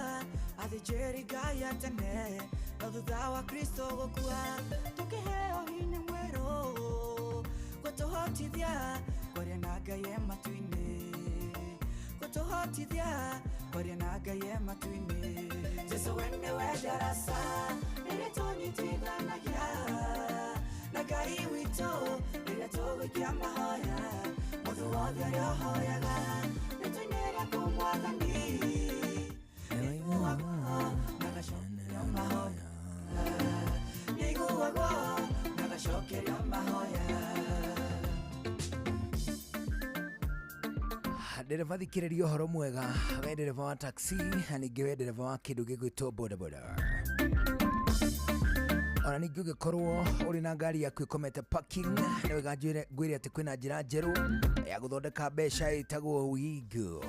athĩnjĩri Ngai a tene no thutha wa Kristo gũkua tũkĩheo hinya mwerũ gũtũhotithia kwaria na Ngai e matu-inĩ gũtũhotithia kwaria na Ngai e matu-inĩ Jesu we nĩwe ndaraca rĩrĩa tũnyitithanagia na Ngai witũ rĩrĩa tũgũikia mahoya mũndũ wothe ũrĩa ũhoyaga nĩtũinĩre kũmwathani nĩaiguagwo na agacokerio mahoya nĩaiguagwo na agacokerio mahoya. Ndereba thikĩrĩria ũhoro mwega we ndereba wa taxi na ningĩ we ndereba wa kĩndũ gĩgwĩtwo bodaboda ona ningĩ ũngĩkorwo ũrĩ na ngari yaku ĩkomete parking nĩ wega ngwĩre atĩ kwĩna njĩra njerũ ya gũthondeka mbeca ĩtagwo Wigo.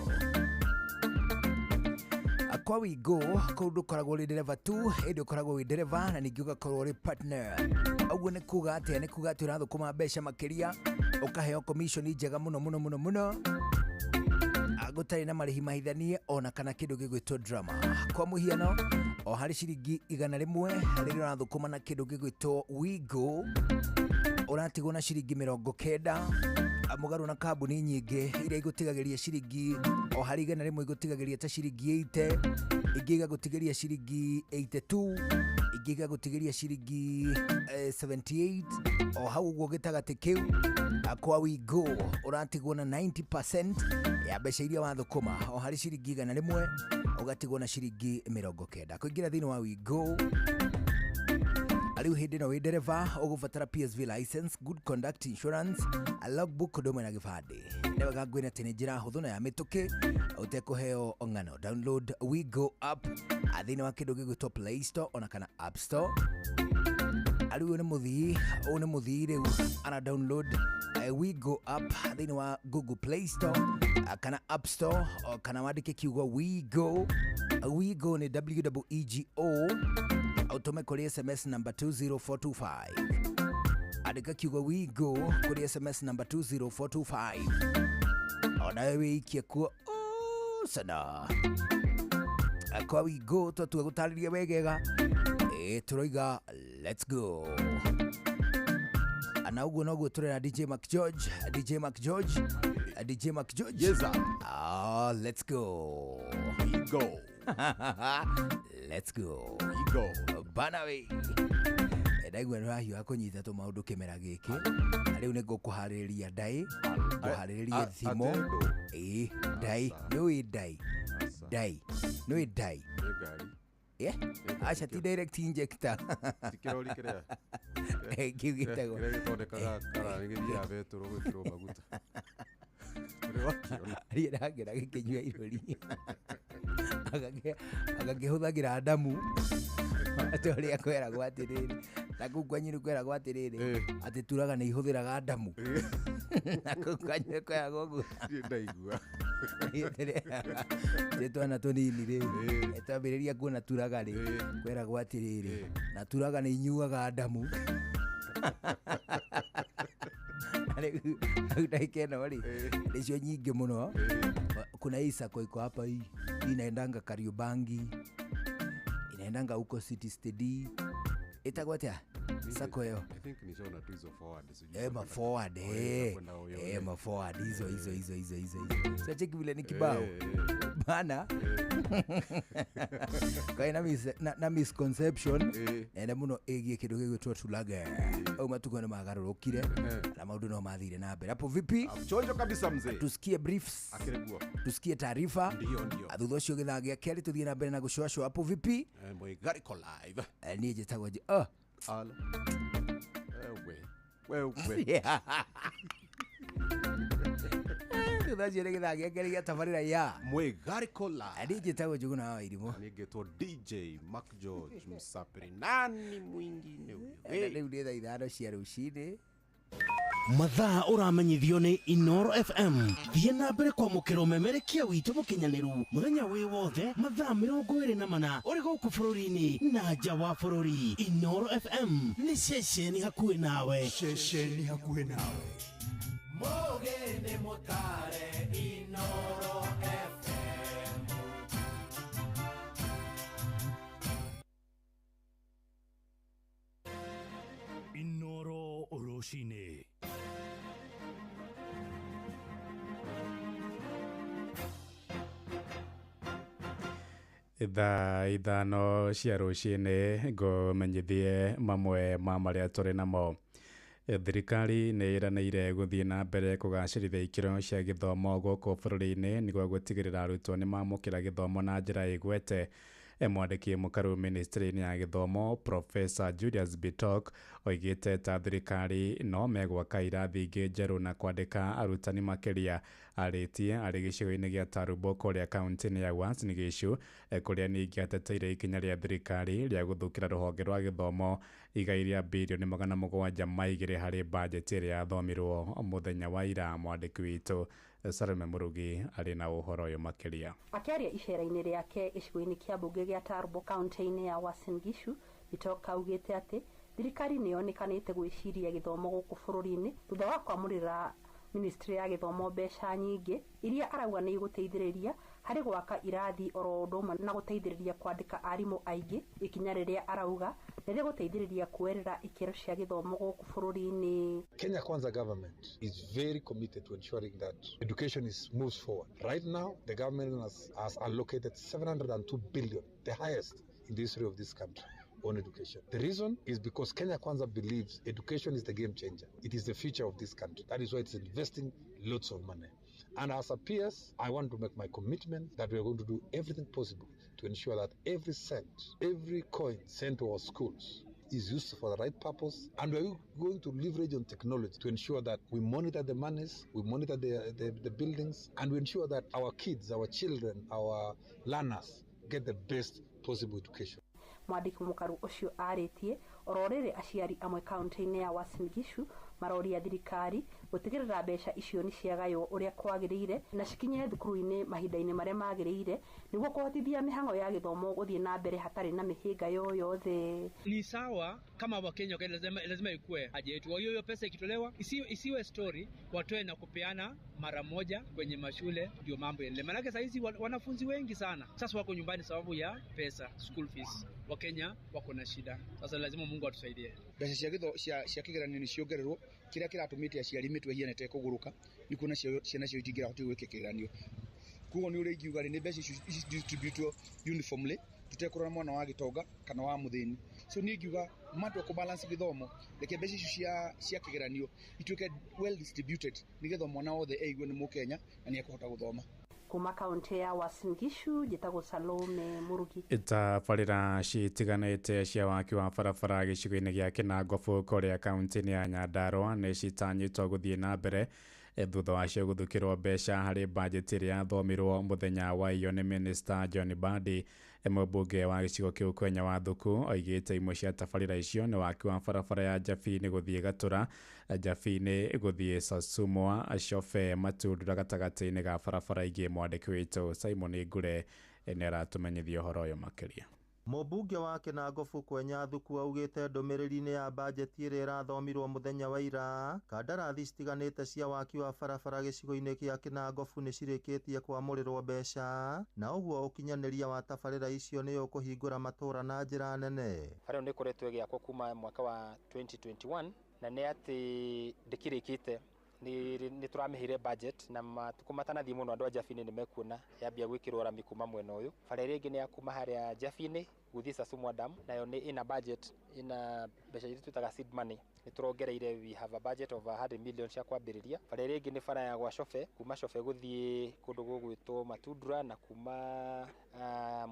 Kwa Wigo kũu ndũkoragwo ũrĩ ndereba tu, ĩndĩ ũkoragwo wĩ ndereba na ningĩ ũgakorwo ũrĩ partner. Ũguo nĩ kuga atĩa? Nĩ kuga atĩ ũrathũkũma mbeca makĩria, ũkaheo commission njega mũno mũno mũno mũno, gũtarĩ na marĩhi mahithanie ona kana kĩndũ gĩgwĩtwo drama. Kwa mũhiano, o harĩ ciringi 100 rĩrĩa ũrathũkũma na kĩndũ gĩgwĩtwo Wigo, ũratigwo na ciringi 90, mũgarũ na kambuni nyingĩ iria igũtigagĩria ciringi o harĩ 100 igũtigagĩria ta ciringi 80, ingĩ igagũtigĩria ciringi 82, ingĩ igagũtigĩria ciringi 78, o hau ũguo gĩtagatĩ kĩu. Kwa Wigo ũratigwo na 90% ya mbeca iria wathũkũma, o harĩ ciringi 100 ũgatigwo na ciringi 90. Kũingĩra thĩinĩ wa Wigo rĩu hĩndĩ ĩno wĩ ndereba ũgũbatara PSV license, good conduct insurance, a logbook ũndũ ũmwe na gĩbandĩ. Nĩ wega ngwĩre atĩ nĩ njĩra hũthũ na ya mĩtũkĩ ũtekũheo ng'ano. Download Wigo app thĩinĩ wa kĩndũ gĩgwĩtwo Play Store ona kana App Store. Rĩu ũyũ nĩ mũthii, ũyũ nĩ mũthii rĩu ara download Wigo app thĩinĩ wa Google Play Store kana App Store, kana wandĩke kiugo Wigo. Wigo nĩ WEEGO, ũtũme kũrĩ SMS number 20425. Andĩka kiugo Wigo kũrĩ SMS number 20425, onawe wĩikie kuo sana. Kwa Wigo twatua gũtarĩria wegega, tũroiga let's go. Na ũguo noguo tũrera DJ Mac George, DJ Mac George, DJ Mac George. Yes, sir. Ah, let's go. We go. Let's go. We go. Bana we. Ndaigua nĩ ũrahiũha kũnyita tũmaũndũ kĩmera gĩkĩ, na rĩu nĩ ngũkũharĩrĩria ndaĩ, ngũharĩrĩrie thimo. Ĩĩ, ndaĩ, nĩũĩ ndaĩ, ndaĩ, nĩũĩ ndaĩ. Nĩ ngari. Yeah. Aca ti direct injector. Ti kĩrori kĩrĩa. Kĩu gĩtagwo. Kĩrĩa gĩthondekaga kara nĩ gĩthiaga betũrũ gwĩkĩrwo maguta. Ũrĩ wakĩona? Niĩ ndangĩra gĩkĩnyua irũri. Agakĩhũthagĩra ndamu. Atĩ ũrĩa kweragwo atĩrĩrĩ, na kũu kwanyu nĩ kweragwo atĩrĩrĩ, atĩ turaga nĩ ihũthĩraga ndamu. Na kũu kwanyu nĩ kweragwo ũguo. Niĩ ndaigua. Nĩ twana tũnini rĩ, twambĩrĩria kuona turaga rĩ, kweragwo atĩrĩrĩ, na turaga nĩ inyuaga ndamu. Rĩu ndagĩka ĩno rĩ, nĩcio nyingĩ mũno. Kuna hii sako iko hapa, hii inaendanga Kariobangi, inaendanga huko City Steady. Ĩtagwo atĩa sako ĩyo? I think nishaona tu hizo forward, sijui Ma forward, kwenda Oyole. Ma forward hizo hizo hizo hizo hizo hizo. Sasa cheki vile ni kibao. Bana. Kwa ina na misconception enda muno ĩgiĩ kĩndũ gĩgwĩtwo tulaga. Au matukũ nĩ magarũrũkire na maũndũ no mathire na mbere. Hapo vipi? Chonjo kabisa mzee. Tusikie briefs. Akĩrĩguo. Tusikie taarifa. Ndio, ndio. Thutha ũcio gĩthaa gĩa kerĩ tũthiĩ na mbere na gũcũacũa. Hapo vipi? Mwĩgarĩko live. Niĩ njĩtagwo Ala. Wewe. Wewe. Thutha ũcio nĩ gĩthaa gĩa kerĩ gĩa tabarĩra ya Mwĩgarĩko live. Niĩ njĩtagwo Njũgũna wa Wairimu. Niĩ ngĩtwo DJ Mac George Msapiri. Nani mwingine huyo? Rĩu nĩ thaa 5 cia rũcinĩ. Mathaa ũramenyithio nĩ Inoro FM. Thiĩ na mbere kwamũkĩra ũmemerekia witũ mũkinyanĩru mũthenya wĩ wothe mathaa 24 ũrĩ gũkũ bũrũri-inĩ na nja wa bũrũri. Inoro FM nĩ ceceni hakuhĩ nawe. Ceceni hakuhĩ nawe. Mũgĩ nĩ mũtare Inoro FM. Inoro rũcinĩ. Thaa 5 cia rũcinĩ ngũmenyithie mamwe ma marĩa tũrĩ namo. Thirikari nĩ ĩranĩire gũthiĩ na mbere kũgacĩrithia ikĩro cia gĩthomo gũkũ bũrũri-inĩ nĩguo gũtigĩrĩra arutwo nĩ mamũkĩra gĩthomo na njĩra ĩgwete. Mwandĩki mũkaru ministry-inĩ ya gĩthomo Professor Julius Bitok Oigĩte ta thirikari no megwaka irathi ingĩ njerũ na kwandĩka arutani makĩria. Arĩtie arĩ gĩcigo-inĩ gĩa Tarumbo kũrĩa kaunti-inĩ ya Uasin Gishu, kũrĩa ningĩ ateteire ikinya rĩa thirikari rĩa gũthukĩra rũhonge rwa gĩthomo igai rĩa birioni 702 harĩ bajeti ĩrĩa yathomirwo mũthenya wa ira. Mwandĩki witũ Salome Murugi arĩ na ũhoro ũyũ makĩria. Akĩaria icera-inĩ rĩake gĩcigo-inĩ kĩa mbunge gĩa Tarbo kaunti-inĩ ya Uasin Gishu, Bitok augĩte atĩ thirikari nĩ yonekanĩte gwĩciria gĩthomo gũkũ bũrũri-inĩ thutha wa kwamũrĩra ministry ya gĩthomo mbeca nyingĩ iria arauga nĩ igũteithĩrĩria harĩ gwaka irathi oro ũndũ ũmwe na gũteithĩrĩria kwandĩka arimũ aingĩ, ikinya rĩrĩa arauga nĩ rĩgũteithĩrĩria kuoerera ikĩro cia gĩthomo gũkũ bũrũri-inĩ. Kenya Kwanza government is very committed to ensuring that education moves forward. Right now, the government has allocated 702 billion, the highest in the history of this country, on education. The reason is because Kenya Kwanza believes education is the game changer. It is the future of this country. That is why it's investing lots of money. And as a PS, I want to make my commitment that we are going to do everything possible to ensure that every cent, every coin sent to our schools is used for the right purpose. And we are going to leverage on technology to ensure that we monitor the monies, we monitor the buildings, and we ensure that our kids, our children, our learners get the best possible education. Mwandĩki mũkaru ũcio arĩtie oro rĩrĩ aciari amwe kaunti-inĩ ya Uasin Gishu maroria thirikari gũtigĩrĩra mbeca icio nĩ ciagaywo ũrĩa kwagĩrĩire na cikinye thukuru-inĩ mahinda-inĩ marĩa magĩrĩire nĩguo kũhotithia mĩhang'o ya gĩthomo gũthiĩ na mbere hatarĩ na mĩhĩnga yoyothe. Ni sawa kama Wakenya, lazima ikue haja yetu. Kwa hiyo hiyo pesa ikitolewa isiwe story, watoe na kupeana mara moja kwenye mashule ndio mambo yaendelee. Maanake saa hizi wanafunzi wengi sana sasa wako nyumbani sababu ya pesa, school fees. Wakenya wako na shida. Sasa lazima Mungu atusaidie. Mbeca cia githo cia kigeranio ni ciongererwo kiria kiratumite aciari mitwe hiana ĩtekũgũrũka nĩ kuona ciana cio itingĩrahotire gwĩka kĩgeranio. Koguo nĩ ũrĩa ingiuga rĩ, nĩ mbeca icio distributwo uniformly tutekũrora mwana wa gĩtonga kana wa mũthĩni. So niĩ ingiuga matua kũ balance gĩthomo, reke mbeca icio cia kĩgeranio ituĩke well distributed nĩgetha mwana wothe eigue nĩ mũkenya na nĩ ekũhota gũthoma. Kuma kaunti ya Uasin Gishu njĩtagwo Salome Murugi. Tabarĩra citiganĩte cia waki wa barabara gĩcigo-inĩ gĩa Kĩnangobu kũrĩa kaunti-inĩ ya Nyandarua nĩ citanyĩtwo gũthiĩ na mbere thutha wacio gũthukĩrwo mbeca harĩ bajeti ĩrĩa yathomirwo mũthenya wa iyo nĩ Minister John Mbadi. Mũmbunge wa gĩcigo kĩu Kwenya Wathuku oigĩte imwe cia tabarĩra icio nĩ waki wa barabara ya Njabini gũthiĩ Gatũra, Njabini gũthiĩ Sasumwa, Cobe Matundura gatagatĩ-inĩ ga barabara ingĩ. Mwandĩki witũ Simon Ngure nĩ aratũmenyithia ũhoro ũyũ makĩria. Mũmbunge wa Kĩnangobu Kwenya Thuku augĩte ndũmĩrĩri-inĩ ya bajeti ĩrĩa ĩrathomirwo mũthenya wa ira kandarathi citiganĩte cia waki wa barabara gĩcigo-inĩ kĩa Kĩnangobu nĩ cirĩkĩtie kwamũrĩrwo mbeca na ũguo ũkinyanĩria wa tabarĩra icio nĩ ũkũhingũra matũra na njĩra nene. Bara ĩyo nĩ ĩkoretwo ĩgĩakwo kuma mwaka wa 2021 na nĩ atĩ ndĩkĩrĩkĩte nĩ tũramĩheire budget na matukũ matanathiĩ mũno andũ a Njabini nĩ mekuona yambia gwĩkĩrwo rami kuma mwena ũyũ. Bara ĩrĩa ĩngĩ nĩ ya kuma harĩa Njabini gũthiĩ Sasumwa Dam, nayo nĩ ĩna budget, ĩna mbeca iria twĩtaga seed money, nĩ tũrongereire, we have a budget of 100 million cia kwambĩrĩria. Bara ĩrĩa ĩngĩ nĩ bara ya gwa Cobe, kuma Cobe gũthiĩ kũndũ gũgwĩtwo Matundura na kuma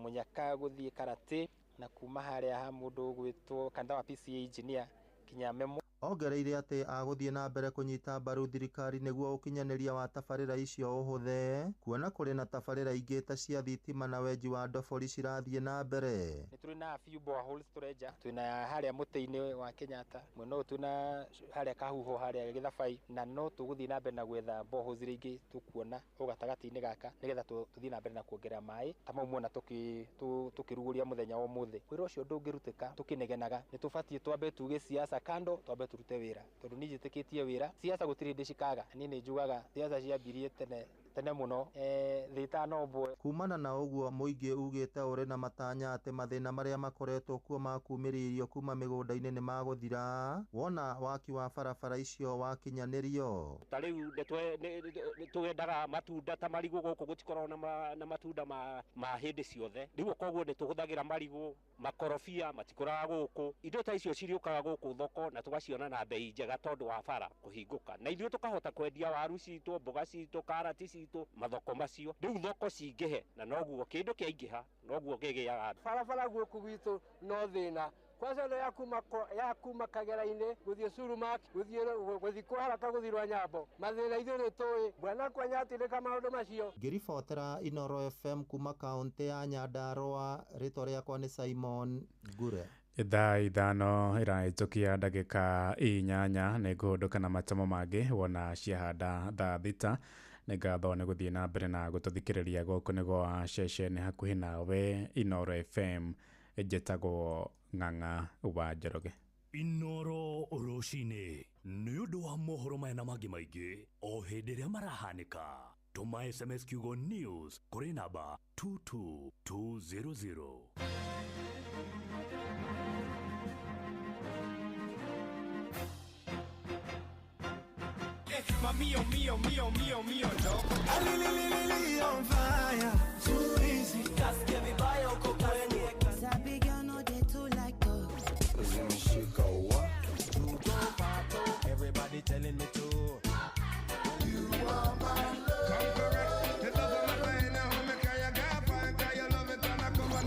Mũnyaka gũthiĩ Karatĩ na kuma harĩa ha mũndũ ũgwĩtwo kanitha wa PCA engineer kinya Memo. Ongereire atĩ agũthiĩ na mbere kũnyita mbaru thirikari nĩguo ũkinyanĩria wa tabarĩra icio ũhũthe, kuona kũrĩ na tabarĩra ingĩ ta cia thitima na wenji wa ndobori cirathiĩ na mbere. Nĩ tũrĩ na few boreholes tũrenja, twĩna harĩa mũtĩ-inĩ wa Kenyatta, mwena ũyũ twĩna harĩa Kahuho, harĩa Gĩthabai, na no tũgũthiĩ na mbere na gwetha boreholes iria ingĩ tũkuona hau gatagatĩ-inĩ gaka nĩgetha tũthiĩ na mbere na kuongerera maĩ ta mau muona tũkĩrugũria mũthenya wa ũmũthĩ. Wĩra ũcio ndũngĩrutĩka tũkĩnegenaga, nĩ tũbatiĩ twambe tuge siasa kando, twambe tũrute wĩra tondũ niĩ njĩtĩkĩtie wĩra. Siasa gũtirĩ hĩndĩ cikaga, niĩ nĩ njugaga siasa ciambirie tene tene mũno, thĩ ĩtanombwo. Kumana na ũguo mũingĩ ugĩte ũrĩ na matanya atĩ mathĩna marĩa makoretwo kuo ma kumĩria irio kuma mĩgũnda-inĩ nĩ magũthira wona waki wa barabara icio wakinyanĩrio. Ta rĩu nĩ twendaga matunda ta marigũ gũkũ gũtikoragwo na matunda ma hĩndĩ ciothe, rĩu koguo nĩ tũhũthagĩra marigũ, makorobia matikũraga gũkũ, indo ta icio cirĩũkaga gũkũ thoko na tũgaciona na bei njega tondũ wa bara kũhingũka, na ithuĩ tũkahota kwendia waru citũ, mboga citũ, karati citũ mathoko macio. Rĩu thoko cingĩhe na noguo kĩndũ kĩaingĩha noguo kĩgĩaga. Barabara gũkũ gwitũ no thĩna, Kwanza ĩno ya kuma Kagera-inĩ gũthiĩ Surumak, gũthiĩ kwa haraka gũthiĩ Rwanyambo, mathĩna ithuĩ nĩ tũĩ bwana Kwenya atindĩka maũndũ macio. Ngĩribotera Inoro FM kuma kaũntĩ ya Nyandarua, rĩtwa rĩakwa nĩ Simon Ngure. Thaa 5 ĩrahĩtũkia ndagĩka 8 nĩ ngũhũndũka na matemo mangĩ wona ciahanda thaa 6. Nĩ ngatho nĩ gũthiĩ na mbere na gũtũthikĩrĩria gũkũ nĩ gwa ceceni hakuhĩ nawe Inoro FM. Njĩtagwo Ng'ang'a wa Njoroge. Inoro rũcinĩ nĩ ũndũ wa mohoro maya na mangĩ maingĩ o hĩndĩ ĩrĩa marahanĩka. Tũma SMS kiugo news kũrĩ namba 22200. Mio, mio, mio, mio, mio, no. Alililili on fire. Too easy. Kasikia vibaya uko kwenye. Sabi girl no dey too like talk. Zimeshika wa. Everybody telling me to. You are my love. Come correct. The love of my life now me kaya gapa kaya love it and I come on.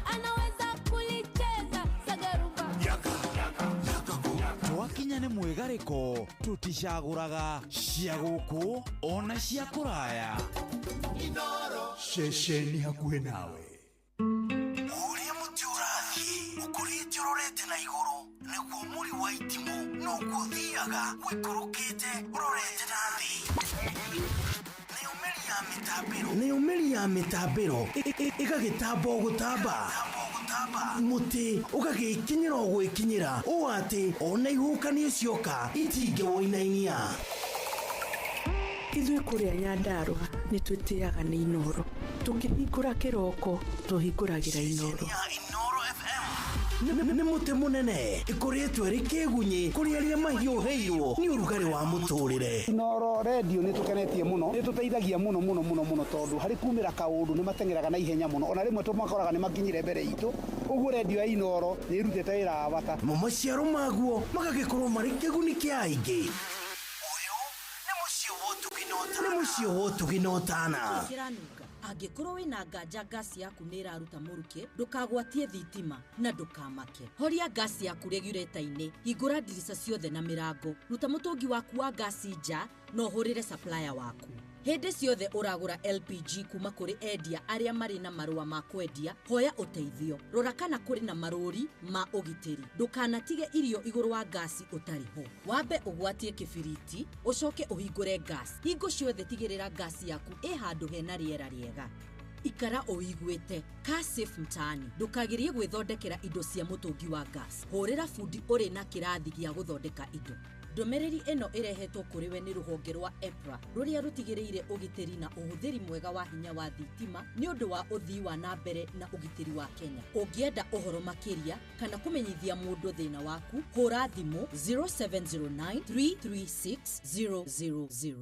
Anaweza kulicheza sagarumba. Yaka yaka yaka. Twakinya nĩ mwĩgarĩko tũticagũraga cia gũkũ ona cia kũraya. Ceceni hakuhĩ nawe. Ũrĩa mũtĩ ũrathiĩ ũkũrĩte ũrorete na igũrũ nĩguo mũri wa itimũ noguo ũthiaga ũikũrũkĩte ũrorete na thĩ. Nayo mĩri ya mĩtambĩro ĩgagĩtamba o gũtamba, mũtĩ ũgagĩkinyĩra o gwĩkinyĩra ũũ atĩ ona ihuhũkanio cioka itingĩwũinainia. Ithuĩ kũrĩa Nyandarua nĩ twĩtĩaga nĩ Inoro. Tũkĩhingũra kĩroko tũhingũragĩra Inoro. Nĩ mũtĩ mũnene ĩkũrĩtwo ĩrĩ kĩgunyĩ kũrĩ arĩa mahiũhĩirwo nĩ ũrugarĩ wa mũtũrĩre. Inoro radio nĩ tũkenetie mũno, nĩ tũteithagia mũno mũno mũno mũno tondũ harĩ kumĩra kaũndũ nĩ mateng'eraga na ihenya mũno, ona rĩmwe tũmakoraga nĩ makinyire mbere itũ. Ũguo radio ya Inoro nĩ ĩrutĩte wĩra wa bata. Mo maciaro maguo magagĩkorwo marĩ kĩguni kĩa aingĩ. Nĩ mũciĩ wa ũtugi na ũtana. Angĩkorwo wĩna nganja ngasi yaku nĩ ĩraruta mũrukĩ, ndũkagwatie thitima na ndũkamake. Horia ngasi yaku regulator-inĩ, hingũra ndirica ciothe na mĩrango, ruta mũtũngi waku wa ngasi nja na ũhũrĩre supplier waku. Hĩndĩ ciothe ũragũra LPG kuma kũrĩ endia arĩa marĩ na marũa ma kwendia, hoya ũteithio. Rora kana kũrĩ na marũri ma ũgitĩri. Ndũkanatige irio igũrũ wa ngasi ũtarĩ ho. Wambe ũgwatie kĩbiriti, ũcoke ũhingũre ngasi. Hingo ciothe tigĩrĩra ngasi yaku ĩ handũ hena rĩera rĩega. Ikara ũiguĩte. Kaa safe mtaani. Ndũkagerie gwĩthondekera indo cia mũtũngi wa gas. Hũrĩra bundi ũrĩ na kĩrathi gĩa gũthondeka indo. Ndũmĩrĩri ĩno ĩrehetwo kũrĩ we nĩ rũhonge rwa EPRA rũrĩa rũtigĩrĩire ũgitĩri na ũhũthĩri mwega wa hinya wa thitima nĩ ũndũ wa ũthii wa na mbere na ũgitĩri wa Kenya. Ũngĩenda ũhoro makĩria kana kũmenyithia mũndũ thĩna waku, hũra thimũ 0709 336 000.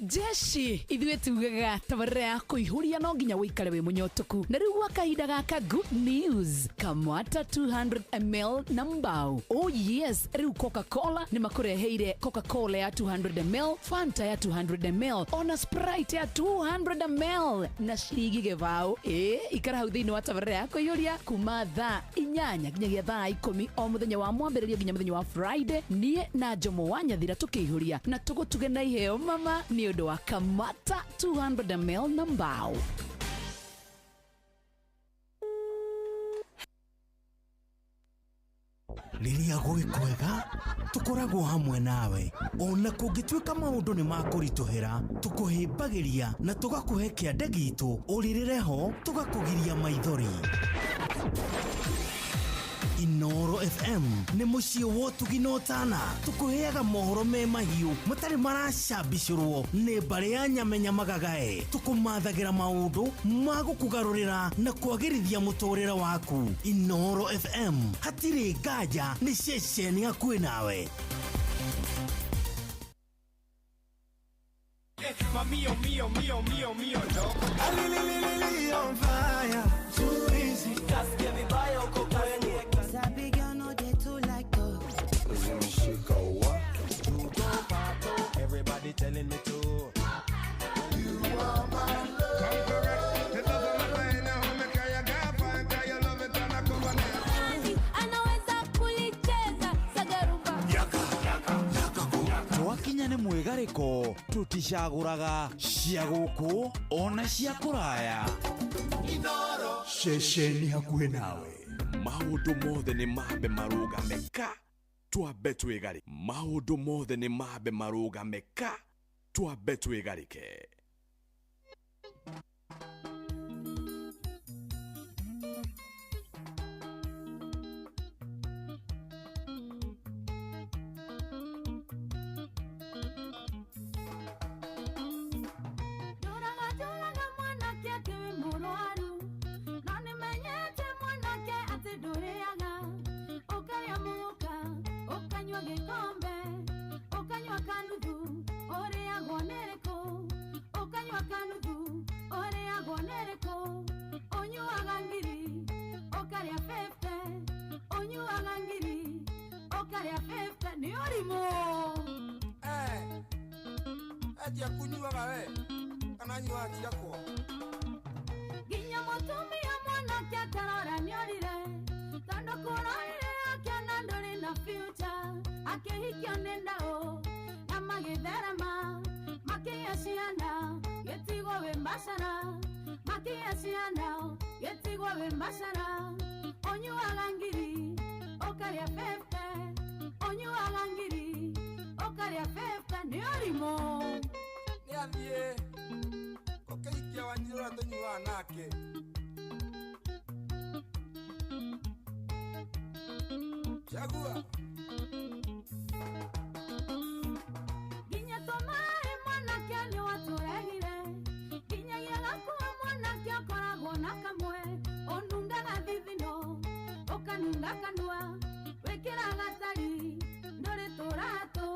Jeshi ithuĩ tugaga tabarĩra ya kũihũria no nginya wĩikare wĩ mũnyotoku. Na rĩu gwa kahinda gaka good news, Kamwata 200 ml na mbao. Oh yes, rĩu Coca-Cola nĩ makũreheire Coca-Cola ya 200 ml, Fanta ya 200 ml, ona Sprite ya 200 ml na ciringi gĩbaũ. Ĩ, ikara hau thĩinĩ wa tabarĩra ya kũihũria kuma thaa 8 nginyagia thaa 10 o mũthenya wa mwambĩrĩrio nginya mũthenya wa Friday. Niĩ na Jomo wa Nyathira tũkĩihũria na tũgũtuge na iheo mama nĩ ũndũ wa Kamata 200 ml na mbao. Rĩrĩa gwĩ kwega tũkoragwo hamwe nawe, ona kũngĩtuĩka maũndũ nĩ makũritũhĩra, tũkũhĩmbagĩria na tũgakũhe kĩande gitũ, ũrĩrĩre ho tũgakũgiria maithori. Inoro FM nĩ mũciĩ wa ũtugi na ũtana, tũkũheaga mohoro me mahiũ matarĩ maracambicũrwo nĩ mbarĩ ya nyamenya magagae, tũkũmathagĩra maũndũ ma gũkũgarũrĩra na kwagĩrithia mũtũrĩre waku. Inoro FM hatirĩ nganja, nĩ ceceni hakuhĩ nawe. Mio, mio, mio, mio, mio, no. Alililili on fire. Too easy. Kasikia vibaya uko kwenye. Sabi girl no dey too like talk. Zimeshika wa. Everybody telling me to. You are my love. Come correct. The love of my life now me kaya gapa kaya love it and I come on. Twakinya nĩ mwĩgarĩko tũticagũraga cia gũkũ ona cia kũraya. Ceceni hakuhĩ nawe. Maũndũ mothe nĩ mambe marũgame ka twambe twĩgarĩ. Maũndũ mothe nĩ mambe marũgame ka twambe twĩgarĩke. Ndũraga njũraga mwanake atĩ wĩ mũrwaru, no nĩmenyete mwanake atĩ ndũrĩaga. Ũkarĩa mũka, ũkanyua gĩkombe, ũkanyua kanuthu, ũrĩagwo nĩrĩkũ? Ũkanyua kanuthu, ũrĩagwo nĩrĩkũ? Ũnyuaga ngiri, ũkarĩa 50, ũnyuaga ngiri, ũkarĩa 50, nĩ ũrimũ. Endia kunyuaga we kana nyuaga ciakwa. Nginya mũtumia mwanake atarora nĩorire, tondũ kũrorire akĩona ndũrĩ na future, akĩhikio nĩ ndaũ na magĩtherema, makĩgĩa ciana gĩtigwo wĩ macara, makĩgĩa ciana gĩtigwo wĩ macara. Ũnyuaga ngiri ũkarĩa 50, ũnyuaga ngiri ũkarĩa 50, nĩ ũrimũ. Nĩ athiĩ ũkĩhikia Wanjirũ ũrĩa tũnyuaga nake. Chagua. Nginya tũmaĩ mwanake nĩ watũregire, nginyagia gakua mwanake ũkoragwo na kamwe, ũnungaga thithino, ũkanunga kanua, wĩkĩraga tari ndũrĩ tũratũ,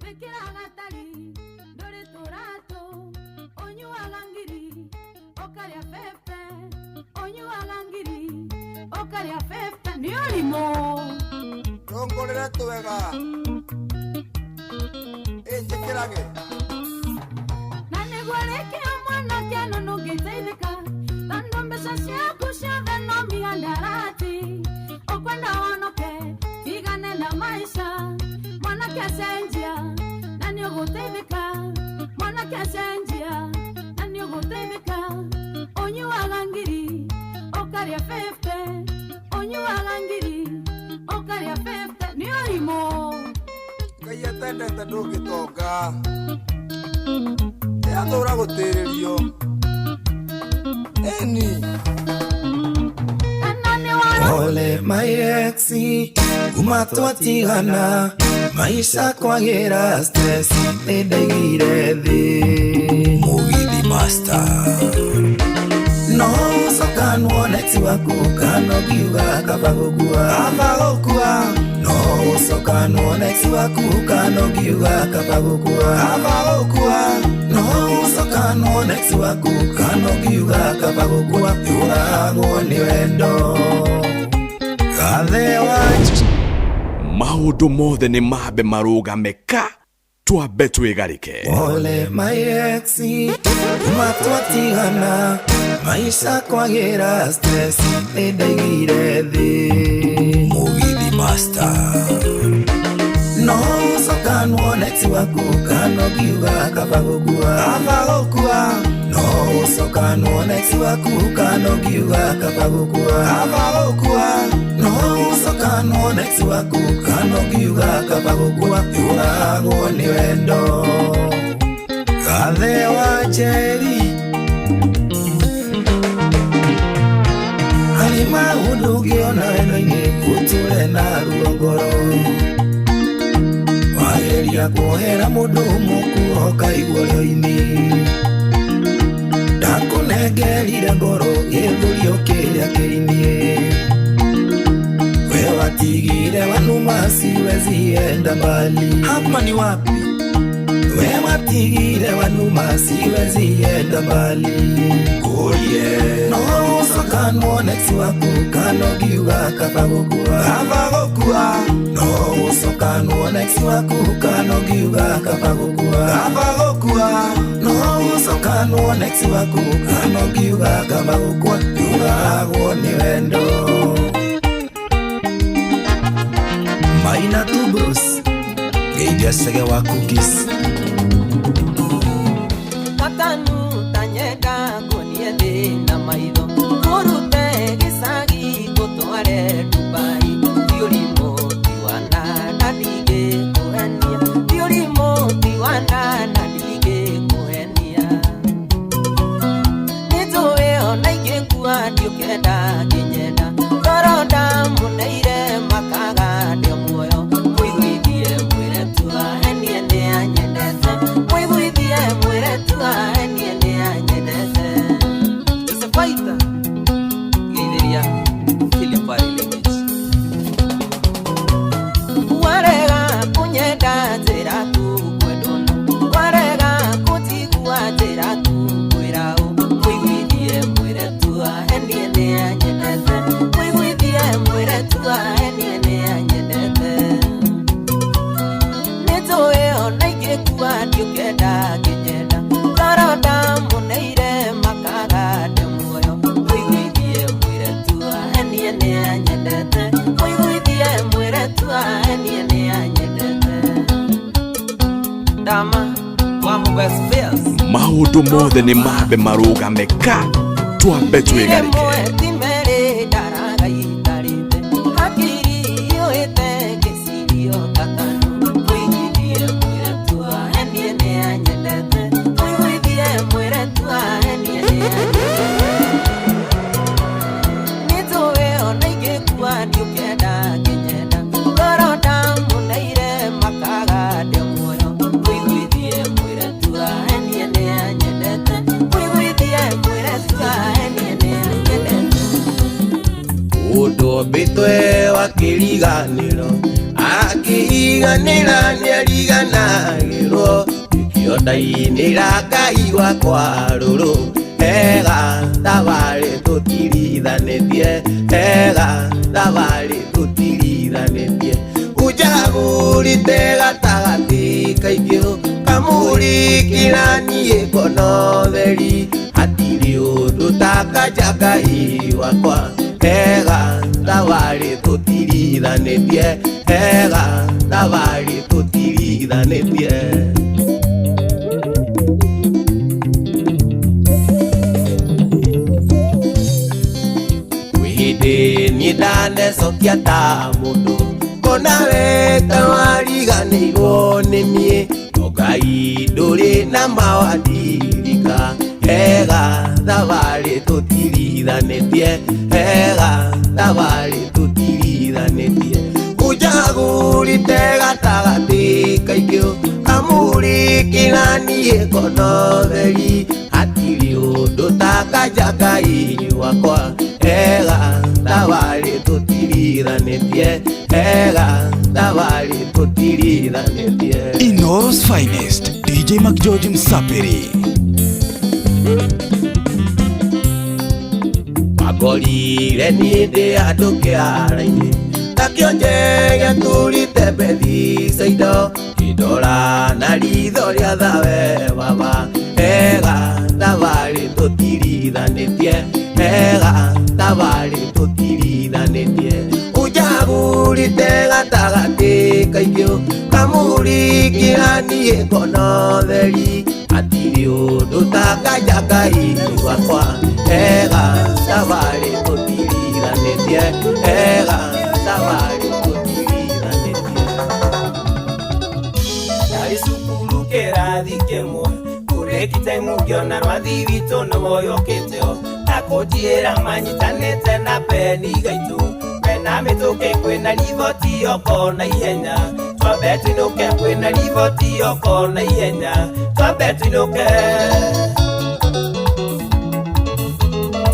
wĩkĩraga tari ndũrĩ tũratũ, ũnyuaga ngiri ũkarĩa 50, ũnyuaga ngiri ũkarĩa 50, nĩ ũrimũ. Rongorere twega ĩnjĩkĩrage. Na nĩguo rĩkĩo mwanake no ndũngĩteithĩka, tondũ mbeca ciaku ciothe no mihandarati. Ũkwenda wonoke tigane na maica, mwanake cenjia na nĩ ũgũteithĩka, mwanake cenjia na nĩ ũgũteithĩka. Ũnyuaga ngiri ũkarĩa 50, ũnyuaga ngiri ũkarĩa 50, nĩ ũrimũ. Ngai atendete ndũngĩtonga, athũra gũtĩrĩrio ĩni. Ole my ex, kuma twatigana maisha kwagĩra stress nĩ ndaigire thĩ. Mũgithi Master. No ũcokanwo next waku kana ũngiuga kaba gũkua, kaba gũkua. No ũcokanwo next waku kana ũngiuga kaba gũkua, kaba gũkua. No ũcokanwo next waku kana ũngiuga kaba gũkua, yũragwo nĩ wendo. Gathe wa Maũndũ mothe nĩ mambe marũgame ka twambe twĩgarĩke. Ole my ex, kuma twatigana maisha kwagĩra stress nĩ ndaigire thĩ. Mũgithi Master. No ũcokanwo next waku kana ũngiuga kaba gũkua, kaba gũkua. No ũcokanwo next waku kana ũngiuga kaba gũkua, kaba gũkua. No ũcokanwo next waku kana ũngiuga kaba gũkua, yũragwo nĩ wendo. Gathe wa Njeri, harĩ maũndũ ũngĩona wendo-inĩ ũtũre na ruo ngoro. Wageria kuohera mũndũ mũkuo ũkaigua rĩo-inĩ. Ndakũnengerire ngoro gĩthũri kĩrĩa kĩinie. We watigire wanuma siwezi enda mbali. Hapa ni wapi? We watigire wanuma siwezi enda mbali. Oye. No ũcokanwo next waku kana ũngiuga kaba gũkua, kaba gũkua. No ũcokanwo next waku kana ũngiuga kaba gũkua, kaba gũkua. No ũcokanwo next waku kana ũngiuga kaba gũkua, yũragwo nĩ wendo. Maina Tubros, ngeithia cege wa cookies. Katanu tanyenda nguonie thĩ na maitho ngũrute gĩcagi ngũtware Dubai. Ti ũrimũ ti wana na ndingĩkũhenia, ti ũrimũ ti wana na ndingĩkũhenia. Nĩnjũĩ ona ingĩkua ndiũkenda ngĩnyenda, ngoro ndamũneire makaga ndĩ muoyo. Mũiguithie mwĩre tu ahenie nĩanyendete, mũiguithie mwĩre tu ahenie nĩanyendete. Josefaita geithĩria Philip Language. Warega kũnyenda njĩra tu kwendwo nũ, warega kũnjigua njĩra tu kwĩra ũ. Mũiguithie mwĩre tu ahenie nĩanyendete, mũiguithie mwĩre tu ahenie nĩanyendete. Nĩnjũĩ ona ingĩkua ndiũkenda ngĩnyenda, ngoro ndamũneire makaga ndĩ muoyo. Mũiguithie mwĩre tu ahenie nĩanyendete, mũiguithie mwĩre tu ahenie nĩanyendete. Dama wa Mubes Fierce. Maũndũ mothe nĩ mambe marũgame ka twambe twĩgarĩke. Rĩmwe ti merĩ ndaraga itarĩte, hakiri iyũĩte ngĩcirio katano. Mũiguithie mwĩre tu ahenie nĩanyendete, mũiguithie mwĩre tu ahenie nĩanyendete. Nĩnjũĩ ona ingĩkua ndiũkenda ngĩnyenda, ngoro ndamũneire makaga ndĩ muoyo. Mũiguithie mwĩre tu ahenie nĩanyendete, mũiguithie mwĩre tu ahenie nĩanyendete. Mũndũ ombĩtwe wa kĩriganĩro akĩriganĩra nĩariganagĩrwo nĩkĩo ndainĩra Ngai wakwa rũrũ ega thabarĩ tũtirithanĩtie ega thabarĩ tũtirithanĩtie ũnjagũrĩte gatagatĩ kaingĩ kamũrĩkĩra niĩ ngona ũtheri hatirĩ ũndũ ta kanja Ngai wakwa ega thabarĩ tũtirithanĩtie ega thabarĩ tũtirithanĩtie. Kwĩ hĩndĩ niĩ ndanecokia ta mũndũ ngona we ta wariganĩirwo nĩ niĩ no Ngai ndũrĩ na mawandirika ega thabarĩ tũtirithanĩtie ega thabarĩ tũtirithanĩtie ũnjagũrĩte gatagatĩ kaingĩ kamũrĩkĩra niĩ ngona ũtheri hatirĩ ũndũ ta kanja Ngai wakwa ega thabarĩ tũtirithanĩtie ega thabarĩ tũtirithanĩtie. Inooro's finest, DJ McGeorge Msapiri. Wangorire niĩ ndĩ handũ kĩara-inĩ ta kĩonje gĩaturĩte Bethisaida ngĩndora na ritho rĩa thawe baba ega thabarĩ tũtirithanĩtie ega thabarĩ tũtirithanĩtie ũnjagũrĩte gatagatĩ kaingĩ kamũrĩkĩra niĩ ngona ũtheri hatirĩ ũndũ ta kanja Ngai wakwa ega thabarĩ tũtirithanĩtie ega thabarĩ tũtirithanĩtie. Ndarĩ cukuru kĩrathi kĩmwe kũrĩki time ngĩona rwathi witũ nĩwoyũkĩte o akũnjĩra manyitanĩte na peni gaitũ mena mĩtũkĩ kwĩna riboti yoko na ihenya twambe twinũke kwĩna riboti yoko na ihenya twambe twinũke.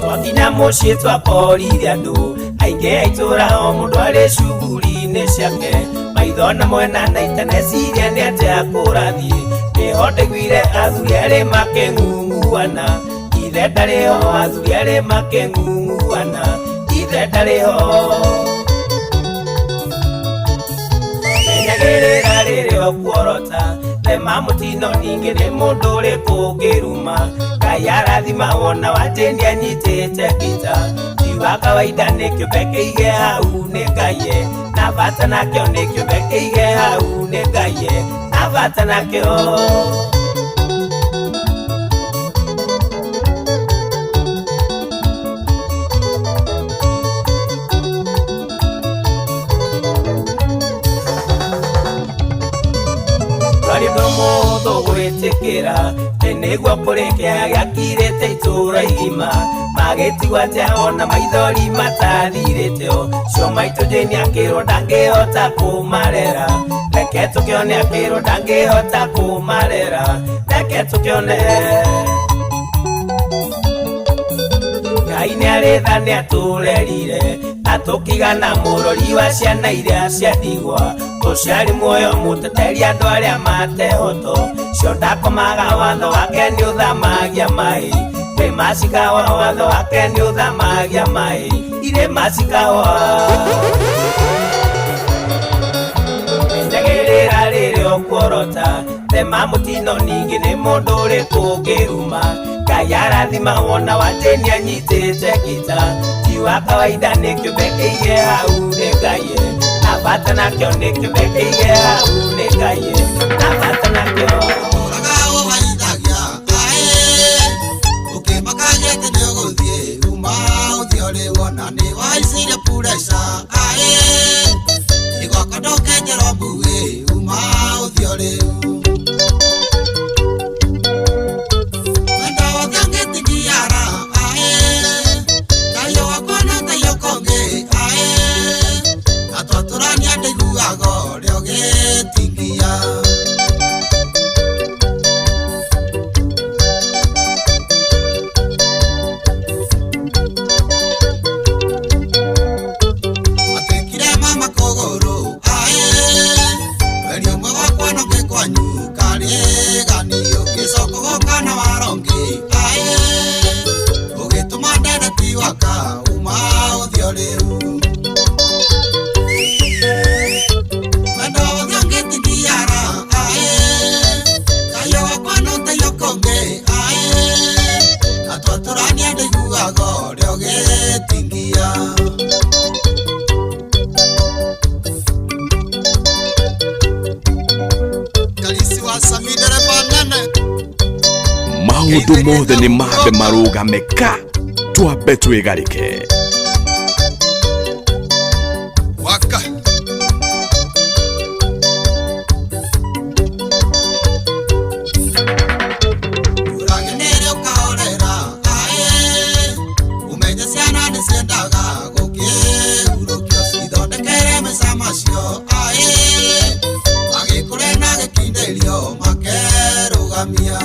Twakinya mũciĩ twakorire andũ aingĩ a itũũra o mũndũ arĩ cuguri-inĩ ciake maitho na mwena na itaneciria nĩ atĩa kũrathiĩ nĩho ndaiguire athuri erĩ makĩng'ung'uana ithe ndarĩ ho athuri erĩ makĩng'ung'uana ithe ndarĩ ho. Menyagĩrĩra rĩrĩa ũkuorota tema mũtino ningĩ nĩ mũndũ ũrĩkũ ũngĩruma Ngai arathima wona watĩ nĩanyitĩte ngita ti wa kawaida nĩ kĩũmbe kĩige hau nĩ Ngai na bata nakĩo nĩ kĩũmbe kĩige hau nĩ Ngai na bata nakĩo. kũrĩra nĩ nĩguo kũrĩ kĩaya gĩakirĩte itũũra igima magĩtigwo atĩa ona maithori matathirĩte cio maitũ Jane akĩrwo ndangĩhota kũmarera reke tũkĩone akĩrwo ndangĩhota kũmarera reke tũkĩone Ngai nĩ arĩ tha nĩ atũrerire atũkigana mũrori wa ciana iria ciatigwa ũciari muoyo mũteteri andũ arĩa matehoto cio ndakomaga watho wake nĩ ũthamagia maĩ irĩma cikawa watho wake nĩ ũthamagia maĩ irĩma cikawa menyagĩrĩra rĩrĩa ũkuorota tema mũtino ningĩ nĩ mũndũ ũrĩkũ ũngĩruma Ngai arathima wona wa Jane anyitĩte ngita ti wa kawaida nĩ kĩũmbe kĩige hau nĩ Ngai na bata nakĩo nĩ kĩũmbe kĩige hau nĩ Ngai na bata nakĩo Maũndũ mothe nĩ mambe marũgame ka twambe twĩgarĩke. Waka Uragenere ukahorera ae umenye ciana nĩ ciendaga gũkĩhurũkio cithondekere maica macio ae magĩkũre na gĩkindĩrio makerũgamia.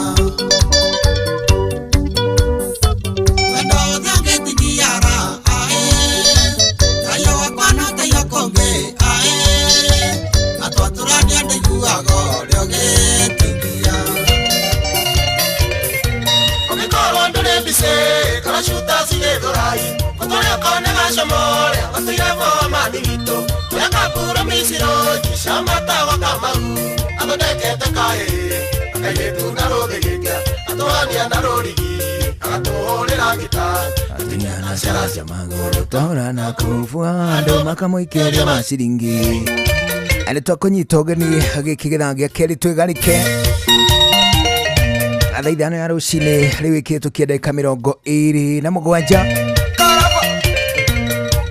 Tora na kuvua andũ makamũikĩria maciringi nĩ twakũnyita ũgeni gĩkĩ gĩthaa gĩa kerĩ twĩgarĩke thaa 5 ya rũcinĩ rĩu ĩkĩtũkia ndagĩka 27.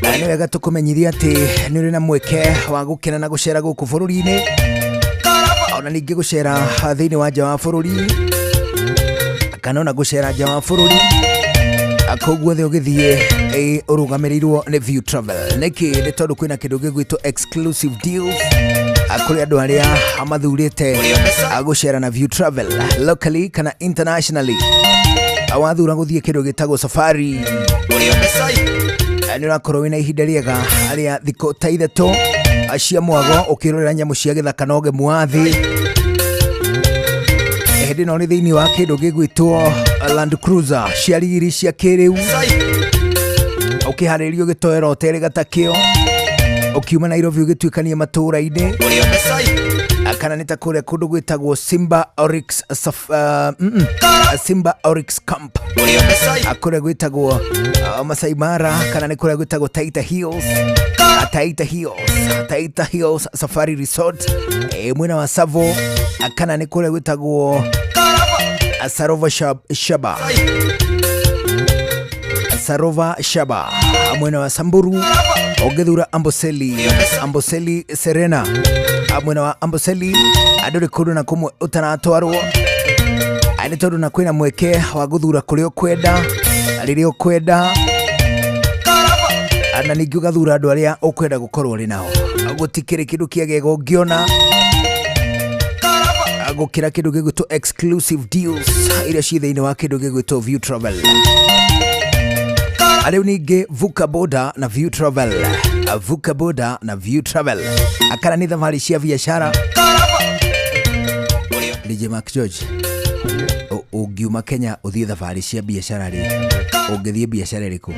Nĩ wega tũkũmenyithia atĩ nĩ ũrĩ na mweke wa gũkena na gũcera gũkũ bũrũri-inĩ ona ningĩ gũcera thĩinĩ wa nja wa bũrũri kana ona gũcera nja wa bũrũri koguo thĩ ũgĩthiĩ ũrũgamĩrĩirwo nĩ View Travel. Nĩkĩ? Nĩ tondũ kwĩna kĩndũ gĩgwĩtwo exclusive deals kũrĩ andũ arĩa mathurĩte gũcera na View Travel locally kana internationally. Wathura gũthiĩ kĩndũ gĩtagwo safari nĩ ũrakorwo wĩna ihinda rĩega rĩa thikũ ta 3 cia mwago ũkĩrorera nyamũ cia gĩthaka na ũgemu wa thĩ. Hĩndĩ ĩno nĩ thĩinĩ wa kĩndũ gĩgwĩtwo Land Cruiser cia riri cia kĩrĩu ũkĩharĩrio gĩtoero ũterĩgata kĩo ũkiuma Nairobi ũgĩtuĩkania matũũra-inĩ kana nĩ ta kũrĩa kũndũ gwĩtagwo Simba Oryx Simba Oryx Camp kũrĩa gwĩtagwo Masai Mara kana nĩ kũrĩa gwĩtagwo Taita Hills Taita Hills Safari Resort mwena wa Savo kana nĩ kũrĩa gwĩtagwo Sarova Shaba Sarova Shaba mwena wa Samburu ũngĩthura Amboseli Serena mwena wa Amboseli andũ rĩ kũndũ na kũmwe ũtaratwarwo Nĩ tondũ na kwĩna mweke wa gũthura kũrĩa ũkwenda, rĩrĩa ũkwenda, na ningĩ ũgathura andũ arĩa ũkwenda gũkorwo ũrĩ nao. Gũtikĩrĩ kĩndũ kĩagega ũngĩona gũkĩra kĩndũ gĩgwĩtwo exclusive deals iria ciĩ thĩinĩ wa kĩndũ gĩgwĩtwo View Travel. Rĩu ningĩ vuka boda na View Travel, vuka boda na View Travel, akana nĩ thabarĩ cia biacara. DJ Mark George, ũngiuma Kenya ũthiĩ thabarĩ cia biacara rĩ, ũngĩthiĩ biacara ĩrĩkũ?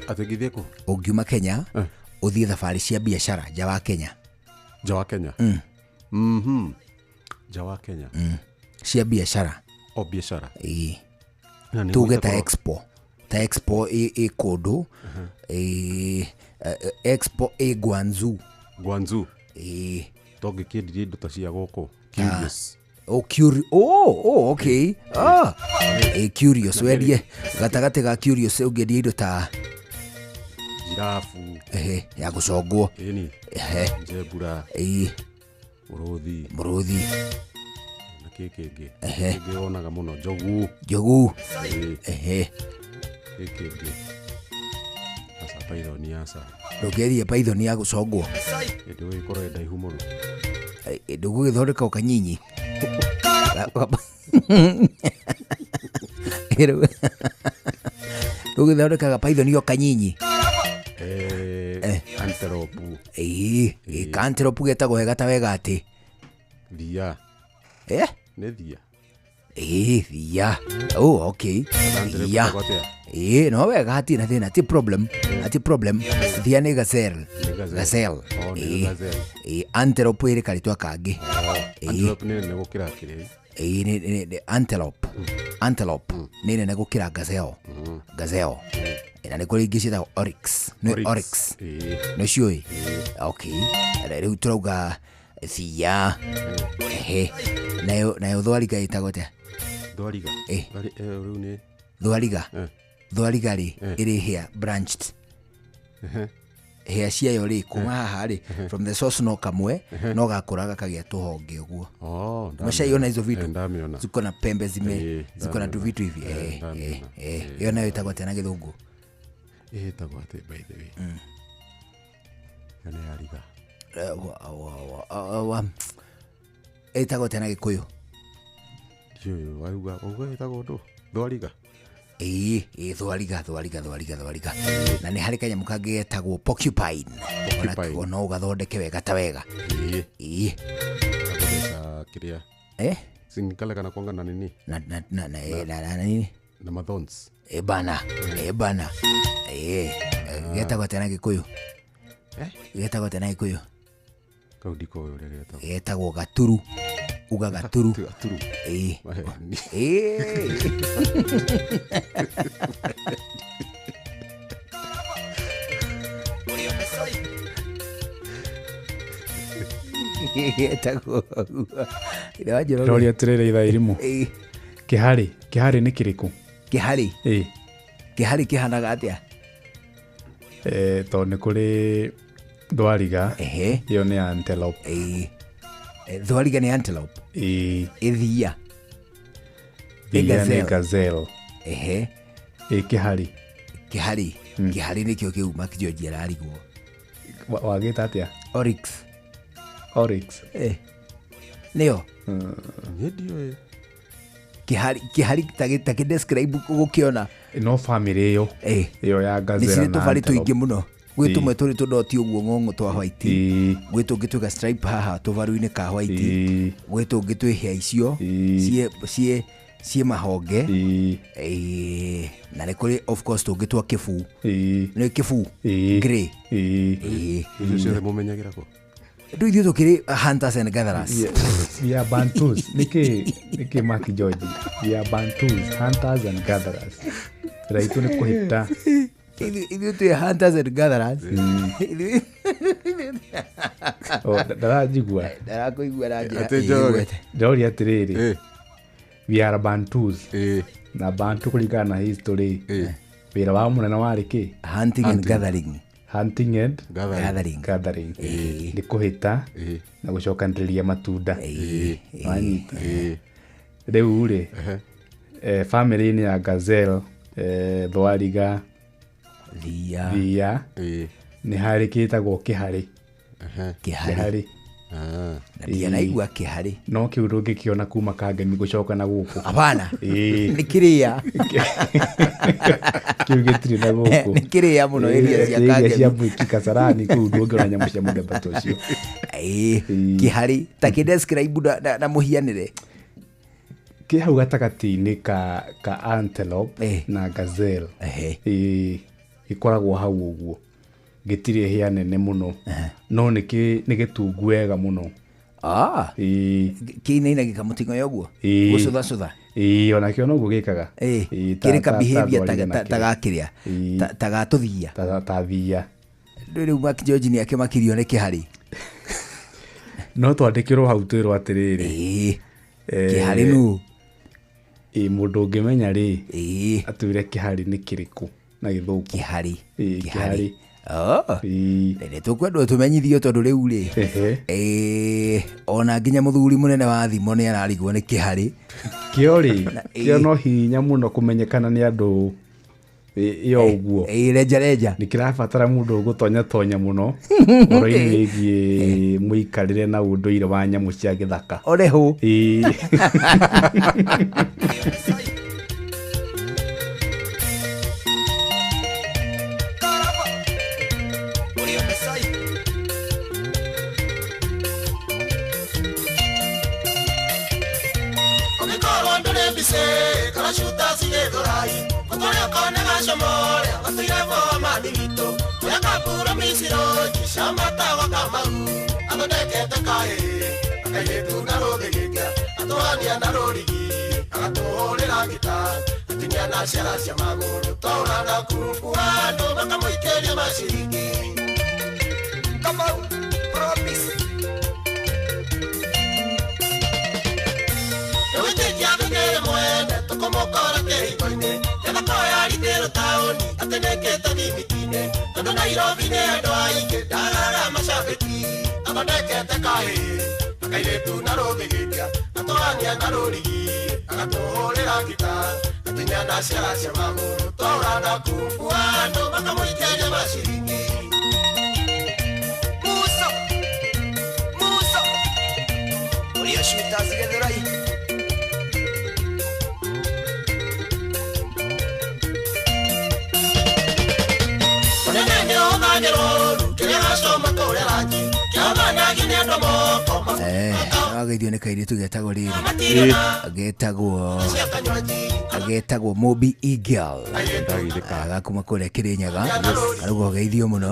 Atĩ ngĩthiĩ kũ? Ũngiuma Kenya ũthiĩ thabarĩ cia biacara nja wa Kenya. Nja wa Kenya. Nja wa Kenya. Cia biacara. O biacara. Ĩĩ. Na nĩ Tuge ta gũkorwo- expo, ta expo ĩ kũndũ, ĩ expo ĩ Guangzhou. Guangzhou. Ĩĩ. Tongĩkĩendirie indo ta cia gũkũ. Curious. Oh, curious. Oh, okay. Ah. Curious wendie gatagatĩ ga curious ũngĩendia indo ta Jirabu. Ehe, ya gũcongwo. Ĩni. Ehe. Zebra. Ĩĩ. Mũrũthi. Mũrũthi. Na kĩ kĩngĩ? Ehe. Kĩngĩ wonaga mũno njogu. Njogu. Ĩĩ. Ehe. Kĩ kĩngĩ? Aca python aca. Ndũngĩendia python ya gũcongwo. Ĩndĩ ũyũ ĩkorwo ĩ ndaihu mũno. Ndũgũgĩthondeka o kanyinyi. Ndũgĩthondekaga python o kanyinyi. Antelope. Ĩĩ, ka antelope getagwo wega ta wega atĩ. Thia. Eh? Nĩ thia. Ĩĩ, thia. Oh, okay. Antelope Thia. ĩtagwo atĩa? Ĩĩ, no wega hatirĩ na thĩna, ti problem. Ti problem. Thia nĩ gazelle. Nĩ gazelle. Gazelle. Oh, nĩ Ĩĩ. gazelle. Ĩĩ, antelope ĩrĩ karĩtwa kangĩ. Ĩĩ. Antelope nĩ nene gũkĩra kĩrĩa. Ĩĩ, nĩ antelope. Antelope nĩ nene gũkĩra gazelle. Gazelle. Na nĩ kũrĩ ingĩ ciĩtagwo oryx. Nĩ Oryx. oryx. Ĩĩ. Nĩ ciũĩ? Okay. Rĩu tũrauga thia. Ehe. Nayo thwariga ĩtagwo atĩa? Thwariga. Ĩĩ. Rĩu nĩ Thwariga. Thwariga rĩ, Eh. ĩrĩ hĩa branched. Ehe. Hĩa ciayo rĩ, kuma haha rĩ, from the source no kamwe, no gakũra gakagĩa tũhonge ũguo. Oh, Umeshaiona hizo vitu? Ndamiona. Ziko na pembe zime, ziko na ndamiona. tuvitu hivi. Ndamiona. Ĩyo nayo ĩtagwo atĩa na gĩthũngũ? Ĩtagwo atĩa by the way? Ĩyo nĩ ya riga. Ĩtagwo atĩa na gĩkũyũ? Ndiũĩ, wauga ũguo ĩtagwo ndũ? Thwariga. Ĩĩ, ĩĩ, thwariga, thwariga, thwariga, thwariga. Na nĩ harĩ kanyamũ kangĩ getagwo porcupine. Porcupine. No ũgathondeke wega ta wega. Ĩĩ. Ĩĩ. Gathondeka kĩrĩa. Eh? Si ni kale kanakuanga na nini? Na na na na na na nini? Na mathorns. Eh bana, eh bana. Getagwo atĩa na gĩkũyũ? Getagwo atĩa na gĩkũyũ? Kau ndikũĩ ũrĩa getagwo. Getagwo gaturu. Uga gaturu. Gaturu. Ĩĩ. Maheni. Ĩĩ. Getagwo ũguo. Ithe wa Njoroge. Ndĩroria atĩrĩrĩ ithaa irimũ. Ĩĩ. Kĩharĩ, kĩharĩ nĩ kĩrĩkũ? Kĩharĩ? Ĩĩ. Kĩharĩ kĩhanaga atĩa? Tondũ nĩ kũrĩ thwariga. Ehe. Ĩyo nĩ antelope. Ĩĩ. Thwariga nĩ antelope. Ĩĩ. Ĩthia. Thia nĩ gazelle. gazelle. Ehe. Ĩ kĩharĩ. Kĩharĩ. Kĩharĩ nĩkĩo kĩu Mark George ararigwo. Wagĩta atĩa? Oryx. Oryx. Nĩyo. Niĩ ndiũĩ. Kĩharĩ, kĩharĩ ta kĩ describe gũkĩona. No family ĩyo. Ĩyo ya Nĩ gazelle cirĩ na tũbarĩ antelope. tũingĩ mũno. Gwĩ Ĩĩ. tũmwe tũrĩ tũdoti ũguo ng'ong'o twa white. Gwĩ tũngĩ twĩ ga stripe haha tũbaru-inĩ ka white. Gwĩ tũngĩ twĩ hĩa icio ciĩ mahonge. Ĩĩ. Na nĩ kũrĩ of course tũngĩ twa kĩbuu. Nĩ kĩbuu? Grey. Ĩĩ. Icio ciothe mũmenyagĩra kũ? Rĩu ithuĩ tũkĩrĩ hunters and gatherers. We are Bantus. Nĩkĩ Mark George? We are Bantus, hunters and gatherers. Wĩra witũ nĩ kũhĩta. Ithuĩ twĩ hunters and gatherers. Oh, ndaranjigua. Ndarakũigua na njĩra ĩgwete. Ndĩroria atĩrĩrĩ. We are Bantus. Na Bantu kũringana na history. Wĩra wao mũnene warĩ kĩ? Hunting and gathering. Hunting and Gathering. Gathering. Nĩ kũhĩta na gũcokanĩrĩria matunda. Wanyita. Rĩu rĩ, family-inĩ ya gazelle, thwariga, thia, thia, nĩ harĩ kĩtagwo kĩharĩ. Kĩharĩ. Na ndianaigua kĩharĩ. No kĩu ndũngĩkĩona kuma Kangemi gũcoka na gũkũ. Hapana. Ĩĩ. Nĩ kĩrĩa. Kĩu gĩtirĩ na gũkũ. Nĩ kĩrĩa mũno area cia Area Kangemi. cia Mwiki Kasarani kũu ndũngĩona nyamũ cia mũthemba ta ũcio. Ĩĩ, kĩharĩ ta kĩ describe na mũhianĩre. Kĩ hau gatagatĩ-inĩ ka antelope na gazelle. Ĩĩ, gĩkoragwo hau ũguo. Gĩtirĩ hĩa nene mũno, no nĩ gĩtungu wega mũno. Ĩĩ. Kĩinaina gĩkamũting'oya ũguo? Ĩĩ. Gũcũthacũtha? Ĩĩ, onakĩo noguo gĩkaga. Ĩĩ, Kĩrĩ ka ta behavior thwariga nakĩo. ta gakĩrĩa? Ĩĩ. Ta gatũthia? Ta thia. Rĩu Mark George nĩ akĩmakirio nĩ kĩharĩ. No twandĩkĩrwo hau twĩrwo atĩrĩrĩ, Kĩharĩ nũ? Ĩĩ, mũndũ ũngĩmenya rĩ, atwĩre kĩharĩ nĩ kĩrĩkũ na gĩthũngũ. Kĩharĩ. Ĩĩ, kĩharĩ. Nĩ tũkwendwo tũmenyithio tondũ rĩu rĩ, ona nginya mũthuri mũnene wa thimo nĩ ararigwo nĩ kĩharĩ. Kĩo rĩ, kĩo no hinya mũno kũmenyekana nĩ andũ ĩyo ũguo. Renja renja. Nĩ kĩrabatara mũndũ ũgũtonya tonya mũno ũhoro-inĩ wĩgiĩ mũikarĩre na ũndũire wa nyamũ cia gĩthaka. Orehũ. Ĩĩ. Ũngĩkorwo ndũrĩ mbici kana cuta cigĩthũrai gũtũrĩa ũkonega comore gũtũire boma-ni witũ ũrĩa kambura miciroji cia matawa kamau athondekete kaĩ akairĩtu na rũthĩgĩkia atũhania na rũrigi agatũhũrĩra ngita atinia na ciara cia magũrũ twaũra na kumbu andũ makamũikĩria maciringi. Kamau promise. Wĩtĩkia thukĩrĩ mwene tũkũmũkora kĩhingo-inĩ gĩthako ya ritĩrũ taũni atĩ nĩkĩte thimiti-inĩ tondũ Nairobi nĩ andũ aingĩ ndagaga macabĩki athondekete kaĩ akairĩtu na rũthĩgĩkia atũhania na rũrigi agatũhũrĩra ngita atinia na ciara cia magũrũ twaũra na kumbu andũ makamũikĩria maciringi. Musa Musa ũrĩa cuta cigĩthũrai. Wageithio nĩ kairĩtu getagwo rĩrĩ, getagwo Mobi Eagle gakuma kũrĩa Kĩrĩnyaga, karauga ũgeithio mũno.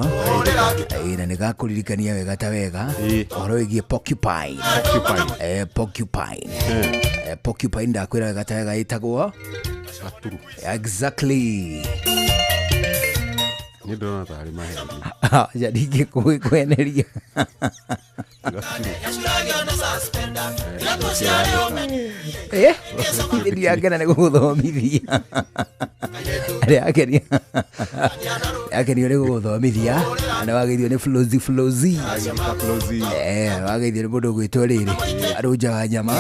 Na nĩ gakũririkania wega ta wega ũhoro wĩgiĩ porcupine. Porcupine. Porcupine ndakwĩra wega ta wega ĩtagwo exactly. Nĩ ndĩrona tarĩ maheni. Ja ndingĩkweneria. Ndiakena nĩ gũgũthomithia. Akenio nĩ gũgũthomithia na wageithio nĩ Flozi Flozi. Wageithio nĩ mũndũ ũgwĩtwo rĩrĩ arũnja wa nyama.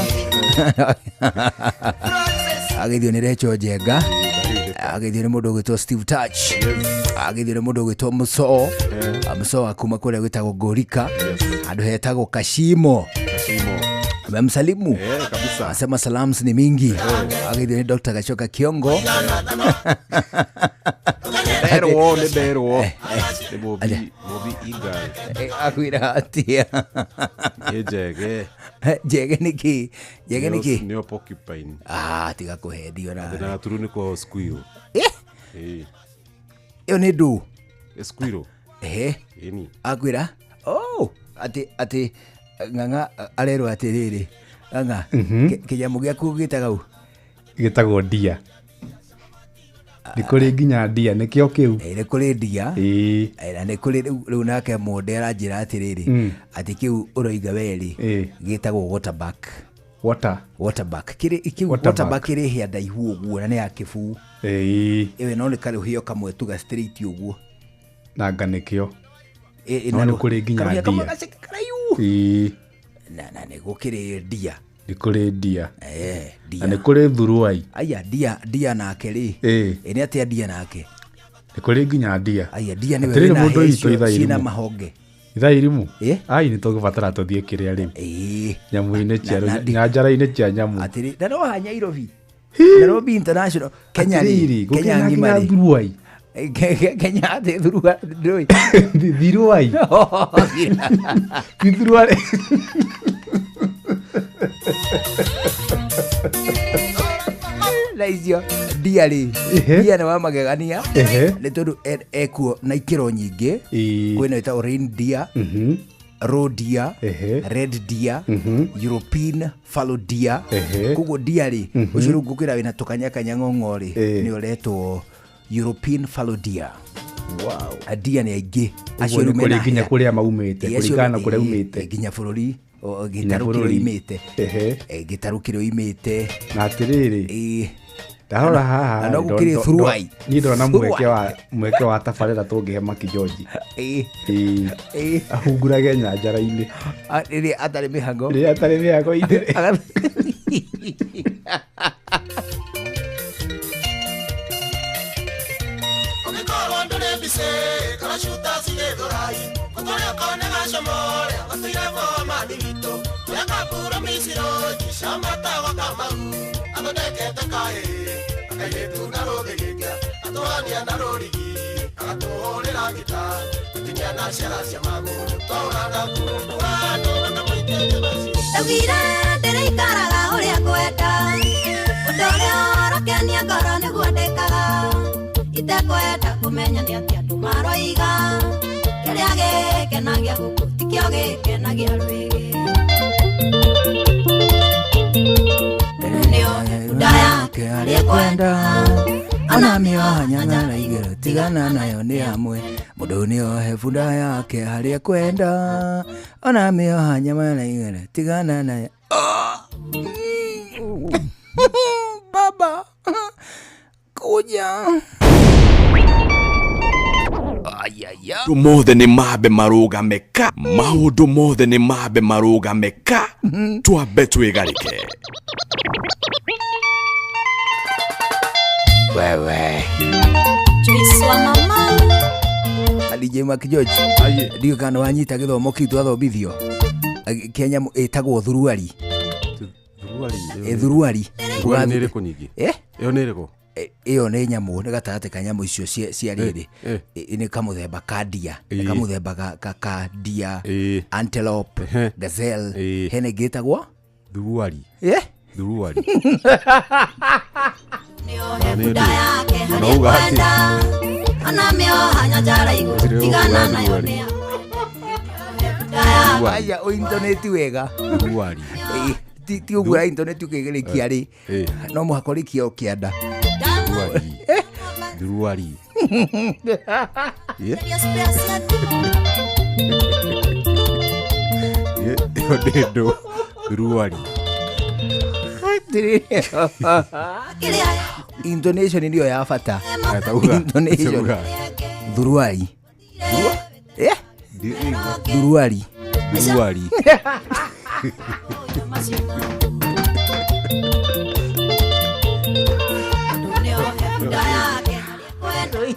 Wageithio nĩ Recho Njenga. Ageithio nĩ mũndũ ũgwĩtwo Steve Touch. Ageithio nĩ mũndũ ũgwĩtwo Muso. Muso wa kuma kũrĩa gwĩtagwo Ngorika, handũ hetagwo Kashimo. Amemsalimu asema salams ni mingi. Ageithio nĩ Dr. Gachoka Kiongo. Nderwo nĩ nderwo nĩ Mobi Eagle. Akwĩra atĩa? Nĩ njege. Njege nĩkĩ? Njege nĩkĩ? Nĩyo porcupine. Tiga kũhendio na. Na gaturu nĩko squirrel. Ĩyo nĩ ndũ? Squirrel. Ehe. Ĩni. Akwĩra oh atĩ ng'ang'a arerwo atĩrĩrĩ ng'ang'a kĩnyamũ gĩaku gĩtagwo ũ? Gĩtagwo ndia. Nĩ kũrĩ nginya ndia nĩkĩo kĩu. Nĩ kũrĩ ndia. Na nĩ kũrĩ rĩu nake mũnde aranjĩra atĩrĩrĩ atĩ kĩu ũroiga werĩ gĩtagwo waterback. Waterback. Kĩrĩ kĩu waterback kĩrĩ hĩa ndaihu ũguo na nĩ ya kĩbuu. Ĩyo no nĩ karũhĩo kamwe tuga straight ũguo. Na nga nĩkĩo. No nĩ kũrĩ nginya Karũhĩa kamwe ndia. gaceke karaihu. Na nĩ gũkĩrĩ ndia. Nĩ kũrĩ ndia. Eh, Na nĩ kũrĩ thuruai. Aya, ndia ndia nake rĩ. Ĩĩ. Ĩ nĩ atĩa ndia nake? Nĩ kũrĩ nginya ndia. Aya, ndia nĩwe Atĩrĩrĩ wĩna mũndũ hĩa witũ icio ithaa ciĩna irimũ. mahonge. Ithaa irimũ? Ai nĩ tũgũbatara tũthiĩ kĩrĩa rĩu. Nyamũ-inĩ cia nyanjara-inĩ cia nyamũ. Atĩrĩ, na no ha Nyairobi. Nairobi International. Kenya rĩ. Atĩrĩrĩ, Kenya gũkĩra ng'ima nginya rĩ. thuruai. Kenya atĩ thurua ndũĩ. Thiruai. Ti thuruai. Na icio ndia rĩ. Ndia nĩ wa magegania. Ehe. Nĩ tondũ ekuo na ikĩro nyingĩ. Kwĩna ĩtagwo reindeer. Roe deer, red deer, European fallow deer. Koguo deer rĩ, ũcio rĩu ngũkwĩra wĩna tũkanyakanya ng'ong'o rĩ, nĩ ũretwo European fallow deer. Wow. Deer nĩ aingĩ. Ũguo nĩ rĩu mena kũrĩ nginya hĩa. kũrĩa maumĩte, Ĩĩ, acio kũringana na kũrĩa ĩĩ, umĩte. ĩĩ, nginya bũrũri Nginya gĩtarũ kĩrĩa bũrũri. oimĩte. Gĩtarũ kĩrĩa oimĩte. Na atĩrĩrĩ, ndarora haha Na no rĩ, gũkĩrĩ thuruai. niĩ ndona Thuruai. mweke wa tabarĩra tũngĩhe Maki George. Ĩĩ. Ahungurage nyanjara-inĩ. Rĩrĩa atarĩ mĩhango. Rĩrĩa atarĩ mĩhango-inĩ. Ũngĩkorwo ndũrĩ mbici karacuta cigĩthũrai gũtũrĩa kone gacomore gũtũire bomani witũ ũrĩa kambura miciro jicamatagwa kamau athondekete kaĩ akairĩtu na rũthĩgĩkia atũhania na rũrigi agatũhũrĩra ngita gũtinia na ciara cia magũrũ twaũra na kumbura andũ makamũitĩria macio. Ndaugire ndĩrĩikaraga ũrĩa ngwenda, ũndũ ũrĩa ũrakenia ngoro nĩguo ndĩkaga, itekwenda kũmenya nĩ atĩa andũ maroiga, kĩrĩa gĩkenagia gũkũ tikĩo gĩkenagia rwĩgĩ. Bunda yake harĩa kwenda ona mĩoha nyang'ara igĩrĩ tigana nayo nĩ amwe mũndũ nĩohe bunda yake harĩa kwenda ona mĩoha nyamara igĩrĩ tigana nayo. Baba kuja. Maũndũ mothe nĩ mambe marũgame ka. Maũndũ mothe nĩ mambe marũgame ka. Twambe twĩgarĩke. Wewe Joyce wa mama. DJ Mark George ndiũ kana wanyita gĩthomo kĩu twathomithio kĩa nyamũ ĩtagwo thuruari. Thuruari. Thuruari nĩ ĩrĩkũ ningĩ? Eh? Ĩyo nĩ ĩrĩkũ? Ĩyo nĩ nyamũ nĩ gatagatĩ ka nyamũ icio cia rĩrĩ. Nĩ kamũthemba ka ndia, nĩ kamũthemba ka ndia, antelope, gazelle, hena ĩngĩ ĩtagwo Thuruari. Eh? Thuruari. Bunda yake Na harĩa uga atĩ- kwenda ona mĩoha nyanjara igũrũ tigana nayo nĩ amwe. Aya, ũintonĩti wega. Thuruari. Ti ũguo ũraintonĩti ũkĩgerekia rĩ, no mũhaka ũrĩkie o kĩanda. Thuruari. Thuruari. Ĩyo nĩ ndũ. Thuruari. Intonation nĩyo ya bata. Tauga. Intonation. Tauga. Thuruari. Eh? Thuruari. Thuruari.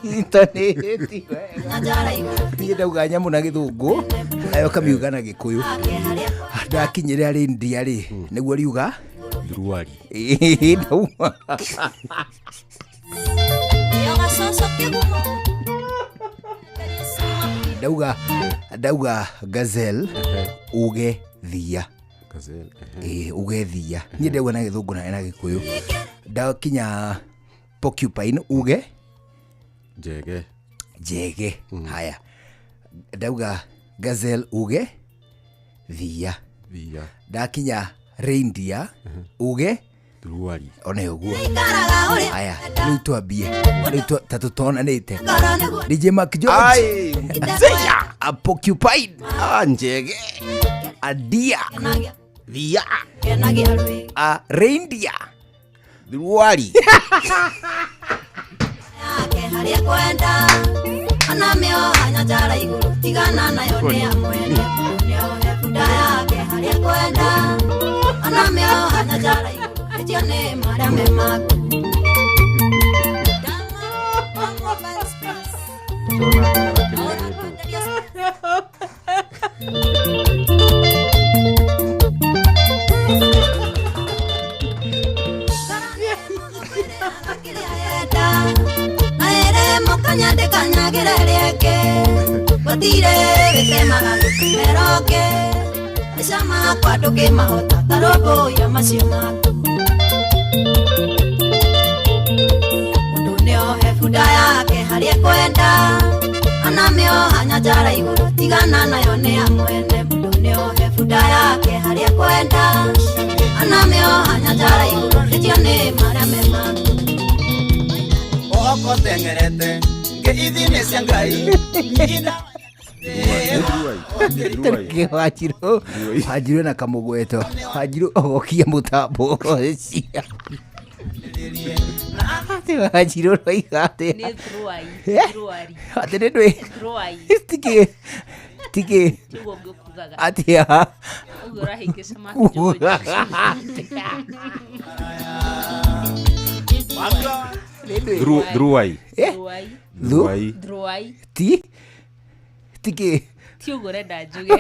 Intonate niĩ ndauga nyamũ na gĩthũngũ nayo kamiuga na gĩkũyũ. Ndakinyĩra rĩ ndia rĩ nĩguo riuga Thuruari. Ĩĩ, ndauma. Ndauga gazelle uge thia. Gazelle. Ĩĩ, uge thia. Niĩ ndauga na gĩthũngũ na gĩkũyũ. Ndakinya porcupine uge Njege. Njege. Haya, ndauga gazelle uge thia. Thia. Ndakinya reindeer uge Thuruari. One ũguo. Haya, rĩu twambie rĩu ta tũtonanĩte. DJ Mark George. A porcupine. Njege. A deer. Thia. A reindeer. Thuruari. Harĩa kwenda ona mĩoha nyanjara igũrũ tigana nayo nĩ amwene nĩohe bunda yake harĩa kwenda Anamĩoha nyanjara igũrũ ĩtio nĩ marĩa me maku. Kanyandĩkanyagĩra rĩake gũtirĩ wĩtemaga gũkimeroke maica makwa ndũkĩmahota ta rũmbũiya macio maku. Mũndũ nĩohe bunda yake harĩa ekwenda anamĩoha nyanjara igũrũ tigana nayo nĩ ya mwene. Mũndũ nĩohe bunda yake harĩa ekwenda anamĩoha nyanjara igũrũ ĩtio nĩ marĩa me maku. Oko teng'erete ngeithi-inĩ cia Ngai Wanjiru Wanjiru na kamũgweto Wanjiru ogokia mũtambo cia atĩ Wanjiru roiga atĩ Nĩ thruai, Eh? thruari. Atĩ nĩ ndwĩ Thruai. tikĩ tikĩ Tiguo ngũkugaga. atĩa Ũguo ũrahĩngĩca Kugaga Thruai. Eh? Thruai. Thruai. Ti tikĩ Ti ũguo ũrenda njuge.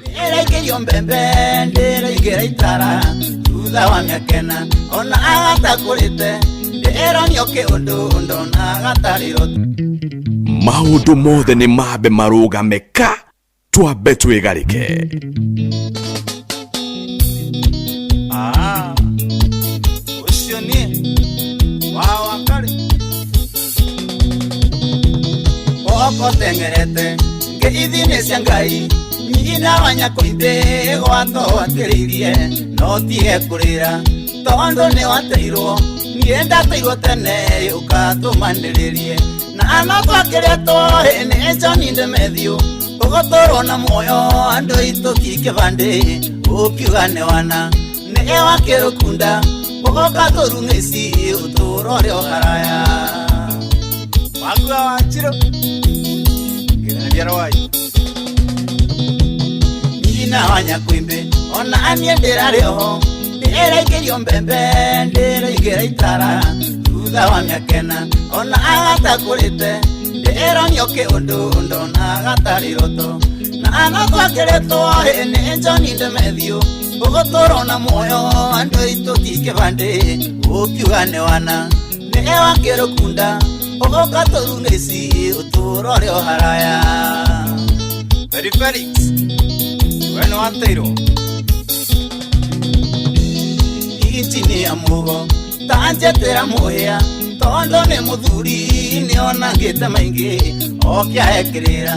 Ndĩraikĩrio mbembe ndĩraigĩra itara thutha wa mĩakena ona agatakũrĩte ndĩronio kĩũndũ ndona gatarĩro. Maũndũ mothe nĩ mambe marũgame ka twambe twĩgarĩke. Ah, ũcio niĩ wa wakarĩ oko teng'erete ngeithi-inĩ cia Ngai nyina wa nyakũimbĩ gwatwo atĩrĩirie no tige kũrĩra tondũ nĩ wateirwo niĩ ndateirwo tene ũkatũmanĩrĩrie na no twakĩrĩtwo nĩ John Demethiũ ũgũtũrwo na muoyo andũ aitũ ti kĩbandĩ ũkiuga nĩ wana nĩ wakĩrũkunda ũgoka tũrung'ĩci ũtũũro ũrĩa ũharaya wakua Wanjiru ngereria rwai nyina wa nyakwimbi ona anie ndĩrarĩ oho ndĩraikĩrio mbembe ndĩraigĩra itara thutha wa mĩakena ona agatakũrĩte ndĩronio kĩũndũ ndona gatarĩ roto na no twakĩrĩtwo nĩ John Demethiũ ũgũtũrwo na muoyo andũ aitũ ti kĩbandĩ ũkiuga nĩ wana nĩ wakĩrũkunda ũgoka tũrung'ĩci ũtũũro ũrĩa ũharaya. Very Felix we nĩ wateirwo ici nĩ ya mũgo ta njetĩra mũhĩa tondũ nĩ mũthuri nĩonangĩte maingĩ okĩahe kĩrĩra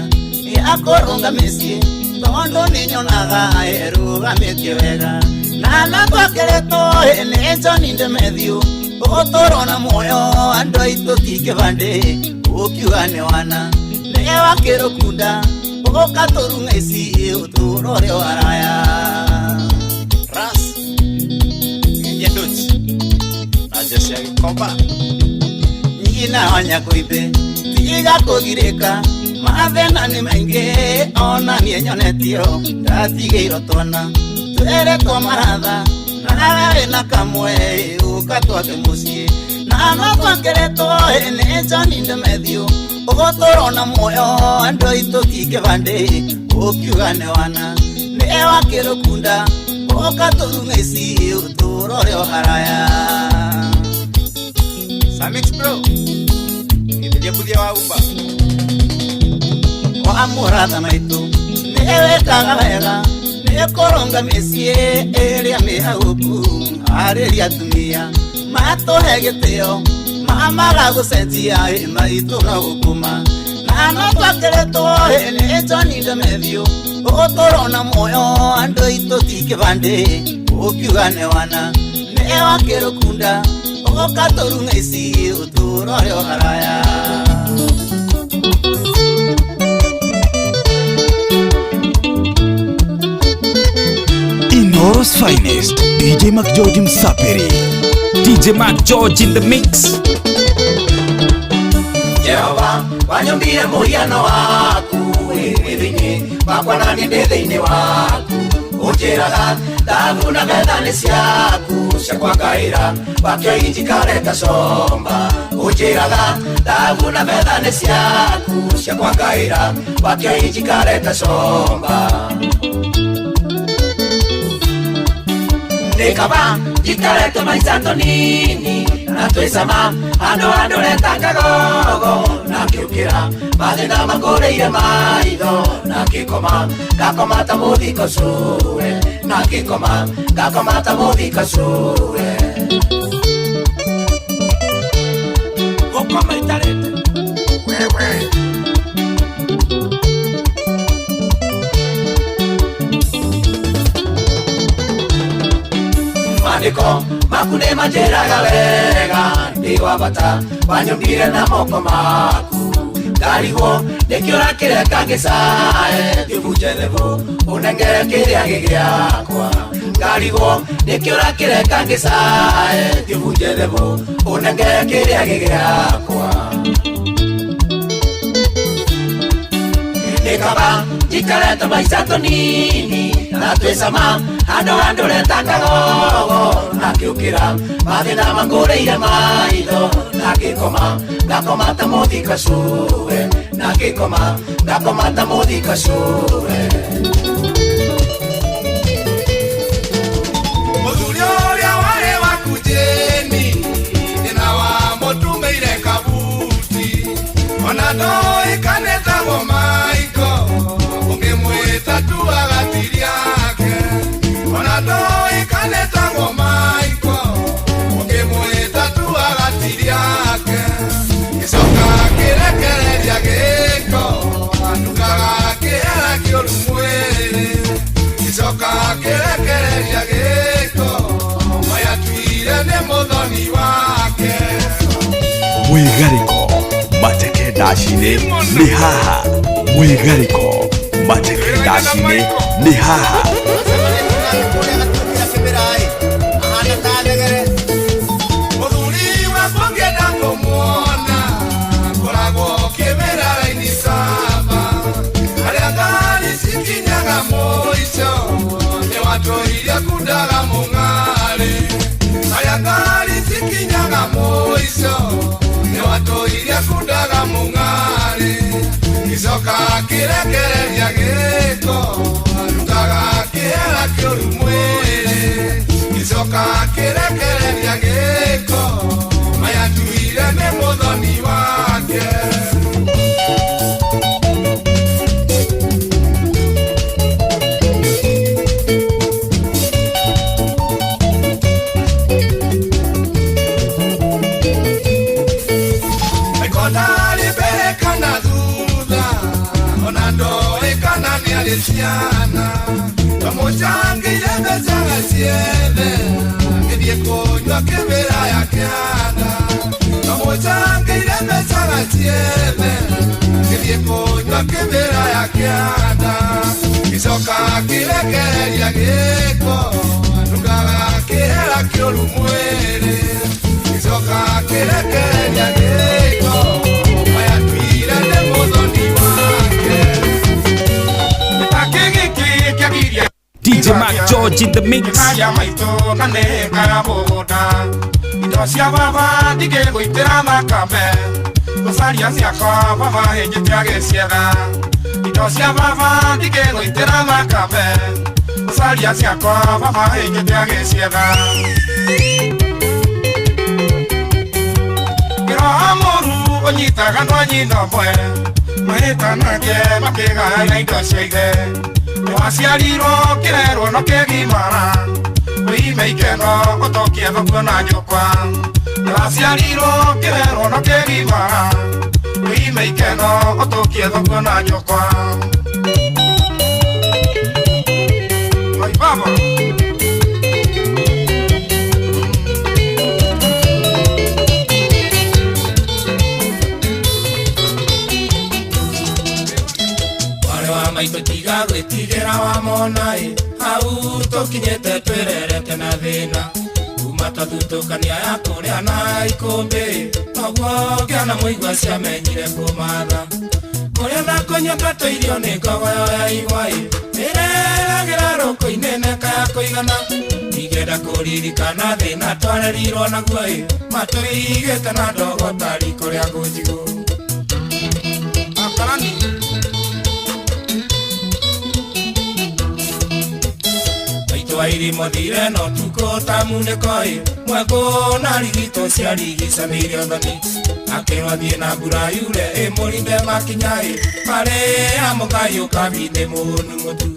akũrũnga mĩciĩ tondũ nĩ nyonaga erũgamĩtie wega na no twakĩrĩtwo nĩ John Demethiũ ũgũtũrwo na muoyo andũ aitũ ti kĩbandĩ ũkiuga nĩ wana nĩ wakĩrũkunda ũgoka tũrung'ĩci ũtũũro ũrĩa ũharaya. Ras ngeria ndochi na Jesse agĩkomba nyina wa nyakũimbĩ tiga kũgirĩka mathĩna nĩ maingĩ ona niĩ nyonetio ndatigĩirwo twana twĩrĩtwo maratha nawe wĩna kamwe ũka twake mũciĩ na no twakĩrĩtwo nĩ John Demethiũ ũgũtũrwo na muoyo andũ aitũ ti kĩbandĩ ũkiuga nĩ wana nĩ wakĩrũkunda ũka tũrung'ĩci ũtũũro ũrĩa ũharaya. Samix bro ngĩthirie buthia wa Uber wa mũratha maitũ nĩ wĩkaga wega nĩ kũrũnga mĩciĩ ĩrĩa mĩhagũku arĩria atumia matũhe gĩtĩo mamaga gũcenjia maitũ no gũkũma na no twakĩrĩtwo nĩ John Demethiũ ũgũtũrwo na muoyo andũ aitũ ti kĩbandĩ ũkiuga nĩ wana nĩ wakĩrũkunda ũgoka tũrung'ĩci ũtũũro ũrĩa ũharaya. Inoro's finest DJ Mac George Msapiri. DJ Mac George in the mix. Jehova wanyumbire mũhiano waku wĩ thĩinĩ wakwa na niĩ ndĩ thĩinĩ waku Ũnjĩraga thahabu na betha nĩ ciaku cia kwangaĩra wakĩoinjikareta comba. Ũnjĩraga thahabu na betha nĩ ciaku cia kwangaĩra wakĩoinjikareta comba. Nĩ kaba njikarete maica tũnini na twĩcama handũ handũreta kagogo na ngĩũkĩra mathĩna mangũrĩire maitho na ngĩkoma ngakoma ta mũthiko cũwe na ngĩkoma ngakoma ta mũthiko cũwe. Gũkoma itarĩte wewe. Maandĩko maku nĩ manjĩraga wega ndĩ wa bata wanyũmbire na moko maku ndarigwo nĩkĩo ũrakĩreka ngĩcae ngĩbunje thebũ ũnengere kĩrĩa gĩ gĩakwa ndarigwo nĩkĩo ũrakĩreka ngĩcae ngĩbunje thebũ ũnengere kĩrĩa gĩ gĩakwa. Nĩ kaba njikarete maica tũnini na twĩcama handũ handũreta kagogo na ngĩũkĩra mathĩna mangũrĩire maitho na ngĩkoma ngakoma ta mũthiko cũwe na ngĩkoma ngakoma ta mũthiko cũwe. Mũthuri ũrĩa warĩ waku Jane thĩna wa mũtumĩire kabuti ona ndoĩkanĩtagwo Michael ũngĩmwĩta tu agatiria ona ndoĩkanĩtagwo Michael ũngĩmwĩta tu agatiria gĩcoka kĩrekereria gĩko ndugaga kĩhera kĩũru mwĩrĩ gĩcoka kĩrekereria gĩko mayatuire nĩ mũthoni wake. Mwĩgarĩko mateke ndaci-inĩ nĩ haha. Mwĩgarĩko mateke ndaci-inĩ nĩ haha. Mũthuri wakwa ngĩenda kũmuona ngoragwo kĩmera raini saba harĩa ngari cikinyaga mũico nĩ watũirie kundaga mũng'arĩ harĩa ngari cikinyaga mũico nĩ watũirie kundaga mũng'arĩ gĩcoka kĩrekereria gĩko ndugaga kĩhera kĩũru mwĩrĩ gĩcoka kĩrekereria gĩko mayatuire nĩ mũthoni wake. Ndarĩ mbere kana thutha ona ndoĩ kana nĩarĩ ciana twamũcangĩire mbecaga ciethe ngĩthiĩ kũnyua kĩmĩra ya kĩanda twamũcangĩire mbecaga ciethe ngĩthiĩ kũnyua kĩmĩra ya kĩanda gĩcoka kĩrekereria gĩko ndugaga kĩhera kĩũru mwĩrĩ gĩcoka kĩrekereria gĩko mayatuire nĩ mũthoni wake. DJ Mac George in the mix. Kaya maitũ na nĩ kaya mũgũnda indo cia baba ndingĩgũitĩra thakame gũcaria ciakwa baba hĩnjĩte agĩcietha indo cia baba ndingĩgũitĩra thakame gũcaria ciakwa baba hĩnjĩte agĩcietha. Kĩroho mũru ũnyitaga andũ a nyina ũmwe mahĩtanake makĩgayana indo cia ithe nĩwaciarirwo kĩrerwo no kĩgimara wĩime ikeno ũtokie thoguo na nyũkwa nĩwaciarirwo kĩrerwo no kĩgimara wĩime ikeno ũtokie thoguo na nyũkwa. Oi baba. Maitũ tiga gwĩtigĩra wamona ĩ hau tũkinyĩte twĩrerete na thĩna kuma twathutũkania ya kũrĩa na ikũmbĩ noguo ngĩona mũigua ciamenyire kũmatha Kũrĩa na kũnyua twatũirio nĩ ngogoyo ya igwa-ĩ, ĩreragĩra rũkũ-inĩ neka ya kũigana. Ingĩenda kũririkana thĩna twarerirwo naguo-ĩ, matũigĩte na ndogo ta riko rĩa ngũnjigũ. Akarani. Maitũ wa irimo thire no tukũ ta munĩko-ĩ, mwekũ na rigito ciarigicanĩirio thoni. Akĩrwo thiĩ na mbura yure ĩmũrinde makinya-ĩ, marĩa mũgai ũkabi nĩ mũnu mũtu.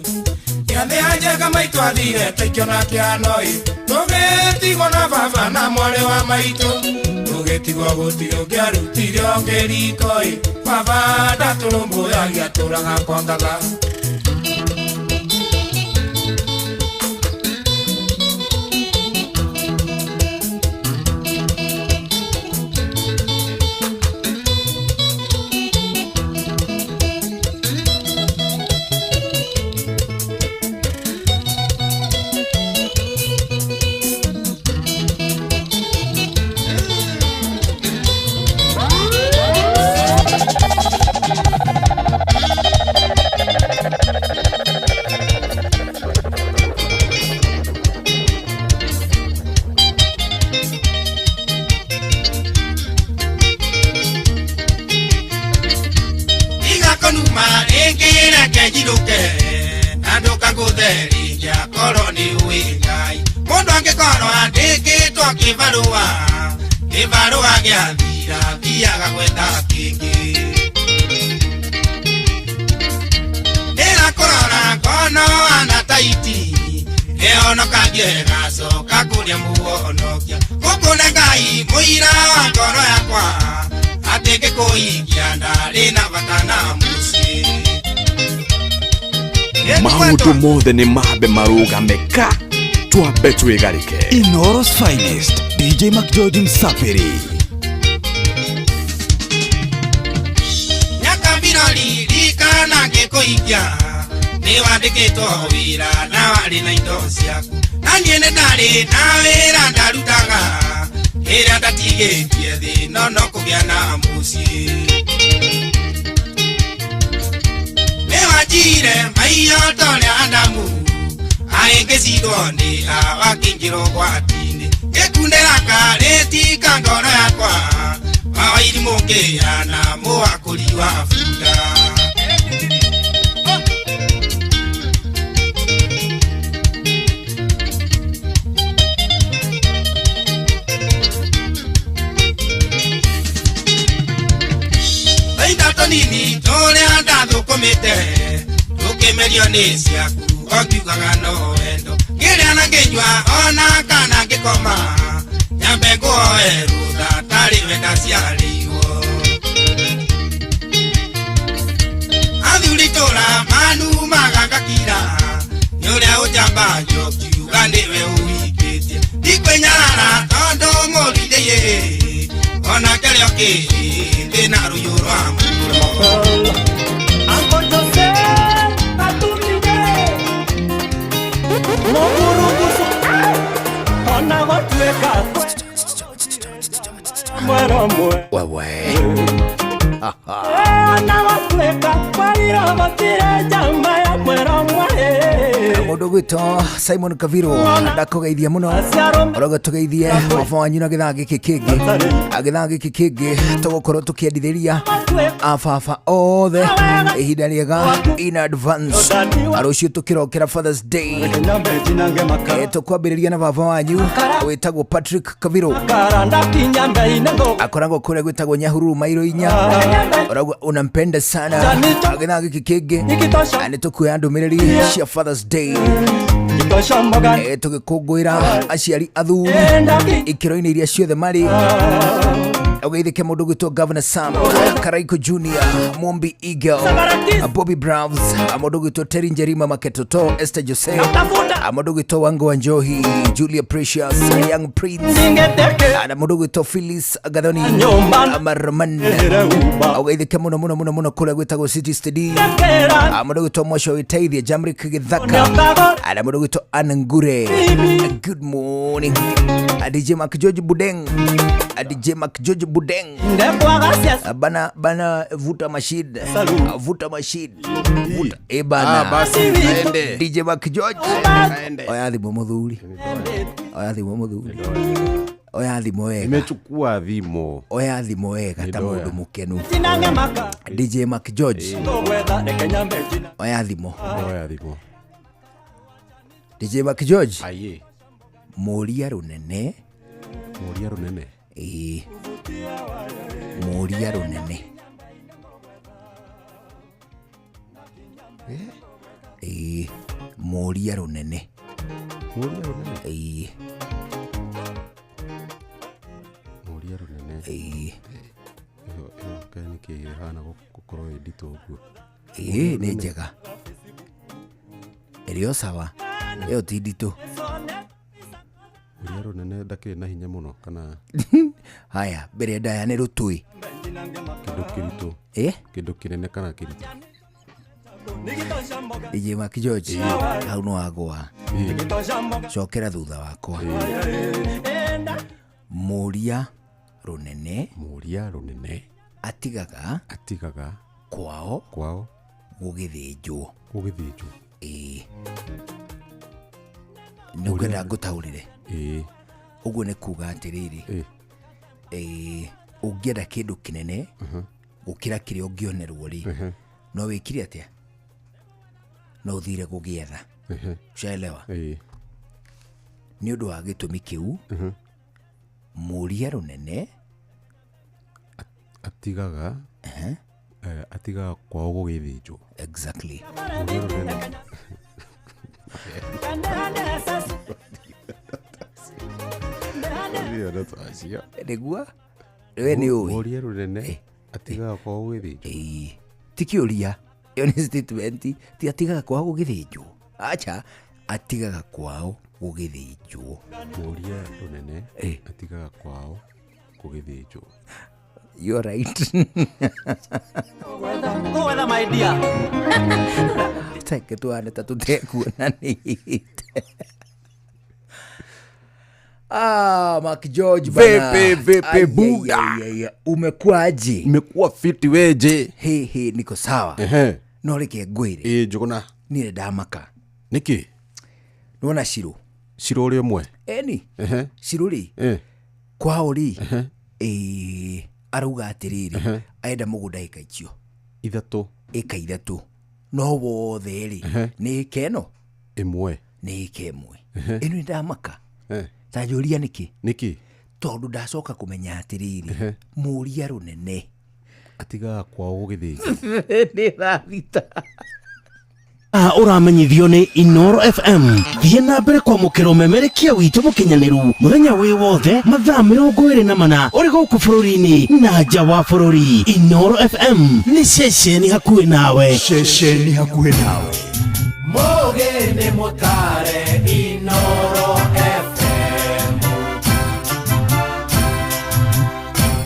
Gĩathĩ ya njenga maitũ athire taikĩona kĩano-ĩ, tũgĩtigwo na baba na mwarĩ wa maitũ. Tũgĩtigwo gũtirĩ ũngĩarutire ũngĩ riko-ĩ, baba ndatũrũmbũyagia atũraga kwa ngatha. Igakonuma rĩngĩ reke njirũke na ndũkangũthe rĩngĩ akorwo nĩ ũĩ Ngai. Mũndũ angĩkorwo andĩkĩtwo kĩbarũa, kĩbarũa gĩathira thiaga gwetha kĩngĩ. Ndĩrakũrora ngono ana taiti, ĩhonokagie ĩgacoka kũrĩa mũhonokia. Gũkũ nĩ Ngai mũira wa ngoro yakwa, atĩ ngĩkũhingia ndarĩ na bata na mũciĩ. Maũndũ mothe nĩ mambe marũgame ka twambe twĩgarĩke. Inooro's finest, DJ McGeorge Msafiri. Nyakambirori ririkana ngĩkũhingia, nĩ wandĩkĩtwo wĩra na warĩ na indo ciaku. Na niĩ nĩ ndarĩ na wĩra ndarutaga, ĩrĩa ndatigĩtie thĩ no no kũgĩa na mũciĩ. Nĩ wanjire maiyo ta ũrĩa Adamu, aĩngĩcindwo nĩ Hawa akĩingĩra ũgwati-inĩ. Ngĩkundĩra karĩti ka ngoro yakwa, wa irimũ ngĩhana mũhakũri wa bunda. Tũindo tũnini tũrĩa ndathũkũmĩte, tũkĩmerio nĩ ciaku o ngiugaga no wendo. Ngĩrĩa na ngĩnyua ona kana ngĩkoma, nyambe ngũhoe rũtha tarĩ we ndaciarĩirwo. Athuri itũra manumaga ngakira, nĩ ũrĩa ũnjambagia ũkiuga nĩwe ũhingĩtie. Ndikwĩnyarara tondũ mũrindĩiĩ, onake rĩo kĩrĩ na rũiyũ rwa mũro. Uncle Jose, atumire. Mũgurugucu, ona gũtuĩka mwero mwe. Wewe. Ona gũtuĩka kwarirwo gũtirĩ njamba ya mwero mwe. Mũndũ gwĩtwo Simon Kaviro ndakũgeithia mũno, ũroga tũgeithie baba wanyu na gĩthaa gĩkĩ kĩngĩ. Gĩthaa gĩkĩ kĩngĩ tũgũkorwo tũkĩendithĩria ababa othe ihinda rĩega in advance. Rũciũ tũkĩrokera Father's Day. Tũkwambĩrĩria na baba wanyu wĩtagwo Patrick Kaviro, akoragwo kũrĩa gwĩtagwo Nyahururu mairo 4. Ũrauga unampenda sana. Gĩthaa gĩkĩ kĩngĩ nĩ tũkuoya ndũmĩrĩri cia Father's Day. Tũgĩkũngũĩra aciari athuri ikĩro-inĩ iria ciothe marĩ. Ũgeithĩke mũndũ gwĩtwo Governor Sam Karaiko Junior, Mumbi Eagle, Bobby Bravs, mũndũ gwĩtwo Terry Njerima Maketoto, Esther Jose, mũndũ gwĩtwo Wango wa Njohi, Julia Precious, Young Prince, na mũndũ gwĩtwo Phyllis Gathoni Marman. Ũgeithĩke mũno mũno mũno mũno kũrĩa gwĩtagwo City Steady, mũndũ gwĩtwo Mosho Wĩteithie, Jamrick Gĩthaka, na mũndũ gwĩtwo Ann Ngure. Good morning. DJ Mark George Budeng, DJ Mark George Budeng. Bana bana, vuta machine. Vuta machine. Vuta. Eh bana. Ah, basi, aende. DJ Mark George. Aende. Oya thimũ mũthuri. Oya thimũ mũthuri. Oya thimũ wega. Nimechukua thimũ. Oya thimũ wega ta Nĩndoya. mũndũ mũkenu. DJ Mark George. Oya thimũ. Oya thimũ. DJ Mark George. Aye. Mũria rũnene. Mũria rũnene. Ĩĩ. Mũria rũnene. Ĩĩ. Mũria rũnene. Mũria rũnene. Ĩĩ. Mũria rũnene. Ĩĩ. Ĩyo ĩyo kaĩ nĩkĩ ĩhana gũkorwo ĩ nditũ ũguo. Ĩĩ nĩ njega. Ĩrĩ o sawa. Ĩyo ti nditũ. Mũria rũnene ndakĩrĩ na hinya mũno kana Haya, mbere ndaya nĩ rũtui. kĩndũ kĩritũ. Ĩ? Kĩndũ kĩnene kana kĩritũ. DJ Mark George. Hau no wagũa. Cokera thutha wakwa. Mũria rũnene. Mũria rũnene. Atigaga. Atigaga. Kwao. Kwao. Gũgĩthĩnjwo. Gũgĩthĩnjwo. Ĩĩ. Nĩ ũkwenda ngũtaũrĩre? Ĩĩ. Ũguo nĩ kuga atĩrĩrĩ. Ĩĩ, ũngĩenda kĩndũ kĩnene gũkĩra kĩrĩa ũngĩonerwo rĩ, no wĩkire atĩa? No ũthire gũgĩetha. Ushaelewa? Ĩĩ. Nĩ ũndũ wa gĩtũmi kĩu, mũria rũnene Atigaga. Atigaga kwao gũgĩthĩnjwo. Exactly. Mũria rũnene. Nĩguo? We nĩ ũĩ? Mũria rũnene atigaga kwao gũgĩthĩnjwo. Ĩĩ. Ti kĩũria. Ĩyo nĩ statement. Ti atigaga kwao gũgĩthĩnjwo. Acha, atigaga kwao gũgĩthĩnjwo. Mũria rũnene atigaga kwao gũgĩthĩnjwo. You're right. Gwetha my dear. Reke tuhane ta tũtekuonanĩte. Ah, Mark George bana. Vipi, vipi, Ai, ai, Buda? ai, ai, ai. Umekuwaje? Nimekuwa fiti weje. He he, niko sawa. Ehe. No reke ngwĩre. Ĩĩ njũgũna. Niĩ ndamaka. Nĩkĩ? Nĩwona Shiro? Shiro ũrĩa ũmwe. Eni. Ehe. Shiro rĩ. Eh. Kwao rĩ. Ĩĩ, arauga atĩrĩrĩ, arenda mũgũnda ĩka icio. Ithatũ. Ĩka ithatũ. No wothe rĩ, nĩ ĩka ĩno? Ĩmwe. Nĩ ĩka ĩmwe. Ĩno nĩndamaka. Eh. Ta njũria nĩkĩ? Nĩkĩ? Tondũ ndacoka kũmenya atĩrĩrĩ, mũria rũnene Atigaga kwao gũgĩthĩnjwo. nĩ thaa thita. Ũramenyithio nĩ Inoro FM. Thiĩ na mbere kwamũkĩra ũmemerekia witũ mũkinyanĩru mũthenya wĩ wothe mathaa 24 ũrĩ gũkũ bũrũri-inĩ na nja wa bũrũri. Inoro FM nĩ ceceni hakuhĩ nawe. Ceceni hakuhĩ nawe. Mũgĩ nĩ mũtare Inoro FM.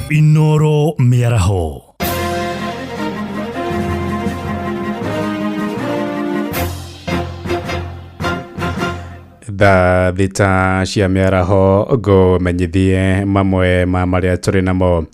Inoro mĩaraho. Thaa thita cia mĩaraho ngũmenyithie mamwe ma marĩa tũrĩ namo.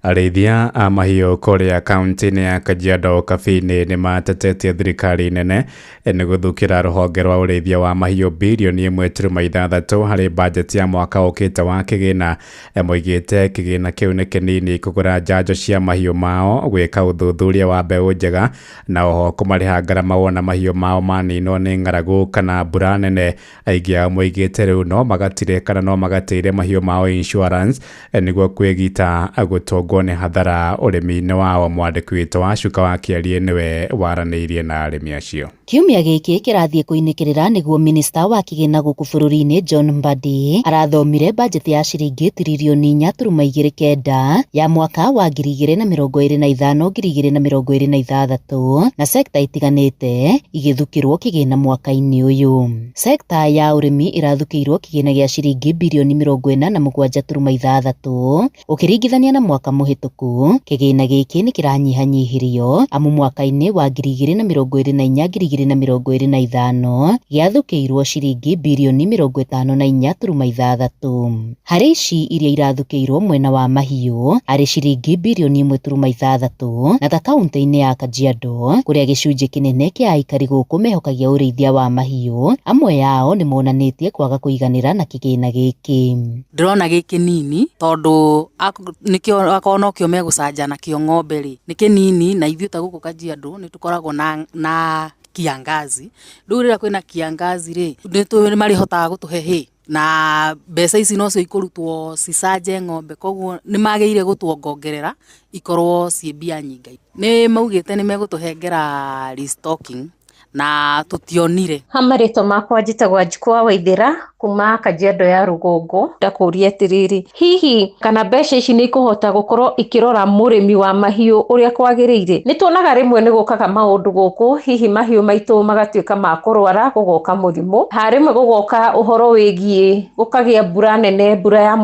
Arĩithia a mahiũ kũrĩa kaunti-inĩ ya Kajiado Kabini nĩ matetetie thirikari nene nĩ gũthukĩra rũhonge rwa ũrĩithia wa mahiũ birioni 1.6 harĩ bajeti ya mwaka ũkĩte wa kĩgĩna. Moigĩte kĩgĩna kĩu nĩ kĩnini kũgũra njanjo cia mahiũ mao, gwĩka ũthuthuria wa mbeũ njega na oho kũmarĩha ngarama wona mahiũ mao maninwo nĩ ng'aragu kana mbura nene. Aingĩ ao moigĩte rĩu no magatire kana no magatĩire mahiũ mao insurance nĩguo kwĩgita gũtũngwo nĩ hathara ũrĩmi-inĩ wao. Mwandĩki witũ wa Cuka wa Kĩarie nĩwe waranĩirie na arĩmi acio. Kiumia gĩkĩ kĩrathiĩ kũinĩkĩrĩra nĩguo minista wa kĩgĩna gũkũ bũrũri-inĩ John Mbadi arathomire bajeti ya ciringi tiririoni 4.29 ya mwaka wa 2025 2026 na sekta itiganĩte igĩthukĩrwo kĩgĩna mwaka-inĩ ũyũ. Sekta ya ũrĩmi ĩrathukĩirwo kĩgĩna gĩa ciringi birioni 47.6 ũkĩringithania na mwaka mũhĩtũku. Kĩgĩna gĩkĩ nĩ kĩranyihanyihirio amu mwaka-inĩ wa 2024 2025 gĩathũkĩirwo ciringi birioni 54.6. Harĩ ici iria irathũkĩirwo mwena wa mahiũ arĩ ciringi birioni 1.6 na ta kaunti-inĩ ya Kajiado kũrĩa gĩcunjĩ kĩnene kĩa aikari gũkũ mehokagia ũrĩithia wa mahiũ, amwe ao nĩmonanĩtie kwaga kũiganĩra na kĩgĩna gĩkĩ. Ndĩrona gĩ kĩnini tondũ nĩkĩo akorwo nokĩo megũcanja nakĩo ng'ombe rĩ, nĩ kĩnini na ithuĩ ta gũkũ Kajiado nĩ tũkoragwo na kiangazi. Rĩu rĩrĩa kwĩna kiangazi rĩ, nĩ marĩhotaga gũtũhe hay na mbeca ici nocio ikũrutwo cicanje ng'ombe, koguo nĩ magĩrĩire gũtuongongerera ikorwo ciĩ mbia nyingĩ. Nĩ maugĩte nĩ megũtũhengera restocking na tũtionire. Ha marĩtwa makwa njĩtagwo Wanjikũ wa Waithĩra kuma Kajiado ya rũgongo. Ndakũria atĩrĩrĩ, hihi kana mbeca ici nĩ ikũhota gũkorwo ikĩrora mũrĩmi wa mahiũ ũrĩa kwagĩrĩire? Nĩ tuonaga rĩmwe nĩ gũkaga maũndũ gũkũ, hihi mahiũ maitũ magatuĩka ma kũrwara, gũgoka mũrimũ. Ha rĩmwe gũgoka ũhoro wĩgiĩ gũkagĩa mbura nene, mbura ya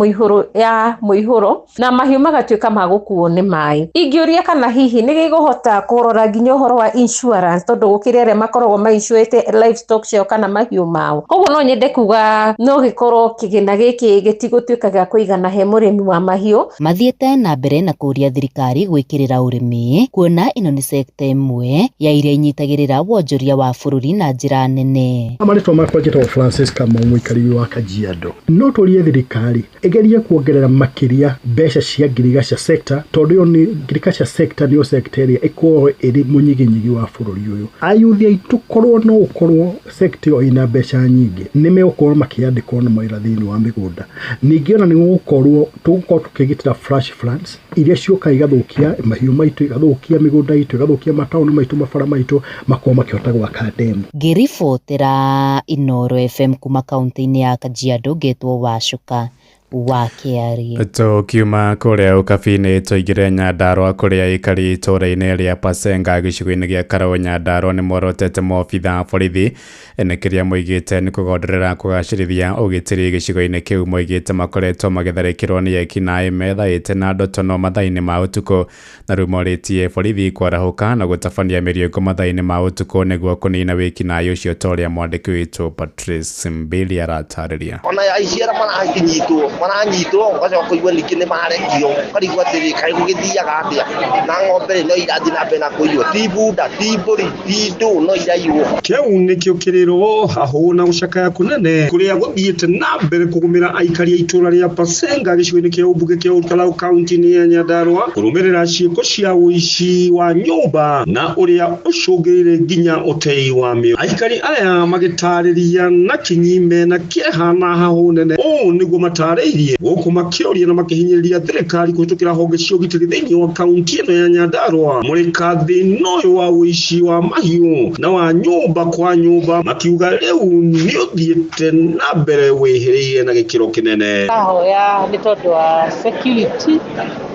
mũihũro na mahiũ magatuĩka ma gũkuo nĩ maĩ. Ingĩũria kana hihi nĩ gĩkũhota kũrora nginya ũhoro wa insurance, tondũ gũkĩrĩ arĩa makoragwo mainsuĩte livestock ciao kana mahiũ mao. Koguo no nyende kuga no gĩkorwo kĩgĩna gĩkĩ gĩtigũtuĩka gĩa kũigana he mũrĩmi wa mahiũ. Mathiĩte na mbere na kũũria thirikari gwĩkĩrĩra ũrĩmi kuona ĩno nĩ sekta ĩmwe ya iria inyitagĩrĩra wonjoria wa bũrũri na njĩra nene. Marĩtwa makwa njĩtagwo Francis Kamau, mũikari wa Kajiado. No tũrie thirikari ĩgerie kuongerera makĩria mbeca cia ngirigaca sector, tondũ ĩyo nĩ ngirigaca sector nĩyo sector ĩrĩa ĩkoragwo ĩrĩ mũnyiginyigi wa bũrũri ũyũ. Ayuthi aitũ korwo no ũkorwo sector ĩyo ĩna mbeca nyingĩ, nĩ megũkorwo makĩandĩkwo na mawĩra thĩinĩ wa mĩgũnda. Ningĩ ona nĩ gũgũkorwo tũgũkorwo tũkĩgitĩra flash floods iria ciũkaga igathũkia mahiũ maitũ, igathũkia mĩgũnda itũ, igathũkia mataũni maitũ, mabara maitũ, makorwo makĩhota gwaka ndemu. Ngĩribotera Inooro FM kuma kaunti-inĩ ya Kajiado, ngetwo Wacuka wa Kĩarie. Tũkiuma kũrĩa ũkabi-inĩ tũingĩre Nyandarũa kũrĩa aikari itũũra-inĩ rĩa Pasenga gĩcigo-inĩ gĩa Karau Nyandarũa nĩ morotete maobitha a borithi nĩ kĩrĩa moigĩte nĩ kũgonderera kũgacĩrithia ũgitĩri gĩcigo-inĩ kĩu. Moigĩte makoretwo magĩtharĩkĩrwo nĩ ekinaĩ methaĩte na ndotono mathaa-inĩ ma ũtukũ, na rĩu morĩtie borithi kwarahũka na gũtabania mĩriũngũ mathaa-inĩ ma ũtukũ nĩguo kũnina wĩkinaĩ ũcio, ta ũrĩa mwandĩki witũ Patrice Mbili aratarĩria. Ona aici arĩa maranyitwo ũgacoka kũigua ningĩ nĩ marekio, ũkarigwo atĩrĩ kaĩ gũgĩthiaga atĩa, na ng'ombe rĩ no irathiĩ na mbere na kũiywo, ti bunda ti mbũri ti ndũ no iraiywo. Kĩu nĩkĩo kĩrĩro hahũ na gũcakaya kũnene kũrĩa gũthiĩte na mbere kũgũmĩra aikari a itũũra rĩa Pasenga gĩcigo-inĩ kĩa ũmbunge kĩa Olkalau kaunti-inĩ ya Nyandarũa kũrũmĩrĩra ciĩko cia ũici wa nyũmba na ũrĩa ũcũngĩrĩire nginya ũtei wa mĩoyo. Aikari aya magĩtarĩria na kinyi mena kĩeha na hahũ nene, ũũ nĩguo matarĩirie gũkũ makĩũria na makĩhinyĩrĩria thirikari kũhĩtũkĩra honge cia ũgitĩri thĩinĩ wa kaunti ĩno ya Nyandarũa mũrĩka thĩna ũyũ wa ũici wa mahiũ na wa nyũmba kwa nyũmba, makiuga rĩu nĩ ũthiĩte na mbere wĩhĩrĩire na gĩkĩro kĩnene. Ndahoya nĩ tondũ wa security,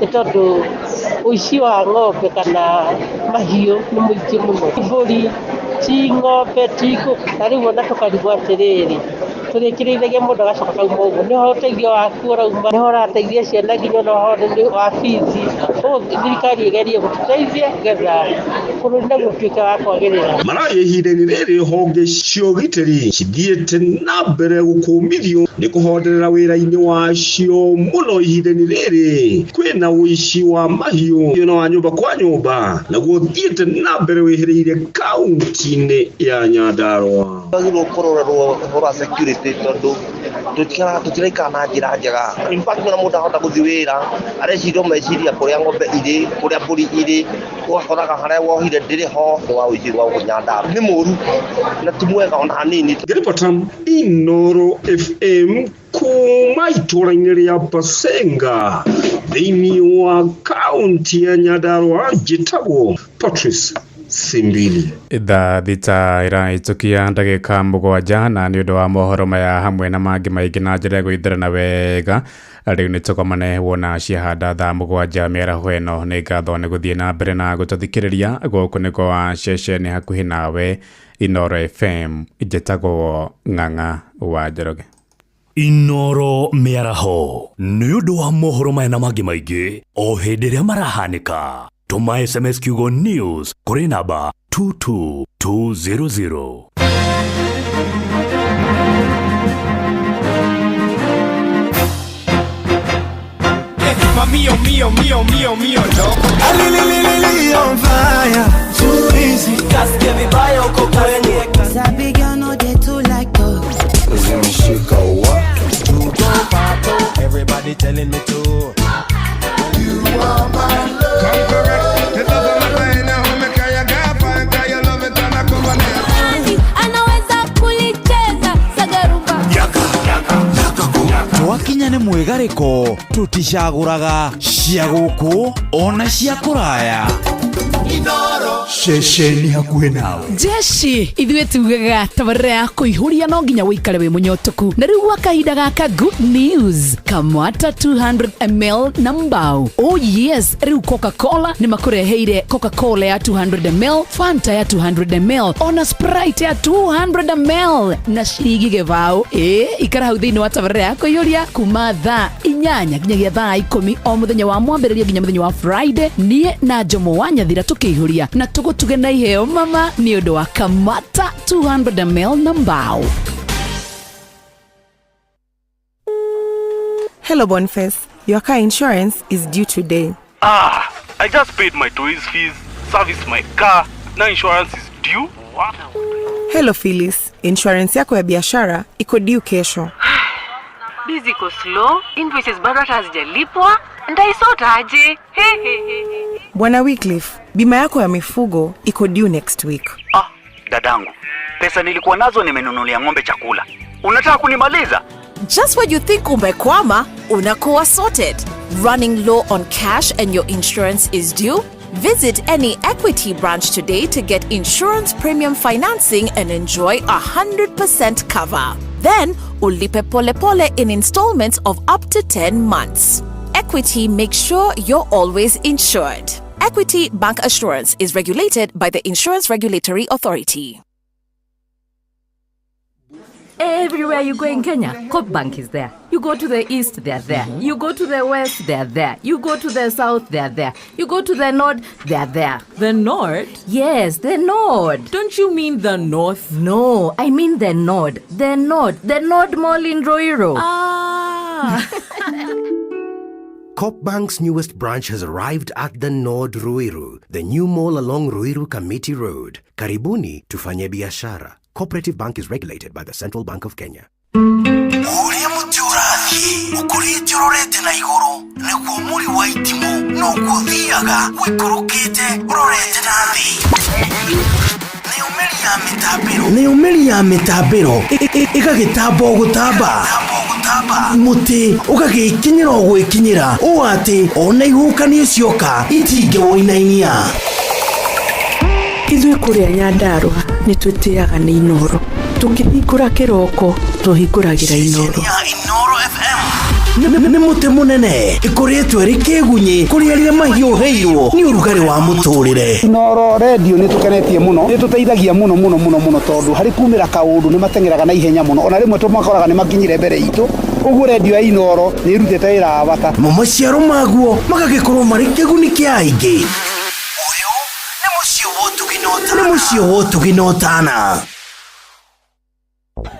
nĩ tondũ ũici wa ng'ombe kana mahiũ nĩ mũingĩ mũno, mbũri ti ng'ombe ti ngũkũ, na rĩu ona tũkarigwo atĩrĩrĩ, tũrĩkĩrĩithagia mũndũ agacoka kauma ũguo, nĩho ũteithio waku ũrauma, nĩho ũrateithia ciana nginya ona ũhoro wa bithi. Koguo thirikari ĩgerie gũtũteithia nĩgetha bũrũri naguo ũtuĩke wa kwagĩrĩra. Mararia ihinda-inĩ rĩrĩ honge cia ũgitĩri cithiĩte na mbere gũkũmithio nĩ kũhonderera wĩra-inĩ wacio mũno ihinda-inĩ rĩrĩ kwĩna ũici wa mahiũ na wa nyũmba kwa nyũmba, naguo ũthiĩte na mbere wĩhĩrĩire kaunti-inĩ ya Nyandarũa. Twagĩrĩirwo kũrorerwo ũhoro wa security tondũ tũtiraikara na njĩra njega. In fact ona mũndũ ahota gũthiĩ wĩra areciria meciria kũrĩa ng'ombe irĩ, kũrĩa mbũri irĩ, ũgakoraga harĩa wohire ndĩrĩ ho. Wa ũici wa gũkũ Nyandarũa nĩ mũru na ti mwega ona hanini. Ngĩribota Inooro FM kuma itũũra-inĩ rĩa Pasenga thĩinĩ wa kaunti ya Nyandarũa, njĩtagwo Patrice Simbili. Thaa 6 ĩrahĩtũkia ndagĩka 7, na nĩ ũndũ wa mohoro maya hamwe na mangĩ maingĩ na njĩra ya gũithĩrana wega, rĩu nĩ tũkomane wona ciahanda thaa 7 mĩaraho ĩno. Nĩ ngatho nĩ gũthiĩ na mbere na gũtũthikĩrĩria. Gũkũ nĩ kwa ceceni hakuhĩ nawe Inooro FM, njĩtagwo Ng'ang'a wa Njoroge. Inooro mĩaraho nĩ ũndũ wa mohoro maya na mangĩ maingĩ o hĩndĩ ĩrĩa marahanĩka. Tũma SMS kiugo news kũrĩ namba 2. 222 200. Mamio, mio, mio, mio, mio, no. Alililili on fire. Too easy. Kasikia vibaya uko kwenye. Sabi girl no dey too like talk. Zimeshika wa. Everybody telling me to. You are my love. Come correct. The love of my life now me kaya gafa kaya love it and I come on. Anaweza kulicheza sagarumba. Twakinya nĩ mwĩgarĩko tũticagũraga cia gũkũ ona cia kũraya. Ceceni hakuhĩ nawe. Jeshi ithuĩ tugaga tabarĩra ya kũihũria no nginya wĩikare wĩ mũnyotoku na rĩu gwa kahinda gaka good news kamwata 200 ml na mbao. Oh yes, rĩu Coca-Cola nĩ makũreheire Coca-Cola ya 200 ml, Fanta ya 200 ml ona Sprite ya 200 ml na ciringi gĩbaũ. Ĩ ikara hau thĩinĩ wa tabarĩra ya kũihũria kuma thaa 8 nginyagia thaa 10 o mũthenya wa mwambĩrĩrio nginya mũthenya wa Friday, niĩ na Jomo wa Nyathira tũkĩihũria na tũgũtuge na iheo mama nĩ ũndũ wa kamata 200 ml na mbao. Hello, Boniface. Your car insurance is due today. Ah, I just paid my toys fees, serviced my car. Now insurance is due. Wow. Hello, Phyllis. Insurance yako ya biashara iko due kesho. Busy iko slow, invoices bado hata hazijalipwa. Nitaisota aje? He he he. Bwana Wycliffe, bima yako ya mifugo iko due next week. Ah, dadangu, pesa nilikuwa nazo nimenunulia ng'ombe chakula. Unataka kunimaliza? Just when you think umekwama, unakuwa sorted. Running low on cash and your insurance is due? Visit any Equity branch today to get insurance premium financing and enjoy 100% cover. Then, ulipe pole pole in installments of up to 10 months. Equity makes sure you're always insured. Equity Bank Assurance is regulated by the Insurance Regulatory Authority. Everywhere you go in Kenya, Coop Bank is there. You go to the east, they're there. You go to the west, they're there. You go to the south, they're there. You go to the north, they're there. The north? Yes, the north. Don't you mean the north? No, I mean the north. The north. The North Mall in Ruiru. Ah. Coop Bank's newest branch has arrived at the Nord Ruiru, the new mall along Ruiru Committee Road. Karibuni tufanye biashara. Cooperative Bank is regulated by the Central Bank of Kenya. Ũrĩa mũtĩ ũrathiĩ ũkũrĩte ũrorete na igũrũ nĩguo mũri wa itimũ noguo ũthiaga ũikũrũkĩte ũrorete na thĩ. Nayo mĩri ya mĩtambĩro ĩgagĩtamba o gũtamba, mũtĩ ũgagĩkinyĩra o gwĩkinyĩra ũũ atĩ ona ihuhũkanio cioka itingĩwũinainia. Ithuĩ kũrĩa Nyandarũa nĩ twĩtĩaga nĩ Inooro. Tũkĩhingũra kĩroko tũhingũragĩra Inooro. Nĩ mũtĩ mũnene ĩkũrĩtwo ĩrĩ kĩgunyĩ kũrĩ arĩa mahiũhĩirwo nĩ ũrugarĩ wa mũtũrĩre. Inooro redio nĩ tũkenetie mũno, nĩ tũteithagia mũno mũno mũno mũno tondũ harĩ kumĩra kaũndũ nĩ mateng'eraga na ihenya mũno, ona rĩmwe tũmakoraga nĩ makinyire mbere itũ. Ũguo redio ya Inooro nĩ ĩrutĩte wĩra wa bata. Mo maciaro maguo magagĩkorwo marĩ kĩguni kĩa aingĩ. Ũyũ nĩ mũciĩ wa ũtugi na ũtana.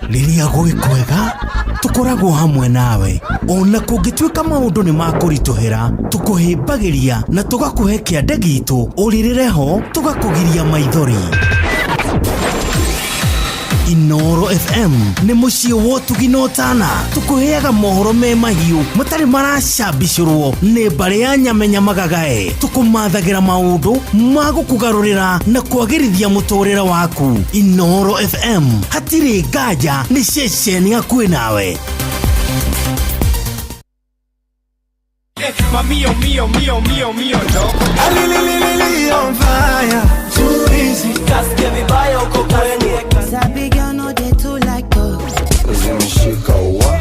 Rĩrĩa gwĩ kwega tũkoragwo hamwe nawe ona kũngĩtuĩka maũndũ nĩ makũritũhĩra tũkũhĩmbagĩria na tũgakũhe kĩande gitũ ũrĩrĩre ho tũgakũgiria maithori. Inooro FM nĩ mũciĩ wa ũtugi na ũtana tũkũheaga mohoro me mahiũ matarĩ maracambicũrwo nĩ mbarĩ ya nyamenya magagae tũkũmathagĩra maũndũ ma gũkũgarũrĩra na kwagĩrithia mũtũrĩre waku. Inooro FM hatirĩ nganja nĩ ceceni hakuhĩ nawe. Mamio, mio, mio, mio, mio, no. Alililili on fire. Too easy. Kasikia vibaya uko kwenye. Sabi girl no dey too like talk. Zimeshika wa.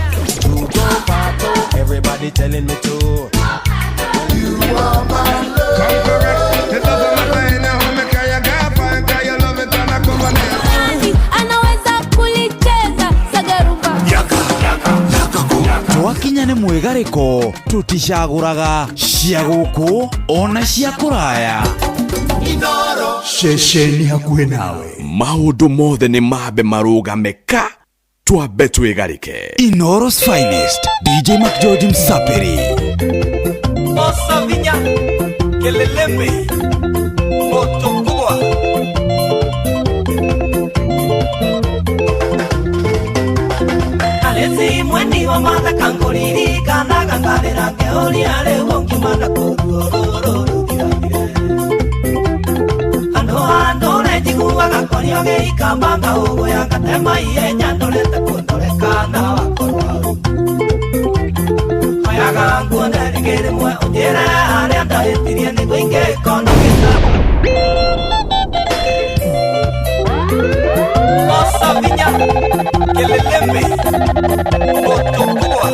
Everybody telling me to. You are my love. Come correct. The love of my life now me kaya gafa kaya love it and I come on. Anaweza kulicheza sagarumba. Twakinya nĩ mwĩgarĩko tũticagũraga cia gũkũ ona cia kũraya. Inoro. Ceceni hakuhĩ nawe. Maũndũ mothe nĩ mambe marũgame ka twambe twĩgarĩke. Inooro's finest, DJ McGeorge Msapiri. Osavinya Kelelembe moto kubwa. Alezi mweni wa matha kanguririkanaga ngarĩra ngĩũria rĩu ũngiumana kũruorũrũ rũthirathire. Andũ a ndũre njiguaga kwaria gĩikamba ngaũgũya ngatema ihenya ndorete kũndoreka na wakorwo hau. Oyaga nguone rĩngĩ rĩmwe ũnjĩre harĩa ndahĩtirie nĩguo ingĩkona gĩtabo. Osavinya Kelelembe moto kubwa.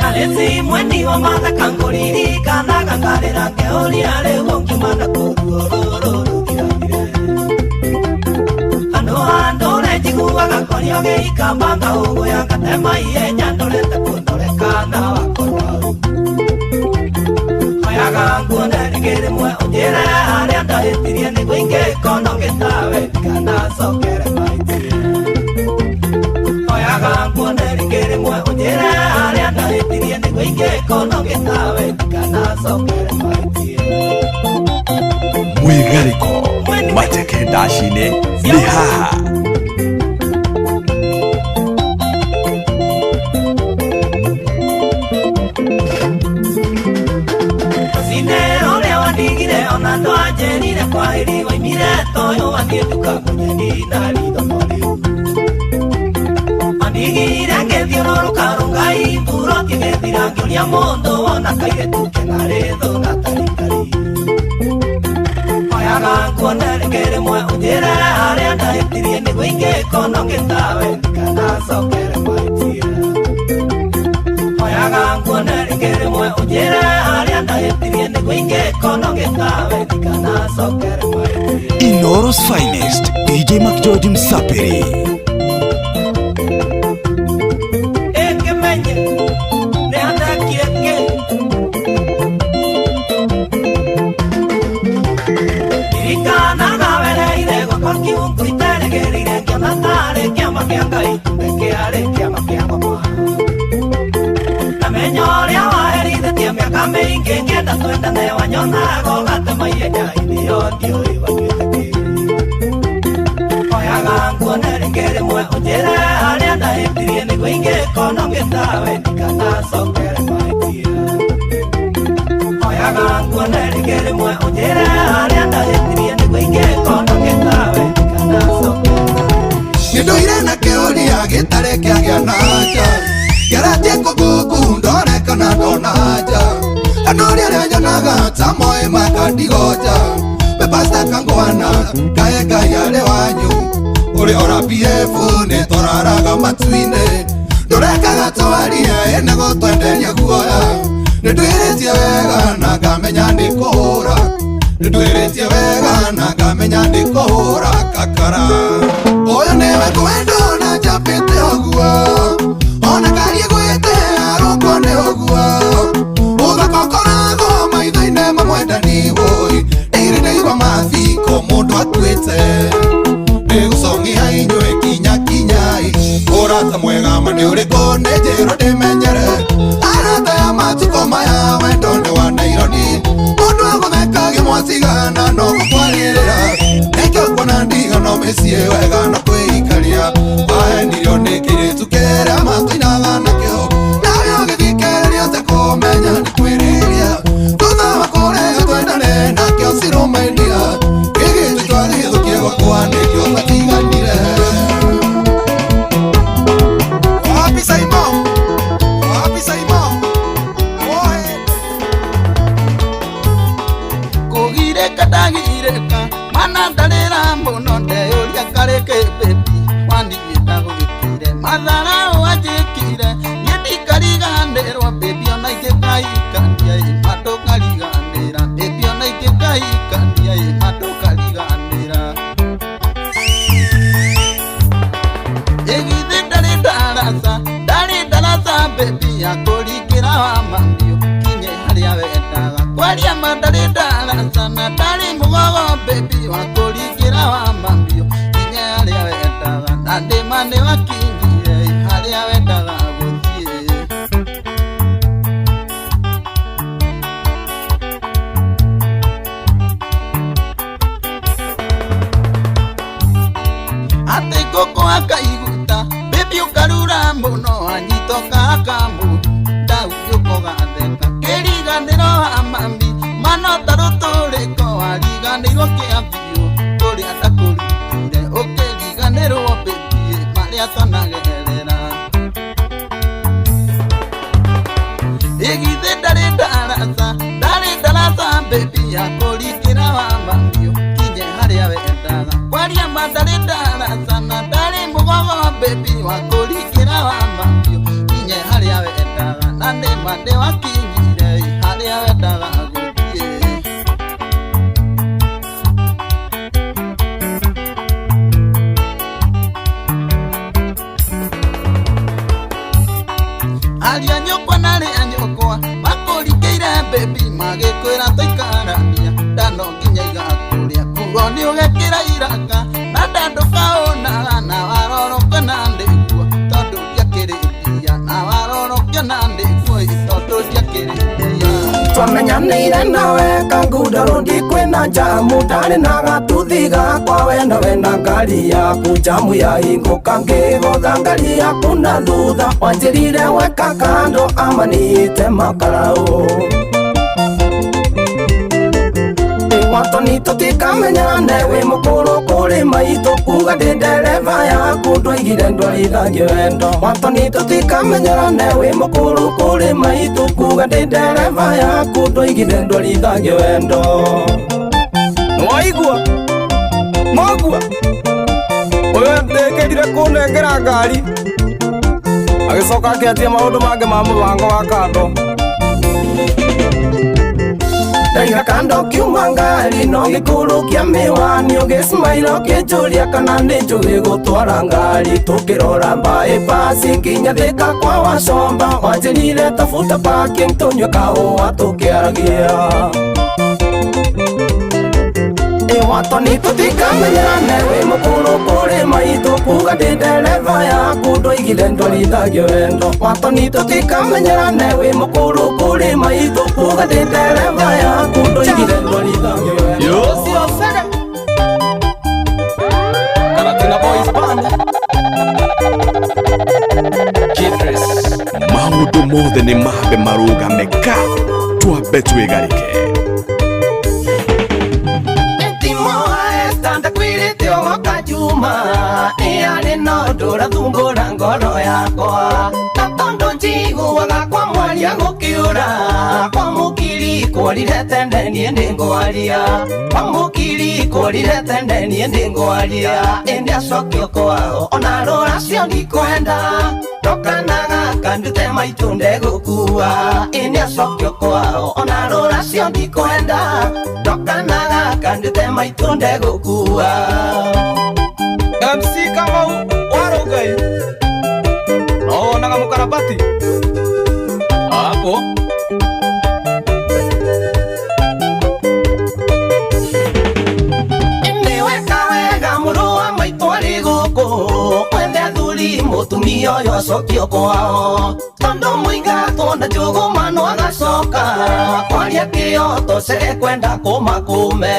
Alezi mweni wa matha kanguririkanaga ngarĩra ngĩũria rĩu ũngiumana kũruorũrũ rũthirathire. Andũ a ndũre njiguaga kwaria gĩikamba ngaũgũya ngatema ihenya ndorete kũndoreka na wakorwo hau. Oyaga nguone rĩngĩ rĩmwe ũnjĩre harĩa ndahĩtirie nĩguo ingĩkona ũgĩtawe ndikanacokere mahĩtia. Oyaga nguone rĩngĩ rĩmwe ũnjĩre harĩa ndahĩtirie nĩguo ingĩkona ũgĩtawe ndikanacokere mahĩtia. Mwĩgarĩko mateke ndaci-inĩ nĩ haha. Rũcinĩ rũrĩa wandigire ona ndwanjĩrire kwahĩri waimire toyũ wathiĩ nduka kũnye ndina ritho rĩu. Wandigire ngĩthiũrũrũka rũngai mburoti ngĩthira ngĩũria mũndũ wona kairĩtu kena rĩthũ na tarikari. Oyaga nguone rĩngĩ rĩmwe ũnjĩre harĩa ndahĩtirie nĩguo ingĩkona ũgĩtawe ndikanacokere mahĩtia. Oyaga nguone rĩngĩ rĩmwe ũnjĩre harĩa ndahĩtirie nĩguo ingĩkona ũgĩtawe ndikanacokere mahĩtia. Inooro's finest, DJ McGeorge Msapiri. Ĩngĩmenye nĩ handekire kĩ. Ndirikanaga wereire gwakwa kiungu iteregereire ngĩona tarĩ kĩama kĩa Ngai kumbe kĩarĩ kĩama kĩa gwakwa. Namenya ũrĩa waherithĩtie mĩaka mĩingĩ ngĩenda twendane wanyonaga ũgatema ihenya ithĩo ndiũĩ watuĩte kĩ. Oyaga nguone rĩngĩ rĩmwe ũnjĩre harĩa ndahĩtirie nĩguo ingĩkona ũgĩtawe ndikanacokere mahĩtia. Oyaga nguone rĩngĩ rĩmwe ũnjĩre harĩa ndahĩtirie nĩguo ingĩkona ũgĩtawe ndikanacokere. Nĩndũire na kĩũria gĩtarĩ kĩagĩa na anja. Ngeratie kũgugu ndore kana ndona anja. Andũ arĩa nyonaga ta moĩ makandigonja. We pasta kangwana kae Ngai arĩ wanyu. Ũrĩ ora PF nĩ tũraraga matu-inĩ. Ndũrekaga twarie ĩnĩguo twenderia guoya. Nĩndwĩrĩtie wega na ngamenya nĩ kũhũra. Nĩndwĩrĩtie wega na ngamenya nĩ kũhũra kakara. Ũyũ nĩwe ngwenda na njambĩte ũguo. Ona karie gwĩte arũngwo nĩ ũguo. Ũthaka ũkoragwo maitho-inĩ ma mwendani wũi. Ndirĩ ndaigua mathiko mũndũ akuĩte. Nĩgũcong'ia inyuĩ kinya kinyai. Ũrata mwega ma nĩ ũrĩkũ nĩ njĩrwo ndĩmenyere. Arata ya matukũ maya wendo nĩ wa Naironi. Mũndũ agũtheka gĩmwatigana no gũkwarĩrĩra. Nĩkĩo kuona ndigano mĩciĩ wega no kwĩikaria. Wahenirio nĩ kĩirĩtu kĩrĩa matũinaga nakĩo. Nawe ũgĩthikĩrĩria ũtekũmenya nĩ kwĩrĩria. Thutha wa kũrega twendane nakĩo cirũmainia. Gĩgĩtu twagĩthũkie gwakwa nĩkĩo twatiganire. Wapi Simon? Wapi Simon? Kũgirĩka ndagirĩka mana ndarĩra mũno ndeyũria karĩ kĩ baby wandigĩta gũgĩkire matharau anjĩkire niĩ ndikariganĩrwo baby ona ingĩkaikania ĩ ma ndũkariganĩra baby ona ingĩkaikania ĩ ma ndũkariganĩra. Ĩgithĩ ndarĩ ndaraca baby ya kũringĩra kũringĩra wa mambio kinye harĩa wendaga kwaria ma ndarĩ ndaraca na ndarĩ mũgogo baby wa kũringĩra wa mambio kinye harĩa wendaga na ndĩma nĩ wakinyire harĩa wendaga gũthiĩ. Atĩ ngũkũ akaiguta baby ũkarura mũno anyitoka akamũ ndauyũko gatheka kĩriganĩro wa mami mano tarũtũrĩko wariganĩirwo kĩa biũ kũrĩa ndakũrutire ũkĩriganĩrwo baby marĩa twanagerera. Ĩgithĩ ndarĩ ndaraca baby ya kũringĩra wa mambio kinye harĩa wendaga kwaria ma ndarĩ ndaraca na ndarĩ mũgogo baby wa kũringĩra wa mambio kinye harĩa wendaga na nĩma nĩwakinyire harĩa wendaga gũthiĩ. Aria nyũkwa na arĩa nyũkwa makũringĩire baby magĩkwĩra tũikarania ndano nginya igakũrĩa kuo nĩ ũgekĩra iraka na ndandũkaũnaga na warorokio na ndĩguo tondũ ndiakĩrĩ mbia na warorokio na ndĩguo tondũ ndiakĩrĩ mbia. Twamenyanĩire nawe kangundo rũndi kwĩna njamu ndarĩ na gatuthi gakwa wena wena ngari yaku njamu yahingũka ngĩgũtha ngari yaku na thutha wanjĩrire weka kando amanite makarau. Watoni tũtikamenyane wĩ mũkũrũ kũrĩ maitũ kuga ndĩ ndereba yaku ndwaigire ndwarithagio wendo. Watoni tũtikamenyane wĩ mũkũrũ kũrĩ maitũ kuga ndĩ ndereba yaku ndwaigire ndwarithagio wendo. Nĩwaigua mogua ũyũ etĩkĩrire kũnengera ngari agĩcoka akĩanjia maũndũ mangĩ ma mũbango wa kando. Ndaiga kando kiuma ngari no gĩkũrũkia mĩwani ũgĩsmaila ũkĩnjũria kana nĩ njũĩ gũtwara ngari tũkĩrora bypass nginya Thika kwa Wacomba wanjĩrire tafuta parking tũnyue kahũa tũkĩaragia. Watoni tũtikamenyane wĩ mũkũrũ kũrĩ maitũ kuga ndĩ ndereba yaku ndwaigire ndwarithagio wendo. Watoni tũtikamenyane wĩ mũkũrũ kũrĩ maitũ kuga ndĩ ndereba yaku ndwaigire ndwarithagio wendo. Yosiosege Karatina Boys Band Kidres maũndũ mothe nĩ mambe marũgame ka twambe twĩgarĩke. Juma nĩ no ndũrathumbũra ngoro yakwa na tondũ njiguaga kwa mwaria gũkĩũra kwa mũkiri kworire tene niĩ nĩngwaria kwa mũkiri kworire tene niĩ nĩngwaria ĩndĩ acokio kwao ona rũracio ndikwenda ndokanaga kandute maitũ ndegũkua ĩndĩ acokio kwao ona rũracio ndikwenda ndokanaga kandute maitũ ndegũkua. MC Kamau Warugai no wonaga mũkarabati hapo. Nĩweka wega mũrũ wa maitũ arĩ gũkũ mwethe athuri mũtumia ũyũ acokio kwao tondũ mũingatwo na njũgũma no agacoka kwaria kĩoto cege kwenda kũmakũme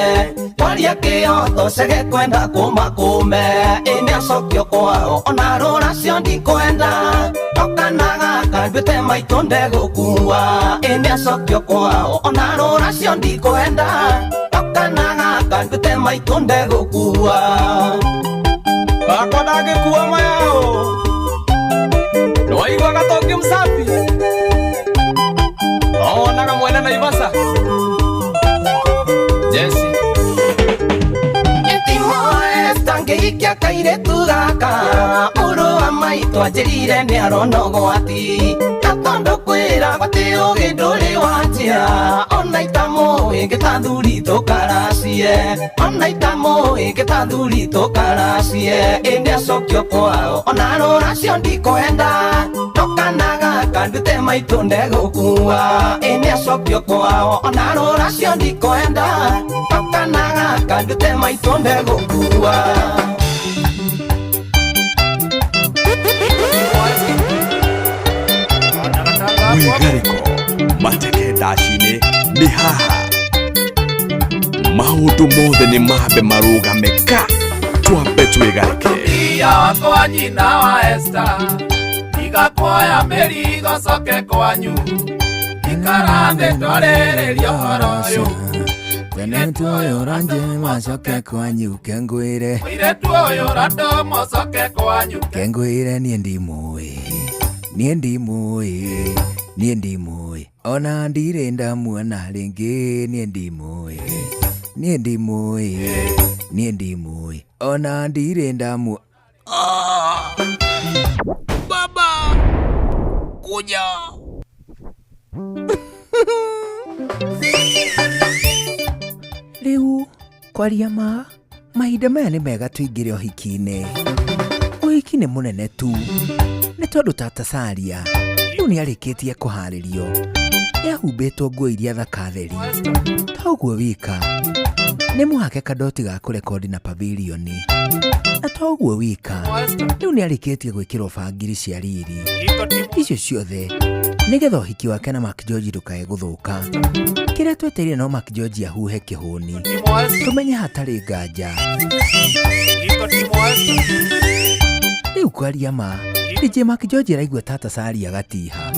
kwaria kĩoto cege kwenda kũmakũme ĩndĩ acokio kwao ona rũracio ndikwenda ndokanaga kanduĩte maitũ ndegũkua ĩndĩ acokio kwao ona rũracio ndikwenda ndokanaga kanduĩte maitũ ndegũkua. Bakwa ndangĩkua mayao nĩwaigua gatongi msafi no wonaga mwene Naivasha Jesse Ngĩhikia kairĩtu gaka mũrũ wa maitũ anjĩrire nĩ arona ũgwati na tondũ kwĩra gũtĩ ũgĩ ndũrĩ wanjia ona itamũĩ ngĩtathuri tũkaracie ona itamũĩ ngĩtathuri tũkaracie ĩndĩ acokio kwao ona rũracio ndikwenda ndokanaga Kandute maitũ ndegũkua Ĩnĩ acokio kwao Ona rũracio ndikwenda Tokanaga kandute maitũ ndegũkua. Wĩgarĩko mateke ndaci-inĩ nĩ haha maũndũ mothe nĩ mambe marũgame ka twambe twĩgarĩke. Ia wakwa nyina wa Esta tiga kuoya mĩrigo coke kwanyu ikara thĩ twarĩrĩria ũhoro ũyũ. Mũirĩtu ũyũ ũranjĩ macoke kwanyu kengwĩre. Mũirĩtu ũyũ ũrandũma ũcoke kwanyu. Kengwĩre niĩ ndimũĩ, niĩ ndimũĩ, niĩ ndimũĩ, ona ndirĩ ndamuona rĩngĩ, niĩ ndimũĩ, niĩ ndimũĩ, niĩ ndimũĩ, ona ndirĩ ndamu. Baba kuja. Rĩu kwaria ma mahinda maya nĩ mega tũingĩre ũhiki-inĩ. Ũhiki nĩ mũnene tu nĩ tondũ tata Saria rĩu nĩ arĩkĩtie kũharĩrio, nĩ ahumbĩtwo nguo iria thaka theri. Ta ũguo wika nĩ mũhake kadoti ga kũrekondi na pavilioni, na to ũguo wika rĩu nĩ arĩkĩtie gwĩkĩrwo bangiri cia riri icio ciothe nĩgetha ũhiki wake na Mark George ndũkae gũthũka. Kĩrĩa twetereire no Mark George ahuhe kĩhũni tũmenye hatarĩ nganja. Rĩu kwaria ma DJ Mark George araigua tata Saria gatiha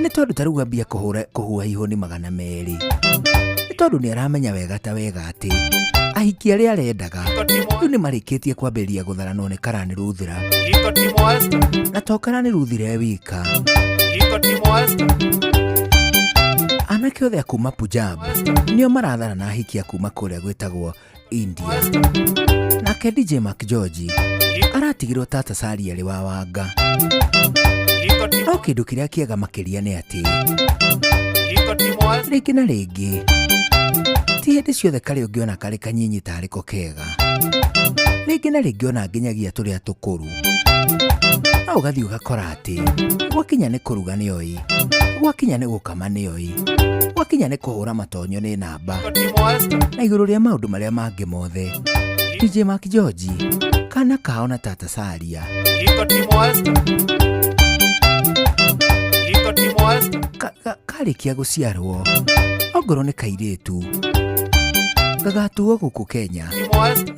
nĩ tondũ ta rĩu ambia kũhuha ihũni 200 nĩ tondũ nĩ aramenya wega ta wega atĩ ahiki arĩa arendaga rĩu nĩ marĩkĩtie kwambĩrĩria gũtharanwo nĩ Karani Ruthira, na to Karani Ruthira e wika, anake othe a kuma Punjab nĩo marathara na ahiki a kuma kũrĩa gwĩtagwo India. Nake DJ Mark George aratigirwo tata Saria arĩ wa wanga. No kĩndũ kĩrĩa kĩega makĩria nĩ atĩ rĩngĩ na rĩngĩ ti hĩndĩ ciothe karĩ ũngĩona karĩ kanyinyi tarĩ ko kega, rĩngĩ na rĩngĩ ona nginyagia tũrĩa tũkũrũ no ũgathiĩ ũgakora atĩ gwakinya nĩ kũruga nĩoĩ, gwakinya nĩ gũkama nĩoĩ, gwakinya nĩ kũhũra matonyo nĩ namba. Na igũrũ rĩa maũndũ marĩa mangĩ mothe, DJ Mark George kana kao na tata Saria karĩkia gũciarwo ongorwo nĩ kairĩtu gagatuo gũkũ Kenya,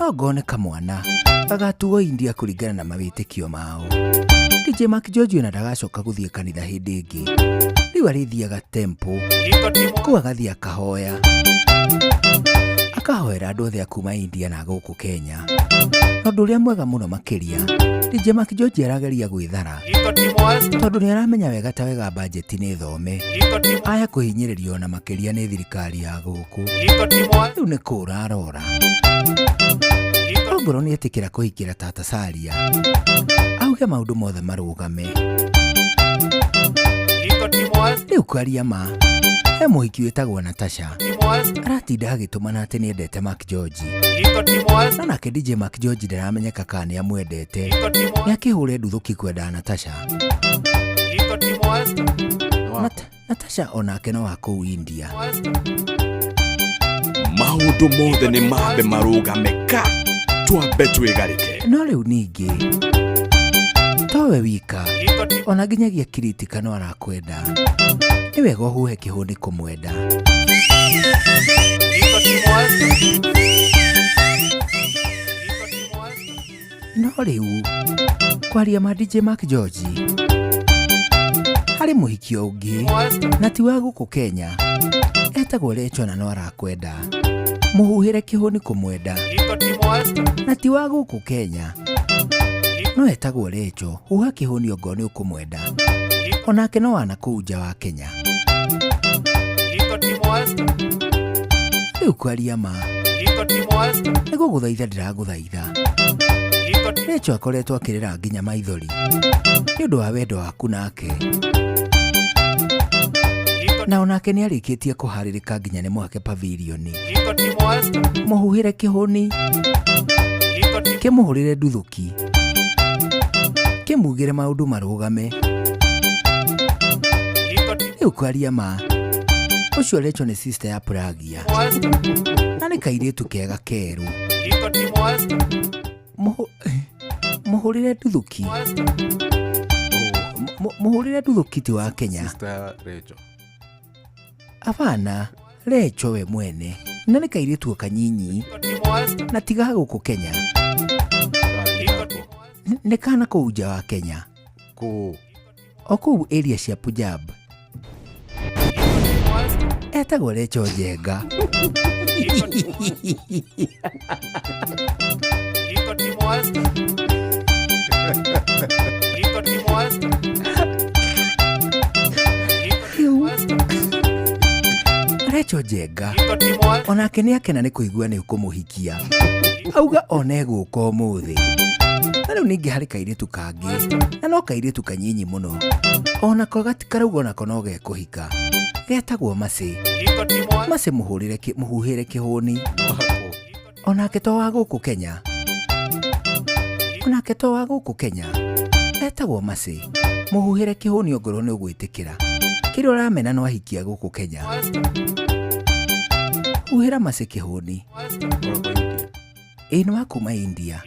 ongorwo nĩ kamwana gagatuo India kũringana na mawĩtĩkio mao. DJ Mark George ona ndagacoka gũthiĩ kanitha hĩndĩ ĩngĩ, rĩu arĩthiaga temple kũu agathiĩ akahoya, akahoera andũ othe a kuma India na gũkũ Kenya. Na ũndũ ũrĩa mwega mũno makĩria, DJ Mark George arageria gwĩthara tondũ nĩ aramenya wega ta wega bajeti nĩ thome aya kũhinyĩrĩrio na makĩria nĩ thirikari ya gũkũ. Rĩu nĩ kũra arora ongorwo nĩ etĩkĩra kũhikĩra tata Saria auge maũndũ mothe marũgame. Rĩu kwaria ma he mũhiki wĩtagwo Natasha aratinda agĩtũmana atĩ nĩ endete Mark George, no nake DJ Mark George ndaramenyeka kana nĩ amwendete, nĩ akĩhũre nduthũki kwenda Natasha. Natasha onake no wa kũu India. Maũndũ mothe nĩ mambe marũgame ka twambe twĩgarĩke. No rĩu ningĩ towe wika ona nginyagia Kiritika no arakwenda, nĩ wega ũhuhe kĩhũni kũmwenda. No rĩu kwaria ma DJ Mark George harĩ mũhiki ũngĩ na ti wa gũkũ Kenya etagwo Rachel na no arakwenda, mũhuhĩre kĩhũni kũmwenda, na ti wa gũkũ Kenya no etagwo Rachel, huha kĩhũni ongorwo nĩ ũkũmwenda, onake no wana kũu nja wa Kenya. Rĩu kwaria ma nĩ gũgũthaitha ndĩragũthaitha, Rachel akoretwo akĩrĩra nginya maithori nĩ ũndũ wa wendo waku nake, na onake nĩ arĩkĩtie kũharĩrĩka nginya nĩ mũhake pavilioni. Mũhuhĩre kĩhũni, kĩmũhũrĩre nduthũki, kĩmugĩre maũndũ marũgame. Rĩu kwaria ma ũcio Recho nĩ sister ya Pragia na nĩ kairĩtu kega kerũ. Mũhũrĩre nduthũki. Mũhũrĩre nduthũki ti wa Kenya. Sister Rachel. Abana Recho we mwene na nĩ kairĩtu o kanyinyi na tiga gũkũ Kenya. Nĩ kana kũu nja wa Kenya. Kũ? O kũu area cia Punjab. Etagwo Recho Njenga. Rĩu Recho Njenga onake nĩ akena nĩ kũigua nĩ ũkũmũhikia. Auga ona egũka ũmũthĩ. Na rĩu ningĩ harĩ kairĩtu kangĩ na no kairĩtu kanyinyi mũno onako karauga onako no gekũhika. Getagwo Macĩ. Macĩ mũhuhĩre kĩhũni. Onake to wa gũkũ Kenya. Onake to wa gũkũ Kenya. Etagwo Macĩ. Mũhuhĩre kĩhũni ongorwo nĩ ũgwĩtĩkĩra. Kĩrĩa ũramena no ahikia gũkũ Kenya. Huhĩra Macĩ kĩhũni. Ĩĩ nĩ wa kuma India.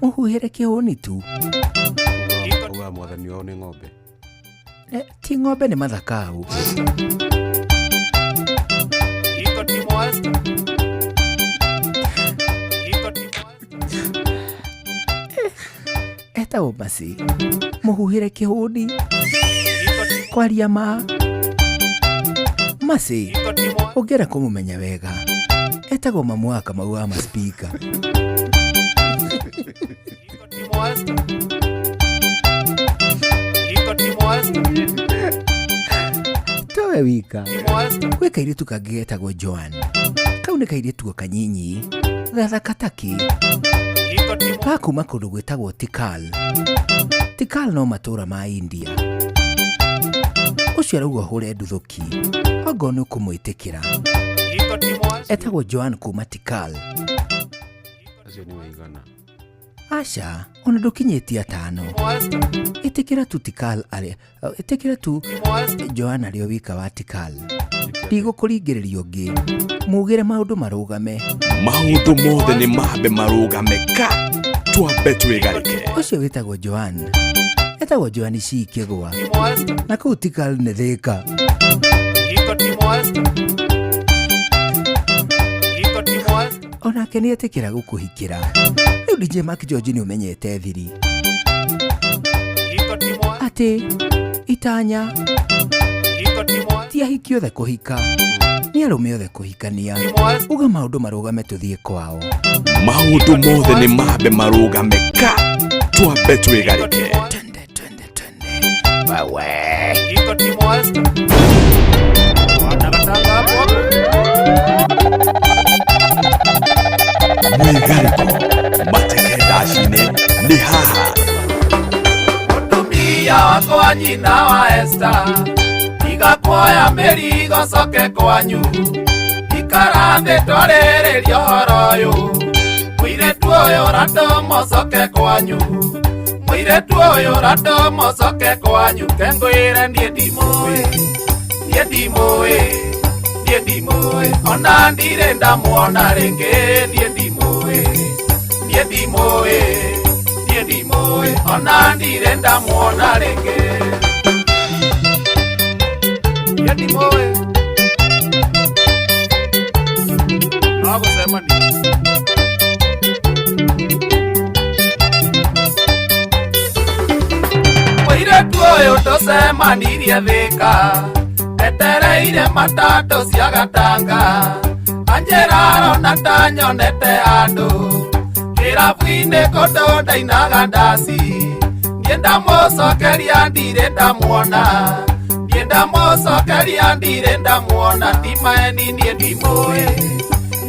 Mũhuhĩre kĩhũni tu. Uga mwathani wao nĩ ng'ombe. Ti ng'ombe nĩ mathakau. Etagwo Macĩ. Mũhuhĩre kĩhũni. Kwaria ma Macĩ ũngĩenda kũmũmenya wega etagwo mamu wa Kamau wa maspika. Towe wika gwĩ kairĩtu kangĩ getagwo Joan. Kau nĩ kairĩtu o kanyinyi gathaka takĩ ga kuma kũndũ gwĩtagwo Tikal. Tikal no matũũra ma India. Ũcio arauga ũhũre nduthũki ongorwo nĩ ũkũmwĩtĩkĩra. Etagwo Joan kuma Tikal. Acio nĩ waigana. Aca ona ndũkinyĩtie atano. Ĩtĩkĩra tu Tikal arĩa ĩtĩkĩra tu Joan arĩ o wika wa Tikal. Ndigũkũringĩrĩria ũngĩ. Mugĩre maũndũ marũgame. Maũndũ mothe nĩ mambe marũgame ka twambe twĩgarĩke. Ũcio wĩtagwo Joan. Etagwo Joan Cikĩgwa. Na kũu Tikal nĩ Thĩka. Onake nĩ etĩkĩra gũkũhikĩra. Rĩu DJ Mark George nĩ ũmenyete thiri. Atĩ itanya ti ahiki othe kũhika nĩ arũme othe kũhikania. Uga maũndũ marũgame tũthiĩ kwao. Maũndũ mothe nĩ mambe marũgame ka twambe twĩgarĩke. Wewe. Mwĩgarĩko mateke ndaci-inĩ nĩ haha. Mũtumia wakwa nyina wa Esther tiga kuoya mĩrigo coke kwanyu ikara thĩ twarĩrĩrie ũhoro ũyũ mũirĩtu ũyũ ũratũma ũcoke kwanyu mũirĩtu ũyũ ũratũma ũcoke kwanyu kengwĩre niĩ ndimũĩ niĩ ndimũĩ niĩ ndimũĩ ona ndirĩ ndamuona rĩngĩ niĩ ndimũĩ niĩ ndimũĩ niĩ ndimũĩ ona ndirĩ ndamuona rĩngĩ niĩ ndimũĩ no gũcemania. Mũirĩtu ũyũ tũcemanirie Thĩka etereire matatũ cia gatanga anjĩra arona ta nyonete andũ kĩrabu-inĩ kũndũ ndainaga ndaci niĩ ndamũcokeria ndirĩ ndamuona niĩ ndamũcokeria ndirĩ ndamuona ti maeni niĩ ndimũĩ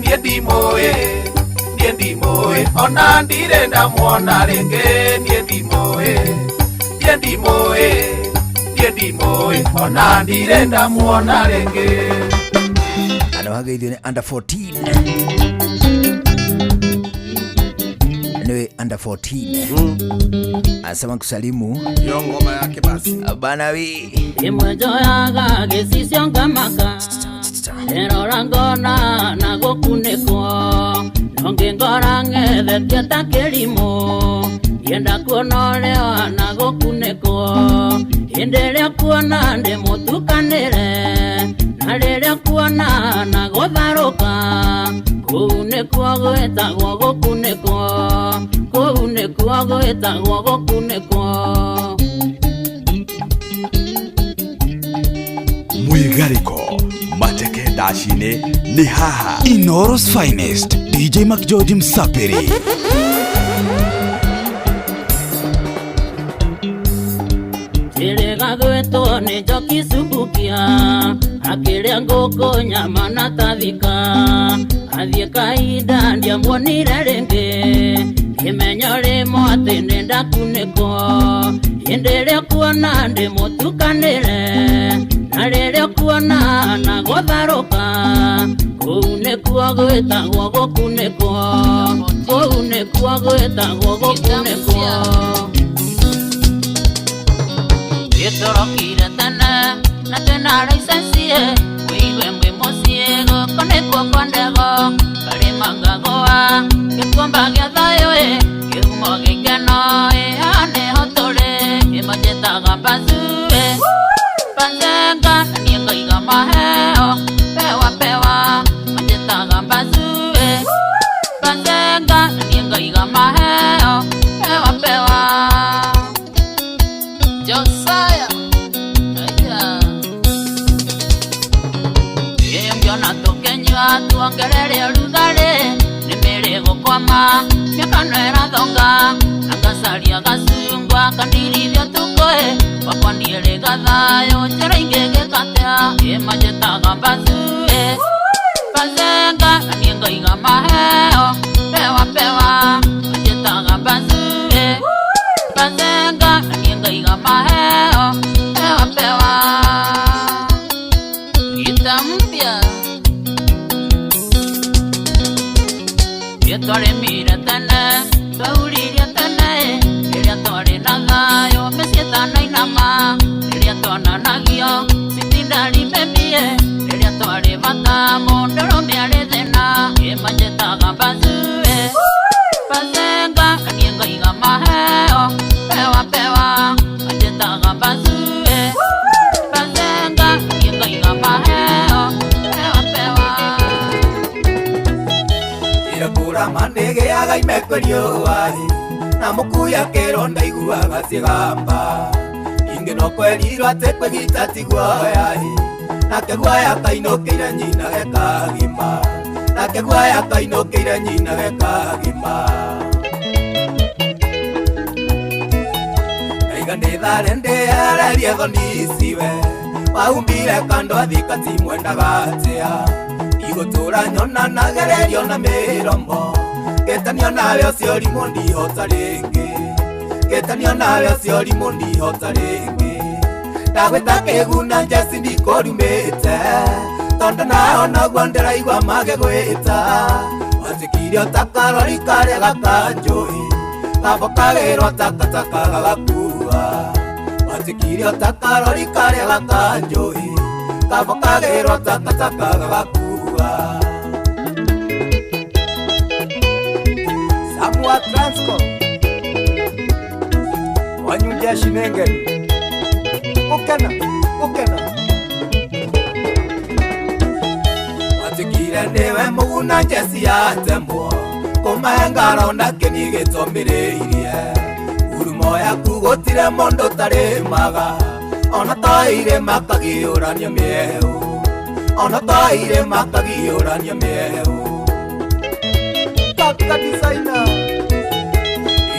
niĩ ndimũĩ niĩ ndimũĩ ona ndirĩ ndamuona rĩngĩ niĩ ndimũĩ niĩ ndimũĩ niĩ ndimũĩ ona ndirĩ ndamuona rĩngĩ. Andũ hageithio nĩ under 14. Nĩ under 14. Asema kusalimu. Yo ngoma yake basi. Bana wi. Imwe njoyaga gĩcicio ngamaka Ndĩrora ngona na gũkunĩkwo Nongĩ ngora ng'ethetie ta kĩrimũ Ngĩenda kuona ũrĩa na gũkunĩkwo Hĩndĩ ĩrĩa kuona ndĩmũtukanĩre Na rĩrĩa kuona na gũtharũka Kũu nĩkuo gwĩtagwo gũkunĩkwo Kũu nĩkuo gwĩtagwo gũkunĩkwo. Mwigariko mateke dashine ni haha. Inooro's finest DJ McGeorge Msapiri. Njĩrĩga gwĩtwo nĩ njoki subukia akĩrĩa ngũkũ nyama na tathika athiĩ kahinda ndiamuonire rĩngĩ ngĩmenya rĩmwe atĩ nĩ ndakunĩkwo hĩndĩ ĩrĩa kuona ndĩmũtukanĩre na rĩrĩa kuona na gũtharũka kũu nĩkuo gwĩtagwo gũkunĩkwo kũu nĩkuo gwĩtagwo gũkunĩkwo. Gĩtũrokire tene na twĩna license wĩigue mwĩ mũciĩ gũkũ nĩkuo kwa ndego karĩma ngagũa gĩkomba gĩa thayũ ĩ kĩhumo gĩkeno ĩ haha nĩho tũrĩ ĩmanjĩtaga mbacu ĩ Banzenga na niĩ ngaiga maheo pewa pewa manjĩtaga mbacu ĩ Banzenga na niĩ ngaiga maheo pewa pewa. Josiah aya Ĩngĩona tũkĩnyua tuongerere ũrugarĩ nĩ mĩrĩ gũkwama mĩaka no ĩrathonga na ngacaria gacungwa kandirithio tukũĩ wakwa niĩrĩga thayũ njĩra ingĩ ngĩkatea ĩmanjĩtaga mbacu ĩ Bazenga na niĩ ngaiga maheo pewa pewa manjĩtaga mbacu ĩ Bazenga na niĩ ngaiga maheo pewa pewa. Gita mpya Twarĩmire tene twauririe tene rĩrĩa twarĩ na thayũ mĩciĩ ĩtanainama rĩrĩa twonanagio citindari mbembie rĩrĩa twarĩ bata mũndũrũme arĩ thĩna ĩmanjĩtaga mbacu ĩ Bazenga na niĩ ngaiga maheo pewa pewa manjĩtaga mbacu ĩ Bazenga na niĩ ngaiga maheo pewa pewa. Irakura manegeaga imekwerio ahi na mukuya kero ndaiguaga cigamba ingĩ no kwerirwo atĩ kwĩgita ti guoya-ĩ nake guoya kainũkĩire nyina gekagima nake guoya kainũkĩire nyina gekagima ndaiga ndĩthare ndĩererie thoni iciwe waumbire kando athika timwendaga atĩa igũtũra nyona nagererio na mĩromo getanio nawe ũcio ũrimũ ndihota rĩngĩ getanio nawe ũcio ũrimũ ndihota rĩngĩ ndagwĩta kĩguna njeci ndikũrumĩte tondũ nao noguo ndĩraigua magĩgwĩta wanjĩkire ũtakarori karĩa gakanjũĩ gabokagĩrwo takataka gagakua wanjĩkire ũtakarori karĩa gakanjũĩ gabokagĩrwo takataka gagakua. Samua Transco wanyu jeshi nengeni ukena ukena watikire niwe muguna njeci yatemwo kũmahe ngaro na kĩni gĩtũmĩrĩirie ngurumo yaku gũtirĩ mũndũ ũtarĩmaga ona to irĩma kagiũrania mĩeũ ona to irĩma kagiũrania mĩeũ. Kaka designer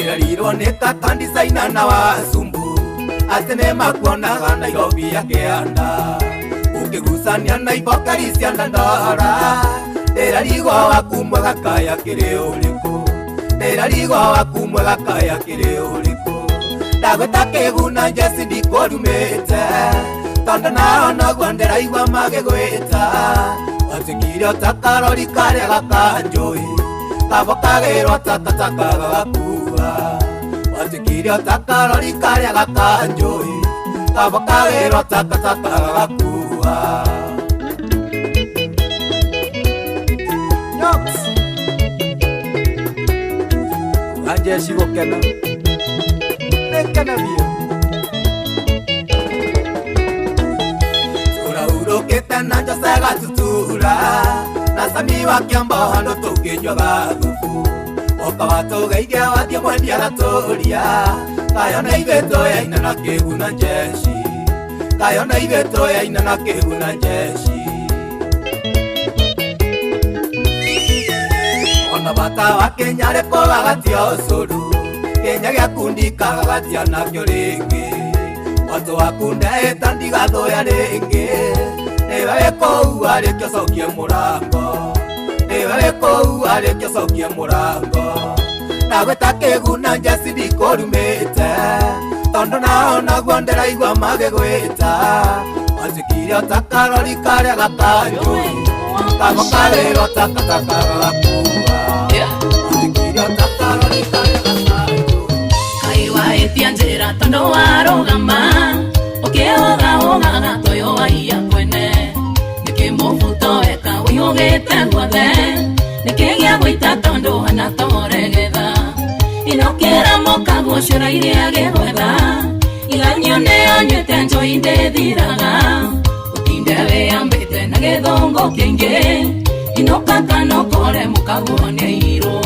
irerirwo nĩ kaka designer na wacumbu atĩ nĩmakuonaga Nairobi ya kĩanda ũkĩgucania na ibokeri cia Dandora ndĩrarigwo waku mwega kaya kĩrĩ ũrĩkũ ndĩrarigwo waku mwega kaya kĩrĩ ũrĩkũ ndagwĩta kĩguna njeci ndikũrumĩte tondũ nao noguo ndĩraigua magĩgwĩta wanjĩkire ũtakarori karĩa gakanjũĩ Kabo kagĩrwo takataka gagakua Watuĩkire ta karori karĩa gakanjũĩ Kabo kagĩrwo takataka gagakua Nyox Wanjeshi gũkena Nĩngena biũ Tũrahurũkĩte na Jose gatutura Na Sami wa Kĩambo handũ tũkĩnyua gathubu Woka watũgeithia wathiĩ mwendia gatũria Kayo na ithuĩ tũyaina na kĩguna jeshi Kayo na ithuĩ tũyaina na kĩguna jeshi Ona bata wa Kenya rĩko gagatia ũcũrũ Kenya gĩakundi kagagatia nakĩo rĩngĩ Watu waku ndeĩta ndigathũya rĩngĩ Nĩwe wĩ kũu arĩkia cokie mũrango Nĩwe wĩ kũu arĩkia cokie mũrango Ndagwĩta kĩguna njeci ndikũrumĩte Tondũ nao naguo ndĩraigua magĩgwĩta Wanjĩkire o ta karori karĩa gakanjũĩ Kabo karĩrwo takataka gagakua Wanjĩkire o ta karori karĩa Kaĩ wahĩtia njĩra tondũ warũgama ũkĩũgaũgaga toyo waiya kwene nĩkĩ mũbuto weka ũiyũgĩte guothe nĩkĩ gĩa gũita tondũ hana toregetha inũkĩra mũkaguo ciũraire agĩgwetha iganio nĩanyuĩte njohi ndĩthiraga ũtinde wĩyambĩte na gĩthũngũ kĩingĩ inũka kana ũkore mũkaguo nĩairwo.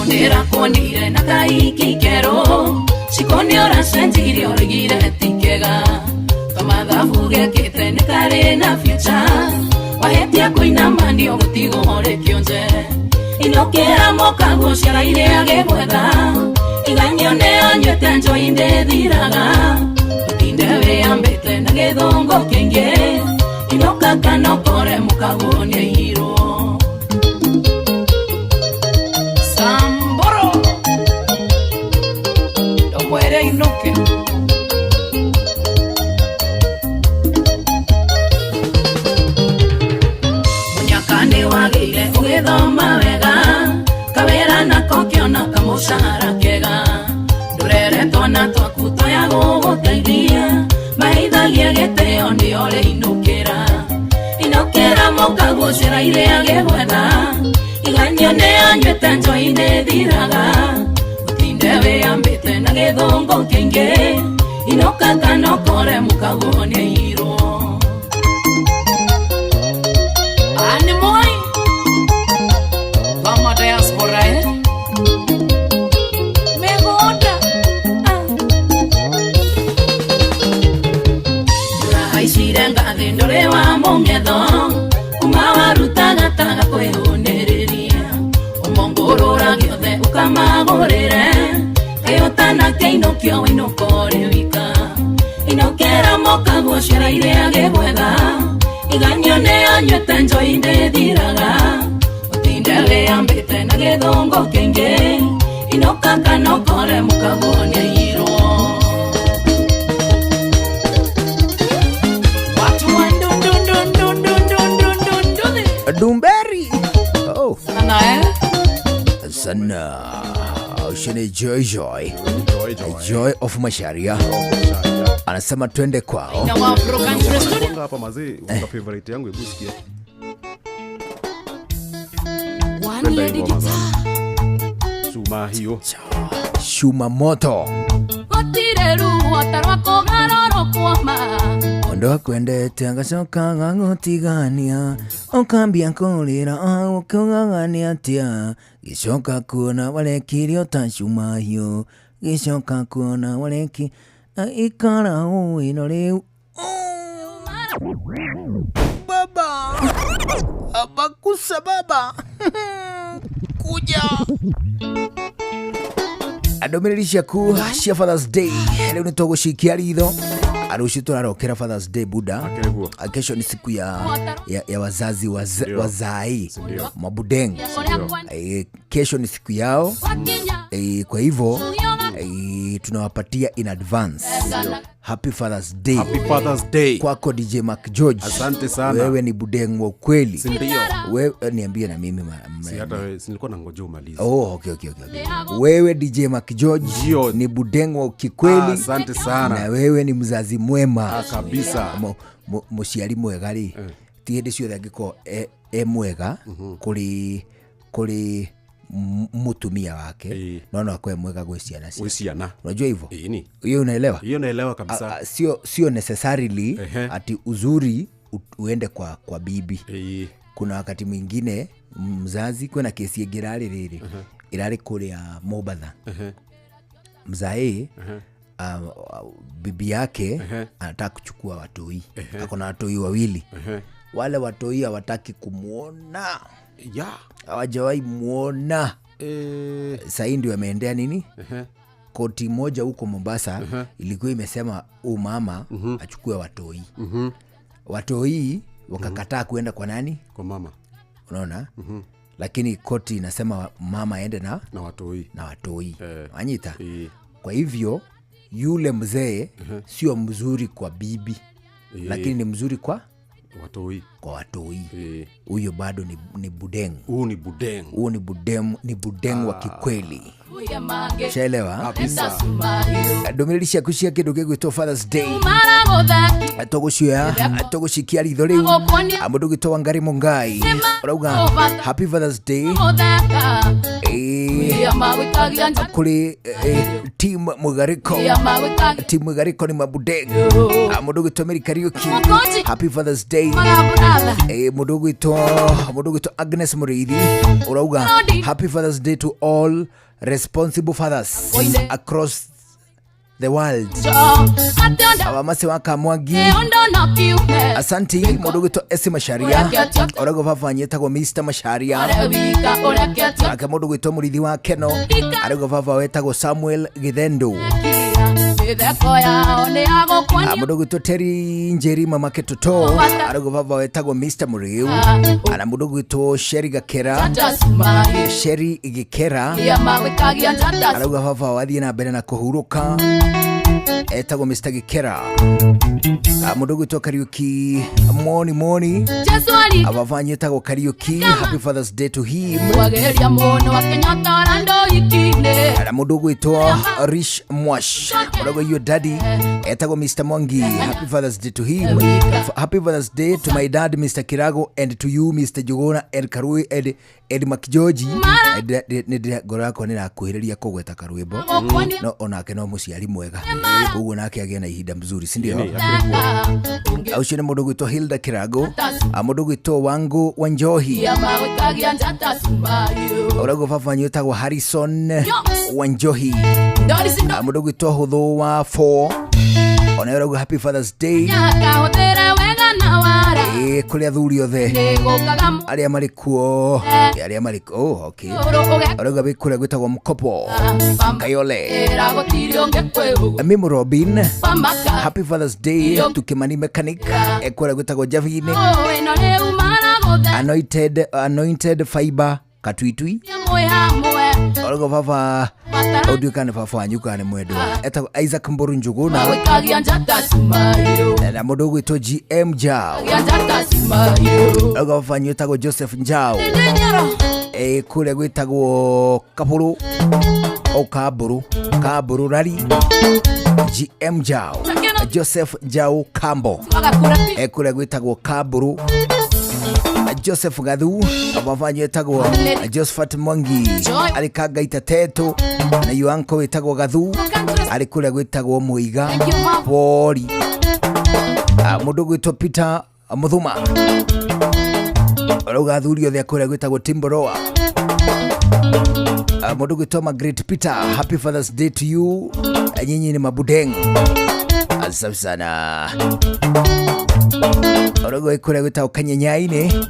Ndĩrakuonire na kaiki kerũ ciko nĩ ũracenjirie ũrigire ti kĩega kamathabu gekĩte nĩ karĩ na future wahĩtia kũinama nĩũgũtigwo ũrĩ kĩonje inũkĩra mũkaguo ciaraire agĩgwetha iganio nĩanyuĩte njohi ndĩthiraga ũtinde wĩyambĩte na gĩthũngũ kĩingĩ inũka kana ũkore mũkaguo nĩairwo. Samboro Ndũmwĩre inũke Mũnyaka nĩwagĩire ũgĩthoma wega kawĩra nako kĩona kamũcahara kega ndũrere twana twaku tũya gũgũteithia maheithagia gĩtĩo nĩo rĩinũkĩra inũkĩra mũkaguo ciaraire agĩgwetha iganio nĩanyuĩte njohi nĩthiraga ũtinde wĩyambĩte na gĩthũngũ kĩingĩ inũka kana ũkore mũkaguo nĩairwo. Anĩ moi Mama diaspora mĩgũnda ndũrahaicire ngathĩ ndũrĩ wa mũng'etho kuma warutaga taga kwĩhũnĩrĩria ũmongũrũra gĩothe ũkamagũrĩre kaĩ ũtanakĩinũkio wainũka ũrĩ wika inũkĩra mũkaguo ciaraire agĩgwetha iganio nĩanyuĩte njohi ndĩthiraga ũtinde wĩyambĩte na gĩthũngũ kĩingĩ inũka kana ũkore mũkaguo nĩairwo. Watu wa ndundundundundundundundunduthi. Dumberi. Oh. Sana eh? Sana. Ucio ni Joy Joy. Joy of Macharia. Anasema twende kwao. Bonga hapa mazee, unga favorite yangu hebu sikia. One lady guitar. Suma hiyo. Shuma moto. Gũtirĩ ruo ta rwa kũgarũrũkwo ma. Mũndũ akwendete agacoka agagũtigania ũkambia kũrĩra ũkiugaga nĩ atĩa gĩcoka kuona warekirio ta cuma hiũ gĩcoka kuona wareki ikara ũĩno rĩu Baba abakusa baba kuja ndũmĩrĩri ciaku cia Father's Day rĩu nĩ tũgũcikia ritho Rũciũ tũrarokera Father's Day buda. Akĩrĩguo. Kesho ni siku ya wazazi Ndio. wazai Ndio. mabudeng. Kesho ni siku yao. Kwa hivyo tunawapatia in advance Happy Father's Day. Happy Father's Day. Kwako DJ Mark George. Asante sana. Wewe ni budeng wa ukweli. Si ndio? Wewe niambie na mimi Si hata wewe, si nilikuwa nangoja umalize. Oh, okay. Wewe DJ Mark George ni budeng wa kikweli. Asante sana. Na wewe ni mzazi mwema. Kabisa. Mũciari mwega rĩ, ti hĩndĩ ciothe angĩkorwo e mwega kũrĩ mũtumia wake, no no akorwe mwega gwĩ ciana ciake. Gwĩ ciana. Unajua hivyo? Ĩni. Hiyo unaelewa? Hiyo naelewa kabisa. Sio necessarily ati uzuri uende kwa bibi. Kuna wakati mwingine mzazi, kwĩna kesi ĩngĩ ĩrarĩ rĩrĩ, ĩrarĩ kũrĩa Mombatha. Mzae, bibi yake anataka kuchukua watoi. Ako na watoi wawili. Wale watoi hawataki kumuona. Hawajawahi muona. Sasa ndio ameendea nini? Koti moja huko Mombasa ilikuwa imesema huyu mama achukue watoi. Watoi wakakataa kuenda kwa nani? Kwa mama. Unaona? Lakini koti inasema mama aende na watoi. Na watoi. Anyita. Kwa hivyo yule mzee sio mzuri kwa bibi, lakini ni mzuri kwa watoi. Kwa watoi. Huyo bado ni budeng. Huyu ni budeng. Huyu ni budeng, ni budeng wa kikweli. Shaelewa? Kabisa. Ndũmĩrĩri ciaku cia kĩndũ gĩgwĩtwo Father's Day. Tũgũcioya, tũgũcikia ritho rĩu. Mũndũ ũgwĩtwo Wangari Mungai ũrauga Happy Father's Day. Kũrĩ team Mugariko. Team Mugariko ni mabudeng. Mũndũ ũgwĩtwo Mary Kariuki. Happy Father's Day. Mũndũ ũgwĩtwo Agnes Mũrĩithi ũrauga Happy Father's Day to all responsible fathers across the world. Awamase wa Kamwangi. Asanti mũndũ ũgwĩtwo Esi Macharia ũrauga baba wanyu etagwo Mr Macharia. Ake mũndũ ũgwĩtwo Mũrĩithi wa Keno arauga baba wetagwo Samuel Githendo. Mũndũ ũgwĩtwo Terry Njeri mama Ketoto arauga baba wetagwo Mr Muriu. Ana mũndũ ũgwĩtwo Sherry Gakera, Sherry Gikera arauga baba wathiĩ na mbere na kũhurũka, etagwo Mr Gikera. Mũndũ ũgwĩtwo Kariuki Moni Moni abavanye etagwo Kariuki, Happy Father's Day to him. Ana mũndũ ũgwĩtwo Rish Mwash ũrauga your daddy etagwo Mr Mwangi, Happy Father's Day to him. Happy Father's Day to my dad Mr Kirago and to you Mr Jogona and Karui and Ed McGeorge. Ngoro yakwa nĩ ĩrakuhĩrĩria kũgweta karwĩmbo, no onake no mũciari mwega, ũguo nake agĩe na ihinda mzuri, si ndio? Ũcio nĩ mũndũ ũgwĩtwo Hilda Kirago. Mũndũ ũgwĩtwo Wangu Wanjohi ũrauga baba wanyu wĩtagwo Harrison Wanjohi. Mũndũ ũgwĩtwo Hũthũ wa 4 ona ũrauga Happy Father's Day kũrĩ athuri othe arĩa marĩ kuo, arĩa marĩ oh, okay. Ũrauga wĩ kũrĩa gwĩtagwo Mkopo Kayole. Mimi Robin, Happy Father's Day to Kimani Mechanic kũrĩa gwĩtagwo Javine. Anointed Fiber Katwitwi ũrauga baba ũnduĩka nĩ baba wanyu kana nĩ mwendwa etagwo Isaac Mburu Njuguna na mũndũ ũgwĩtwo GM Njau ũrauga baba wanyu etagwo Joseph Njau kũrĩa gwĩtagwo Kabũrũ au Kabũrũ Rari. GM Njau Joseph Njau Kambo kũrĩa gwĩtagwo Kabũrũ. Joseph Gathu baba wanyu etagwo Josephat Mwangi arĩ Kangaita Teto na yuanko wĩtagwo Gathu arĩ kũrĩa gwĩtagwo Mũiga Pori. Mũndũ ũgwĩtwo Peter Muthuma ũrauga athuri othe a kũrĩa gwĩtagwo Timboroa. Mũndũ ũgwĩtwo Margaret Peter, Happy Father's Day to you. Nyinyi ni mabudeng. Asante sana. Ũrauga kũrĩa gwĩtagwo Kanyenyainĩ.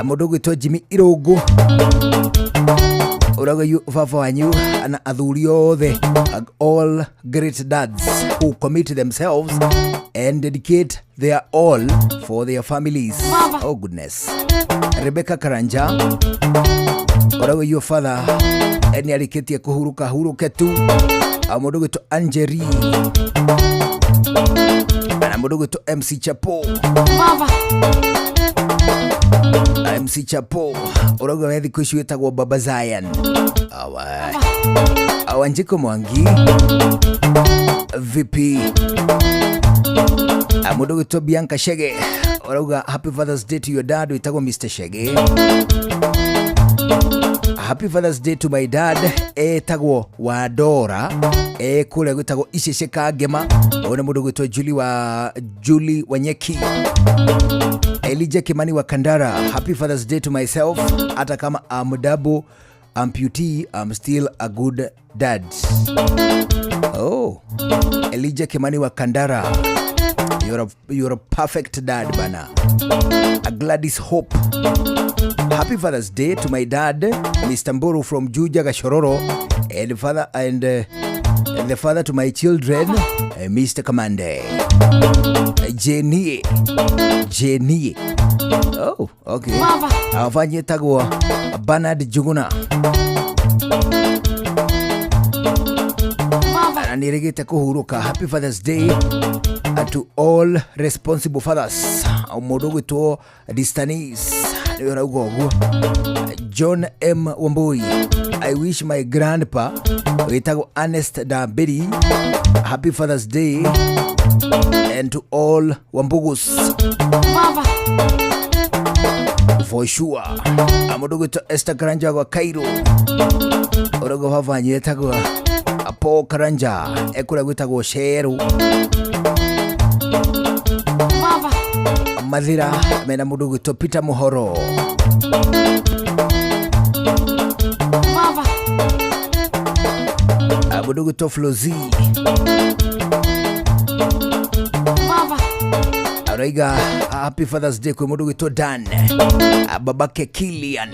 Mũndũ ũgwĩtwo Jimmy Irũngũ Ũrauga baba wanyu na athuri othe, all great dads who commit themselves and dedicate their all for their families. Oh goodness. Rebecca Karanja ũrauga your father nĩ arĩkĩtie kũhurũka, hurũke tu. Mũndũ gwĩtwo Angeri na mũndũ gwĩtwo MC Chapo. MC Chapo ũrauga we thikũ ici wĩtagwo Baba Zion. Awa Wanjiko Mwangi VP. Mũndũ gwĩtwo Bianca Shege ũrauga happy Father's Day to your dad wĩtagwo Mr Shege. Happy Father's Day to my dad etagwo Wadora, kũrĩa gwĩtagwo Icece Kangema. Ũyũ nĩ mũndũ gwĩtwo Julie Wanyeki. Elijah Kimani wa Kandara, happy Father's Day to myself, hata kama I'm double amputee, I'm still a good dad. Oh, Elijah Kimani wa Kandara, you're a perfect dad bana. A Gladys Hope, happy Father's Day to my dad Mr. Mburu from Juja Gashororo, and father and the father to my children, Mr. Kamande. Jenny. Oh, okay. Avanye tagwa Bernard Juguna. Na nĩrĩgĩte kũhurũka. Happy Father's Day to all responsible fathers. Mũndũ ũgwĩtwo Distanis nĩwe ũrauga ũguo. John M Wambui, I wish my grandpa wĩtagwo Ernest Dambiri happy Father's Day and to all Wambugus. For sure. Mũndũ ũgwĩtwo Esther Karanja wa Cairo ũrauga baba wanyu etagwo Paul Karanja, ekũrĩa gwĩtagwo Sheru Mathira, mena mũndũ ũgwĩtwo Peter Muhoro. Mũndũ ũgwĩtwo Flozi araiga happy Father's Day kwĩ mũndũ ũgwĩtwo Dan, babake Kilian.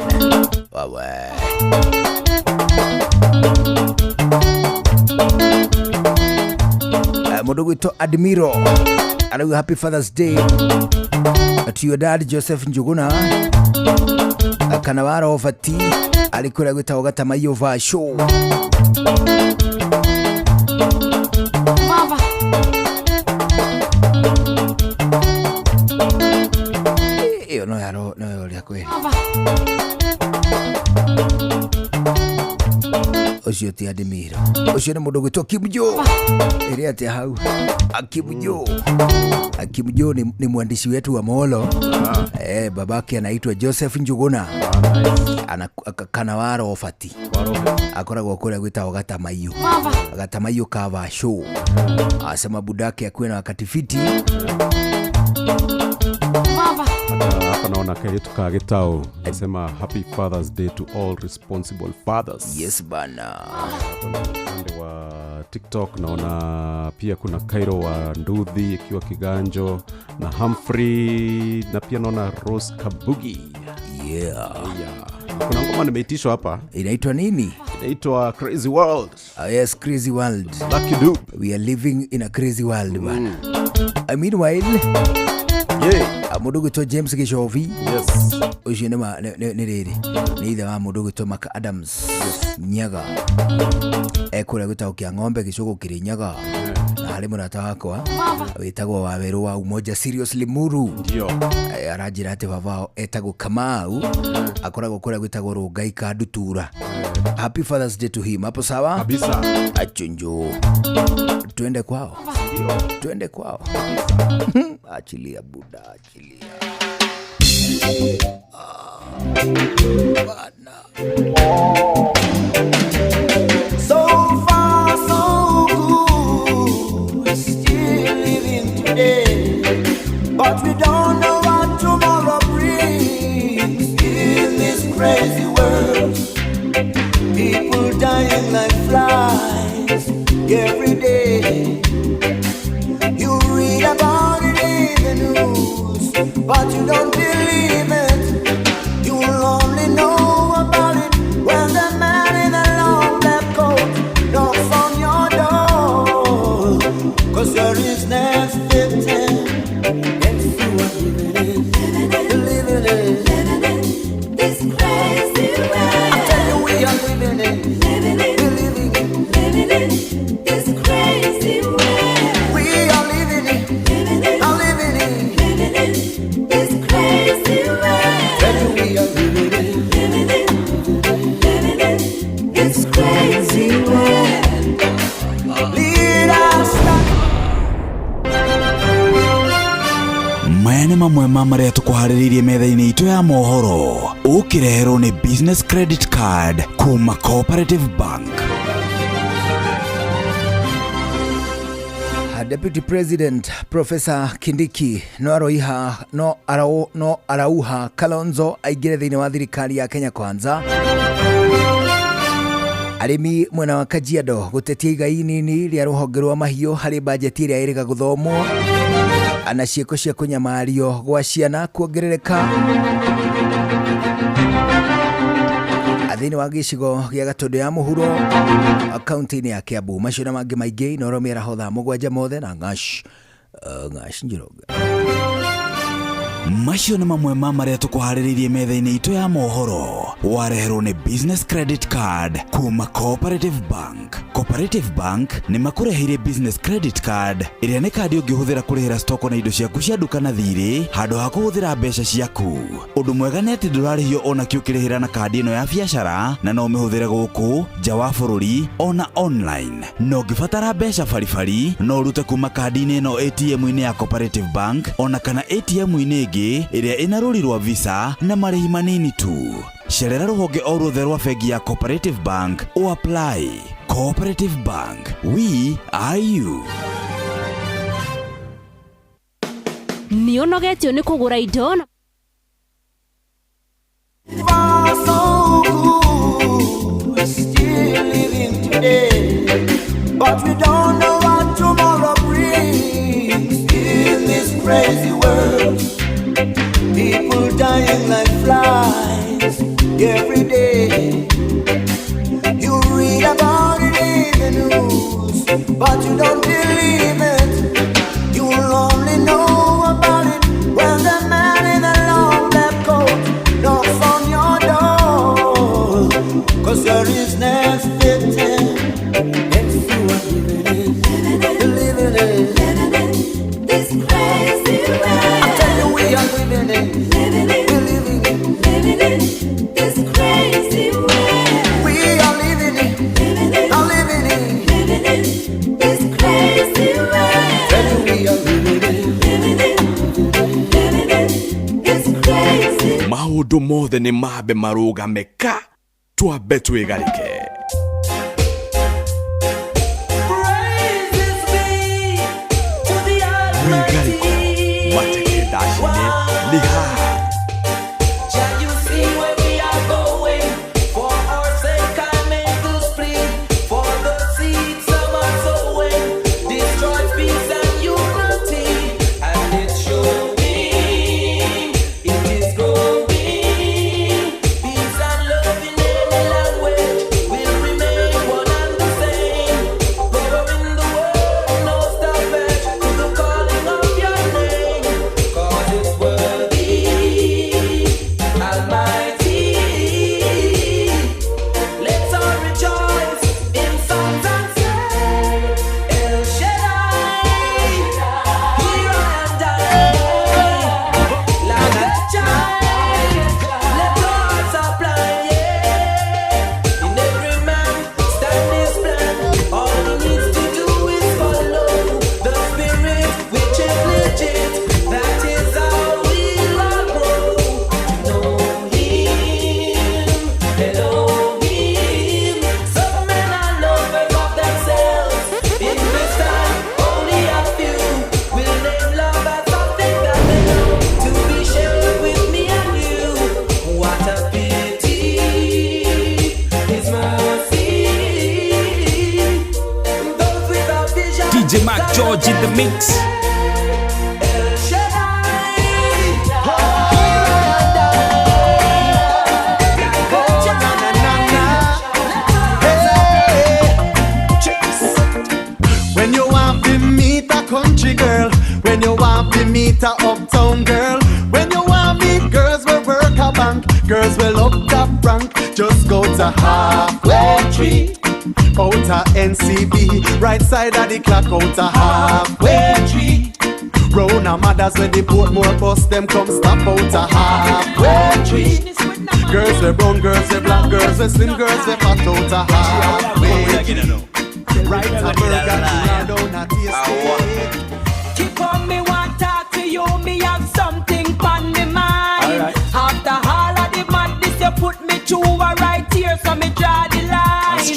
Wawe. Mũndũ ũgwĩtwo Admiro arauga happy Father's Day to your dad Joseph Njuguna kana wa Robert arĩ kũrĩa gwĩtagwo Gatamaiyũ Vasho. Ĩyo no yaro no yoria kweli. Ũcio ti Admiro, ũcio nĩ mũndũ ũgwĩtwo Kimjo. Ĩrĩa atĩa hau Akimjo. Akimjo ni mwandishi wetu wa Molo. Babake anaitwa Joseph Njuguna. Ana kana wa Robert akoragwo kũrĩa gwĩtagwo Gatamaiyũ. Gatamaiyũ ka show. Asema budake akuwe na wakati fiti. Hapa naona kairitu ka Gitau nasema happy Father's Day to all responsible fathers. Yes bana. Upande wa TikTok naona pia kuna Cairo wa Nduthi ikiwa Kiganjo na Humphrey, na pia naona Rose Kabugi. Yeah. Kuna ngoma nimeitishwa hapa. Inaitwa nini? Inaitwa Crazy World. Yes, Crazy World. Lucky Dube. We are living in a crazy world bana. Meanwhile, yeah. Mũndũ ũgwĩtwo James Gichovi. Yes. Ũcio nĩ rĩrĩ nĩ ithe wa mũndũ ũgwĩtwo Mark Adams. Yes. Nyaga ekũrĩa gwĩtagwo Kĩa Ng'ombe gĩcũgũ kĩrĩ Nyaga. Na harĩ mũrata wakwa wĩtagwo Wawerũ wa Umoja Serious Limuru. Ndio. Aranjĩra atĩ baba wao etagwo Kamau, akoragwo kũrĩa gwĩtagwo Rũngai ka Ndutura. Happy Father's Day to him. Hapo sawa? Kabisa. Achunjo. Tuende kwao. Tuende kwao. Achilia buda, achilia. Bana. So far so good, we're still living today, but we don't know what tomorrow brings. In this crazy world, people dying like flies every day. You read about it in the news, but you don't believe it. You'll only know about it when the man ma marĩa tũkũharĩrĩirie metha-inĩ itũ ya mohoro ũkĩreherwo nĩ business credit card kuma Cooperative Bank. Deputy President Professor Kindiki no aroiha no arau no arauha Kalonzo aingĩre thĩinĩ wa thirikari ya Kenya Kwanza. Arĩmi mwena wa Kajiado gũtetia igai inini rĩa rũhonge rwa mahiũ harĩ bajeti ĩrĩa ĩrĩga gũthomwo na ciĩko cia kũnyamario gwa ciana kuongerereka thĩinĩ wa gĩcigo gĩa Gatũndũ ya mũhuro kaunti-inĩ ya Kiambu. Macio na mangĩ maingĩ Inooro mĩaraho thaa 7 mothe na Ngash Ngash Njoroge. Macio nĩ mamwe ma marĩa tũkũharĩrĩirie metha-inĩ itũ ya mohoro wareherwo nĩ business credit card kuma Cooperative Bank. Cooperative Bank nĩ makũreheire business credit card ĩrĩa nĩ kandi ũngĩhũthĩra kũrĩhĩra stoko na indo ciaku cia nduka na thirĩ handũ ha kũhũthĩra mbeca ciaku. Ũndũ mwega nĩ atĩ ndũrarĩhio ona kĩ ũkĩrĩhĩra na kandi ĩno ya biacara na no ũmĩhũthĩre gũkũ nja wa bũrũri ona online. Na ũngĩbatara mbeca baribari no ũrute kuma kandi-inĩ ĩno ATM-inĩ ya Cooperative Bank ona kana ATM-inĩ ĩngĩ ĩrĩa ĩna rũri rwa Visa na marĩhi manini tu. Cerera rũhonge o ruothe rwa bengi ya Cooperative Bank o apply. Cooperative Bank, we are you. Nĩ ũnogetio nĩ kũgũra indo na So good, we're still living today, but we don't know what tomorrow brings. In this crazy world, people dying like flies every day. You read about it in the news, but you don't believe it. You'll only know about it when the man in the long black coat knocks on your door. 'Cause there is next victim. Yes, you are living it, living it, living it. This crazy world. I tell you we are living it, living it, we're living it, living it. This crazy world. We are living it, living it, are living it, living it. This crazy world. Tell you we are living it, living it, living it. This crazy. Maũndũ mothe nĩ mambe marũgame ka twambe twĩgarĩke. Mwĩgarĩko mateke ndaci-inĩ nĩ haha. DJ Mike George in the mix. When you want to meet a country girl, when you want to meet a uptown girl, when you want meet girls will work a bank, girls will up top rank, just go to Halfway Tree. Out of NCB, right side of the clock, out of Halfway Tree. Round a mothers when the Portmore bus, them come stop out of Halfway Tree. Girls we brown, girls we black, girls we slim, girls we fat, out of Halfway Tree. Right a burger, down a tasty. Keep on me want talk to you, me have something for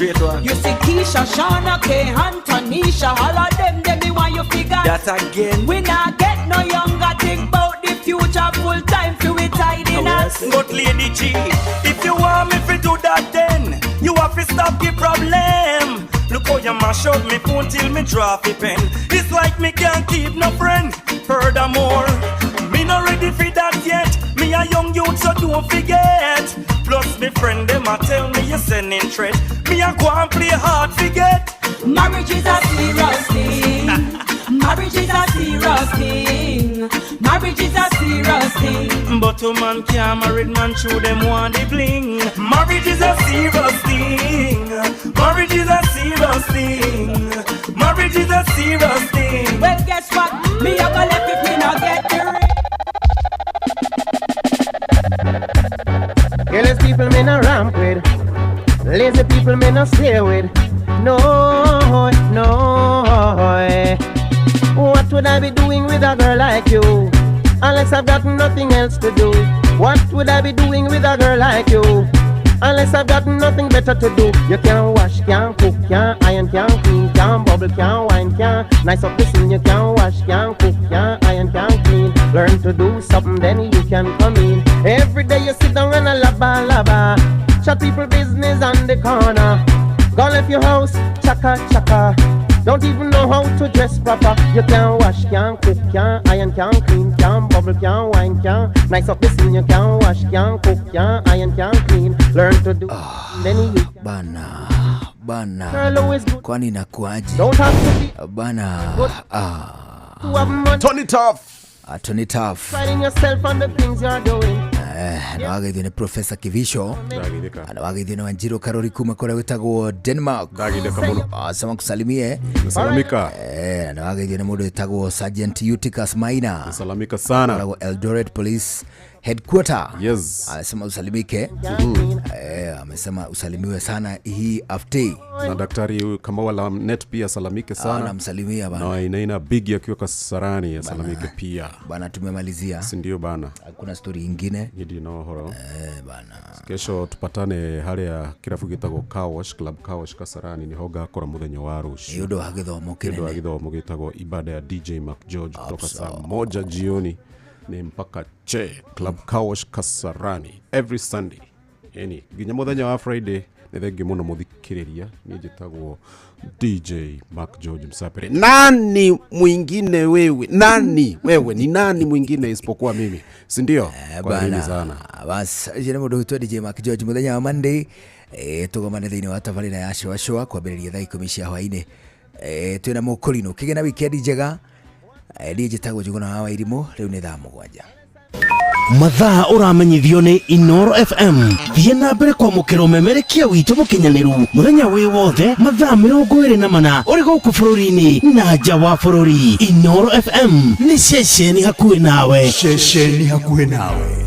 Straight one. You see Keisha, Shauna, K, and Tanisha. All of them, them me want you figure. That again. We not get no younger. Think about the future full time fi we tidying us. But Lady G, if you want me fi do that then, you have to stop the problem. Look how you mash up me phone till me drop the pen. It's like me can't keep no friend. Furthermore, me no ready for that yet. Me a young youth, so don't forget. Plus me friend them a tell me you sending threat. Me a go and play hard forget. Marriage is a serious thing. Marriage is a serious thing. Marriage is a serious thing. But a man can't marry man through them want the bling. Marriage is a serious thing. Marriage is a serious thing. Marriage is a serious thing. Well, guess what? Me a go left if me not get the ring. Careless people me no ramp with. Lazy people me no stay with. No, no. What would I be doing with a girl like you? Unless I've got nothing else to do. What would I be doing with a girl like you? Unless I've got nothing better to do. You can't wash, can't cook, can't iron, can't clean, can't bubble, can't wine, can't nice up the scene. You can't wash, can't cook, can't iron, can't clean. Learn to do something, then you can come in. Every day you sit down and a labba labba. Chat people business on the corner. Gone left your house, chaka chaka. Don't even know how to dress proper. You can't wash, can't cook, can't iron, can't clean, can't bubble, can't wine, can't nice up the scene. You can't wash, can't cook, can't iron, can't clean. Learn to do then you bana bana. Girl always good. Kwani nakuaje? Don't have to be bana. Good. Ah. To have money. Tony Tough. Tony Tough. Priding yourself on the things you're doing. Na wagaithio nĩ Professor Kivisho na wagaithio nĩ Wanjiru Karori kuma kũrĩa gwĩtagwo Denmark. Sema kusalimie. Salamika. Na wagaithio nĩ mũndũ wĩtagwo Sergeant Eutychus Maina. Salamika sana. Kwa Eldoret Police Headquarter. Yes. Anasema usalimike. Amesema usalimiwe sana hii after. Na daktari Kamau la net pia salamike sana. Namsalimia bana. Na inaina big akiwa Kasarani asalamike pia. Bana tumemalizia. Si ndio bana. Hakuna story nyingine. Nidi no horo. Bana. Kesho tupatane hali ya kirabu gitagwo Car Wash Club Car Wash Kasarani ni hoga akora muthenya wa rucio. Ni undu wa githomo kinene. Ni undu wa githomo gitagwo ibada ya DJ Mark George kutoka saa 1 jioni ni mpaka che Club Car Wash Kasarani every Sunday. Yani nginya muthenya wa Friday ni thengi muno muthikiriria ni njitagwo DJ Mark George Msapere. Nani mwingine wewe? Nani wewe? Ni nani mwingine isipokuwa mimi? Si ndio? Kwa nini sana? Bas, jina mundu witwa DJ Mark George muthenya wa Monday tugomane thiini wa tabarira ya shwa shwa kwambiriria thaa 10 cia hwaini. Twina mukurino kigena weekend njega. Niĩ njĩtagwo Njuguna wa Wairimu, rĩu nĩ thaa 7. Mathaa ũramenyithio nĩ Inoro FM. Thiĩ na mbere kwamũkĩra ũmemerekia witũ mũkinyanĩru mũthenya wĩ wothe mathaa 24 ũrĩ gũkũ bũrũri-inĩ na nja wa bũrũri. Inoro FM nĩ ceceni hakuhĩ nawe. Ceceni hakuhĩ nawe.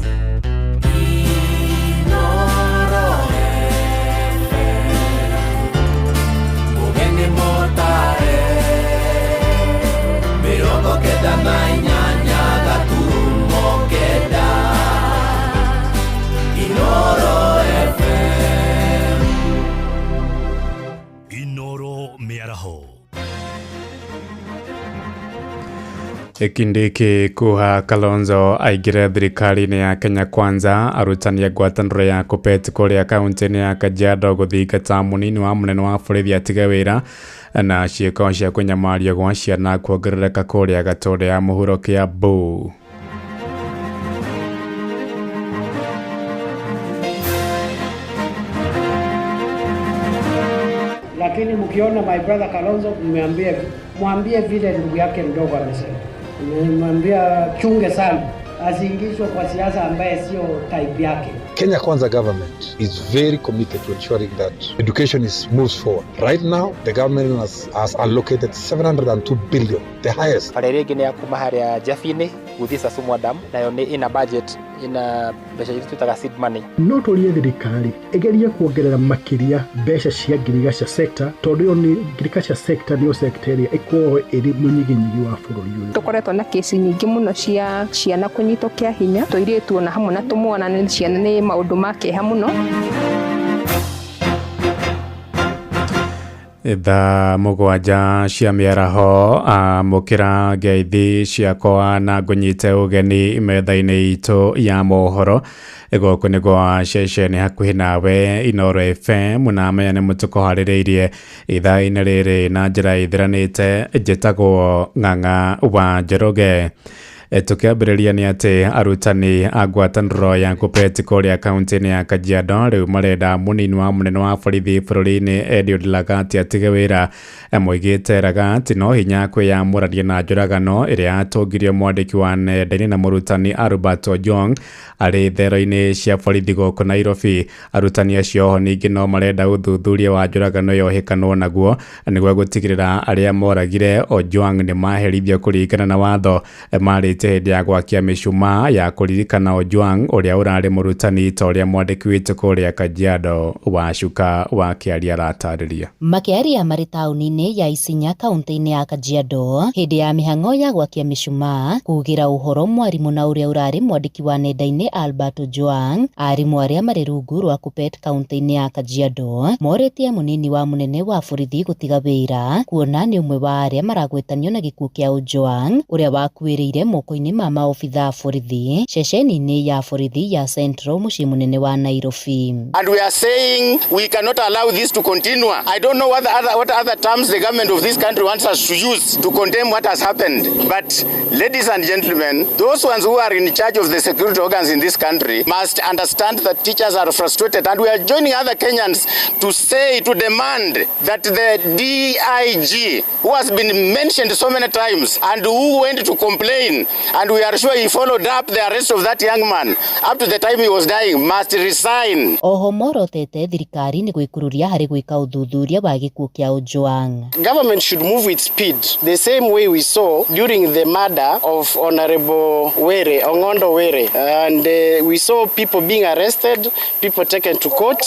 Kindiki kuha Kalonzo aingire thirikari-inĩ ya Kenya Kwanza arutani a ngwatanĩro ya Kuppet kũrĩa kaunti-inĩ ya Kajiado gũthingata mũnini wa mũnene wa borithi atige wĩra na ciĩko cia kũnyamario gwa ciana kuongerereka kũrĩa Gatũndũ ya mũhuro Kiambu. Lakini mkiona my brother Kalonzo mwambie vile ndugu yake mdogo amesema. Nimemwambia chunge sana asiingizwe kwa siasa ambaye sio type yake. Kenya Kwanza government is very committed to ensuring that education is moves forward. Right now, the government has allocated 702 billion, the highest. Bara ĩrĩa ĩngĩ nĩ ya kuma harĩa Jafini gũthiĩ Sasumwa Dam, nayo nĩ ina budget ina mbeca iria twĩtaga seed money. No tũrie thirikari ĩgerie kuongerera makĩria mbeca cia ngirigaca sector, tondũ ĩyo nĩ ngirigaca sector nĩyo sector ĩrĩa ĩkoragwo ĩrĩ mũnyiginyigi wa bũrũri ũyũ. Tũkoretwo na kesi nyingĩ mũno cia ciana kũnyitwo kĩa hinya, tũirĩtu ona hamwe na tũmwana nĩ ciana nĩ maũndũ ma kĩeha mũno. Thaa 7 cia mĩaraho amũkĩra ngeithi ciakwa na ngũnyite ũgeni metha-inĩ itũ ya mohoro. Gũkũ nĩ gwa ceceni hakuhĩ nawe Inooro FM, na menya nĩ mũtũkũharĩrĩirie ithaa-inĩ rĩrĩ na njĩra ĩthiranĩte. Njĩtagwo Ng'ang'a wa Njoroge. Tukiambĩrĩria nĩ atĩ arutani a ngwatanĩro ya Kuppet kũrĩa kaunti-inĩ ya Kajiado rĩu marenda mũnini wa mũnene wa borithi bũrũri-inĩ Eliud Lagat atige wĩra. Moigĩte Lagat no hinya kwĩyamũrania na njũragano ĩrĩa yatũngirio mwandĩki wa nenda-inĩ na mũrutani Albert Ojwang arĩ thero-inĩ cia borithi gũkũ Nairobi. Arutani acio oho ningĩ no marenda ũthuthuria wa njũragano ĩyo ũhĩkanwo naguo nĩguo gũtigĩrĩra arĩa moragire Ojwang nĩ maherithio kũringana na watho. Marĩte hĩndĩ ya gwakia mĩcumaa ya kũririkana Ojwang ũrĩa ũrarĩ mũrutani ta ũrĩa mwandĩki witũ kũrĩa Kajiado Wacuka wa Kĩaria aratarĩria. Makĩaria marĩ taũni-inĩ ya Isinya kaunti-inĩ ya Kajiado hĩndĩ ya mĩhang'o ya gwakia mĩcumaa kugĩra ũhoro mwarimũ na ũrĩa ũrarĩ mwandĩki wa nenda-inĩ Albert Ojwang, arimũ arĩa marĩ rungu rwa Kuppet kaunti-inĩ ya Kajiado morĩtie mũnini wa mũnene wa borithi gũtiga wĩra kuona nĩ ũmwe wa arĩa maragwetanio na gĩkuũ kĩa Ojwang ũrĩa wakuĩrĩire moko-inĩ ma maobitha borithi ceceni-inĩ ya borithi ya Central mũciĩ mũnene wa Nairobi. And we are saying we cannot allow this to continue. I don't know what other terms the government of this country wants us to use to condemn what has happened. But ladies and gentlemen, those ones who are in charge of the security organs in this country must understand that teachers are frustrated, and we are joining other Kenyans to say, to demand that the DIG, who has been mentioned so many times and who went to complain, and we are sure he followed up the arrest of that young man up to the time he was dying, must resign. Oho morotete thirikari nĩ gwĩkururia harĩ gwĩka ũthuthuria wa gĩkuũ kĩa Ojwang. Government should move with speed, the same way we saw during the murder of Honorable Were, Ongondo Were, and we saw people being arrested, people taken to court.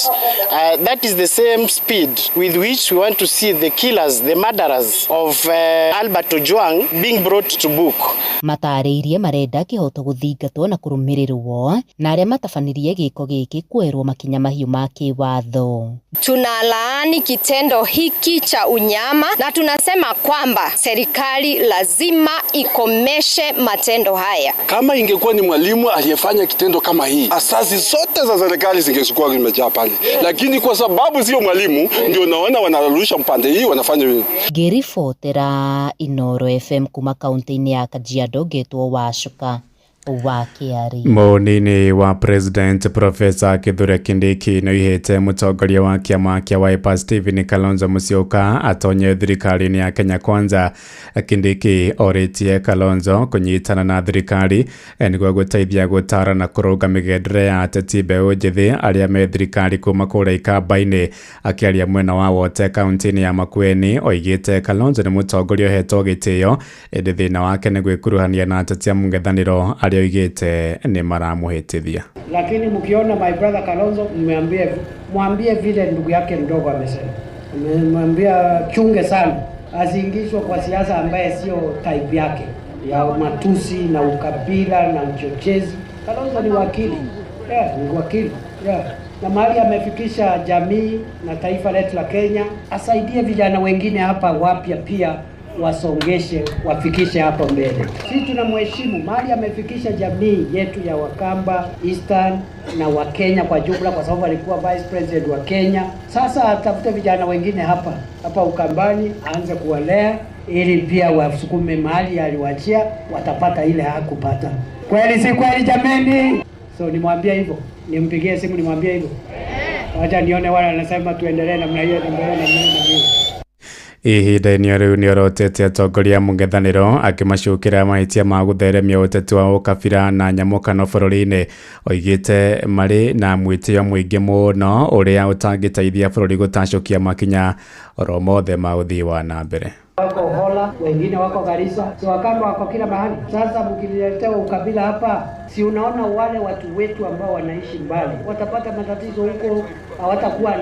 That is the same speed with which we want to see the killers, the murderers of Albert Ojwang being brought to book. Matarĩirie marenda kĩhoto gũthingatwo na kũrũmĩrĩrwo na arĩa matabanirie gĩko gĩkĩ kuoerwo makinya mahiũ ma kĩwatho. Tunalaani kitendo hiki cha unyama na tunasema kwamba serikali lazima ikomeshe matendo haya. Kama ingekuwa ni mwalimu aliyefanya kitendo kama hii, asasi zote za serikali zingekuwa zimejaa pale, lakini kwa sababu sio mwalimu ndio naona wanarusha mpande hii wanafanya hivi. Ngĩribotera Inooro FM kuma kaunti-inĩ ya Kajiado ngetwo Wacuka wa Kĩari. Mũnini wa President Professor Kithure Kindiki nĩoihĩte mũtongoria wa kĩama kĩa Wiper Stephen Kalonzo Musyoka atonye thirikari-inĩ ya Kenya Kwanza. Kindiki orĩtie Kalonzo kũnyitana na thirikari nĩguo gũteithia gũtara na kũrũnga mĩgendere ya ateti mbeũ njĩthĩ arĩa me thirikari kuma kũrĩa ikamba-inĩ. Akĩaria mwena wa Wote kaunti-inĩ ya Makueni oigĩte Kalonzo nĩ mũtongoria ũhetwo gĩtĩo ĩndĩ thĩna wake nĩ gwĩkuruhania na ateti a mũng'ethanĩro arĩa oigĩte nĩ maramũhĩtithia. Lakini mkiona my brother Kalonzo, mwambie vile ndugu yake mdogo amesema. Mwambie chunge sana asiingizwe kwa siasa ambaye sio type yake ya matusi na ukabila na uchochezi. Kalonzo ni wakili. Ni wakili. Na mahali amefikisha jamii na taifa letu la Kenya, asaidie vijana wengine hapa wapya pia wasongeshe, wafikishe hapo mbele. Sisi tunamheshimu mahali amefikisha jamii yetu ya Wakamba, Eastern na Wakenya kwa jumla, kwa sababu alikuwa vice president wa Kenya. Sasa atafute vijana wengine hapa Ukambani, aanze kuwalea ili pia wasukume mahali aliwaachia, watapata ile hakupata. Kweli si kweli jameni? So nimwambie hivyo, nimpigie simu nimwambie hivyo. Wacha nione wale wanasema tuendelee namna hiyo, tuendelee namna hiyo. Ihinda-inĩ rĩu nĩorotete atongoria mũng'ethanĩro akĩmacukĩra mahĩtia ma gũtheremia ũteti wa ũkabira na nyamũkano bũrũri-inĩ. Oigĩte marĩ na mwĩtĩo mũingĩ mũno ũrĩa ũtangĩteithia bũrũri gũtacũkia makinya oro mothe ma ũthii wa na mbere. Wako Hola, wengine wako Garissa, si Wakamba wako kila mahali. Sasa mkiniletea ukabila hapa, si unaona wale watu wetu ambao wanaishi mbali watapata matatizo huko, hawatakuwa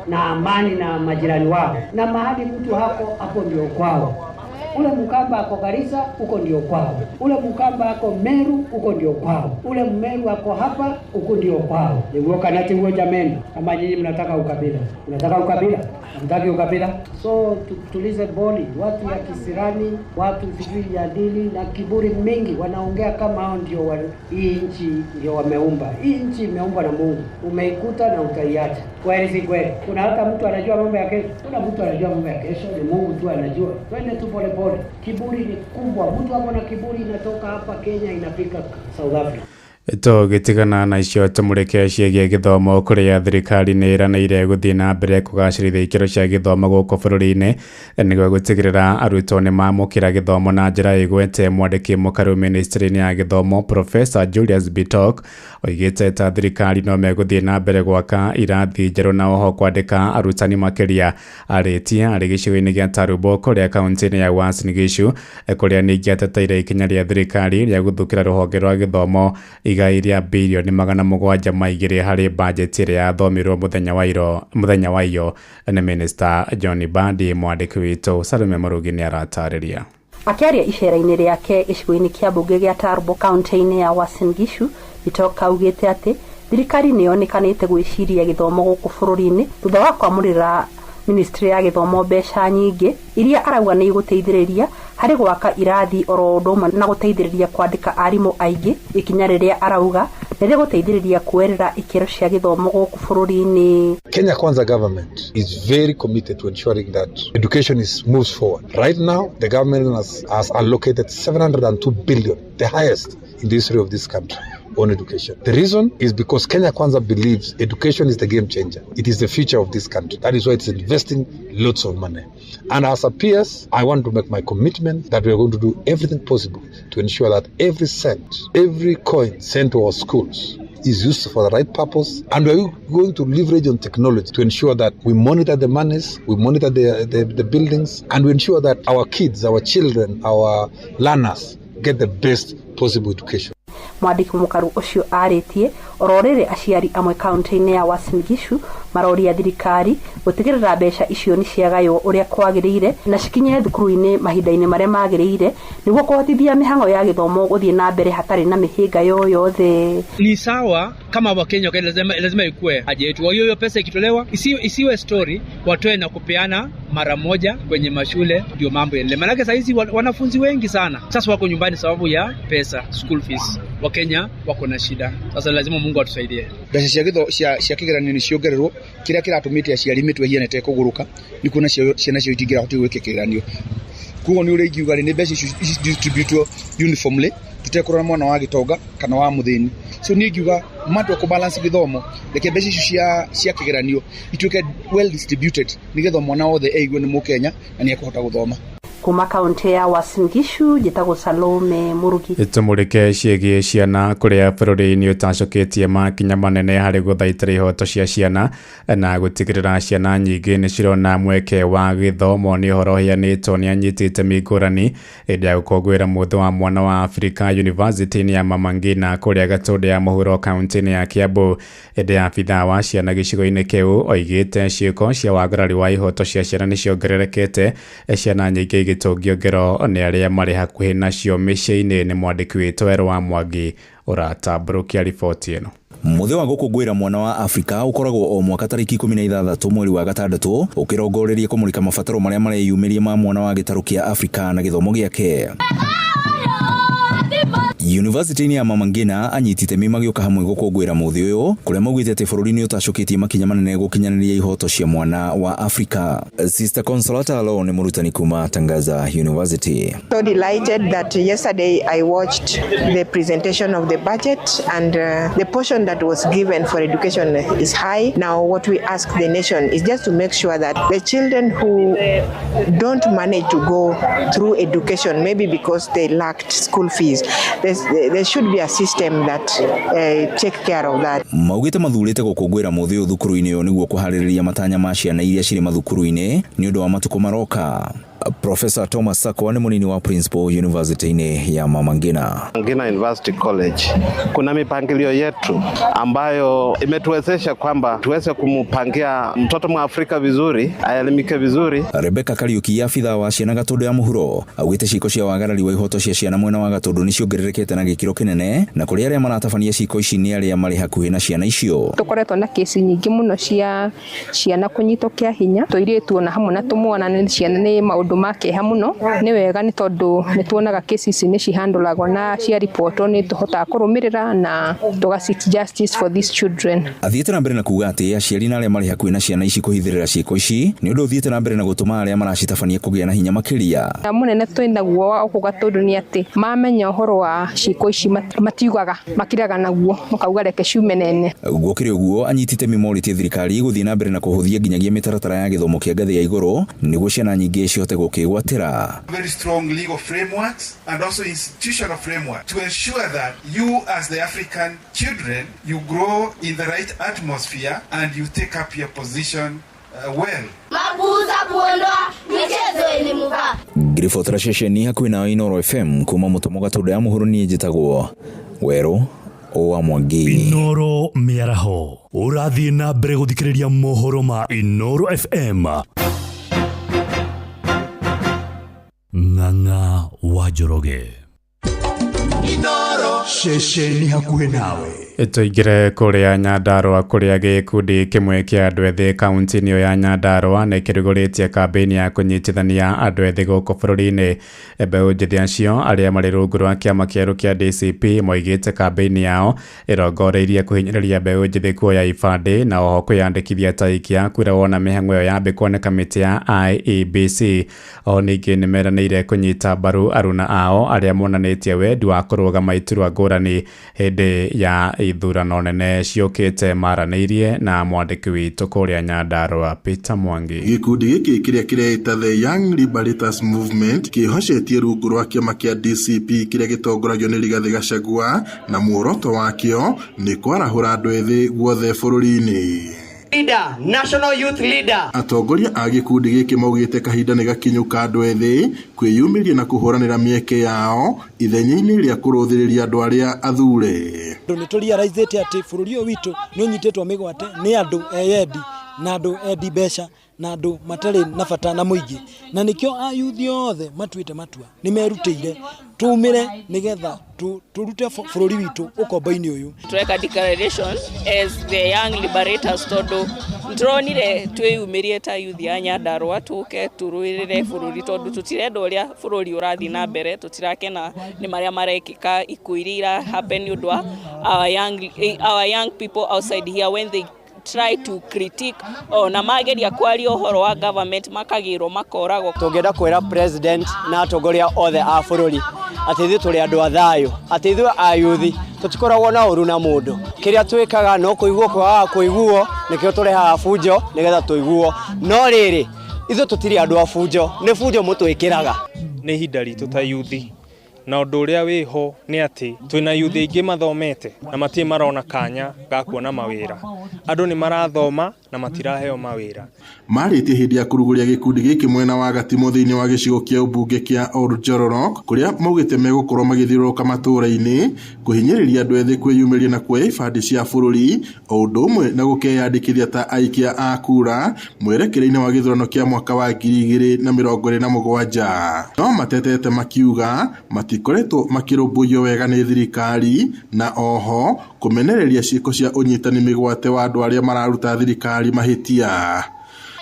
na amani na majirani wao. Na mahali mtu hako hapo ndio kwao. Ule Mkamba ako Garissa, huko ndio kwao. Ule Mkamba ako Meru, huko ndio kwao. Ule Mmeru ako hapa, huko ndio kwao. Ni kanati huo jameni, kama nyinyi mnataka ukabila. Mnataka ukabila? Hamtaki ukabila, so tutulize boli. Watu ya kisirani, watu sijui ya dini na kiburi mingi wanaongea kama hao ndio hii nchi ndio wameumba. Hii nchi imeumbwa na Mungu, umeikuta na utaiacha. Kweli si kweli? Kuna hata mtu anajua mambo ya kesho? Kuna mtu anajua mambo ya kesho? Ni Mungu tu anajua. Twende tu pole pole. Kiburi ni kubwa, mtu hapo na kiburi inatoka hapa Kenya inafika South Africa. Tũgĩtigana na icio tũmũrĩke ciĩgiĩ gĩthomo kũrĩa thirikari nĩ ĩranĩire gũthiĩ na mbere kũgacĩrithia ikĩro cia gĩthomo gũkũ bũrũri-inĩ nĩguo gũtigĩrĩra arutwo nĩ mamũkĩra gĩthomo na njĩra ĩgwete. Mwandĩki mũkaru ministry-inĩ ya gĩthomo Professor Julius Bitok oigĩte ta thirikari no megũthiĩ na mbere gwaka irathi njerũ na oho kwandĩka arutani makĩria. Arĩtie arĩ gĩcigo-inĩ gĩa Tarubo kũrĩa kaunti-inĩ ya Uasin Gishu kũrĩa ningĩ ateteire ikinya rĩa thirikari rĩa gũthukĩra rũhonge rwa gĩthomo igai rĩa bilioni 702 harĩ bajeti ĩrĩa yathomirwo mũthenya wa iyo nĩ Minister John Mbadi. Mwandĩki witũ Salome Mũrugi nĩ aratarĩria. Akĩaria icera-inĩ rĩake gĩcigo-inĩ kĩa mbunge gĩa Tarbo kaunti-inĩ ya Uasin Gishu, Bitok augĩte atĩ thirikari nĩ yonekanĩte gwĩciria gĩthomo gũkũ bũrũri-inĩ thutha wa kwamũrĩra ministry ya gĩthomo mbeca nyingĩ iria arauga nĩ igũteithĩrĩria harĩ gwaka irathi oro ũndũ ũmwe na gũteithĩrĩria kwandĩka arimũ aingĩ, ikinya rĩrĩa arauga nĩ rĩgũteithĩrĩria kuoerera ikĩro cia gĩthomo gũkũ bũrũri-inĩ. Kenya Kwanza government is very committed to ensuring that education is moves forward. Right now, the government has allocated 702 billion, the highest in the history of this country, on education. The reason is because Kenya Kwanza believes education is the game changer. It is the future of this country. That is why it's investing lots of money. And as a PS, I want to make my commitment that we are going to do everything possible to ensure that every cent, every coin sent to our schools is used for the right purpose, and we are going to leverage on technology to ensure that we monitor the monies, we monitor the buildings, and we ensure that our kids, our children, our learners get the best possible education. Mwandĩki mũkaru ũcio arĩtie oro rĩrĩ aciari amwe kaunti-inĩ ya Uasin Gishu maroria thirikari gũtigĩrĩra mbeca icio nĩ ciagaywo ũrĩa kwagĩrĩire na cikinye thukuru-inĩ mahinda-inĩ marĩa magĩrĩire nĩguo kũhotithia mĩhang'o ya gĩthomo gũthiĩ na mbere hatarĩ na mĩhĩnga yoyothe. Ni sawa kama Wakenya lazima ikue haja yetu. Kwa hiyo pesa ikitolewa isiwe story, watoe na kupeana mara moja kwenye mashule ndio mambo yaendelee. Maana sasa hizi wanafunzi wengi sana sasa wako nyumbani sababu ya pesa, school fees. Wakenya wako na shida. Sasa lazima Mungu atusaidie. Mbeca cia githo cia kigeranio ni ciongererwo kiria kiratumite aciari mitwe hiene te kuguruka ni kuona ciana cio itingirahota gwika kigeranio. Koguo ni uria ingiuga ni mbeca icio distributwo uniformly tutekurora mwana wa gitonga kana wa muthini. So ni ingiuga matua ku balance githomo reke mbeca icio cia kigeranio ituike well distributed nigetha mwana wothe eigue ni mukenya na ni ekuhota guthoma. Kuma kaunti ya Uasin Gishu njĩtagwo Salome Mũrugi. Tũmũrĩke ciĩgiĩ ciana kũrĩa bũrũri-inĩ ũtacũkĩtie makinya manene harĩ gũthaitĩra ihoto cia ciana na gũtigĩrĩra ciana nyingĩ nĩ cirona mweke wa gĩthomo. Nĩ ũhoro ũheanĩtwo nĩ anyiti itemi ngũrani hĩndĩ ya gũkũngũĩra mũthĩ wa mwana wa Afrika University-inĩ ya Mama Ngina kũrĩa Gatũndũ ya mũhuro kaunti-inĩ ya Kiambu. Hĩndĩ ya abithaa wa ciana gĩcigo-inĩ kĩu oigĩte ciĩko cia wagarari wa ihoto cia ciana nĩ ciongererekete, ciana nyingĩ igĩtũngio ngero nĩ arĩa marĩ hakuhĩ nacio mĩciĩ-inĩ. Nĩ mwandĩki witũ Erwa wa Mwangi ũratambũrũkia riboti ĩno. Mũthĩ wa gũkũngũĩra mwana wa Afrika ũkoragwo o mwaka tarĩki 16 mweri wa gatandatũ ũkĩrongoreria kũmũrĩka mabataro marĩa mareyumĩria ma mwana wa gĩtarũ kĩa Afrika na gĩthomo gĩake. University-inĩ ya Mama Ngina anyiti itemi magĩũka hamwe gũkũngũĩra mũthĩ ũyũ kũrĩa maugĩte atĩ bũrũri nĩ ũtacũkĩtie makinya manene gũkinyanĩria ihoto cia mwana wa Afrika. Sister Consolata Alo nĩ mũrutani kuma Tangaza University. So delighted that yesterday I watched the presentation of the budget and the portion that was given for education is high. Now what we ask the nation is just to make sure that the children who don't manage to go through education, maybe because they lacked school fees, there should be a system that take care of that. Maugĩte mathurĩte gũkũngũĩra mũthĩ ũyũ thukuru-inĩ ũyũ nĩguo kũharĩrĩria matanya ma ciana iria cirĩ mathukuru-inĩ nĩ ũndũ wa matukũ maroka. Profesa Thomas Sakwa nĩ mũnini wa principal university-inĩ ya Mama Ngina. Ngina University College kuna mipangilio yetu ambayo imetuwezesha kwamba tuweze kumpangia mtoto Mwafrika vizuri, aelimike vizuri. Rebecca Kariuki abithaa wa ciana Gatũndũ ya mũhuro augĩte ciĩko cia wagarari wa ihoto cia ciana mwena wa Gatũndũ nĩ ciongererekete na gĩkĩro kĩnene, na kũrĩ arĩa maratabania ciĩko ici nĩ arĩa marĩ hakuhĩ na ciana icio. Tũkoretwo na kesi nyingĩ mũno cia ciana kũnyitwo kĩa hinya, tũirĩtu ona hamwe na tũmwana, nĩ ciana nĩ maũndũ ma kĩeha mũno. Nĩ wega nĩ tondũ nĩ tuonaga kesi ici nĩ cihandũragwo na cia ripotwo nĩ tũhotaga kũrũmĩrĩra na tũga seek justice for these children. Athiĩte na mbere na kuga atĩ aciari na arĩa marĩ hakuhĩ na ciana ici kũhithĩrĩra ciĩko ici nĩ ũndũ ũthiĩte na mbere na gũtũma arĩa maracitabania kũgĩa na hinya makĩria. Na mũnene twĩnaguo wa gũkũ Gatũndũ nĩ atĩ mamenya ũhoro wa ciĩko ici matiugaga, makiraga naguo makauga reke ciume nene. Gũkĩrĩ ũguo, anyiti itemi morĩtie thirikari gũthiĩ na mbere na kũhũthia nginyagia mĩtaratara ya gĩthomo kĩa ngathĩ ya igũrũ nĩguo ciana nyingĩ cihote gũkĩgwatĩra. Very strong legal frameworks and also institutional framework to ensure that you as the African children, you grow in the right atmosphere and you take up your position well. Mabuza kuondoa michezo elimu ba. Ngiribotera ceceni hakuhĩ na Inooro FM kuma mũtomo Gatũndũ ya mũhuro, niĩ njĩtagwo Werũ wa Mwangi. Inooro mĩaraho ũrathiĩ na mbere gũthikĩrĩria mohoro ma Inooro FM. Ng'ang'a wa Njoroge. Inooro ceceni hakuhĩ nawe. Tũingĩre kũrĩa Nyandarũa kũrĩa gĩkundi kĩmwe kĩa andũ ethĩ kaunti-inĩ ĩyo ya Nyandarũa nĩ kĩrugũrĩtie kambĩini ya kũnyitithania andũ ethĩ gũkũ bũrũri-inĩ. Mbeũ njĩthĩ acio arĩa marĩ rungu rwa kĩama kĩerũ kĩa DCP moigĩte kambĩini yao ĩrongoreirie kũhinyĩrĩria mbeũ njĩthĩ kuoya ibandĩ na oho kwĩyandĩkithia ta aikia kura wona mĩhang'o ĩyo yambĩkwo nĩ kamĩtĩ ya IEBC. O ningĩ nĩmeranĩire kũnyita mbaru aruna ao arĩa monanĩtie wendi wa kũrũgama iturwa ngũrani hĩndĩ ya ithurano nene ciũkĩte. Maranĩirie na mwandĩki witũ kũrĩa Nyandarũa Peter Mwangi. Gĩkundi gĩkĩ kĩrĩa kĩreĩta The Young Liberators Movement kĩhocetie rungu rwa kĩama kĩa DCP kĩrĩa gĩtongoragio nĩ Rigathĩ Gachagua, na muoroto wakĩo nĩ kwarahũra andũ ethĩ guothe bũrũri-inĩ. Leader, National Youth Leader. Atongoria a gĩkundi gĩkĩ maugĩte kahinda nĩ gakinyu ka andũ ethĩ kwĩyumĩria na kũhũranĩra mĩeke yao ithenya-inĩ rĩa kũrũthĩrĩria andũ arĩa athure. Nĩ tũrealizĩte atĩ bũrũri ũyũ witũ nĩ ũnyitĩtwo mĩgwate nĩ andũ eyendi na andũ endi mbeca na andũ matarĩ na bata na mũingĩ, na nĩkĩo ayuthi othe matuĩte matua nĩ merutĩire tumire nĩgetha turute bũrũri witũ ũkombo-inĩ ũyũ. Tureka declaration as the Young Liberators tondũ nĩtũronire twĩyumĩrie ta youth ya Nyandarũa tũke tũrũĩrĩre bũrũri tondũ tũtirenda ũrĩa bũrũri ũrathiĩ na mbere, tũtirakena nĩ marĩa marekĩka, ikuũ iria ira happen nĩ ũndũ wa our young people outside here when they try to critique na mageria kwaria ũhoro wa government makagĩrwo makoragwo. Tũngĩenda kwĩra president na atongoria othe a bũrũri atĩ ithuĩ tũrĩ andũ a thayũ, atĩ ithuĩ ayuthi tũtikoragwo na ũru na mũndũ. Kĩrĩa twĩkaga no kũiguo kwagaga kũiguo, nĩkĩo tũrehaga bunjo nĩgetha tũiguo, no rĩrĩ ithuĩ tũtirĩ andũ a bunjo, nĩ bunjo mũtwĩkĩraga. Nĩ ihinda ritũ ta yuthi, na ũndũ ũrĩa wĩho nĩ atĩ twĩna yuthi aingĩ mathomete na matirĩ marona kanya ga kuona mawĩra. Andũ nĩ marathoma na matiraheo mawĩra. Marĩtie hĩndĩ ya kũrugũria gĩkundi gĩkĩ mwena wa Gatimo thĩinĩ wa gĩcigo kĩa ũmbunge kĩa Oljororok, kũrĩa maugĩte megũkorwo magĩthiũrũrũka matũũra-inĩ kũhinyĩrĩria andũ ethĩ kwĩyumĩria na kuoya ibandĩ cia bũrũri, o ũndũ ũmwe na gũkeyandĩkithia ta aikia a kura mwerekera-inĩ wa gĩthurano kĩa mwaka wa 2027. No matetete makiuga matikoretwo makĩrũmbũiyo wega nĩ thirikari, na oho kũmenereria ciĩko cia ũnyitani mĩgwate wa andũ arĩa mararuta thirikari mahĩtia.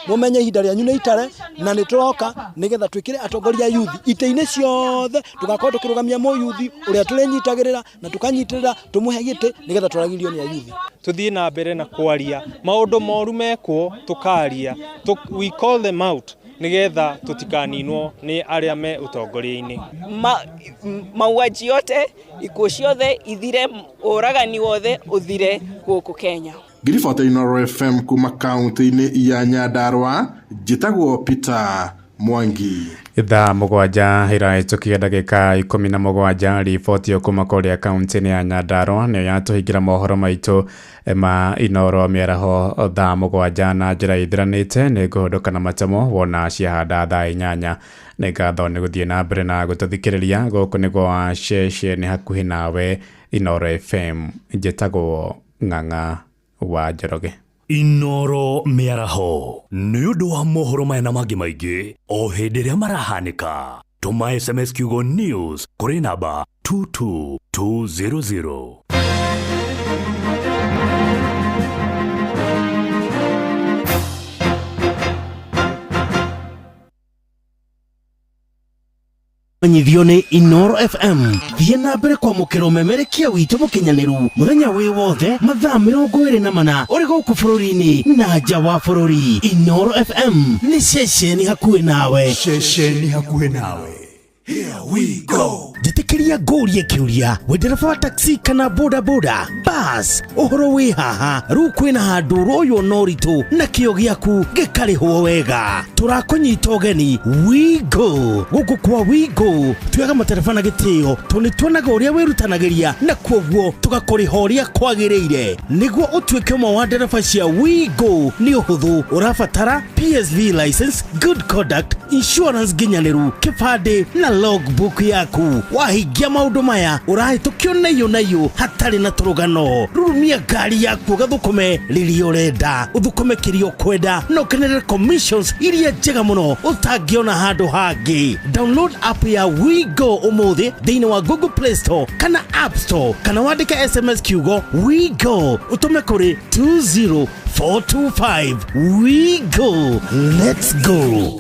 Mumenye ihinda rĩanyu nĩ itare na nĩ tũroka nĩgetha twĩkĩre atongoria yuthi itĩ-inĩ ciothe, tũgakorwo tũkĩrũgamia mũyuthi ũrĩa tũrĩnyitagĩrĩra na tũkanyitĩrĩra tũmũhe gĩtĩ nĩgetha twaragĩrio nĩ ayuthi. Tũthiĩ na mbere na kwaria maũndũ moru mekwo, tũkaria, we call them out nĩgetha tũtikaninwo nĩ arĩa me ũtongoria-inĩ. Mauaji yote, ikuũ ciothe ithire, ũragani wothe ũthire gũkũ Kenya. Ngiribota Inooro FM kuma kaunti-inĩ ya Nyandarũa, njĩtagwo Peter Mwangi. Ithaa 7 ĩrahĩtũkia ndagĩka 17. Riboti kuma kũrĩa kaunti-inĩ ya Nyandarua nĩyo yatũhingĩra mohoro maitũ ma Inoro mĩaraho thaa 7 na njĩra ĩthiranĩte. Nĩ ngũhũndũka na matemo wona ciahanda thaa 8. Nĩ ngatho nĩ gũthiĩ na mbere na gũtũthikĩrĩria. Gũkũ nĩ gwa ceceni hakuhĩ nawe Inoro FM. Njĩtagwo Ng'ang'a wa Njoroge. Inoro mĩaraho nĩ ũndũ wa mohoro maya na mangĩ maingĩ o hĩndĩ ĩrĩa marahanĩka. Tũma SMS kiugo news kũrĩ namba 22200. Menyithio nĩ Inoro FM. Thiĩ na mbere kwamũkĩra ũmemerekia witũ mũkinyanĩru mũthenya wĩ wothe mathaa 24 ũrĩ gũkũ bũrũri-inĩ na nja wa bũrũri. Inoro FM nĩ ceceni hakuhĩ nawe. Ceceni hakuhĩ nawe. Here we go. Njĩtĩkĩria ngũrie kĩũria, wĩ ndereba wa taxi kana boda boda bas, ũhoro wĩ haha rĩu kwĩna handũ ũroywo na ũritũ na kĩo gĩaku gĩkarĩhwo wega. Tũrakũnyita ũgeni Wigo. Gũkũ kwa Wigo tuoyaga matereba na gĩtĩo tondũ nĩ tuonaga ũrĩa wĩrutanagĩria na kwoguo tũgakũrĩha ũrĩa kwagĩrĩire. Nĩguo ũtuĩke ũmwe wa ndereba cia Wigo nĩ ũhũthũ, ũrabatara PSV license, good conduct, insurance nginyanĩru, kĩbandĩ na logbook yaku. Wahingia maũndũ maya ũrahĩtũkio na iyũ na iyũ hatarĩ na tũrũgano. Rurumia ngari yaku ũgathũkũme rĩrĩa ũrenda, ũthũkũme kĩrĩa ũkwenda na ũkenerere commissions iria njega mũno ũtangĩona handũ hangĩ. Download app ya Wigo ũmũthĩ thĩinĩ wa Google Play Store kana App Store, kana wandĩke SMS kiugo Wigo ũtũme kũrĩ 20425. Wigo, let's go.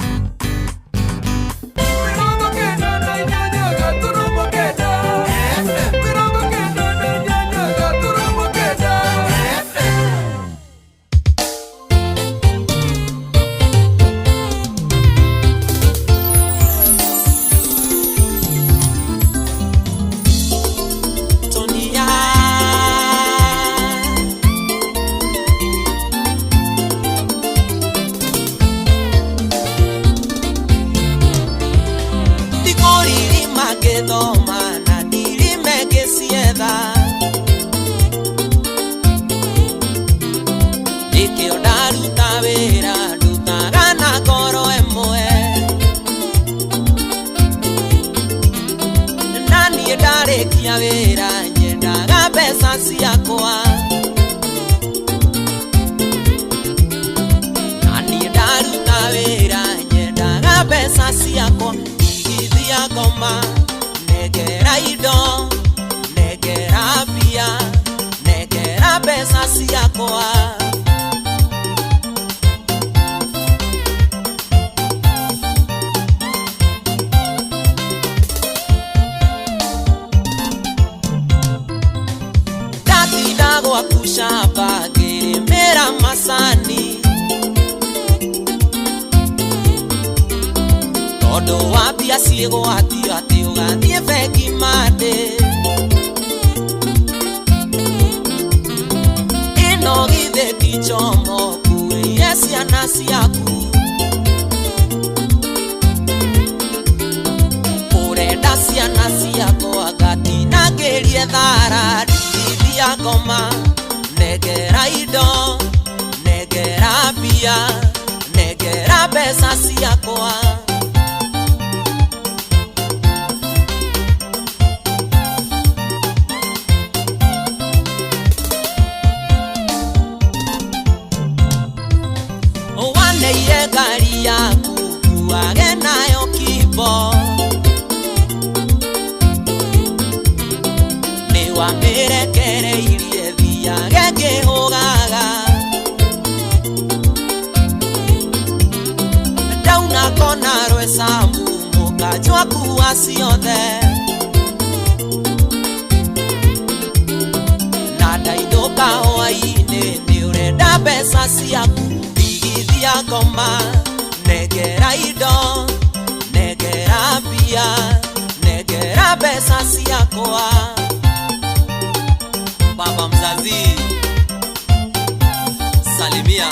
Salimia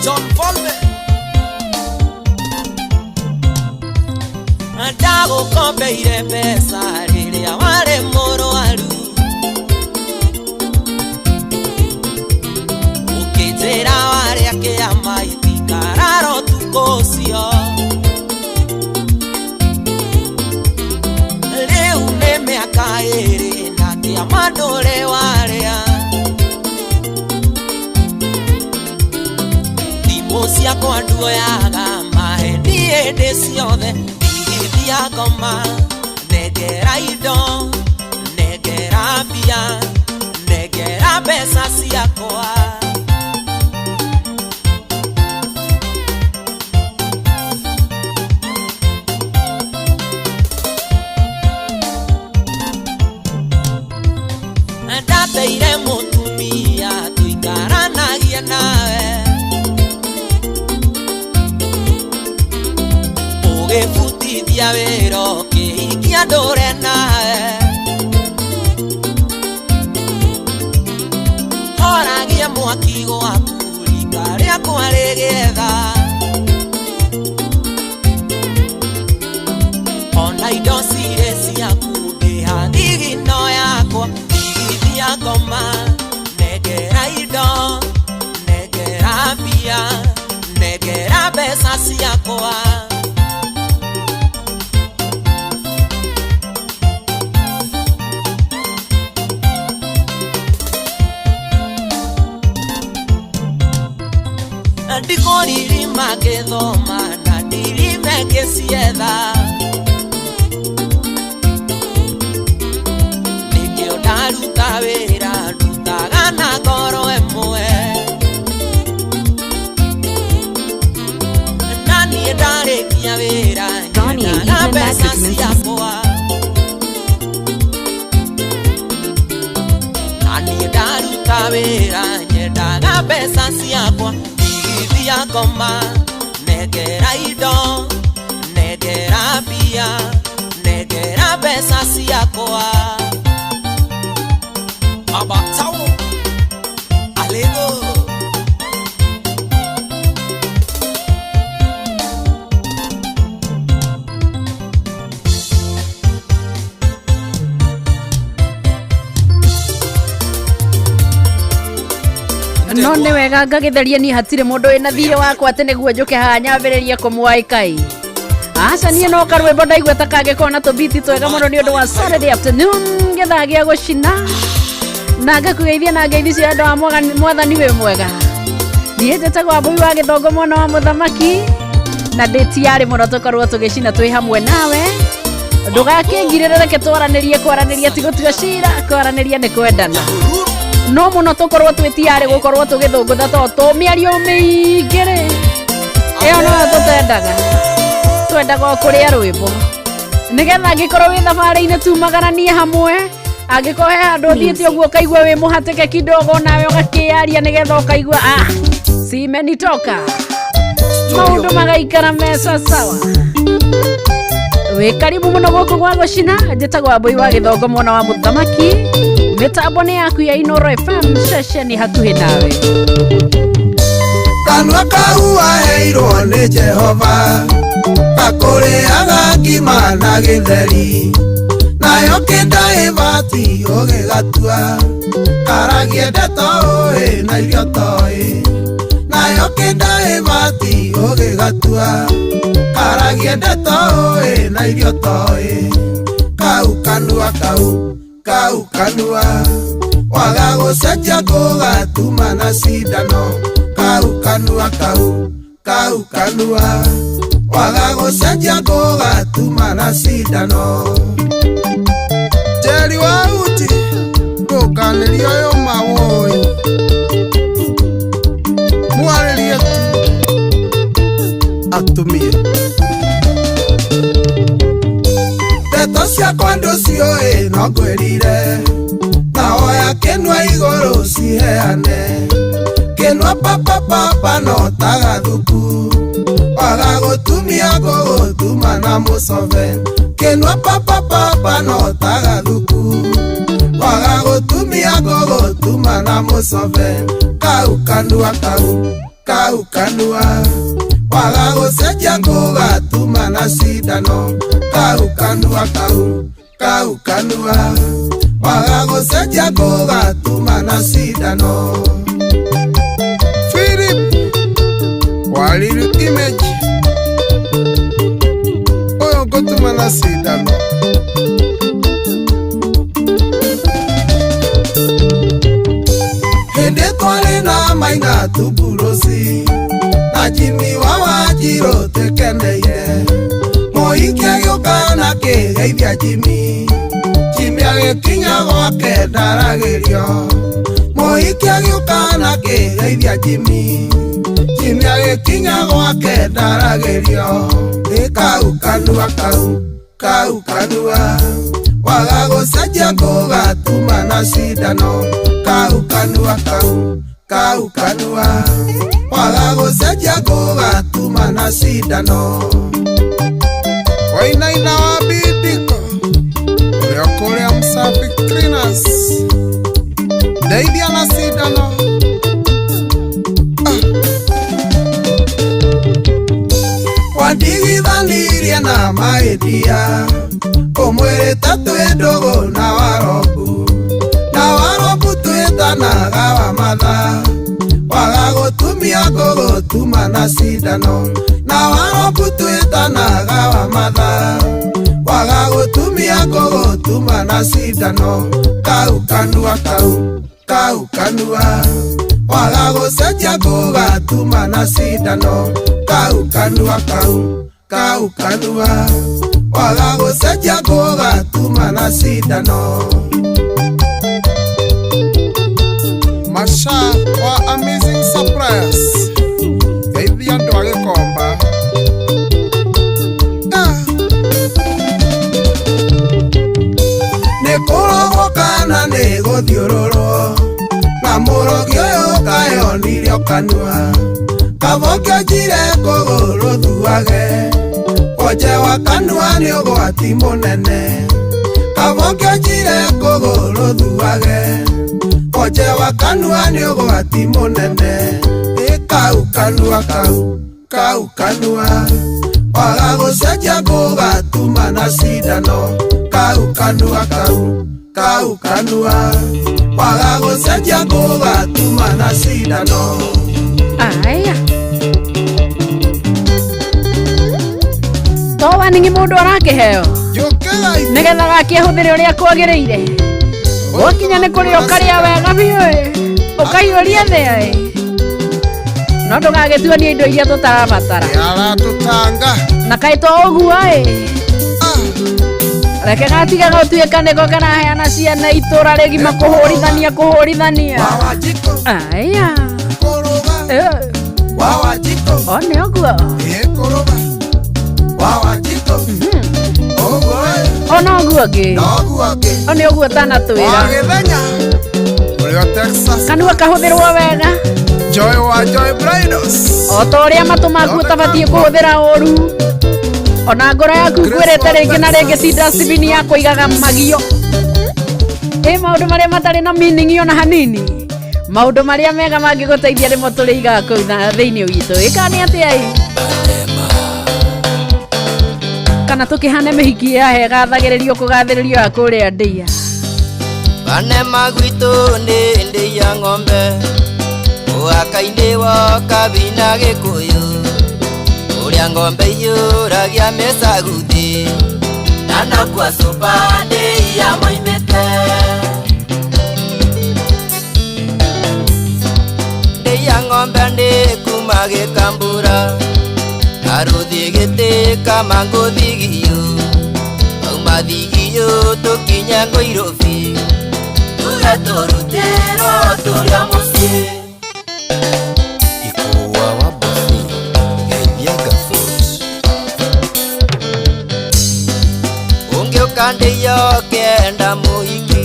John Falme. Ndagũkombeire mbeca rĩrĩa warĩ mũrwaru, ũkĩnjĩra warĩa kĩama itikarara ũtukũ ũcio. Rĩu nĩ mĩaka ĩrĩ na kĩama ndũrĩ warĩa. Thimũ ciakwa nduoyaga maheni hĩndĩ ciothe, ndigithia ngoma, nengera indo, nengera mbia, nengera mbeca ciakwa. Ndateire mũtumia tũikaranagia nawe, ũgĩbutithia wĩra ũkĩhikia ndũre nawe. Horagia mwaki gwaku rika rĩakwa rĩgĩetha, ona indo cirĩ ciaku ndĩha thigino yakwa. Ndigithia ngoma, nengera indo, nengera mbia, nengera mbeca ciakwa. Ndikũririma ngĩthoma na ndirime ngĩcietha, nĩkĩo ndaruta wĩra ndutaga na ngoro ĩmwe. Na niĩ ndarĩkia wĩra nyendaga mbeca ciakwa. Na niĩ ndaruta wĩra nyendaga mbeca ciakwa. Ndigithia ngoma, nengera indo, nengera mbia, nengera mbeca ciakwa. Baba Tao Alego. No nĩ wega ngagĩtheria niĩ hatirĩ mũndũ wĩna thirĩ wakwa atĩ nĩguo njũke haha nyambĩrĩrie kũmwaĩkai. Aca niĩ no karwĩmbo ndaigua ta kangĩkorwo na tũbiti twega mũno nĩ ũndũ wa Saturday afternoon gĩthaa gĩa gũcina na ngakũgeithia na ngeithi cia andũ a mwathani wĩ mwega. Niĩ njĩtagwo Wambui wa Gĩthongo mwana wa mũthamaki na ndĩ tiarĩ mũno tũkorwo tũgĩcina twĩ hamwe nawe. Ndũgakĩngirĩre, reke twaranĩrie, kwaranĩria ti gũtua cira, kwaranĩria nĩ kwendana. No mũno tũkorwo twĩ tiarĩ gũkorwo tũgĩthũngũtha to tũmĩario mĩingĩ rĩ, ĩyo noyo tũtendaga. Twendaga o kũrĩa rwĩmbo nĩgetha angĩkorwo wĩ thabarĩ-inĩ tumagaranie hamwe, angĩkorwo he handũ ũthiĩte ũguo ũkaigua wĩ mũhatĩke kidogo nawe ũgakĩaria nĩgetha ũkaigua ah, simenitoka, maũndũ magaikara mesa sawa. Wĩ karibu mũno gũkũ gwa gũcina, njĩtagwo Wambui wa Gĩthongo mwana wa mũthamaki. Mĩtambo nĩ yaku ya Inooro FM, ceceni hakuhĩ nawe. Kanua kau waheirwo nĩ Jehova gakũrĩaga ngima na gĩtheri, nayo kĩnda ĩbati ũgĩgatua, karagie ndeto ũĩ na irio toĩ, nayo kĩnda ĩbati ũgĩgatua, karagie ndeto ũĩ na irio toĩ. Kau kanua kau, kau kanua waga gũcenjia gũgatuma na cindano. Kau kanua kau, kau kanua waga gũcenjia gũgatuma na cindano. Njeri wa uti ndũkanĩrie ũyũ mawũi, mwarĩrie tu atumie. Ndeto ciakwa ndũciũĩ no ngwĩrire, na woya kĩnua igũrũ ciheane, kĩnua papapapa no ta gathuku, waga gũtumia gũgũtuma na mũcobe, kĩnua papapapa no ta gathuku, waga gũtumia gũgũtuma na mũcobe. Kau kanua kau, kau kanua Waga gũcenjia ngũgatuma na cindano kau kanua kau kau kanua waga gũcenjia ngũgatuma na cindano. Philip Waliru image ũyũ ngũtuma na cindano. Hĩndĩ twarĩ na Maina Tuburusi na Jimmy wa Wanjirũ tũkeneire mũhiki agĩũka na kĩgeithia Jimmy Jimmy agĩkinya gwake ndaragĩrio mũhiki agĩũka na kĩgeithia Jimmy Jimmy agĩkinya gwake ndaragĩrio ĩ kau kanua kau kau kanua waga gũcenjia ngũgatuma na cindano kau kanua kau kau kanua waga gũcenjia ngũgatuma na cindano. Wainaina wa Bidiko ũrĩa kũrĩa Msafi Cleaners ndeithia na cindano. Wandigithanirie na mahĩtia ũmwĩrĩte twĩ ndũgũ na warobu na warobu twĩtanaga wa matha waga gũtumia ngũgũtuma na cindano na warobu twĩtanaga wa matha waga gũtumia ngũgũtuma na cindano kau kanua kau kau kanua waga gũcenjia ngũgatuma na cindano kau kanua kau kau kanua waga gũcenjia ngũgatuma na cindano. Masha wa Amazing Surprise geithia andũ a Gĩkomba. Nĩ kũrogwo kana nĩ gũthiũrũrwo na mũrogi ũyũ kayonirio kanua kaboke njire kũgũrũ thuage onje wa kanua nĩ ũgwati mũnene kaboke njire kũgũrũ thuage onje wa kanua nĩ ũgwati mũnene ĩ kau kanua kau kau kanua waga gũcenjia ngũgatuma na cindano kau kanua kau kau kanua waga gũcenjia ngũgatuma na cindano. Aya to waningi mũndũ arakĩheo nĩgetha gakĩhũthĩre ũrĩa kwagĩrĩire gwakinya nĩ kũrĩa ũkarĩa wega biũ ĩ ũkaiyũria thĩ ĩ no ndũgagĩtuonie indo iria tũtarabatara aratũtanga na kaĩ to ũguo ĩ reke gatiga gũtuĩka nĩko karaheana ciana itũra rĩgima kũhũrithania kũhũrithania. Aya o nĩ ũguo o no ũguo ngĩ o nĩ ũguo tanatwĩra kanua kahũthĩrwo wega Joy wa Joy Bridals o ta ũrĩa matũ maku ũtabatiĩ kũhũthĩra ũru ona ngoro yaku kwĩrĩte rĩngĩ na rĩngĩ ti dustbin ya kũigaga magio ĩ maũndũ marĩa matarĩ na meaning ona hanini maũndũ marĩa mega mangĩgũteithia nĩmo tũrĩigaga kũu thĩinĩ witũ ĩka nĩ atĩa ĩ kana tũkĩhane mĩhiki ya hegathagĩrĩrio kũgathĩrĩrio ya kũrĩa ndĩa Banema gwitũ nĩ ndĩa ng'ombe mũhaka-inĩ wa Kabina Gĩkũyũ ũrĩa ng'ombe iyũragia mĩcaguthi na nokua cuba ndĩa moimĩte ndĩa ng'ombe nĩ kuma Gĩkambura Aruthi gĩtĩ kama ngũthigio auma thigio tũkinya Ngũirũbi tuge tũrutĩrwo tũrĩa mũciĩ Ikuwa wa Bosi geithia Gafut ũngĩũka ndĩyo kenda mũhiki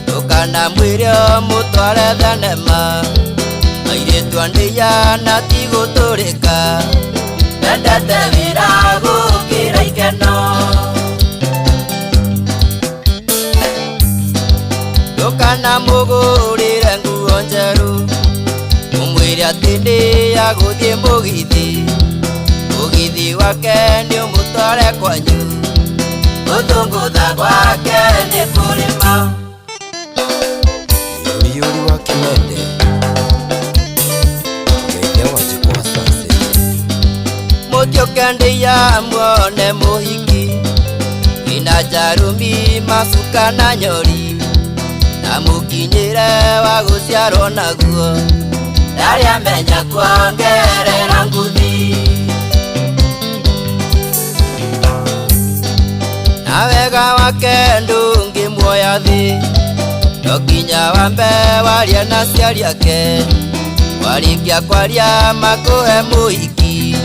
ndũkanamwĩre mũtware thenema airĩtu a ndĩya na ti gũtũrĩka mendete wĩra gũkĩra ikeno ndũkanamũgũrĩre nguo njerũ ũmwĩre Anjĩrire atĩ ndĩ ya gũthiĩ mũgithi, mũgithi wake nĩ ũmũtware kwanyu, gũthũngũtha gwake nĩ kũrĩma. Yũriyũri wa Kimende, Ngeithe wa Njikwa Sunset. Mũtiũke ndĩya muone mũhiki, ina njarumi macuka na nyori, na mũkinyĩre wa gũciarwo naguo, ndarĩ amenya kuongerera nguthi. Na wega wake ndũngĩmuoya thĩ, no nginya wambe warie na aciari ake, warĩkia kwaria makũhe mũhiki,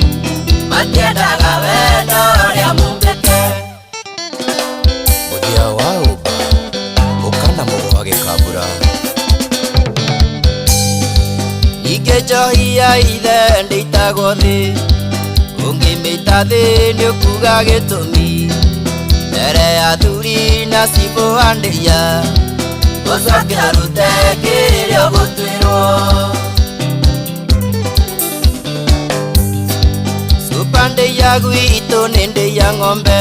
matiendaga wendo ũrĩa mumbĩke. Mũthia wa ũmba, ũka na mũgwa gĩkambura. Ningĩ njohi ya ithe ndĩitagwo thĩ, ũngĩmĩita thĩ nĩũkuga gĩtũmi, mbere ya athuri na cibũ a ndĩia, ũcoke arute kĩrĩa ũgũtuĩrwo. Cuba ndĩia gwitũ nĩ ndĩia ng'ombe,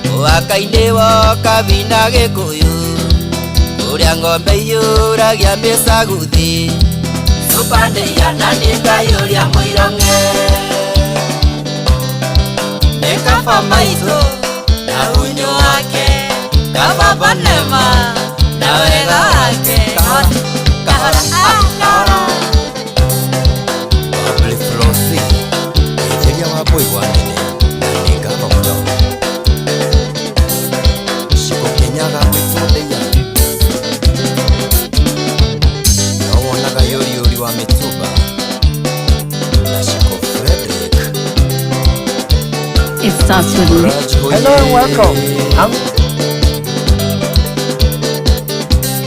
mũhaka-inĩ woka wina Gĩkũyũ, kũrĩa ng'ombe iyũragia mĩcaguthi, cuba ndĩia na nĩngayũria mũirong'e. Nĩ kaba maitũ na hunyũ wake, kaba banema na wega wake. Kahora, ah, kahora. Public Flossy, Ngeithĩria wa Mbũi wa Nene, na nĩ ngatho mũno. Shiko Kĩnyaga gwitũ ndĩia, no wonaga yũriyũri wa mĩtumba, na Shiko Frederick. It starts with me. Hello and welcome. I'm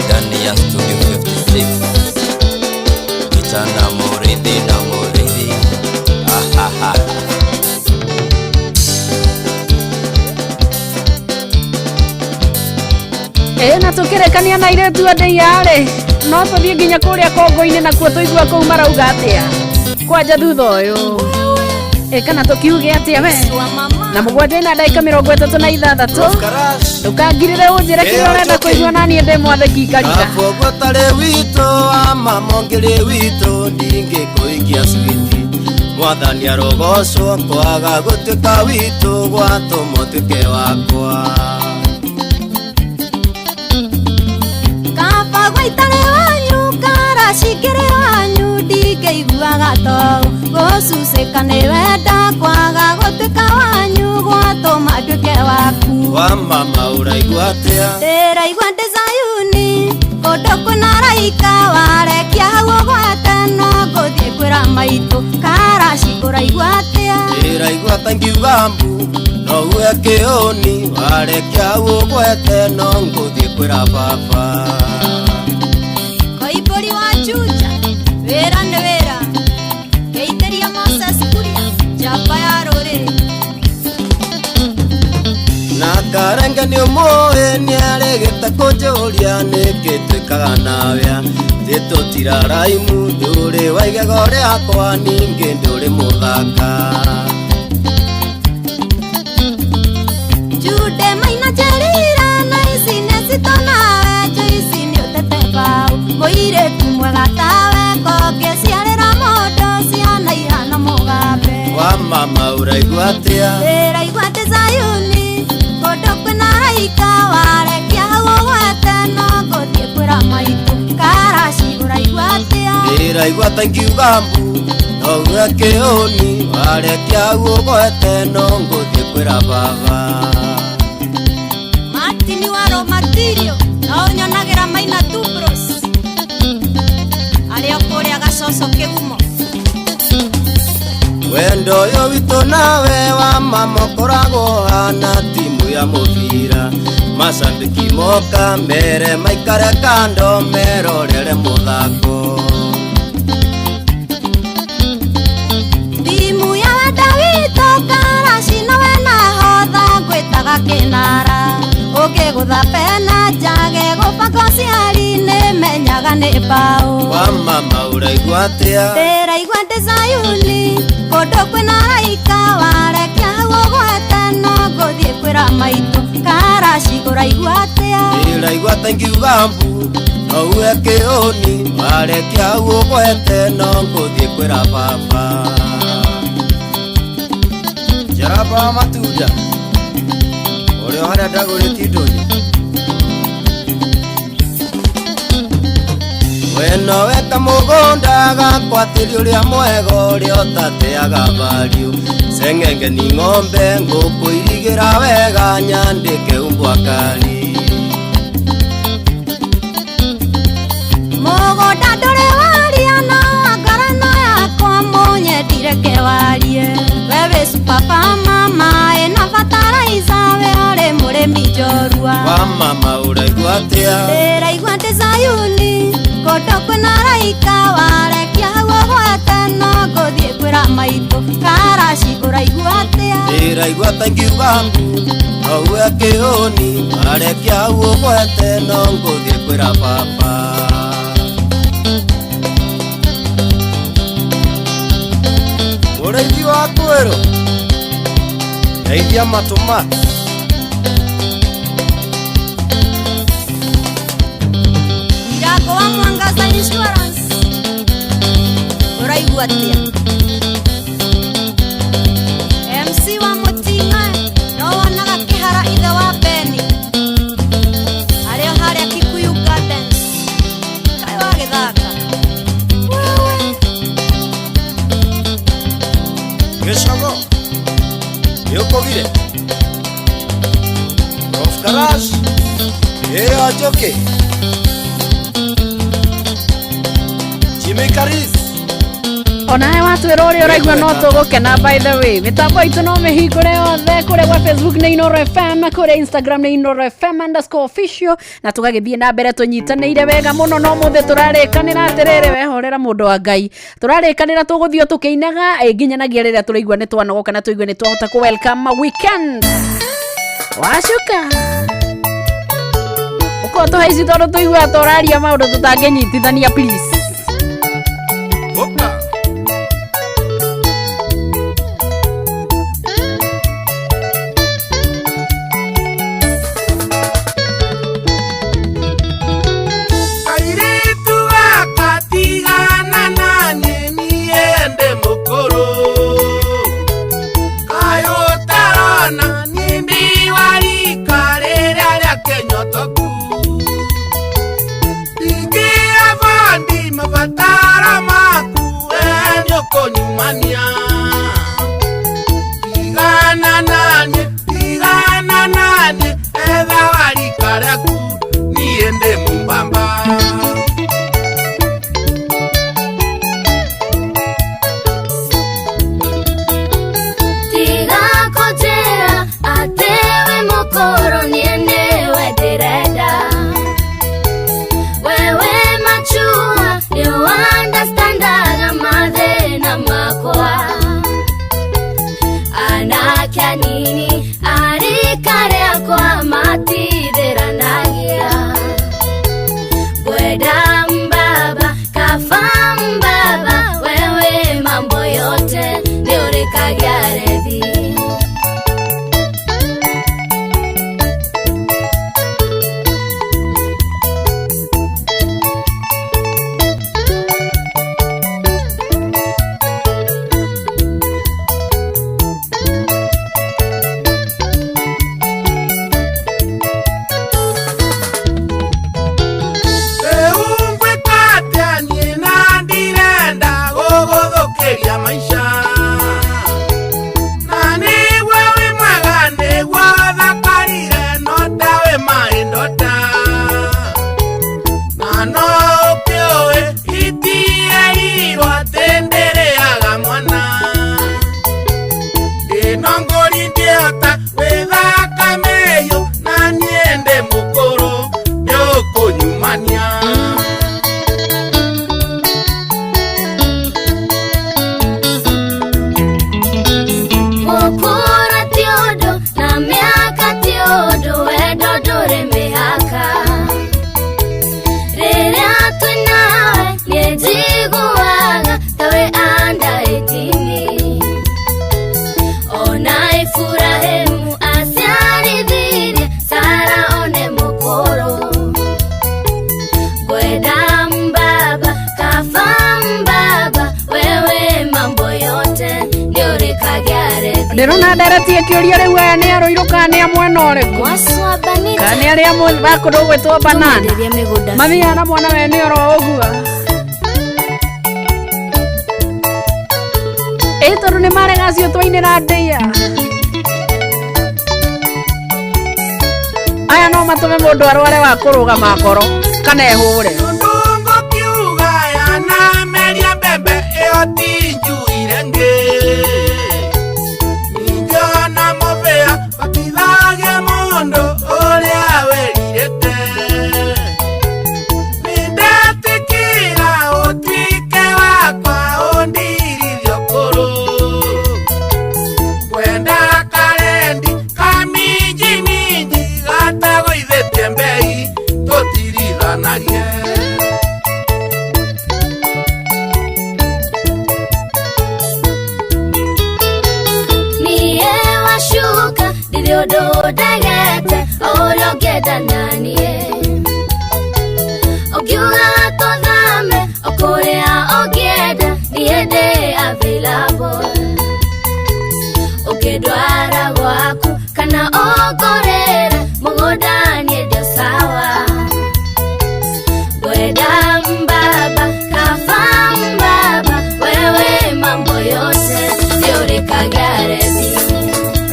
ndani ya Studio 56. Ita na Mũrĩithi na Mũrĩithi. Ahaha. Ĩ na tũkĩrekania na airĩtu a ndĩia-rĩ, no tũthiĩ nginya kũrĩa Kongo-inĩ nakuo tũigua kũu marauga atĩa kwanja thutha ũyũ. Ĩ kana tũkiuge atĩa we na 7 na ndagĩka 36 ndũkangirĩre ũnjĩre kĩrĩa ũrenda kũigua na niĩ ndĩ mwathĩki ngarira. Kabogo tarĩ witũ ama mongĩrĩ witũ ndingĩkũikia switi, mwathani arogocwo kwaga gũtuĩka witũ gwatũma ũtuĩke wakwa. Kaba gwaitare wanyu karacingĩrĩ wanyu ndingĩiguaga tou, gũcucĩka nĩ wenda kwaga gũtuĩka wanyu gwatũma nduĩke waku. Wa mama ũraigua atĩa? Ndĩraigua ndĩ Zayuni kũndũ kwĩna araika, warekia hau ũgwate no ngũthiĩ kwĩra maitũ karaci ũraigua atĩa? Ndĩraigua ta ngiuga mbu no uge kĩũni, warekia hau ũgwete no ngũthiĩ kwĩra baba. Koimbũri wa Juja wĩra nĩ wĩra, ngeithĩria Moses Kuria njamba ya rũrĩrĩ. Na karenge nĩ ũmũĩ nĩaregete kũnjũria nĩkĩ twĩkaga nawe, thĩ tũtiraraimu ndũrĩ wa igego rĩakwa ningĩ ndũrĩ mũthaka. Jude maina njerire na ici nĩ cito nawe, Joyce nĩ ũtete mbaũ, mũirĩtu mwega tawe kongĩciarĩra mũndũ ciana ihana mũgambe. Wa mama ũraigua atĩa? Ndĩraigua ndĩ Zayuni kũndũ kwĩna araika, warekia hau ũgwete no ngũthiĩ kwĩra maitũ karaci ũraigua atĩa? Ndĩraigua ta ngiuga mbu no uge kĩũni, warekia hau ũgwete no ngũthiĩ kwĩra baba. Martin wa Romatirio no ũnyonagĩra maina Tubros arĩa kũrĩa gacoco kĩgumo. Wendo ũyũ witũ nawe wa mama ũkoragwo hana timu ya mũbira, macambĩki moka mere maikare kando merorere mũthako. Timu ya wenda witũ karaci nawe nahodha ngwĩtaga kĩnara, ũngĩgũtha pena njage gũbanga ũciari nĩmenyaga nĩ mbaũ. Wa Wa mama ũraigua atĩa? Ndĩraigua ndĩ Zayuni kũndũ kwĩna raika warekia hau ũgwete no ngũthiĩ kwĩra maitũ karaci ũraigua atĩa? Ndĩraigua ta ingiuga mbu no uge kĩũni warekia hau ũgwete no ngũthiĩ kwĩra baba. Njaramba wa matunda ũrĩa harĩa ndagũrĩte indo-inĩ. We nowe kamũgũnda gakwa tĩri ũrĩa mwega ũrĩa ũtateaga value. Seng'enge ni ng'ombe ngũkũirigĩra wega nyandĩke umbwa kali. Mũgũnda ndũrĩ waria no ngoro ĩno yakwa mũnyendire ke warie. We wĩ supapa mama ĩna bataraica we ũrĩ mũrĩmi njorua. Wa mama ũraigua atĩa? Ndĩraigua ndĩ Zayuni kũndũ kwĩna raika warekia hau ũgwete no ngũthiĩ kwĩra maitũ karaci ũraigua atĩa? Ndĩraigua ta ingiuga mbu no uge kĩũni warekia hau ũgwete no ngũthiĩ kwĩra baba. Mũrĩithi wa kwĩrũ ndeithia matũ maku. Ndirango wa Mwangaza Insurance ũraigua atĩa? MC wa Mũting'a no wonaga kĩhara ithe wa Beni arĩ o harĩa Kikuyu Gardens kaĩ wagĩthaka wewe. Gĩcogo nĩũkũgire Prof Karash ĩyo njũkĩ Jimmy Karis Onawe watwĩra ũrĩa ũraigua no tũgũkena. By the way, mĩtambo itũ no mĩhingũre yothe kũrĩa gwa Facebook nĩ Inooro FM, kũrĩa Instagram nĩ Inooro FM underscore official, na tũgagĩthiĩ na mbere tũnyitanĩire wega mũno. No mũthĩ tũrarĩkanĩra atĩrĩrĩ, wehorera mũndũ wa Ngai, tũrarĩkanĩra tũgũthiĩ o tũkĩinaga nginyanagia rĩrĩa tũraigua nĩ twanogoka na tũigue nĩ twahota kũ welcome weekend. Wacuka ũkorwo tũhaici tondũ tũiguaga tũraria maũndũ tũtangĩnyitithania, please. Opa. Kairitu gakatigana na niĩ ndĩ mũkũrũ. Kaĩ ũtarona niĩ ndĩ wa rika rĩrĩa rĩa kĩnyotoku. Ndingĩavondi mabataro maku we nĩũkũnyumania. Tigana na niĩ, tigana na niĩ, etha wa rika rĩaku, niĩ ndĩ mũmbamba. Tiga kũnjĩra atĩ wĩ mũkũrũ niĩ nĩwe ndĩrenda. Wewe machua nĩ ũandastandaga mathĩna makwa. Ndĩrona nderetie kĩũria rĩu aya nĩ arũirũ kana nĩ a mwena ũrĩkũ kana nĩ arĩa bakũndũ gwĩtwo banana mami ana mwana we nĩ oro ũguo ĩ tondũ nĩ marega acio twainĩra ndĩa aya no matũme mũndũ arware wa kũrũgama ngoro kana ehũre.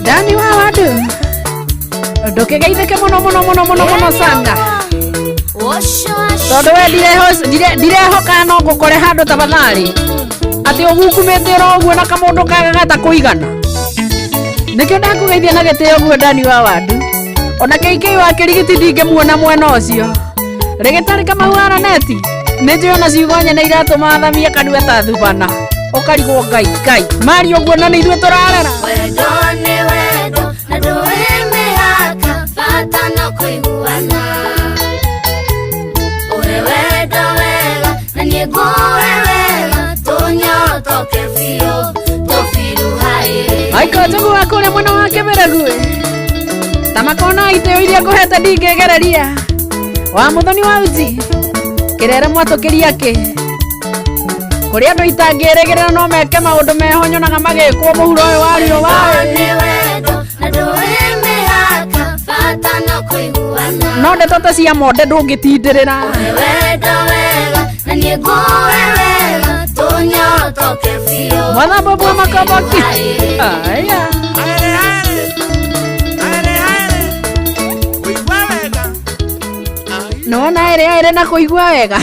Dani wa wadu ndukigeithike muno muno muno muno muno sana tondu we ndirehoka no ngukore handu tafadhali ati ugukumite oro uguo na kamundu kaga gata kuigana nikio ndakugeithia na gitio guo Dani wa wadu ona KK wa kirigiti ndingimuona mwena ucio rigitari Kamau Araneti ni njui ona ciugo nyene iratuma athamie kanua ta thubana ukarigwo ngai ngai mari uguo na ni ithuĩ tũrarera. Wendo nĩ wendo na ndũrĩ mĩhaka bata no kũiguana ũhe wendo wega na niĩ ngũhe wega tũnyotoke biũ tũbiruhaĩ. Aiko njugu wa kũrĩa mwena wa Kĩmĩrĩgu ta makona itĩo iria ngũhete ndingĩgereria wa Mũthoni wa uji kĩrere mwatũkĩria kĩ kũrĩ andũ itangĩrĩgĩrĩra no meke maũndũ meho nyonaga magĩkwo mũhuro ũyũ wa riũa. No ndeto ta cia monde ndũngĩtindĩrĩra. Mwana bobo makoboki aya nona ĩrĩa ĩrĩ na kũigua wega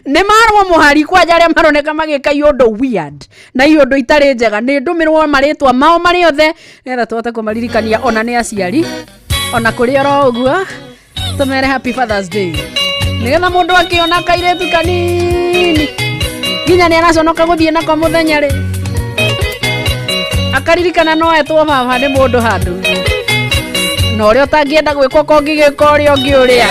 nĩ marwo mũhari kwanja arĩa maroneka magĩka iũndũ weird na iũndũ itarĩ njega nĩ ndũmĩrwo marĩtwa mao marĩ othe nĩgetha tũhote kũmaririkania ona nĩ aciari ona kũrĩ oro ũguo tũmere happy Father's Day nĩgetha mũndũ akĩona kairĩtu kanini nginya nĩ araconoka gũthiĩ nako mũthenya rĩ akaririkana no etwo baba nĩ mũndũ handũ na ũrĩa ũtangĩenda gwĩkwo kongĩgĩka ũrĩa ũngĩ ũrĩa.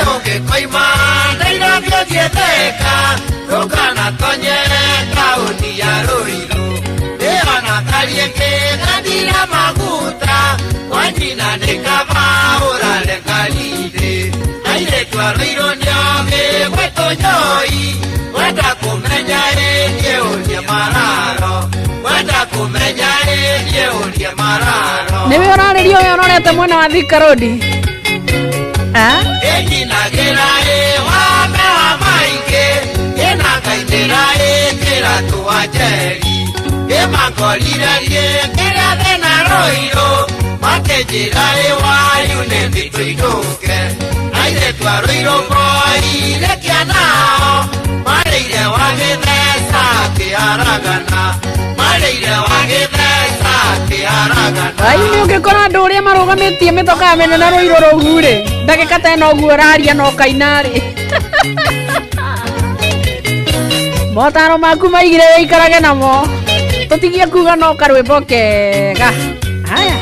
Nĩwe ũrarĩria ũyũ ũrorete mwena wa Thika Road. Ai nĩ ũngĩkora andũ ũrĩa marũgamĩtie mĩtokaa mĩnene rũirũ rũu rĩ ndagĩka ta ĩno ũguo ũraria na ũkaina rĩ motaro maku maigire wĩikarage namo tũtigie kuga no karwĩmbo kega. Haya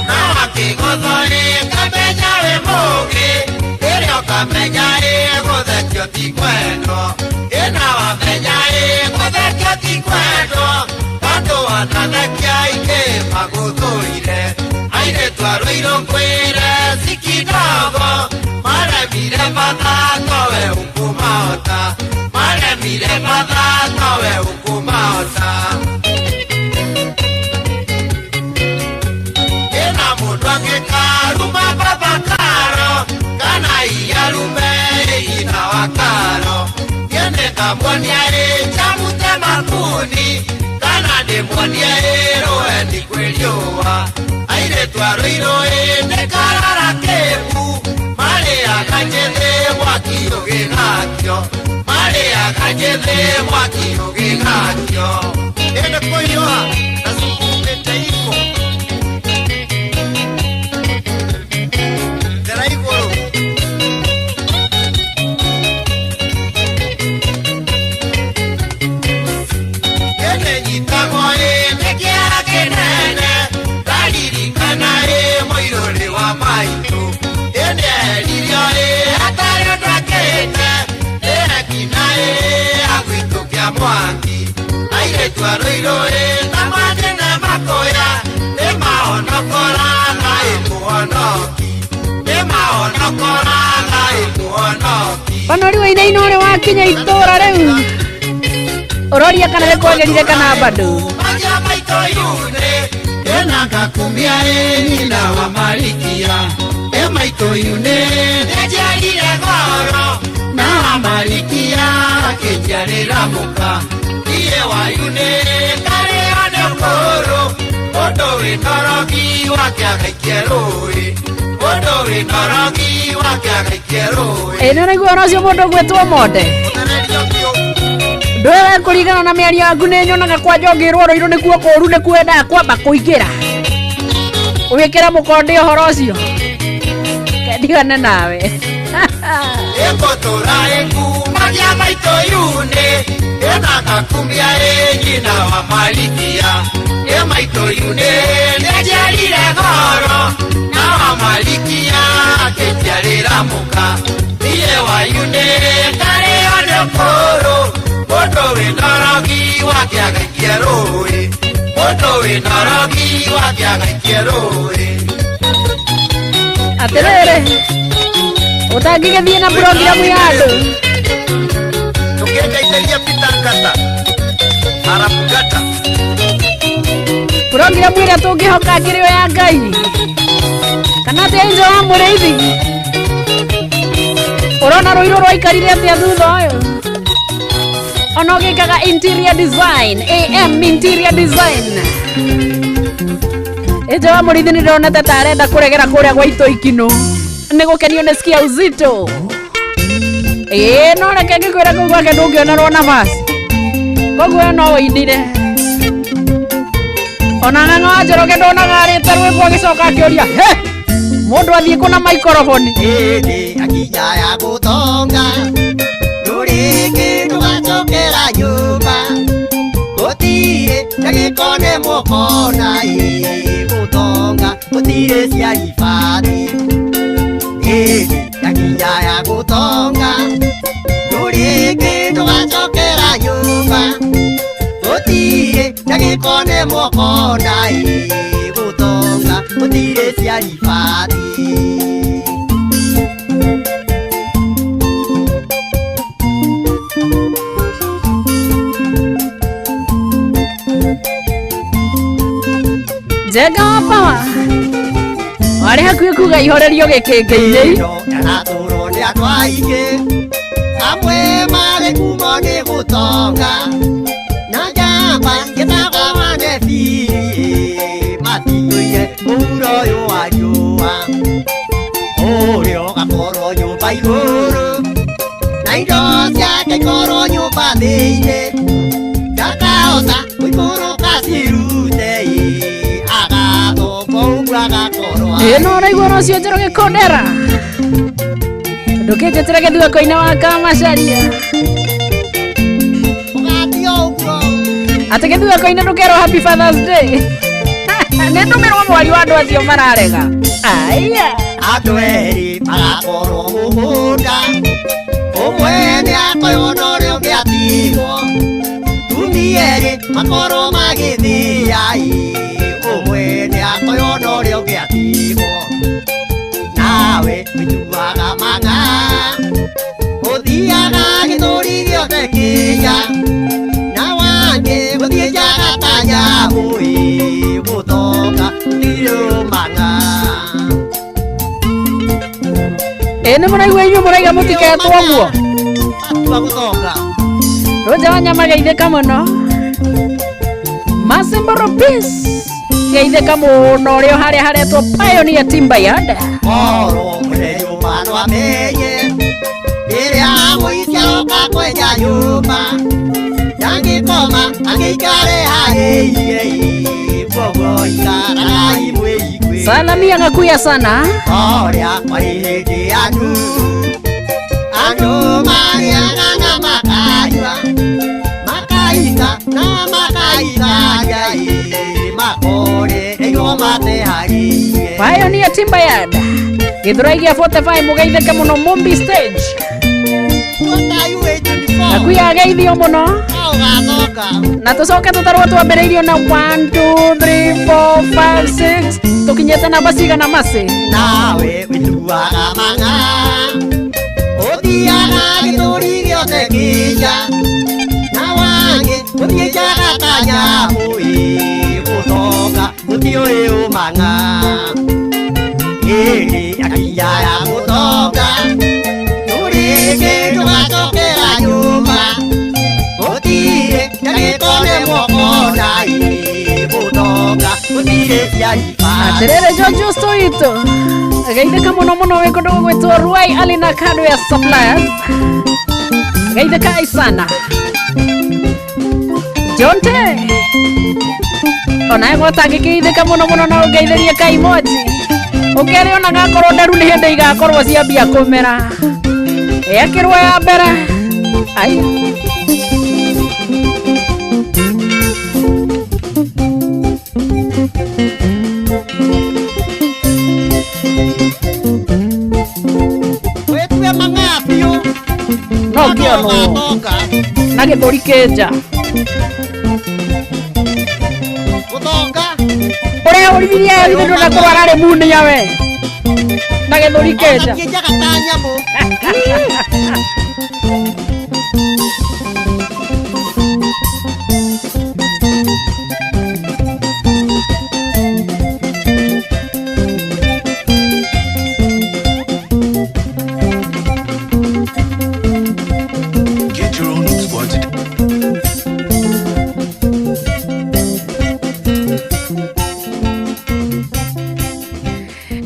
Ngamuonia ĩ njamute makuni kana ndĩmuonie ĩ rũheni kwĩ riũa airĩtu a Rũirũ ĩ nĩ karara kĩmbu marĩaga njĩthĩ mwaki ũgĩgakio marĩaga njĩthĩ mwaki ũgĩgakio ĩndĩ kũhiũha na cukumĩte iko thera igũrũ. Nyitagwo ĩ nĩ kĩeha kĩnene ndaririkana ĩ mũirũrĩ wa maitũ ĩndĩ eheririo ĩ hatarĩ ũndũ ekĩte nĩ ekina ĩ agwitũ kĩa mwaki airĩtu a Rũirũ ĩ ta mathĩna makũya nĩ mahonokoraga ĩ mũhonoki nĩ mahonokoraga ĩ mũhonoki. Panori wainaina ũrĩ wakinya itũra rĩu ũroria kana nĩ kwagĩrire kana bado. Maja maitũ yune ena ngakumia ĩ nyina wa Marikia ĩ maitũ yune nĩnjiarire goro na wa Marikia akĩnjiarĩra mũka iye wa yune karĩo nĩ ũkũrũ mũndũ wĩna ũrogi wake agaikie rũĩ mũndũ wĩna ũrogi wake agaikie rũĩ. Ĩ nĩ ũraigua ũhoro ũcio mũndũ ũgwĩtwo Monde ndũĩ kũringana na mĩario yaku nĩ nyonaga kwanja ũngĩrwo Rũirũ nĩkuo kũũru nĩkuo wendaga kwamba kũingĩra wĩkĩre mũkonde ũhoro ũcio ndigane nawe. Ĩngũtũra ĩkumagia maitũ yune ĩna ngakumia ĩ nyina wa Marikia ĩ maitũ yune nĩnjiarire goro na wa Marikia akĩnjiarĩra mũka iye wa yune ndarĩo nĩ ũkũrũ mũndũ wĩna ũrogi wake agaikie rũĩ mũndũ wĩna ũrogi wake agaikie rũĩ. Atĩrĩrĩ ũtangĩgĩthiĩ na programu ya andũ tũkĩndeithĩria Peter Ngata Arap Ngata programu ĩrĩa tũngĩhoka kĩrĩo ya Ngai kana atĩ Angel wa Mũrĩithi ũrona Rũirũ rwaikarire atĩa thutha ũyũ ona ũgĩkaga interior design AM interior design Angel wa Mũrĩithi nĩ ndĩronete ta arenda kũregera kũrĩa gwa Itũikino nĩ gũkenio nĩ sikia uzito ĩĩ no reke ngĩkwĩra kũu gwake ndũngĩonerwo nafasi koguo we no wĩinire ona Ng'ang'a wa Njoroge ndonaga arĩte rwĩmbo agĩcoka akĩũria he mũndũ athiĩ kũ na maikoroboni. Ĩndĩ akinya ya gũtonga ndũrĩ kĩndũ gacokera nyũmba gũtirĩ ndagĩko nĩ mũkona ĩ gũtonga gũtirĩ cia ibati ĩndĩ akinya ya gũtonga ndũrĩ kĩndũ gacokera nyũmba gũtirĩ ndagĩko nĩ mũkona ĩ gũtonga gũtirĩ cia ibati. Njenga wa Power warĩ hakuhĩ kuga ihorerio gĩkĩngĩ-inĩ. Ndatũrwo nĩ andũ aingĩ amwe marĩ kumo nĩ gũtonga na njamba gĩtagwo Wanebiri matigũire mũhuro ũyũ wa riũa ũrĩa ũgakorwo nyũmba igũrũ na indo ciake ikorwo nyũmba thĩinĩ ndakahota gũikũrũka cirute agathũka ũguo agakorwo. Ĩ no ũraigua ũhoro ũcio Njoroge Kondera ndũkĩnjĩtĩre gĩthurako-inĩ wa Kamacharia atĩ gĩthurako-inĩ ndũkerwo happy Father's Day nĩ ndũmĩrwo mwari wa andũ acio mararega aya andũ erĩ magakorwo mũgũnda ũmwe nĩ akoywo na ũrĩa ũngĩ atigwo tumia erĩ makorwo magĩthĩa ĩ ũmwe nĩ akoywo na ũrĩa ũngĩ atigwo nawe wĩtuaga mang'a ũthiaga gĩthũri gĩothe kĩnya na wangĩ gũthiĩ njaga ta nyamũ ĩ gũtonga gũtirĩ ũmang'a. Ĩ nĩ mũraigua inyuĩ mũraiga mũtiketwo ũguo Matua gũtonga Roja wanyama geithĩka mũno. Masimboro Peace geithĩka mũno ũrĩa harĩa haretwo Pioneer Timber Yard. Oro mwene nyũmba no amenye rĩrĩa mũikia kwenja nyũmba ndangĩkoma angĩikare harĩirie koguo ikaragai mwĩigwĩte. Salamia ngakuya sana. Ũrĩa kwarĩ hĩndĩ yanyu andũ marĩaga na makanyua makaita na makaitharia makore ĩyo mateharĩirie. Pioneer Timber Yard Githurai gĩa 45 mũgeithĩke mũno Mumbi stage. Ngakuya geithio mũno. Na tũcoke tũtarwo twambĩrĩirio na 1 2 3 4 5 6 tũkinyĩte namba cigana maci. Nawe wĩtuaga mang'a ũthiaga gĩthũri gĩothe kĩnja na wangĩ ũthiĩnjaga ta nyamũ ĩ gũthonga gũtiũĩ ũmang'a ĩndĩ akinya ya gũthonga ndũrĩngĩ ndũgacokera nyũmba gũtirĩ ndagĩkone moko na ĩ gũthonga gũtirĩ cia ibandĩ. Atĩrĩrĩ John Justo witũ geithĩka mũno mũno wĩ kũndũ gũgwĩtwo Ruai Alina Hardware Suppliers. Geithĩka ai sana Jonte onawe gwatangĩkĩithĩka mũno mũno no ũngeithĩrie ka emoji ũkerĩ ona gakorwo nderu nĩ hĩndĩ igakorwo ciambia kũmera ĩkĩrwo ya mbere ai. Wĩtue mang'a biũ no ngĩonwo na gĩthũri kĩnja gũthonga ũrĩa ũrithirie githĩ ndũnakorwo ararĩ munia we na gĩthũri kĩnja kĩnjaga ta nyamũ. Get your own squad today.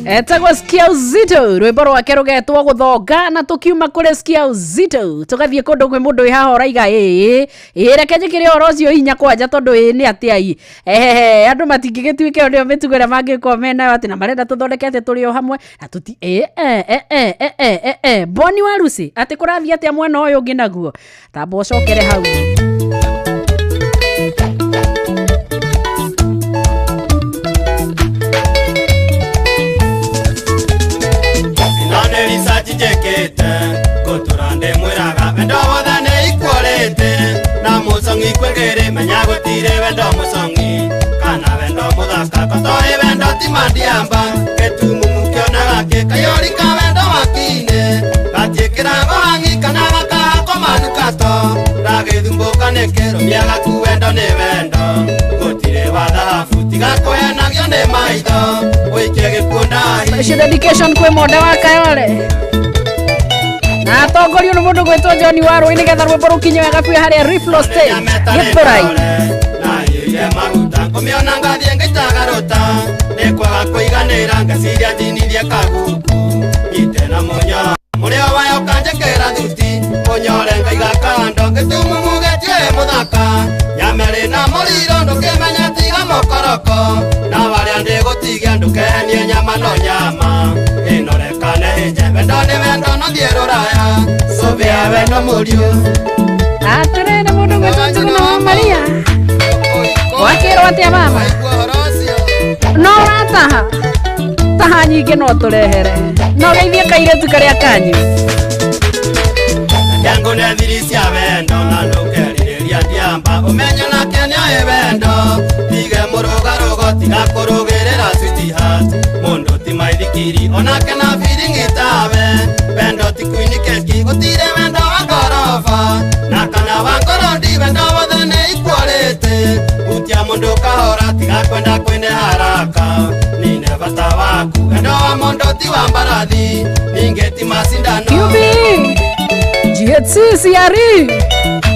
Etagwo Sikia Uzito rwĩmbo rwake rũgetwo gũthonga na tũkiuma kũrĩ Sikia Uzito tũgathiĩ kũndũ kwĩ mũndũ wĩ haha ũraiga ĩĩ ĩĩ reke njĩkĩre ũhoro ũcio hinya kwanja tondũ ĩĩ nĩ atĩa ĩ ehehe andũ matingĩgĩtuĩka ĩyo nĩyo mĩtugo ĩrĩa mangĩkorwo menayo atĩ na marenda tũthondeke atĩ tũrĩ o hamwe na tũti ĩĩ e Boni wa Lucy atĩ kũrathiĩ atĩa mwena ũyũ ũngĩ naguo tamba ũcokere hau. Njekete gutura ndimwiraga wendo wothe nĩ ikuorĩte na mũcong'i kwĩngĩrĩ menya gũtirĩ wendo mũcong'i kana wendo mũthaka kotoĩ wendo ti mandiamba gĩtumumu kĩonaga kĩ kayũri ka wendo wakinĩ gatiĩkĩrago hang'i kana gakahakwo manukato ragĩthumbũka nĩ kĩrũmia gaku wendo nĩ wendo gũtirĩ wa thahabu tiga kũhenagio nĩ maitho ũikie gĩkuũ ndahi. Special dedication kwĩ Monda wa Kayole na atongorio nĩ mũndũ gwĩtwo John Warũi nĩgetha rwĩmbo rũkinye wega biũ harĩa Riflo Stage Gĩthũrai. Naiyũire maguta ngũmĩona ngathiĩ ngĩitaga rũta nĩ kwaga kũiganĩra ngeciria njinithie kaguku nyite na mũnyoro mũrĩo wayo kanjĩkĩra thuti mũnyore ngaiga kando ngĩtumumu gĩtiũĩ mũthaka nyamerĩ na mũriro ndũkĩmenya tiga mũkoroko na warĩa ndĩgũtigia ndũkehenie nyama no nyama ĩnorekane ĩnje wendo nĩ wendo no thiĩ rũraya sũvĩa wendo mũriũ. Atĩrĩrĩ mũndũ gwĩtwo Njuguna wa Maria wakĩrwo atĩa mama no ũrataha taha nyingĩ no tũrehere no geithie kairĩtu karĩa kanyu. Ndangũ nĩ thiri cia wendo na ndũkerirĩria ndiamba ũmenyo nake nĩoĩ wendo tige mũrũgarũgo tiga kũrũgĩrĩra sweetheart mũndũ ti maithikiri onake na biring'i tawe wendo ti kuini keki gũtirĩ wendo wa ngoroba na kana wa ngorondi wendo wothe nĩ ikuorĩte hutia mũndũ kahora tiga kwenda kwĩne haraka nine bata waku wendo wa mũndũ ti wa mbarathi ningĩ ti macindano. QB HC CRE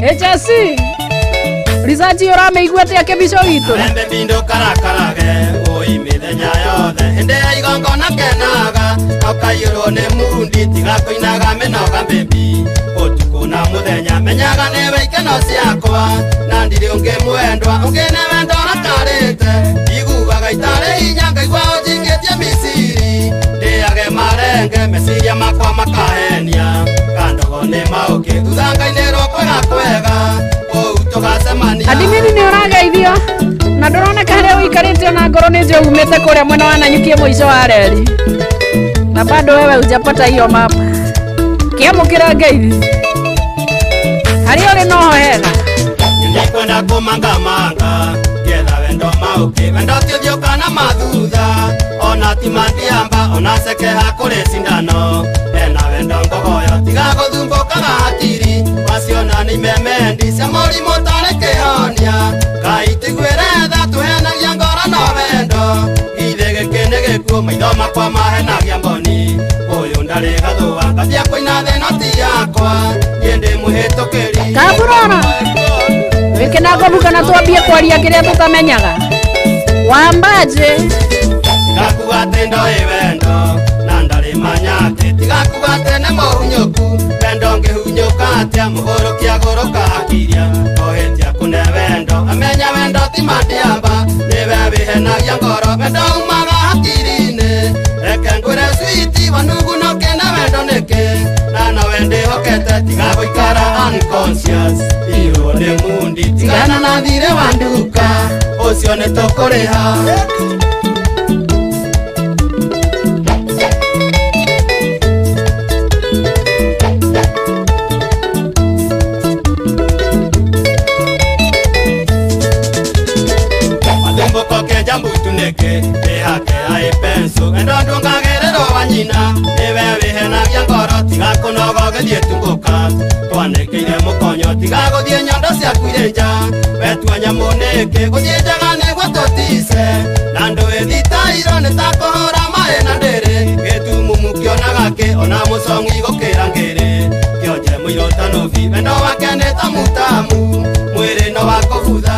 HSC research ũramĩigua atĩa kĩbico witũ? Embe bindo karakarage oi mĩthenya yothe hĩndĩ ya igongona kenaga ũkaiyũrwo nĩ mundi tiga kũinaga mĩnoga mbĩmbi ũtukũ na mũthenya menyaga nĩwe ikeno ciakwa na ndirĩ ũngĩ mwendwa ũngĩ nĩwe ndorakarĩte iguaga itarĩ hinya ngaigua ũnjikĩtie Misiri ndĩage marenge meciria makwa makahenia kandogo nĩ maũkĩ thutha ngainĩrwo kwega kwega Adimini nĩ ũrageithio na ndũroneka harĩa ũikarĩte ona ngoro nĩ njũ umĩte kũrĩa mwena wa Nanyuki mũico wa reri na bado wewe hujapata hiyo mapa. Kĩamũkĩra ngeithi harĩa ũrĩ noho hega. Nĩkwenda kũmangamanga ngetha wendo maũkĩ wendo ti ũthiũ kana mathutha ona ti mandiamba ona cekeha kũrĩ cindano ena wendo ngogoyo tiga gũthumbũkaga hakiri waciona nĩ imemendi cia mũrimũ tarĩ kĩhonia Ngai tũiguĩre tha tũheanagia ngoro no wendo githĩ gĩkĩ nĩ gĩkuũ maitho makwa mahenagia mboni ũyũ ndarĩ gathũa ngambia kũina thĩ no ti yakwa niĩ ndĩ mũhĩtũkĩri Kaburora wĩkĩnangobu kana twambie kwaria kĩrĩa tũtamenyaga wambaje tigakuga atĩ ndoĩ wendo na ndarĩ manyatĩ tigakuga atĩ nĩ mũhunyũku wendo ngĩhunyũka atĩa mũgũrũki agũrũka akiria ohetia kũne wendo amenya wendo ti mandiamba nĩwe wĩhenagia ngoro wendo umaga hakiri-inĩ reke ngwĩre switi wanugu no kĩne wendo nĩkĩ na nowe ndĩhokete tiga gũikara unconscious irwo nĩ mundi tigana na thirĩ wa nduka ũcio nĩ tũkũrĩha. Nĩkĩ ai penso endo ndungagĩrĩrwo wa nyina nĩwe wĩhenagia ngoro tiga kũnoga ũgĩthiĩ tumbũka twanĩkĩire mũkonyo tiga gũthiĩ nyondo ciaku irĩ nja wetua nyamũ nĩkĩ gũthiĩ njaga nĩguo tũtice na ndũĩ thitairwo nĩ ta kũhũra maĩ na ndĩrĩ gĩtumumu kĩonaga kĩ ona mũcong'i gũkĩra ngĩrĩ kĩonje mũirũ ta nũbi wendo wake nĩ ta mutamu mwĩrĩ no wa kũbutha.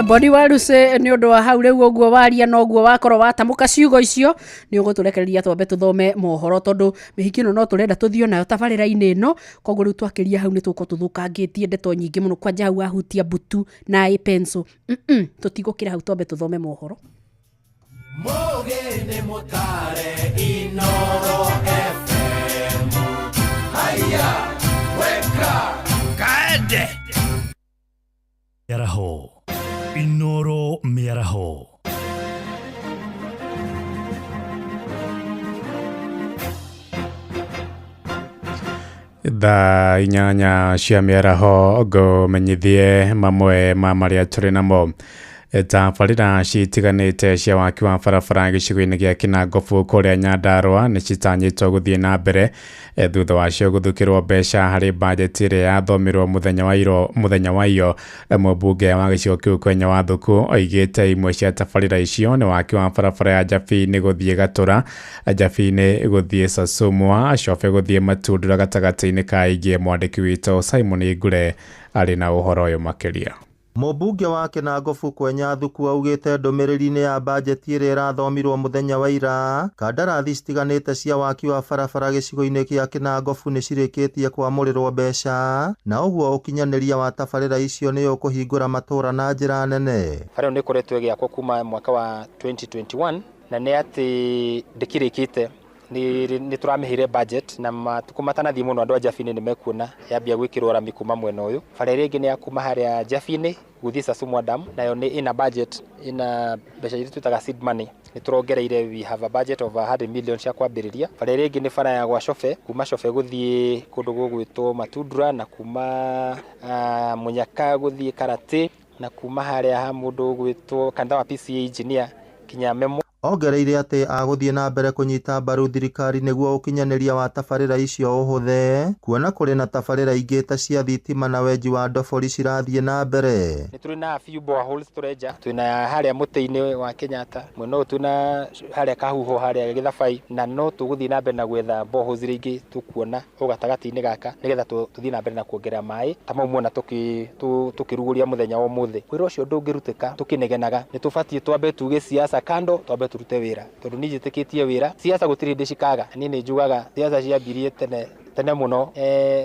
Boni wa Lucy nĩ ũndũ wa hau rĩu ũguo waria na ũguo wakorwo watamũka ciugo icio nĩ ũgũtũrekereria twambe tũthome mohoro tondũ mĩhiki ĩno no tũrenda tũthiĩ nayo tabarĩra-inĩ ĩno koguo rĩu twakĩria hau nĩ tũgũkorwo tũthũkangĩtie ndeto nyingĩ mũno kwanja hau wahutia mbutu na ĩ pencil tũtigũkĩra hau twambe tũthome mohoro. Mũgĩ nĩ mũtare Inoro FM haya weka kaende Mĩaraho Inoro Mĩaraho. Thaa 8 cia mĩaraho ngũmenyithie mamwe ma marĩa tũrĩ namo. Tabarĩra citiganĩte cia waki wa barabara gĩcigo-inĩ gĩa Kĩnangobu kũrĩa Nyandarũa nĩ citanyĩtwo gũthiĩ na mbere thutha wacio gũthukĩrwo mbeca harĩ bajeti ĩrĩa yathomirwo mũthenya wa iyo. Mũmbunge wa gĩcigo kĩu Kwenya Wathuku oigĩte imwe cia tabarĩra icio nĩ waki wa barabara ya Njabini gũthiĩ Gatũra, Njabini gũthiĩ Sasumwa, Cobe gũthiĩ Matundura gatagatĩ-inĩ ka ingĩ. Mwandĩki witũ Simon Ngure arĩ na ũhoro ũyũ makĩria. Mũmbunge wa Kĩnangobu Kwenya Thuku augĩte ndũmĩrĩri-inĩ ya bajeti ĩrĩa ĩrathomirwo mũthenya wa ira kandarathi citiganĩte cia waki wa barabara gĩcigo-inĩ kĩa Kĩnangobu nĩ cirĩkĩtie kwamũrĩrwo mbeca na ũguo ũkinyanĩria wa tabarĩra icio nĩ ũkũhingũra matũra na njĩra nene. Bara ĩyo nĩ ĩkoretwo ĩgĩakwo kuma mwaka wa 2021 na nĩ atĩ ndĩkĩrĩkĩte nĩ tũramĩheire budget na matukũ matanathiĩ mũno andũ a Njabini nĩ mekuona yambia gwĩkĩrwo rami kuma mwena ũyũ. Bara ĩrĩa ĩngĩ nĩ ya kuma harĩa Njabini gũthiĩ Sasumwa Dam nayo nĩ ina budget ina mbeca iria twĩtaga seed money nĩ tũrongereire we have a budget of 100 million cia kwambĩrĩria. Bara ĩrĩa ĩngĩ nĩ bara ya gwa Cobe kuma Cobe gũthiĩ kũndũ gũgwĩtwo Matundura na kuma Mũnyaka gũthiĩ Karatĩ na kuma harĩa ha mũndũ ũgwĩtwo kanitha wa PCA engineer kinya Memo. Ongereire atĩ agũthiĩ na mbere kũnyita mbaru thirikari nĩguo ũkinyanĩria wa tabarĩra icio ũhũthe, kuona kũrĩ na tabarĩra ingĩ ta cia thitima na wenji wa ndobori cirathiĩ na mbere. Nĩ tũrĩ na few boreholes tũrenja, twĩna harĩa mũtĩ-inĩ wa Kenyatta, mwena ũyũ twĩna harĩa Kahuho harĩa Gĩthabai, na no tũgũthiĩ na mbere na gwetha boreholes iria ingĩ tũkuona hau gatagatĩ-inĩ gaka nĩgetha tũthiĩ na mbere na kuongerera maĩ ta mau muona tũkĩrugũria mũthenya wa ũmũthĩ. Wĩra ũcio ndũngĩrutĩka tũkĩnegenaga, nĩ tũbatiĩ twambe tuge siasa kando, twambe tũrute wĩra, tondũ niĩ njĩtĩkĩtie wĩra. Siasa gũtirĩ hĩndĩ cikaga, niĩ nĩ njugaga siasa ciambirie tene tene mũno,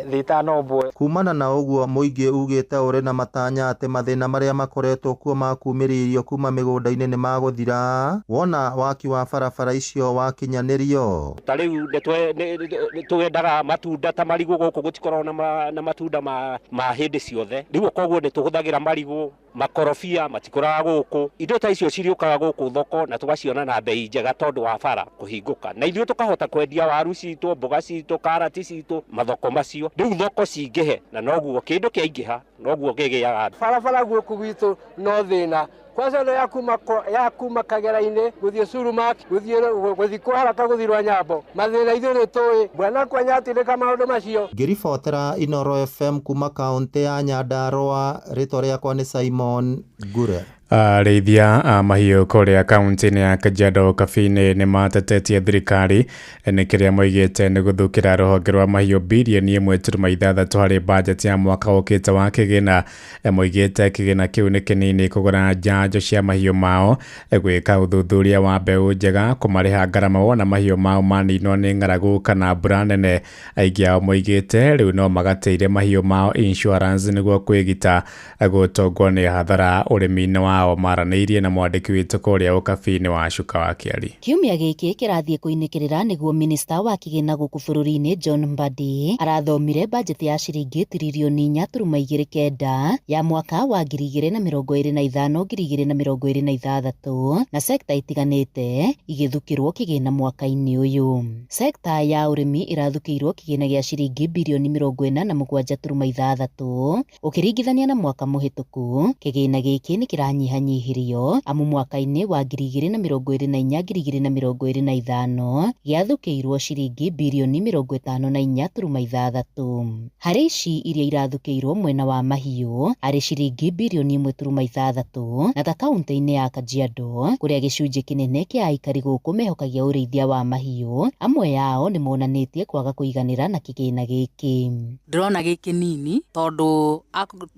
thĩ ĩtanombwo. Kumana na ũguo, mũingĩ ugĩte ũrĩ na matanya atĩ mathĩna marĩa makoretwo kuo ma kumĩria irio kuma mĩgũnda-inĩ nĩ magũthira wona waki wa barabara icio wakinyanĩrio. Ta rĩu nĩ tũgendaga matunda ta marigũ gũkũ gũtikoragwo na matunda ma hĩndĩ ciothe, rĩu koguo nĩ tũhũthagĩra marigũ, makorobia matikũraga gũkũ, indo ta icio cirĩũkaga gũkũ thoko na tũgaciona na bei njega tondũ wa bara kũhingũka, na ithuĩ tũkahota kwendia waru citũ, mboga citũ, karati citũ mathoko macio. Rĩu thoko cingĩhe na noguo kĩndũ kĩaingĩha noguo kĩgĩaga. Barabara gũkũ gwitũ no thĩna kwanza ĩno ya kuma Kagera-inĩ gũthiĩ Surumak, gũthiĩ kwa haraka gũthiĩ Rwanyambo, mathĩna ithuĩ nĩ tũĩ bwana kwanya atindĩka maũndũ macio. Ngĩribotera Inooro FM kuma kaũntĩ ya Nyandarũa, rĩtwa rĩakwa nĩ Simon Ngure. Arĩithia a mahiũ kũrĩa kaunti-inĩ ya Kajiado Ũkabi-inĩ nĩ matetetie thirikari nĩ kĩrĩa moigĩte nĩ gũthũkĩra rũhonge rwa mahiũ birioni 1.6 harĩ bajeti ya mwaka ũkĩte wa kĩgĩna. Moigĩte kĩgĩna kĩu nĩ kĩnini kũgũra njanjo cia mahiũ mao, gwĩka ũthuthuria wa mbeũ njega, kũmarĩha ngarama wona mahiũ mao maninwo nĩ ng'aragu kana mbura nene. Aingĩ ao moigĩte rĩu no magatĩire mahiũ mao insurance nĩguo kwĩgita gũtongwo nĩ hathara ũrĩmi-inĩ wao. Maranĩirie na mwandĩki witũ kũrĩa Ũkabi-inĩ wa Cuka wa Kĩari. Kiumia gĩkĩ kĩrathiĩ kũinĩkĩrĩra nĩguo minista wa kĩgĩna gũkũ bũrũri-inĩ John Mbadi arathomire bajeti ya ciringi tiririoni 4.29 ya mwaka wa 2025 2026, na sekta itiganĩte igĩthukĩrwo kĩgĩna mwaka-inĩ ũyũ. Sekta ya ũrĩmi ĩrathukĩirwo kĩgĩna gĩa ciringi birioni 47.6 ũkĩringithania na mwaka mũhĩtũku. Kĩgĩna gĩkĩ nĩ kĩranyihanyihirio amu mwaka-inĩ wa 2024 2025 gĩathukĩirwo ciringi birioni 54.6. Harĩ ici iria irathukĩirwo mwena wa mahiũ arĩ ciringi birioni 1.6, na ta kaunti-inĩ ya Kajiado kũrĩa gĩcunjĩ kĩnene kĩa aikari gũkũ mehokagia ũrĩithia wa mahiũ, amwe ao nĩ monanĩtie kwaga kũiganĩra na kĩgĩna gĩkĩ. Ndĩrona gĩ kĩnini tondũ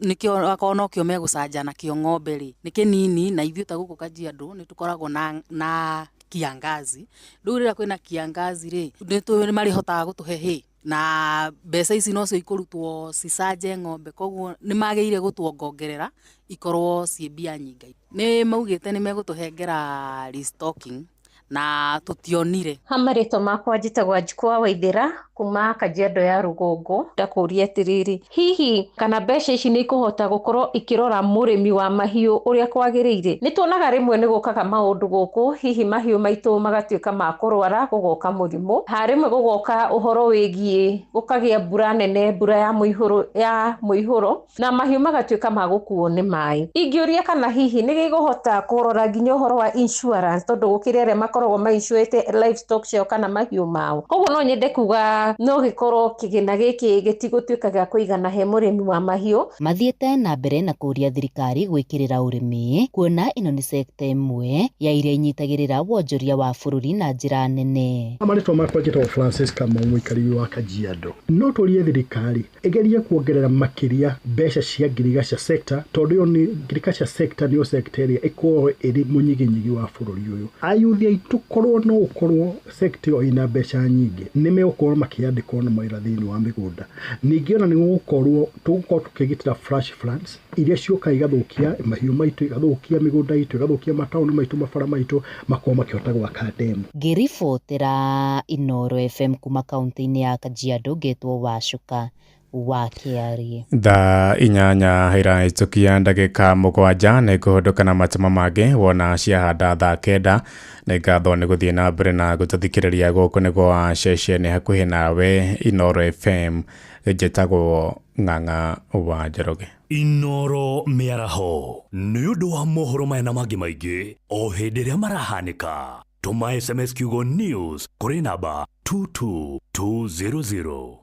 nĩkĩo akorwo nokĩo megũcanja nakĩo ng'ombe rĩ, nĩ kĩnini, na ithuĩ ta gũkũ Kajiado nĩ tũkoragwo na kiangazi. Rĩu rĩrĩa kwĩna kiangazi rĩ, nĩ marĩhotaga gũtũhe hay, na mbeca ici nocio ikũrutwo cicanje ng'ombe, koguo nĩ magĩrĩire gũtuongongerera ikorwo ciĩ mbia nyingĩ. Nĩ maugĩte nĩ megũtũhengera restocking na tũtionire. Ha marĩtwa makwa njĩtagwo Njukwa Waithĩra kuma Kajiado ya rũgongo. Ndakũria atĩrĩrĩ, hihi kana mbeca ici nĩ ikũhota gũkorwo ikĩrora mũrĩmi wa mahiũ ũrĩa kwagĩrĩire? Nĩ tuonaga rĩmwe nĩ gũkaga maũndũ gũkũ, hihi mahiũ maitũ magatuĩka ma kũrwara, gũgoka mũrimũ, ha rĩmwe gũgoka ũhoro wĩgiĩ gũkagĩa mbura nene, mbura ya mũihũro na mahiũ magatuĩka ma gũkuo nĩ maĩ. Ingĩũria kana hihi nĩ gĩkũhota kũrora nginya ũhoro wa insurance, tondũ gũkĩrĩ arĩa makoragwo mainsuĩte livestock ciao kana mahiũ mao. Koguo no nyende kuga no gĩkorwo kĩgĩna gĩkĩ gĩtigũtuĩka gĩa kũigana he mũrĩmi wa mahiũ. Mathiĩte na mbere na kũũria thirikari gwĩkĩrĩra ũrĩmi, kuona ĩno nĩ sekta ĩmwe ya iria inyitagĩrĩra wonjoria wa bũrũri na njĩra nene. Marĩtwa makwa njĩtagwo Francis Kamau, mũikari wa Kajiado. No tũrie thirikari ĩgerie kuongerera makĩria mbeca cia ngirigaca sector, tondũ ĩyo nĩ ngirigaca sector nĩyo sector ĩrĩa ĩkoragwo ĩrĩ mũnyiginyigi wa bũrũri ũyũ. Ayuthi aitũ korwo no ũkorwo sector ĩyo ĩna mbeca nyingĩ, nĩ megũkorwo makĩandĩkwo na mawĩra thĩinĩ wa mĩgũnda. Ningĩ ona nĩ gũgũkorwo tũgũkorwo tũkĩgitĩra flash floods iria ciũkaga igathũkia mahiũ maitũ, igathũkia mĩgũnda itũ, igathũkia mataũni maitũ, mabara maitũ, makorwo makĩhota gwaka ndemu. Ngĩribotera Inooro FM kuma kaunti-inĩ ya Kajiado, ngetwo Wacuka wa Kĩari. Thaa 8 ĩrahĩtũkia ndagĩka 7. Nĩ ngũhũndũka na matuma mangĩ wona ciahanda thaa 9. Nĩ ngatho nĩ gũthiĩ na mbere na gũtũthikĩrĩria. Gũkũ nĩguo wa ceceni hakuhĩ nawe Inooro FM. Njĩtagwo Ng'ang'a wa Njoroge. Inooro mĩaraho nĩ ũndũ wa mohoro maya na mangĩ maingĩ o hĩndĩ ĩrĩa marahanĩka. Tũma SMS kiugo news kũrĩ namba 22200.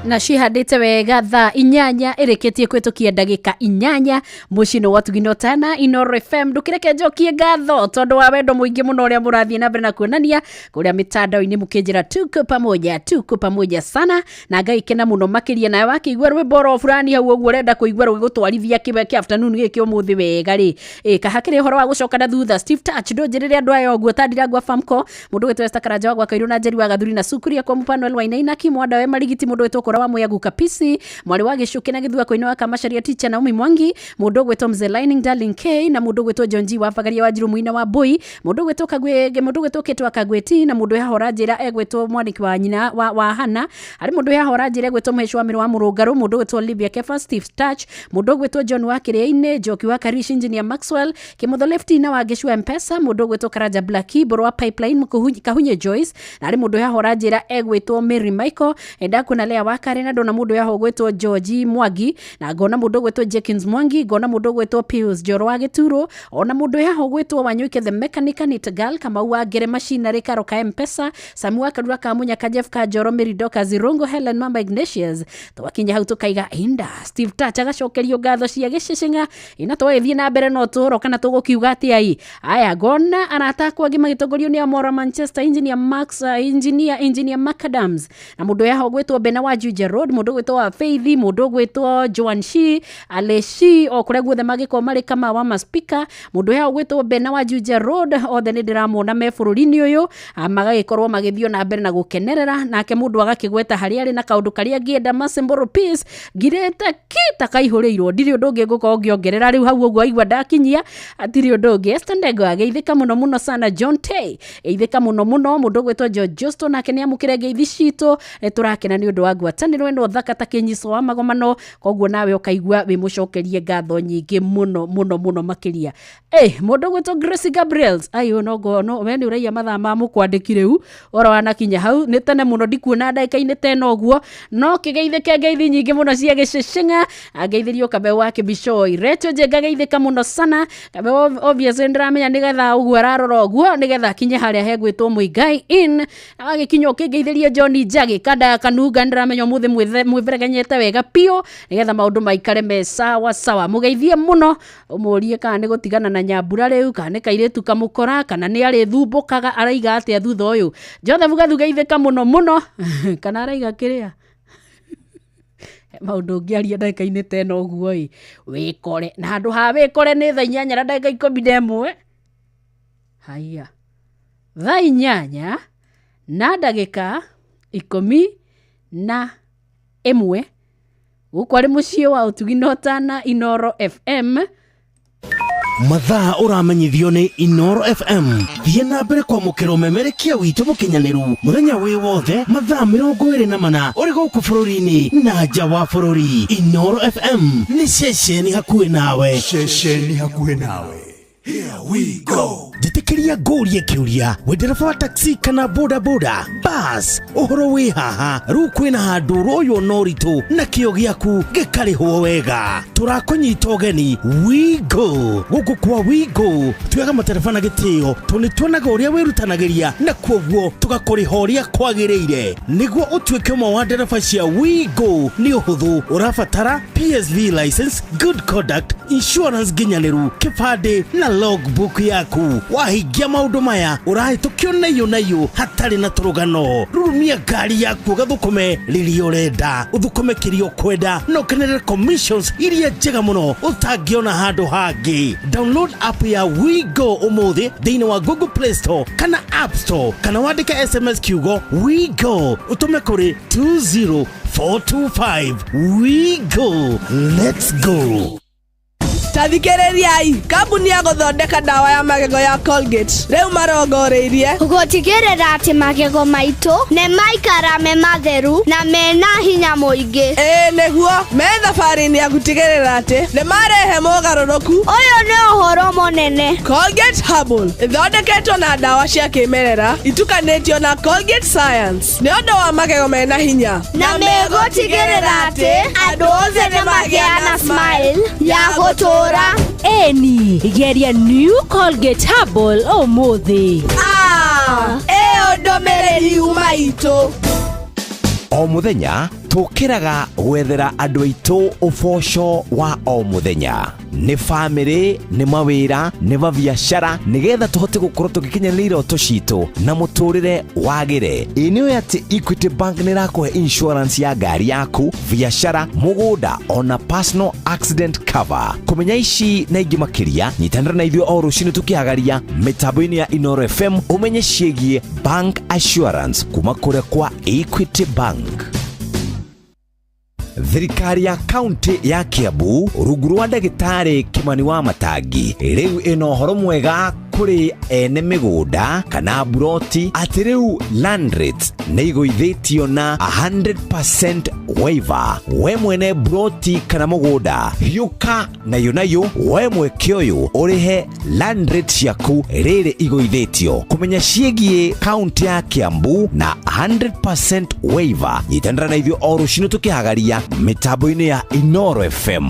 Na cihandĩte wega thaa 8 ĩrĩkĩtie kwĩtũkia ndagĩka 8 mũciĩ-inĩ wa Tugino Tana Inoro FM. Ndũkĩreke njokie ngatho tondũ wa wendo mũingĩ mũno ũrĩa mũrathiĩ na mbere na kuonania kũrĩa mĩtandao-inĩ mũkĩnjĩra tuko pamoja, tuko pamoja sana, na ngaikena mũno makĩria. Nawe wakĩigua rwĩmbo oro fulani hau ũguo ũrenda kũigua rũgĩgũtwarithia kĩwe kĩa afternoon gĩkĩ ũmũthĩ wega rĩ, ĩ kahakĩrĩ ũhoro wa gũcoka na thutha. Steve Touch ndũnjĩrĩre andũ aya ũguo tandirangwa famco mũndũ gwĩtwo Esther Karanja wa Gwakairũ na Njeri wa Gathuri na Sukuria kwa Mupanuel Wainaina Kimwanda we Marigiti mũndũ gwĩtwo Kora wa Muya Kapisi mwarĩ wa Gĩcuki na Gĩthua koinĩ wa Kamacharia teacher Naomi Mwangi mũndũ gwĩtwo Mzee Lining Darling K na mũndũ gwĩtwo John G wa Bagaria wa Njiru Muina wa Mbui mũndũ gwĩtwo Kagwe mũndũ gwĩtwo Ketwa Kagweti na mũndũ yahora njĩra egwĩtwo mwaniki wa nyina wa Hana harĩ mũndũ yahora njĩra egwĩtwo Mũheci wa Mĩrũ wa Mũrũngarũ mũndũ gwĩtwo Olivia Kefa Steve Touch mũndũ gwĩtwo John wa Kĩrĩa-inĩ Njoki wa Karish Engineer Maxwell Kĩmotho Lefty na wa Gĩcua Mpesa mũndũ gwĩtwo Karanja Blackie Mbũrũ wa Pipeline Kahunye Joyce na harĩ mũndũ yahora njĩra egwĩtwo Mary Michael ndakuona Lea wa Kare na ndona mũndũ yaho gwĩtwo George Mwangi na ngona mũndũ gwĩtwo Jenkins Mwangi ngona mũndũ gwĩtwo Pius Njoro wa Gĩturo ona mũndũ yaho gwĩtwo Wanyuike the mechanic Anita Girl Kamau wa Ngere Machinery Karo ka Mpesa Samu wa Karura ka Munyaka Jeff ka Njoro Mary Doka Zirungu Helen Mama Ignatius twakinya hau tukaiga inda Steve Touch agacokerio ngatho cia gĩcĩcĩng'a ina twagĩthiĩ na mbere no tũro kana tũgũkiuga atĩa ĩ aya ngona arata akwa angĩ magĩtongorio nĩ Amora Manchester Engineer Max Engineer Macadams na mũndũ yaho gwĩtwo Bena wa Juja Road mũndũ gwĩtwo wa Faith mũndũ gwĩtwo Joan Shi Aleshi o kũrĩa guothe magĩkorwo marĩ kama wa maspika mũndũ yaho gwĩtwo Bena wa Juja Road othe nĩ ndĩramona me bũrũri-inĩ ũyũ magagĩkorwo magĩthiĩ na mbere na gũkenerera nake mũndũ agakĩgweta harĩa arĩ na kaũndũ karĩa angĩenda Masemboro Peace ngirĩte kita kaihũrĩirwo ndirĩ ũndũ ũngĩ ngũkorwo ngĩongerera rĩu hau ũguo aigua ndakinyia atirĩ ũndũ ũngĩ. Esther Ndego ageithĩka mũno mũno sana John Tay geithĩka mũno mũno mũndũ gwĩtwo George Johnston nake nĩ amũkĩre ngeithi citũ nĩ tũrakena nĩ ũndũ wa ngwatanĩro ĩno thaka ta kĩnyico wa magomano koguo nawe ũkaigua wĩ mũcokerie ngatho nyingĩ mũno mũno mũno makĩria. Mũndũ gwĩtwo Gracie Gabriels ayo no no we nĩ ũraiya mathaa ma mũkwandĩki rĩu oro wanakinya hau nĩ tene mũno ndikuona ndagĩka-inĩ tena ũguo no kĩgeithĩke ngeithi nyingĩ mũno cia gĩcĩcĩng'a angeithĩrio Kameu wa Kĩbicoi Recho Njenga geithĩka mũno sana Kameu obviously ndĩramenya nĩgetha ũguo ararora ũguo nĩgetha akinye harĩa hegwĩtwo Muigai Inn na wagĩkinya ũkĩngeithĩria John Njagi kanda ya Kanunga ndĩramenya ũmũthĩ mwĩveregenyete wega piũ nĩgetha maũndũ maikare me sawa sawa mũgeithie mũno ũmũrie kana nĩ gũtigana na Nyambura rĩu kana nĩ kairĩtu kamũkora kana nĩ arĩthumbũkaga araiga atĩa thutha ũyũ Joseph Gathu geithĩka mũno mũno kana araiga kĩrĩa maũndũ ũngĩaria ndagĩka-inĩ ta ĩno ũguo ĩ wĩkore na handũ ha wĩkore nĩ thaa 8 na ndagĩka 11 haya thaa 8 na ndagĩka 11 gũkũ arĩ mũciĩ wa Ũtugi na Ũtana Inoro FM. Mathaa ũramenyithio nĩ Inoro FM. Thiĩ na mbere kwamũkĩra ũmemerekia witũ mũkinyanĩru mũthenya wĩ wothe mathaa 24 ũrĩ gũkũ bũrũri-inĩ na nja wa bũrũri. Inoro FM nĩ ceceni hakuhĩ nawe. Ceceni hakuhĩ nawe. Here we go. Njĩtĩkĩria ngũrie kĩũria wĩ ndereba wa taxi kana boda boda bas ũhoro wĩ haha rĩu kwĩna handũ ũroywo na ũritũ na kĩo gĩaku gĩkarĩhwo wega tũrakũnyita ũgeni Wigo gũkũ kwa Wigo tuoyaga matereba na gĩtĩo tondũ nĩ tuonaga ũrĩa wĩrutanagĩria na kwoguo tũgakũrĩha ũrĩa kwagĩrĩire nĩguo ũtuĩke ũmwe wa ndereba cia Wigo nĩ ũhũthũ ũrabatara PSV license good conduct insurance nginyanĩru kĩbandĩ na logbook yaku wahingia maũndũ maya ũrahĩtũkio naiyũ naiyũ hatarĩ na tũrũgano rurumia ngari yaku ũgathũkũme rĩrĩa ũrenda ũthũkũme kĩrĩa ũkwenda na ũkenerere commissions iria njega mũno ũtangĩona handũ hangĩ. Download app ya Wigo ũmũthĩ thĩinĩ wa Google Play Store kana App Store kana wandĩke SMS kiugo Wigo ũtũme kũrĩ 20425. Wigo, let's go. Ta thikĩrĩriai, kambuni ya gũthondeka ndawa ya magego ya Colgate rĩu marongoreirie gũtigĩrĩra atĩ magego maitũ nĩ maikara me matheru na mena hinya mũingĩ. Ĩĩ nĩguo, me thabarĩ-inĩ ya gũtigĩrĩra atĩ nĩ marehe mogarũrũku. Ũyũ nĩ ũhoro mũnene. Colgate Herbal ĩthondeketwo na ndawa cia kĩmerera itukanĩtio na Colgate Science nĩ ũndũ wa magego mena hinya na megũtigĩrĩra atĩ andũ othe nĩ magĩa na smile ya gũtũũra. Eni, geria New Colgate Herbal ũmũthĩ. Ĩyo ndũmĩrĩri yuma itũ. O mũthenya tũkĩraga gwethera andũ aitũ ũboco wa o mũthenya, nĩ bamĩrĩ, nĩ mawĩra, nĩ mabiacara, nĩgetha tũhote gũkorwo tũgĩkinyanĩria iroto citũ na mũtũrĩre wagĩre. Ĩ nĩũĩ atĩ Equity Bank nĩ ĩrakũhe insurance ya ngari yaku, biacara, mũgũnda ona personal accident cover. Kũmenya ici na ingĩ makĩria, nyitanĩra na ithuĩ o rũcinĩ tũkĩhagaria mĩtambo-inĩ ya Inoro FM ũmenye ciĩgiĩ bank assurance kuma kũrĩa kwa Equity Bank. Thirikari ya kaunti ya Kiambu rungu rwa ndagĩtarĩ Kimani wa Matangi rĩu ĩna ũhoro mwega kũrĩ ene mĩgũnda kana buroti atĩ rĩu land rates nĩ igũithĩtio na 100% waiver. We mwene buroti kana mũgũnda hiũka nayo nayo we mweke ũyũ ũrĩhe land rate ciaku rĩrĩ igũithĩtio. Kũmenya ciĩgiĩ kaunti ya Kiambu na 100% waiver, nyitanĩra na ithuĩ o rũcinĩ tũkĩhagaria mĩtambo-inĩ ya Inoro FM.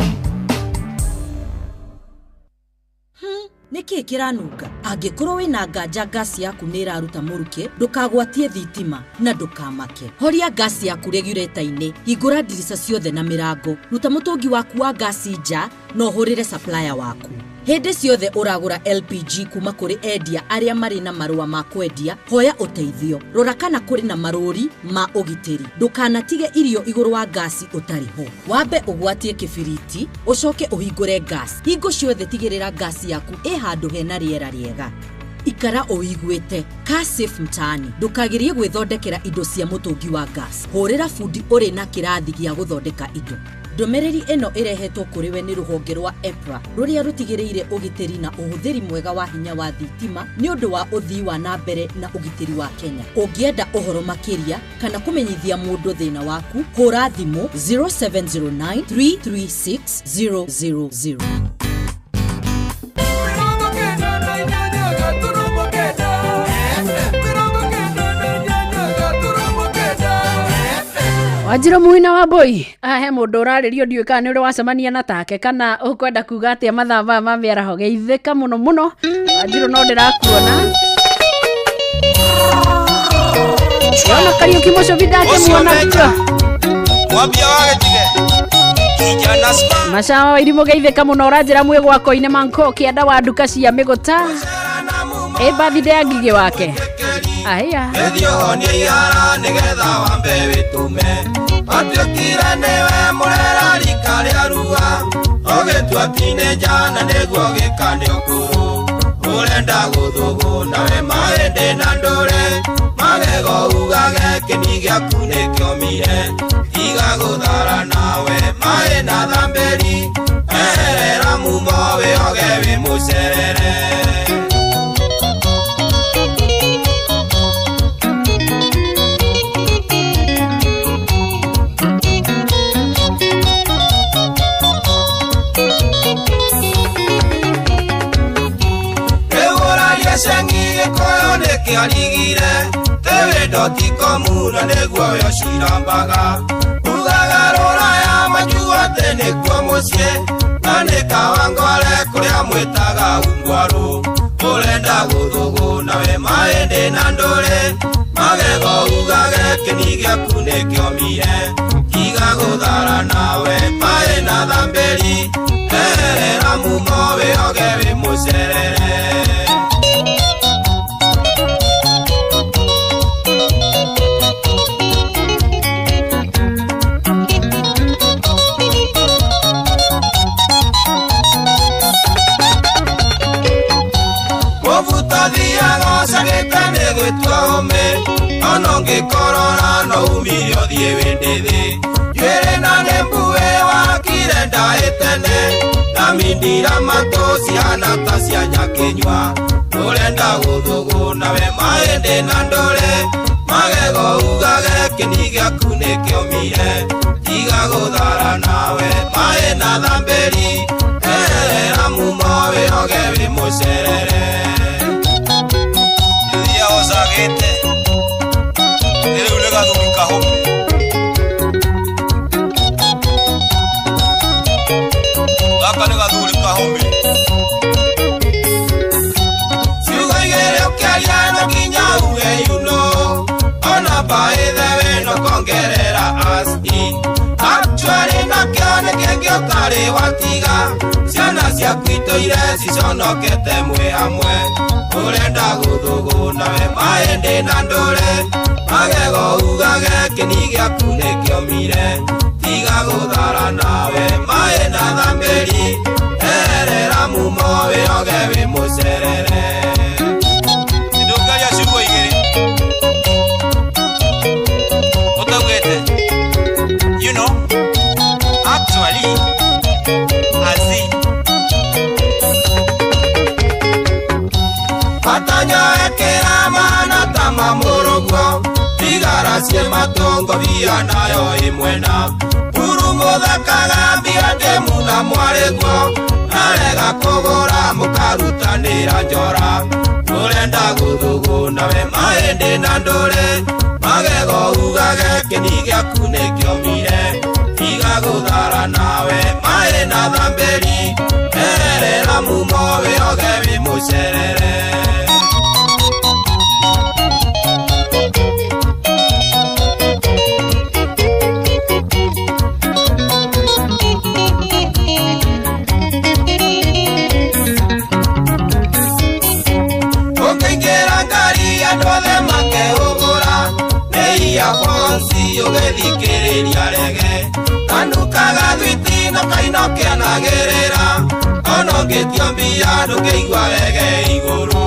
Nĩkĩ kĩranunga? Angĩkorwo wĩna nganja ngasi yaku nĩ ĩraruta mũrukĩ, ndũkagwatie thitima na ndũkamake. Horia ngasi yaku regulator-inĩ, hingũra ndirica ciothe na mĩrango, ruta mũtũngi waku wa ngasi nja na ũhũrĩre supplier waku. Hĩndĩ ciothe ũragũra LPG kuma kũrĩ endia arĩa marĩ na marũa ma kwendia, hoya ũteithio. Rora kana kũrĩ na marũri ma ũgitĩri. Ndũkanatige irio igũrũ wa ngasi ũtarĩ ho. Wambe ũgwatie kĩbiriti, ũcoke ũhingũre ngasi. Hingo ciothe tigĩrĩra ngasi yaku ĩ handũ hena rĩera rĩega. Ikara ũiguĩte. Kaa safe mtaani. Ndũkagerie gwĩthondekera indo cia mũtũngi wa gas. Hũrĩra bundi ũrĩ na kĩrathi gĩa gũthondeka indo. Ndũmĩrĩri ĩno ĩrehetwo kũrĩ we nĩ rũhonge rwa EPRA rũrĩa rũtigĩrĩire ũgitĩri na ũhũthĩri mwega wa hinya wa thitima nĩ ũndũ wa ũthii wa na mbere na ũgitĩri wa Kenya. Ũngĩenda ũhoro makĩria kana kũmenyithia mũndũ thĩna waku, hũra thimũ 0709 336 000. Wanjirũ muina wa mbui ahe mũndũ ũrarĩrio ndiũĩ kana nĩ ũrĩ wacemania na take kana ũkwenda kuga atĩa mathaa maya ma mĩaraho. Geithĩka mũno mũno Wanjirũ, no ndĩrakuona. Ona Kariũki Mũcũbi ndakĩmuona kuo. Macawa wa irimũ geithĩka mũno, ũranjĩra mwĩ gwako-inĩ manko kĩanda wa nduka cia mĩgũta ĩ birthday ya Ngigĩ wake. Aya. Ĩthiohonie ihara nĩgetha wambe wĩtũme watuĩkire nĩwe mũrera rika rĩa rua ũgĩtua tinĩnja na nĩguo gĩka nĩ ũkũrũ ũrenda gũthũgũna we mahĩndĩ na ndũre magego ugage kĩni gĩaku nĩkĩomire tiga gũthara nawe maĩ na thambĩri eherera mumo wĩoge wĩ mũcerere. Gĩkũyũ nĩkĩarigire tĩwĩndotikomu na nĩguo yocirambaga ugaga rũraya majuga atĩ nĩkuo mũciĩ na nĩ Kawangware kũrĩa mwĩtaga ungwarũ ũrenda gũthũgũna we mahĩndĩ na ndũrĩ magego ugage kĩni gĩaku nĩkĩomire tiga gũthara nawe maĩ na thambĩri eherera mumo wĩoge wĩ mũcerere. Mũbuto thiaga ũcagĩte nĩ gwĩtua ũmĩ Ũngĩkorora no umire ũthiĩ wĩndĩthĩ. Njuĩrĩ na nĩ mbue wakire ndaĩ tene. Na mindira matũ cihana ta cia nyakĩnyua. Ũrenda gũthũgũna we maĩndĩ na ndũre. Magego ugage kĩni gĩaku nĩkĩomire. Tiga gũthara nawe maĩ na thambĩri. Eherera mumo wĩoge wĩ mũcerere. Iria ũcagĩte nĩ rĩu nĩ gathuri kahũme. Gaka nĩ gathuri kahũme. Ciugo igĩrĩ ũkĩaria no nginya uge you know. Ona by the way no kongerera as in. Actually nakĩo nĩ kĩngĩ ũtarĩ watiga. Ciana ciaku itũire ciconokete mwĩ hamwe. Ũrenda gũthũgũna we maĩndĩ na ndũre. Magego ugage kĩni gĩaku nĩkĩomire. Tiga gũthara nawe maĩ na thambĩri. Eherera mumo wĩoge wĩ mũcerere. Ndũngĩaria ciugo igĩrĩ ũtaugĩte you know, actually, as in. Atanyoekera mana ta mamũrũguo. Thigara ciĩ matongo mbia nayo ĩ mwena. Buru mũthakaga mbia ndĩmu na mwarĩguo. Narega kũgũra mũkarutanĩra njora. Ũrenda gũthũgũna we maĩndĩ na ndũre. Magego ugage kĩni gĩaku nĩkĩomire. Tiga gũthara nawe maĩ na thambĩri. Eherera mumo wĩoge wĩ mũcerere. Ũkĩingĩra ngari andũ othe makehũgũra. Nĩ earphones ũgĩthikĩrĩria rege. Kanukaga thwiti na kaino kĩanagĩrĩra. Ona ũngĩtio mbia ndũngĩigua rege igũrũ.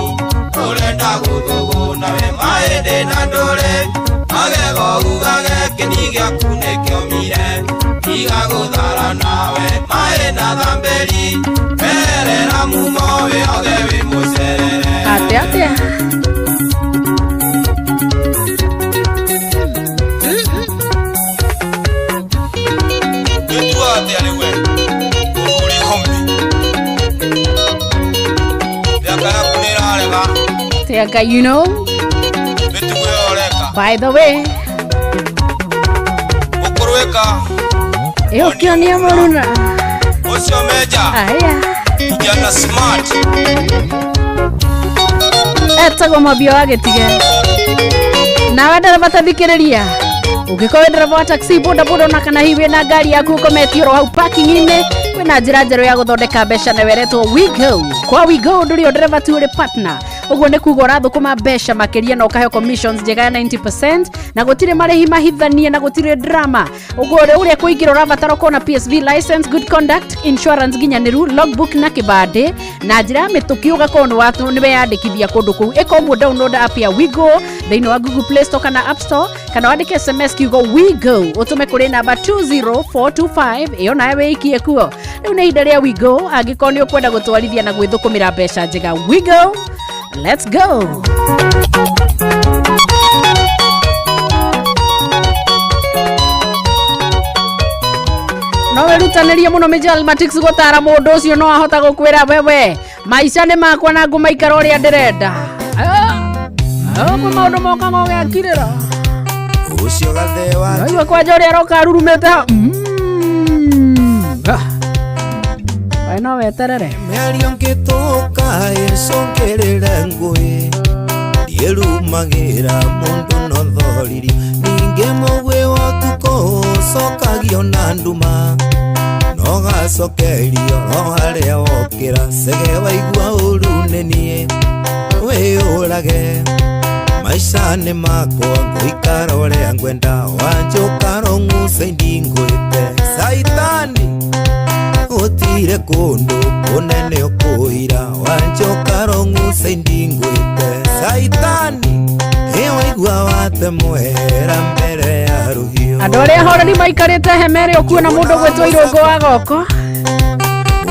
Ũrenda gũthũgũna we maĩndĩ na ndũre. Magego ugage kĩni gĩaku nĩkĩomire. Tiga gũthara nawe maĩ na thambĩri. Eherera mumo wĩoge wĩ mũcerere. Atĩa atĩa? Gĩtua atĩa rĩu we? Mũthuri home. Mĩaka yaku nĩ ĩrarega. Tiaka, you know. Mĩtugo ĩyo ũreka. By the way. Ũkũrwĩka. Ĩyo kĩonia mũruna. Ũcio meja. Aya. Kijana smart. Etagwo Mabio wa Gĩtige. Nawe ndereba ta thikĩrĩria. Ũngĩkorwo wĩ ndereba wa taxi, boda boda ona kana hihi wĩna ngari yaku ũkometio oro hau parking-inĩ, kwĩna njĩra njerũ ya gũthondeka mbeca na weretwo WeGo. Kwa WeGo ndũrĩ o ndereba tu, ũrĩ partner. Ũguo nĩ kuga ũrathũkũma mbeca makĩria na ũkaheo commissions njega ya 90% na gũtirĩ marĩhi mahithanie na gũtirĩ drama. Ũguo ũrĩa kũingĩra ũrabatara ũkorwo na PSV license, good conduct, insurance nginyanĩru, logbook na kĩbandĩ na njĩra ya mĩtũkĩ ũgakorwo nĩ weyandĩkithia kũndũ kũu. Ĩka ũguo, download app ya WeGo thĩinĩ wa Google Play Store kana App Store, kana wandĩke SMS kiugo WeGo ũtũme kũrĩ namba 20425. Ĩyo nawe wĩikie kuo. Rĩu nĩ ihinda rĩa WeGo angĩkorwo nĩ ũkwenda gũtwarithia na gwĩthũkũmĩra mbeca njega. WeGo, let's go. No wĩrutanĩrie mũno Mijal Matix gũtara mũndũ ũcio, no ahota gũkwĩra wewe maica nĩ makwa na ngũmaikara ũrĩa ndĩrenda. Kwĩ maũndũ mokaga ũgekirĩra. Ũcio gathe wa Naigua kwanja ũrĩa aroka arurumĩte ha. We no weterere. Mĩario ngĩtũka ĩcũngĩrĩre ngũĩ. Ndiĩrumagĩra mũndũ no thoriri. Ningĩ mũgwĩ wa ũtukũ ũcokagio na nduma. No gacokerio ro harĩa wokĩra. Cege waigua ũru nĩ niĩ wĩyũrage. Maica nĩ makwa ngũikara ũrĩa ngwenda. Wanjũka rũng'uca ndingwĩte. Caitani Gũtirĩ kũndũ kũnene ũkũhira wanjoka rong'uca indingwĩte Saitani ĩwaigua watemwera mbere ya rũhiũ. Andũ arĩa ahoreri maikarĩte hema ĩrĩa ũkuona mũndũ gwĩtwo Irũngũ wa Goko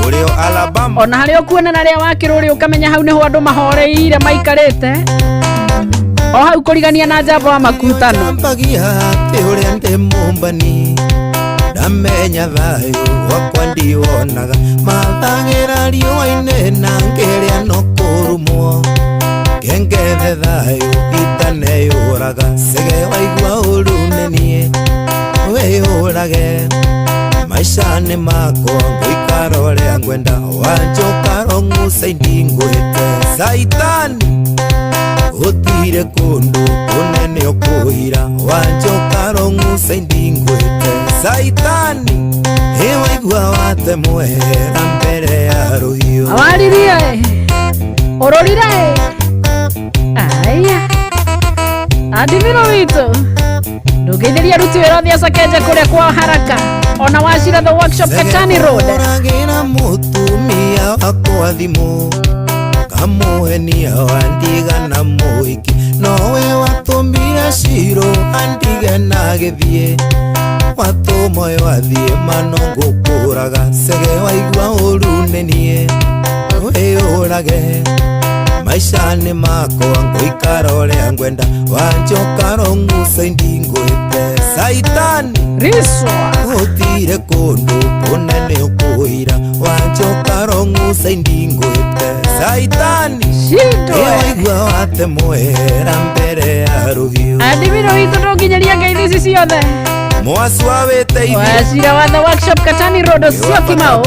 Ũrĩo Alabama. Ona harĩa ũkuona na arĩa wakĩrũrĩ ũkamenya hau nĩho andũ mahoreire maikarĩte o hau kũrigania na njamba wa makutano. Mbagia atĩ ũrĩa ndĩ mũmbani ndamenya thayũ wakwa ndiwonaga mathagĩra riũa-inĩ na ngĩrĩa no kũrumwo ngengethe thayũ itaneyũraga cege waigua ũru nĩ niĩ wĩyũrage maica nĩ makwa ngũikara ũrĩa ngwenda wanjoka rong'uca indingwĩte Saitani gũtirĩ kũndũ kũnene ũkũhira wanjoka rong'uca indingwĩte Saitani ĩwaigua watemwera mbere ya rũhiũ. Awaririe ũrorire aya andimiro witũ ndũngeithĩria aruti wĩra othe a Sakenja kũrĩa kwa Haraka ona wacira the workshop Katani Road. Ũragĩra mũtumia wakwa thimũ kamũhenia wandiga na mũhiki nowe watũmire Shiro andige na gĩthiĩ watũmoyo athiĩ mano ngũkũraga cege waigua ũru nĩ niĩ wĩyũrage maica nĩ makwa ngũikara ũrĩa ngwenda wanjoka rong'uca indingwĩte Saitani riswa gũtirĩ kũndũ kũnene ũkũhira wanjoka rong'uca indingwĩte Saitani ĩwaigua watemwera mbere ya rũhiũ. Andimiro witũ ndũnginyaria ngeithi ici ciothe Mwaci wa wĩteithio wacira wa the workshop Katani Road Syokimau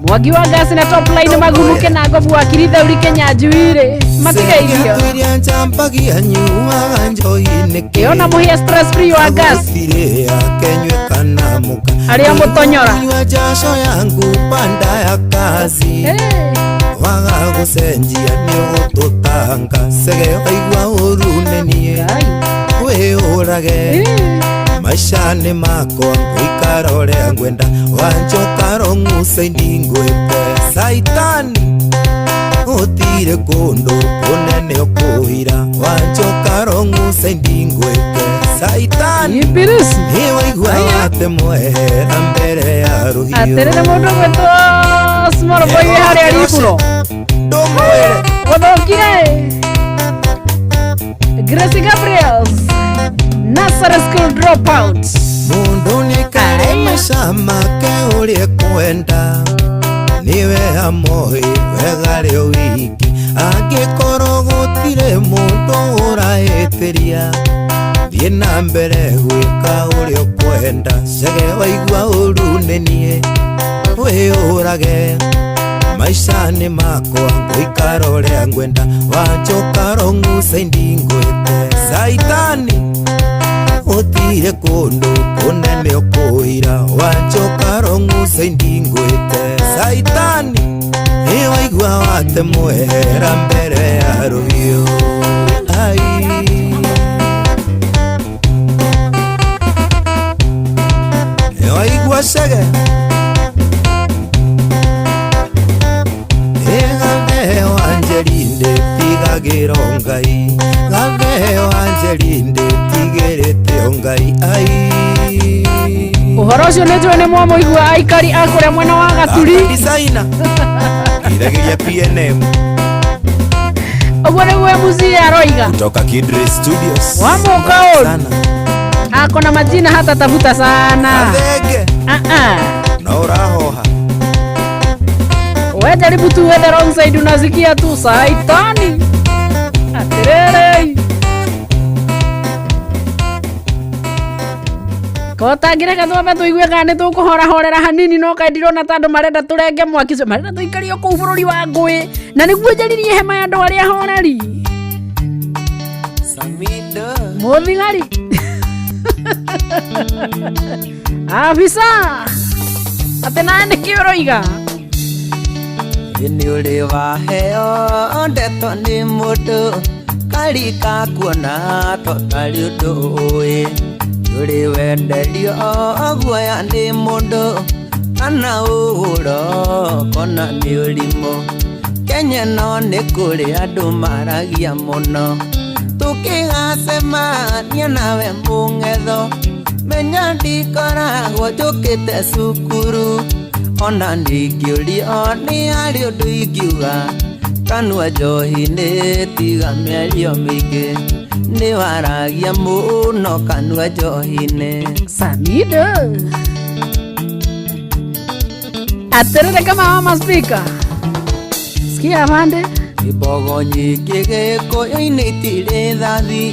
Mwangi wa ngasi na top line magunuke na ngobu wa kirithauri Kenya njuire matigeithio iria njambagia nyuaga njohi nĩkĩ ĩona mũhĩa stress free wa gas gũtirĩ akenywe kana mũka arĩa mũtonyora nyua jasho yangu panda ya kazi waga gũcenjia nĩ ũgũtũtanga cege waigua ũru nĩ niĩ wĩyũrage maica nĩ makwa ngũikara ũrĩa ngwenda wanjoka rong'uca indingwĩte Saitani gũtirĩ kũndũ kũnene ũkũhira wanjoka rong'uca indingwĩte Saitani ĩwaigua watemwera mbere ya rũhiũ. Atĩrĩrĩ mũndũ gwĩtwo small boy wĩ harĩa Riburo ndũmwĩre gũthũkire Gracie Gabriels Nursery school dropout. Mundu nĩaikare maica make ũrĩa ekwenda nĩwe amoĩ wega rĩ wiki angĩkorwo gũtirĩ mũndũ ũrahĩtĩria thiĩ na mbere gwĩka ũrĩa ũkwenda cege waigua ũru nĩ niĩ wĩyũrage maica nĩ makwa ngũikara ũrĩa ngwenda wanjoka rong'uca indingwĩte Saitani gũtirĩ kũndũ kũnene ũkũhira wanjoka rong'uca indingwĩte Saitani ĩwaigua watemwera mbere ya rũhiũ. Ai ĩwaigua cege ĩgatheo Anjeri ndĩtigagĩrwo Ngai gatheo Anjeri ndĩtigĩrĩte Ngai ai Ũhoro ũcio nĩ njũĩ nĩ mwamũigua aikari a kũrĩa mwena wa Gaturi designer irageria PNM ũguo nĩguo MCA aroiga kutoka Kidre Studios wamũka ũru ako na majina hata tafuta sana Athenge na ũrahoha we jaribu tu the wrong side unasikia tu Saitani atirere kotangireka twambe tuigue kana nĩ tũkũhorahorera hanini no kaĩ ndirona ta andũ marenda tũrenge mwaki ũcio marenda tũikario kũu bũrũri wa ngũĩ na nĩguo njaririe hema ya andũ arĩa ahoreri mũthigari afisa atĩ nawe nĩkĩ ũroiga Nĩ ũrĩ waheo ndeto nĩ mũndũ karika kuona totarĩ ũndũ ũĩ ndũrĩ wenderio guoya nĩ mũndũ Kana ũhũro kona nĩ ũrimũ. Kenya no nĩ kũrĩ andũ maragia mũno. Tũkĩgacemania nawe mũng'etho, menya ndikoragwo njũkĩte cukuru. Ona ndingĩũrio nĩ harĩ ũndũ ingiuga, kanua njohi-inĩ tiga mĩario mĩingĩ. Nĩ waragia mũno kanua njohi-inĩ. Samido. Aterere kama mama speaker. Sikia mande. Imbogo nyingĩ gĩkũyũ-inĩ itirĩ thathi,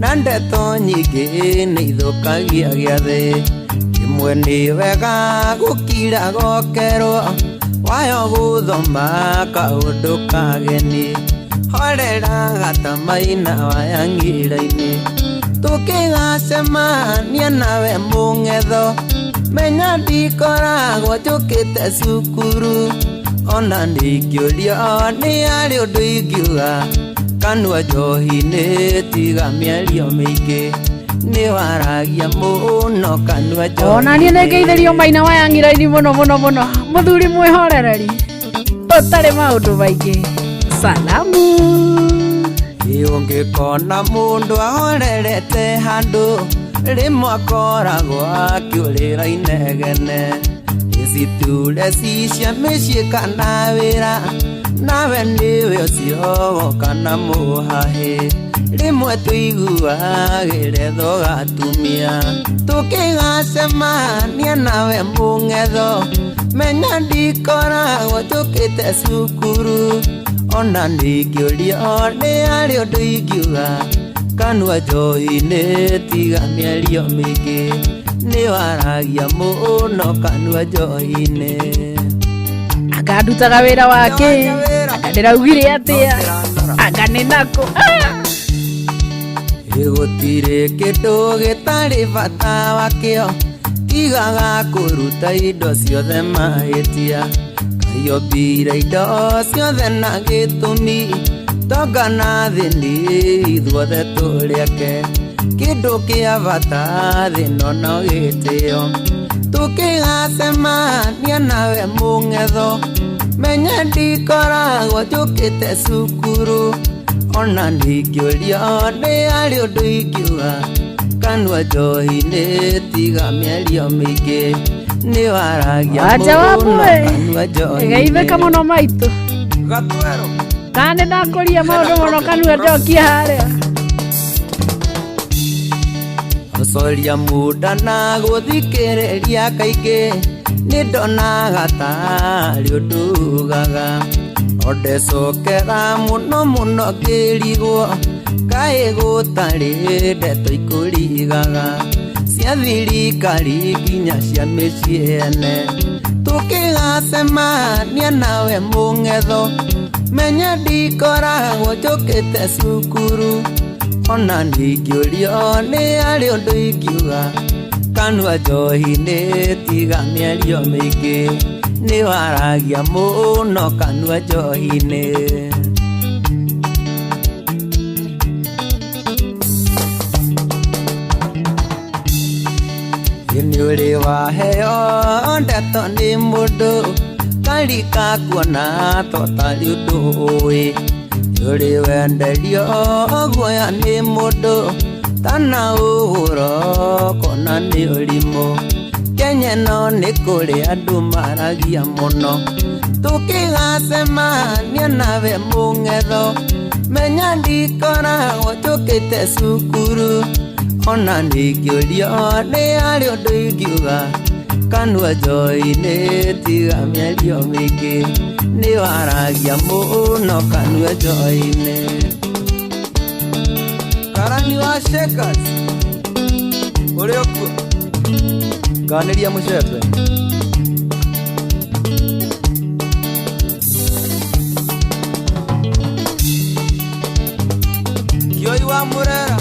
na ndeto nyingĩ nĩ ithũkagia gĩathĩ. Rĩmwe nĩ wega gũkira gokerwo, wayo gũthoma kaũndũ kageni. Horera gatamaina wayang'ira-inĩ. Tũkĩgacemania nawe mũng'etho, menya ndikoragwo njũkĩte cukuru. Ona ndingĩũrio nĩ harĩ ũndũ ingiuga, kanua njohi-inĩ tiga mĩario mĩingĩ. Nĩ waragia mũno kanua njohi-inĩ. Ona niĩ nĩ ngeithĩrio maina wayang'ira-inĩ mũno mũno mũno. Mũthuri mwĩhorereri ũtarĩ maũndũ maingĩ. Salamu. Ũngĩkona mũndũ ahorerete handũ, rĩmwe akoragwo akĩũrĩra inegene. Iciture cia mĩciĩ kana wĩra, nawe nĩwe ũcio woka na mũhahĩ. Rĩmwe tũiguagĩre thogatumia. Tũkĩgacemania nawe mũng'etho, menya ndikoragwo njũkĩte cukuru. Ona ndingĩũrio nĩ harĩ ũndũ ingiuga, kanua njohi-inĩ tiga mĩario mĩingĩ. Nĩ waragia mũno kanua njohi-inĩ. Anga ndutaga wĩra wake, anga ndĩraugire atĩa, anga nĩ nakũ. Gũtirĩ kĩndũ gĩtarĩ bata wakĩo, tigaga kũruta indo ciothe mahĩtia. Kaiombire indo ciothe na gĩtũmi, tonga na thĩni ithuothe tũrĩ ake. Kĩndũ kĩa bata thĩ ĩno no gĩtĩo. Tũkĩgacemania nawe mũng'etho, menya ndikoragwo njũkĩte cukuru. Ona ndingĩũrio nĩ harĩ ũndũ ingiuga, kanua njohi-inĩ tiga mĩario mĩingĩ. Nĩ waragia mũno kanua njohi-inĩ. Geithĩka mũno maitũ. Kana nĩ ndakũria maũndũ mũno kanua njokia harĩa. Gũcoria muda na gũthikĩrĩria kaingĩ, nĩ ndonaga tarĩ ũndũ ugaga. Ondecokera mũno mũno ngĩrigwo, kaĩ gũtarĩ ndeto ikũrigaga. Cia thirikari nginya cia mĩciĩ ene. Tũkĩgacemania nawe mũng'etho, menya ndikoragwo njũkĩte cukuru. Ona ndingĩũrio nĩ harĩ ũndũ ingiuga, kanua njohi-inĩ tiga mĩario mĩingĩ. Nĩ waragia mũno kanua njohi-inĩ. Nĩ ũrĩ waheo ndeto nĩ mũndũ, karika kuona totarĩ ũndũ ũĩ. Ũrĩ wenderio guoya nĩ mũndũ, tana ũhũro kona nĩ ũrimũ. Kenya no nĩ kũrĩ andũ maragia mũno. Tũkĩgacemania nawe mũng'etho, menya ndikoragwo njũkĩte cukuru. Ona ndingĩũrio nĩ harĩ ũndũ ingiuga, kanua njohi-inĩ tiga mĩario mĩingĩ. Nĩ waragia mũno kanua njohi-inĩ. Karani wa Shakers, ũrĩ ũkuo? Ganĩria mũcembe. Kioi wa Murera,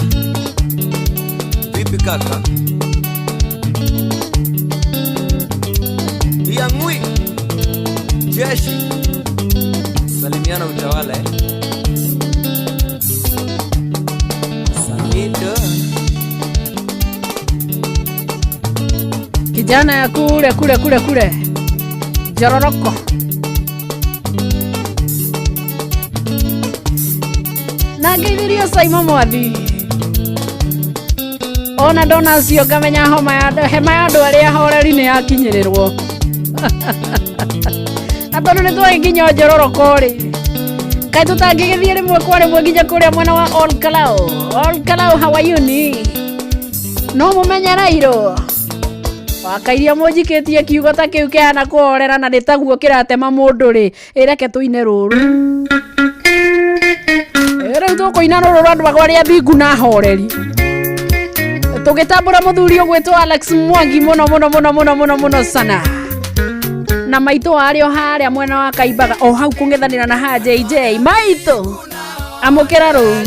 vipi kaka? Iang'ui jeshi, salimiana utawala Samido. Kijana ya kule kule kule kule. Njororoko. Na ngeithirio Saimo Mwathi. Ona ndona cio ngamenya homa ya hema ya andũ arĩa ahoreri nĩ yakinyĩrĩrwo. Na tondũ nĩ twagĩkinya Njororoko rĩ, kaĩ tũtangĩgĩthiĩ rĩmwe kwa rĩmwe nginya kũrĩa mwena wa Ol Kalou. Ol Kalou Hawayuni. No mũmenye Rairo wakairia mũnjikĩtie kiugo ta kĩu kĩhana kũhorera na nĩ taguo kĩratema mũndũ rĩ, ĩreke tũine rũrũ. Rĩu tũkũina rũrũ rwa andũ akwa arĩa thingu na ahoreri. Tũgĩtambũra mũthuri ũgwĩtwo Alex Mwangi mũno mũno mũno mũno mũno mũno sana. Na maitũ arĩ o harĩa mwena wa Kaimbaga o hau kũng'ethanĩra na ha JJ. Maitũ amũkĩra rũu.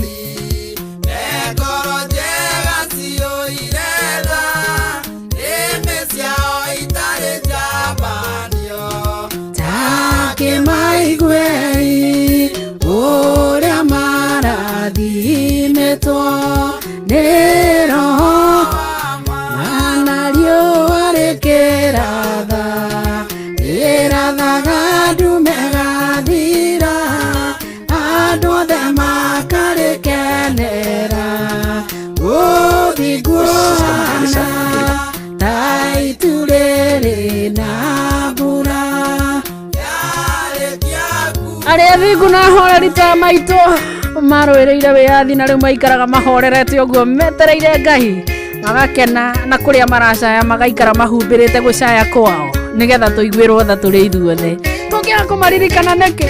Takĩmaiguei ũrĩa marathimĩtwo nĩ Roho, mana riũa rĩkĩratha, rĩrathaga ndume gathira, andũ othe makarĩkenera. Ũthingu ũhana ta itu rĩrĩ na mbura. Arĩa thingu na ahoreri ta maitũ marũĩrĩire wĩyathi na rĩu maikaraga mahorerete ũguo metereire Ngai, magakena na kũrĩa maracaya magaikara mahumbĩrĩte gũcaya kwao nĩgetha tũiguĩrwo tha tũrĩ ithuothe. Tũngĩaga kũmaririkana nĩkĩ?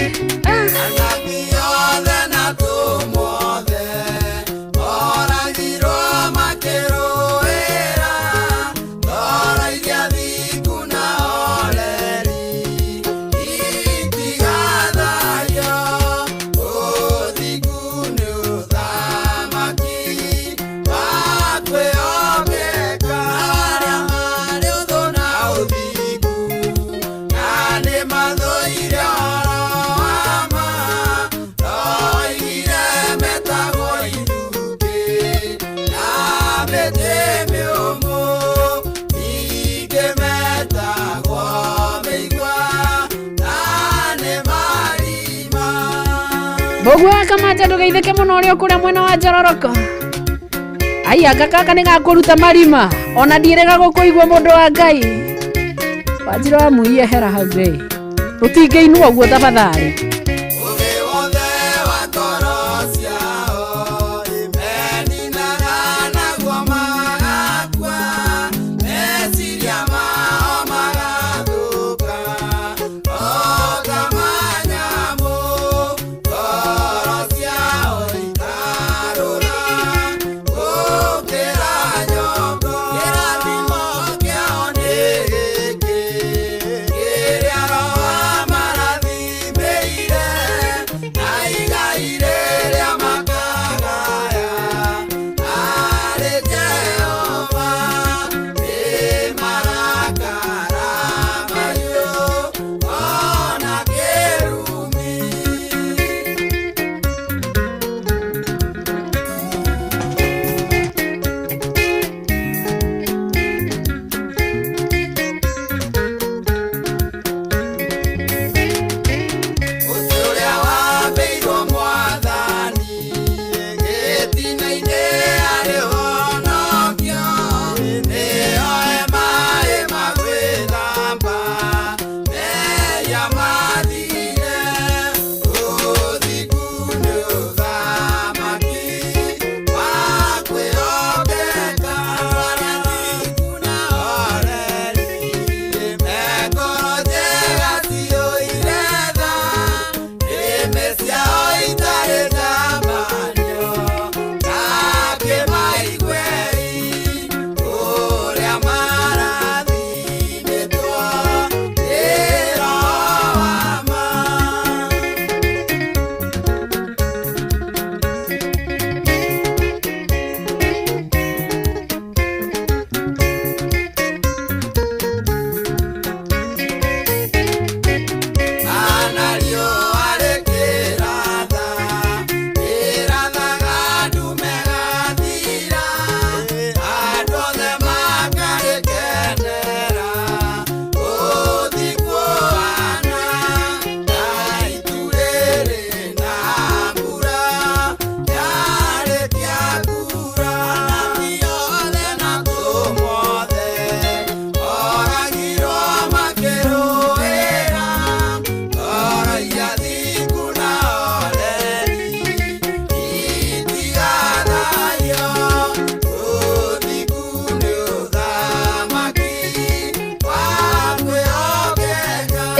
Mbũguo wa Kamanja ndũgeithĩke mũno ũrĩa ũkũrĩa mwena wa Njororoko. Ai anga gaka nĩ gakũruta marima ona ndiĩrĩga gũkũigua mũndũ wa Ngai. Wanjirũ wa Muiye hera hau rĩ, rũtingĩinwo ũguo tafadhali.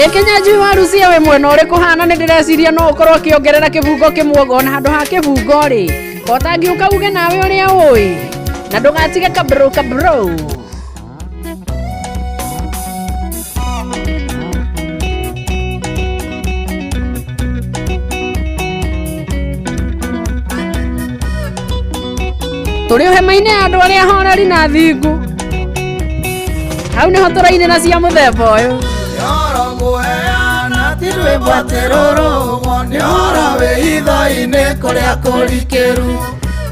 Ĩkĩnyanjui wa Rucia wĩ mwena ũrĩkũ hana nĩ ndĩreciria no ũkorwo ũkĩongerera kĩbungo kĩmwe ona handũ ha kĩbungo rĩ kotangĩũka uge nawe ũrĩa ũĩ na ndũgatige kabro kabro. Tũrĩ hema-inĩ ya andũ arĩa ahoreri na thingu hau nĩho tũrainĩra cia mũthemba ũyũ. Nĩhoro ngũheana ti rwĩmbo atĩ rũrũgwo nĩhoro wĩ hitho-inĩ kũrĩa kũrikĩru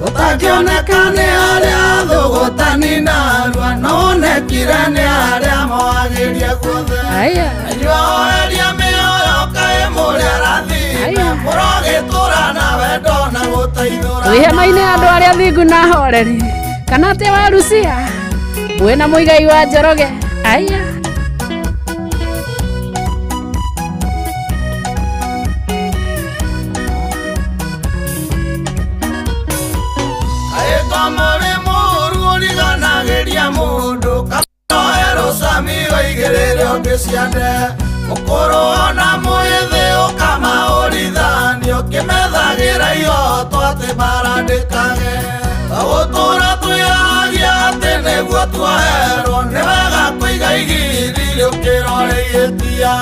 ũtangĩoneka nĩ arĩa thũgũtani narua no wonekire nĩ arĩa moagĩrie guothe. Inyuĩ ahoreria mĩoyo kaĩ mũrĩ arathime mũrogĩtũra na wendo na gũteithũrana. Twĩ hema-inĩ ya andũ arĩa thingu na ahoreri kana atĩ wa Rucia wĩna Mũigai wa Njoroge. Aya. Mũrĩ mũru ũriganagĩria mũndũ kaoe rũcami ũigĩrĩre ũngĩ ciande mũkũrũ ona mwĩthĩ ũkamaũrithanio kĩmethagĩra ihoto atĩ mbara ndĩkage tũgũtũra twĩyagia atĩ nĩguo tuoherwo nĩ wega kũiga igiri rĩũkĩro rĩihĩtia.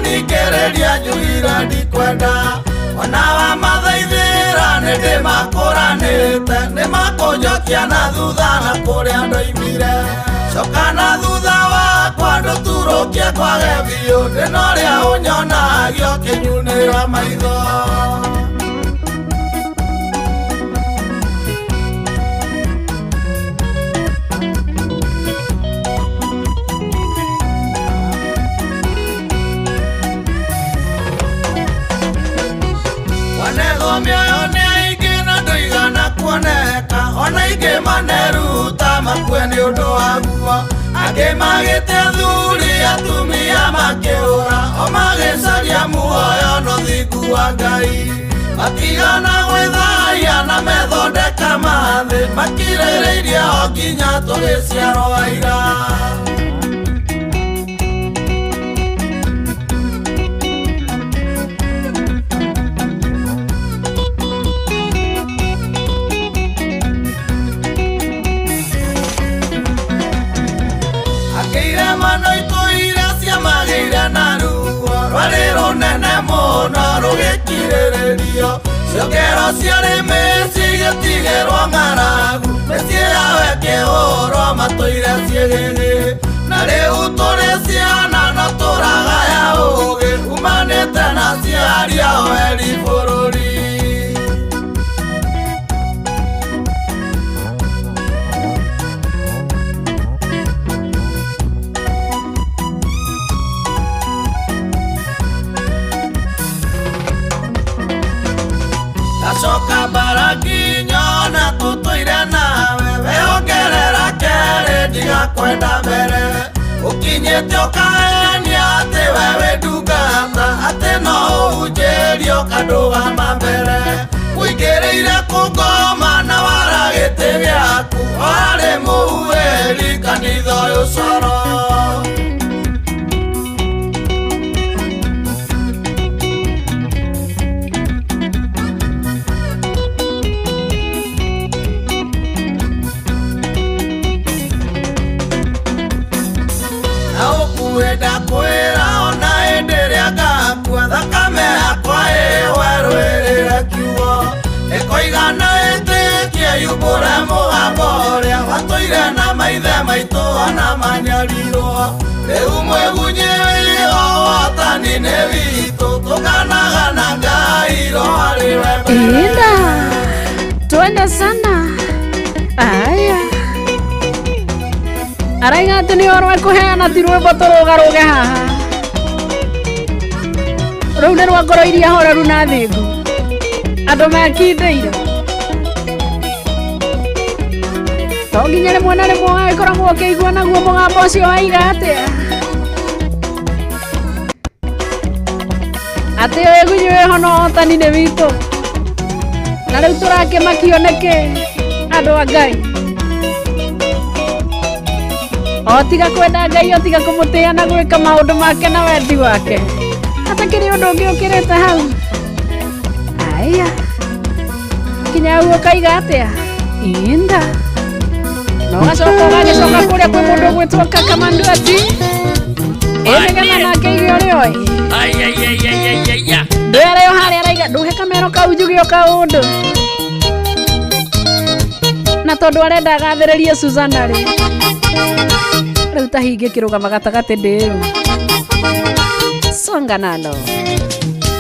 Nikereria njugire ndikwenda ona wa mathaithĩra nĩ ndĩmakũranĩte nĩmakũnjokia na thutha na kũrĩa ndoimire coka na thutha wakwa ndũturũkie kwage biũ ndĩna ũrĩa ũnyonagio kĩnyunĩra maitho. Mĩoyo nĩ aingĩ na ndũigana kuoneka ona ingĩ maneruta makue nĩ ũndũ waguo angĩ magĩte athuri atumia makĩũra o magĩcaria muoyo na ũthingu wa Ngai matigana gwĩthaia na methondeka mathĩ makirĩrĩirie o nginya tũgĩciarwo aira. Rwarĩ rũnene mũno rũgĩkirĩrĩrio ciongero ciarĩ mĩciĩ igĩtigĩrwo ng'aragu mĩciĩ yao ĩkĩhũrwo matũire ciĩgĩgĩ na rĩu tũrĩ ciana no tũragaya ũũgĩ umanĩte na aciari ao eri bũrũri. Coka bara nginya tũtũire nawe wehongerera kerĩ ndigakwenda mbere ũkinyĩte ũkahenia atĩ we wĩ ndungata atĩ no ũhunjĩrio ũkandũgama mbere ũingĩrĩire kũngoma na wara gĩtĩ gĩaku warĩ mũhuĩri kanitha ũyũ coro. Ndakwĩra ona hĩndĩ ĩrĩa ngakua thakame yakwa ĩwerũĩrĩre kiugo ĩkoigana ĩtĩkie yumbũre mũgambo ũrĩa watũire na maithe maitũ ona manyarirwo rĩu mwĩgunyĩ wĩho ũhotani-inĩ witũ tũkanaga na Ngai roho arĩ we mbere. Ĩnda twende sana. Aya araiga atĩ nĩ ũhoro ekũheana ti rwĩmbo tũrũgarũge haha rũu nĩ rwa ngoro iria horeru na thingu andũ mekindĩire. To nginya rĩmwe na rĩmwe ũgagĩkoragwo ũkĩigua naguo mũgambo ũcio waiga atĩa atĩ ũĩgunyu wĩho no ũhotani nĩ witũ na rĩu tũrakĩmakio nĩkĩ andũ a Ngai o tiga kwenda Ngai o tiga kũmũtĩĩa na gwĩka maũndũ make na wendi wake hatakĩrĩ ũndũ ũngĩ ũkĩrĩte hau aya kinya hau ũkaiga atĩa inda na ũgacoka ũgagĩcoka kũrĩa kwĩ mũndũ ũgwĩtwo Kakamandu ati ĩnĩgetha nake irio ũrĩa oĩ ndwĩre o harĩa araiga ndũhe kamero kau njuge o kaũndũ na tondũ arenda agathĩrĩrie Suzana rĩ rĩu ta hingĩkĩrũgama gatagatĩ ndĩũ songa nano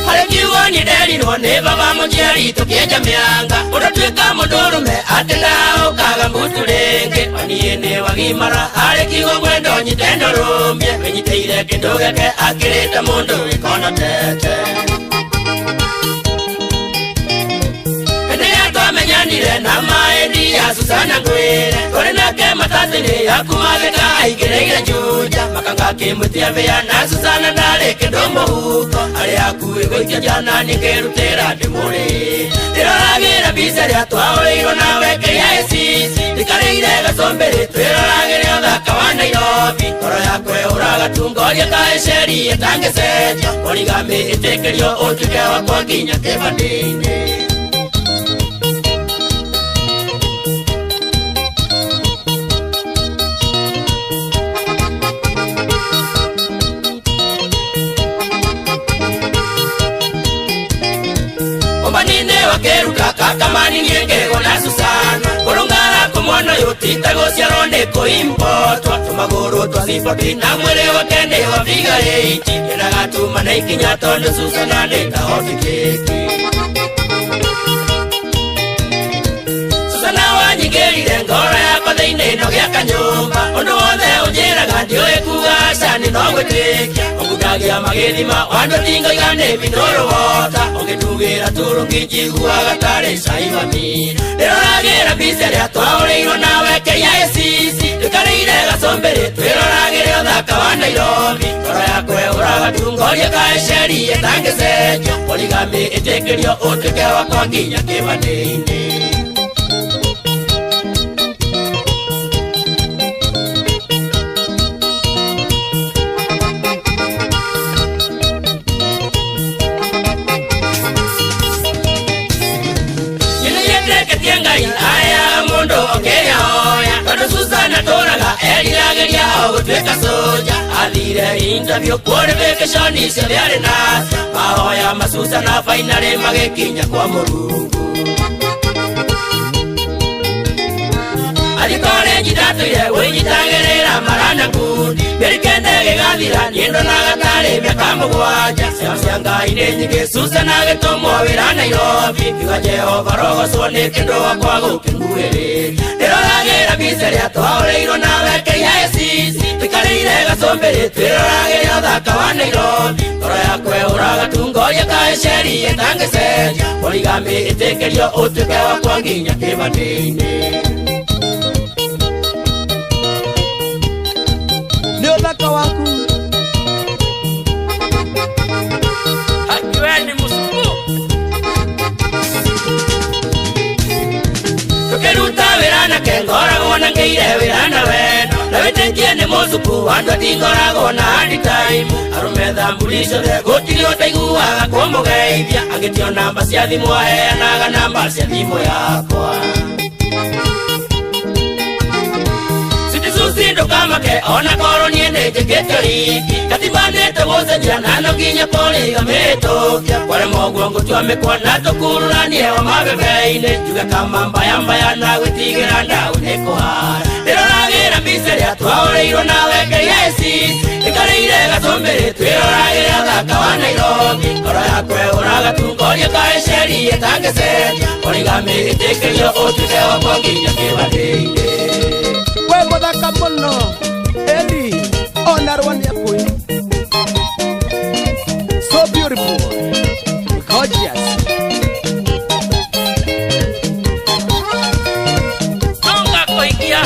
harĩ kiugo niĩ nderirwo nĩ baba mũnjiari tũkĩenja mĩanga ũndũtuĩka mũndũrũme atĩ ndaũkaga mutu rĩngĩ oniĩ nĩ wagimara harĩ kiugo ngwenda ũnyite ndũrũmie wĩnyitĩire kĩndũ gĩake akĩrĩte mũndũ wĩkonotete hĩndĩ twamenyanire na maĩndi ya Susana ngwĩre tũrĩ nake matatũ-inĩ ya kumathĩka aingĩrĩire Juja makanga akĩmwĩtia mbĩa na Susana ndarĩ kĩndũ mũhuko arĩ hakuhĩ gũikia njana nĩngĩrutĩra ndĩmũrĩe ndĩroragĩra mbica ĩrĩa twahũrĩirwo nawe KICC ndikarĩire gacũmbĩrĩ twĩroragĩre ũthaka wa Nairobi ngoro yakwa ĩhũraga tu ngoria kaĩ ceri ĩtangĩcenjia origami ĩtĩkĩrio ũtuĩke wakwa nginya kĩbandĩ-inĩ. Wakeruka kakamani niengego na Susana kurungara kumwono yutite guciarwo ni kuimpotwo tumaguru twa ciboti na mwĩrĩ wake nĩ wa figure eight nyendaga tuma na ikinya tondũ Susana nĩ ta hot cake. Susana wanyingĩrire ngoro yakwa thĩinĩ no gĩaka nyũmba ũndũ wothe ũnjĩraga ndiũĩ kuga aca nĩ no gwĩtĩkia ũngundagia magĩthima wandũ tingoiga nĩ minũrũ wota ũngĩtugĩra turungi njiguaga tarĩ cai wa mira ndĩroragĩra mbica ĩrĩa twahũrĩirwo nawe KICC ndĩkarĩire gacũmbĩrĩ twĩroragĩre ũthaka wa Nairobi ngoro yakwa ĩhũraga tu ngoria kaĩ ceri ĩtangĩcenjia origami ĩtĩkĩrio ũtuĩke wakwa nginya kĩbandĩ-inĩ. Aya mundu okehoya tondu Susana tũraga eriragĩria o gũtuĩka soja athire interview qualification ciothe arĩ nacio mahoya ma Susana finally magĩkinya kwa Mũrungu athiĩ college ndatũire gwĩnyitagĩrĩra marana ngundi mĩeri kenda ĩgĩgathira niĩ ndonaga tarĩ mĩaka mũgwanja ciama cia Ngai nĩ nyingĩ Susana agĩtũmwo wĩra Nairobi kiuga Jehova rogocwo nĩ kĩndũ gwakwa gũkĩnguhĩrĩria ndĩroragĩra mbica ĩrĩa twahũrĩirwo nawe KICC tũikarĩire gacũmbĩrĩ twĩroragĩre ũthaka wa Nairobi ngoro yakwa ĩhũraga tu ngoria kaĩ ceri ĩtangĩcenjia origami ĩtĩkĩrio ũtuĩke wakwa nginya kĩbandĩ-inĩ. Nĩ ũthaka waku akiwe ni musuku tukiruta wĩra nake ngoragwo na ngĩire wĩra na wendo na wĩtĩkie nĩ mũcuku andũ atingoragwo na hard time arũme thamburi ciothe gũtirĩ ũtaiguaga kũmũgeithia angĩtio namba cia thimũ aheanaga namba cia thimũ yakwa Susi ndukamake ona korwo niĩ nĩ njĩkĩte riki katiba nĩtũgũcenjia na no nginya kũriga kwarema ũguo ngũtua mĩkwa na tũkururanie wa mabebe-inĩ njuge kama mbaya mbaya na gwĩtigĩra ndaũ nĩ kũhara ndĩroragĩra mbica ĩrĩa twahũrĩirwo nawe KICC ĩkarĩire gacũmbĩrĩ twĩroragĩre ũthaka wa Nairobi ngoro yakwa ĩhũraga tu ngoria kaĩ ceri ĩtangĩcenjia origami ĩtĩkĩrio ũtuĩke wakwa nginya kĩbandĩ-inĩ. We mũthaka mũno Eli onarwa nĩ akũĩ so beautiful gorgeous Songa kũikia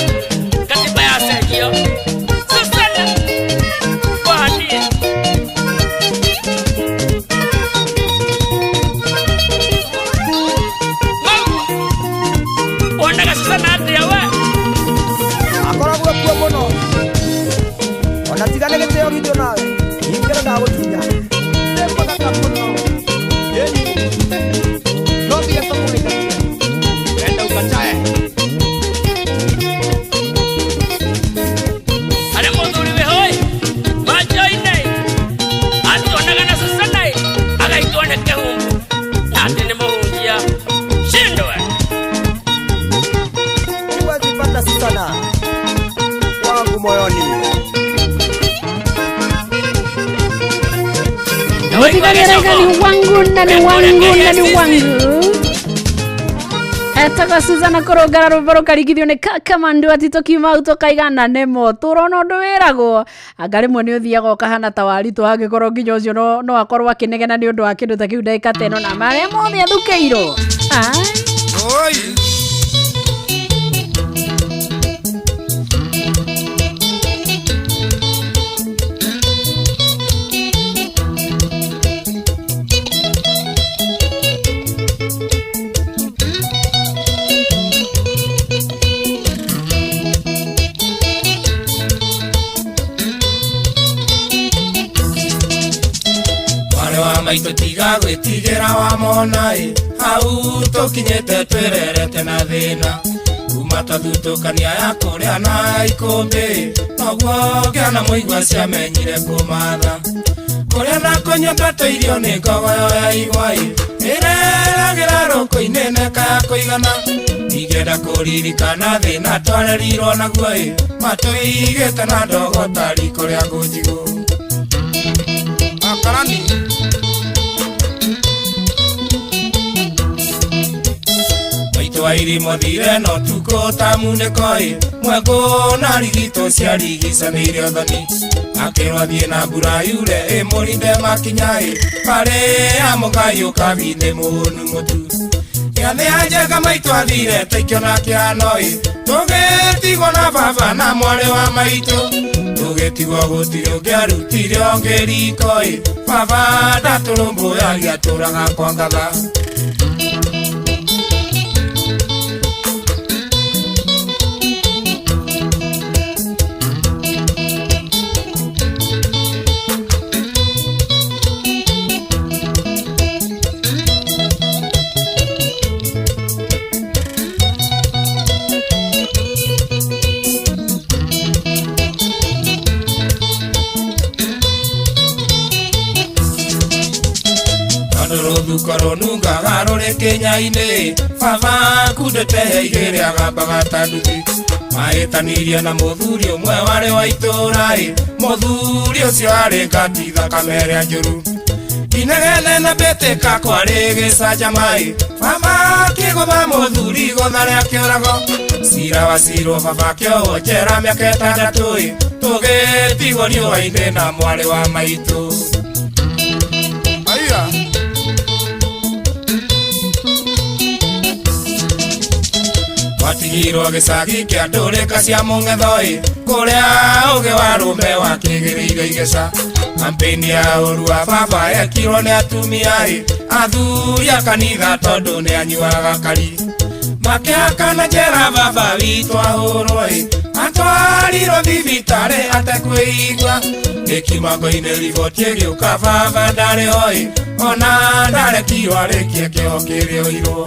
Nani arauga ni wangu na ni wangu na ni wangu. Etagwo Suzana kũrũngara rwĩmbo rũkarigithio nĩ Kakamandu ati tũkiuma hau tũkaigana nĩmo tũrona ũndũ wĩragwo anga rĩmwe nĩ ũthiaga ũkahana ta waritũ angĩkorwo nginya ũcio no akorwo akĩnegena nĩ ũndũ wa kĩndũ ta kĩu ndagĩka ta ĩno na marĩa mothe athukĩirwo. Ai. Maitũ tiga gwĩtigĩra wa mona ĩ hau tũkinyĩte twĩrerete na thĩna kuma twathutũkania ya kũrĩa na ikũmbĩ noguo ngĩona mũigua ciamenyire kũmatha kũrĩa na kũnyua twatũirio nĩ ngogoyo ya igwa ĩ ĩreragĩra rũkũ-inĩ neka ya kũigana ingĩenda kũririkana thĩna twarerirwo naguo ĩ matũigĩte na ndogo ta riko rĩa ngũnjigũ. Akarani Wairimo thire no tuko ta munĩko ĩ mwekũ na rigito ciarigicanĩire ũthoni akĩrwo thiĩ na mbura yure ĩmũrinde makinya ĩ barĩ amũgayũka thĩ mũnu mũtu gĩathĩ ya njenga maitũ athire taikĩona kĩhano ĩ tũgĩtigwo na baba na mwarĩ wa maitũ tũgĩtigwo gũtirĩ ũngĩarutire ũngĩ riko ĩ baba ndatũrũmbũyagia atũraga kwa ngatha. Rũthuko rũnungaga rũrĩ kĩnya-inĩ baba kundĩte igĩrĩ agambaga ta nduthi mahĩtanirie na mũthuri ũmwe warĩ wa itũũra ĩ mũthuri ũcio arĩ ngati thakame ĩrĩa njũru inegene na mbĩtĩka kwarĩ gĩcanjama ĩ baba akĩgũtha mũthuri igũtha rĩa kĩũrago cira wacirwo baba akĩohwo njera mĩaka ĩtandatũ ĩ tũgĩtigwo riũa-inĩ na mwarĩ wa maitũ. Aiya. Watigirwo gĩcagi kĩa ndũrĩka cia mũng'etho ĩ kũrĩa ũgĩ wa rũme wakĩgĩrĩire igeca kampeni ya ũru wa baba yekirwo nĩ atumia ĩ athuri a kanitha tondũ nĩ anyuaga kari makĩhakana njera baba witũ ahũrwo ĩ atwarirwo thibitarĩ atekwĩigua gĩkimango-inĩ riboti ĩgĩũka baba ndarĩ ho ĩ ona ndarekirwo arĩkie kĩoho kĩrĩa oirwo.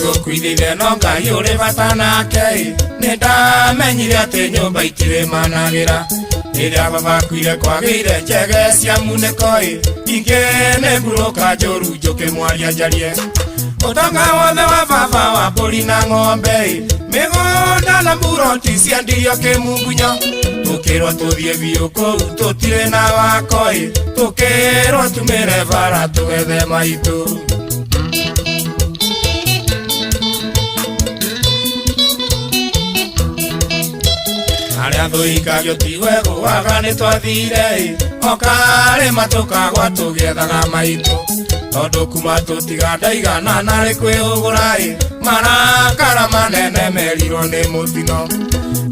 Gũkuithithia no Ngai ũrĩ bata nake ĩ nĩ ndamenyire atĩ nyũmba itirĩ managĩra rĩrĩa baba akuire kwagĩire njege cia munĩko ĩ ingĩ nĩ mburũka njũru njũkĩ mwaria njarie ũtonga wothe wa baba wa mbũri na ng'ombe ĩ mĩgũnda na mburoti ciendirio kĩmungunyo tũkĩrwo tũthiĩ biũ kũu tũtirĩ na wako ĩ tũkĩrwo tumĩre bara tũgethe maitũ. Arĩa thũikagio ti wegũaga nĩ twathire ĩ okarĩma tũkagwa tũgĩethaga maitũ tondũ kuma tũtiga ndaigana narĩ kwĩhũgũra ĩ marakara manene merirwo nĩ mũtino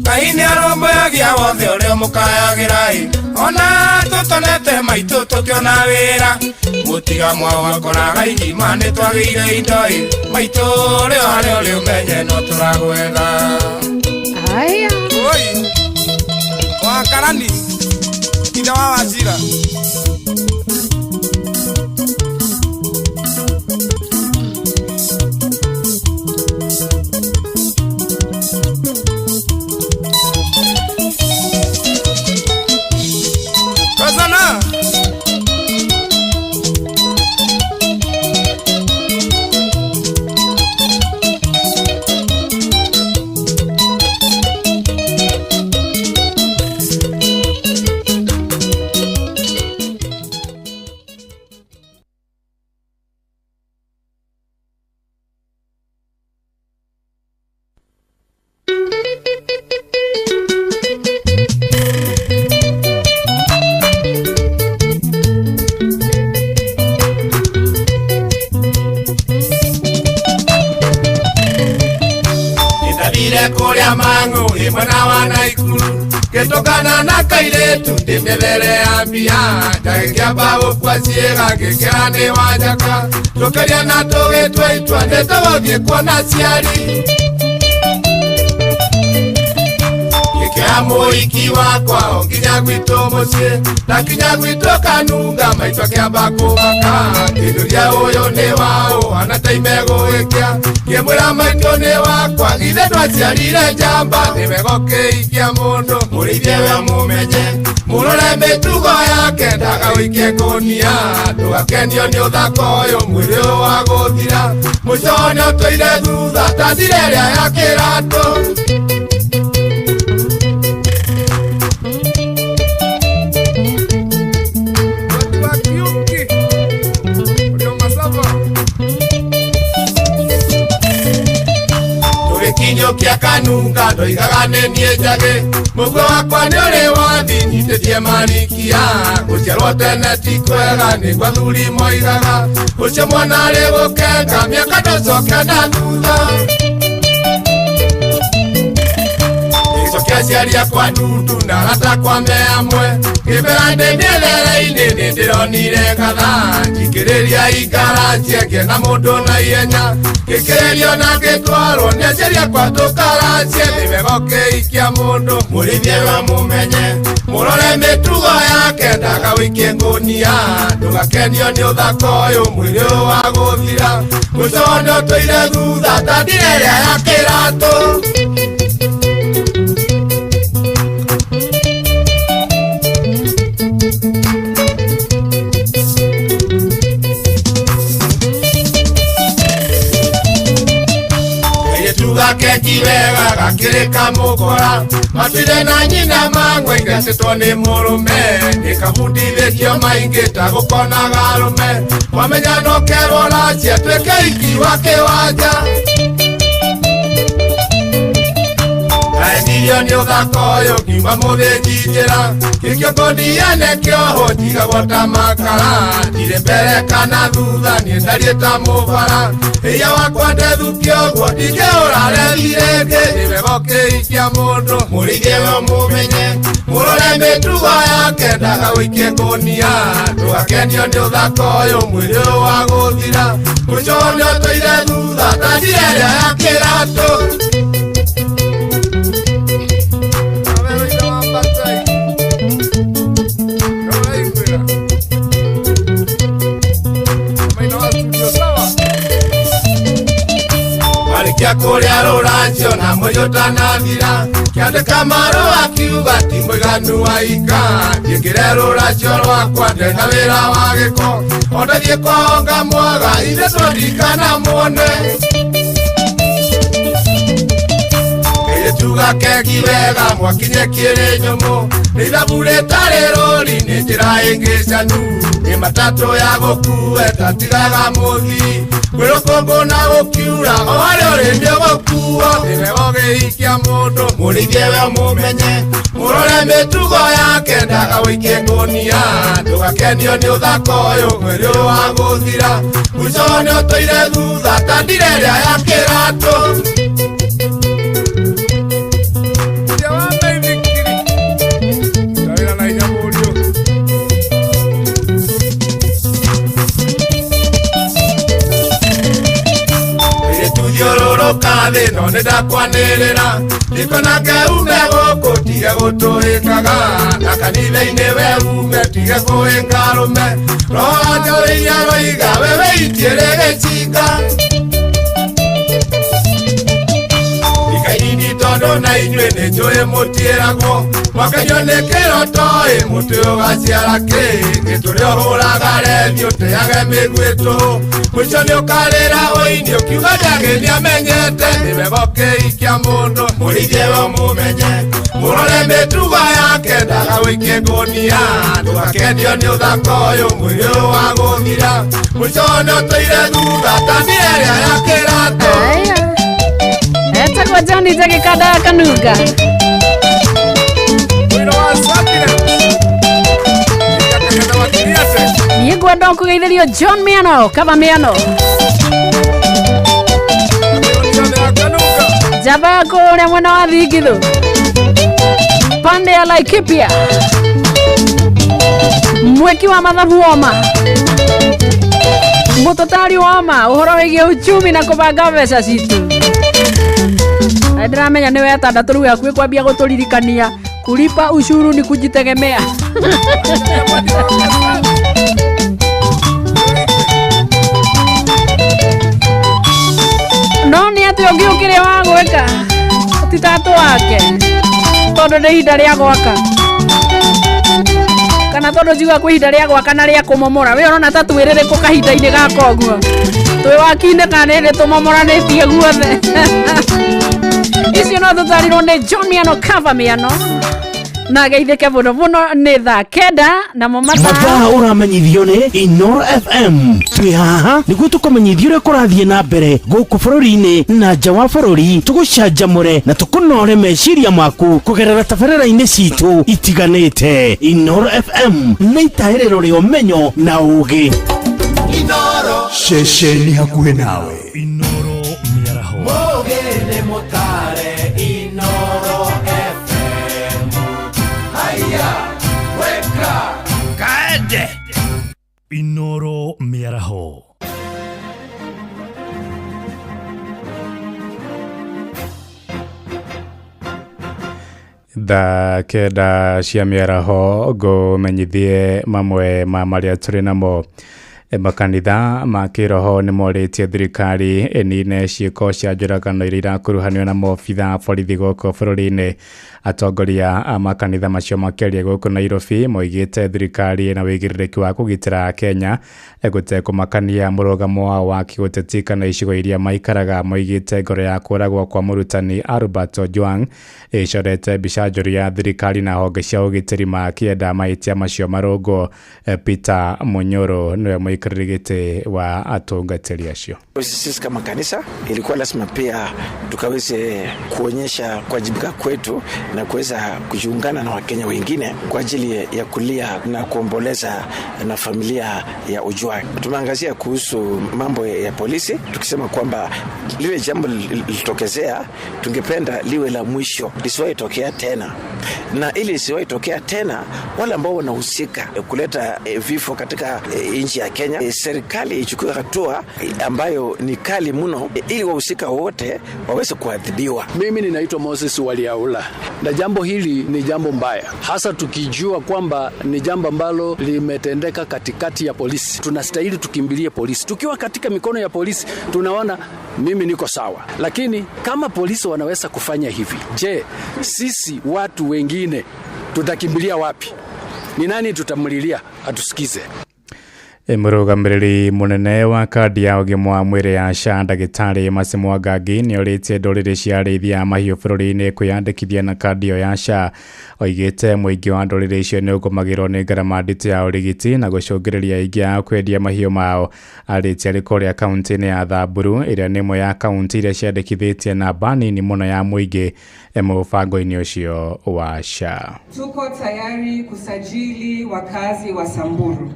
Ngai nĩ arũmbũyagia wothe ũrĩa ũmũkayagĩra ĩ ona tũtonete maitũ tũkĩona wĩra mũtiga mwao wakoraga igima nĩ twagĩire indo ĩ maitũ rĩo harĩa ũrĩ ũmenye no tũragwetha. Aya. Oi. Wakarani ithe wa Wachira. Ndathire kũrĩa mang'ũ ĩ mwena wa Naikuru ngĩtũngana na kairĩtu ndĩmĩthere ya mbia ndagĩkĩamba gũkua ciĩga ngĩkĩra nĩ wanjaka tũkĩria na tũgĩtua itua nĩ tũgũthiĩ kuona ciari ngĩkĩoya mũhiki wakwa o nginya gwitũ mũciĩ ndakinya gwitũ kanunga maitũ akĩamba kũmaka ngĩnjũria ũyũ nĩ waũ ana ta imegũgĩkĩa ngĩmwĩra maitũ nĩ wakwa githĩ ndwaciarire njamba nĩ wega ũkĩhikia mũndũ mũrĩithie we mũmenye mũrore mĩtugo yake ndagagũikie ngũnia ndũgakenio nĩ ũthaka ũyũ mwĩrĩ ũyũ wa gũthira mũico nĩ ũtũire thutha ta njĩra ĩrĩa ya kĩratũ. Tũgĩkinyũkia kanunga ndoigaga nĩ niĩ njagĩ mũguo wakwa nĩ ũrĩ wathi nyitĩtie marikia gũciarwo tene ti kwega nĩguo athuri moigaga ũcio mwana arĩ gũkenga mĩaka ndũcoke na thutha. Ngĩcokia aciari akwa ndundu na arata akwa me amwe ngĩmera ndĩ mĩethere-inĩ nĩ ndĩronire ngatha njikĩrĩria ingaracie ngĩona mũndũ na ihenya ngĩkĩrĩrio na ngĩtwarwo nĩ aciari akwa tũkaracie nĩ wega ũkĩhikia mũndũ mũrĩithie we mũmenye mũrore mĩtugo yake ndagagũikie ngũnia ndũgakenio nĩ ũthaka ũyũ mwĩrĩ ũyũ wa gũthira mũico nĩ ũtũire thutha ta ndira ĩrĩa ya kĩratũ. Gakeki wega gakĩrĩ kamũkora matwire na nyina mang'we ingatĩtwo nĩ mũrũme nĩkabundithĩtio maingĩ ta gũkonaga arũme wamenya no kerwo racia tuĩke iki wa kĩwanja ndaendirio nĩ ũthaka ũyũ ngiuma mũthĩnji njĩra gĩkĩo ngũndiane kĩohwo njigagwo ta makara ndirĩ mbere kana thutha niĩ ndariĩ ta mũbara ĩya wakwa ndethukio ũguo ndingĩũra rethi rĩngĩ nĩ wega ũkĩhikia mũndũ mũrĩithie we mũmenye mũrore mĩtugo yake ndagagũikie ngũnia ndũgakenio nĩ ũthaka ũyũ mwĩrĩ ũyũ wa gũthira mũico nĩ ũtũire thutha ta njĩra ĩrĩa ya kĩratũ. Marĩkia kũrĩa rũracio na mũiyũ ũtanathira kĩandĩka marũa kiuga ti mũiganu wa ika njĩkĩre rũracio rwakwa ndĩna wĩra wa gĩko o ndathiĩ kwao ngamwaga ithe twandikana muone kairĩtu gakeki wega mwakinye kĩrĩ nyũmũ nĩ ithabu rĩtarĩ rũri nĩ njĩra ĩngĩ canu nĩ matatũ ya gũkue tatigaga mũthii kwĩ rũkũngũ na gũkiura o harĩa ũrĩ nĩ ũgũkuo nĩ wega ũkĩhikia mũndũ mũrĩithie we mũmenye mũrore mĩtugo yake ndagagũikie ngũnia ndũgakenio nĩ ũthaka ũyũ mwĩrĩ ũyũ wa gũthira mũico nĩ ũtũire thutha ta ndira ĩrĩa ya kĩratũ. Thiũrũrũka thĩ no nĩ ndakwanĩrĩra ndikona keume gũkũ tige gũtũĩkaga na kanitha-inĩ we ume tige kũĩka arũme roho anjarĩirie aroiga we wĩitiĩrĩ gĩcinga ikainini tondũ na inyuĩ nĩ njũĩ mũtiĩragwo mwakenio nĩ kĩroto-ĩ mũtĩ ũgaciara kĩ gĩtũrĩa ũhũraga rethi ũteage mĩguĩ tũhũ mũico nĩ ũkarĩra ũini ũkiuga njagĩ nĩamenyete nĩ wega ũkĩhikia mũndũ mũrĩithie we mũmenye mũrore mĩtugo yake ndagagũikie ngũnia ndũgakenio nĩ ũthaka ũyũ mwĩrĩ ũyũ wa gũthira mũico nĩ ũtũire thutha ta ndira ĩrĩa ya kĩratũ. Etagwo Johnny Njagĩ Kanda Kanunga. Niĩ ngwenda kũgeithĩrio John Miano, Kaba Miano. Njamba ya kũrĩa mwena wa Thingithũ, pande ya Laikipia, mweki wa mathabu woma, mũtũtari woma ũhoro wĩgiĩ uchumi na kũbanga mbeca citũ. Na ndĩramenya nĩ wetandatũ rĩu hakuhĩ kwambia gũtũririkania kulipa ushuru ni kujitegemea. No nĩ atĩ ũngĩ ũkĩrĩ wa gwĩka ti tatũ wake, tondũ nĩ ihinda rĩa gwaka, kana tondũ njiuga kwĩ ihinda rĩa gwaka na rĩa kũmomora. We ũrona ta twĩrĩrĩkũ kahinda-inĩ gaka ũguo twĩ waki-inĩ kana nĩ hĩndĩ tũmomoranĩtie guothe? Icio no tũtarirwo nĩ John Miano Cover Miano na geithĩke mũno mũno. Nĩ thaa 9 namo mathaa. Mathaa ũramenyithio nĩ Inoro FM. Twĩ haha nĩguo tũkũmenyithia ũrĩa kũrathiĩ na mbere gũkũ bũrũri-inĩ na nja wa bũrũri, tũgũcanjamũre na tũkũnore meciria maku kũgerera tabarĩra-inĩ citũ itiganĩte. Inoro FM nĩ itahĩrĩro rĩa ũmenyo na ũgĩ. Ceceni hakuhĩ nawe. Mũgĩ mũtare Inoro FM. Haya, weka kaende Inoro mĩaraho. Thaa 9 cia mĩaraho ngũmenyithie mamwe ma marĩa tũrĩ namo. Makanitha ma kĩroho nĩ morĩtie thirikari ĩnine ciĩko cia njũragano iria irakuruhanio na maobitha a borithi gũkũ bũrũri-inĩ. Atongoria a makanitha macio makĩaria gũkũ Nairobi moigĩte thirikari ĩna wĩigĩrĩrĩki wa kũgitĩra Kenya gũtekũmakania mũrũgamo wao wa kĩũteti kana icigo iria maikaraga. Moigĩte ngoro ya kũragwo kwa mũrutani Albert Ojwang ĩcorete mbica njũru ya thirikari na honge cia ũgitĩri makĩenda mahĩtia macio marũngwo. Peter Munyoro nĩwe mũikarĩri gĩtĩ wa atungatĩri acio. Sisi kama kanisa ilikuwa lazima pia tukaweze kuonyesha kuwajibika kwetu na kuweza kujiungana na Wakenya wengine kwa ajili ya kulia na kuomboleza na familia ya Ojwang. Tumeangazia kuhusu mambo ya polisi tukisema kwamba lile jambo lilitokezea, tungependa liwe la mwisho, lisiwahi tokea tena, na ili lisiwahi tokea tena, wale ambao wanahusika kuleta vifo katika nchi ya Kenya, serikali ichukue hatua ambayo ni kali mno ili wahusika wote waweze kuadhibiwa. Mimi ninaitwa Moses Waliaula, na jambo hili ni jambo mbaya, hasa tukijua kwamba ni jambo ambalo limetendeka katikati ya polisi. Tunastahili tukimbilie polisi. Tukiwa katika mikono ya polisi tunaona mimi niko sawa, lakini kama polisi wanaweza kufanya hivi, je, sisi watu wengine tutakimbilia wapi? Ni nani tutamlilia atusikize? Mũrũgamĩrĩri mũnene wa kandi ya ũgima wa mwĩrĩ ya SHA ndagĩtarĩ Mercy Mwangangi nĩorĩtie ndũrĩrĩ cia arĩithi a mahiũ bũrũri-inĩ kwĩyandĩkithia na kandi ĩyo ya SHA. Oigĩte mũingĩ wa ndũrĩrĩ icio nĩũgũmagĩrwo nĩ ngarama nditũ ya ũrigiti na gũcũngĩrĩria aingĩ ao kwendia mahiũ mao. Arĩtie arĩ kũrĩa kaunti-inĩ ya Thamburu ĩrĩa nĩ ĩmwe ya kaunti iria ciandĩkithĩtie namba nini mũno ya mũingĩ mũbango-inĩ ũcio wa SHA. Tuko tayari kusajili wakazi wa Samburu.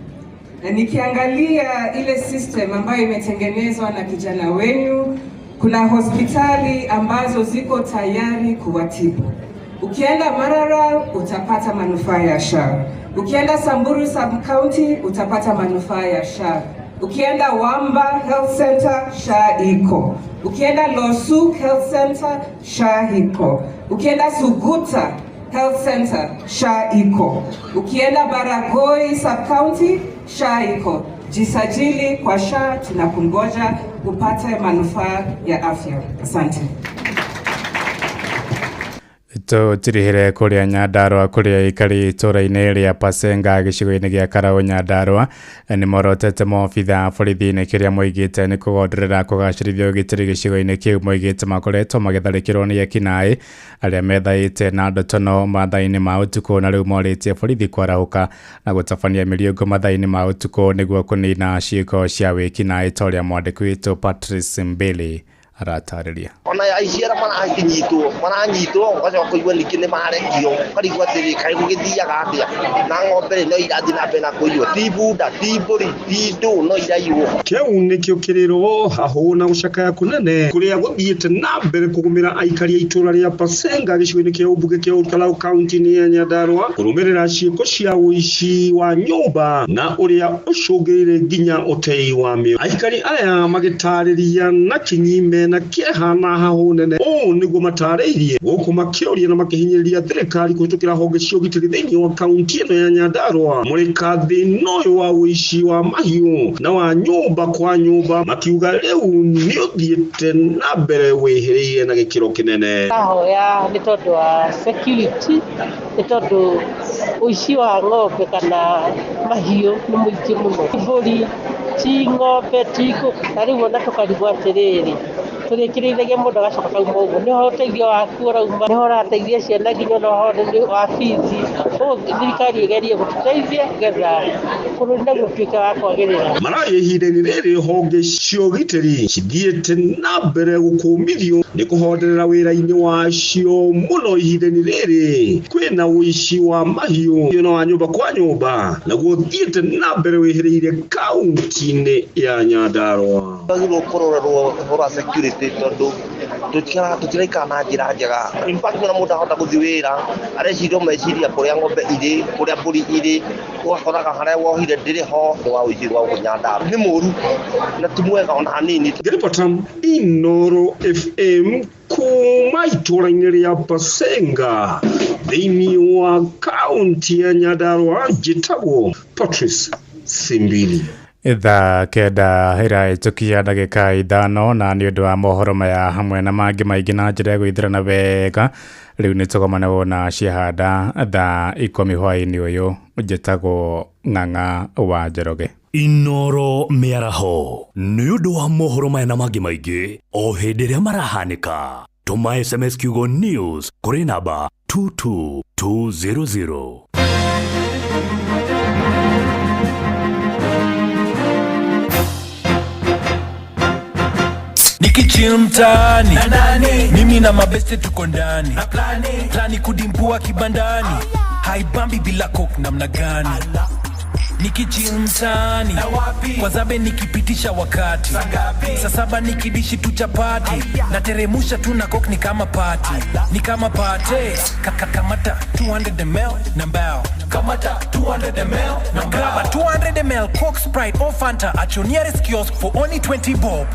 Na nikiangalia ile system ambayo imetengenezwa na kijana wenu, kuna hospitali ambazo ziko tayari kuwatibu. Ukienda Marara utapata manufaa ya SHA. Ukienda Samburu Sub County utapata manufaa ya SHA. Ukienda Wamba Health Center SHA iko. Ukienda Losuk Health Center SHA iko. Ukienda Suguta Health Center SHA iko. Ukienda Baragoi Sub County SHA iko. Jisajili kwa SHA, tunakungoja upate manufaa ya afya. Asante. Tũtirihĩre kũrĩa Nyandarũa kũrĩa aikari itũũra-inĩ rĩa Pasenga gĩcigo-inĩ gĩa Karaũ Nyandarũa nĩ morotete maobitha a borithi-inĩ kĩrĩa moigĩte nĩ kũgonderera kũgacĩrithia ũgitĩri gĩcigo-inĩ kĩu. Moigĩte makoretwo magĩtharĩkĩrwo nĩ ekinaĩ arĩa methaĩte na ndotono mathaa-inĩ ma ũtukũ na rĩu morĩtie borithi kwarahũka na gũtabania mĩriũngũ mathaa-inĩ ma ũtukũ nĩguo kũnina ciĩko cia wĩkinaĩ ta ũrĩa mwandĩki witũ Patrice Mbili Aratarĩria. Ona aici arĩa marakĩnyitwo maranyitwo ũgacoka kũigua ningĩ nĩ marekio, ũkarigwo atĩrĩ, kaĩ gũgĩthiaga atĩa na ng'ombe rĩ no irathiĩ na mbere na kũiywo, ti bunda, ti mbũri, ti ndũ, no iraiywo. Kĩu nĩkĩo kĩrĩro hahũ na gũcakaya kũnene kũrĩa gũthiĩte na mbere kũgũmĩra aikari a itũra rĩa Pasenga gĩcigo-inĩ kĩa ũmbunge kĩa Olkalau kaunti-inĩ ya Nyandarua kũrũmĩrĩra ciĩko cia ũici wa nyũmba na ũrĩa ũcũngĩrĩire nginya ũtei wa mĩoyo. Aikari aya magĩtarĩria na kinyi mena kĩeha na hahũ nene ũũ nĩguo matarĩirie gũkũ makĩũria na makĩhinyĩrĩria thirikari kũhĩtũkĩra honge cia ũgitĩri thĩinĩ wa kaunti ĩno ya Nyandarua mũrĩka thĩna ũyũ wa ũici wa mahiũ na wa nyũmba kwa nyũmba, makiuga rĩu nĩ ũthiĩte na mbere wĩhĩrĩire na gĩkĩro kĩnene. Ndahoya nĩ tondũ wa security, nĩ tondũ ũici wa ng'ombe kana mahiũ nĩ mũingĩ mũno, mbũri ti ng'ombe ti ngũkũ, na rĩu ona tũkarigwo atĩrĩrĩ, tũrĩkĩrĩithagia mũndũ agacoka kauma ũguo, nĩho ũteithio waku ũrauma, nĩho ũrateithia ciana nginya ona ũhoro wa bithi. Ũguo thirikari ĩgerie gũtũteithia nĩgetha bũrũri naguo ũtuĩke wa kwagĩrĩra. Mararia ihinda-inĩ rĩrĩ honge cia ũgitĩri cithiĩte na mbere gũkũmithio nĩ kũhonderera wĩra-inĩ wacio mũno ihinda-inĩ rĩrĩ kwĩna ũici wa mahiũ na wa nyũmba kwa nyũmba naguo ũthiĩte na mbere wĩhĩrĩire kaunti-inĩ ya Nyandarua. Twagĩrĩirwo kũrorerwo ũhoro wa security tondũ tũtiraikara na njĩra njega. In fact, ona mũndũ ahota gũthiĩ wĩra areciria meciria kũrĩa ng'ombe irĩ, kũrĩa mbũri irĩ, ũgakoraga harĩa wohire ndĩrĩ ho. Wa ũici wa gũkũ Nyandarua nĩ mũru na ti mwega ona hanini. Ngĩribota Inooro FM kuma itũra-inĩ rĩa Basenga thĩinĩ wa kaunti ya Nyandarua, njĩtagwo Patrice Simbili. Thaa 9 ĩrahĩtũkia ndagĩka 5, na nĩ ũndũ wa mohoro maya hamwe na mangĩ maingĩ na njĩra ya gwĩthirana wega, rĩu nĩ tũgomane na ciahanda thaa 10 hwaĩ-inĩ ũyũ. Njĩtagwo Ng'ang'a wa Njoroge. Inooro mĩaraho nĩ ũndũ wa mohoro maya na mangĩ maingĩ o hĩndĩ ĩrĩa marahanĩka, tũma SMS kiugo news kũrĩ namba 22200. Nikichill mtaani, mimi na mabeste tuko ndani, plani kudimbua kibandani, haibambi bila coke namna gani? Nikichill mtaani, kwa zabe nikipitisha wakati, saa 7 nikidishi tu chapati, nateremusha tu na coke ni kama party, ni kama party. Kamata 200 ml na mbao, kamata 200 ml na grab a 200 ml Coke, Sprite or Fanta at your nearest kiosk for only 20 bob.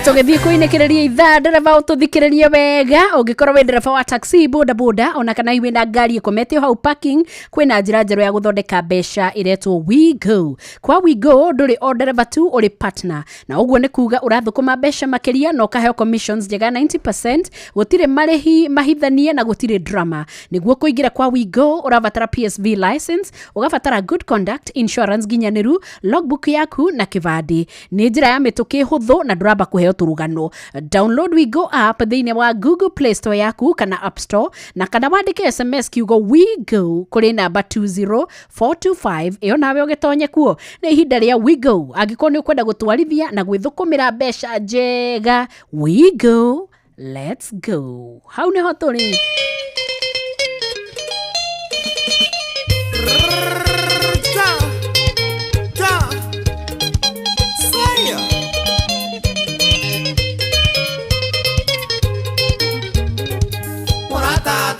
Tũgĩthiĩ kũinĩkĩrĩria ithaa, ndereba ũtũthikĩrĩrie wega. Ũngĩkorwo wĩ ndereba wa taxi, boda boda, ona kana hihi wĩna ngari ĩkomete hau parking, kwĩna njĩra njerũ ya gũthondeka mbeca ĩretwo WeGo. Kwa WeGo ndũrĩ o ndereba tu, ũrĩ partner, na ũguo nĩ kuga ũrathũkũma mbeca makĩria na ũkaheo commissions njega 90%, gũtirĩ marĩhi mahithanie na gũtirĩ drama. Nĩguo kũingĩra kwa WeGo ũrabatara PSV license, ũgabatara good conduct, insurance nginyanĩru, logbook yaku na kĩbandĩ. Nĩ njĩra ya mĩtũkĩ, hũthũ na ndũramba kũheo tũrũgano. Download WeGo app thĩinĩ wa Google Play Store yaku kana App Store, na kana wandĩke SMS kiugo WeGo kũrĩ namba 20425, ĩyo nawe ũgĩtonye kuo. Nĩ ihinda rĩa WeGo angĩkorwo nĩ ũkwenda gũtwarithia na gwĩthũkũmĩra mbeca njega. WeGo, let's go. Hau nĩho tũrĩ.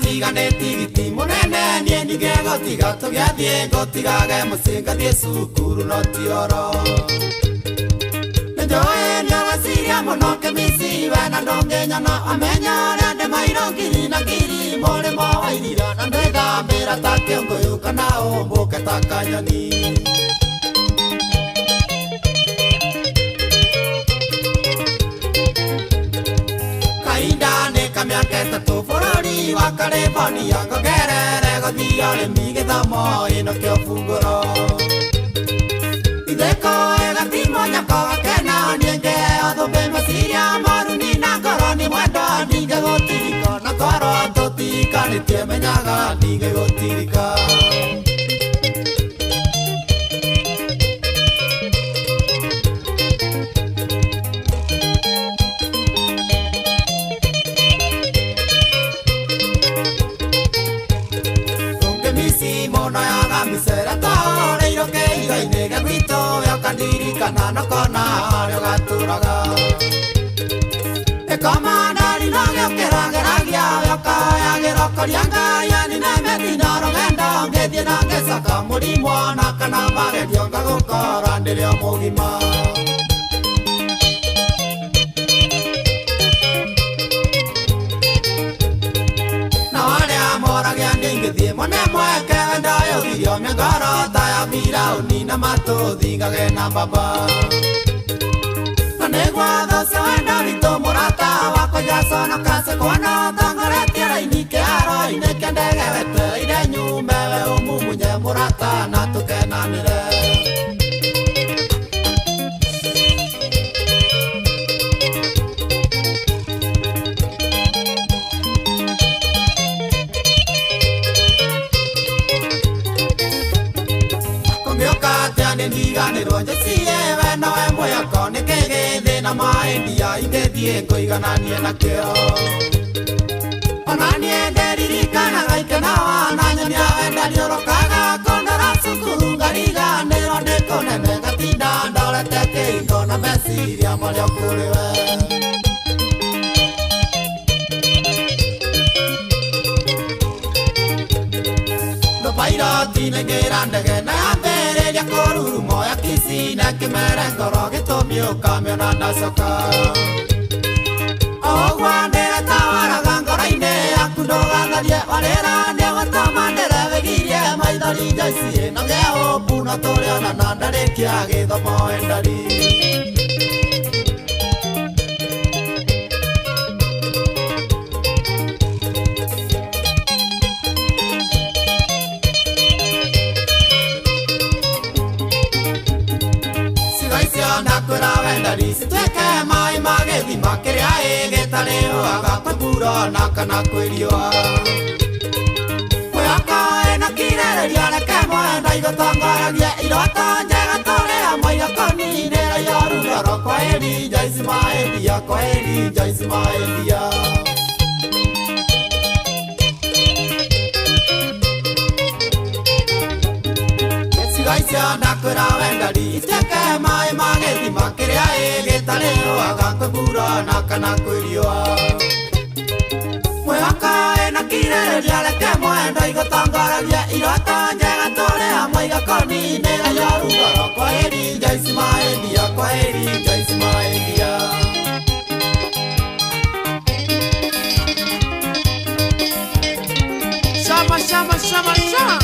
Tigane tigiti munene nie ndigego tũgĩathiĩ ngũtigage mũciĩ ngathiĩ cukuru no ti oro. Nĩnjũĩ nĩũgwĩciria mũno kĩmici we na ndũngĩnyona, amenya ũrĩa ndĩmairwo ngiri na ngiri mũrĩmo wa iria, na ndĩthambĩra ta kĩũngũyũ kana ũmbũke ta kanyoni. Kahinda nĩ kamĩaka 3 bũrũri wa California ngogerere gũthiĩ ũrĩmi gĩthomo ĩno kĩo bungũro. Itheko ĩgatimo nyako gakena niĩ Ningĩheo thũmbĩ meciria moru nina ngoro nĩ mwendo ndingĩgũtirika na korwo tũtikanĩtie menyaga ndingĩgũtirika. Kandirikana nokona harĩa ũgatũraga ĩkomandari no gĩũkĩrageragia ũkoyagĩra ũkoria ngayani na metina rũgendo ngĩthiĩ na ngĩcoka mũrimũ na kana magerio ngagũkora ndĩrĩ o mũgima. Na arĩa moragia ningĩthiĩ mone mweke wendo ũyũ mĩngoro ta ya Firaũni na matũthingage na mbamba. Na nĩguo thũ wendo witũ mũrata wakwa njaconoka kuona ũtongoretie raini kĩharo-inĩ kĩa ndege wetereire nyume we ũmumunye mũrata na tũkenanĩre. Nĩndiganĩrwo njĩciĩ we nowe mwĩhoko nĩkĩ gĩthĩ na maendia ingĩthiĩ ngũigananie nakĩo. Ona niĩ ndĩririkanaga ikenawa na nyonia wenda riũrũkaga kũndora cukuru ngariganĩrwo nĩ kũnene ngatinda ndorete kĩhingo na meciria marĩa kũrĩ we. Pairoti nĩngĩra ndege na yambĩrĩria kũrurumo ya Kisii na kĩmere ngoro gĩtũmi ũkamĩona ndacoka. O ũguo ndĩretawaraga ngoro-inĩ yaku ndũgatharie warĩra nĩgũtũma ndĩre wĩgirie maithori Joyce no gĩa hope no tũrĩonana ndarĩkia gĩthomo endari. Ndakwĩra wendani cituĩke maĩ ma gĩthima kĩrĩa ĩgĩtarĩũaga kwĩ mbura na kana kwĩ riũa. Mwĩhoko ĩna kirĩrĩria reke mwenda igũtongoragie iroto njega tũrĩ hamwe igakũninĩra ioru ngoro kwaheri Joyce Maendia kwaheri Joyce Maendia. Icio ndakwĩra wendani ituĩke maĩ ma gĩthima kĩrĩa ĩgĩtarĩũaga kwĩ mbura na kana kwĩ riũa. Mwĩhoko ĩna kirĩrĩria reke mwendo igũtongoragie iroto njega tũrĩ hamwe igakũninĩra ioru ngoro kwaheri Joyce Maendia kwaheri Joyce Maendia. Shama shama shama shama.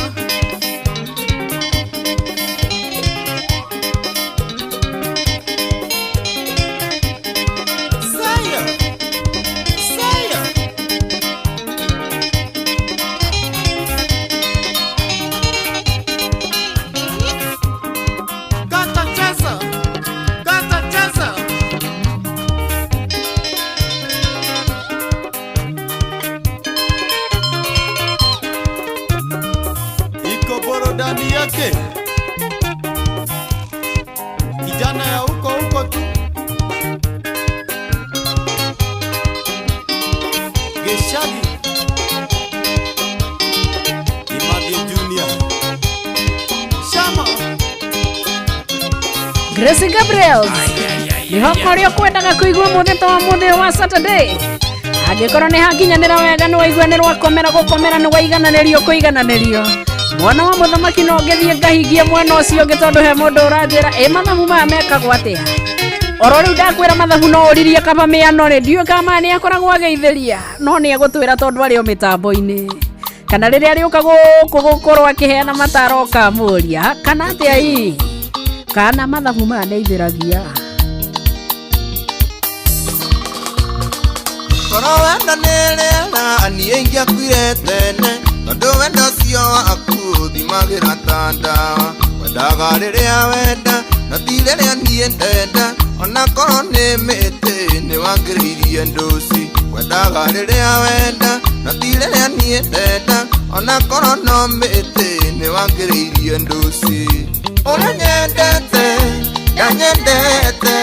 Kijana ya huko huko tu Geshagi Imagi Junior Shama Grace Gabriel nĩho ũrĩa ũkwendaga kũigua mũthenya wa mũthĩ wa Saturday angĩkorwo nĩ hakinyanĩra wega nĩ waigua nĩ rwakomera gũkomera nĩ waigananĩrio kũigananĩrio mwana wa mũthamaki no ngĩthiĩ ngahingie mwena ũcio ũngĩ tondũ he mũndũ ũranjĩra ĩ mathabu maya mekagwo atĩa oro rĩu ndakwĩra mathabu no ũririe kaba mĩano rĩ ndiũĩ kana maya nĩ akoragwo ageithĩria no nĩ egũtwĩra tondũ arĩ o mĩtambo-inĩ kana rĩrĩa arĩũka gũkũ gũkorwo akĩheana mataro ũkamũria kana atĩa ii kana mathabu maya nĩ aithĩragia. Korwo wendo nĩ rĩera niĩ ingĩakuire tene tondũ wendo ũcio waku ũthimagĩra ta ndawa wendaga rĩrĩa wenda na ti rĩrĩa niĩ ndenda onakorwo nĩ mĩtĩ nĩ wangĩrĩirie ndũci kwendaga rĩrĩa wenda na ti rĩrĩa niĩ ndenda onakorwo no mĩtĩ nĩ wangĩrĩirie ndũci ũrĩa nyendete ndanyendete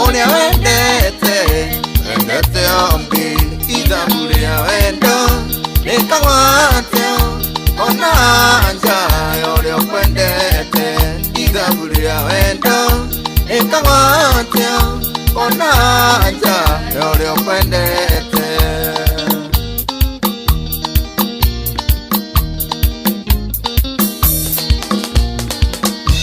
ũrĩa wendete wendete ombi ithabu rĩa wendo rĩkagwatio ona nja ũrĩa ũkwendete ithabu rĩa wendo rĩkagwatio ona nja ũrĩa ũkwendete.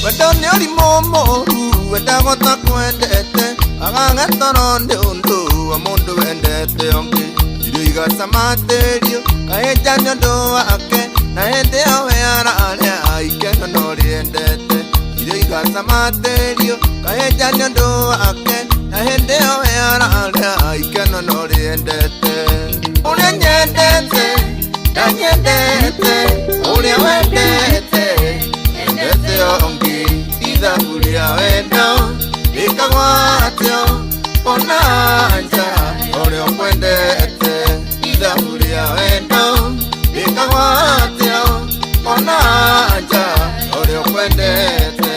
Wendo nĩ ũrimũ mũũru wendagwo ta kwendete agagetoro nĩ ũndũ wa mũndũ wendete ũngĩ irio igacamatĩrio kahĩnja nĩ ũndũ wake na hĩndĩ ĩyo we ararĩa ikeno no rĩendete irio igacamatĩrio kahĩnja nĩ ũndũ wake na hĩndĩ ĩyo we ararĩa ikeno no rĩendete ũrĩa nyendete ndanyendete ũrĩa wendete endete ũngĩ ithabu rĩa wendo rĩkagwatio ona nja ũrĩa ũkwendete ithabu rĩa wendo rĩkagwatio ona nja ũrĩa ũkwendete.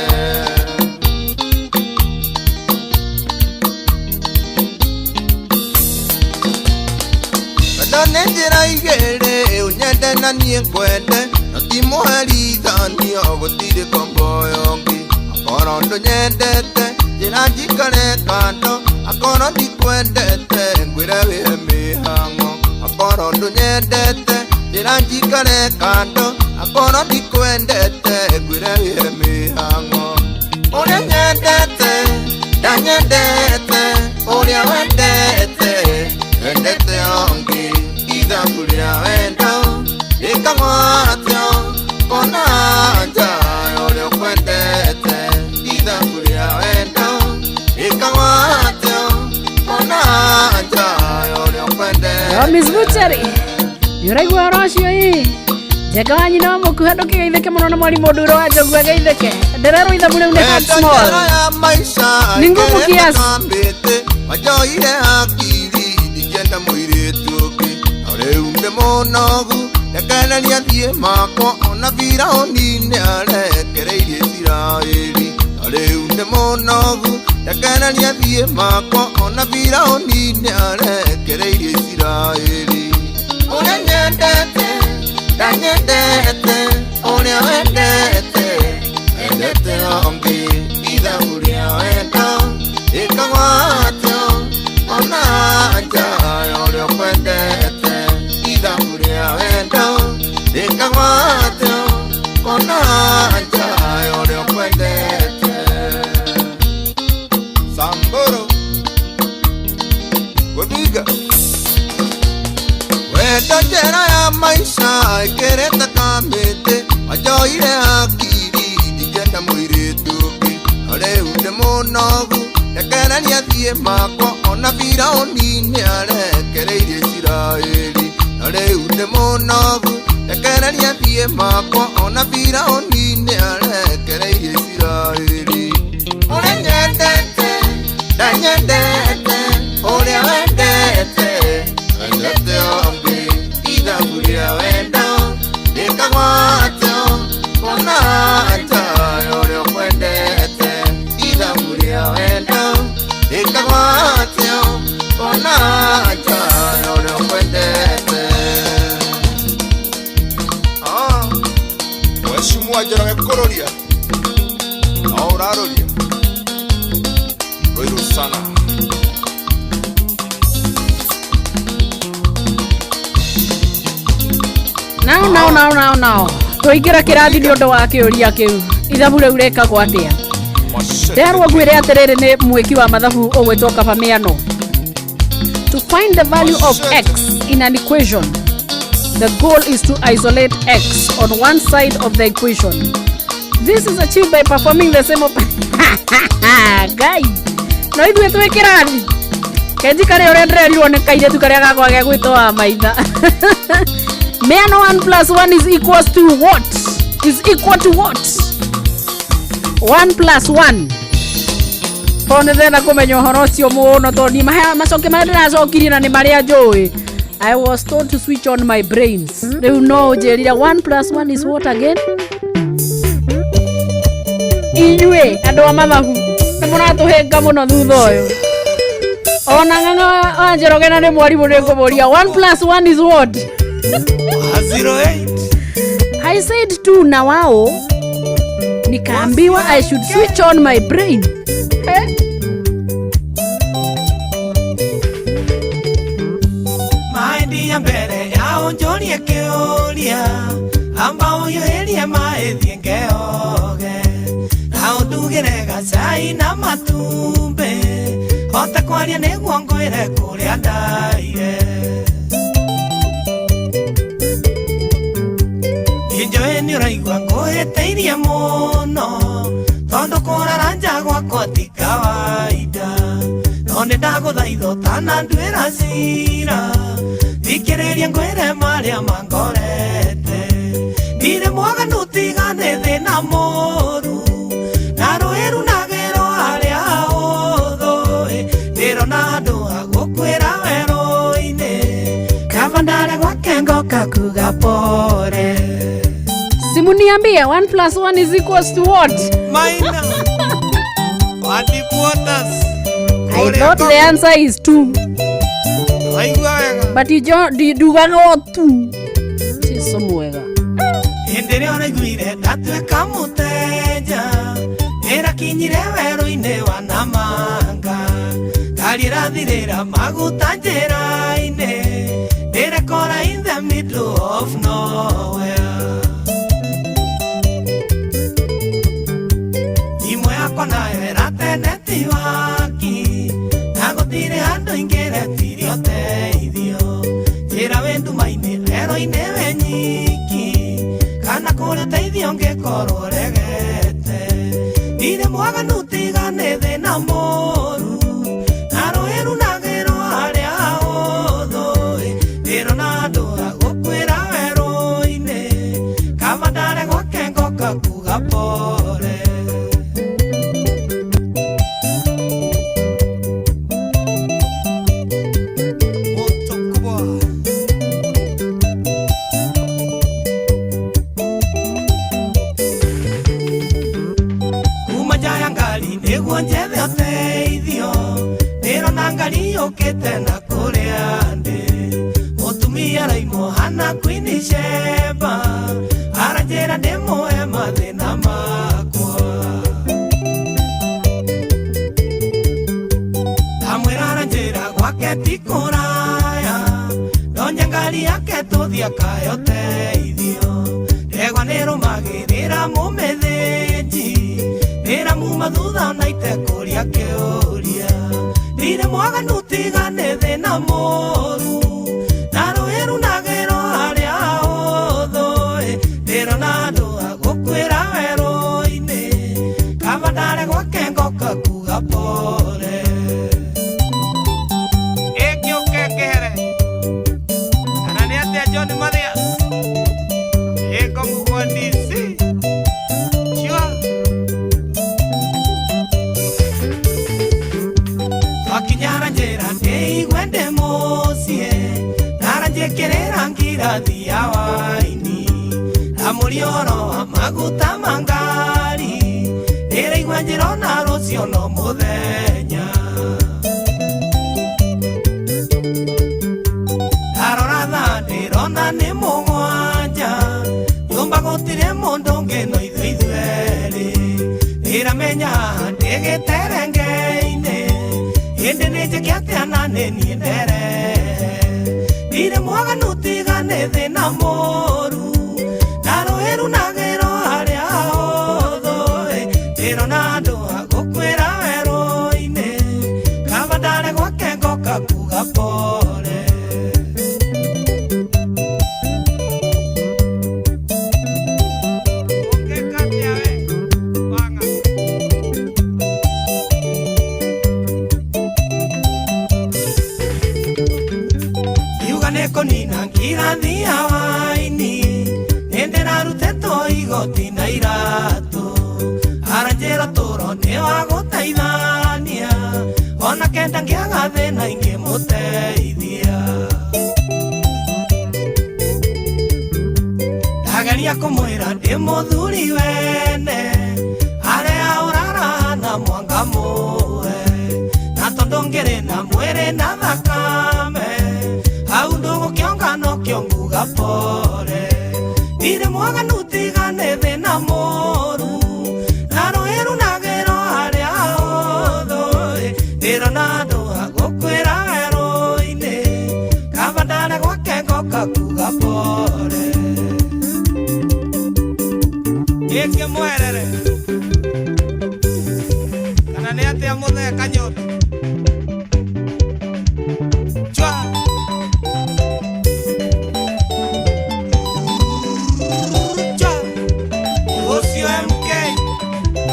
Wendo nĩ njĩra igĩrĩ ũnyende na niĩ ngwende na ti mũherithanio gũtirĩ komboyo ũngĩ akorwo ndũnyendete njĩra njikare kando akorwo ndikwendete ngwĩre wĩhe mĩhang'o akorwo ndũnyendete njĩra njikare kando akorwo ndikwendete ngwĩre wĩhe mĩhang'o ũrĩa nyendete ndanyendete ũrĩa wendete wendete ũngĩ ithabu rĩa wendo rĩkagwatio kona nja ũrĩa ũkwendete ithabu rĩa wendo rĩkagwatio kona nja ũrĩa ũkwendete. Yo, Miss Butchery nĩ ũraigua ũhoro ũcio ĩ njenga wa nyina wa mũkuha ndũkĩgeithĩke mũno na mwarimũ nduro wa njogu ageithĩke ndĩrerwo ithabu rĩu nĩ hard small maisha Ni ngumu kiasi. Mĩtĩ wanjoire hakiri ndingĩenda mũirĩtu ũngĩ na rĩu ndĩ mũnogu rekereria thiĩ makwa ona Firaũni nĩ arekereirie Isiraeli na rĩu ndĩ mũnogu rekereria thiĩ makwa ona Firaũni nĩ arekereirie Isiraeli ũrĩa nyendete ndanyendete ũrĩa wendete wendete ũngĩ ithabu rĩa wendo rĩkagwatio ona nja ũrĩa ũkwendete ithabu rĩa wendo rĩkagwatio ona nja ũrĩa ũkwendete. Samburu Webiga wendo njĩra ya maica ĩkĩrĩte kamĩtĩ wanjoire hakiri ndingĩenda mũirĩtu ũngĩ na rĩu ndĩ mũnogu rekereria thiĩ makwa ona Firaũni nĩ arekereirie Isiraeli na rĩu ndĩ mũnogu rekereria thiĩ makwa ona Firaũni nĩ arekereirie Isiraeli ũrĩa nyendete ndanyendete ũrĩa wendete wendete ũngĩ ithabu rĩa wendo rĩkagwatio kona nja ũrĩa ũkwendete ithabu rĩa wendo rĩkagwatio kona nja ũrĩa ũkwendete. Mheshimiwa Njoroge kũrũria no ũrarũria rũirũ sana. Nao nao nao nao nao twaingĩra kĩrathi nĩ ũndũ wa kĩũria kĩu ithabu rĩu rĩkagwo atĩa nderwo ngwĩre atĩrĩrĩ nĩ mwĩki wa mathabu ũgwĩtwo Kaba Mĩano. To find the value of x in an equation, the goal is to isolate x on one side of the equation. This is achieved by performing the same Ngai no ithuĩ twĩ kĩrathi kenji karĩa ũrĩa ndĩrerirwo nĩ kairĩtu karĩa gakwa gegwĩtwo wa maitha. Mĩano 1 plus 1 is equals to what? Is equal to what? 1 plus 1 Tondũ nĩ ndĩrenda kũmenya ũhoro ũcio mũno tondũ niĩ macokio marĩa ndĩracokirie na nĩ marĩa njũĩ. I was told to switch on my brains. Rĩu no ũnjĩrire 1 plus 1 is what again? Inyuĩ andũ a mathabu nĩ mũratũhĩnga mũno thutha ũyũ. Ona ng'ang'a wa Njoroge na nĩ mwarimũ nĩ ngũmũria 1 plus 1 is what? 08. I said two na wao nikaambiwa I should switch on my brain. Eh? Maendia mbere yao njorie kĩũria amba ũhiũhĩrie maĩ thiĩ ngeoge na ũndugĩre gacai na matumbĩ hote kwaria nĩguo ngwĩre kũrĩa ndaire. Njũĩ nĩ ũraigua ngũhĩtĩirie mũno tondũ kũrara nja gwakwa ti kawaida no nĩ ndagũthaitha ũtananduĩra cira thikĩrĩria ngwĩre marĩa mangorete. Ndirĩ mwaganu tiga nĩ thĩna mũru na rũĩ runagĩrwo harĩa hũthũ ndĩrona handũ ha gũkuĩra werũ-inĩ kaba ndarĩ gwake ngoka kuga pore. Simuniambie 1 plus 1 is equals to what? Maina. What waters? I thought the answer is 2. But you don't do 2. Jesu mwega. Hĩndĩ ĩrĩa ũraiguire ndatuĩka mũteja ĩrakinyire werũ-inĩ wa Namanga ngari ĩrathirĩra maguta njĩra-inĩ ndĩrekora in the middle of nowhere. Thimũ yakwa nayo ĩrateneti waki na gũtirĩ handũ ingĩretirie ũteithio njĩra wĩ nduma-inĩ werũ-inĩ wĩ nyiki kana kũrĩ ũteithio ngĩkorwo ũregete. Ndirĩ mwaganu tiga nĩ thĩna mũru na rũĩ runagĩrwo harĩa hũthũ ndĩrona handũ ha gũkuĩra werũ-inĩ kaba ndare gwake ngoka kuga pore. Nĩguo njethe ũteithio ndĩrona ngari yũkĩte na kũrĩa ndĩ mũtumia araimwo hana Queen Sheba aranjĩra ndĩmũhe mathĩna makwa ndamwĩra aranjĩra gwake ti kũraya ndonye ngari yake tũthiĩ akahe ũteithio ndegwa nĩrũmagĩrĩra mũmĩthĩnji ndĩramuma thutha na itekũria kĩũria ndirĩ mwaganu tiga nĩ thĩna mũru na rũĩ runagĩrwo harĩa hũthũ ndĩrona handũ ha gũkuĩra werũ-inĩ kaba ndare gwake ngoka kuga pore. Ĩngĩũke ngĩhere kana nĩ atĩa John Mathias ĩngomugwo DC sure. Twakinyara njĩra ndĩigue ndĩ mũciĩ naranjĩkĩrĩra ngirathi ya waini ndamũria ũhoro wa maguta ma ngari ndĩraigua njĩrona rũciũ no mũthenya ndarora thaa ndĩrona nĩ mũgwanja nyũmba gũtirĩ mũndũ ũngĩ no ithuĩ ithuerĩ ndĩramenya haha ndĩ gĩterenge-inĩ hĩndĩ nĩ njĩke atĩa na nĩ niĩ nderehe ndirĩ mwaganu tiga nĩ thĩna mũru na rũĩ runagĩrwo harĩa hũthũ ndĩrona handũ ha gũkuĩra werũ-inĩ kaba ndare gwake ngoka kuga pore. Kũnina ngirathi ya waini nĩ ndĩrarutĩtwo igoti na iratũ aranjĩra tũro nĩ wa gũteithania Ndangĩaga thĩna ingĩmũteithia. Ndageria kũmwĩra ndĩ mũthuri wene, arĩa ũrara na mwanga mũe, na tondũ ngĩrĩ na mwĩrĩ na thakame, hau ndũgũkĩonga nokĩo nguga pore. Ndirĩ mwaganu tiga nĩ thĩna mũru, na rũĩ runagĩrwo harĩa hotho, ndĩrona andũ a gũkwĩra werũ-inĩ, kaba ndare gwake ngoka kuga pore. Gĩkĩ mwerere kana nĩ atĩa mũthee Kanyũndũ? Chwa chwa ũcio MK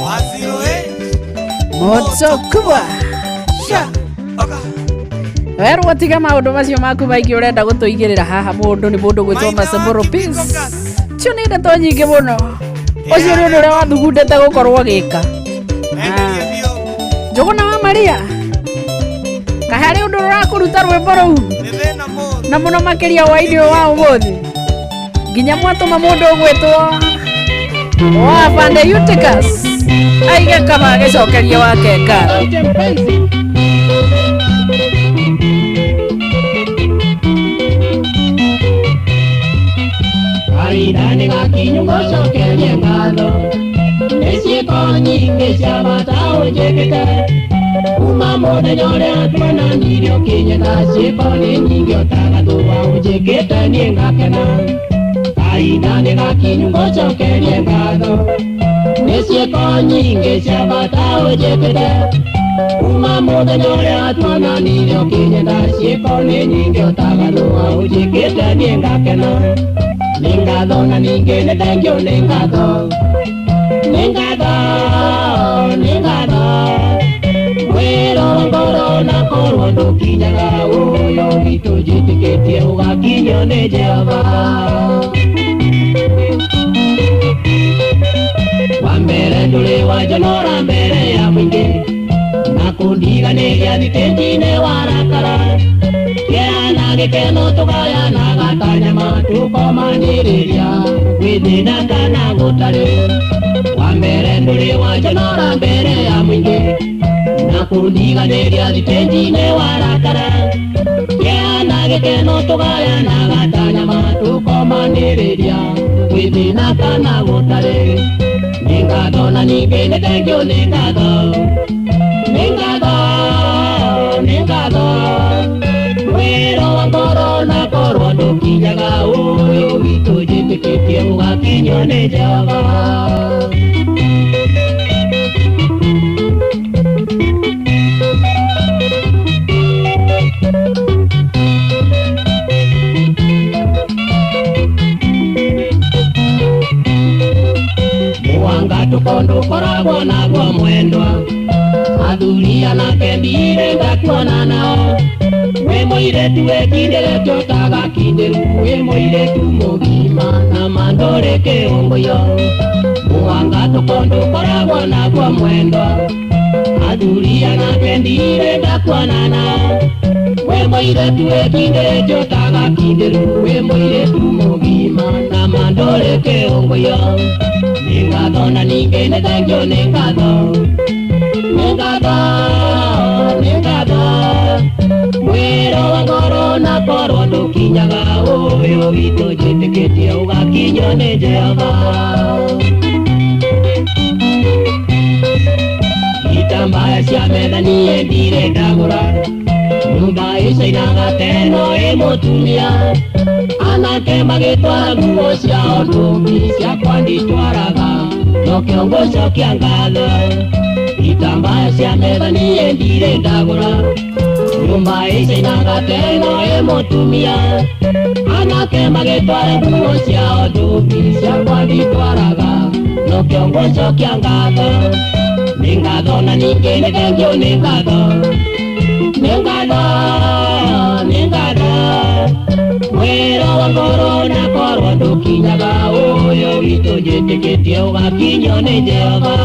wa 08 Moto kubwa sha werwo tiga maũndũ macio maku maingĩ ũrenda gũtũigĩrĩra haha mũndũ nĩ mũndũ gwĩtwo Masamburu Peace cio nĩ ndeto nyingĩ mũno ũcio nĩ ũndũ ũrĩa wathugundĩte gũkorwo ũgĩka. Njũgũna wa Maria kaĩ harĩ ũndũ ũrakũruta rwĩmbo rũu na mũno makĩria hwaĩ-inĩ ũyũ wa ũmũthĩ nginya mwatũma mũndũ ũgwĩtwo wa Bande Eutychus aige kaba agĩcokeria wake ngatho. Kahinda nĩ gakinyu ngũcokerie ngatho nĩ ciĩko nyingĩ cia bata ũnjĩkĩte kuma mũthenya ũrĩa tuonanirie ũkĩnyenda ciĩko nĩ nyingĩ ũtagathũa ũnjĩkĩte niĩ ngakena. Kahinda nĩ gakinyu ngũcokerie ngatho nĩ ciĩko nyingĩ cia bata ũnjĩkĩte kuma mũthenya ũrĩa tuonanirie ũkĩnyenda ciĩko nĩ nyingĩ ũtagathũa ũnjĩkĩte niĩ ngakena. Nĩ ngatho na ningĩ nĩ thengio nĩ ngatho nĩ ngatho nĩ ngatho mwĩro wa ngoro na korwo ndũkinyaga ũyũ witũ njĩtĩkĩtie ũgakinyio nĩ Jehova. Wa mbere ndũrĩ wanjonora mbere ya mũingĩ na kũndiganĩria thitĩnji-inĩ warakara kĩeha na gĩkeno tũgayanaga ta nyama tũkomanĩrĩria gwĩ thĩna kana gũtarĩ. Wa mbere ndũrĩ wanjonora mbere ya mũingĩ na kũndiganĩria thitĩnji-inĩ warakara kĩeha na gĩkeno tũgayanaga ta nyama tũkomanĩrĩria gwĩ thĩna kana gũtarĩ. Nĩ ngatho na ningĩ nĩ thengio nĩ ngatho nĩ ngatho nĩ ngatho mwĩro wa ngoro na korwo ndũkinyaga ũyũ witũ njĩtĩkĩtie ũgakinyio nĩ Jehova. Mwanga tũkondo ũkoragwo naguo mwendwa athuri anake ndirenda kuona nao wĩ mũirĩtu wĩkindĩrĩte ũtagakindĩru wĩ mũirĩtu mũgima na mandũrĩ kĩũngũyo. Mwanga tũkondo ũkoragwo naguo mwendwa athuri anake ndirenda kuona nao wĩ mũirĩtu wĩkindĩrĩte ũtagakindĩru wĩ mũirĩtu mũgima na mandũrĩ kĩũngũyo. Nĩ ngatho na ningĩ nĩ thengio nĩ ngatho nĩ ngatho nĩ ngatho mwĩro wa ngoro na korwo ndũkinyaga ũyũ witũ njĩtĩkĩtie ũgakinyio nĩ Jehova. Itambaya cia metha niĩ ndirĩ ndagũra nyũmba ĩcainaga teno ĩ mũtumia anake magĩtwara nguo ciao ndũmbi ciakwa nditwaraga no kĩongo cokia ngatho. Itambaya cia metha niĩ ndirĩ ndagũra nyũmba ĩcainaga teno ĩ mũtumia anake magĩtwara nguo ciao ndũmbi ciakwa nditwaraga no kĩongo cokia ngatho. Nĩ ngatho na ningĩ nĩ thengio nĩ ngatho nĩ ngatho nĩ ngatho mwĩro wa ngoro na korwo ndũkinyaga ũyũ witũ njĩtĩkĩtie ũgakinyio nĩ Jehova.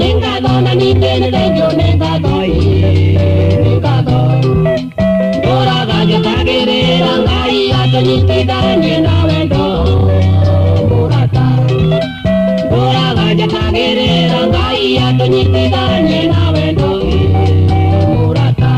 Nĩ ngatho na ningĩ nĩ thengiũ nĩ ngatho ĩ nĩ ngatho ndũraga njũkagĩrĩra Ngai atũnyitithanie na wendo mũrata ndũraga njũkagĩrĩra Ngai atũnyitithanie na wendo mũrata.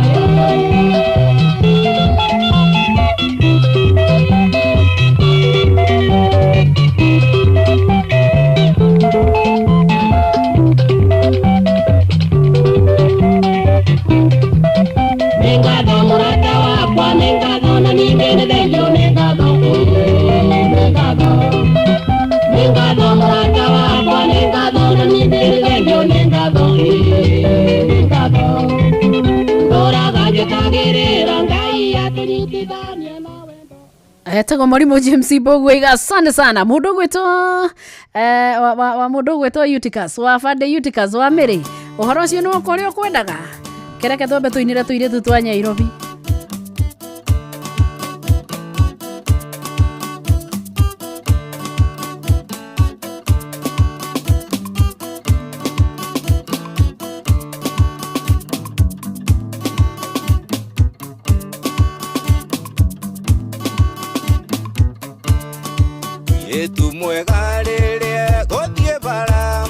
Nĩ ngatho mũrata wakwa nĩ ngatho na ningĩ nĩ thengiũ nĩ ngatho nĩ ngatho nĩ ngatho mũrata wakwa nĩ ngatho na ningĩ nĩ thengiũ nĩ ngatho nĩ ngatho ndũraga njũkagĩrĩra Ngai atũnyitithanie na Etagwo Mwalimu James Mbogo iga asante sana mundu gwitwo wa mundu gwitwo Eutychus wa Bande Eutychus wa Mĩrĩ ũhoro ũcio nĩ woka ũrĩa ũkwendaga kereke twambe tũinĩre tũirĩtu twa Nyairobi. Yetu mwega rĩrĩa gũthiĩ bara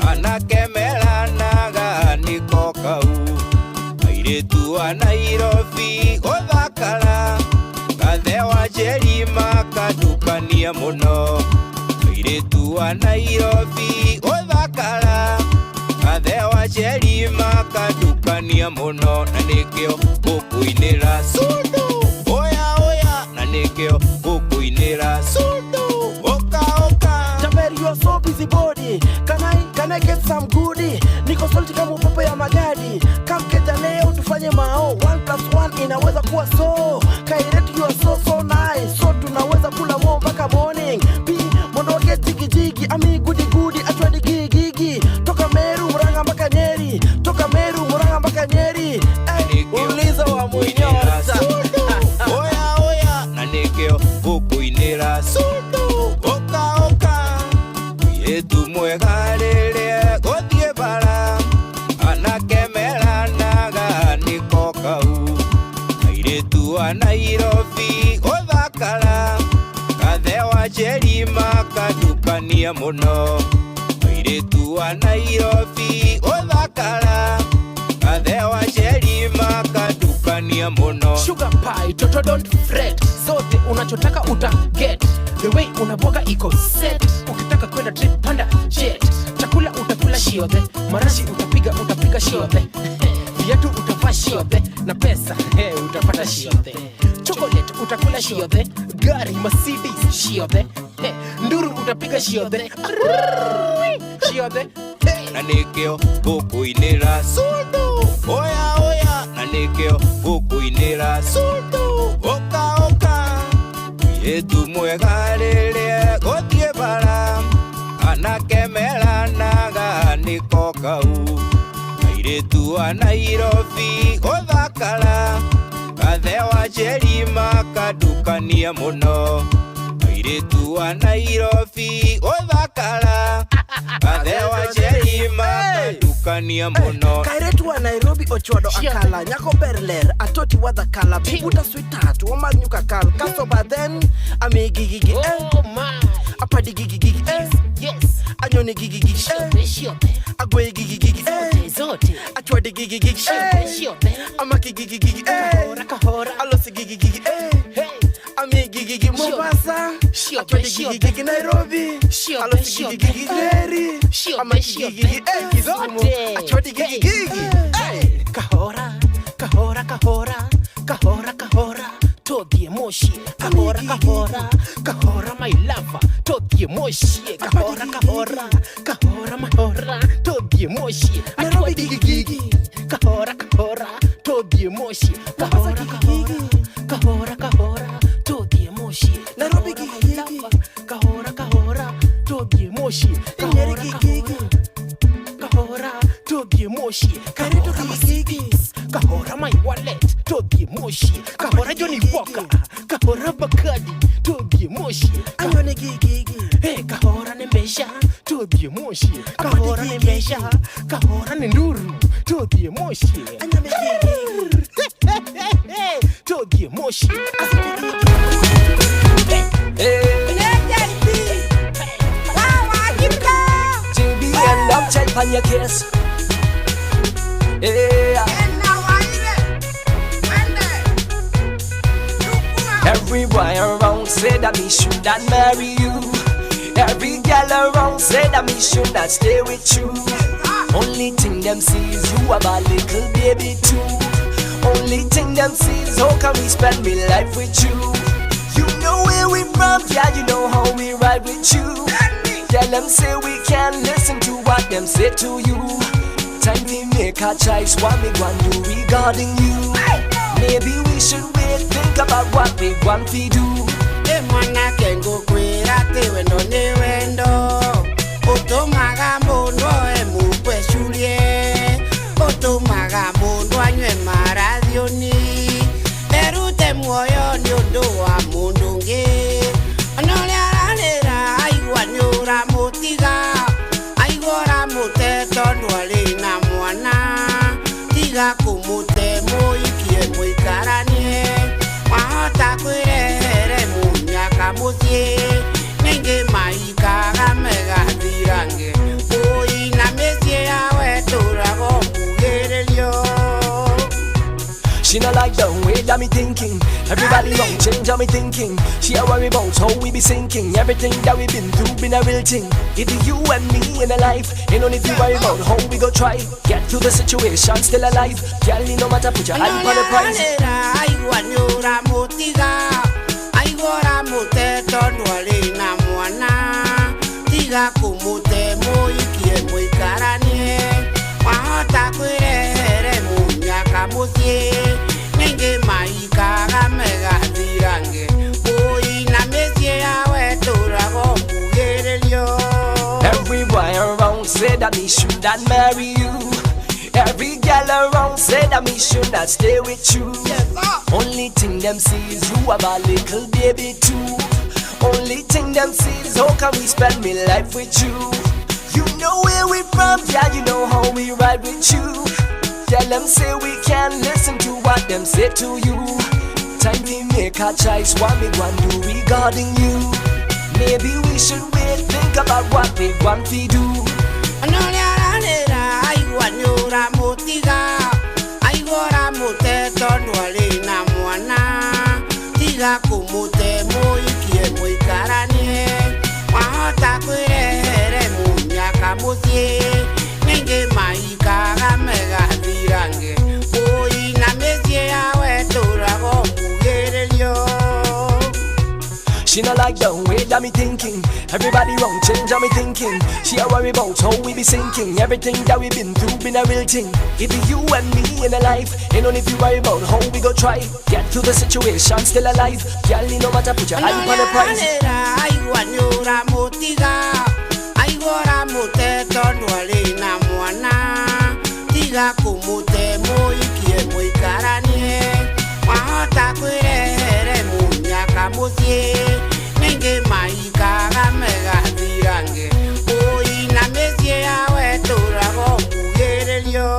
anake meranaga nĩko kau airĩtu a Nairobi gũthakara gathe wa Njeri makandukania mũno airĩtu a Nairobi gũthakara gathe wa Njeri makandukania mũno na nĩkĩo gũkũinĩra sundu oya oya na nĩkĩo gũkũinĩra sundu oka oka. Jameri, you are so busy body. Can I get some goodie? Niko salty kama upepo ya magadi. Come keja leo tufanye mao. 1 + 1 inaweza kuwa so. Kairetu you are so so nice. So tunaweza kula mo mpaka morning. P mondo wake jigi jigi. Ami goody goody achwadi gigi gigi. Toka Meru Murang'a mpaka Nyeri. Toka Meru Murang'a mpaka Nyeri. Hey, uliza wa Munyota. Oya oya na nĩkĩo gũkũinĩra sundu oka oka. Yetu mwega rĩrĩa gũthiĩ bara anake meranaga nĩko kau airĩtu a Nairobi gũthakara gathe wa Njeri makandukania mũno airĩtu a Nairobi gũthakara gathe wa Njeri makandukania mũno. Sugar pie, toto don't fret, zote unachotaka uta get. The way unabwaga iko set, ukitaka kwenda trip panda jet. Chakula utakula shiothe, marashi utapiga utapiga shiothe, viatu utavaa shiothe, na pesa hey, utapata shiothe. Chocolate utakula shiothe, gari Mercedes shiothe, hey, nduru utapiga shiothe, shiothe. Na nĩkĩo gũkũinĩra sundu oya oya na nĩkĩo gũkũinĩra sundu oka oka. Yetu mwega rĩrĩa gũthiĩ bara anake meranaga nĩko kau airĩtu a Nairobi gũthakara gathe wa Njeri makandukania mũno airĩtu a Nairobi gũthakara gathe wa Njeri makandukania mũno. Kairetu wa Nairobi ochwado akala nyako ber ler atoti wadhakala bibuta sweetheart wamadh nyuka kal kaso by then ami gigigi eh apadi gigigigi eh anyoni gigigigi eh agwe gigigigi eh achwadi gigigigi eh amaki gigigigi eh alosi gigigigi eh ami gigigi Mombasa achwadi gigigigi Nairobi alosi gigigigi Nyeri amaki gigigi eh Kisumu achwadi gigigigi eh Kahora kahora kahora kahora kahora tũthiĩ mũciĩ kahora kahora kahora my lover tũthiĩ mũciĩ kahora kahora kahora mahora tũthiĩ mũciĩ Nairobi gigigigi kahora kahora tũthiĩ mũciĩ kahora kahora kahora kahora tũthiĩ mũciĩ Nairobi gigigigi kahora kahora tũthiĩ mũciĩ Nyeri gigigi kahora tũthiĩ mũciĩ Kairetu gigigigi kahora my wallet tũthiĩ mũciĩ kahora Johnny Walker kahora Bacardi tũthiĩ mũciĩ anyoni gigigi hey, kahora nĩ mbeca tũthiĩ Tuthie muciĩ. Kahora nĩ mbeca, kahora nĩ nduru. Tuthie muciĩ. Tuthie muciĩ. JB and love child on your case. Yeah. Every boy around say that me should not marry you. Every girl around say that me should not stay with you. Only thing them see is you have a little baby too. Only thing them see is how can we spend me life with you. You know where we from, yeah, you know how we ride with you. Tell them say we can't listen to what them say to you. Time we make a choice, what we want do regarding you. Maybe we should wait, think about what we want to do. Mwanake ngũkwĩra atĩ wendo nĩ wendo ũtũmaga mũndũ oe mũkwe curie ũtũmaga mũndũ anyue marathiũni erute muoyo nĩ ũndũ wa mũndũ ũngĩ ona ũrĩa ararĩra aigua nĩ ũramũtiga aigua ũramũte tondũ arĩ na mwana tiga kũmũte mũikie mũikaranie wahota kwĩrehere mũnyaka mũciĩ ningĩ maikaga megathirange ũi na mĩciĩ yawe tũrago mbugĩrĩrio. She not like the way that me thinking. Everybody wrong, change how me thinking. She a worry about how we be sinking. Everything that we been through been a real thing. It is you and me in a life. Ain't no need to worry about how we go try. Get through the situation, still alive. Girl, it no matter, put your eye on the prize. Aigua nĩ ũramũtiga aigua ũramũte tondũ arĩ na mwana tiga kũmũte mũikie mũikaranie wahota kwĩrehere mũnyaka mũciĩ ningĩ maikaga megathirange ũi na mĩciĩ yawe tũrago mbugĩrĩrio. Every boy around say that me should not marry you. Every girl around say that me should not stay with you. Only thing them see is you have a little baby too. Only thing them see is how can we spend me life with you. You know where we from, yeah, you know how we ride with you. Tell them say we can't listen to what them say to you. Time we make a choice, what we want do regarding you. Maybe we should wait, think about what we want to do. Ona ũrĩa ararĩra aigua nĩ ũramũtiga aigua ũramũte tondũ arĩ na mwana tiga kũmũte mũikie mũikaranie wahota kwĩrehere mũnyaka mũciĩ ningĩ maikaga megathirange ũi na mĩciĩ yawe tũrago mbugĩrĩrio. She not like the way that me thinking. Everybody wrong, change how me thinking. She a worry about how we be sinking. Everything that we been through been a real thing. It be you and me in a life. Ain't no need to worry about how we go try. Get through the situation, still alive. Girl, it no matter, put your eye on the prize. Aigua nĩ ũramũtiga aigua ũramũte tondũ arĩ na mwana tiga kũmũte mũikie mũikaranie wahota kwĩrehere mũnyaka mũciĩ ningĩ maikaga megathirange ũi na mĩciĩ yawe tũrago mbugĩrĩrio.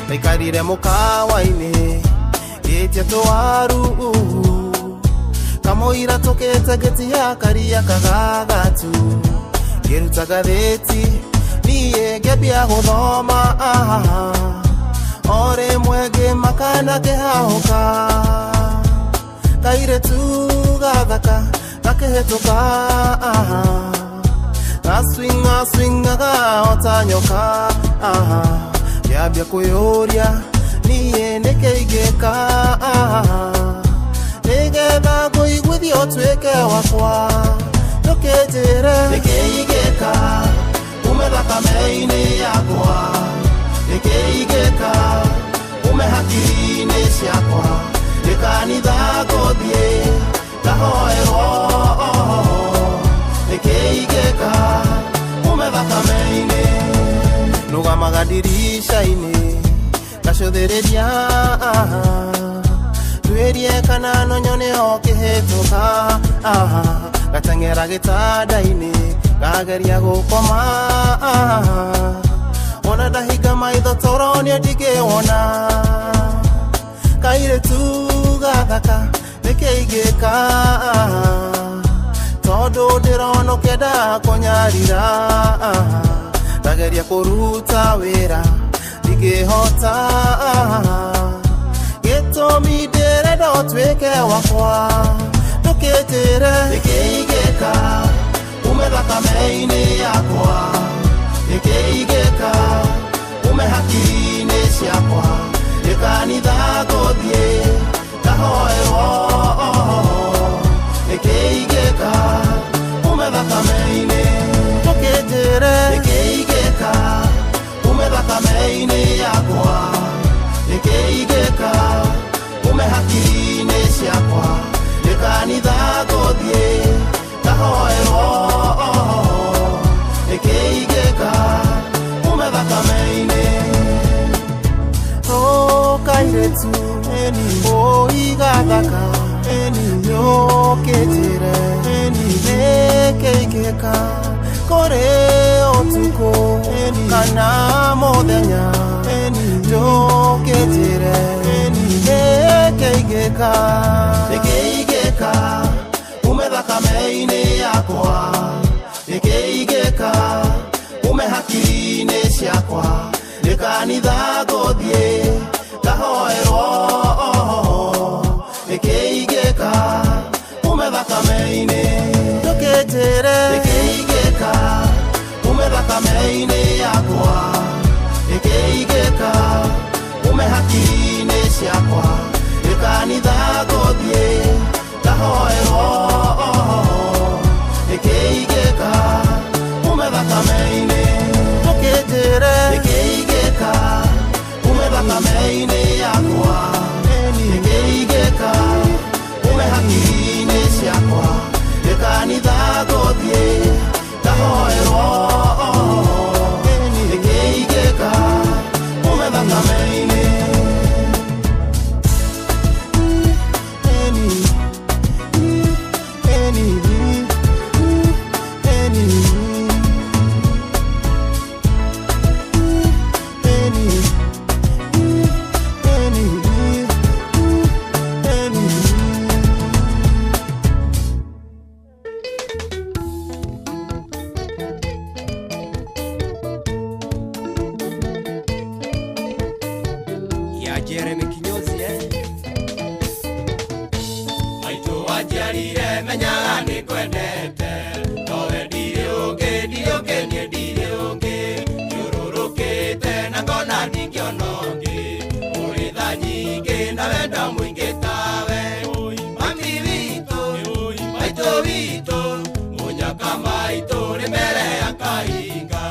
Ndaikarire mũkawa-inĩ ngĩtia tũwaru kamũira tũkĩte ngĩtia karia kagagatu ngĩruta ngathĩti niĩ ngĩambia gũthoma o rĩmwe ngĩmaka na ngĩhahũka kairĩtu gathaka gakĩhĩtũka gaswinga swingaga o ta nyoka ngĩambia kwĩyũria niĩ nĩkĩ ingĩka. Nĩgetha ngũiguithie ũtuĩke wakwa ndũkĩnjĩre nĩkĩ ingĩka ume thakame-inĩ yakwa nĩkĩ ingĩka ume hakiri-inĩ ciakwa nĩ kanitha ngũthiĩ ngahoerwo nĩkĩ ingĩka ume thakame-inĩ nũgamaga ndirica-inĩ ngacũthĩrĩria nduĩrie kana no nyone o kĩhĩtũka gateng'era gĩtanda-inĩ ngageria gũkoma wona ndahinga maitho toro niĩ ndingĩwona kairĩtu gathaka nĩkĩ ingĩka tondũ ndĩrona ũkĩenda kũnyarira ndageria kũruta wĩra ndingĩhota gĩtũmi ndĩrenda ũtuĩke wakwa ndũkĩnjĩre nĩkĩ ingĩka ume thakame-inĩ yakwa nĩkĩ ingĩka ume hakiri-inĩ ciakwa nĩ kanitha ngũthiĩ ngahoerwo nĩkĩ ingĩka ume thakame-inĩ ndũkĩnjĩre nĩkĩ ingĩka ume thakame-inĩ yakwa nĩkĩ ingĩka ume hakiri-inĩ ciakwa nĩ kanitha ngũthiĩ ngahoerwo nĩkĩ ingĩka ume thakame-inĩ kairĩtu ũigathaka yũkĩnjĩre nĩkĩ ingĩka kũrĩ ũtukũ kana mũthenya ndũkĩnjĩre nĩkĩ ingĩka nĩkĩ ingĩka ume thakame-inĩ yakwa nĩkĩ ingĩka ume hakiri-inĩ ciakwa nĩ kanitha ngũthiĩ ngahoerwo nĩkĩ ingĩka ume thakame-inĩ ndũkĩnjĩre nĩkĩ ingĩka ume thakame-inĩ yakwa nĩkĩ ingĩka ume hakiri-inĩ ciakwa nĩ kanitha ngũthiĩ ngahoerwo nĩkĩ ingĩka ume thakame-inĩ ndũkĩnjĩre nĩkĩ ingĩka ume thakame-inĩ yakwa nĩkĩ ingĩka ume hakiri-inĩ ciakwa nĩ kanitha ngũthiĩ ngahoerwo nĩkĩ ingĩka ume thakame-inĩ. Ya Jeremy Kinyozi Maitũ wanjiarire menyaga nĩngwendete nowe ndirĩ ũngĩ ndirĩ ũngĩ niĩ ndirĩ ũngĩ njũrũrũkĩte na ngona ndingĩona ũngĩ ũrĩ tha nyingĩ na wendo mũingĩ tawe mami witũ maitũ witũ mũnyaka maitũ nĩ mbere ya kahinga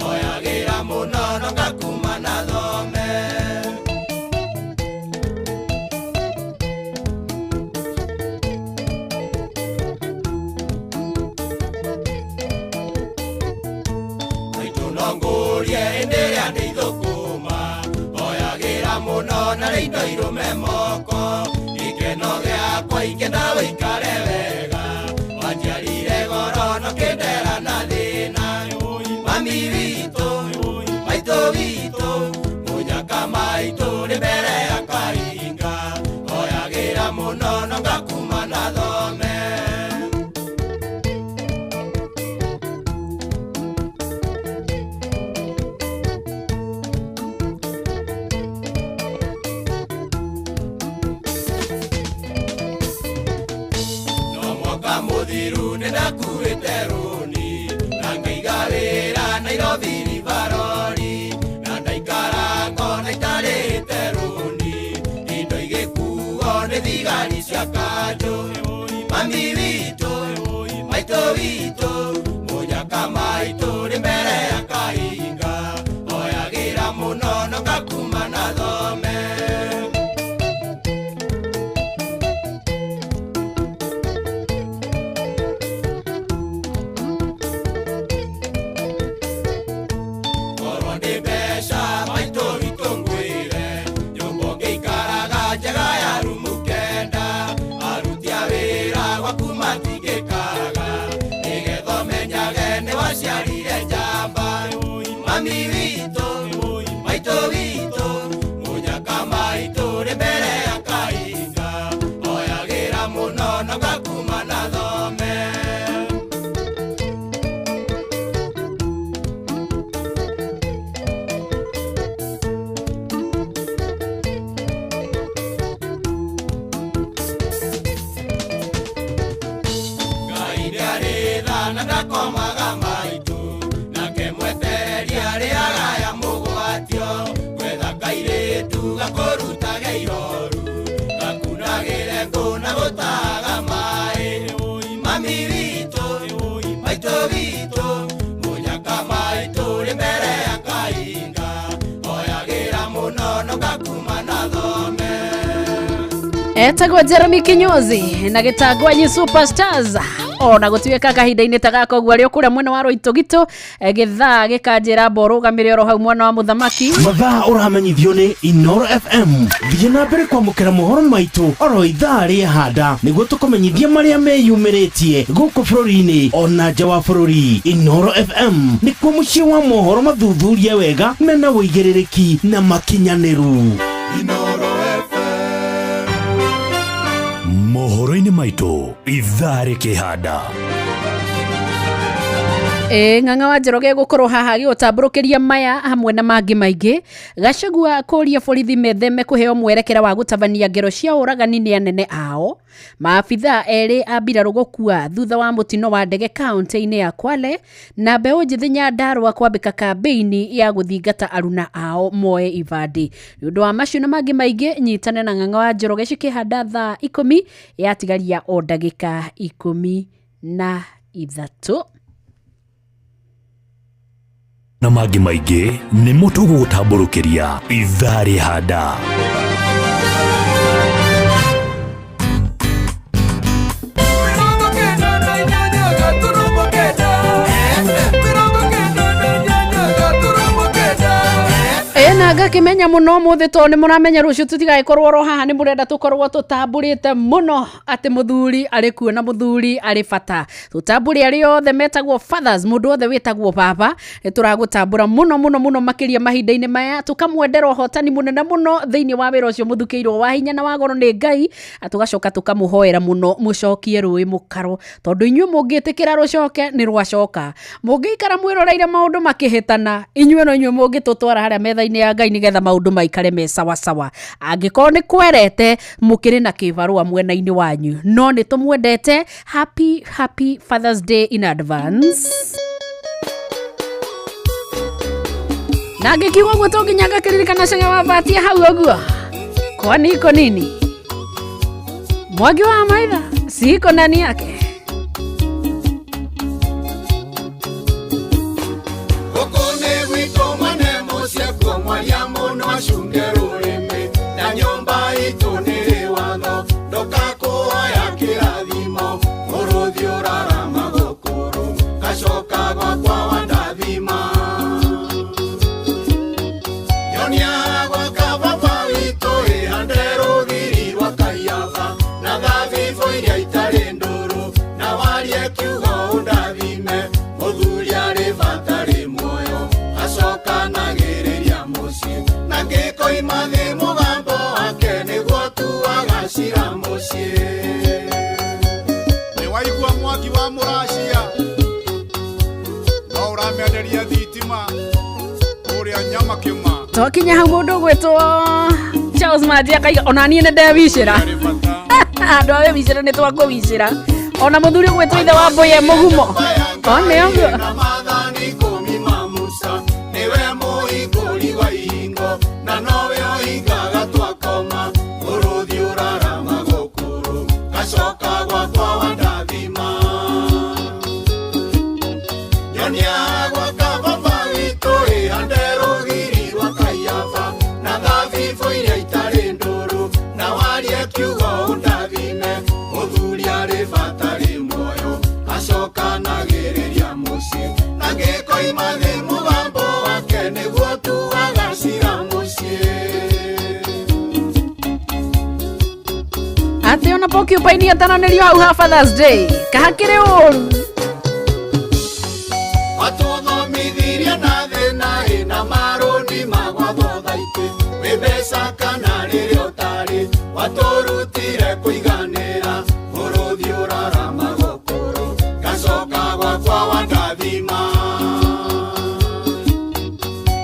oyagĩra mũno no ngakuma na thome. Indo irume moko ikeno gĩakwa ikenda wĩikare wega wanjiarire goro no kĩndera na thĩna mami witũ maitũ witũ mũnyaka maitũ nĩ mbere ya kahinga oyagĩra mũno no ngakuma na thome. Muthiru nĩndakuĩte rũni na ngĩiga wĩra Nairobi River na ndaikara ngona itarĩte rũni indo igĩkuo nĩ thigari cia cia kanjũ. Mami witũ, maitũ witũ, mũnyaka maitũ rĩ mbere ya kahinga, oyagĩra mũno no gakuma na thome. Korwo ndĩ mbeca maitũ witũ ngwĩre, nyũmba ũngĩikaraga njega ya rumu 9, aruti a wĩra gwaku matingĩkaga, nĩgetha ũmenyage nĩwaciarire njamba. Mami witũ, maitũ witũ, mũnyaka maitũ rĩ mbere ya kahinga, oyagĩra mũno no gakuma na thome. Ngai nĩarĩ tha na ndakomaga maitũ, nake mwetereri arĩaga ya mũgwatio, gwetha kairĩtu gakũrutage iroru, gakunagĩre ngũ na gũtahaga maĩ. Mami witũ, maitũ witũ, mũnyaka maitũ rĩ mbere ya kahinga, oyagĩra mũno no gakuma na thome. Etagwo Jeremy Kinyozi na gĩtangwanyi Superstars ona gũtuĩka kahinda-inĩ ta gaka ũguo arĩ o kũrĩa mwena wa Rũitũgitũ, gĩthaa gĩkanjĩra mba ũrũgamĩre oro hau mwana wa mũthamaki. Mathaa ũramenyithio nĩ Inoro FM. Thiĩ na mbere kwamũkĩra mohoro maitũ oro ithaa rĩehanda nĩguo tũkũmenyithie marĩa meyumĩrĩtie gũkũ bũrũri-inĩ ona nja wa bũrũri. Inoro FM nĩkuo mũciĩ wa mohoro mathuthurie wega mena ũigĩrĩrĩki na makinyanĩru. Mohoro-inĩ maitũ ithaa rĩkĩhanda. Ng'ang'a wa Njoroge gũkorwo haha agĩgũtambũrũkĩria maya hamwe na mangĩ maingĩ. Gachagua kũria borithi metheme kũheo mwerekera wa gũtabania ngero cia ũragani nĩ anene ao. Maabithaa erĩ a mbirarũ gũkua thutha wa mũtino wa ndege kaunti-inĩ ya Kwale, na mbeũ njĩthĩ Nyandarũa kwambĩka kambĩini ya gũthingata aruna ao moe ibandĩ. Nĩ ũndũ wa macio na mangĩ maingĩ, nyitane na Ng'ang'a wa Njoroge cikĩhanda thaa 10 yatigaria o ndagĩka 13. Na mangĩ maingĩ nĩmo tũgũgũtambũrũkĩria ithaa rĩhanda. Ĩna ngakĩmenya mũno ũmũthĩ tondũ nĩ mũramenya rũciũ tũtigagĩkorwo oro haha, nĩ mũrenda tũkorwo tũtambũrĩte mũno atĩ mũthuri arĩ kuo na mũthuri arĩ bata. Tũtambũre arĩa othe metagwo fathers, mũndũ wothe wĩtagwo baba, nĩ tũragũtambũra mũno mũno mũno makĩria mahinda-inĩ maya, tũkamwendera ũhotani mũnene mũno thĩinĩ wa wĩra ũcio mũthukĩirwo wa hinya na wa goro nĩ Ngai, na tũgacoka tũkamũhoera mũno mũcokie rũĩ mũkaro, tondũ inyuĩ mũngĩtĩkĩra rũcoke nĩ rwacoka, mũngĩikara mwĩroreire maũndũ makĩhĩtana, inyuĩ no inyuĩ mũngĩtũtwara harĩa metha-inĩ ya Ngai nĩgetha maũndũ maikare me sawasawa. Angĩkorwo nĩ kwerete mũkĩrĩ na kĩbarũa mwena-inĩ wanyu, no nĩ tũmwendete. Happy, happy Father's Day in advance. Na ngĩkiuga ũguo to nginya ngakĩririkana cenge wa batia hau ũguo, kwani iko nini? Mwangi wa maitha siko ndani yake. Gũkũ nĩ gwitũ mwene mũciĩ kuo mwaria mũno acunge rũrĩmĩ, na nyũmba itũ nĩrĩ watho ndũkakũoya kĩrathimo, mũrũthi ũrarama gũkũrũ gacoka gwakwa wandathima. Nyonia gwaka baba witũ ĩhande rũgiri rwa Kaiafa, na thabibũ iria itarĩ ndũrũ, na warie kiugo ũndathime, mũthuri arĩ bata rĩ muoyo acokanagĩrĩria mũciĩ, na ngĩkoima thĩ mũgambo wake nĩguo tuagacira mũciĩ. Nĩ waigua mwaki wa mũracia no ũramĩenderia thitima kũrĩa nyama kĩma. Twakinya hau mũndũ ũgwĩtwo Charles Manji akaiga ona niĩ nĩ ndewicĩra. Andũ a wĩwicĩra nĩ twakũwicĩra. Ona mũthuri ũgwĩtwo ithe wa Mbuye mũgumo. One ũguo. Na maathani ikũmi ma Musa, nĩwe mũhingũri wa ihingo, na nowe ũhingaga twakoma, mũrũthi ũrarama gũkũrũ, Porcupine atananĩrio hau ha Father's Day kahakĩrĩ ũru. Watũthomithirie na thĩna ĩna marũni magwatho thaitĩ wĩ mbeca kana rĩrĩa ũtarĩ watũrutire kũiganĩra mũrũthi ũrarama gũkũrũ ngacoka gwakwa wandathima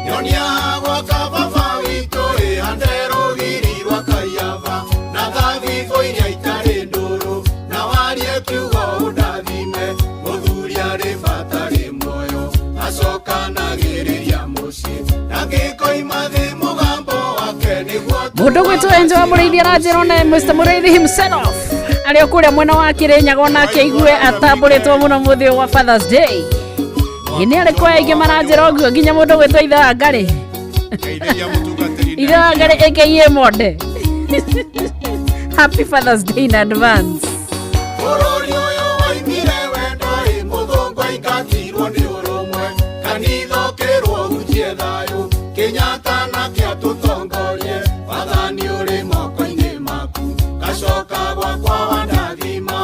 nyonia gwaka baba witũ ĩhande rũgiri rwa Kaiaba na thabibũ iria itarĩ ndũrũ na warie kiugo ũndathime mũthuri arĩ bata rĩ muoyo acokanagĩrĩria mũciĩ na ngĩkoima thĩ mũgambo wake nĩguo Mũndũ gwĩtwo Enjo wa Mũrĩithi aranjĩra ona Mr. Mũrĩithi himself arĩ o kũrĩa mwena wa Kĩrĩnyaga onake aigue atambũrĩtwo mũno mũthĩ ũyũ wa Father's Day. Ĩ nĩ arĩkũ aingĩ maranjĩra ũguo nginya mũndũ gwĩtwo ithe wa Ngarĩ. Ithe wa Ngarĩ aka Monde. Happy Father's Day in advance. Bũrũri ũyũ woimire wendo ĩ mũthũngũ aingatirwo nĩ ũrũmwe kanitha ũkĩrwo hunjie thayũ Kenyatta nake atũtongorie wathani ũrĩ moko-inĩ maku ngacoka gwakwa wandathima.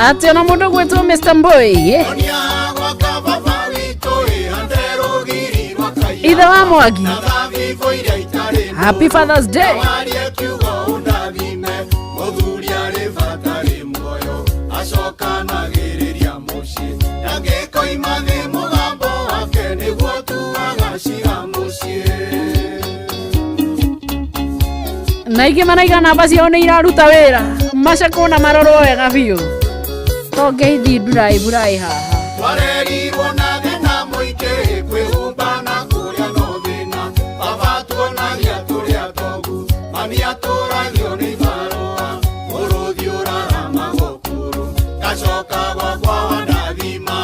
Atĩ ona mũndũ gwĩtwo Mr. Mbui. Nyonia gwaka baba witũ ĩhande rũgiri rwa Kaiaba Ithe wa Mwangi. na thabibũ iria itarĩ Happy Father's Day. warie kiugo ũndathime mũthuri arĩ bata rĩ muoyo acokanagĩrĩria mũciĩ na ngĩkoima thĩ mũgambo wake nĩguo tuaga cira mũciĩ. Na ingĩ maraiga namba ciao nĩ iraruta wĩra macakwo na marorwo wega biũ to ngeithi nduraĩ mburaĩ haha. Twarerirwo na thĩna mũingĩ kwĩhumba na kũrĩa no thĩna baba tuonagia tũrĩ atogu mami atũragio nĩ ibarũa mũrũthi ũrarama gũkũrũ ngacoka gwakwa wandathima.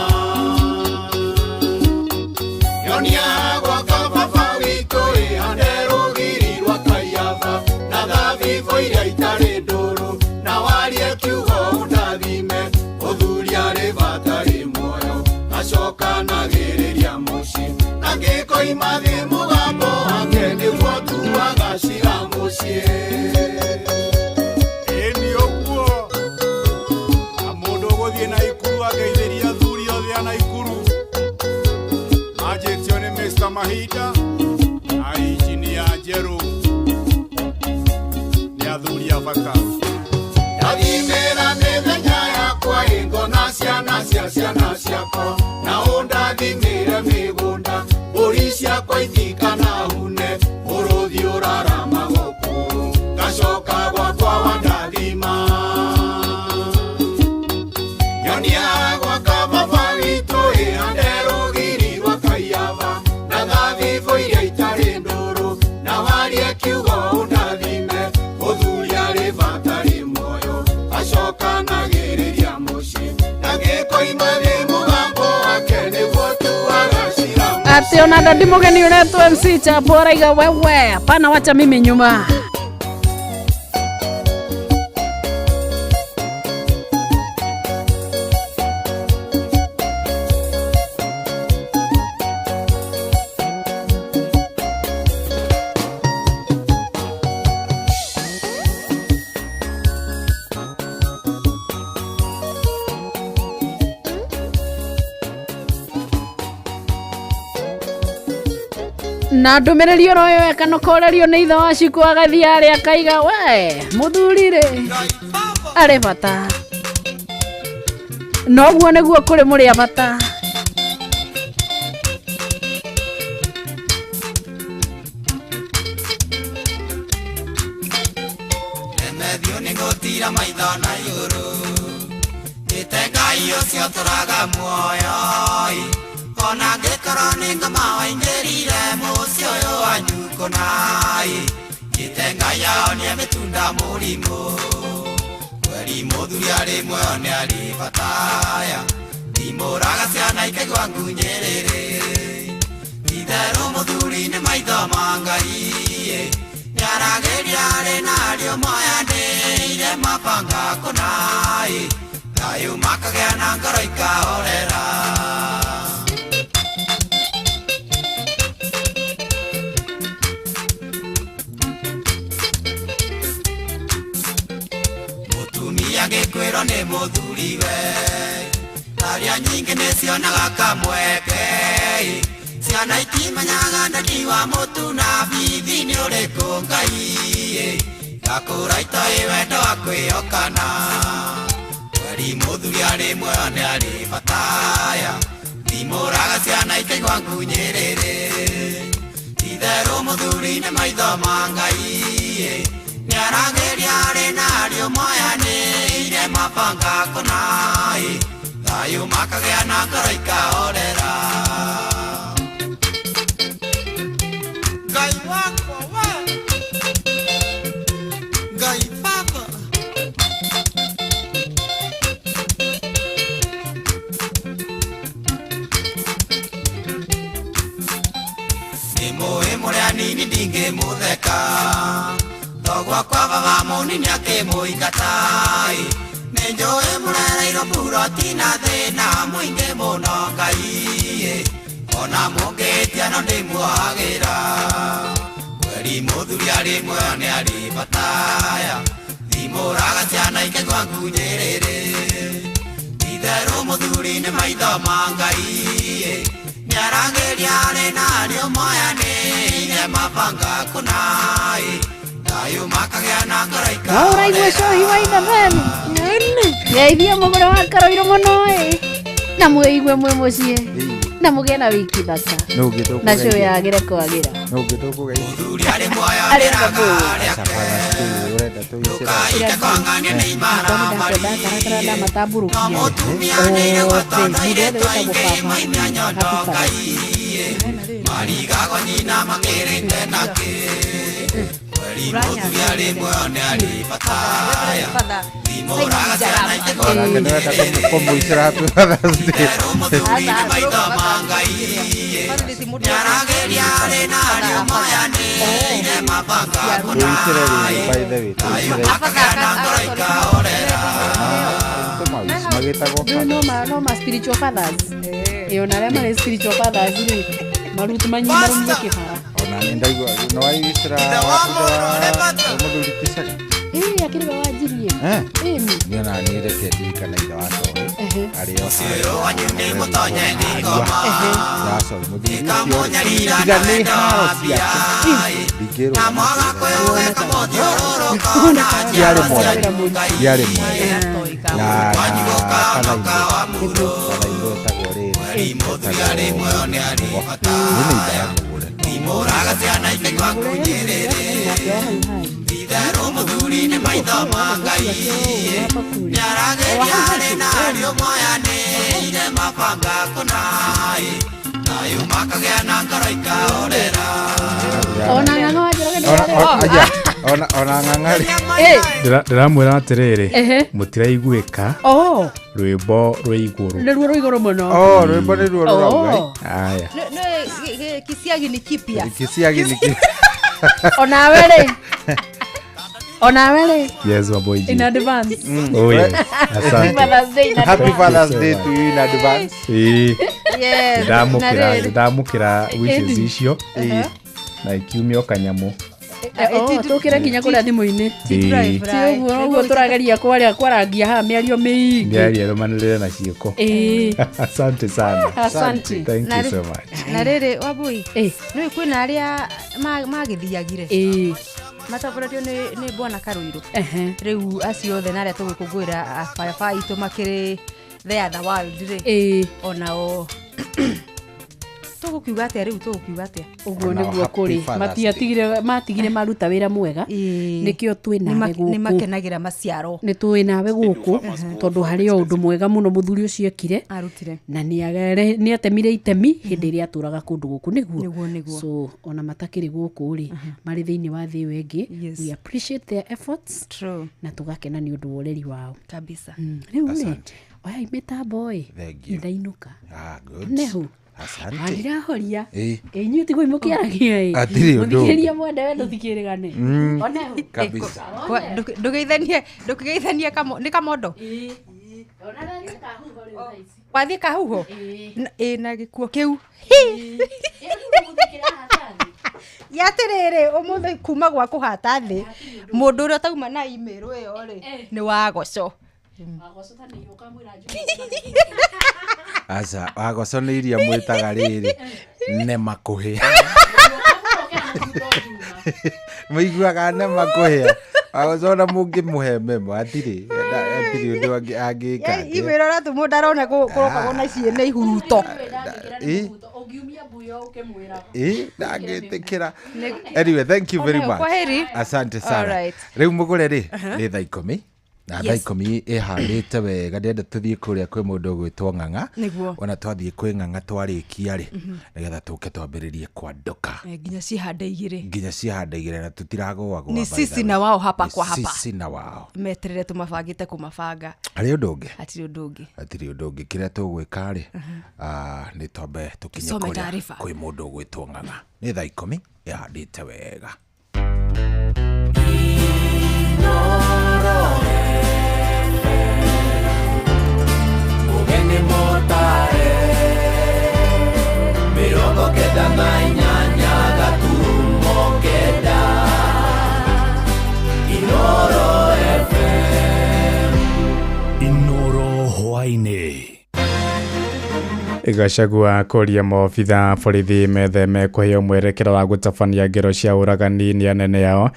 Nyonia gwaka baba witũ ĩhande rũgiri rwa Kaiaba na thabibũ iria itarĩ ndũrũ na warie kiugo ũndathime mũthuri arĩ bata rĩ muoyo acokanagĩrĩria mũciĩ na ngĩkoima thĩ mũgambo wake nĩguo tuaga cira mũciĩ. Ĩni ũguo na mũndũ ũgũthiĩ na ikuru ageithĩria athuri othe a Naikuru manjĩtio nĩ Mr. Mahinda na injinia njerũ nĩ athuri a bata. Ndathimĩra mĩthenya yakwa ĩngona ciana cia ciana ciakwa na ũndathimĩre mĩgũnda mbũri ciakwa itikanahune mũrũthi ũrarama gũkũrũ ngacoka gwakwa wandathima. Nyonia gwaka baba witũ ĩhande rũgiri rwa Kaiaba na thabibũ iria itarĩ ndũrũ na warie kiugo ũndathime mũthuri arĩ bata rĩ muoyo acokanagĩrĩria mũciĩ na ngĩkoima thĩ mũgambo wake nĩguo tuaga cira. Atĩ ona dadi mũgeni ũretwo MC Chapo araiga wewe hapana wacha mimi nyuma. Na ndũmĩrĩri oro ĩyo ĩkanokorerio nĩ ithe wa Shiko agathiĩ harĩa akaiga we mũthuri rĩ arĩ bata noguo nĩguo kũrĩ mũrĩ a bata. Remethio nĩ gũtira maitho na igũrũ ĩte Ngai ũcio tũraga muoyo ona ngĩkorwo nĩ ngoma waingĩrire mũciĩ ũyũ wanyu kũna ĩte Ngai aonie mĩtunda mũrimũ kweri mũthuri arĩ muoyo nĩ arĩ bataya ndimũraga ciana ikaigua ngunyĩrĩrĩ itherũ mũthuri nĩ maitho ma Ngai nĩaragĩria arĩ na ariũ moyanĩire mabanga kũna thayũ makagĩa na ngoro ikahorera. arĩ mũthuriwe Aria nyingĩ nĩcionaga kamweke Ciana itimenyaga ndadi wa mũtu na bithi nĩ ũrĩkũ Ngai Gakũra itoĩ wendo wa kwĩhokana Kweri mũthuri arĩ muoyo nĩ arĩ bataya Thimũraga ciana ikaigua ngunyĩrĩrĩ Itherũ mũthuri nĩ maitho ma Ngai Nĩaragĩria arĩ na ariũ moyanĩire mabanga kũna Thayũ makagĩa na ngoro ikahorera Ngai wakwa we Ngai baba Nĩmũĩ mũrĩ anini ndingĩmũtheka Thogwa kwa baba mũnini akĩmũingata Nĩnjũĩ mũrereirwo buroti na thĩna mũingĩ mũno Ngai Ona mũngĩtia no ndĩmuohagĩra Kweri mũthuri arĩ muoyo nĩ arĩ bataya Thimũraga ciana ikaigua ngunyĩrĩrĩ Itherũ mũthuri nĩ maitho ma Ngai Nĩaragĩria arĩ na ariũ moyanĩire mabanga kũna Thayũ makagĩa na ngoro Ũraigua cohi wa ithathani ngeithia mũgũre wa karoirũ mũno ĩ na mwĩigue mwĩ mũciĩ na mũgĩe na wiki thaka na show yagĩre kwagĩra arĩ ndakarakara ndamatambũrũkia othe mũndũ wothe wĩtagwo baba happy Father's Day. Marigagwo nyina makĩrĩte nakĩ Kweri mũthuri arĩ muoyo nĩ arĩ bataya Thimũraga ciana ikaigua Onake nĩwenda kũmũicĩra happy Father's Day. Mũthuri nĩ maitho ma Ngai Nĩaragĩria arĩ na ariũ moyanĩire mabanga kũna Tũicĩre rĩngĩ by the way, tũicĩre. Makagĩa na ngoro ikahorera Tũmawici magĩtagwo Rĩu no ma spiritual fathers ĩ ona arĩa marĩ spiritual fathers rĩ maruti marumio kĩbara Ona nĩ ndaigua nĩ waicĩra ithe wa mũthuri Kicaga. Ĩ akĩrĩ we wanjirie Eh? ĩni Niĩ ona nĩ reke ndirikane ithe wa Cohi Ehe. arĩ o harĩa wa Cohi mũthuri ũcio tiga nĩ haro ciake ndingĩrwo ndiarĩ mwega ndiarĩ mwega na bathaitho bathaitho etagwo rĩrĩ etagwo Mũgo. Nĩ nĩ ithe ya mũgũre Thimũraga ciana ikaigua ngunyĩrĩrĩ Itherũ mũthuri nĩ maitho ma Ngai Nĩaragĩria arĩ na ariũ moyanĩire mabanga kũna Thayũ makagĩa na ngoro ikahorera ona ng'ang'a wa Njoroge Ona- aya, ona ng'ang'a-rĩ Ndĩramwĩra atĩrĩrĩ Ehe. mũtiraiguĩka Oh, rwĩmbo rwĩ igũrũ nĩruo rwĩ igũrũ mũno Oh, rwĩmbo nĩruo rũrauga Oh. aya Kisiagi ni kipya. Kisiagi ni kipya. Onawe rĩ onawe rĩ yes Wamboiji in advance Oh, yes. Asante. Father's Day in Happy advance. Father's Day to you in advance. Ĩĩ. Yes, Ndamũkĩra na rĩrĩ. ndamũkĩra wishes Ĩni. icio Ehe. na ikiumia o kanyamũ Tũkĩre nginya kũrĩa thimũ-inĩ Ĩĩ. ti ũguo ũguo tũrageria kwaria kwarangia haha mĩario mĩingĩ mĩario ĩrũmanĩrĩre na ciĩko Ĩĩ. asante sana Asante. thank Na you rĩ- so much na rĩrĩ Wambui nĩũĩ kwĩna arĩa magĩthiagire matongoretio nĩ bwana Karũirũ rĩu acio othe na arĩa tũgĩkũngũĩra baba itũ makĩrĩ the other world rĩ onao tũgũkiuga atĩa rĩu tũgũkiuga atĩa Ũguo nĩguo kũrĩ matiatigire matigire maruta wĩra mwega nĩkĩo twĩ nawe nĩ gũkũ makenagĩra maciaro nĩ twĩ nawe gũkũ tondũ harĩ o ũndũ mwega mũno mũthuri ũcio ekire arutire na nĩ atemire itemi hĩndĩ ĩrĩa atũraga kũndũ gũkũ nĩguo Nĩguo, nĩguo. So ona matakĩrĩ gũkũ rĩ marĩ thĩinĩ wa thĩ ĩyo ĩngĩ we appreciate their efforts True. na tũgakena nĩ ũndũ wa ũreri wao kabisa Rĩu rĩ oyai mĩtambo ĩ Thank you. ndainũka Ah, good. nehu Asante. andirahoria Ĩĩ. Inyuĩ tigwo imũkĩaragia ĩ Hatirĩ ũndũ ũngĩ. mũthikĩrĩria mwende we ndũthikĩrĩgane onehu Kabisa. Ndũgeithanie ndũkĩgeithanie nĩ kamondo wathiĩ kahuho ĩ na gĩkuo kĩu ya atĩrĩrĩ ũmũthĩ kuma gwa kũhata thĩ mũndũ ũrĩa ũtauma na email ĩyo rĩ nĩ wagoco Aca wagoco nĩ iria mwĩtaga rĩrĩ nema kũhĩa. Mũiguaga nema kũhĩa. Wagoco ona mũngĩmũhe memo hatirĩ ũndũ angĩka atĩa. Imĩra ũratũmwo ndarona kũrokagwo na ciene ihuruto. Ĩ ndangĩtĩkĩra. Anyway, thank you very much. Kwaheri. Asante sana. Alright. Rĩu mũgũre rĩ nĩ thaa 10 na thaa 10 ĩhandĩte wega ndĩrenda tũthiĩ kũrĩa kwĩ mũndũ ũgwĩtwo Ng'ang'a. Nĩguo. Ona twathiĩ kwĩ Ng'ang'a twarĩkia rĩ nĩgetha tũke twambĩrĩrie kwandũka. Nginya cihande igĩrĩ. Nginya cihande igĩrĩ na tũtiragũagũa. Ni sisi na wao hapa kwa hapa. Sisi na wao. Meterere tũmabangĩte kũmabanga. Harĩ ũndũ ũngĩ? Hatirĩ ũndũ ũngĩ. Hatirĩ ũndũ ũngĩ. Kĩrĩa tũgwĩka rĩ nĩ twambe tũkinye Tusome kũrĩa taarifa. kwĩ mũndũ ũgwĩtwo Ng'ang'a. Nĩ thaa 10 ĩhandĩte wega. Ugeni motare 98 gaturumo 9 Inoro FM. Inoro hwaini. Gachagua kũria maobitha borithi metheme kũheo mwerekera wa gũtabania ngero cia ũragani nĩ anene ao.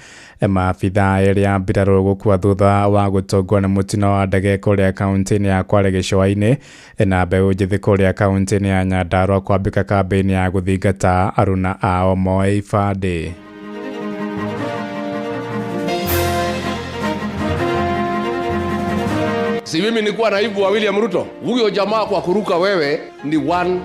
Maabitha erĩ a mbirarũ gũkua thutha wa gũtũngwo nĩ mũtino wa ndege kũrĩa kaunti-inĩ ya Kwale gĩcũa-inĩ, na mbeũ njĩthĩ kũrĩa kaunti-inĩ ya Nyandarua kwambĩka kambĩini ya gũthingata aruna ao moe ibandĩ. Si mimi nilikuwa naibu wa William Ruto. Huyo jamaa kwa kuruka wewe ni one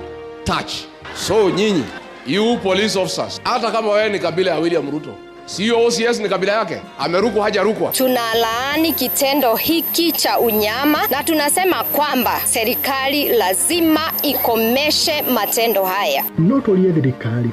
touch. So nyinyi, you police officers, hata kama wewe ni kabila ya William Ruto, sio OCS ni kabila yake, amerukwa hajarukwa. Tunalaani kitendo hiki cha unyama na tunasema kwamba serikali lazima ikomeshe matendo haya. No tulie thirikari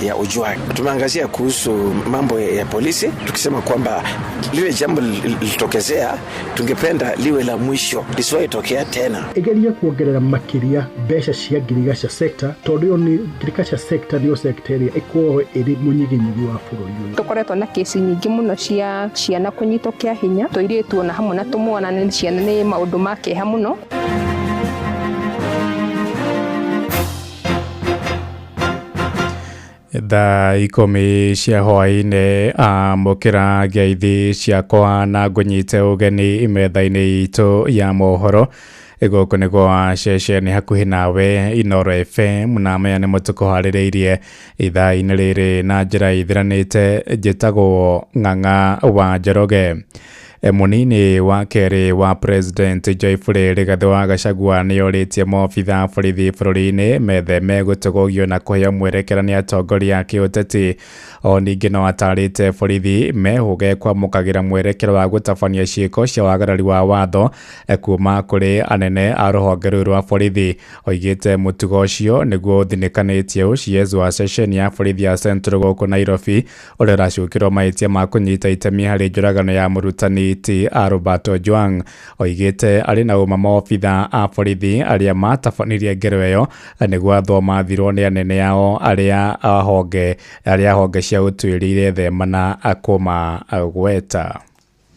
ya ujua. Tumeangazia kuhusu mambo ya polisi tukisema kwamba lile jambo lilitokezea, tungependa liwe la mwisho, lisiwahi tokea tena. Igeria kuongerera makiria mbeca cia ngirigaca sector tondu yo ni ngirigaca sector niyo sector ĩrĩa ĩkoragwo ĩrĩ mũnyiginyigi wa bũrũri ũyũ. Tukoretwo na kesi nyingĩ mũno cia ciana kũnyitwo kĩa hinya, tũirĩtu ona hamwe na tũmwana nĩ ciana, nĩ maũndũ ma kĩeha mũno. Thaa 10 cia hwaĩ-inĩ amũkĩra ngeithi ciakwa na ngũnyite ũgeni metha-inĩ itũ ya mohoro. Gũkũ nĩ gwa ceceni hakuhĩ nawe Inoro FM, na maya nĩmo tũkũharĩrĩirie ithaa-inĩ rĩrĩ na njĩra ithiranĩte. Njĩtagwo Ng'ang'a wa Njoroge. Mũnini wa kerĩ wa President Joyfrey Rigathĩ wa Gachagua nĩorĩtie maobitha borithi bũrũri-inĩ metheme gũtũgũgio na kũheo mwerekera nĩ atongoria a kĩũteti. O ningĩ no atarĩte borithi mehũge kwamũkagĩra mwerekera wa gũtabania ciĩko cia wagarari wa watho kuma kũrĩ anene a rũhonge rũu rwa borithi. Oigĩte mũtugo ũcio nĩguo ũthinĩkanĩtie OCS wa ceceni ya borithi ya Central gũkũ Nairobi, ũrĩa ũracukĩrwo mahĩtia ma kũnyita itemi harĩ njũragano ya mũrutani T. Albert Ojwang. Oigĩte arĩ na ũma maobitha a borithi arĩa matabanirie ngero ĩyo nĩguo athwo mathirwo nĩ anene ao arĩa honge cia ũtuĩria irethema na kũmagweta.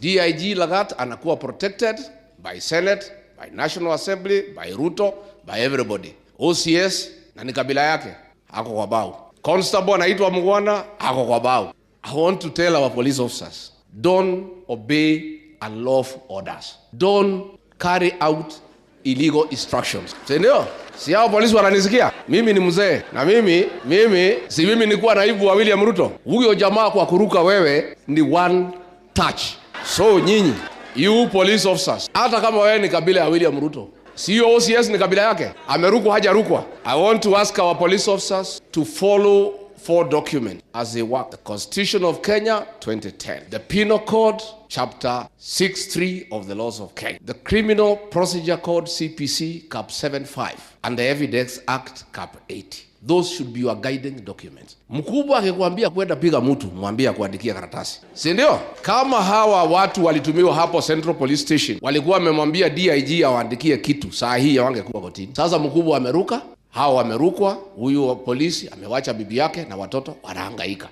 DIG Lagat anakuwa protected by Senate, by National Assembly, by Ruto, by everybody. OCS na ni kabila yake ako kwa bao. Constable anaitwa Mugwana ako kwa bao. I want to tell our police officers, don't obey unlawful orders. Don't carry out illegal instructions. Si ndio? Si hao polisi wananisikia? Mimi ni mzee na mimi si mimi nilikuwa naibu wa William Ruto. Huyo jamaa kwa kuruka wewe ni one touch. So nyinyi, you police officers, hata kama wewe ni kabila ya William Ruto, sio OCS ni kabila yake, amerukwa hajarukwa. I want to ask our police officers to follow 4 documents as they work. The Constitution of Kenya 2010, the Penal Code Chapter 63 of the Laws of Kenya, the Criminal Procedure Code CPC Cap 75, and the Evidence Act Cap 80. Those should be your guiding documents. Mkubwa akikwambia kwenda piga mtu, mwambie akuandikia karatasi. Si ndio? Kama hawa watu walitumiwa hapo Central Police Station, walikuwa wamemwambia DIG awaandikie kitu, saa hii hawangekuwa kotini. Sasa mkubwa ameruka, hawa wamerukwa, huyu wa polisi amewacha bibi yake na watoto wanahangaika.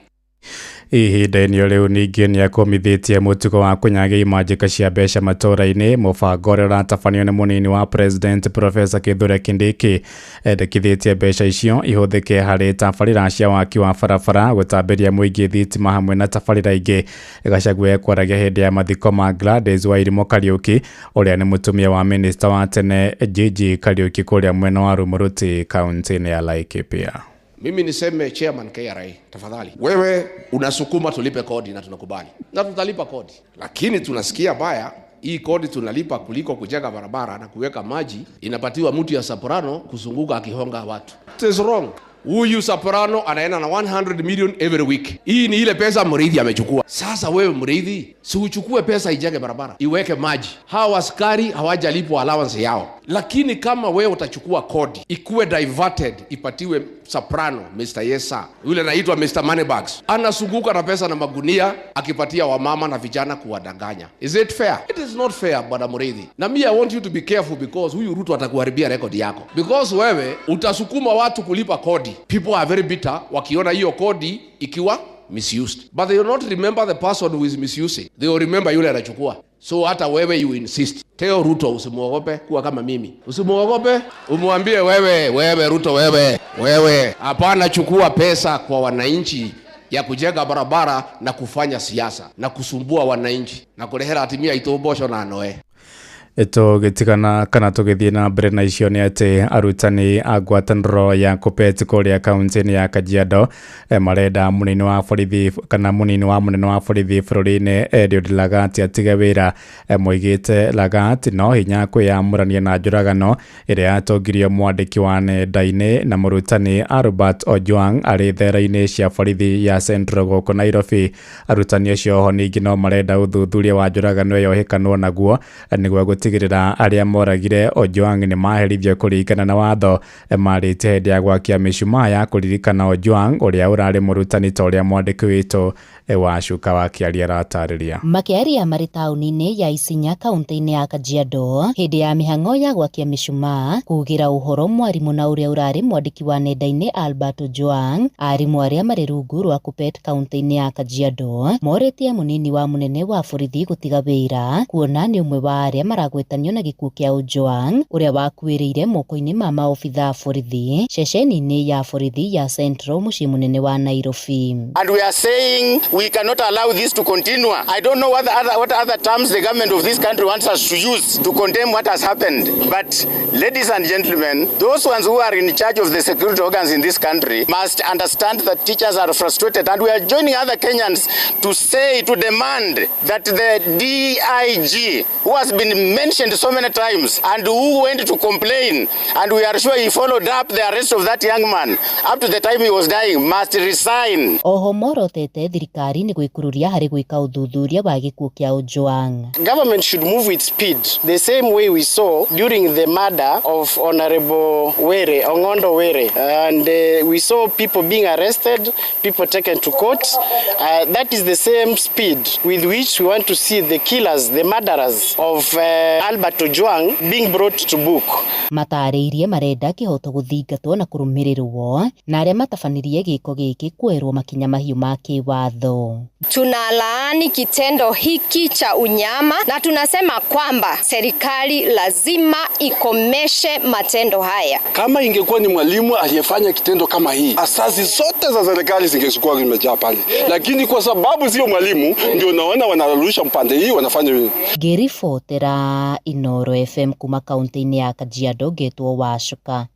Ihinda-inĩ o rĩu ningĩ nĩakũmithĩtie mũtugo wa kũnyagia imanjĩka cia mbeca matũra-inĩ, mũbango ũrĩa ũratabanio nĩ mũnini wa president Professor Kithure Kindiki. Endekithĩtie mbeca icio ihũthĩke harĩ tabarĩra cia waki wa barabara, gũtambĩria mũingĩ thitima hamwe na tabarĩra ingĩ. Gachagua ekwaragia hĩndĩ ya mathiko ma Gladys Wairimu Kariuki ũrĩa nĩ mũtumia wa minista wa tene Gigi Kariuki kũrĩa mwena wa Rumuruti kaunti-inĩ ya Laikipia. Mimi niseme chairman KRA, tafadhali, wewe unasukuma tulipe kodi na tunakubali na tutalipa kodi, lakini tunasikia baya hii kodi tunalipa kuliko kujenga barabara na kuweka maji, inapatiwa mtu ya soprano kuzunguka akihonga watu. It is wrong. Huyu soprano anaenda na 100 million every week. Hii ni ile pesa Muriithi amechukua. Sasa wewe Muriithi, si uchukue pesa ijenge barabara, iweke maji. Hawa askari hawajalipwa allowance yao, lakini kama wewe utachukua kodi ikuwe diverted, ipatiwe soprano Mr. Yesa, yule anaitwa Mr. Moneybags, anazunguka na pesa na magunia akipatia wamama na vijana kuwadanganya. Is it fair? It is not fair, Bwana Muriithi. Na me I want you to be careful because huyu Ruto atakuharibia rekodi yako, because wewe utasukuma watu kulipa kodi. People are very bitter wakiona hiyo kodi ikiwa misused, but they will not remember the person who is misusing, they will remember yule anachukua. So hata wewe you insist, tell Ruto usimuogope, kuwa kama mimi, usimuogope, umwambie wewe, wewe Ruto, wewe, wewe, hapana, chukua pesa kwa wananchi ya kujenga barabara na kufanya siasa na kusumbua wananchi na kurehera atimia aitũ mboco na noe. Tũgĩtigana kana tũgĩthiĩ na mbere na icio nĩ atĩ arutani a ngwatanĩro ya Kuppet kũrĩa kaunti-inĩ ya Kajiado marenda mũnini wa borithi kana mũnini wa mũnene wa borithi bũrũri-inĩ Eliud Lagat atige wĩra. Moigĩte Lagat no hinya kwĩyamũrania na njũragano ĩrĩa yatongirio mwandĩki wa nenda-inĩ na mũrutani Albert Ojwang arĩ thera-inĩ cia borithi ya Central gũkũ Nairobi. Arutani acio oho ningĩ no marenda ũthuthuria wa njũragano ĩyo ũhĩkanwo naguo nĩguo gũtigĩrĩra arĩa moragire Ojwang nĩ maherithio kũringana na watho. Marĩte hĩndĩ ya gwakia mĩcumaa ya kũririkana Ojwang ũrĩa ũrarĩ mũrutani ta ũrĩa mwandĩki witũ wa Cuka wa Kĩaria aratarĩria. Makĩaria marĩ taũni-inĩ ya Isinya kaunti-inĩ ya Kajiado hĩndĩ ya mĩhang'o ya gwakia mĩcumaa kugĩra ũhoro mwarimũ na ũrĩa ũrarĩ mwandĩki wa nenda-inĩ Albert Ojwang, arimũ arĩa marĩ rungu rwa Kuppet kaunti-inĩ ya Kajiado morĩtie mũnini wa mũnene wa borithi gũtiga wĩra kuona nĩ ũmwe wa arĩa maragwetanio na gĩkuũ kĩa Ojwang ũrĩa wakuĩrĩire moko-inĩ ma maobitha a borithi ceceni-inĩ ya borithi ya Central mũciĩ mũnene wa Nairobi. And we are saying we cannot allow this to continue. I don't know what other terms the government of this country wants us to use to condemn what has happened. But ladies and gentlemen, those ones who are in charge of the security organs in this country must understand that teachers are frustrated, and we are joining other Kenyans to say, to demand that the DIG, who has been mentioned so many times and who went to complain, and we are sure he followed up the arrest of that young man up to the time he was dying, must resign. Oho morotete thirikari nĩ gwĩkururia harĩ gwĩka ũthuthuria wa gĩkuũ kĩa Ojwang. Government should move with speed, the same way we saw during the murder of Honorable Were, Ongondo Were, and we saw people being arrested, people taken to court. That is the same speed with which we want to see the killers, the murderers of Albert Ojwang being brought to book. Matarĩirie marenda kĩhoto gũthingatwo na kũrũmĩrĩrwo na arĩa matabanirie gĩko gĩkĩ kuoerwo makinya mahiũ ma kĩwatho. Tunalaani kitendo hiki cha unyama na tunasema kwamba serikali lazima ikomeshe matendo haya. Kama ingekuwa ni mwalimu aliyefanya kitendo kama hii, asasi zote za serikali zingekuwa zimejaa pale. Lakini kwa sababu sio mwalimu, ndio naona wanarusha mpande hii wanafanya nini. Ngĩribotera Inoro FM kuma kaunti-inĩ ya Kajiado ngetwo Wacuka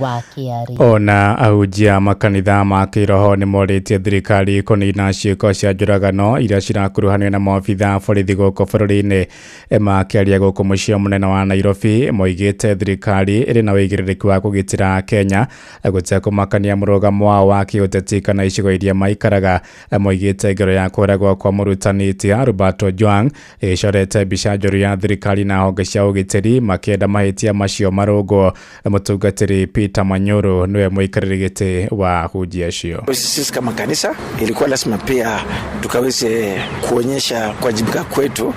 wa Kĩarĩ. Ona ahunjia makanitha ma kĩroho nĩ morĩtie thirikari kũnina ciĩko cia njũragano iria cirakuruhanio na maobitha a borithi gũkũ bũrũri-inĩ. Makĩaria gũkũ mũciĩ mũnene wa Nairobi moigĩte thirikari ĩrĩ na ũigĩrĩrĩki wa kũgitĩra Kenya gũtekũmakania mũrũgamo wao wa kĩũteti kana icigo iria maikaraga. Moigĩte ngero ya kũragwo kwa mũrutani ti Albert Ojwang ĩcorete mbica njũru ya thirikari na honge cia ũgitĩri makĩenda mahĩtia macio marũngwo. Mũtungatĩri Peter Manyoro niwe mũikarĩri gĩtĩ wa ahunjia acio. Sisi kama kanisa ilikuwa lazima pia tukaweze kuonyesha kuwajibika kwetu.